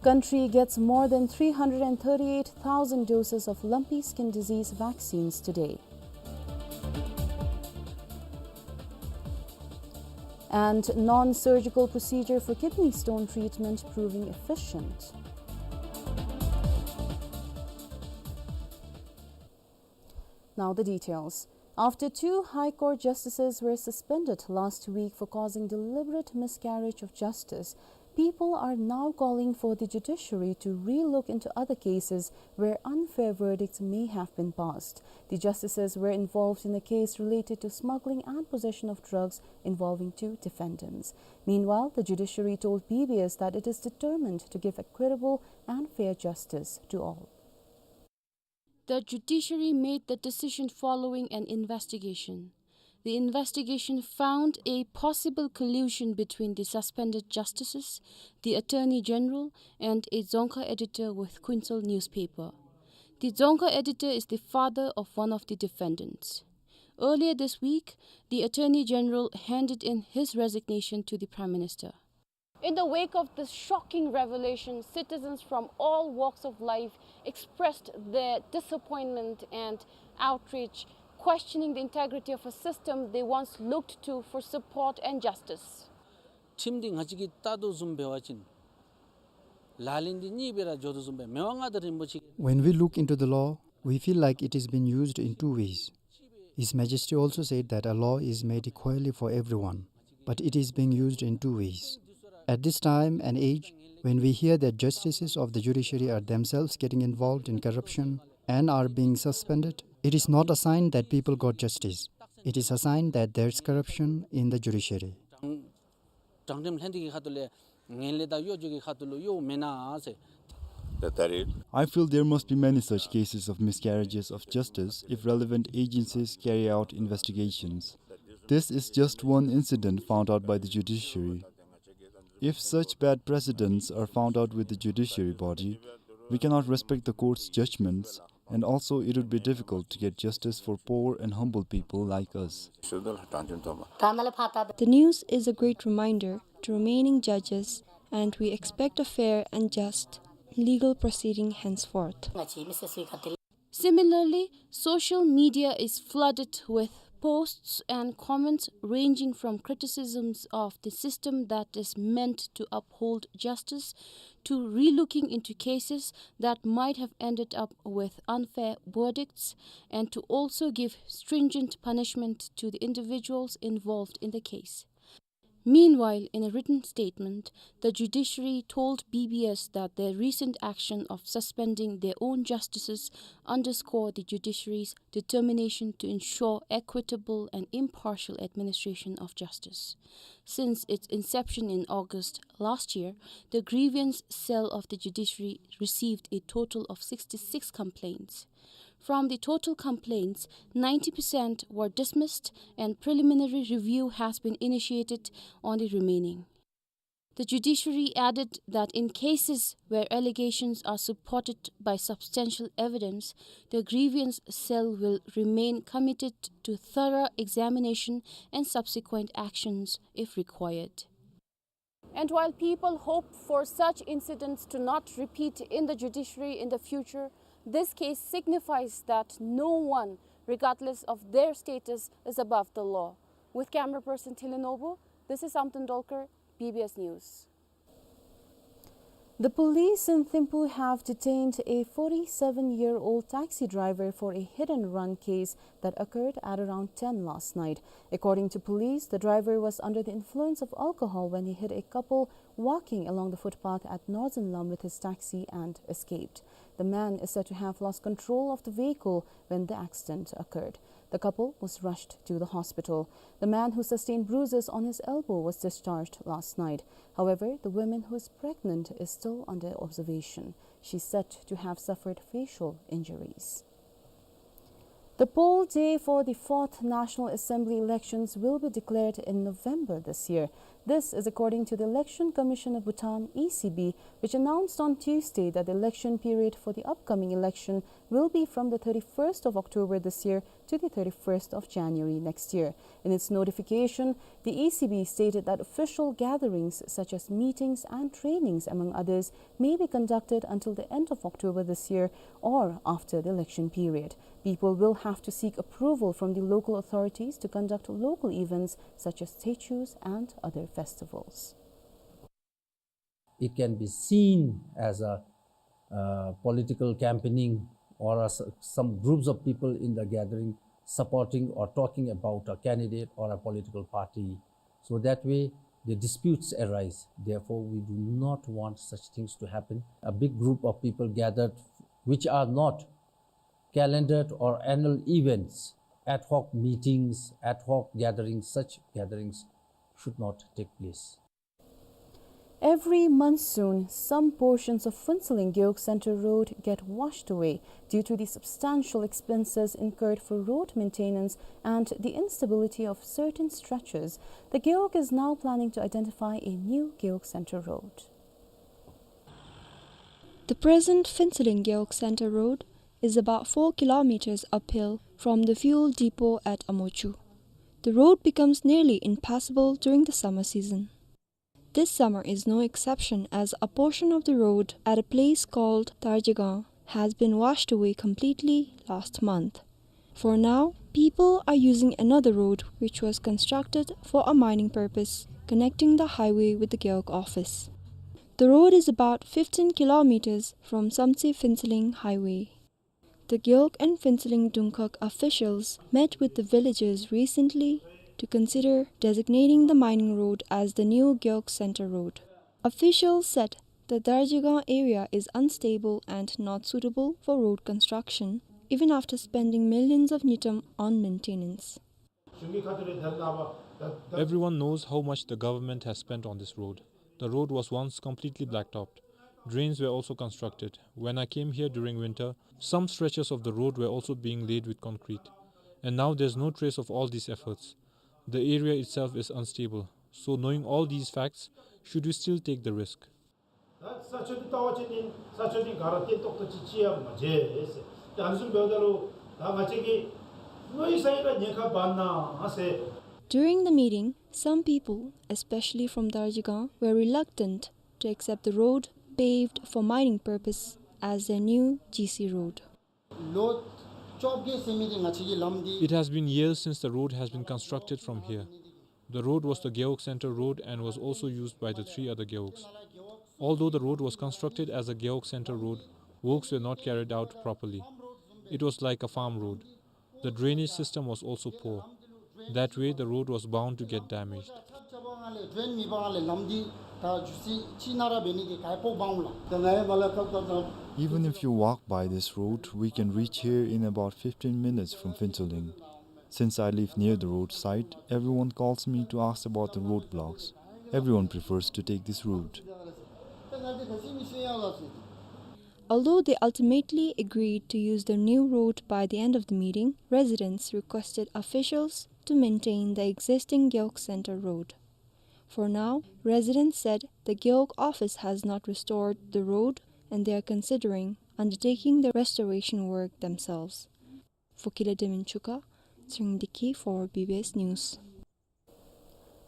Country gets more than three hundred and thirty-eight thousand doses of lumpy skin disease vaccines today. And non-surgical procedure for kidney stone treatment proving efficient. Now the details. After two High Court justices were suspended last week for causing deliberate miscarriage of justice, people are now calling for the judiciary to relook into other cases where unfair verdicts may have been passed. The justices were involved in a case related to smuggling and possession of drugs involving two defendants. Meanwhile, the judiciary told B B S that it is determined to give equitable and fair justice to all. The judiciary made the decision following an investigation. The investigation found a possible collusion between the suspended justices, the Attorney General, and a Dzongkha editor with Kuensel newspaper. The Dzongkha editor is the father of one of the defendants. Earlier this week, the Attorney General handed in his resignation to the Prime Minister. In the wake of this shocking revelation, citizens from all walks of life expressed their disappointment and outrage, questioning the integrity of a system they once looked to for support and justice. ཁྲིམས་འདི་ང་བཅས་ཀྱིས་བལྟ་དོ་བཟུམ་འབད་བ་ཅིན་ལག་ལེན་འདི་གཉིས་སྦེ་ར་འགྱོ་དོ་བཟུམ་སྦེ་མི་དབང་མངའ་བདག་རིན་པོ་ཆེ། When we look into the law, we feel like it is being used in two ways. His Majesty also said that a law is made equally for everyone, but it is being used in two ways. At this time and age, when we hear that justices of the judiciary are themselves getting involved in corruption and are being suspended, it is not a sign that people got justice. It is a sign that there's corruption in the judiciary. དྲང་ཁྲིམས་ལྷན་སྡེ་གི་ཁ་ཐུག་ལས་ངན་ལྷད་དང་གཡོ་སྒྱུ་གི་ཁ་ཐུག་ལུ་གཡོ་མེན་ན་ཟེར། I feel there must be many such cases of miscarriages of justice if relevant agencies carry out investigations. This is just one incident found out by the judiciary. If such bad precedents are found out with the judiciary body, we cannot respect the court's judgments, and also it would be difficult to get justice for poor and humble people like us. The news is a great reminder to remaining judges, and we expect a fair and just legal proceeding henceforth. Similarly, social media is flooded with posts and comments ranging from criticisms of the system that is meant to uphold justice to relooking into cases that might have ended up with unfair verdicts and to also give stringent punishment to the individuals involved in the case. Meanwhile, in a written statement, the judiciary told B B S that their recent action of suspending their own justices underscore the judiciary's determination to ensure equitable and impartial administration of justice. Since its inception in August last year, the grievance cell of the judiciary received a total of sixty-six complaints. From the total complaints, ninety percent were dismissed and preliminary review has been initiated on the remaining. The judiciary added that in cases where allegations are supported by substantial evidence, the grievance cell will remain committed to thorough examination and subsequent actions if required. And while people hope for such incidents to not repeat in the judiciary in the future, this case signifies that no one, regardless of their status, is above the law. With camera person Thili Nobu, this is Samten Dolkar, B B S News. The police in Thimphu have detained a forty-seven-year-old taxi driver for a hit and run case that occurred at around ten last night. According to police, the driver was under the influence of alcohol when he hit a couple walking along the footpath at Northern Lam with his taxi and escaped. The man is said to have lost control of the vehicle when the accident occurred. The couple was rushed to the hospital. The man, who sustained bruises on his elbow, was discharged last night. However, the woman, who is pregnant, is still under observation. She is said to have suffered facial injuries. The poll day for the fourth National Assembly elections will be declared in November this year. This is according to the Election Commission of Bhutan, E C B, which announced on Tuesday that the election period for the upcoming election will be from the thirty-first of October this year to the thirty-first of January next year. In its notification, the E C B stated that official gatherings such as meetings and trainings, among others, may be conducted until the end of October this year or after the election period. People will have to seek approval from the local authorities to conduct local events such as Thechus and other festivals. It can be seen as a, uh, political campaigning or a s-, some groups of people in the gathering supporting or talking about a candidate or a political party. So that way, the disputes arise. Therefore, we do not want such things to happen. A big group of people gathered, which are not calendared or annual events, ad hoc meetings, ad hoc gatherings, such gatherings should not take place. Every monsoon, some portions of Phuentsholing Gewog Center Road get washed away. Due to the substantial expenses incurred for road maintenance and the instability of certain stretches, the Gewog is now planning to identify a new Gewog Center Road. The present Phuentsholing Gewog Center Road is about four kilometers uphill from the fuel depot at Amochu. The road becomes nearly impassable during the summer season. This summer is no exception, as a portion of the road at a place called Darjigang has been washed away completely last month. For now, people are using another road which was constructed for a mining purpose, connecting the highway with the Gewog office. The road is about fifteen kilometers from Samtse Phuentsholing Highway. The Gewog and Phuentsholing Dungkhag officials met with the villagers recently to consider designating the mining road as the new Gewog Center Road. Officials said the Darjigang area is unstable and not suitable for road construction, even after spending millions of ngultrum on maintenance. Everyone knows how much the government has spent on this road. The road was once completely blacktopped. Drains were also constructed. When I came here during winter, some stretches of the road were also being laid with concrete. And now there's no trace of all these efforts. The area itself is unstable. So, knowing all these facts, should we still take the risk? ད་ས་ཆ་འདི་ལྟ་བ་ཅིན་ནི་ས་ཆ་འདི་ག་ར་བརྟན་ཏོག་ཏོ་ཅིག་ཅིག་ཡང་མ་མཇལ་ཟེར། ད་ཨ་ནི་བཟུམ་འབདཝ་ད་ལུ་ད་ང་བཅས་ཀྱིས་མནོ་ཡི་ས་ཡི་ལ་ཉེན་ཁ་འབར་ན་ཟེར། During the meeting, some people, especially from Darjigang, were reluctant to accept the road paved for mining purpose as their new G C road. ལོ་བཅོ་བརྒྱད་ཟེར་མི་འདི་ང་བཅས་ཀྱི་ལམ་འདི། It has been years since the road has been constructed from here. The road was the Gewog Center Road and was also used by the three other Gewogs. Although the road was constructed as a Gewog Center Road, works were not carried out properly. It was like a farm road. The drainage system was also poor. That way, the road was bound to get damaged. Even if you walk by this road, we can reach here in about fifteen minutes from Phuentsholing. Since I live near the roadside, everyone calls me to ask about the roadblocks. Everyone prefers to take this route. Although they ultimately agreed to use the new road by the end of the meeting, residents requested officials to maintain the existing Gewog Center Road. For now, residents said the Gewog office has not restored the road and they are considering undertaking the restoration work themselves. Fokila Demin Chuka, Tshering Deki for B B S News.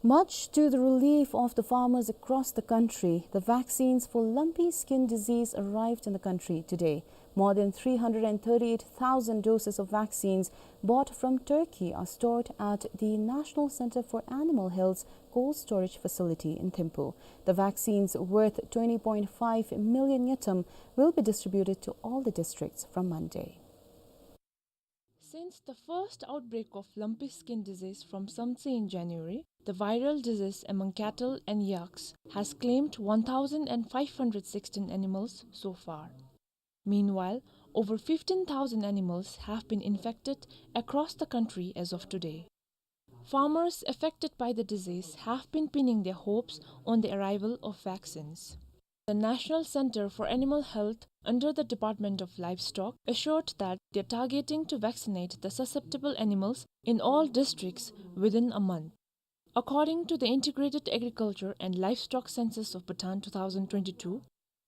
Much to the relief of the farmers across the country, the vaccines for lumpy skin disease arrived in the country today. More than three hundred and thirty-eight thousand doses of vaccines bought from Turkey are stored at the National Center for Animal Health's cold storage facility in Thimphu. The vaccines, worth twenty point five million ngultrum, will be distributed to all the districts from Monday. Since the first outbreak of lumpy skin disease from Samtse in January, the viral disease among cattle and yaks has claimed one thousand and five hundred sixteen animals so far. Meanwhile, over fifteen thousand animals have been infected across the country as of today. Farmers affected by the disease have been pinning their hopes on the arrival of vaccines. The National Center for Animal Health under the Department of Livestock assured that they are targeting to vaccinate the susceptible animals in all districts within a month. According to the Integrated Agriculture and Livestock Census of Bhutan two thousand twenty-two,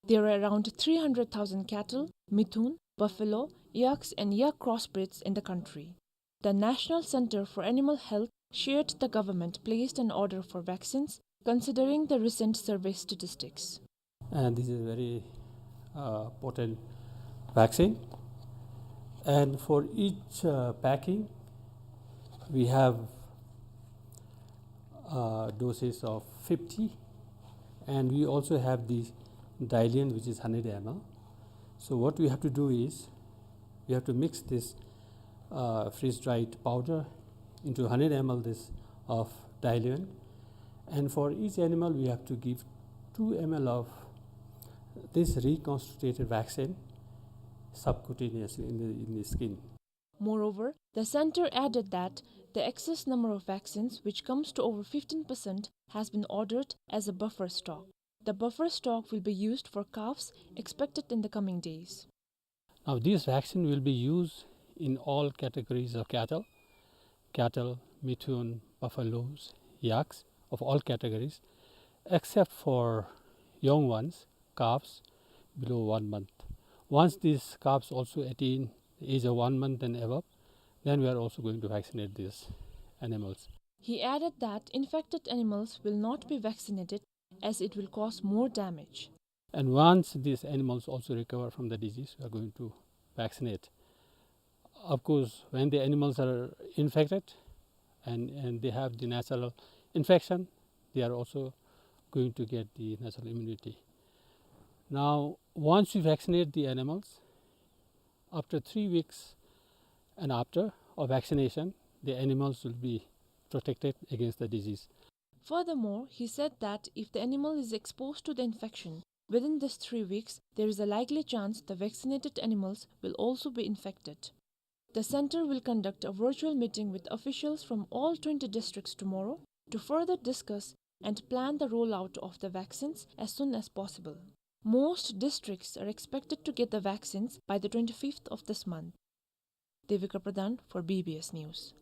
there are around three hundred thousand cattle, mithun, buffalo, yaks and yak crossbreeds in the country. The National Center for Animal Health shared the government placed an order for vaccines, considering the recent survey statistics. And this is a very, uh, potent vaccine. And for each, uh, packing, we have, uh, doses of fifty, and we also have the diluent, which is hundred M L. So what we have to do is, we have to mix this, uh, freeze-dried powder into hundred M L this of diluent, and for each animal we have to give two M L of this reconstituted vaccine subcutaneously in the, in the skin. Moreover, the center added that the excess number of vaccines, which comes to over fifteen percent, has been ordered as a buffer stock. The buffer stock will be used for calves expected in the coming days. Now, this vaccine will be used in all categories of cattle, cattle, mithun, buffaloes, yaks of all categories, except for young ones, calves below one month. Once these calves also attain the age of one month and above, then we are also going to vaccinate these animals. He added that infected animals will not be vaccinated as it will cause more damage. And once these animals also recover from the disease, we are going to vaccinate. Of course, when the animals are infected and, and they have the natural infection, they are also going to get the natural immunity. Now, once you vaccinate the animals, after three weeks and after of vaccination, the animals will be protected against the disease. Furthermore, he said that if the animal is exposed to the infection within this three weeks, there is a likely chance the vaccinated animals will also be infected. The center will conduct a virtual meeting with officials from all twenty districts tomorrow to further discuss and plan the rollout of the vaccines as soon as possible. Most districts are expected to get the vaccines by the twenty-fifth of this month. Devika Pradhan for B B S News.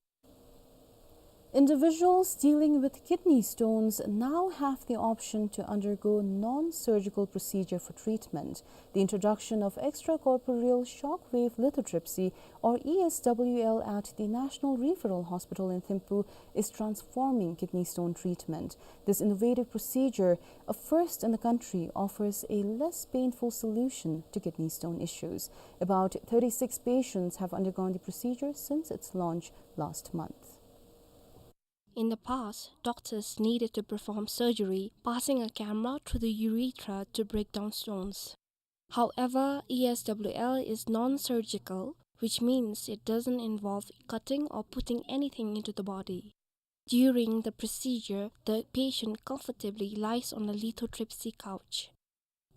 Individuals dealing with kidney stones now have the option to undergo non-surgical procedure for treatment. The introduction of extracorporeal shockwave lithotripsy, or E S W L, at the National Referral Hospital in Thimphu is transforming kidney stone treatment. This innovative procedure, a first in the country, offers a less painful solution to kidney stone issues. About thirty-six patients have undergone the procedure since its launch last month. In the past, doctors needed to perform surgery, passing a camera through the urethra to break down stones. However, E S W L is non-surgical, which means it doesn't involve cutting or putting anything into the body. During the procedure, the patient comfortably lies on a lithotripsy couch.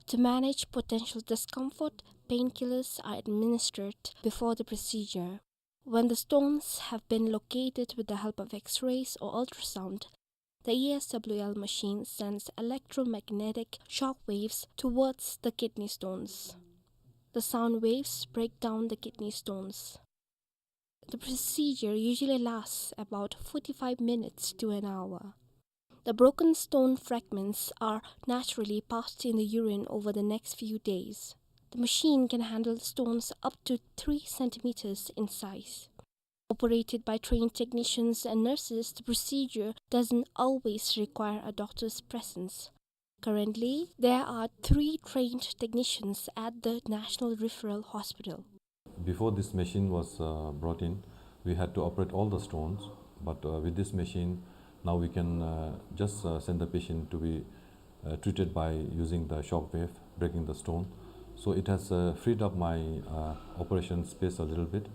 To manage potential discomfort, painkillers are administered before the procedure. When the stones have been located with the help of X-rays or ultrasound, the E S W L machine sends electromagnetic shock waves towards the kidney stones. The sound waves break down the kidney stones. The procedure usually lasts about forty-five minutes to an hour. The broken stone fragments are naturally passed in the urine over the next few days. The machine can handle stones up to three centimeters in size. Operated by trained technicians and nurses, the procedure doesn't always require a doctor's presence. Currently, there are three trained technicians at the National Referral Hospital. Before this machine was, uh, brought in, we had to operate all the stones, but, uh, with this machine, now we can, uh, just, uh, send the patient to be, uh, treated by using the shock wave, breaking the stone. So it has, uh, freed up my, uh, operation space a little bit,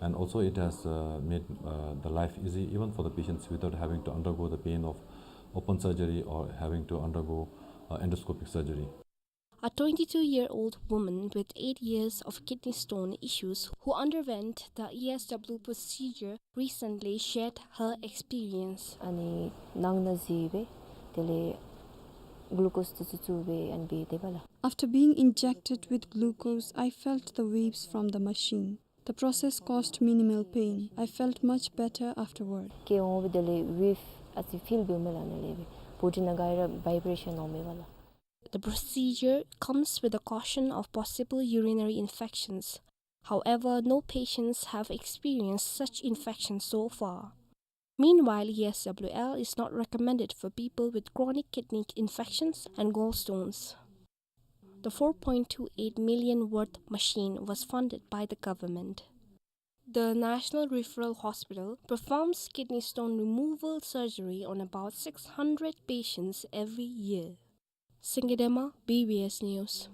and also it has, uh, made, uh, the life easy even for the patients without having to undergo the pain of open surgery or having to undergo, uh, endoscopic surgery. A twenty-two-year-old woman with eight years of kidney stone issues who underwent the E S W procedure recently shared her experience. ཨ་ནི་ནང་ན་གཟིགས་སྦེ་དེ་ལས་གླུ་ཀོས་དེ་ཚུ་བཙུགས་སྦེ་ཨ་ནི་སྦེ་དེ་སྦེ་ལགས། After being injected with glucose, I felt the waves from the machine. The process caused minimal pain. I felt much better afterward. བཀལ་འོང་སྦེ་དེ་ལས་ཝེབ་ཨ་ཙི་ཕིལ་འབདཝ་མས་ལགས། ཨ་ནི་ལས་སྦེ་བོ་ཌི་ནང་ག་ར་བའི་བྷི་རེ་ཤཱན་འོང་མས་པ་ལགས། The procedure comes with the caution of possible urinary infections. However, no patients have experienced such infections so far. Meanwhile, E S W L is not recommended for people with chronic kidney infections and gallstones. The four point two eight million worth machine was funded by the government. The National Referral Hospital performs kidney stone removal surgery on about six hundred patients every year. Singye Dema, B B S News.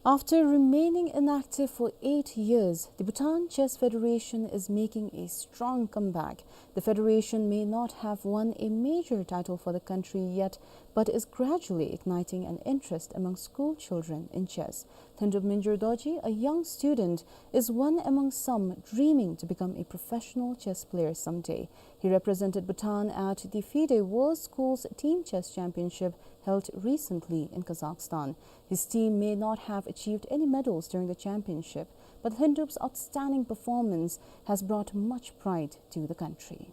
After remaining inactive for eight years, the Bhutan Chess Federation is making a strong comeback. The federation may not have won a major title for the country yet, but is gradually igniting an interest among school children in chess. Lhindrup Minjur Dorji, a young student, is one among some dreaming to become a professional chess player someday. He represented Bhutan at the FIDE World Schools Team Chess Championship held recently in Kazakhstan. His team may not have achieved any medals during the championship, but Lhindrup's outstanding performance has brought much pride to the country.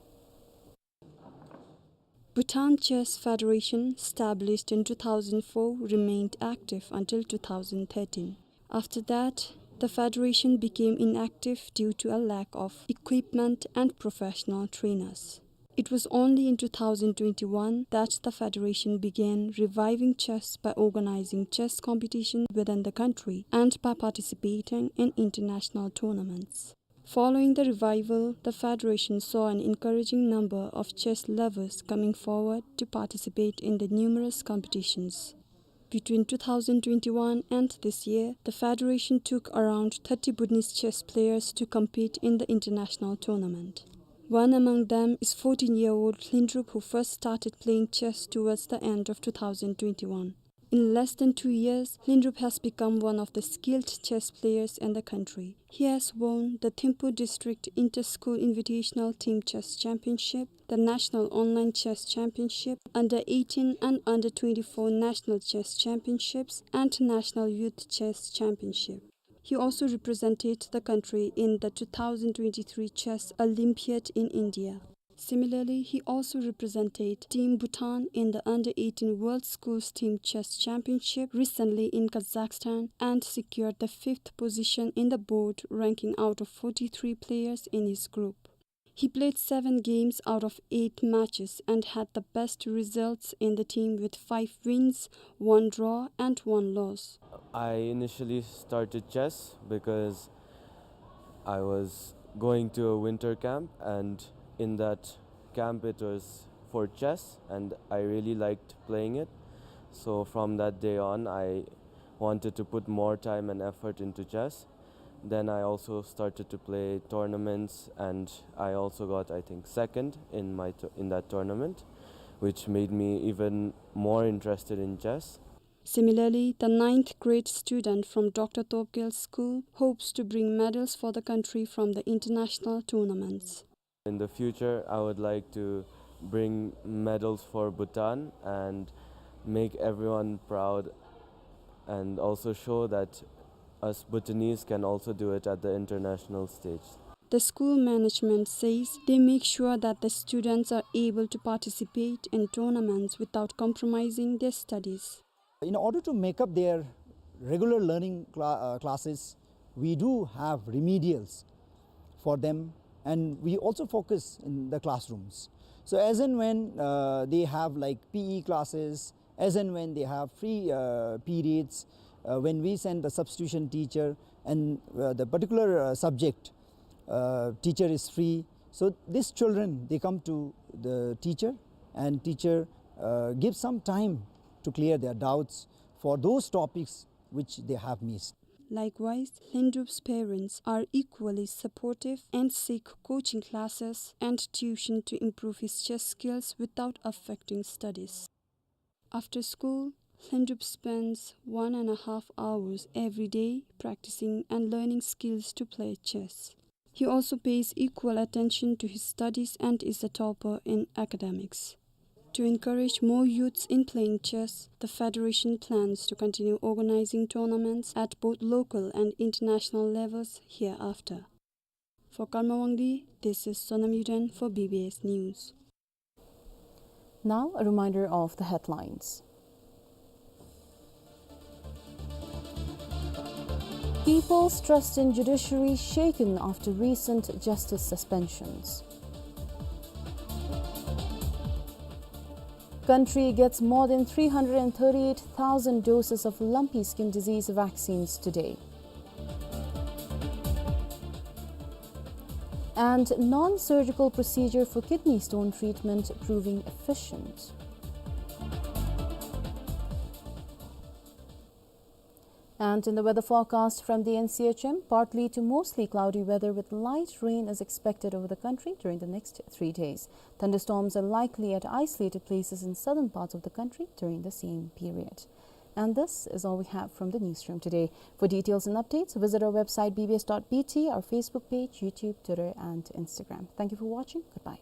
Bhutan Chess Federation, established in two thousand four, remained active until two thousand thirteen. After that, the federation became inactive due to a lack of equipment and professional trainers. It was only in two thousand twenty-one that the federation began reviving chess by organizing chess competition within the country and by participating in international tournaments. Following the revival, the federation saw an encouraging number of chess lovers coming forward to participate in the numerous competitions. Between two thousand twenty-one and this year, the federation took around thirty Bhutanese chess players to compete in the international tournament. One among them is fourteen-year-old Lhindrup, who first started playing chess towards the end of two thousand twenty-one. In less than two years, Lhindrup has become one of the skilled chess players in the country. He has won the Thimphu District Inter-School Invitational Team Chess Championship, the National Online Chess Championship, Under eighteen and Under twenty-four National Chess Championships, and National Youth Chess Championship. He also represented the country in the two thousand twenty-three Chess Olympiad in India. Similarly, he also represented Team Bhutan in the Under eighteen World Schools Team Chess Championship recently in Kazakhstan and secured the fifth position in the board ranking out of forty-three players in his group. He played seven games out of eight matches and had the best results in the team with five wins, one draw and one loss. I initially started chess because I was going to a winter camp, and in that camp it was for chess, and I really liked playing it. So from that day on, I wanted to put more time and effort into chess. Then I also started to play tournaments, and I also got, I think, second in my t-, in that tournament, which made me even more interested in chess. Similarly, the ninth grade student from Doctor Topgel School hopes to bring medals for the country from the international tournaments. In the future, I would like to bring medals for Bhutan and make everyone proud, and also show that us Bhutanese can also do it at the international stage. The school management says they make sure that the students are able to participate in tournaments without compromising their studies. In order to make up their regular learning cla-, uh, classes, we do have remedials for them, and we also focus in the classrooms. So as and when, uh, they have, like, P E classes, as and when they have free, uh, periods, uh, when we send the substitution teacher and, uh, the particular, uh, subject, uh, teacher is free, so these children, they come to the teacher, and teacher, uh, gives some time to clear their doubts for those topics which they have missed. Likewise, Lhendrup's parents are equally supportive and seek coaching classes and tuition to improve his chess skills without affecting studies. After school, Lhendrup spends one and a half hours every day practicing and learning skills to play chess. He also pays equal attention to his studies and is a topper in academics. To encourage more youths in playing chess, the federation plans to continue organizing tournaments at both local and international levels hereafter. For Karma Wangdi, this is Sonam Yuden for B B S News. Now, a reminder of the headlines. People's trust in judiciary shaken after recent justice suspensions. Country gets more than three hundred and thirty-eight thousand doses of lumpy skin disease vaccines today. And non-surgical procedure for kidney stone treatment proving efficient. And in the weather forecast from the N C H M, partly to mostly cloudy weather with light rain is expected over the country during the next three days. Thunderstorms are likely at isolated places in southern parts of the country during the same period. And this is all we have from the newsroom today. For details and updates, visit our website B B S dot B T, our Facebook page, YouTube, Twitter, and Instagram. Thank you for watching. Goodbye.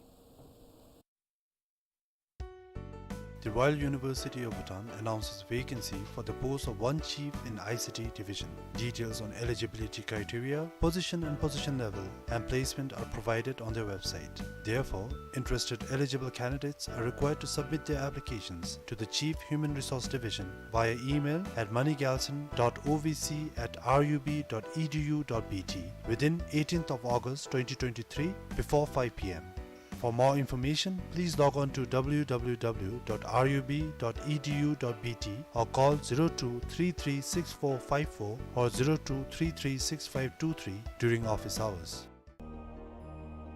The Royal University of Bhutan announces vacancy for the post of one chief in I C T division. Details on eligibility criteria, position and position level, and placement are provided on their website. Therefore, interested eligible candidates are required to submit their applications to the Chief Human Resource Division via email at moneygalson dot O V C at R U B dot E D U dot B T within eighteenth of August twenty twenty-three before five P M. For more information, please log on to W W W dot R U B dot E D U dot B T or call zero two three three six four five four or zero two three three six five two three during office hours.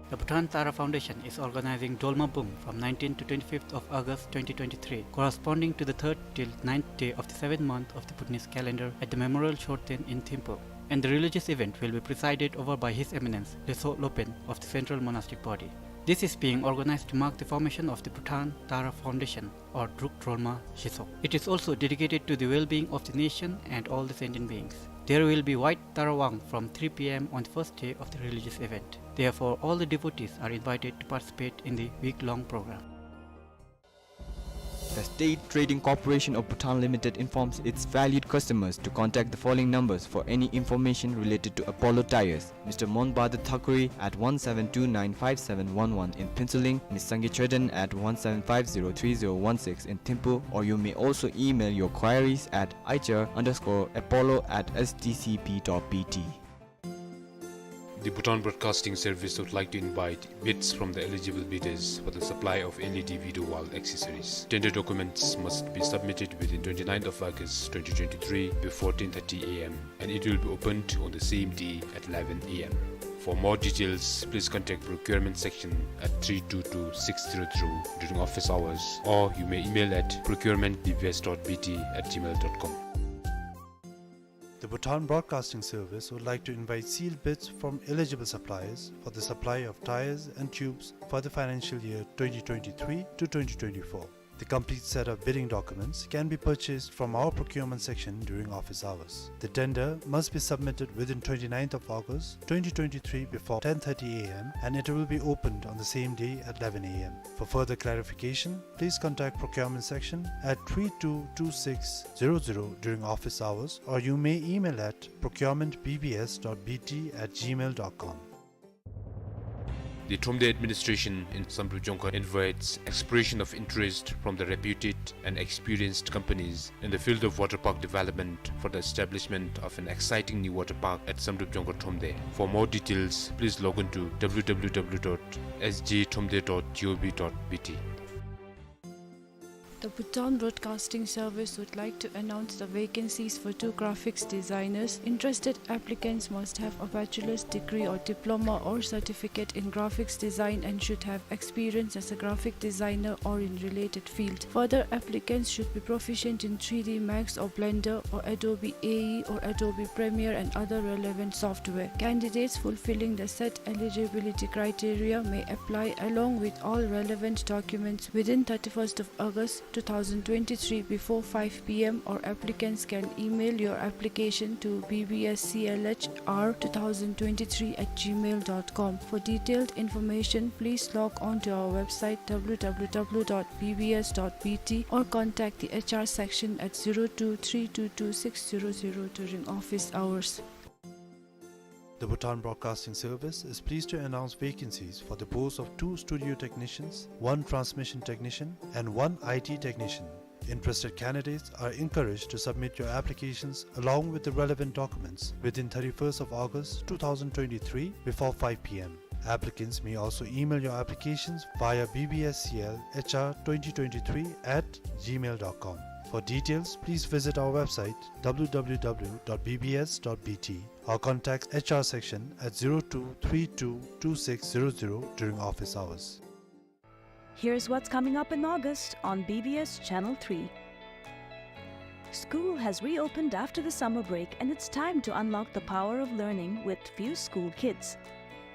The Bhutan Tara Foundation is organizing Dolma Bung from nineteenth to twenty-fifth of August twenty twenty-three, corresponding to the third till ninth day of the seventh month of the Bhutanese calendar at the Memorial Chorten in Thimphu. And the religious event will be presided over by His Eminence Lhetsö Lopen of the Central Monastic Body. This is being organized to mark the formation of the Bhutan Tara Foundation, or Druk Drolma Shesok. It is also dedicated to the well-being of the nation and all the sentient beings. There will be White Tara Wang from three P M on the first day of the religious event. Therefore, all the devotees are invited to participate in the week-long program. The State Trading Corporation of Bhutan Limited informs its valued customers to contact the following numbers for any information related to Apollo Tyres: Mister Monbada Thakuri at one seven two nine five seven one one in Phuentsholing, Miss Sangay Choden at one seven five zero three zero one six in Thimphu, or you may also email your queries at I T R underscore apollo at S D C B dot B T. The Bhutan Broadcasting Service would like to invite bids from the eligible bidders for the supply of L E D video wall accessories. Tender documents must be submitted within twenty-ninth of August twenty twenty-three before ten thirty A M, and it will be opened on the same day at eleven A M. For more details, please contact procurement section at three two two six zero zero during office hours, or you may email at procurement B B S dot B T at gmail dot com. The Bhutan Broadcasting Service would like to invite sealed bids from eligible suppliers for the supply of tyres and tubes for the financial year twenty twenty-three to twenty twenty-four. The complete set of bidding documents can be purchased from our procurement section during office hours. The tender must be submitted within twenty-ninth of August twenty twenty-three before ten thirty A M, and it will be opened on the same day at eleven A M. For further clarification, please contact procurement section at three two two six zero zero during office hours, or you may email at procurement B B S dot B T at gmail dot com. The Thromde administration in Samdrup Dzongkhag invites expression of interest from the reputed and experienced companies in the field of water park development for the establishment of an exciting new water park at Samdrup Dzongkhag Thromde. For more details, please log on to w w w dot s j thromde dot g o v dot b t. The Bhutan Broadcasting Service would like to announce the vacancies for two graphics designers. Interested applicants must have a bachelor's degree or diploma or certificate in graphics design and should have experience as a graphic designer or in related field. Further, applicants should be proficient in three D Max or Blender or Adobe A E or Adobe Premiere and other relevant software. Candidates fulfilling the set eligibility criteria may apply along with all relevant documents within thirty-first of August two thousand twenty-three before five p m, or applicants can email your application to b b s c l h r two thousand twenty-three at gmail dot com. For detailed information, please log on to our website w w w dot b b s dot b t or contact the h r section at zero two three two two six zero zero during office hours. The Bhutan Broadcasting Service is pleased to announce vacancies for the post of two studio technicians, one transmission technician, and one I T technician. Interested candidates are encouraged to submit your applications along with the relevant documents within thirty-first of August two thousand twenty-three before five p m. Applicants may also email your applications via b b s c l h r twenty twenty-three at gmail dot com. For details, please visit our website w w w dot b b s dot b t or contact h r section at zero two three two two six zero zero during office hours. Here's what's coming up in August on B B S Channel three. School has reopened after the summer break, and it's time to unlock the power of learning with Fuse School Kids.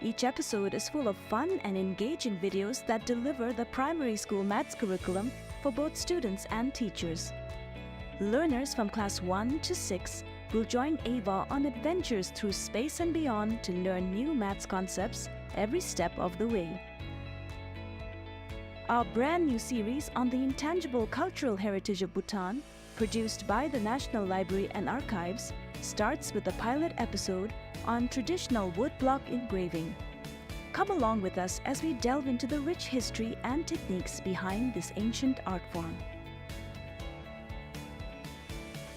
Each episode is full of fun and engaging videos that deliver the primary school maths curriculum for both students and teachers. Learners from class one to six will join Ava on adventures through space and beyond to learn new maths concepts every step of the way. Our brand new series on the intangible cultural heritage of Bhutan, produced by the National Library and Archives, starts with a pilot episode on traditional woodblock engraving. Come along with us as we delve into the rich history and techniques behind this ancient art form.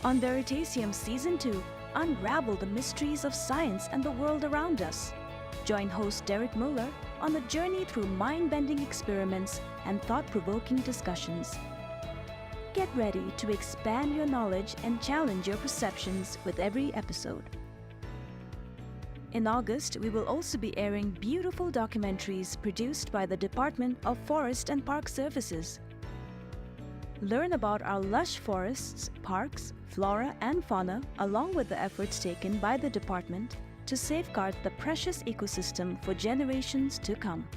On Veritasium Season two, unravel the mysteries of science and the world around us. Join host Derek Muller on a journey through mind-bending experiments and thought-provoking discussions. Get ready to expand your knowledge and challenge your perceptions with every episode. In August, we will also be airing beautiful documentaries produced by the Department of Forest and Park Services. Learn about our lush forests, parks, flora, and fauna, along with the efforts taken by the department to safeguard the precious ecosystem for generations to come.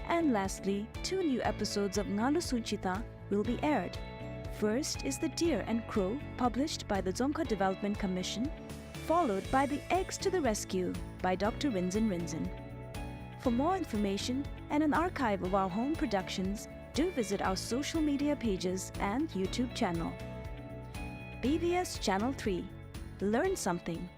And lastly, two new episodes of Ngalu Sunchita will be aired. First is The Deer and Crow, published by the Dzongkhag Development Commission, followed by The Eggs to the Rescue by Doctor Rinzin Rinzin. For more information and an archive of our home productions, do visit our social media pages and YouTube channel. B B S Channel three. Learn something.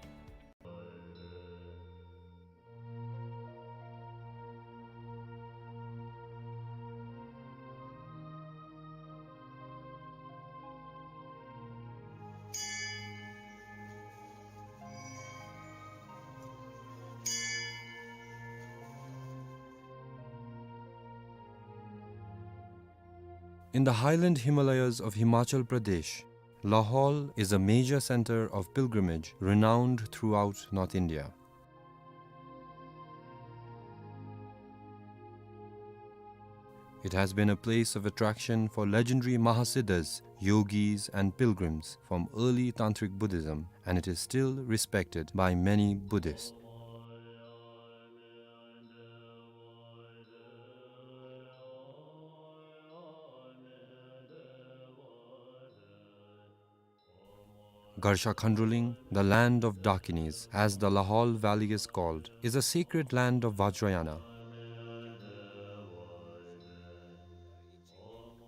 In the highland Himalayas of Himachal Pradesh, Lahaul is a major center of pilgrimage renowned throughout North India. It has been a place of attraction for legendary Mahasiddhas, yogis, and pilgrims from early Tantric Buddhism, and it is still respected by many Buddhists. Garsha Khandruling, the land of Dakinis, as the Lahaul Valley is called, is a sacred land of Vajrayana.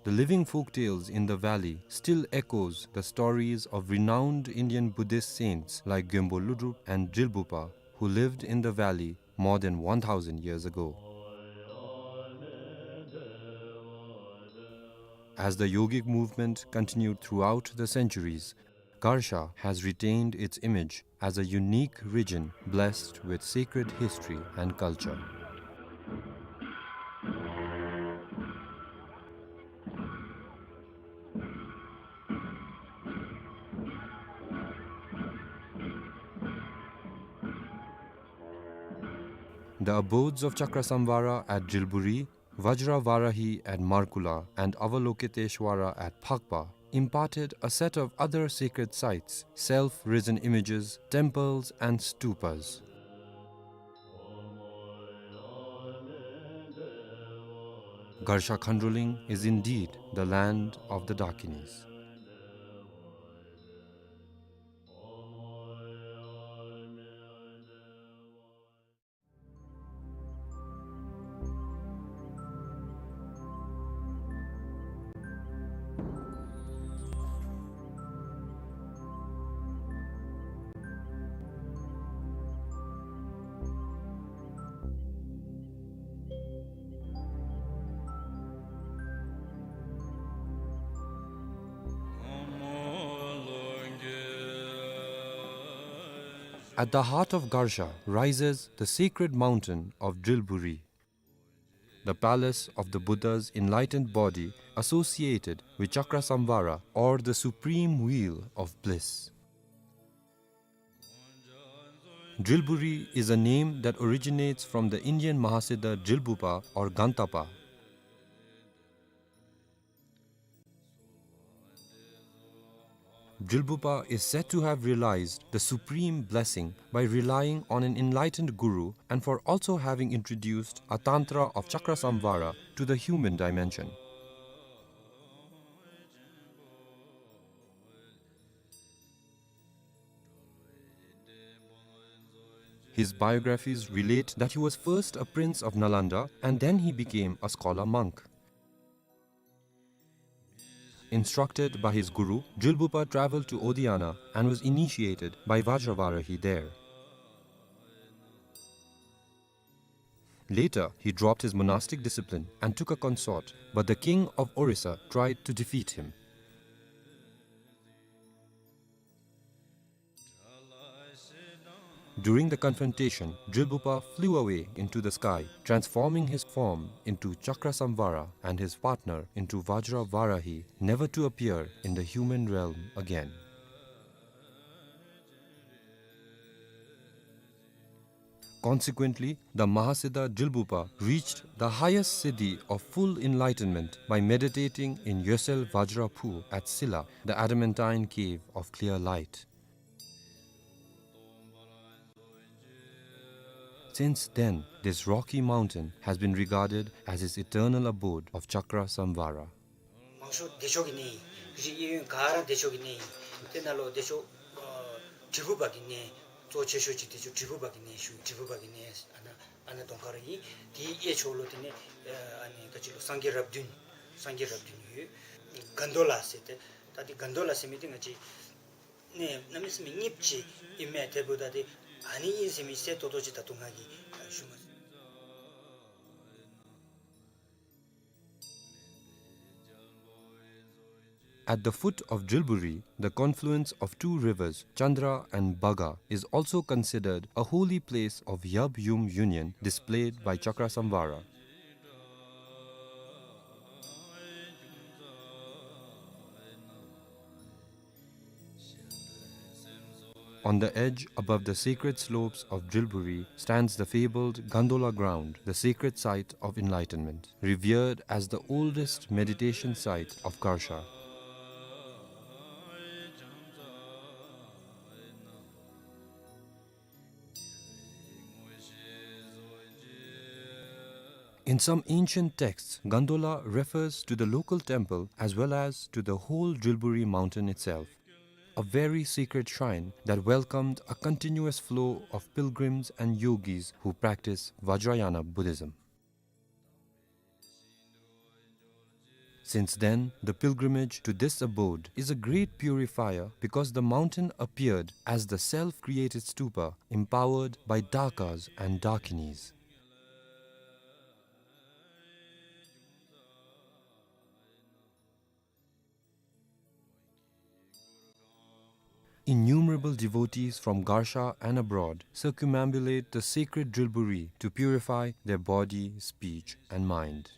The living folktales in the valley still echoes the stories of renowned Indian Buddhist saints like Genpo Lodrop and Drilbugpa, who lived in the valley more than one thousand years ago. As the yogic movement continued throughout the centuries, Garsha has retained its image as a unique region blessed with sacred history and culture. The abodes of Chakrasamvara at Drilburi, Vajra Varahi at Markula, and Avalokiteshvara at Phakpa imparted a set of other sacred sites, self-risen images, temples, and stupas. Garsha Khandroling is indeed the land of the Dakinis. At the heart of Garsha rises the sacred mountain of Drilburi, the palace of the Buddha's enlightened body associated with Chakrasamvara, or the supreme wheel of bliss. Drilburi is a name that originates from the Indian Mahasiddha Drilbupa or Gantapa. Drilbupa is said to have realized the supreme blessing by relying on an enlightened guru and for also having introduced a tantra of Chakrasamvara to the human dimension. His biographies relate that he was first a prince of Nalanda and then he became a scholar monk. Instructed by his guru, Drilbupa traveled to Odiyana and was initiated by Vajravarahi there. Later, he dropped his monastic discipline and took a consort, but the king of Orissa tried to defeat him. During the confrontation, Drilbupa flew away into the sky, transforming his form into Chakrasamvara and his partner into Vajra Varahi, never to appear in the human realm again. Consequently, the Mahasiddha Drilbupa reached the highest siddhi of full enlightenment by meditating in Yosel Vajra Phu at Silla, the adamantine cave of clear light. Since then, this rocky mountain has been regarded as his eternal abode of Chakra Samvara. མང་ཤོས་བདེ་མཆོག་གི་གནས་ཨིན། གཞི་གཡས་གཡོན་ག་ར་བདེ་མཆོག་གི་གནས་ཨིན། དེ་ནང་ལུ་བདེ་མཆོག་ཨ་དྲིལ་བུ་པ་གི་གནས་གཙོ་ཆེ་ཤོས་ཅིག་བདེ་མཆོག་དྲིལ་བུ་པ་གི་གནས་ཞུ། དྲིལ་བུ་པ་གི་གནས་ཨ་ནཱ་ཨ་ནཱ་གདོང་ཁར་ཨིན། དེའི་གཡས་ཕྱོགས་ལུ་དེ་ནས་ཨ་ནི་ག་ཅི་ལོ་སངས་རྒྱས་རབས་བདུན། སངས་རྒྱས་རབས་བདུན་ཡོད། གན་དྷོ་ལ་ཟེར་ཏེ། ད་དེ་གན་དྷོ་ལ་ཟེར་མི་དེ་ང་བཅས་གནས་གནམ་མེད་ས་མེད་རྙིངམ་ཅིག་ཨིན་མས། དེ་འབདཝ་ད་དེ་ཨ་ནི་ཨིན་ཟེར་མི་གསལ་ཏོག་ཏོ་ཅིག་ད་ལྟོ་ང་གིས་ཞུ་མ་ཚུགས། At the foot of Drilburi, the confluence of two rivers, Chandra and Bhaga, is also considered a holy place of Yab Yum union displayed by Chakra Samvara. On the edge, above the sacred slopes of Drilburi, stands the fabled Gandola ground, the sacred site of enlightenment, revered as the oldest meditation site of Garsha. In some ancient texts, Gandola refers to the local temple as well as to the whole Drilburi mountain itself, a very sacred shrine that welcomed a continuous flow of pilgrims and yogis who practice Vajrayana Buddhism. Since then, the pilgrimage to this abode is a great purifier because the mountain appeared as the self-created stupa empowered by Dakas and Dakinis. devotees from Garsha and abroad circumambulate the sacred Drilburi to purify their body, speech, and mind.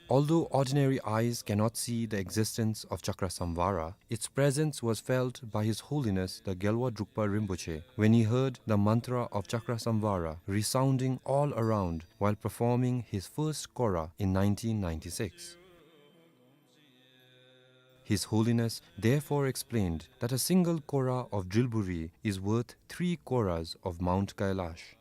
Although ordinary eyes cannot see the existence of Chakrasamvara, its presence was felt by His Holiness the Gyalwa Drukpa Rinpoche when he heard the mantra of Chakrasamvara resounding all around while performing his first kora in nineteen ninety-six. His Holiness therefore explained that a single kora of Drilburi is worth three koras of Mount Kailash.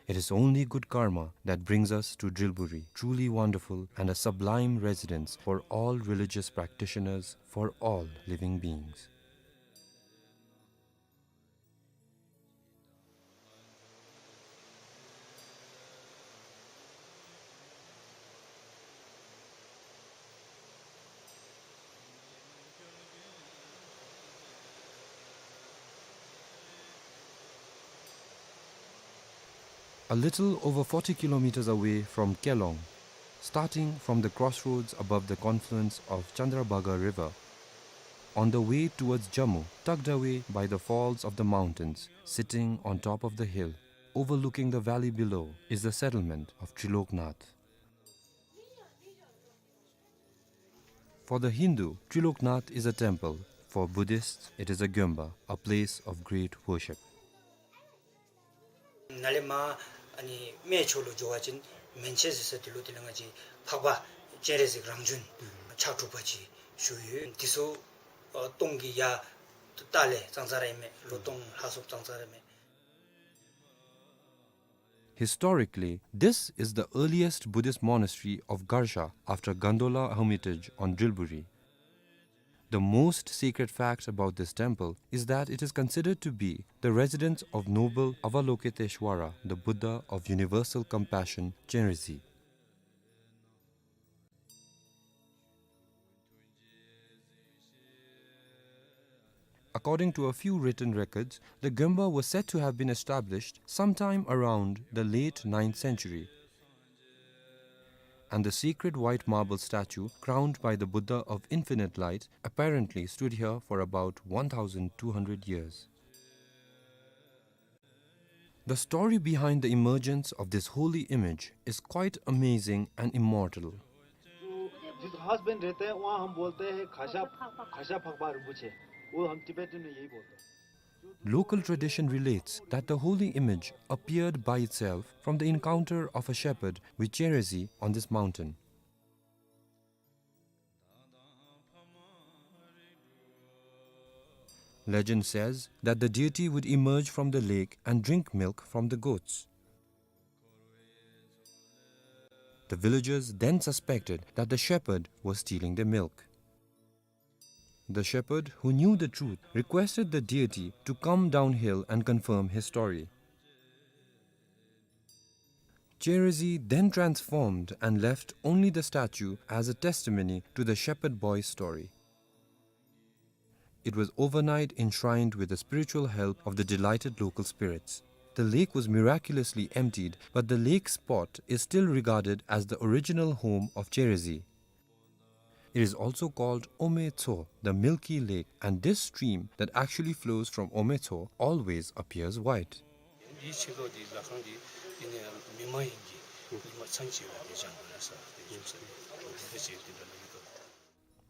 It is only good karma that brings us to Drilburi, truly wonderful and a sublime residence for all religious practitioners, for all living beings. A little over forty kilometers away from Kelong, starting from the crossroads above the confluence of Chandrabhaga River, on the way towards Jammu, tucked away by the falls of the mountains, sitting on top of the hill, overlooking the valley below, is the settlement of Triloknath. For the Hindu, Triloknath is a temple. For Buddhists, it is a gyomba, a place of great worship. ནཱ་ལས་མར་ཨ་ནི་སྨད་ཕྱོགས་ལུ་འགྱོ་བ་ཅིན་མན་ཆད་ཟེར་ས་དེ་ལུ་དེ་ལས་ང་བཅས་འཕགས་པ་སྤྱན་རས་གཟིགས་རང་བྱོན་ཕྱག་དྲུག་པ་ཅིག་བཞུགས་ཡོད། དེ་ཚུ་ཨ་སྟོང་གི་ཡར་ལྟག་ལས་ཙང་ཙ་ར་ཨིན་མས། ལོ་སྟོང་ལྷག་སོངམ་ཙང་ཙ་ར་ཨིན་མས། Historically, this is the earliest Buddhist monastery of Garsha after Gandola Hermitage on Drilburi. The most sacred fact about this temple is that it is considered to be the residence of noble Avalokiteshvara, the Buddha of universal compassion, Chenrezig. According to a few written records, the gyomba was said to have been established sometime around the late ninth century. And the sacred white marble statue crowned by the Buddha of Infinite Light apparently stood here for about one thousand two hundred years. The story behind the emergence of this holy image is quite amazing and immortal. जो जिस खास बन रहते हैं, वहाँ हम बोलते हैं खासा, खासा फकबा रिम्पोछे। वो हम टिबेटन में यही बोलते हैं। Local tradition relates that the holy image appeared by itself from the encounter of a shepherd with Chenrezig on this mountain. Legend says that the deity would emerge from the lake and drink milk from the goats. The villagers then suspected that the shepherd was stealing their milk. The shepherd, who knew the truth, requested the deity to come downhill and confirm his story. Chenrezig then transformed and left only the statue as a testimony to the shepherd boy's story. It was overnight enshrined with the spiritual help of the delighted local spirits. The lake was miraculously emptied, but the lake spot is still regarded as the original home of Chenrezig. It is also called Ome Tso, the milky lake, and this stream that actually flows from Ome Tso always appears white. འདིའི་ཕྱི་ལོགས་འདི་ལྷ་ཁང་འདི་འདི་ནས་མི་མ་ཡིན་གྱི་མི་མ་ཚང་ཆེ་བ་དེ་སྦྱང་དགོས་ན་ས་དེ་བཞུགས་ས་དེ་འདི་འདྲ་ཅིག་འདི་འདྲ་ལ་ཡོད་དོ།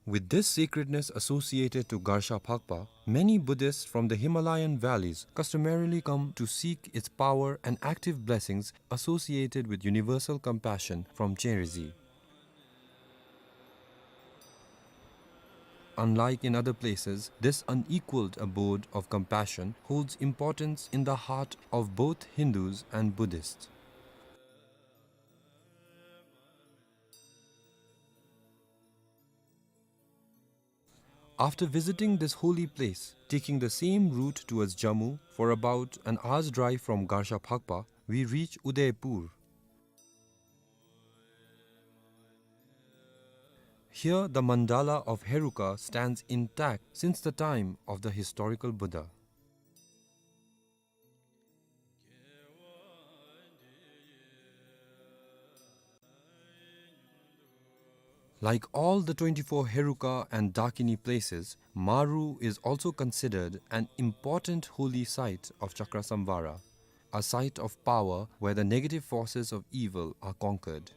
With this sacredness associated to Garsha Phakpa, many Buddhists from the Himalayan valleys customarily come to seek its power and active blessings associated with universal compassion from Chenrezig. Unlike in other places, this unequaled abode of compassion holds importance in the heart of both Hindus and Buddhists. After visiting this holy place, taking the same route towards Jammu for about an hour's drive from Garsha Phakpa, we reach Udaipur. Here, the mandala of Heruka stands intact since the time of the historical Buddha. Like all the twenty-four Heruka and Dakini places, Maru is also considered an important holy site of Chakrasamvara, a site of power where the negative forces of evil are conquered.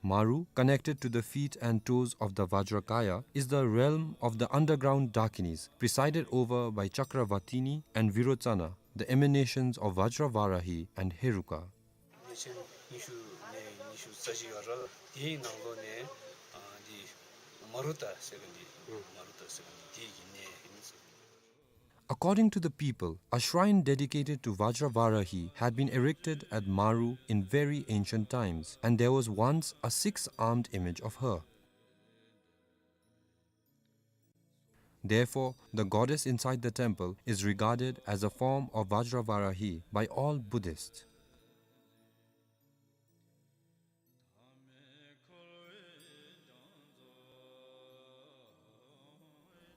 Maru, connected to the feet and toes of the Vajrakaya, is the realm of the underground Dakinis, presided over by Chakravatini and Virochana, the emanations of Vajravarahi and Heruka. གནས་ཆེན་ཉི་ཤུ་ནས་ཉི་ཤུ་རྩ་བཞི་ཡོད་ར། དེའི་ནང་ལོགས་ནས་ཨ་འདི་མ་རུ་ཏ་ཟེར་མཁན་འདི། མ་རུ་ཏ་ཟེར་མཁན་འདི་དེའི་གི་གནས་ཨིན་ཟེར། According to the people, a shrine dedicated to Vajravarahi had been erected at Maru in very ancient times, and there was once a six-armed image of her. Therefore, the goddess inside the temple is regarded as a form of Vajravarahi by all Buddhists.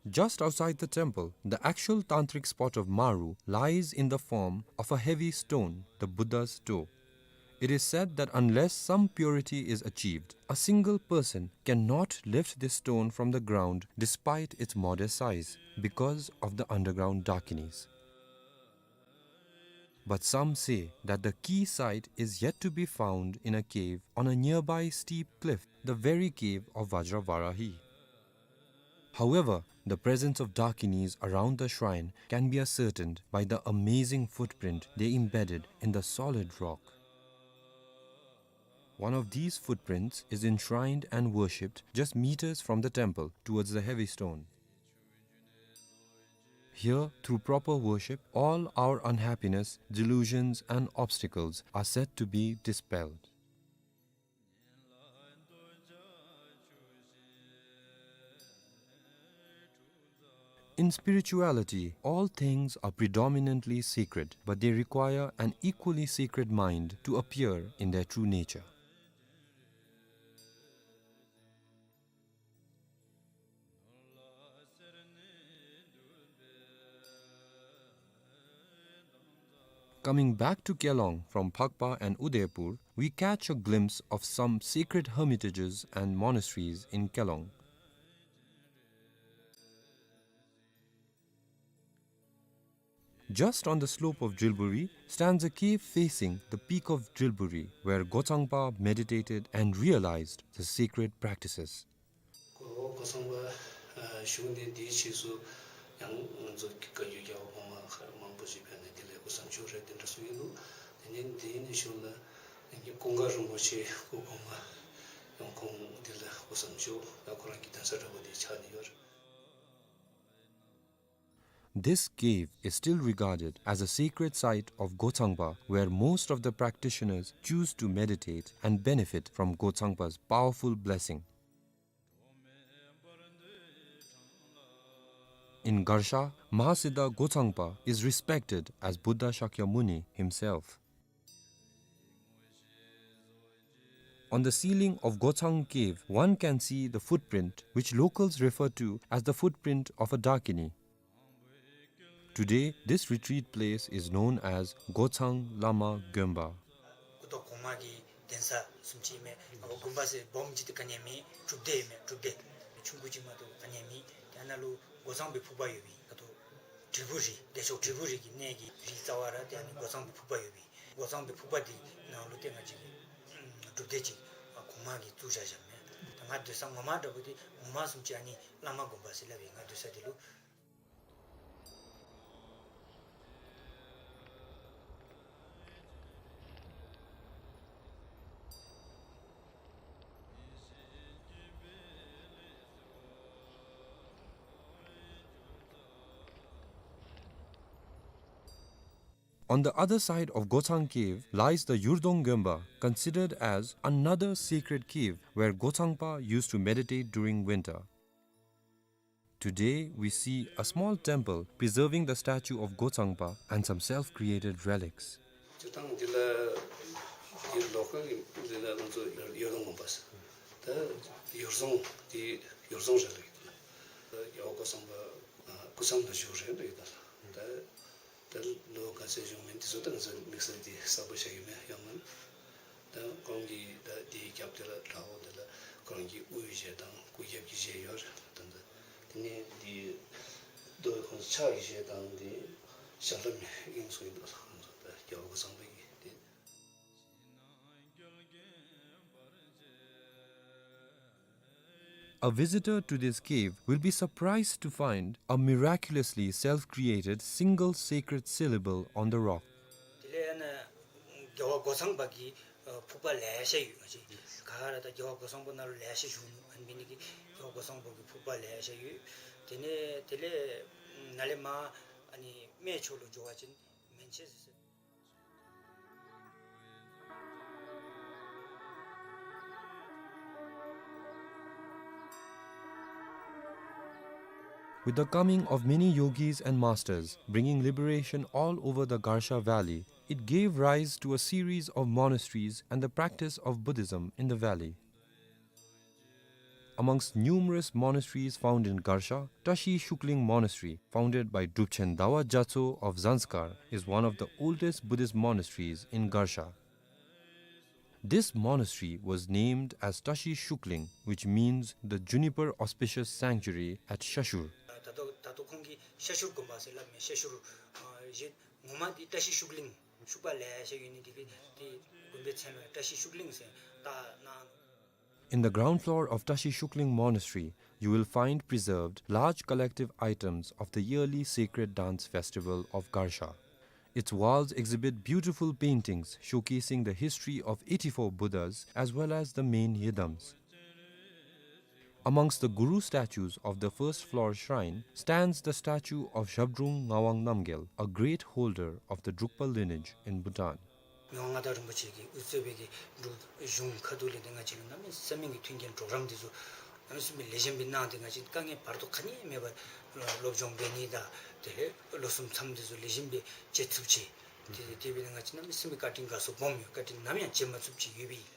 Just outside the temple, the actual tantric spot of Maru lies in the form of a heavy stone, the Buddha's toe. It is said that unless some purity is achieved, a single person cannot lift this stone from the ground despite its modest size because of the underground Dakinis. But some say that the key site is yet to be found in a cave on a nearby steep cliff, the very cave of Vajravarahi. However, the presence of Dakinis around the shrine can be ascertained by the amazing footprint they embedded in the solid rock. One of these footprints is enshrined and worshipped just meters from the temple towards the heavy stone. Here, through proper worship, all our unhappiness, delusions, and obstacles are said to be dispelled. In spirituality, all things are predominantly sacred, but they require an equally sacred mind to appear in their true nature. Coming back to Kelong from Phakpa and Udaipur, we catch a glimpse of some sacred hermitages and monasteries in Kelong. Just on the slope of Drilburi stands a cave facing the peak of Drilburi, where Gochangpa meditated and realized the sacred practices. གོ་གོ་ཚང་པ་ཨ་བཞུགས་གནས་འདིའི་ཕྱིས་སུ་ཡང་ང་ཚོ་བཀའ་བརྒྱུད་རྒྱལ་བ་གོང་མ་མང་པོ་ཞིག་ཕེབས་ནས་དེ་ལས་སྐུ་མཚམས་བཞུགས་རེད་དེ་འདྲ་གསུངས་ཡོད་འདུག། དེ་ནས་འདི་ནས་བཞུགས་ན་ཀུན་དགའ་རིན་པོ་ཆེ་སྐུ་གོང་མ་ཡང་ཁོང་འདི་ལ་སྐུ་མཚམས་བཞུགས་ཡང་ཁོ་རང་གི་གདན་ས་འདྲ་པོ་འདི་ཆགས་ནས་ཡོད་རེད། This cave is still regarded as a sacred site of Gochangpa, where most of the practitioners choose to meditate and benefit from Gochangpa's powerful blessing. In Garsha, Mahasiddha Gochangpa is respected as Buddha Shakyamuni himself. On the ceiling of Gochang Cave, one can see the footprint, which locals refer to as the footprint of a Dakini. Today, this retreat place is known as Gochang Lama Gonpa. སྐུ་ཐོག་གོང་མ་གི་གདན་ས་བཟུམ་ཅིག་མས། དགོན་པ་ཟེར་སྦོམ་ཅིག་དེ་ག་ནི་ཡང་མེད། གྲུབ་སྡེ་མས། གྲུབ་སྡེ་ཆུང་ཀུ་ཅིག་མ་གཏོགས་ག་ནི་ཡང་མེད། དེ་ནང་ལུ་སྒོ་ཚང་པའི་ཕུག་པ་ཡོད་པའི་ད་ལྟོ་དྲིལ་བུ་རི་བདེ་མཆོག་དྲིལ་བུ་རི་གི་གནས་ཀྱི་རི་རྩ་བ་ར་དེ་ནི་སྒོ་ཚང་པའི་ཕུག་པ་ཡོད་པའི་སྒོ་ཚང་པའི་ཕུག་པ་དེ་ནང་ལུ་ཏེ་ང་བཅས་ཀྱི་གྲུབ་སྡེ་ཅིག་གོང་མ་གིས་བཙུགས་བཞག་བཞགཔ་མས། ད་ང་སྡོད་ས་ངོ་མ་འདྲ་པོ་དེ་ངོ་མ་བཟུམ་ཅིག་ཨ་ནི་བླ་མ་དགོན་པ་ཟེར་སླབ་པའི་ང་སྡོད་ས་དེ་ལུ། On the other side of Gochang Cave lies the Yurdong Gonpa, considered as another sacred cave where Gochangpa used to meditate during winter. Today, we see a small temple preserving the statue of Gochangpa and some self-created relics. སྤྱིར་བཏང་འདི་ལ་འདི་ལོ་ཀལ་འདི་ལ་ང་ཚོ་ཡོར་དོང་དགོན་པ་ཟེར། ད་ཡོར་རྫོང་འདི་ཡོར་རྫོང་རེད་ལབ་ཀྱི་འདུག། ད་རྒྱལ་བ་སྐུ་ཚང་པ་སྐུ་མཚམས་ལ་བཞུགས་རེད་ལབ་ཀྱི་འདུག། ད་ ལོ་ག་ཚོད་བྱུང་མིན་དེ་ཚོ་ད་ང་ཚོ་དམིགས་བསལ་དེ་གསལ་པོ་ཆགས་ཡོད་མེད་ཡང་མིན། ད་ཁོང་གི་ད་དེའི་རྒྱབ་དེ་ལ་དྲ་བ་དེ་ལ་ཁོང་གི་དབུའི་གཞས་དང་སྐུ་རྒྱབ་ཀྱི་གཞས་ཡོད་རེད། ད་ད་དེ་ནས་དེ་རྡོ་ཁོང་ཕྱག་གི་གཞས་དང་དེ་ཞབས་བྲོ་དབྱངས་གསུང་ཡིན་འདུག་ཁོང་ཚོ་ད་རྒྱལ་བ་སྐུ་གསུམ་པའི་གི་དེ། A visitor to this cave will be surprised to find a miraculously self-created single sacred syllable on the rock. དེ་ལས་ཨ་ནི་རྒྱལ་བ་སྐུ་གསུམ་པ་གི་ཨ་ཕུག་པ་ལེ་ཤ་ཡོད། ང་ཅིག་ག་ར་ད་རྒྱལ་བ་སྐུ་གསུམ་པ་ནང་ལ་ལེ་ཤ་བཞུགས་ནུག། ཨ་ནི་འབད་ནི་གི་རྒྱལ་བ་སྐུ་གསུམ་པ་གི་ཕུག་པ་ལེ་ཤ་ཡོད། དེ་ནས་དེ་ལས་ནཱ་ལས་མར་ཨ་ནི་སྨད་ཕྱོགས་ལུ་འགྱོ་བ་ཅིན་མན་ཆད་ཟེར། With the coming of many yogis and masters, bringing liberation all over the Garsha Valley, it gave rise to a series of monasteries and the practice of Buddhism in the valley. Amongst numerous monasteries found in Garsha, Tashi Shukling Monastery, founded by Drupchen Dawa Gyatso of Zanskar, is one of the oldest Buddhist monasteries in Garsha. This monastery was named as Tashi Shukling, which means the juniper auspicious sanctuary at Shashur. ད་ལྟོ་ད་ལྟོ་ཁོང་གི་ཤ་ཤུར་དགོན་པ་ཟེར་སླབ་མས། ཤ་ཤུར་ཨ་གཞས་ངོ་མ་འདི་བཀྲ་ཤིས་ཤུགས་གླིང་ཤུག་པ་ལེ་ཤ་ཡོད་ནི་འདི་གིས་འདི་དགོན་པའི་མཚན་ལ་བཀྲ་ཤིས་ཤུགས་གླིང་ཟེར་བཏགས་གནང་། In the ground floor of Tashi Shukling Monastery, you will find preserved large collective items of the yearly sacred dance festival of Garsha. Its walls exhibit beautiful paintings showcasing the history of eighty-four Buddhas as well as the main yidams. Amongst the Guru statues of the first floor shrine stands the statue of Zhabdrung Ngawang Namgyal, a great holder of the Drukpa lineage in Bhutan. མི་དབང་མངའ་བདག་རིན་པོ་ཆེ་གིས་དབུ་གཙོས་པའི་གི་འབྲུག་གཞུང་ཁ་ཐུག་ལས་ཏེ་ང་བཅས་ལུ་གནམ་མེད་ས་མེད་ཀྱི་མཐུན་རྐྱེན་གྲོགས་རམ་འདི་ཚུ་གནམ་མེད་ས་མེད་ལེགས་ཤོམ་སྦེ་གནང་སྟེ་ང་བཅས་དཀའ་ངལ་བར་དོ་ག་ནི་མེད་པར་སློབ་སྦྱོང་འབད་ནི་དང་དེ་ལས་ལོ་གསུམ་མཚམས་འདི་ཚུ་ལེགས་ཤོམ་སྦེ་བཅད་ཚུགས་ཅི། དེ་དེ་སྦེ་ང་བཅས་གནམ་མེད་ས་མེད་བཀའ་དྲིན་དགའ་ཚོར་སྦོམ་ཡོད། བཀའ་དྲིན་ནམ་ཡང་བརྗེད་མ་ཚུགསཔ་ཅིག་ཡོད་པས།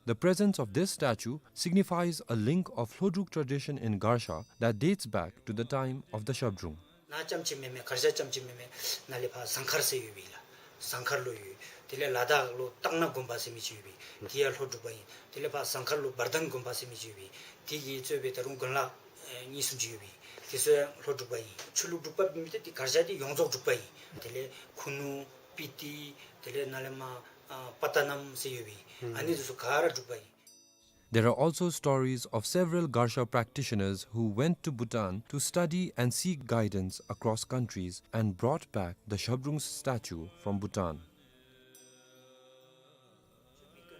The presence of this statue signifies a link of Hlodruk tradition in Garsha that dates back to the time of the Zhabdrung. ནཱ་རྐྱངམ་ཅིག་མེན་མས། གར་ཞ་རྐྱངམ་ཅིག་མེན་མས། ནཱ་ལས་ཕར་ཟངས་དཀར་ཟེར་ཡོད་པས་ལགས། ཟངས་དཀར་ལུ་ཡོད། དེ་ལས་ལ་དྭགས་ལུ་སྟག་སྣ་དགོན་པ་ཟེར་མི་ཅིག་ཡོད་པས། དེ་ཡང་ལྷོ་འབྲུག་པ་ཨིན། དེ་ལས་ཕར་ཟངས་དཀར་ལུ་བར་ལྡན་དགོན་པ་ཟེར་མི་ཅིག་ཡོད་པས། དེ་གིས་གཙོས་པའི་ད་རུང་དགོན་ལག་ཨེ་གཉིས་གསུམ་ཅིག་ཡོད་པས། དེ་ཚུ་ཡང་ལྷོ་འབྲུག་པ་ཨིན། ཆོས་ལུགས་འབྲུག་པ་མེན་མི་དེ་གར་ཞ་དེ་ཡོངས་རྫོགས་འབྲུག་པ་ཨིན། དེ་ལས་ཁུ་ནུ་སྤི་ཏི་དེ་ལས་ནཱ་ལས་མར་ཨ་པ་ཏ་ནམ་ཟེར་ཡོད་པས། ཨ་ནི་དེ་ཚུ་ག་ར་འབྲུག་པ་ཨིན། There are also stories of several Garsha practitioners who went to Bhutan to study and seek guidance across countries and brought back the Zhabdrung's statue from Bhutan.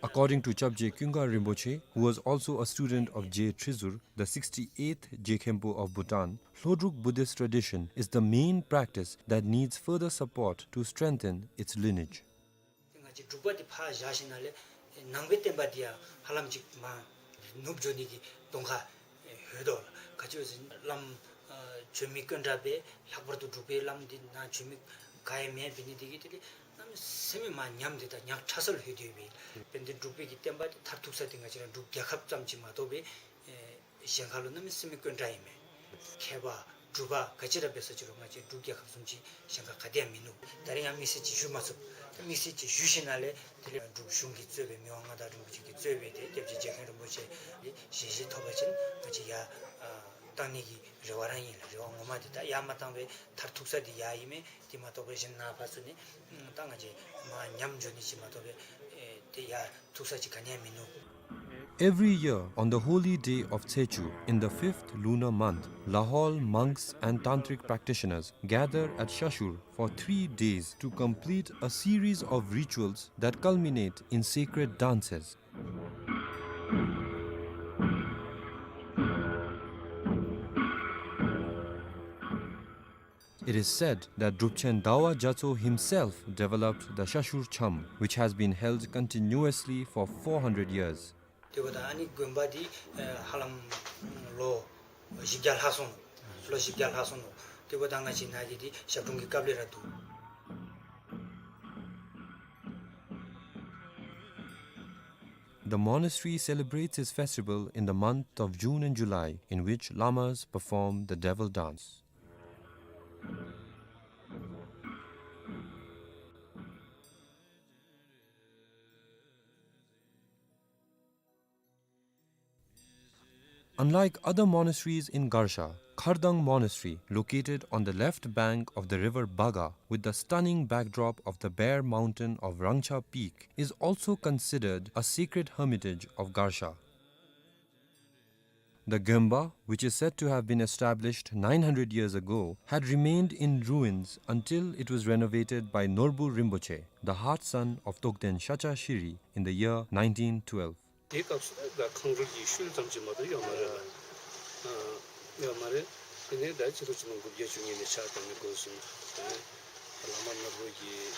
According to Chapje Kyunga Rinpoche, who was also a student of Je Trizur, the sixty-eighth Je Khenpo of Bhutan, Hlodruk Buddhist tradition is the main practice that needs further support to strengthen its lineage. ང་བཅས་འབྲུག་པ་འདི་ཕར་བཞག་ཞིནམ་ལས་ནང་པའི་བསྟན་པ་འདི་ཡང་ཧ་ལམ་ཅིག་མར་ནུབ་འགྱོ་ནི་གི་གདོང་ཁ་ཡོད་དོ་ལགས། ག་ཅི་ཟེར་བ་ཅིན་བླམ་ཨ་བྱོན་མི་དཀོན་དྲགས་སྦེ་ལྷག་པར་དུ་འབྲུག་པའི་བླམ་འདི་ནཱ་བྱོན་མི་ག་ཡང་མེདཔ་འབད་ནི་འདི་གིས་དེ་ལས་གནམ་མེད་ས་མེད་མར་ཉམས་ཏེ་ད་ཉག་ཕྲ་སར་ལྷོད་དེ་ཡོད་པས། དཔེར་ན་འབྲུག་པའི་གི་བསྟན་པ་འདི་མཐར་ཐུག་ས་འདི་ང་བཅས་ར་འབྲུག་རྒྱལ་ཁབ་ཙམ་ཅིག་མ་གཏོགས་པའི་ཨེ་གཞན་ཁ་ལུ་གནམ་མེད་ས་མེད་དཀོན་དྲགས་ཨིན་མས། མཁས་པ་འབྲུག་པ་ག་ཅི་ར་འབད་ས་ཅི་རུང་ང་བཅས་འབྲུག་རྒྱལ་ཁབ་བཟུམ་ཅིག་གཞན་ཁ་ག་ཏེ་ཡང་མིན་ནུག། ད་རིས་ཡང་དམིགས་བསལ་ཅིག་ཞུ་མ་ཚུགས། དམིགས་བསལ་ཅིག་ཞུ་ཞིནམ་ལས་དེ་ལས་འབྲུག་གཞུང་གིས་གཙོས་པའི་མི་དབང་མངའ་བདག་རིན་པོ་ཆེ་གིས་གཙོས་པའི་དེ་སྐྱབས་རྗེ་རྗེ་མཁན་རིན་པོ་ཆེ་ཞལ་བཞེས་ཐོབ་པ་ཅིན་ང་བཅས་ཡར་ཨ་བཏང་ནི་གི་རེ་བ་ར་ཨིན་ལགས། རེ་བ་ངོ་མ་འདི་ད་ཡར་མ་བཏང་བའི་མཐར་ཐུག་ས་འདི་ཡར་ཨིན་མས། དེ་མ་གཏོགས་པའི་གཞན་ནཱ་ཕར་ཚུར་ནི་ད་ང་བཅས་མར་ཉམས་འགྱོ་ནི་ཅིག་མ་གཏོགས་པའི་ཨེ་དེ་ཡར་ཐུག་ས་ཅིག་ག་ནི་ཡང་མིན་ནུག། Every year, on the holy day of Tsechu, in the fifth lunar month, Lahaul monks and tantric practitioners gather at Shashur for three days to complete a series of rituals that culminate in sacred dances. It is said that Drupchen Dawa Gyatso himself developed the Shashur Cham, which has been held continuously for four hundred years. དེ་འབདཝ་ད་ཨ་ནི་དགོན་པ་འདི་ཨེ་ཧ་ལམ་ལོ་བཞི་བརྒྱ་ལྷག་སོང་ནུག། ལོ་བཞི་བརྒྱ་ལྷག་སོང་ནུག། དེ་འབདཝ་ད་ང་བཅས་ནཱ་གི་འདི་ཞབས་དྲུང་གི་སྐབས་ལས་ར་འདུག། The monastery celebrates its festival in the month of June and July, in which lamas perform the devil dance. Unlike other monasteries in Garsha, Khardang Monastery, located on the left bank of the river Baga with the stunning backdrop of the bare mountain of Rangcha Peak, is also considered a sacred hermitage of Garsha. The Gyonpa, which is said to have been established nine hundred years ago, had remained in ruins until it was renovated by Norbu Rinpoche, the heart son of Togden Shacha Shiri, in the year nineteen twelve. དེའི་སྐབས་སུ་ད་ཁང་རུལ་གྱི་ཤུལ་ཙམ་ཅིག་མ་གཏོགས་ཡོད་མ་རེད་ལ། ཨ་ཡོད་མ་རེད། དེ་ནས་ད་ཕྱི་ལོ་ཆིག་སྟོང་དགུ་བརྒྱ་བཅུ་གཉིས་ནས་ཕྱག་བཏབ་ནས་འགོ་བཟུང་། དེ་ནས་བླ་མ་ནོར་བུ་གིས་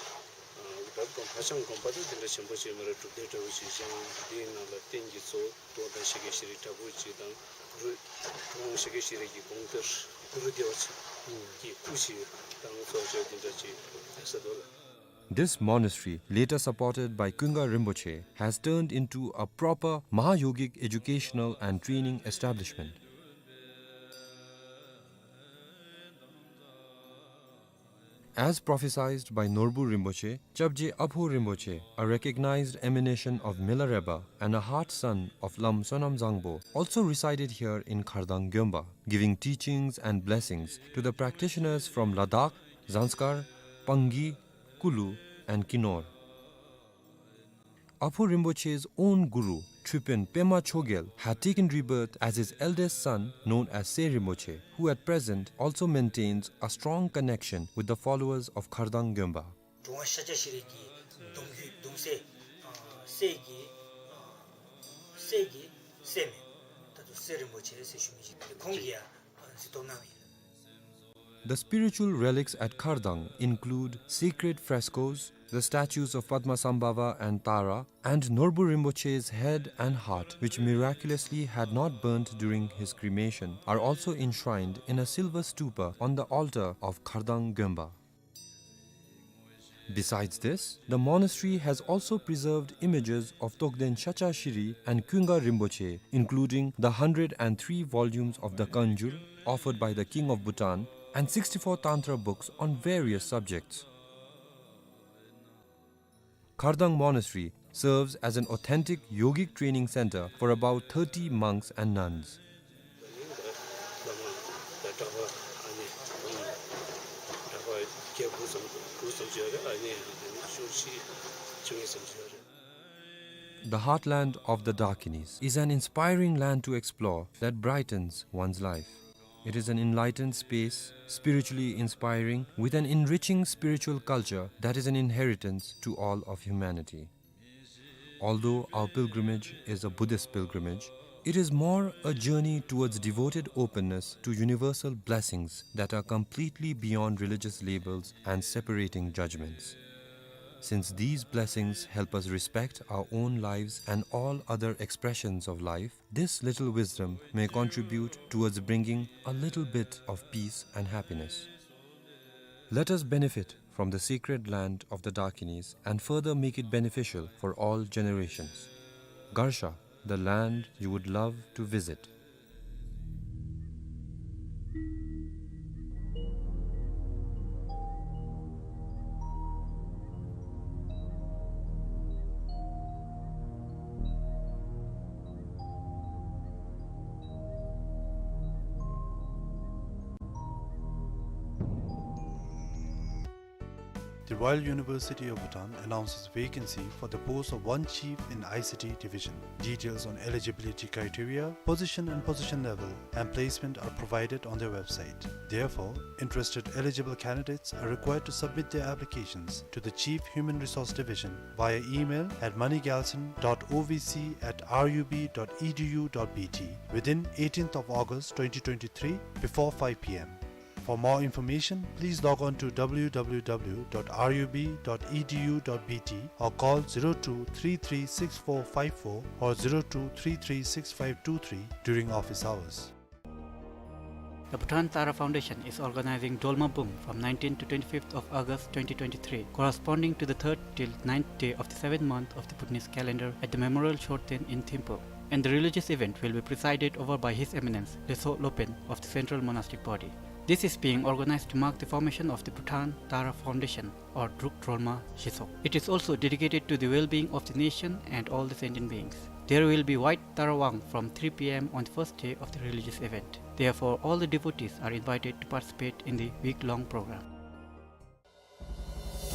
ཨ་ད་དགོན་ཕ་བྱང་དགོན་པ་དེ་འདྲ་ཆེན་པོ་ཅིག་ཡོད་མ་རེད། སྒྲུབ་སྡེ་འདྲ་བོ་ཅིག་བཞེངས། དེའི་ནང་ལ་རྟེན་གྱི་གཙོ་བོ་ཏོག་དང་ཤཱཀྱ་ཤྲཱི་བྲག་ཕུག་ཅིག་དང་གུ་རུ་ཏོག་དང་ཤཱཀྱ་ཤྲཱི་གི་དགོངས་གཏེར་གུ་རུ་བདེ་བ་ཆེན་གྱི་སྐུ་ཅིག་དང་གཙོ་བོ་དེ་འདྲ་ཅིག་ཡོད་ས་འདུག་ལ། This monastery, later supported by Kunga Rinpoche, has turned into a proper Mahayogic educational and training establishment. As prophesied by Norbu Rinpoche, Chapje Apho Rinpoche, a recognized emanation of Milarepa and a heart son of Lam Sonam Zangpo, also resided here in Khardang Gyonpa, giving teachings and blessings to the practitioners from Ladakh, Zanskar, Pangi, Kulu, and Kinor. Apho Rinpoche's own guru, Tripin Pema Chogyal, had taken rebirth as his eldest son, known as Se Rinpoche, who at present also maintains a strong connection with the followers of Khardang Gyonpa. འགྲོ་བ་ཤཱཀྱ་ཤྲཱི་གི་གདུང་བརྒྱུད་གདུང་སྲས་ཨ་སྲས་ཀྱི་ཨ་སྲས་ཀྱི་སྲས་མོ་ད་ལྟོ་སེ་རིན་པོ་ཆེ་ཟེར་ཞུ་མི་ཅིག་ཁོང་གིས་ཡང་གཟིགས་རྟོག་གནང་ཡོད། The spiritual relics at Khardang include sacred frescoes, the statues of Padmasambhava and Tara, and Norbu Rinpoche's head and heart, which miraculously had not burnt during his cremation, are also enshrined in a silver stupa on the altar of Khardang Gyonpa. Besides this, the monastery has also preserved images of Togden Shacha Shiri and Kunga Rinpoche, including the hundred and three volumes of the Kanjur offered by the King of Bhutan and sixty-four Tantra books on various subjects. Khardang Monastery serves as an authentic yogic training center for about thirty monks and nuns. The heartland of the Dakinis is an inspiring land to explore that brightens one's life. It is an enlightened space, spiritually inspiring, with an enriching spiritual culture that is an inheritance to all of humanity. Although our pilgrimage is a Buddhist pilgrimage, it is more a journey towards devoted openness to universal blessings that are completely beyond religious labels and separating judgments. Since these blessings help us respect our own lives and all other expressions of life, this little wisdom may contribute towards bringing a little bit of peace and happiness. Let us benefit from the sacred land of the Dakinis and further make it beneficial for all generations. Garsha, the land you would love to visit. The Royal University of Bhutan announces vacancy for the post of one chief in I C T division. Details on eligibility criteria, position and position level, and placement are provided on their website. Therefore, interested eligible candidates are required to submit their applications to the Chief Human Resource Division via email at moneygalson dot O V C at R U B dot E D U dot B T within eighteenth of August twenty twenty-three before five P M. For more information, please log on to W W W dot R U B dot E D U dot B T or call zero two three three six four five four or zero two three three six five two three during office hours. The Bhutan Tara Foundation is organizing Dolma Bum from nineteenth to twenty-fifth of August twenty twenty-three, corresponding to the third till ninth day of the seventh month of the Bhutanese calendar at the Memorial Chorten in Thimphu. And the religious event will be presided over by His Eminence Leytshog Lopen of the Central Monastic Body. This is being organized to mark the formation of the Bhutan Tara Foundation, or Druk Drolma Shitsog. It is also dedicated to the well-being of the nation and all the sentient beings. There will be White Tarawang from three p.m. on the first day of the religious event. Therefore, all the devotees are invited to participate in the week-long program.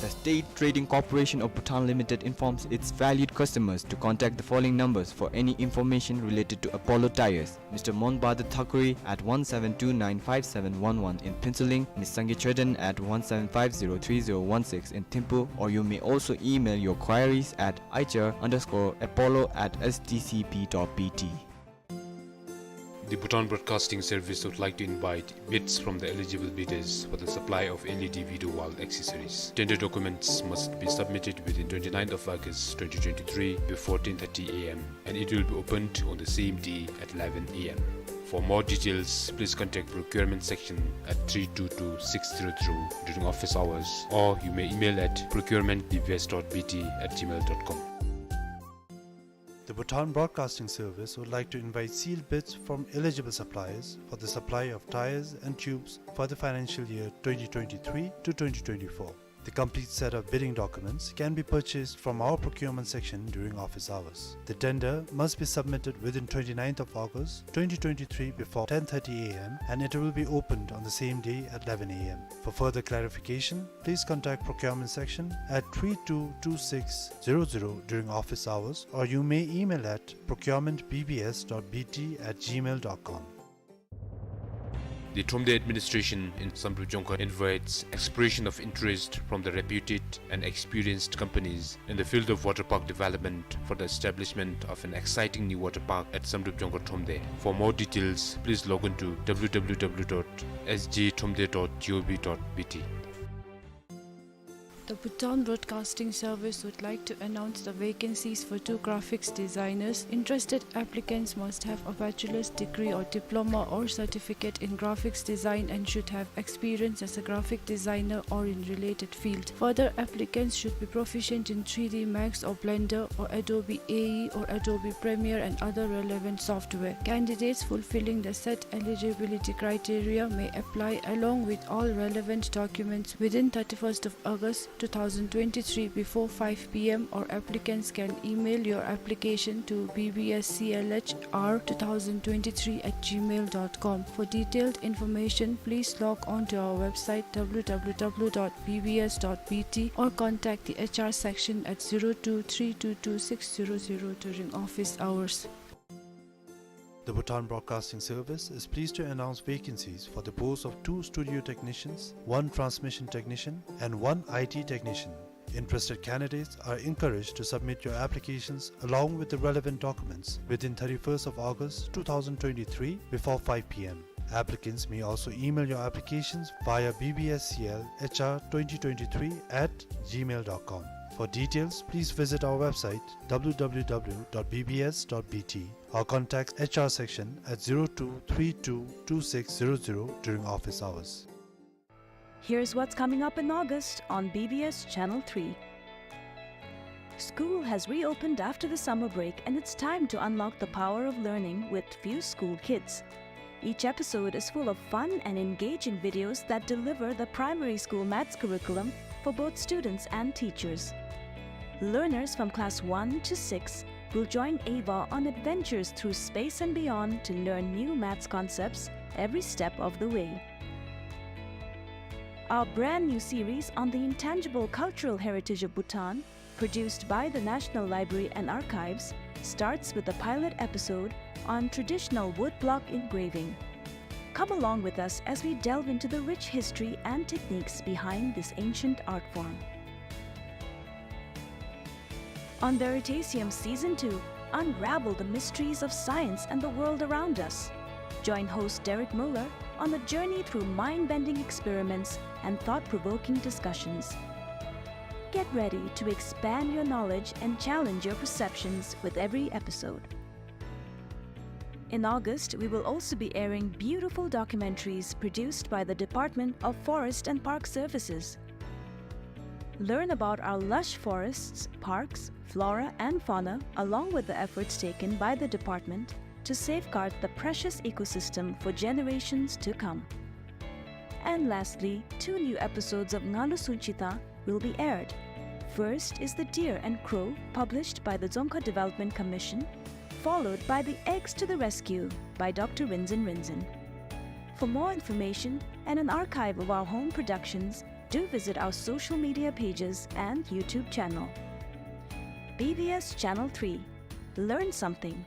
The State Trading Corporation of Bhutan Limited informs its valued customers to contact the following numbers for any information related to Apollo Tyres: Mister Monbada Thakuri at one seven two nine five seven one one in Phuentsholing, Miss Sangay Choden at one seven five zero three zero one six in Thimphu, or you may also email your queries at aichar underscore apollo at S T C B dot B T. The Bhutan Broadcasting Service would like to invite bids from the eligible bidders for the supply of L E D video wall accessories. Tender documents must be submitted within twenty-ninth of August twenty twenty-three before ten thirty A M, and it will be opened on the same day at eleven A M. For more details, please contact procurement section at three two two six zero zero during office hours, or you may email at procurement B B S dot B T at gmail dot com. The Bhutan Broadcasting Service would like to invite sealed bids from eligible suppliers for the supply of tyres and tubes for the financial year twenty twenty-three to twenty twenty-four. The complete set of bidding documents can be purchased from our procurement section during office hours. The tender must be submitted within twenty-ninth of August twenty twenty-three before ten thirty A M, and it will be opened on the same day at eleven A M. For further clarification, please contact procurement section at three two two six zero zero during office hours, or you may email at procurement B B S dot B T at gmail dot com. The Thromde administration in Samdrup Jongkhar invites expression of interest from the reputed and experienced companies in the field of water park development for the establishment of an exciting new water park at Samdrup Jongkhar Thromde. For more details, please log on to W W W dot S J thromde dot G O V dot B T. The Bhutan Broadcasting Service would like to announce the vacancies for two graphics designers. Interested applicants must have a bachelor's degree or diploma or certificate in graphics design and should have experience as a graphic designer or in related field. Further, applicants should be proficient in three D Max or Blender or Adobe A E or Adobe Premiere and other relevant software. Candidates fulfilling the set eligibility criteria may apply along with all relevant documents within thirty-first of August two thousand twenty-three before five P M, or applicants can email your application to B B S C L H R two thousand twenty-three at gmail dot com. For detailed information, please log on to our website W W W dot B B S dot B T or contact the H R section at zero two three two two six zero zero during office hours. The Bhutan Broadcasting Service is pleased to announce vacancies for the post of two studio technicians, one transmission technician, and one I T technician. Interested candidates are encouraged to submit your applications along with the relevant documents within thirty-first of August two thousand twenty-three before five P M. Applicants may also email your applications via B B S C L H R twenty twenty-three at gmail dot com. For details, please visit our website W W W dot B B S dot B T or contact H R section at zero two three two two six zero zero during office hours. Here's what's coming up in August on B B S Channel three. School has reopened after the summer break, and it's time to unlock the power of learning with Few School Kids. Each episode is full of fun and engaging videos that deliver the primary school maths curriculum for both students and teachers. Learners from class one to six will join Ava on adventures through space and beyond to learn new maths concepts every step of the way. Our brand new series on the intangible cultural heritage of Bhutan, produced by the National Library and Archives, starts with a pilot episode on traditional woodblock engraving. Come along with us as we delve into the rich history and techniques behind this ancient art form. On Veritasium Season two, unravel the mysteries of science and the world around us. Join host Derek Muller on a journey through mind-bending experiments and thought-provoking discussions. Get ready to expand your knowledge and challenge your perceptions with every episode. In August, we will also be airing beautiful documentaries produced by the Department of Forest and Park Services. Learn about our lush forests, parks, flora and fauna, along with the efforts taken by the department to safeguard the precious ecosystem for generations to come. And lastly, two new episodes of Ngalu Sunchita will be aired. First is The Deer and Crow, published by the Dzongkha Development Commission, followed by the X to the Rescue by Doctor Rinzin Rinzin. For more information and an archive of our home productions, do visit our social media pages and YouTube channel. B B S Channel three. Learn something.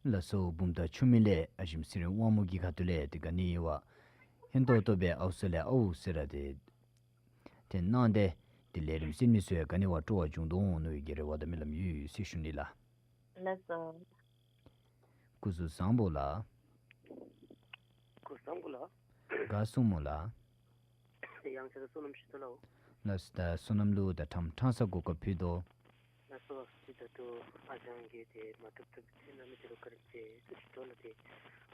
ལགས་སོ། བུམ་ཐང་ཆུ་སྨད་ལས་ཨ་ཞེམ་ཚེ་རིང་དབང་མོ་གི་ཁ་ཐུག་ལས་ཏེ་ག་ནི་བ་ཧན་ཏོང་ཏོ་སྦེ་ཨའུ་ས་ལས་ཨའུ་ཟེར་ར་ཏེ་ཏེ་གནང་སྟེ་ཏེ་ལས་རིམ་གཟིགས་མི་ཚུ་ཡང་ག་ནི་བ་སྤྲོ་བ་བྱུང་དོ་འོང་མནོ་བའི་གི་རེ་བ་དང་སྨོན་ལམ་ཡོད་ཟེར་ཞུ་ནི་ལགས། ལགས་སོ། སྐུ་གཟུགས་བཟང་པོ་ལགས། སྐུ་གཟུགས་བཟང་པོ་ལགས། ག་སོང་སྨོ་ལགས། ཡང་བསྐྱར་བསོད་ནམས་ཞུ་དོ་ལགས། ལགས་སོ། ད་བསོད་ནམས་ལུ་ད་ཕྲང་ཕྲང་ས་གོ་སྐབས་ཕུལ་དོ། ལགས་སོ། ཅི་ད་ལྟོ་ཨ་ཞང་གིས་ཏེ་མ་ཐུབ་ཐུབ་ཅིག་གནང་མི་དེ་ལུ་བཀའ་དྲིན་ཆེ་ཟེར་ཞུ་དོ་ལགས། ཏེ་